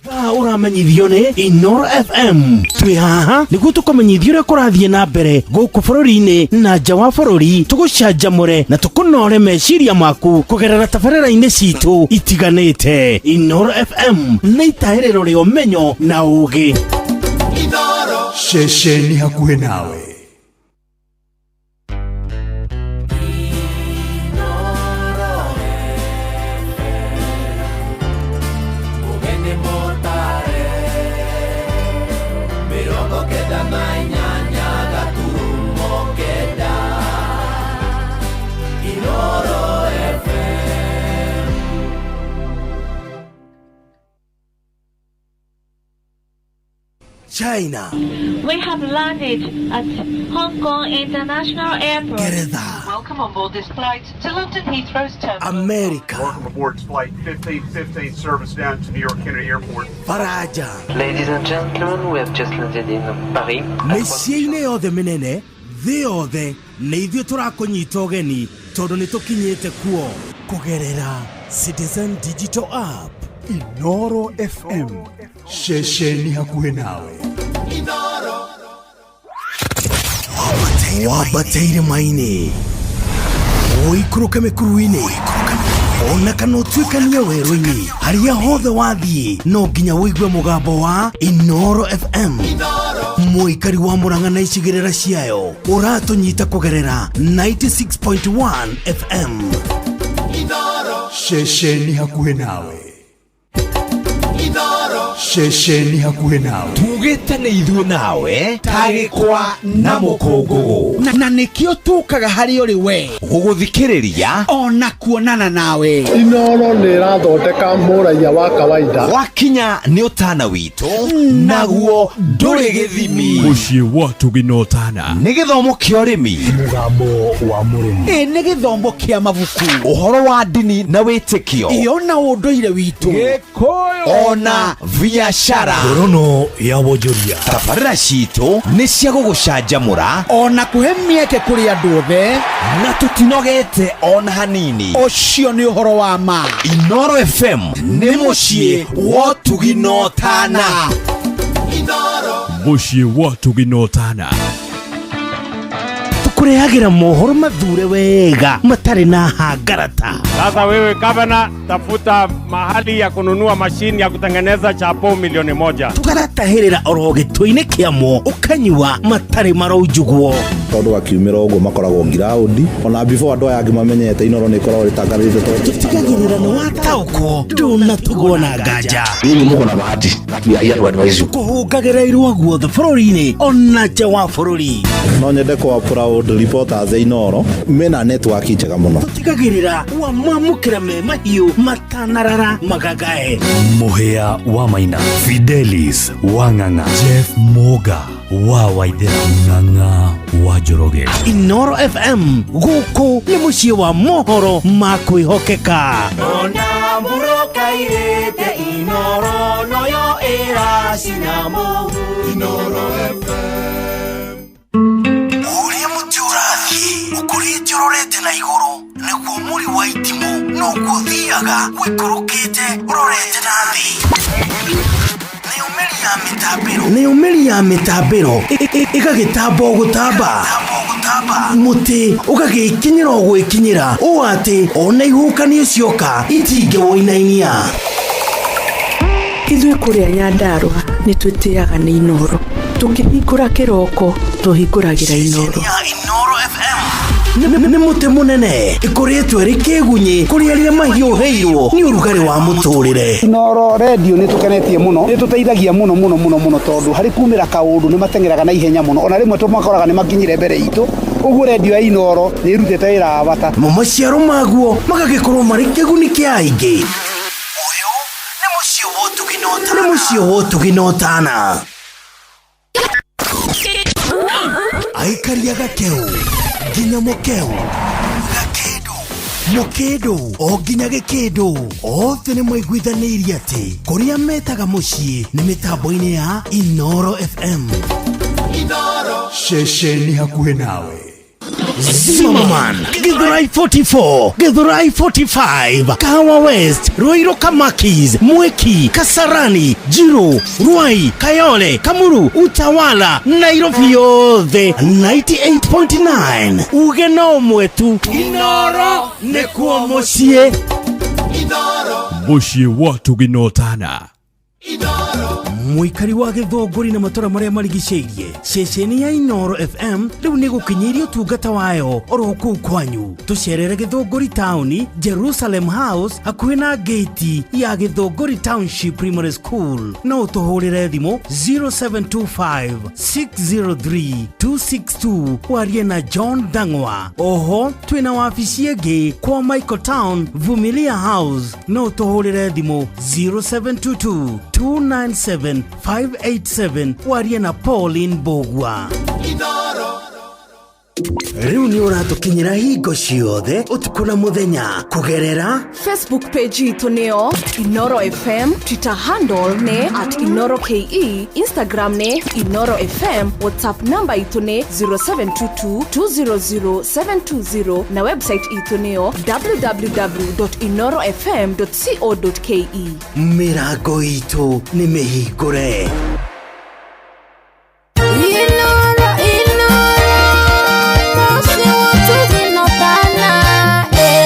Thaa ũramenyithio nĩ Inoro FM. Twĩ haha nĩguo tũkũmenyithie ũrĩa kũrathiĩ na mbere gũkũ bũrũri-inĩ na nja wa bũrũri, tũgũcanjamũre na tũkũnore meciria maku kũgerera tabarĩra-inĩ citũ itiganĩte. Inoro FM nĩ itahĩrĩro rĩa ũmenyo na ũũgĩ. Ceceni hakuhĩ nawe. China. We have landed at Hong Kong International Airport. Geretha. Welcome on board this flight to London Heathrow's terminal. America. Welcome aboard flight 1515 service down to New York Kennedy Airport. Faraja. Ladies and gentlemen, we have just landed in Paris. Mĩciĩ-inĩ yothe mĩnene thĩ yothe nĩ ithuĩ tũrakũnyita ũgeni tondũ nĩ tũkinyĩte kuo kũgerera Citizen Digital App. Inoro FM, ceceni hakuhĩ nawe. Wambate irĩma-inĩ, ũikũrũke mĩkuru-inĩ, ona kana ũtuĩkanie werũ-inĩ, harĩa hothe wathiĩ no nginya ũigue mũgambo wa Inoro FM. Mũikari wa Mũrang'a na icigĩrĩra ciayo ũratũnyita kũgerera 96.1 FM. Ceceni hakuhĩ nawe. Ceceni hakuhĩ nawe. Tugĩte nĩ ithuĩ nawe tagĩkwa na mũkũngũgũ, na nĩkĩo tũkaga harĩ ũrĩ we gũgũthikĩrĩria ona kuonana nawe. Inoro nĩ ĩrathondeka mũraiya wa kawaida. Wakinya nĩ ũtana witũ naguo ndũrĩ gĩthimi. Mũciĩ wa Tũgĩnotana nĩ gĩthomo kĩa ũrĩmi, mũgambo wa mũrĩmi, ĩ nĩ gĩthomo kĩa mabuku, ũhoro wa ndini na wĩtĩkio, ĩyo na ũndũire witũ, Gĩkũyũ ona biashara, ngorono ya wonjoria. Tabarĩra citũ nĩ cia gũgũcanjamũra ona kũhe mĩeke kũrĩ andũ othe, na tũtinogete ona hanini. Ũcio nĩ ũhoro wa ma. Inoro FM nĩ mũciĩ wa ũtugi na ũtana. Mũciĩ wa ũtugi na ũtana. Tũkũrehagĩra mohoro mathure wega matarĩ na hangarata. Sasa wewe gavana, tafuta mahali ya kununua mashini ya kutengeneza chapo 1,000,000. Tũgaratahĩrĩra oro gĩtũ-inĩ kĩamo ũkanyua matarĩ maraunjugwo. Tondũ akiumĩra ũguo makoragwo ngiraũndi ona before andũ aya angĩ mamenyete Inoro nĩ ĩkoragwo ĩtangathĩte tondũ tũtigagĩrĩra nĩ wataũkwo ndũnatugwo na nganja. Nyinyi muko na bahati that we are here to advise you. Kũhũngagĩra irua guothe bũrũri-inĩ ona nja wa bũrũri. No nyende kwa proud Ground reporters a Inoro mena network njega mũno. Tũtigagĩrĩra wamamũkĩra me mahiũ matanarara magagae. Mũhĩa wa Maina, Fidelis wa Ng'ang'a, Jeff Moga wa Waithera, Ng'ang'a wa Njoroge. Inoro FM gũkũ nĩ mũciĩ wa mohoro ma kwĩhokeka. Ona mburoka irĩte Inoro noyo ĩracina mũhu. Inoro FM. Ũrĩa mũtĩ ũrathiĩ ũkũrĩte ũrorete na igũrũ nĩguo mũri wa itimũ noguo ũthiaga ũikũrũkĩte ũrorete na thĩ. Nayo mĩri ya mĩtambĩro ĩgagĩtamba o gũtamba, mũtĩ ũgagĩkinyĩra o gwĩkinyĩra ũũ atĩ ona ihuhũkanio cioka itingĩwũinainia. Ithuĩ kũrĩa Nyandarũa nĩ twĩtĩaga nĩ Inoro. Tũkĩhingũra kĩroko tũhingũragĩra Inoro. Nĩ mũtĩ mũnene ĩkũrĩtwo ĩrĩ kĩgunyĩ kũrĩ arĩa mahiũhĩirwo nĩ ũrugarĩ wa mũtũrĩre. Inoro redio nĩ tũkenetie mũno, nĩ tũteithagia mũno mũno mũno mũno tondũ harĩ kumĩra kaũndũ nĩ mateng'eraga na ihenya mũno, ona rĩmwe tũmakoraga nĩ makinyire mbere itũ. Ũguo redio ya Inoro nĩ ĩrutĩte wĩra wa bata. Mo maciaro maguo magagĩkorwo marĩ kĩguni kĩa aingĩ. Nĩ mũciĩ wa ũtugi na ũtana. Aikaria gakeu nginya mũkeu, gakĩndũ mũkĩndũ o nginya gĩkĩndũ, othe nĩ maiguithanĩirie atĩ kũrĩa metaga mũciĩ nĩ mĩtambo-inĩ ya Inoro FM. Inoro ceceni hakuhĩ nawe. Zimmerman, Githurai 44, Githurai 45, Kahawa West, Ruiru Kamakis, Mwiki, Kasarani, Jiru, Ruai, Kayole, Kamuru, Utawala, Nairobi yothe 98.9. Uge no mwetu Inoro nĩkuo mũciĩ. Mũciĩ wa Ũtugi na Ũtana. Mũikari wa Gĩthũngũri na matũra marĩa marigicĩirie, ceceni ya Inoro FM rĩu nĩ gũkinyĩirie ũtungata wayo oro kũu kwanyu. Tũcerere Gĩthũngũri taũni, Jerusalem House, hakuhĩ na gate ya Gĩthũngũri Township Primary School. No ũtũhũrĩre thimũ 0725 603 262 warie na John Dang'wa. Oho twĩna wabici ĩngĩ kwa Michael Town, Vumilia House. No ũtũhũrĩre thimũ 0722 297 587 warie na Pauline Bogwa. Rĩu nĩ ũratũkinyĩra hingo ciothe ũtukũ na mũthenya kũgerera Facebook page itũ nĩyo Inoro FM, Twitter handle nĩ @InoroKE, Instagram nĩ Inoro FM, WhatsApp namba itũ nĩ 0722 200 720 na website itũ nĩyo www.inorofm.co.ke. Mĩrango itũ nĩ mĩhingũre. Inoro, Inoro, mũciĩ wa ũtugi na ũtana, eh.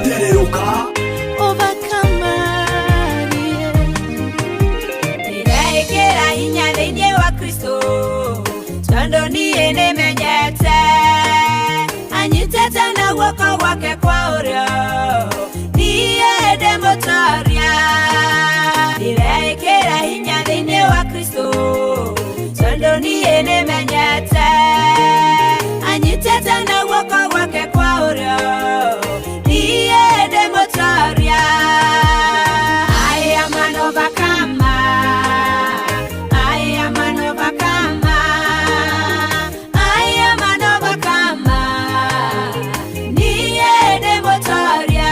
Tereruka Ndĩreĩkĩra hinya thĩinĩ wa Kristo tondũ niĩ nĩmenyete anyitĩte na guoko gwake kwa ũrĩo niĩ ndĩ mũtoria. Ndĩreĩkĩra hinya thĩinĩ wa Kristo tondũ niĩ nĩmenyete anyitĩte na guoko gwake kwa ũrĩo niĩ ndĩ mũtoria. I am an overcomer. I am an overcomer. I am an overcomer. Niĩ ndĩ mũtoria.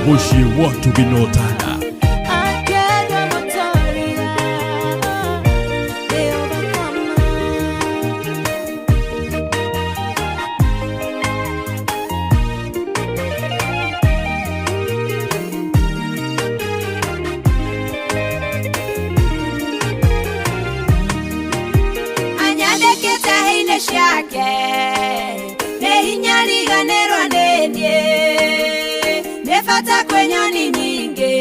Mũciĩ wa ũtugi na ũtana. Akĩenda mũtoria, nĩ overcomer. Anyandĩkĩte hĩ-inĩ ciake nĩ hinya riganĩrwo nĩ niĩ nĩ bata kwĩ nyoni nyingĩ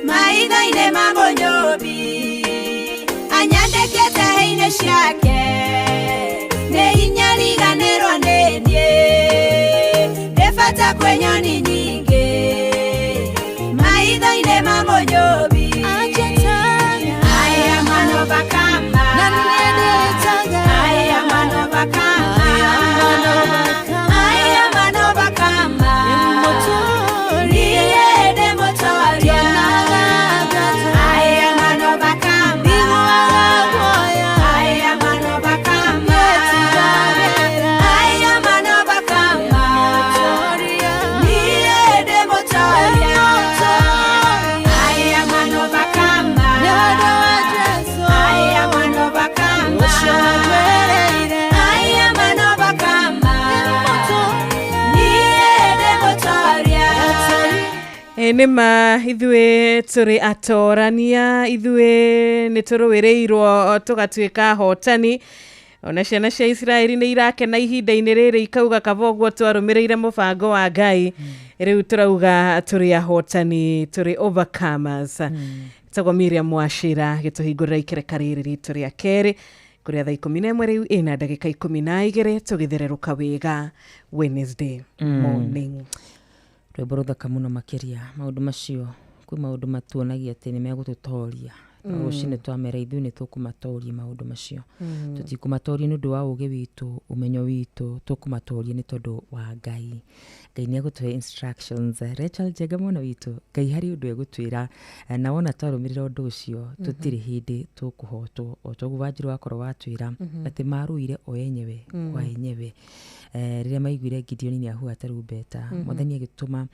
maitho-inĩ ma mũnyũmbi anyandĩkĩte hĩ-inĩ ciake nĩ hinya riganĩrwo nĩ niĩ nĩ bata kwĩ nyoni nyingĩ maitho-inĩ ma mũnyũmbi I am an overcomer. I am an overcomer. I am an overcomer. Niĩ ndĩ mũtoria. I am an overcomer. I am an overcomer. I am an overcomer. Niĩ ndĩ mũtoria. I am an overcomer. I am an overcomer. I am an overcomer. Niĩ ndĩ mũtoria. Ĩ nĩ ma ithuĩ tũrĩ atorania ithuĩ nĩ tũrũĩrĩirwo tũgatuĩka ahotani ona ciana cia Isiraeli nĩ irakena ihinda-inĩ rĩrĩ ikauga kaba ũguo twarũmĩrĩire mũbango wa Ngai rĩu tũrauga tũrĩ ahotani tũrĩ overcomers tagwo Miriam Wachira gĩtũhingũrĩra ikereka rĩrĩ ritũ rĩa kerĩ kũrĩa thaa 11 rĩu ĩna ndagĩka 12 tũgĩthererũka wega Wednesday morning. Rwĩmbo rũthaka mũno makĩria maũndũ macio kwĩ maũndũ matuonagia atĩ nĩ megũtũtoria rũcinĩ twamera ithuĩ nĩ tũkũmatoria maũndũ macio tũtikũmatoria nĩ ũndũ wa ũgĩ witũ ũmenyo witũ tũkũmatoria nĩ tondũ wa Ngai. Ngai nĩ egũtũhe instructions. Rachel Njenga mwana witũ Ngai harĩ ũndũ egũtwĩra na wona twarũmĩrĩra ũndũ ũcio tũtirĩ hĩndĩ tũkũhotwo o toguo Wanjirũ wakorwo watwĩra atĩ marũire o enyewe kwa enyewe. Rĩrĩa maiguire Gideoni nĩ ahuha tarumbeta mwathani agĩtũma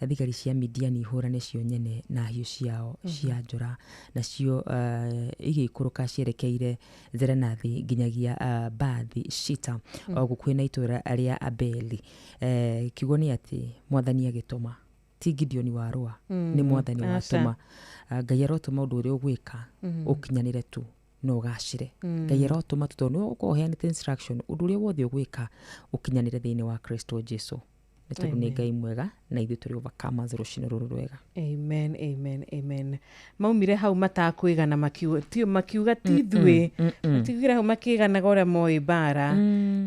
thigari cia Midiani ihũrane cio nyene na hiũ ciao cia njora nacio igĩikũrũka cierekeire Zerenathi nginyagia Bathi Shita o gũkuhĩ na itũũra rĩa Abeli. Kiugo nĩ atĩ mwathani agĩtũma ti Gideoni warũa nĩ mwathani watũma. Ngai arotũma ũndũ ũrĩa ũgwĩka ũkinyanĩre tu no ũgacĩre. Ngai arotũma tu tondũ nĩwe ũkorwo ũheanĩte instruction ũndũ ũrĩa wothe ũgwĩka ũkinyanĩre thĩinĩ wa Kristo Jesu nĩ tondũ nĩ Ngai mwega na ithuĩ tũrĩ overcomers rũcinĩ rũrũ rwega. Amen, amen, amen. Maumire hau matakwĩgana makiuga ti ithuĩ matiugire hau makĩganaga ũrĩa moĩ mbara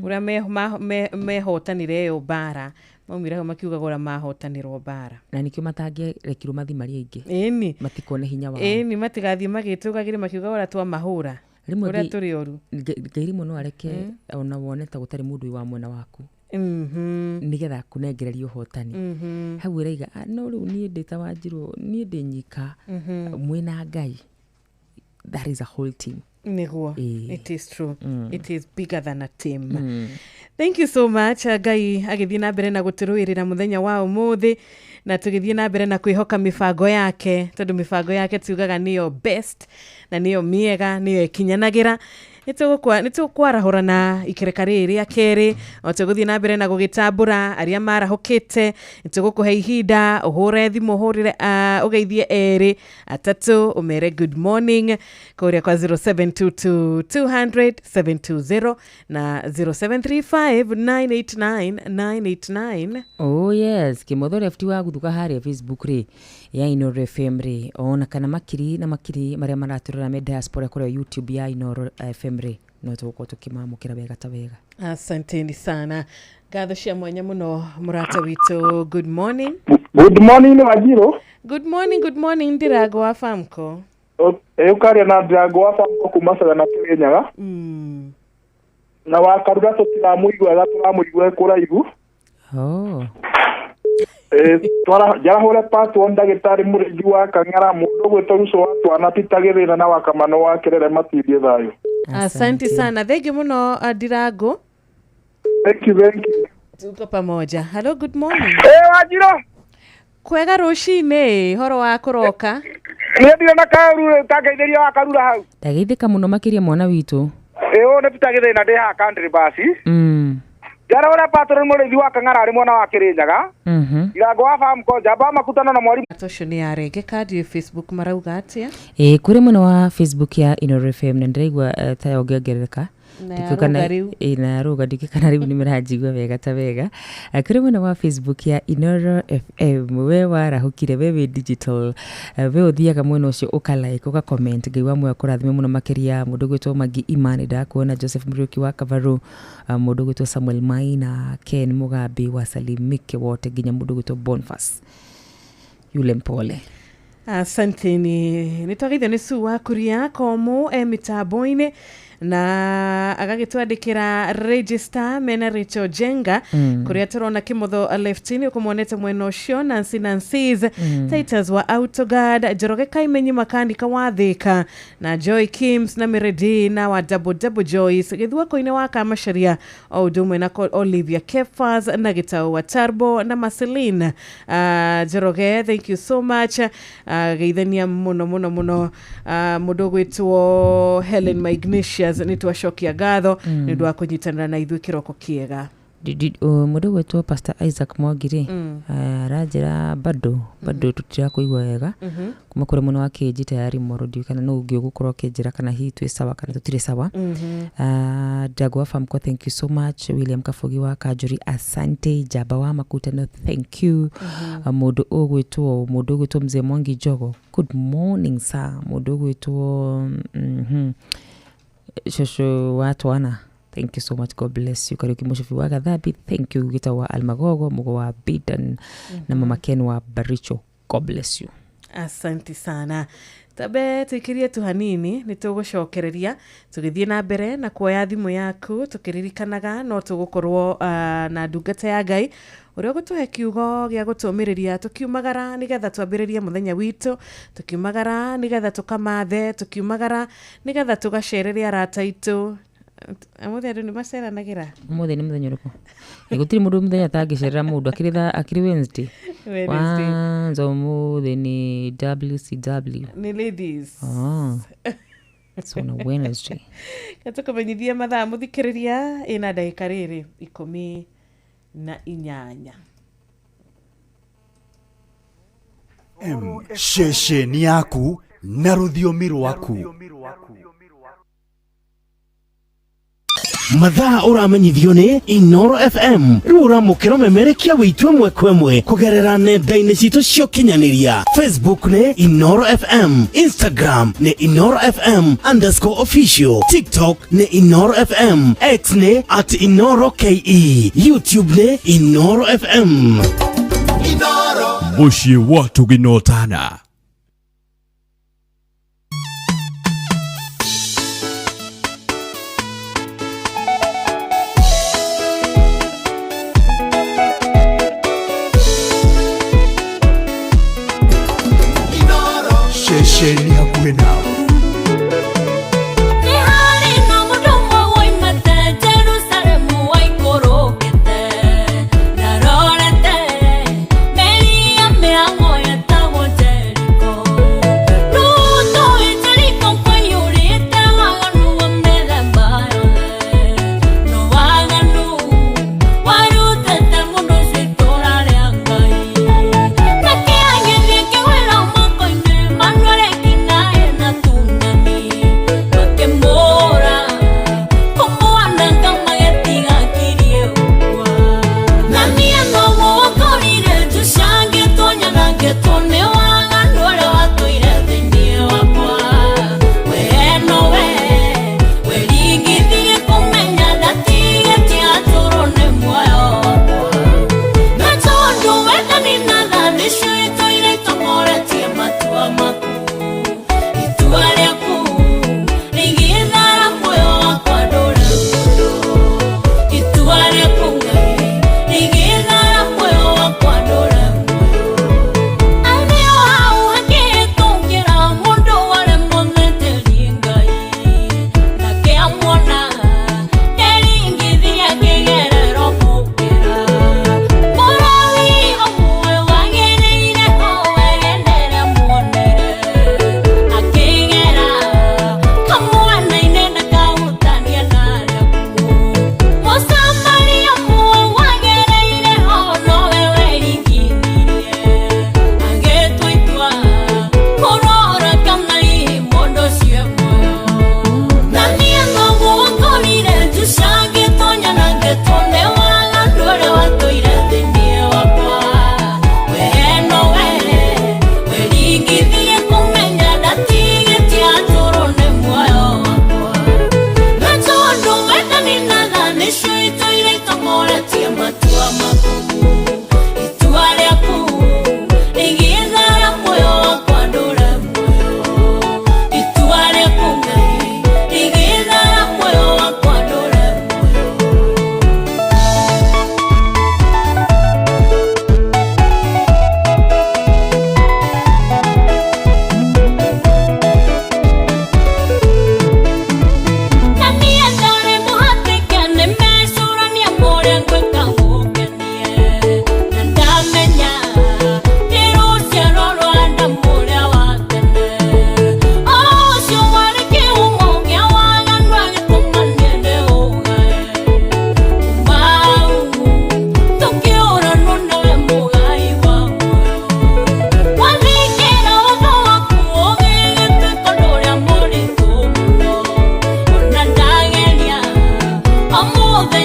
ũrĩa mehotanire ĩyo mbara maumire hau makiugaga ũrĩa mahotanĩrwo mbara na nĩkĩo matangĩrekirwo mathiĩ marĩ aingĩ ĩni matikone hinya wao ĩni matigathiĩ magĩtũgagĩre makiugaga ũrĩa twamahũra ũrĩa tũrĩ oru. Ngai rĩmwe no areke ona wone ta gũtarĩ mũndũ wĩ wa mwena waku nĩgetha akũnengererie ũhotani hau ũraiga no rĩu niĩ ndĩ ta Wanjirũ niĩ ndĩ nyika mwĩna Ngai that is a whole team. Nĩguo. It is true. It is bigger than a team. Thank you so much. Ngai agĩthiĩ na mbere na gũtũrũĩrĩra mũthenya wa ũmũthĩ na tũgĩthiĩ na mbere na kwĩhoka mĩbango yake tondũ mĩbango yake tugaga nĩyo best na nĩyo mĩega nĩyo ĩkinyanagĩra. Nĩ tũkwarahũrana ikereka rĩrĩ rĩa kerĩ o tũgũthiĩ na mbere na gũgĩtambũra arĩa marahũkĩte nĩ tũgũkũhe ihinda ũhũre thimũ ũhũrĩre ũgeithie erĩ atatũ ũmere good morning kũrĩa kwa 0722 200 720 na 0735 989 989. Oh yes, kĩmotho left wa guthuka harĩa Facebook rĩ ya Inooro FM rĩ ona kana makiri na makiri marĩa maratũrora me diaspora kũrĩa YouTube ya Inooro FM rĩ no tũgũkorwo tũkĩmamũkĩra wega ta wega. Asanteni sana ngatho cia mwanya mũno mũrata witũ. Good morning. Good morning Wanjirũ. Good morning, good morning Ndirango wa Famco. Ũkaria na Ndirango wa Famco kuma Sagana Kĩrĩnyaga. Na wa Karura tũtiramũigua tũramũigua kũraihu. Oh. Njarahũre part 1 ndagĩtarĩ mũrĩithi wa Kang'ara mũndũ ũgwĩtwo Ruco wa Twana Peter Gĩthĩna na wa Kamano wa Kĩrere matindie thayũ. Asante sana. Thank you mũno Ndirango. Thank you, thank you. Tuko pamoja. Hello, good morning. Wanjirũ. Kwega rũcinĩ horo wa kũroka. Niĩ ndirĩ na kaũru tangeithĩria wa Karura hau. Ndageithĩka mũno makĩria mwana witũ. Ĩ ũyũ nĩ Peter Gĩthĩna ndĩ haha country bus. Njara ũrĩa patron mũrĩithi wa Kang'ara arĩ mwena wa Kĩrĩnyaga. Irango wa Famco njamba wa makutano na mwarimũ. Ũcio nĩ yarengeka ndiũĩ Facebook marauga atĩa. Ĩ kũrĩ mwena wa Facebook ya Inooro FM na ndĩraigua ta yongerereka. Na Ndikĩũĩ kana- yarũga rĩu. Ĩ, na yarũga ndikĩũĩ kana rĩu nĩ mĩranjigua wega ta wega. Kũrĩ mwena wa Facebook ya Inooro FM we warahũkire we wĩ digital, we ũthiaga mwena ũcio ũka like ũka comment. Ngai wa muoyo akũrathime mũno makĩria. Mũndũ ũgwĩtwo Magi Imani ndakuona, Joseph Muriuki wa Kavaru, mũndũ ũgwĩtwo Samuel Maina, Ken Mugambi wa Salimike wote nginya mũndũ ũgwĩtwo Bonfas yule mpole. Asanteni nä twageithio nä su wa kuria komu e mitambo-inĩ na agagĩtwandĩkĩra register mena Rachel Jenga kũrĩa tũrona kĩmotho left-inĩ ũkũmuonete mwena ũcio Nancy Nancy's Titus wa Autoguard Njoroge Kaimenyi makanika wa Thika na Joy Kims na Meredi na wa Double Double Joyce gĩthuako-inĩ wa Kamacharia o ũndũ ũmwe na Olivia Kefas na Gĩtaũ wa Tarbo na Marceline. Njoroge, thank you so much. Geithania mũno mũno mũno. Mũndũ ũgwĩtwo Helen Magnesius nĩ twacokia ngatho nĩ ũndũ wa kũnyitanĩra na ithuĩ kĩroko kĩega. Mũndũ ũgwĩtwo Pastor Isaac Mwangi rĩ, aranjĩra bado bado tũtirakũigua wega kuma kũrĩ mwena wa kĩnji tayari moro ndiũĩ kana nũ ũngĩ ũgũkorwo akĩnjĩra kana hihi twĩ sawa kana tũtirĩ sawa. Ndago wa Famco, thank you so much. William Kabugi wa Kanjũri, asante. Njamba wa Makutano, thank you. Mũndũ ũgwĩtwo Mzee Mwangi Njogo, good morning sir. Mũndũ ũgwĩtwo Shosho wa Twana, thank you so much, God bless you. Kariuki Mũcobi wa Gathambi, thank you. Gĩtagwo wa Almagogo Mũgo wa Bidan na Mama Ken wa Baricho, God bless you. Asanti sana. Tambe tuikirie tu hanini nĩ tũgũcokereria tũgĩthiĩ na mbere na kuoya thimũ yaku tũkĩririkanaga no tũgũkorwo na ndungata ya Ngai ũrĩa ũgũtũhe kiugo gĩa gũtũmĩrĩria tũkiumagara nĩgetha twambĩrĩrie mũthenya witũ, tũkiumagara nĩgetha tũkamathe, tũkiumagara nĩgetha tũgacerere arata aitũ. Ũmũthĩ andũ nĩ maceranagĩra. Ũmũthĩ nĩ mũthenya ũrĩkũ? Ĩ, gũtirĩ mũndũ mũthenya atangĩcerera mũndũ akĩrĩ akĩrĩ Wednesday. Wednesday. Kwanza ũmũthĩ nĩ WCW. Nĩ ladies. Oh. It's on a Wednesday. Tũkũmenyithia mathaa mũthikĩrĩria ĩna ndagĩka rĩrĩ 18. M ceceni yaku na rũthiomi rwaku. Mathaa ũramenyithio nĩ Inooro FM rĩu ũramũkĩra memerekia wĩitũ ĩmwe kwa ĩmwe kũgerera nenda-inĩ citũ cia ũkinyanĩria. Facebook nĩ Inooro FM, Instagram nĩ Inooro FM_official, TikTok nĩ Inooro FM, X nĩ @InooroKE, YouTube nĩ Inooro FM. Mũciĩ wa tũginotana. Ceceni hakuhĩ nawe. Nĩ harĩ na mũndũ ũmwe woimĩte Jerusalemu waikũrũkĩte na arorete meri ya mĩhang'o yetagwo Jeriko.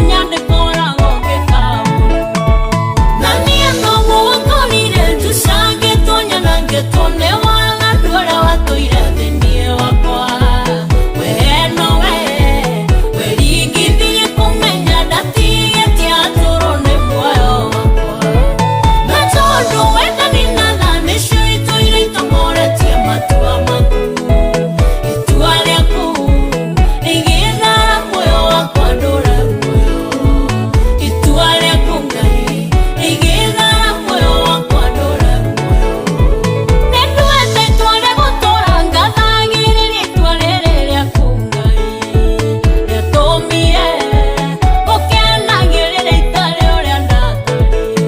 kũmenya ndĩkoragwo ngĩka ũru. Na niĩ noguo ngorire njucangĩtwo nyanangĩtwo nĩ waganu ũrĩa watũire thĩinĩ wakwa. Wee nowe weringithirie kũmenya ndatigĩtie atũrwo nĩ muoyo wakwa. Na tondũ wendani na tha nĩcio itũire itongoretie matua maku, itua rĩaku rĩgĩthara muoyo wakwa ndũre muoyo. Itua rĩaku Ngai rĩgĩthara muoyo wakwa ndũre muoyo. Nĩnduĩte itua rĩa gũtũũra ngathagĩrĩria itua rĩrĩ rĩaku Ngai, rĩatũmire ngũkenagĩrĩra itarĩ ũrĩa ndatariĩ.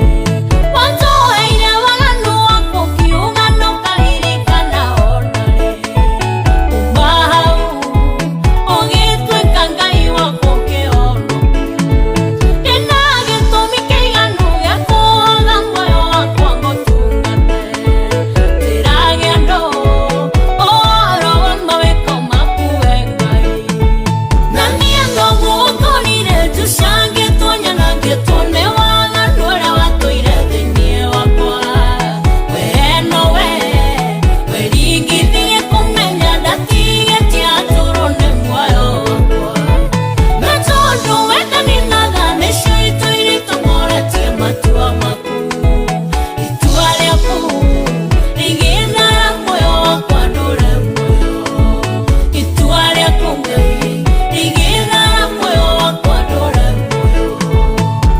Watũheire waganu waku ũkiuga ndũkaririkana ona rĩ. Kuma hau ũgĩtuĩka Ngai wakwa ũkĩhonokia. Ndĩna gĩtũmi kĩiganu gĩa kũhoga muoyo wakwa ngũtungate. Ndĩrage andũ ũhoro wa mawĩko maku we Ngai. Na niĩ noguo ngorire njucangĩtwo nyanangĩtwo nĩ waganu ũrĩa watũire thĩinĩ wakwa. Wee nowe weringithirie kũmenya ndatigĩtie atũrwo nĩ muoyo wakwa. Na tondũ wendani na tha nĩcio itũire itongoretie matua maku, itua rĩaku rĩgĩthara muoyo wakwa ndũre muoyo. Itua rĩaku Ngai rĩgĩthara muoyo wakwa ndũre muoyo.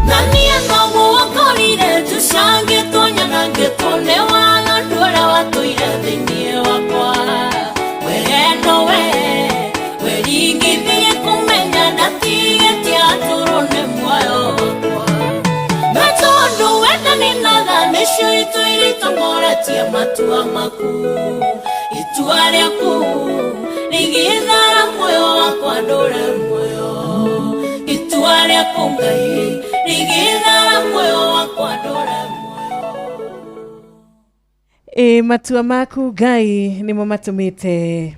Na niĩ noguo ngorire njucangĩtwo nyanangĩtwo nĩ waganu ũrĩa watũire thĩinĩ wakwa. Wee nowe weringithirie kũmenya ndatigĩtie atũrwo nĩ muoyo wakwa. Na tondũ wendani na tha nĩcio itũire itongoretie matua maku, itua rĩaku rĩgĩthara muoyo wakwa ndũre muoyo. Itua rĩaku Ngai rĩgĩthara muoyo wakwa ndũre muoyo. Ĩ matua maku Ngai nĩmo matũmĩte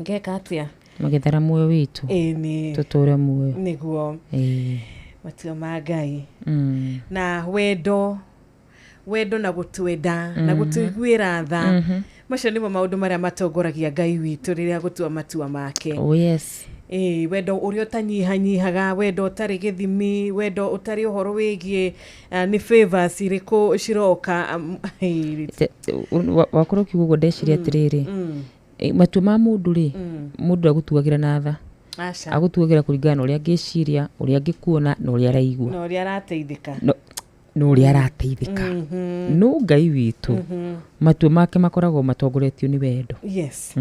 ngeka atĩa? Magĩthara muoyo witũ. Ĩ nĩ Tũtũre muoyo. Nĩguo. Ĩĩ. Matua ma Ngai na wendo, wendo na gũtwenda na gũtũiguĩra tha, macio nĩmo maũndũ marĩa matongoragia Ngai witũ rĩrĩa gũtua matua make. Oh yes. Ĩĩ, wendo ũrĩa ũtanyihanyihaga, wendo ũtarĩ gĩthimi, wendo ũtarĩ ũhoro wĩgiĩ nĩ favors irĩkũ ciroka. Wakorwo ũkiuga ũguo ndeciria atĩrĩrĩ, matua ma mũndũ rĩ, mũndũ agũtuagĩra na tha. Aca. Agũtuagĩra kũringana na ũrĩa angĩciria, ũrĩa angĩkuona na ũrĩa araigua. Na ũrĩa arateithĩka. Na ũrĩa arateithĩka. No Ngai witũ, matua make makoragwo matongoretio nĩ wendo. Yes.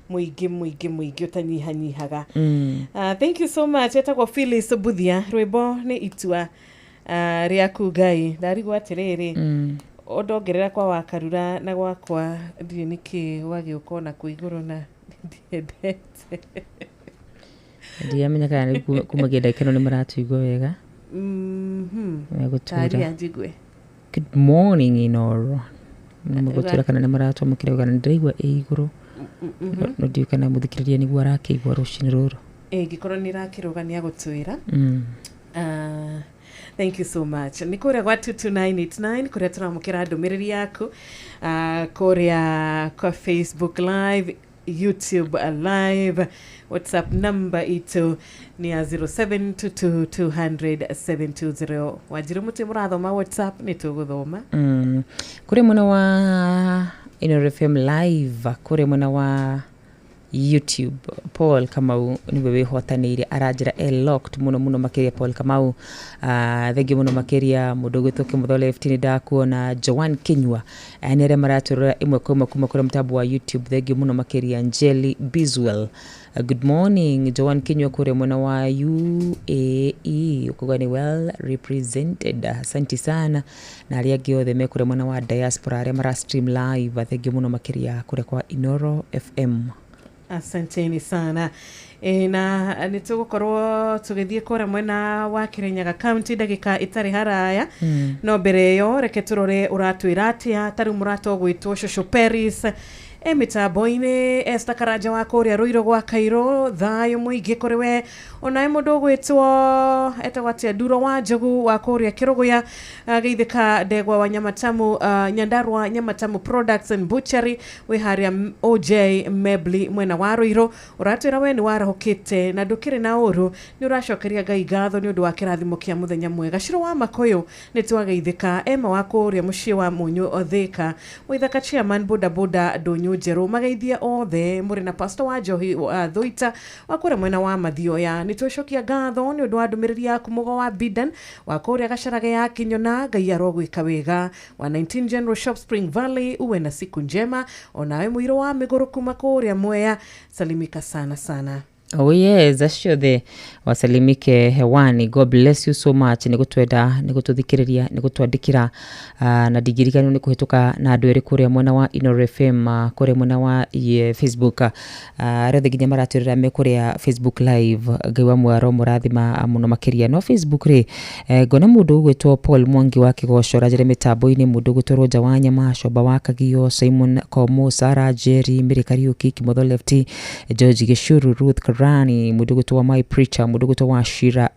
Mũingĩ mũingĩ mũingĩ ũtanyihanyihaga. Thank you so much. Etagwo Phyllis Buthia, rwĩmbo nĩ itua rĩaku Ngai. Ndarigwo atĩrĩrĩ, ũndongerera kwa wakarura na gwakwa ndiũĩ nĩkĩ gwagĩũka ona kũ igũrũ na ndiendete. Ndiramenya kana nĩ kumagia ndagĩka ĩno nĩ maratũigua wega. Megũtwĩra. Taria njigue. Good morning Inooro. Megũtwĩra kana nĩ maratwamũkĩra wega, na ndĩraigua ĩ igũrũ. No ndiũĩ kana mũthikĩrĩria nĩguo arakĩigua rũcinĩ rũrũ. Ĩngĩkorwo nĩ ĩrakĩrũga nĩ agũtwĩra. Thank you so much. Nĩ kũrĩa gwa 22989 kũrĩa tũramũkĩra ndũmĩrĩri yaku, kũrĩa kwa Facebook Live, YouTube Live, WhatsApp number itũ nĩ ya 0722200720. Wanjirũ mũtĩ mũrathoma WhatsApp nĩ tũgũthoma. Kũrĩ mwena wa Inooro FM Live, kũrĩ mwena wa YouTube, Paul Kamau nĩwe wĩhotanĩire, aranjĩra e locked mũno mũno makĩria. Paul Kamau, thengiũ mũno makĩria. Mũndũ ũgwĩtwo Kĩmũtho Left nĩ ndakuona. Joan Kinyua, nĩ arĩa maratũrora ĩmwe kwa ĩmwe kuma kũrĩ mũtambo wa YouTube, thengiũ mũno makĩria. Njeli Biswell, good morning. Joan Kinyua kũrĩa mwena wa UAE ũkuga nĩ well represented, asanti sana. Na arĩa angĩ othe me kũrĩa mwena wa diaspora arĩa mara stream live, thengiũ mũno makĩria kũrĩa kwa Inooro FM. Asanteni sana. Na nĩ tũgũkorwo tũgĩthiĩ kũrĩa mwena wa Kirinyaga County ndagĩka ĩtarĩ haraya. No mbere ĩyo reke tũrore ũratwĩra atĩa. Ta rĩu mũrata ũgwĩtwo Shosho Paris E mĩtambo-inĩ Esther Karanja wa kũrĩa Rũirũ gwa Kairũ, thayũ mũingĩ kũrĩ we. Onawe mũndũ ũgwĩtwo etagwo atĩa, Nduro wa Njogu wa kũrĩa Kĩrũgũya, geithĩka ndegwa wa Nyamatamu, Nyandarua Nyamatamu Products and Butchery wĩ harĩa OJ Mebli mwena wa Rũirũ. Ũratwĩra we nĩ warahũkĩte na ndũkĩrĩ na ũru, nĩ ũracokeria Ngai ngatho nĩ ũndũ wa kĩrathimo kĩa mũthenya mwega. Ciro wa Makũyũ nĩ twageithĩka. Emma wa kũrĩa mũciĩ wa Mũnyũ Thĩka, Waithaka chairman boda boda Ndũnyũ Njerũ, mageithie othe mũrĩ na pastor wa Njohi wa Thũita wa kũrĩa mwena wa Mathioya. Nĩ twacokia ngatho nĩ ũndũ wa ndũmĩrĩri yaku Mũgo wa Bidan wa kũrĩa Gacharage ya Kinyona, Ngai arogwĩka wega. Wa 19 General Shop Spring Valley, uwe na siku njema. Onawe mũirũ wa mĩgũrũ kuma kũrĩa Mwea, salimika sana sana. Oh yes, acio othe wasalimike hewani. God bless you so much. Nĩ gũtwenda, nĩ gũtũthikĩrĩria, nĩ gũtwandĩkĩra, na ndingĩriganĩrwo nĩ kũhĩtũka na andũ erĩ kũrĩa mwena wa Inooro FM, kũrĩa mwena wa Facebook, arĩa othe nginya maratwĩrĩra me kũrĩa Facebook live. Ngai wa muoyo aromũrathima mũno makĩria. No Facebook rĩ, ngona mũndũ ũgwĩtwo Paul Mwangi wa Kĩgoco ũranjĩra mĩtambo-inĩ, mũndũ ũgwĩtwo Roger wa Nyama, Coba wa Kagio, Simon Komo, Sarah Jerry, Mary Kariuki, Kimotho Lefty, George Gĩcuru, Ruth Karani, mũndũ ũgwĩtwo wa My Preacher, mũndũ ũgwĩtwo wa Shira,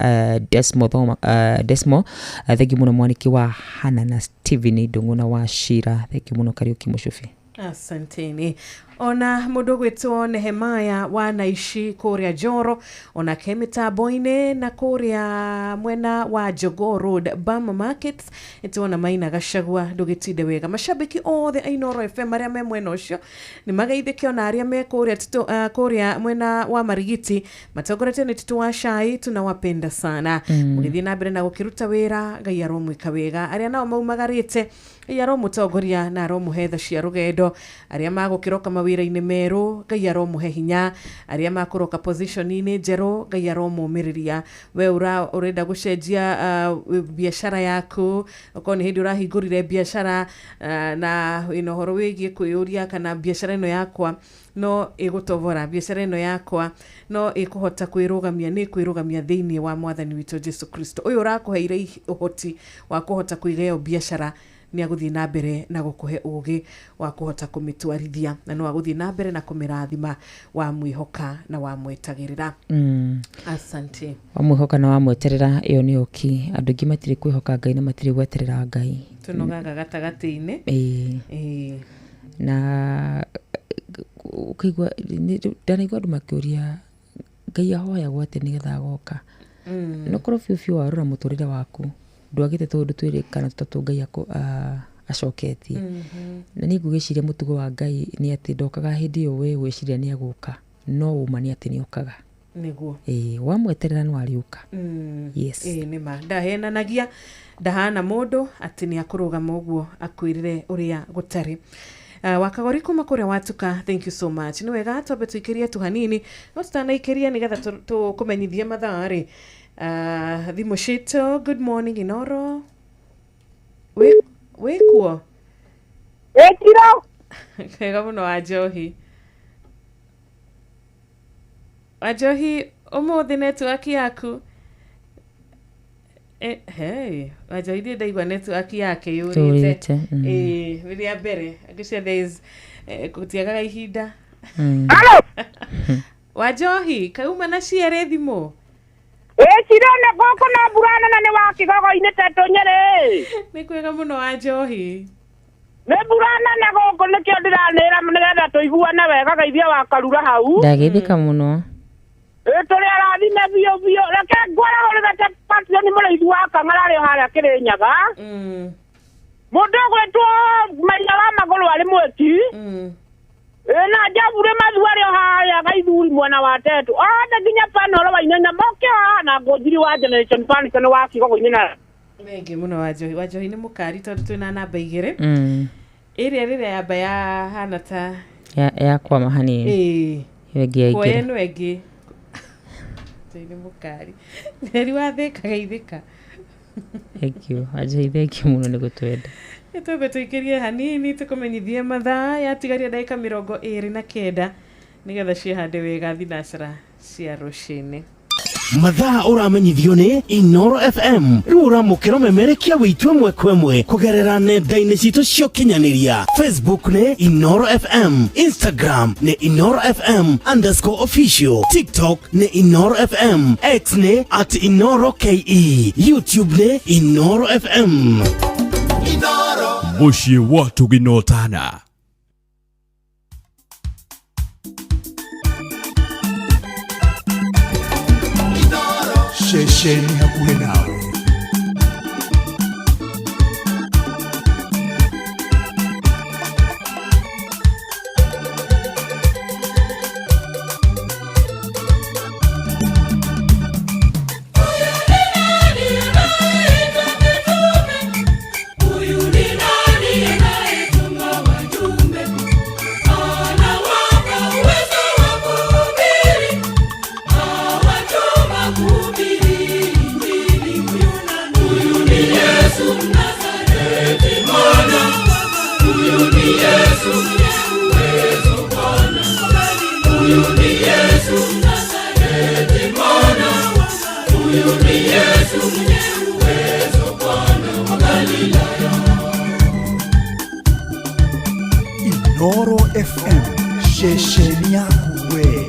Desmo Thoma, Desmo, thengiũ mũno mwaniki wa Hannah na Steven Ndũng'ũ wa Shira, thengiũ mũno Kariuki Mũcubi. Asanteni. Ona mũndũ ũgwĩtwo Nehemaya wa Naishi kũrĩa Njoro, onake mĩtambo-inĩ, na kũrĩa mwena wa Jogoo Road Bama Markets nĩtuona Maina Gacagua, ndũgĩtinde wega. Mashabiki othe a Inooro FM arĩa me mwena ũcio nĩ mageithĩke, ona arĩa me kũrĩa kũrĩa mwena wa Marigiti matongoretio nĩ Tito wa Cai, tunawapenda sana. Mũgĩthiĩ na mbere na gũkĩruta wĩra, Ngai aromwĩka wega. Arĩa nao maumagarĩte, Ngai aromũtongoria na aromũhe tha cia rũgendo. Arĩa magũkĩroka mawĩra-inĩ merũ, Ngai aromũhe hinya. Arĩa makũroka position-inĩ njerũ, Ngai aromũmĩrĩria. We ũrenda gũcenjia biacara yaku, okorwo nĩ hĩndĩ ũrahingũrire biacara, na wĩna ũhoro wĩgiĩ kwĩyũria kana biacara ĩno yakwa no ĩgũtobora, biacara ĩno yakwa no ĩkũhota kwĩrũgamia, nĩ kwĩrũgamia thĩinĩ wa mwathani witũ Jesu Kristo. Ũyũ ũrakũheire ũhoti wa kũhota kũiga ĩyo biacara nĩ agũthiĩ na mbere na gũkũhe ũgĩ wa kũhota kũmĩtwarithia, na no agũthiĩ na mbere na kũmĩrathima wa mwĩhoka na wa mwetagĩrĩra. Asante. Wa mwĩhoka na wa mweterera, ĩyo nĩ ũki. Andũ aingĩ matirĩ kwĩhoka Ngai na matirĩ gweterera Ngai. Tũnogaga gatagatĩ-inĩ. Ĩĩ. Na ũkaigua, ndanaigua andũ makĩũria Ngai ahoyagwo atĩa nĩgetha agoka. No korwo biũ biũ warora mũtũrĩre waku, ndwagĩte tũũndũ twĩrĩ kana tũtatũ Ngai acoketie. Na niĩ ngwĩciria mũtugo wa Ngai nĩ atĩ ndokaga hĩndĩ ĩyo we gwĩciria nĩ egũka, no ũma nĩ atĩ nĩ okaga. Nĩguo. Ĩĩ, wamweterera no arĩũka. Yes. Ĩĩ, nĩ ma. Ndahenanagia, ndahana mũndũ atĩ nĩ akũrũgama ũguo akwĩrĩre ũrĩa gũtarĩ. Wakagori kuma kũrĩa watuka, thank you so much. Nĩ wega twambe tũikĩrie tu hanini, no tũtanaikĩria nĩgetha tũkũmenyithie mathaa rĩ. Thimũ citũ, good morning Inooro. Wĩkuo? Wĩkiro. Wega mũno wa Njohi. Wa Njohi, ũmũthĩ network yaku. Hey, wa Njohi ndirĩ ndaigua network yake yũrĩte. Yũrĩte. Ĩĩ, rĩrĩa mbere, ngwĩciria there is, gũtiagaga ihinda. Hello. Wa Njohi, kauma na cierĩ thimũ. Ĩĩ, nĩ gũkũ na mbura nene nĩ wa Kĩgogo-inĩ Tetũ Nyĩrĩ. Nĩ kwega mũno wa Njohi. Nĩ mbura nene gũkũ nĩkĩo ndĩranĩra nĩgetha tũiguane wega, geithia wa Karura hau. Ndageithĩka mũno. Ĩĩ, tũrĩ arathime biũ biũ. Reke ngwarahũrĩre ta Patreon mũrĩithi wa Kang'ara arĩ o harĩa Kĩrĩnyaga. Mũndũ ũgwĩtwo Maina wa Magũrũ arĩ Mweki. Ĩĩ, na Njaburi Mathu arĩ o harĩa Gaithuri mwena wa Tetũ. Othe nginya Panoro wa Inenya moke haha na Ngũnjiri wa Generation Furniture nĩ wa Kĩgogo-inĩ na Thengiũ mũno wa Njohi. Wa Njohi nĩ mũkari tondũ twĩna namba igĩrĩ. Ĩrĩa rĩrĩa yamba yahana ta Ya kwama hanini. Ĩĩ. Ĩyo ĩngĩ Kuoya yaingĩra. ĩno ĩngĩ. Njohi nĩ mũkari. Njeri wa Thĩka geithĩka. Thank you. Wa Njohi, thank you mũno nĩ gũtwenda. Nĩ twambe tũikĩrie hanini tũkũmenyithie mathaa, yatigaria ndagĩka 29 nĩgetha ciĩhande wega thinacara cia rũcinĩ. Mathaa ũramenyithio nĩ Inoro FM rĩu ũramũkĩra ũmemerekia wĩitũ ĩmwe kwa ĩmwe kũgerera nenda-inĩ citũ cia ũkinyanĩria. Facebook nĩ Inoro FM, Instagram nĩ Inoro FM underscore official, TikTok nĩ Inoro FM, X nĩ at Inoro KE, YouTube nĩ Inoro FM. Mũciĩ wa Tũginotana. Ceceni hakuhĩ nawe. Inoro FM, ceceni yaku we.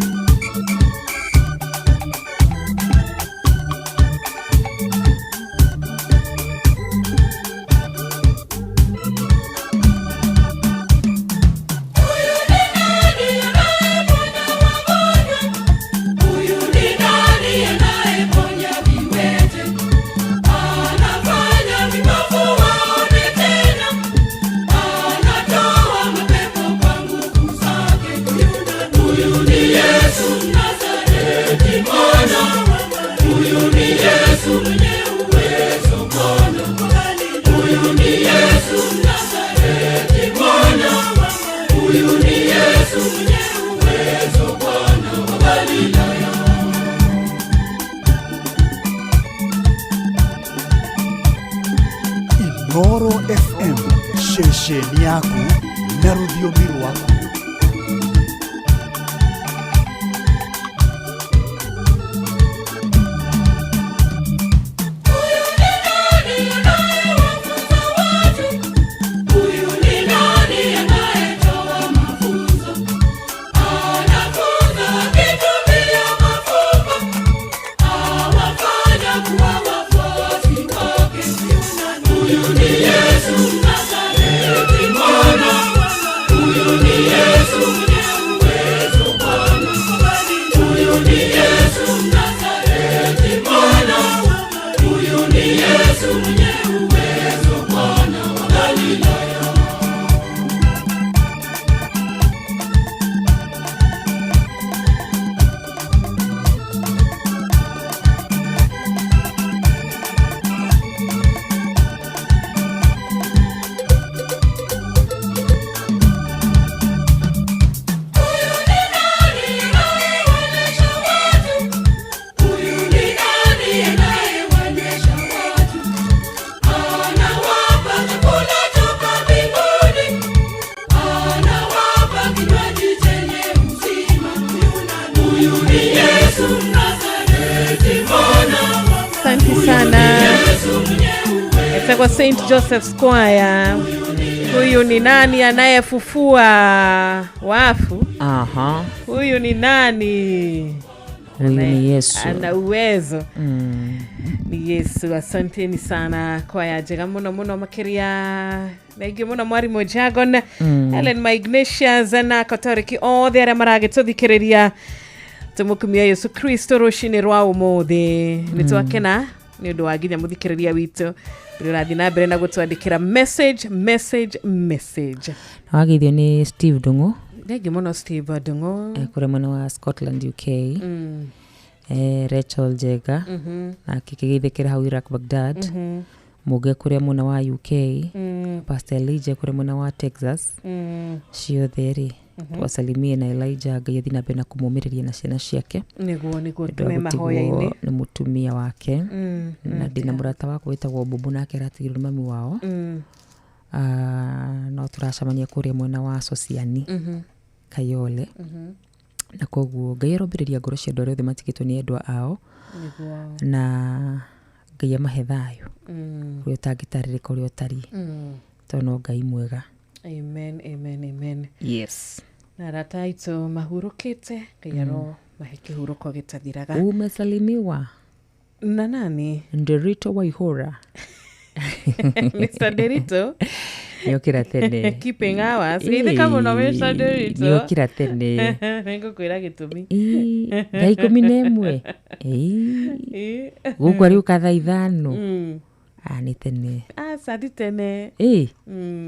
Inoro FM, ceceni yaku na rũthiomi rwaku. Asante sana. Itakuwa St. Joseph's Choir. Huyu ni nani anayefufua wafu? Aha. Huyu ni nani? Huyu ni Yesu. Ana uwezo. Ni Yesu. Asanteni sana kwaya njega muno muno makiria. Thengiũ mũno mwarimũ Jagon, Helen Maignatius na Kotoriki othe arĩa maragĩtũthikĩrĩria. Tũmũkumia Yesu Kristo rũcinĩ rwa ũmũthĩ. Nĩ twakena nĩ ũndũ wa nginya mũthikĩrĩria witũ ũrĩa ũrathiĩ na mbere na gũtwandĩkĩra message message message. Na wageithio nĩ Steve Ndung'u. Thengiũ mũno Steve Ndung'u. Kũrĩa mwena wa Scotland UK. Rachel Njega nake kĩgeithĩkĩra hau Iraq Baghdad. Mũge kũrĩa mwena wa UK. Pastor Elijah kũrĩa mwena wa Texas. Ciothe rĩ twasalimie na Elijah Ngai athiĩ na mbere na kũmũmĩrĩria na ciana ciake. Nĩguo tume mahoya-inĩ nĩ mũtumia wake. Na ndĩna mũrata wakwa wĩtagwo Bubu nake aratigirwo nĩ mami wao. No tũracemania kũrĩa mwena wa Sosiani Kayole. Na koguo Ngai arombĩrĩria ngoro cia andũ arĩa othe matigĩtwo nĩ endwa ao. Nĩguo. Na Ngai amahe thayũ ũrĩa ũtangĩtarĩrĩka ũrĩa ũtariĩ, tondũ no Ngai mwega. Amen, amen, amen. Yes. Na arata aitũ mahurũkĩte, Ngai aro mahe kĩhurũko gĩtathiraga. Umesalimiwa na nani? Nderito Waihura. Mr. Derito. Nĩokĩra tene. Keeping hours. Geithĩka mũno Mr. Derito. Nĩokĩra tene. Nĩngũkwĩra gĩtũmi. Ĩĩ, thaa 11. Ĩĩ. Gũkũ arĩũka thaa 5. Ah, nĩ tene. Aca ti tene. Ĩĩ.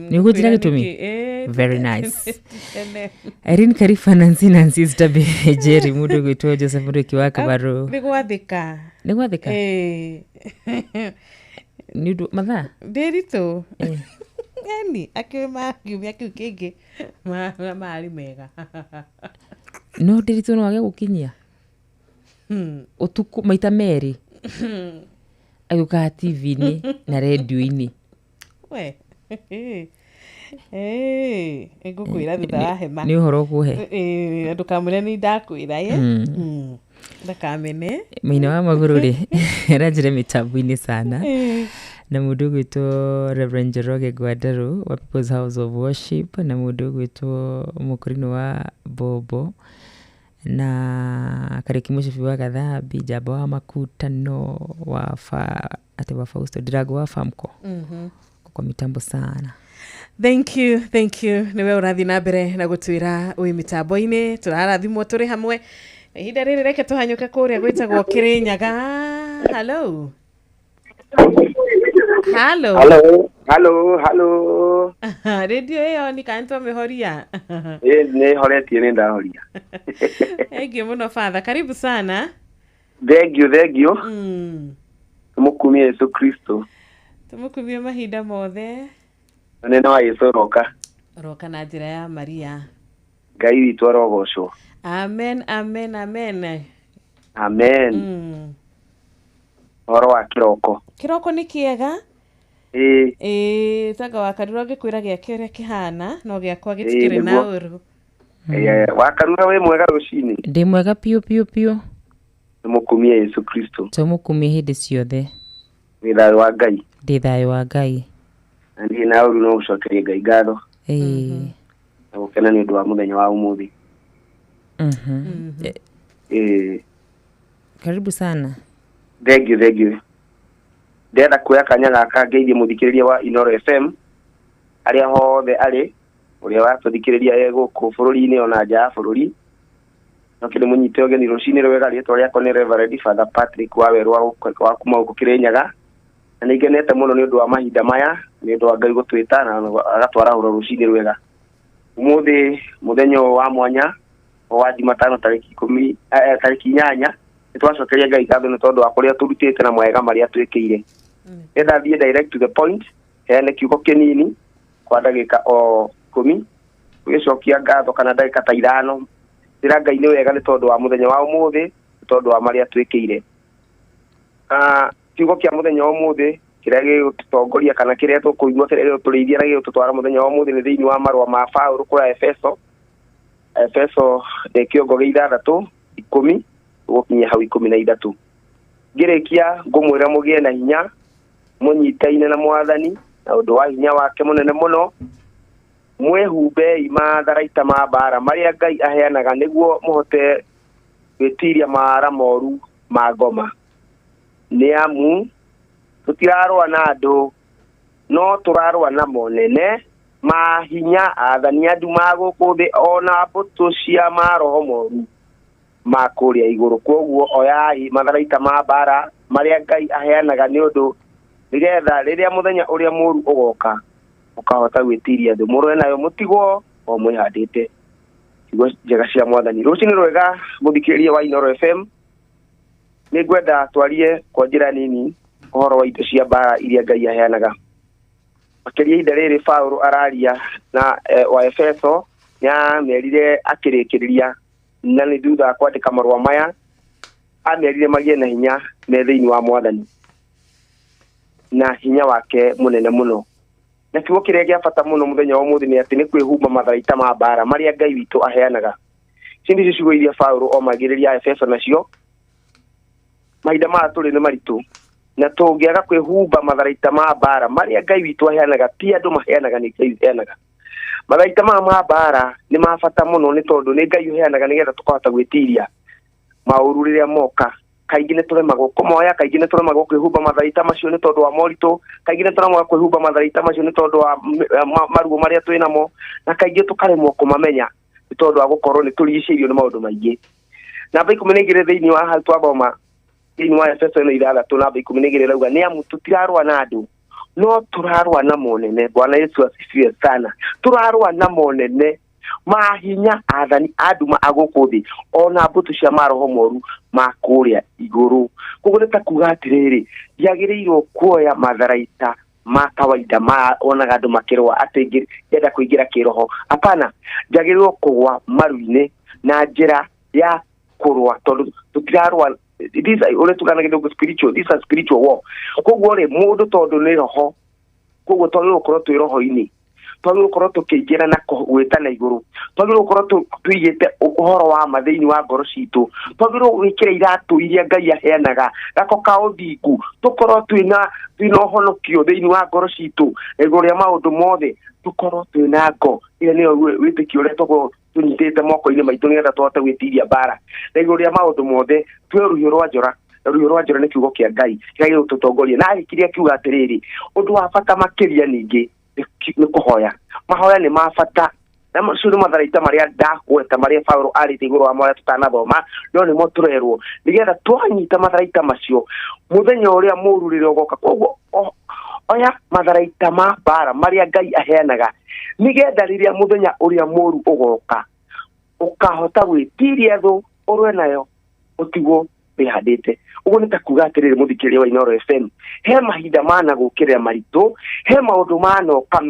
Nĩ ũgũnjĩra Ngũkwĩra gĩtũmi? nĩkĩ. Ĩĩ, Very nice. ti tene. Irene Karifa, Nancy, Nancy Stabi, Jerry, mũndũ ũgwĩtwo Joseph Mũrĩki wa Kabarũ. Nĩ gwathĩka. Nĩ gwathĩka? Ĩĩ. Nĩ ũndũ mathaa? Ndĩritũ. Eni, akiuma kiumia kĩu kĩngĩ marĩ mega. No ndĩritũ no age gũkinyia ũtukũ maita merĩ agĩũkaga TV-inĩ na rendio-inĩ. We. Ĩĩ, nĩngũkwĩra thutha wa hema. Nĩ ũhoro ũkũhe. Ĩĩ, ndũkamwĩre nĩ ndakwĩra ye. Ndakamene. Maina wa magũrũ rĩ aranjĩra mĩtambo-inĩ sana. Na mũndũ ũgwĩtwo Reverend Njoroge Ngwandarũ wa People's House of Worship, na mũndũ ũgwĩtwo Mũkũrinũ wa Bobo, na Kariũki Mũcibi wa Gathambi, Njamba wa Makutano wa fa, ati wa Fausto Ndirango wa Famco. Kwa mitambo sana. Thank you, thank you. Nĩwe ũrathiĩ na mbere na gũtwĩra wĩ mĩtambo-inĩ, tũrarathimwo tũrĩ hamwe. Ihinda rĩrĩ reke tũhanyũke kũrĩa gwĩtagwo Kĩrĩnyaga. Hello. Hello. Hello, hello, hello. Rĩndiũ ĩyo nĩ kana nĩtwamĩhoria? Ĩ nĩ horetie, nĩ ndahoria. Thank you mũno father. Karibu sana. Thank you, thank you. Tũmũkumie Yesu Kristo. Tũmũkumie mahinda mothe. Mũnene wa Yesu roka. Roka na njĩra ya Maria. Ngai witũ arogocwo. Amen, amen, amen. Amen. Ũhoro wa kĩroko. Kĩroko nĩ kĩega. Ĩĩ. Ĩĩ, tanga wa Karura ngĩkwĩra gĩake ũrĩa kĩhana, no gĩakwa gĩtikĩrĩ na ũru. Wa Karura wĩ mwega rũcinĩ? Ndĩ mwega piũ piũ piũ. Tũmũkumie Yesu Kristo. Tũmũkumie hĩndĩ ciothe. Wĩ thayũ wa Ngai. Ndĩ thayũ wa Ngai. Na ndirĩ na ũru no gũcokeria Ngai ngatho. Ĩĩ. Na gũkena nĩ ũndũ wa mũthenya wa ũmũthĩ. Ĩĩ. Karibu sana. Thank you, thank you. Ndĩrenda kuoya kanya gaka ngeithie mũthikĩrĩria wa Inoro FM arĩa hothe arĩ, ũrĩa watũthikĩrĩria e gũkũ bũrũri-inĩ ona nja ya bũrũri. No kĩndũ mũnyite ũgeni rũcinĩ rwega, rĩtwa rĩakwa nĩ Reverend Father Patrick Wawerũ wa kuma gũkũ Kĩrĩnyaga. Na nĩ ngenete mũno nĩ ũndũ wa mahinda maya, nĩ ũndũ wa Ngai gũtwĩta na agatwarahũra rũcinĩ rwega. Ũmũthĩ mũthenya ũyũ wa mwanya wa Jumatano tarĩki ikũmi, tarĩki 8, nĩ twacokeria Ngai ngatho nĩ tondũ wa kũrĩa tũrutĩte na mawega marĩa twĩkĩire. Ndĩrenda thiĩ direct to the point, heane kiugo kĩnini kwa ndagĩka o 10, tũgĩcokia ngatho kana ndagĩka ta 5. Ndĩra Ngai nĩ wega nĩ tondũ wa mũthenya wa ũmũthĩ, nĩ tondũ wa marĩa twĩkĩire. Kiugo kĩa mũthenya wa ũmũthĩ kĩrĩa gĩgũtũtongoria kana kĩrĩa tũkũigua, kĩrĩa gĩgũtũrĩithia na gĩgũtũtwara mũthenya wa ũmũthĩ nĩ thĩinĩ wa marũa ma Paũlũ kũrĩa Efeso. Efeso nĩ kĩongo gĩa 6, 10, gũkinyia hau 13. Ngĩrĩkia ngũmwĩra mũgĩe na hinya, mũnyitaine na Mwathani na ũndũ wa hinya wake mũnene mũno, mwĩhumbei matharaita ma mbara marĩa Ngai aheanaga nĩguo mũhote gwĩtiria mawara moru ma ngoma. Nĩ amu tũtirarũa na andũ, no tũrarũa na monene ma hinya, athani a nduma gũkũ thĩ, ona mbũtũ cia maroho moru ma kũrĩa igũrũ. Kwoguo oyai matharaita ma mbara marĩa Ngai aheanaga nĩ ũndũ nĩgetha rĩrĩa mũthenya ũrĩa mũru ũgoka ũkahota gwĩtiria thĩ. Mũrũe nayo mũtigwo o mwĩhandĩte. Ciugo njega cia Mwathani. Rũcinĩ rwega mũthikĩrĩria wa Inoro FM, nĩ ngwenda twarie kwa njĩra nini ũhoro wa indo cia mbara iria Ngai aheanaga. Makĩria ihinda rĩrĩ Paũlũ araria na wa Efeso, nĩamerire akĩrĩkĩrĩria, na nĩ thutha wa kwandĩka marũa maya amerire magĩe na hinya me thĩinĩ wa Mwathani na hinya wake mũnene mũno. Na kiugo kĩrĩa gĩa bata mũno mũthenya wa ũmũthĩ nĩ atĩ nĩ kwĩhumba matharaita ma mbara marĩa Ngai witũ aheanaga. Ici nĩcio ciugo iria Paũlũ omagĩrĩria Efeso nacio. Mahinda maya tũrĩ nĩ maritũ, na tũngĩaga kwĩhumba matharaita ma mbara marĩa Ngai witũ aheanaga, ti andũ maheanaga, nĩ Ngai ũheanaga. Matharaita maya ma mbara nĩ ma bata mũno, nĩ tondũ nĩ Ngai ũheanaga nĩgetha tũkahota gwĩtiria maũru rĩrĩa moka. Kaingĩ nĩ tũremagwo kũmoya, kaingĩ nĩ tũremagwo kwĩhumba matharaita macio nĩ tondũ wa moritũ, kaingĩ nĩ tũremagwo kwĩhumba matharaita macio nĩ tondũ wa maruo marĩa twĩ namo, na kaingĩ tũkaremwo kũmamenya nĩ tondũ wa gũkorwo nĩ tũrigicĩirio nĩ maũndũ maingĩ. Namba 12 thĩinĩ wa hau twathoma thĩinĩ wa Efeso ĩno 6 namba 12 ĩrauga nĩ amu tũtirarũa na andũ no tũrarũa na monene. Bwana Yesu asifiwe sana. Tũrarũa na monene mahinya athani a nduma a gũkũ thĩ ona mbũtũ cia maroho moru ma kũrĩa igũrũ. Koguo nĩ ta kuga atĩrĩrĩ, ndiagĩrĩirwo kuoya matharaita ma kawaida ma onaga andũ makĩrũa atĩ ngĩenda kũingĩra kĩroho. Hapana, njagĩrĩirwo kũgwa maru-inĩ na njĩra ya kũrũa, tondũ tũtirarũa. These are ũrĩa tugaga na gĩthũngũ spiritual, these are spiritual war. Koguo rĩ, mũndũ tondũ nĩ roho, koguo twagĩrĩirwo gũkorwo twĩ roho-inĩ, twagĩrĩirwo gũkorwo tũkĩingĩra na gwĩtana igũrũ, twagĩrĩirwo gũkorwo tũigĩte ũhoro wa ma thĩinĩ wa ngoro citũ, twagĩrĩirwo gwĩkĩra iratũ iria Ngai aheanaga, gako ka ũthingu, tũkorwo twĩna ũhonokio thĩinĩ wa ngoro citũ, na igũrũ rĩa maũndũ mothe tũkorwo twĩna ngo ĩrĩa nĩyo wĩtĩkio ũrĩa tũkorwo tũnyitĩte moko-inĩ maitũ nĩgetha tũhote gwĩtiria mbara, na igũrũ rĩa maũndũ mothe tuoe rũhiũ rwa njora, na rũhiũ rwa njora nĩ kiugo kĩa Ngai kĩrĩa gĩgũtũtongoria. Na arĩkirie akiuga atĩrĩrĩ, ũndũ wa bata makĩria ningĩ nĩ kũhoya. Mahoya nĩ ma bata, na macio nĩ matharaita marĩa ndagweta marĩa Paũlũ arĩtie igũrũ wa marĩa tũtanathoma, no nĩmo tũrerwo nĩgetha twanyita matharaita macio mũthenya ũrĩa mũũru rĩrĩa ũgoka. Koguo oya matharaita ma mbara marĩa Ngai aheanaga nĩgetha rĩrĩa mũthenya ũrĩa mũũru ũgoka ũkahota gwĩtiria thũ ũrũe nayo ũtigwo wĩhandĩte. Ũguo nĩ ta kuga atĩrĩrĩ, mũthikĩrĩria wa Inooro FM, he mahinda mana gũkĩrĩra maritũ, he maũndũ manoka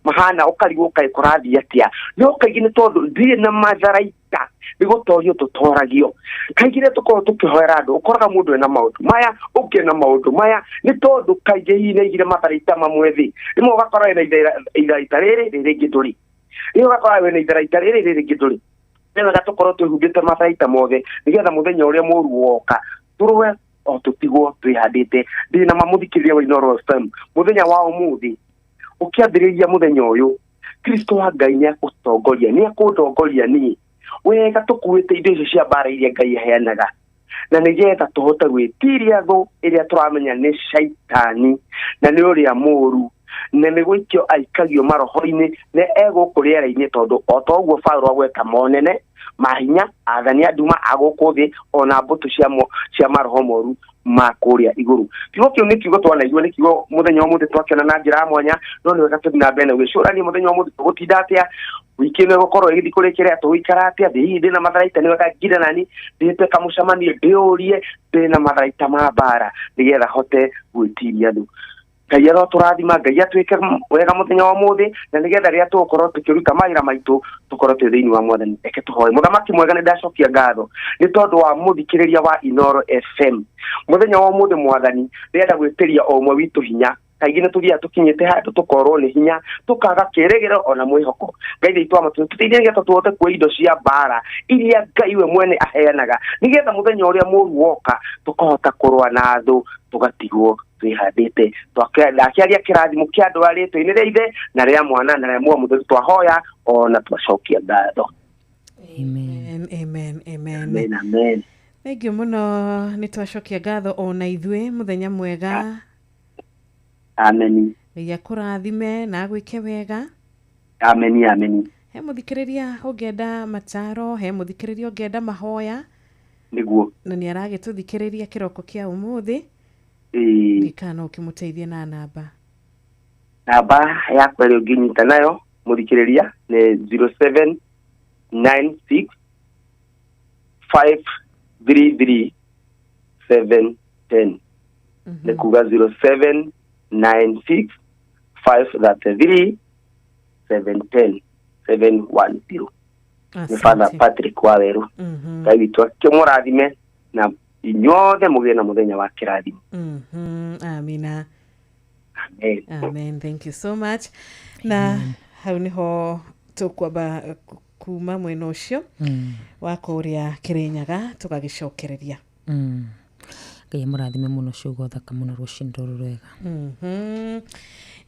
mahana ũkarigwo ũkaĩ kũrathiĩ atĩa, no kaingĩ nĩ tondũ ndirĩ na matharaita nĩ gũtorio tũtoragio. Kaingĩ rĩrĩa tũkoragwo tũkĩhoera andũ, ũkoraga mũndũ ena maũndũ maya, ũngĩ ena maũndũ maya, nĩ tondũ kaingĩ hihi nĩ aigire matharaita mamwe thĩ. Rĩmwe ũgakora wĩna itharaita rĩrĩ, rĩrĩ rĩngĩ ndũrĩ. Rĩmwe ũgakora wĩna itharaita rĩrĩ, rĩrĩ rĩngĩ ndũrĩ. Nĩ wega tũkorwo twĩhumbĩte matharaita mothe nĩgetha mũthenya ũrĩa mũũru woka tũrũe o tũtigwo twĩhandĩte. Ndĩ na mamũthikĩrĩria wa Inooro FM mũthenya wa ũmũthĩ, ũkĩambĩrĩria mũthenya ũyũ, Kristo wa Ngai nĩ akũtongoria, nĩ akũndongoria niĩ wega tũkuĩte indo icio cia mbara iria Ngai aheanaga, na nĩgetha tũhote gwĩtiria thũ ĩrĩa tũramenya nĩ caitani na nĩ ũrĩa mũũru, na nĩ gũikio aikagio maroho-inĩ na egũkũ rĩera-inĩ, tondũ o ta ũguo Paũlũ agweta monene mahinya athani a nduma a gũkũ thĩ ona mbũtũ cia maroho moru ma kũrĩa igũrũ. Kiugo kĩu nĩ kiugo twanaigua, nĩ kiugo mũthenya wa ũmũthĩ twakĩona na njĩra ya mwanya, no nĩ wega tũthiĩ na mbere na gwĩcũrania mũthenya wa ũmũthĩ tũgũtinda atĩa, wiki ĩno ĩgũkorwo ĩgĩthiĩ kũrĩkĩrĩra tũgũikara atĩa, ndĩ hihi ndĩna matharaita, nĩ wega ngire nani ndĩte kamũcemanio ndĩũrie ndĩna matharaita ma mbara nĩgetha hote gwĩtiria thũ. Ngai arotũrathima, Ngai atwĩke wega mũthenya wa ũmũthĩ, na nĩgetha rĩrĩa tũgũkorwo tũkĩruta mawĩra maitũ tũkorwo twĩ thĩinĩ wa Mwathani. Reke tũhoe. Mũthamaki mwega, nĩ ndacokia ngatho nĩ tondũ wa mũthikĩrĩria wa Inooro FM mũthenya wa ũmũthĩ. Mwathani, ndĩrenda gwĩtĩria o ũmwe witũ hinya. Kaingĩ nĩ tũthiaga tũkinyĩte handũ tũkorwo nĩ hinya, tũkaga kĩĩrĩgĩrĩro ona mwĩhoko. Ngai witũ wa matu, tũteithie nĩgetha tũhote kuoya indo cia mbara iria Ngai we mwene aheanaga, nĩgetha mũthenya ũrĩa mũũru woka tũkahota kũrũa na thũ tũgatigwo twĩhandĩte. Ndakĩaria kĩrathimo kĩa andũ a rĩtwa-inĩ rĩa Ithe na rĩa Mwana na rĩa Muoyo Mũtheru, twahoya ona twacokia ngatho. Amen, amen, amen. Amen, amen. Thank you mũno, nĩ twacokia ngatho ona ithuĩ. Mũthenya mwega. Amen. Ngai akũrathime na agwĩke wega. Amen, amen. He mũthikĩrĩria ũngĩenda mataro, he mũthikĩrĩria ũngĩenda mahoya, nĩguo, na nĩ aragĩtũthikĩrĩria kĩroko kĩa ũmũthĩ, ngĩkana no ũkĩmũteithie na namba. Namba yakwa ĩrĩa ũngĩnyita nayo mũthikĩrĩria nĩ 0796 533 710, nĩ kuga 0796 533 710 710. Nĩ Father Patrick Waweru. Ngai witũ akĩmũrathime na inyuothe mũgĩe na mũthenya wa kĩrathimo. Amina. Amen. Amen, thank you so much. Na hau niho tũkwamba kuma mwena ũcio wa kũrĩa Kĩrĩnyaga tũgagĩcokereria. Ngai amũrathime mũno ciugo thaka mũno rũcinĩ rũrũ rwega.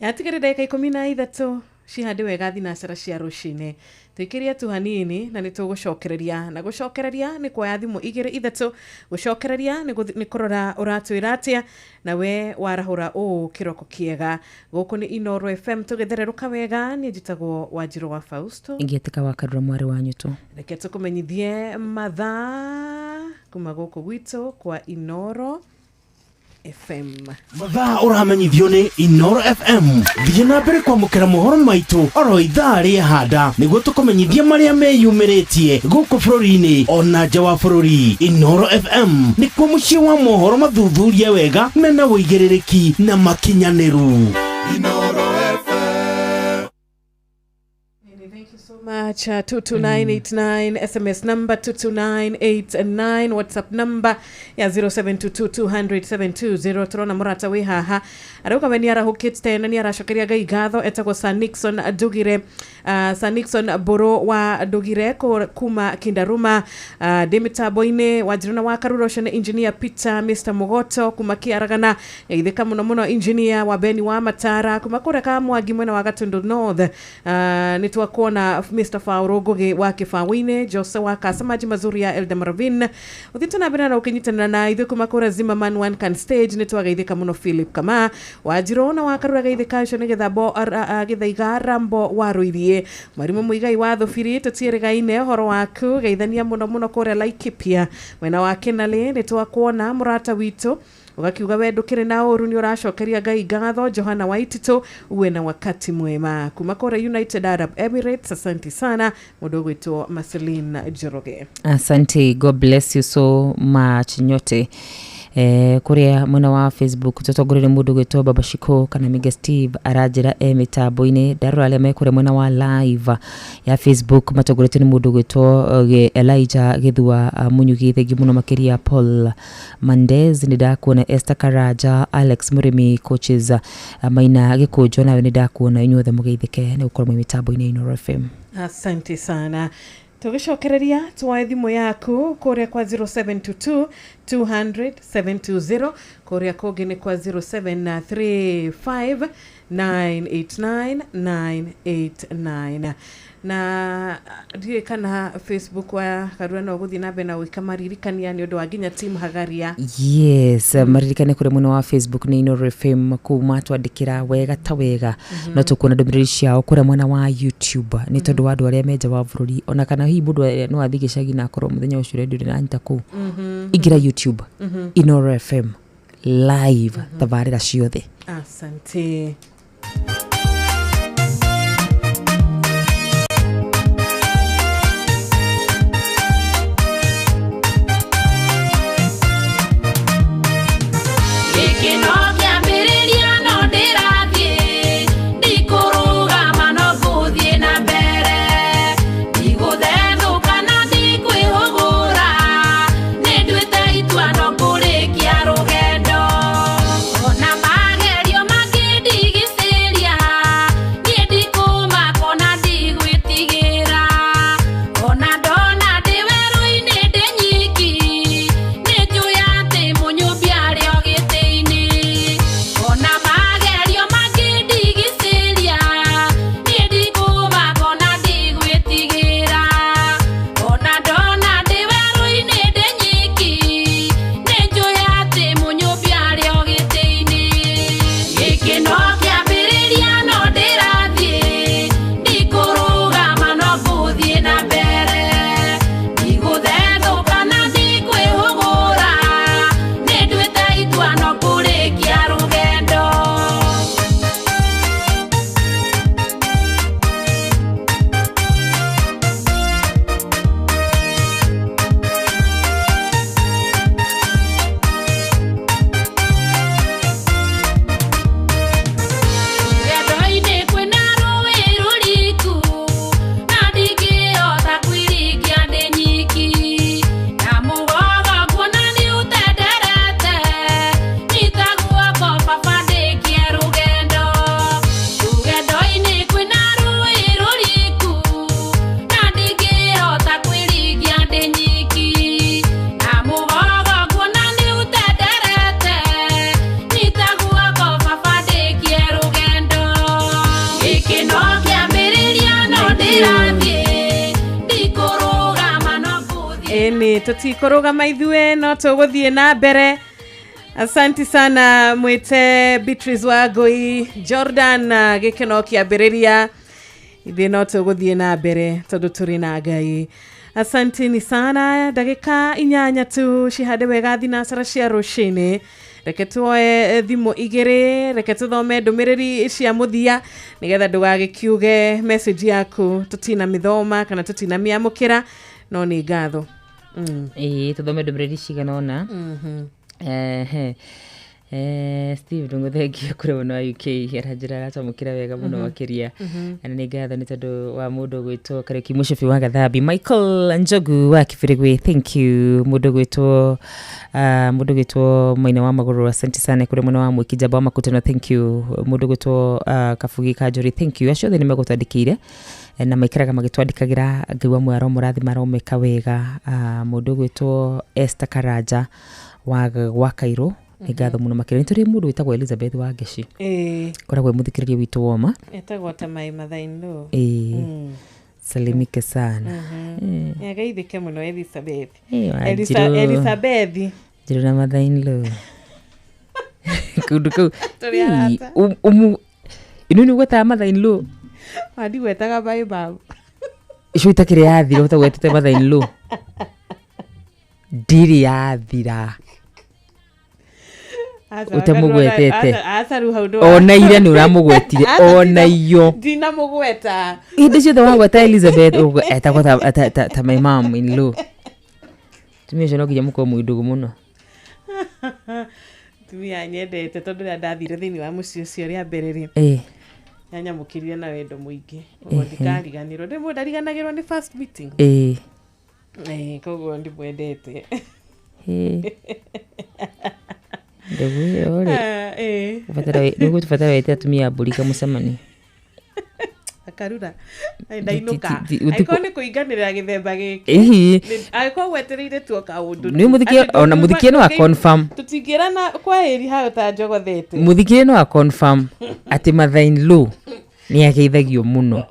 Yatigĩrĩ ndagĩka 13 cihande wega thinacara cia rũcinĩ tũikĩrie tu hanini na nĩ tũgũcokereria na gũcokereria nĩ kuoya thimũ 2 3 gũcokereria nĩ kũrora ũratwĩra atĩa na we warahũra ũũ kĩroko kĩega. Gũkũ nĩ Inooro FM tũgĩthererũka wega. Niĩ njĩtagwo Wanjirũ wa Fausto ingĩtĩka wa Karura mwarĩ wa Nyuto. Reke tũkũmenyithie mathaa kuma gũkũ gwitũ kwa Inooro FM. Mathaa ũramenyithio nĩ Inooro FM. Thiĩ na mbere kwamũkĩra mohoro maitũ oro ithaa rĩa handa nĩguo tũkũmenyithie marĩa meyumĩrĩtie gũkũ bũrũri-inĩ ona nja wa bũrũri. Inooro FM nĩkuo mũciĩ wa mohoro mathuthurie wega mena ũigĩrĩrĩki na makinyanĩru. Inooro FM. Thank you so much. 22989 SMS number 22989 WhatsApp number ya 0722200720. Turona murata wi haha arauga we niarahukite na niaracokeria Ngai ngatho. Etagwo Sir Nixon Ndugire, Sir Nixon Mburu wa Ndugire kuma Kindaruma. Ndĩ mĩtambo-inĩ Wanjirũ na wa Karura ũcio nĩ engineer Peter Mr Mugoto kuma Kĩaragana. Geithĩka mũno mũno engineer wa Beni wa Matara kuma kũrĩa Kamwangi mwena wa Gatundu North. Nĩ twakuona Mr Fauro Ngugi wa Kĩbaũ-inĩ, Jose wa Kasamaji Mazuri ya Elder Maravin ũthiĩte na mbere na ũkĩnyitanĩra na ithuĩ kuma kũrĩa Zimmerman One Can Stage. Nĩ twageithĩka mũno Philip Kama Wanjirũ na wa Karura geithĩka ũcio nĩ gĩthambo gĩthaiga Rambo wa Rũiriĩ Mwarimũ Mũigai wa Thũbiri tũtiĩrĩgaine ũhoro waku geithania mũno mũno kũrĩa Laikipia mwena wa Kĩnalĩ. Nĩ twakuona mũrata witũ ugakiuga we ndũkĩrĩ na ũru nĩ ũracokeria Ngai ngatho. Johana Waitito uwe na wakati mwema kuma kũrĩa United Arab Emirates. Asante sana mũndũ ũgwĩtwo Marceline Njoroge. Asante, God bless you so much nyote. Kuria mwena wa Facebook tutongorere mundu gwitwo Baba Shiko kana Mige Steve aranjira mitambo-inĩ. Ndarora arĩa me kuria mwena wa live ya Facebook matongoretio nĩ mundu gwitwo Elijah Githua Munyugi. Thengi muno makiria Paul Mandez, nĩ ndakuona Esther Karaja, Alex Murimi coaches Maina Gĩkũnjo, nawe nĩ ndakuona. Inyuothe mũgeithĩke nĩ gũkorwo mwĩ mitambo-inĩ Inooro FM. Asante sana. Tũgĩcokereria tuoe thimũ yaku kũrĩa kwa 0722 200 720, kũrĩa kũngĩ nĩ kwa 0735 989 989. Na ndiũĩ kana Facebook wa Karura no gũthiĩ na mbere na gwĩka maririkania nĩ ũndũ wa nginya team Hagaria. Yes, maririkane kũrĩa mwena wa Facebook nĩ Inooro FM kũu matwandĩkĩra wega ta wega. No tũkuona ndũmĩrĩri ciao kũrĩa mwena wa YouTube nĩ tondũ wa andũ arĩa me nja wa bũrũri, ona kana hihi mũndũ no athiĩ gĩcagi na akorwo mũthenya ũcio redio ndĩranyita kũu. Ingĩra YouTube Inooro FM live tabarĩra ciothe. Asante. Ona magerio mangĩndigicũka. Ĩĩ, tũtikũrũgama ithuĩ no tũgũthiĩ na mbere. Asanti sana mwĩte Beatrice Wangui Jordan, gĩkeno kĩambĩrĩria. Ithuĩ no tũgũthiĩ na mbere tondũ tũrĩ na Ngai. Asanteni sana. Ndagĩka 8 tu cihande wega thinacara cia rũcinĩ. Reke tuoe thimũ 2, reke tũthome ndũmĩrĩri cia mũthia nĩgetha ndũgagĩkiuge message yaku tũtinamĩthoma kana tũtinamĩamũkĩra, no nĩ ngatho. Ĩĩ, tũthome ndũmĩrĩri cigana ũna. Ehe. Steve Ndung'u, thengiũ kũrĩ mwena wa UK, aranjĩra aratwamũkĩra wega mũno makĩria. Na nĩ ngatho nĩ tondũ wa mũndũ ũgwĩtwo Kariũki Mũcũbi wa Gathambi, Michael Njogu wa Kibirigwi, thank you. Mũndũ ũgwĩtwo Maina wa Magũrũ, asante sana kũrĩ mwena wa Mwĩki Njamba wa Makutano, thank you. Mũndũ ũgwĩtwo Kabugi Kanjũri, thank you. Acio othe nĩ megũtwandĩkĩire na maikaraga magĩtwandĩkagĩra. Ngai wa muoyo aromũrathima, aromeka wega. Mũndũ ũgwĩtwo Esther Karanja wa Gwa Kairũ, nĩ ngatho mũno makĩria. Nĩ tũrĩ mũndũ wĩtagwo Elizabeth wa Ngeci, koragwo e mũthikĩrĩria witũ woma. Etagwo ta my mother-in-law. Ĩĩ, salimike sana. Nĩageithĩke mũno Elizabeth. Wanjirũ. Elizabeth. Njirũ na mother-in-law kũndũ kũu. Tũrĩ arata. Inu nĩ ũgwetaga mother-in-law? Wandigwetaga my mom. Icio itakĩrĩ yathira ũtagwetete mother-in-law, ndirĩ yathira ũtamũgwetete. Aca, rĩu hau ndũra- Ona ira nĩ ũramũgwetire, ona iyo. Ndinamũgweta. Hĩndĩ ciothe wagweta Elizabeth etagwo ta my mom in law. Tumia ũcio no nginya mũkorwo mwĩ ndũgũ mũno. Tumia nyendete tondũ rĩrĩa ndathire thĩinĩ wa mũciĩ ũcio rĩa mbere rĩ, yanyamũkĩrire na wendo mũingĩ, ũguo ndikariganĩrwo. Ndĩ mũndũ ndariganagĩrwo nĩ first meeting. Koguo ndimwendete. Ndũgũ ĩyo rĩ, nĩ ũgũbatara wĩte atumia a mbũri kamũcemanio. Akarura ndainũka. Ti- Angĩkorwo nĩ kũinganĩrĩra gĩthemba gĩkĩ. Ĩhi. Angĩkorwo gwetereire tu o kaũndũ Nĩ mũthikie- Atĩ ona mũthikie no a-confirm. Tũtingĩrana kwahĩri hau ta njogothete. Mũthikĩrĩria no a confirm atĩ mother in law nĩ ageithagio mũno.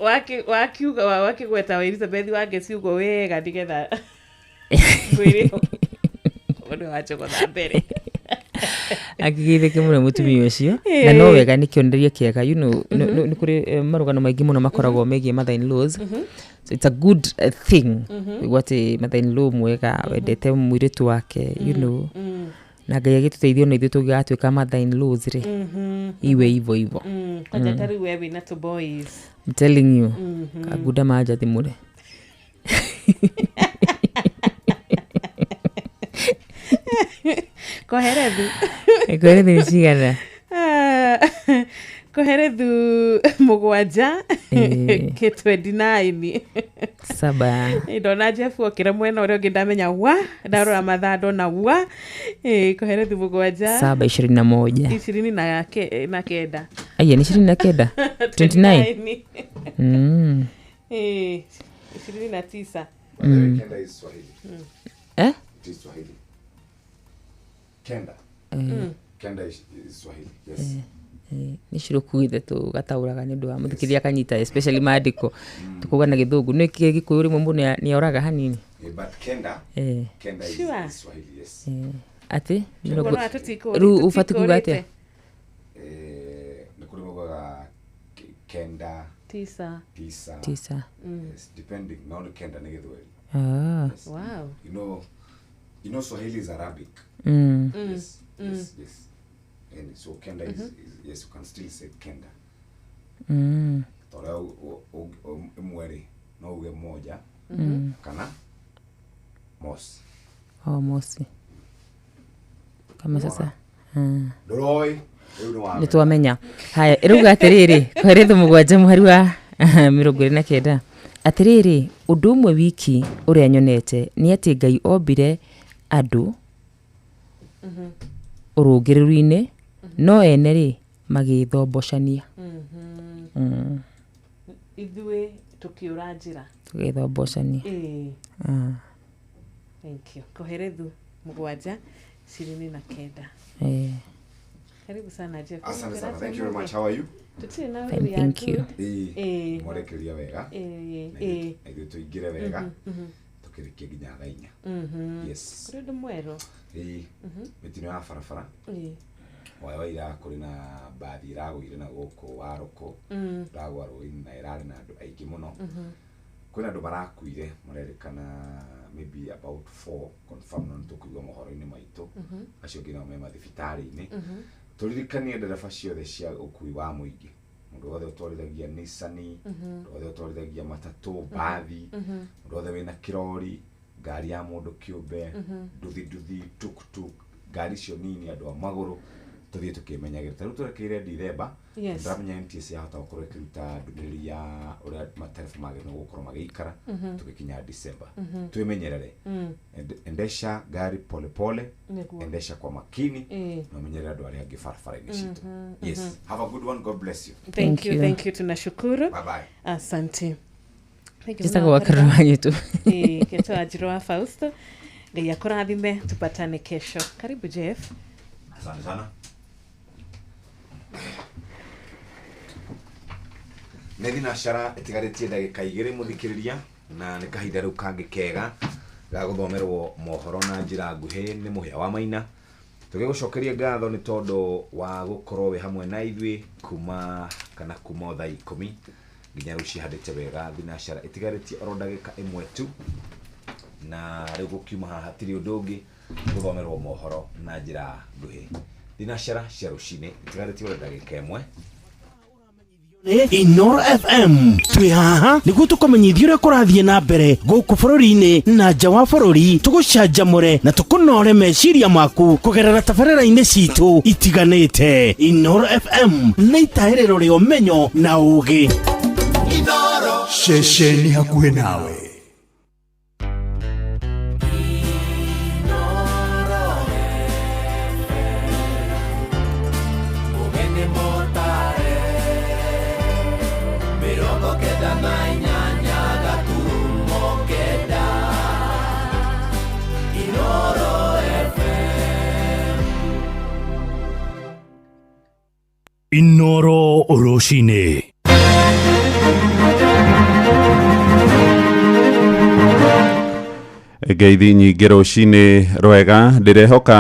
Wakiuga wakĩgweta wa Elizabeth wa Ngeci ũguo wega nĩgetha ngwĩre ũndũ wa njogotha mbere. Akĩgeithĩke mũno mũtumia ũcio. Na no wega, nĩ kĩonereria kĩega, nĩ kũrĩ marũgano maingĩ mũno makoragwo megiĩ mother in laws, so it's a good thing kũigua atĩ mother in law mwega wendete mũirĩtu wake, na Ngai agĩtũteithia ona ithuĩ tũngĩgatuĩka mother in laws rĩ, iwe ivo ivo. Kwanja ta rĩu we wĩna tũ boys. I'm telling you, kangunda manjathimũre. Koherethu. Koherethu nĩ cigana? Ah, Koherethu 7 ke 29. Saba. Ndona Jeff okĩra mwena ũrĩa ũngĩ, ndamenya wa ndarora mathaa ndona wa Koherethu 7. 7:21. 29. Aya, nĩ 29, 29. 29. Kenda is Swahili. Eh? It is Swahili. Kenda. Kenda is Swahili. Yes. Nĩ cirũku ithe tũgataũraga nĩ ũndũ wa mũthikĩrĩria akanyita, especially maandĩko tũkauga na gĩthũngũ nĩ kĩ gĩkũyũ rĩmwe mũndũ nĩ oraga hanini. But Kenda, Kenda is, is Swahili. Yes. Atĩ Ũguo no rĩu ũbatiĩ kuga atĩa? tũtikũrĩte. Nĩ kũrĩ maugaga kenda, tisa. Tisa. Tisa. Yes, depending. No, nĩ kenda nĩ Gĩthweri. Ah. Yes. Wow. You know Swahili is Arabic. Yes. Yes, yes. And so Kenda is, yes, you can still say Kenda. Torĩa ĩmwe rĩ, no uge moja kana mos. Oh, mosi kama sasa. Ndũroĩ rĩu nĩ wamenya. Nĩ twamenya. Haya, ĩrauga atĩrĩrĩ, Koherethu 7 mũhari wa 29, atĩrĩrĩ, ũndũ ũmwe wiki ũrĩa nyonete nĩ atĩ Ngai ombire andũ ũrũngĩrĩru-inĩ, no ene rĩ magĩthombocania. Ithuĩ tũkĩũra njĩra. Tũgĩthombocania. Ĩĩ. Ah. Thank you. Koherethu 7:29. Karibu sana Jeff. Asante sana. Thank you very much. How are you? Tutirĩ na Fine, ũru ya thank you. good. Ĩĩ, Ĩĩ. mwarekereria wega. Ĩĩ, Na ĩĩ. ithuĩ tũingĩre wega. Tũkĩrĩkia nginya thaa 4. Yes. Kũrĩ ũndũ mwerũ? Ĩĩ. Mĩtino ya barabara. Waĩ wa ira kũrĩ na mbathi ĩragũire na gũkũ Warũkũ. Ĩragũa rũĩ-inĩ na ĩrarĩ na andũ aingĩ mũno. Kwĩna andũ marakuire, marerĩkana maybe about 4 confirm, no nĩtũkũigua mohoro-inĩ maitũ. Acio angĩ nao me mathibitarĩ-inĩ. Tũririkanie ndereba ciothe cia ũkui wa mũingĩ, mũndũ wothe ũtwarithagia Nissan, mũndũ wothe ũtwarithagia matatũ, mbathi, mũndũ wothe wĩna kĩrori, ngari ya mũndũ kĩũmbe, nduthi nduthi, tuktuk, ngari icio nini, andũ a magũrũ, tũthiĩ tũkĩmenyagĩrĩra. Ta rĩu twerekeire Dithemba. Ndĩramenya NTSA yahota gũkorwo ĩkĩruta ndũmĩrĩri ya ũrĩa matereba magĩrĩirwo gũkorwo magĩikara tũgĩkinya December. Twĩmenyerere. Endesha gari pole pole. Endesha kwa makini. Na ũmenyerere andũ arĩa angĩ barabara-inĩ citũ. Yes. Have a good one. God bless you. Thank you, thank you, tunashukuru. Bye bye. Asante. Thank you Njĩtagwo mũno. Wakarura Wanyitu. Ketwa Wanjiru wa Fausto. Ngai akũrathime, tupatane kesho. Karibu Jeff. Asante sana. Nĩ thinacara ĩtigarĩtie ndagĩka 2 mũthikĩrĩria, na nĩ kahinda rĩu kangĩ kega ga gũthomerwo mohoro na njĩra nguhĩ nĩ Mũhĩa wa Maina. Tũgĩgũcokeria ngatho nĩ tondũ wa gũkorwo wĩ hamwe na ithuĩ kuma kana kuma o thaa 10 nginya rĩu cihandĩte wega. Thinacara ĩtigarĩtie oro ndagĩka 1 tu, na rĩu gũkiuma haha hatirĩ ũndũ ũngĩ, gũthomerwo mohoro na njĩra nguhĩ. Thinacara cia rũcinĩ ĩtigarĩtie oro ndagĩka 1. Inoro FM twĩ haha nĩguo tũkũmenyithia ũrĩa kũrathiĩ na mbere gũkũ bũrũri-inĩ na nja wa bũrũri, tũgũcanjamũre na tũkũnore meciria maku kũgerera tabarĩra-inĩ citũ itiganĩte. Inoro FM nĩ itahĩrĩro rĩa ũmenyo na ũũgĩ. Ceceni hakuhĩ nawe. Inoro rũcinĩ. Ngeithi nyingĩ rũcinĩ rwega, ndĩrehoka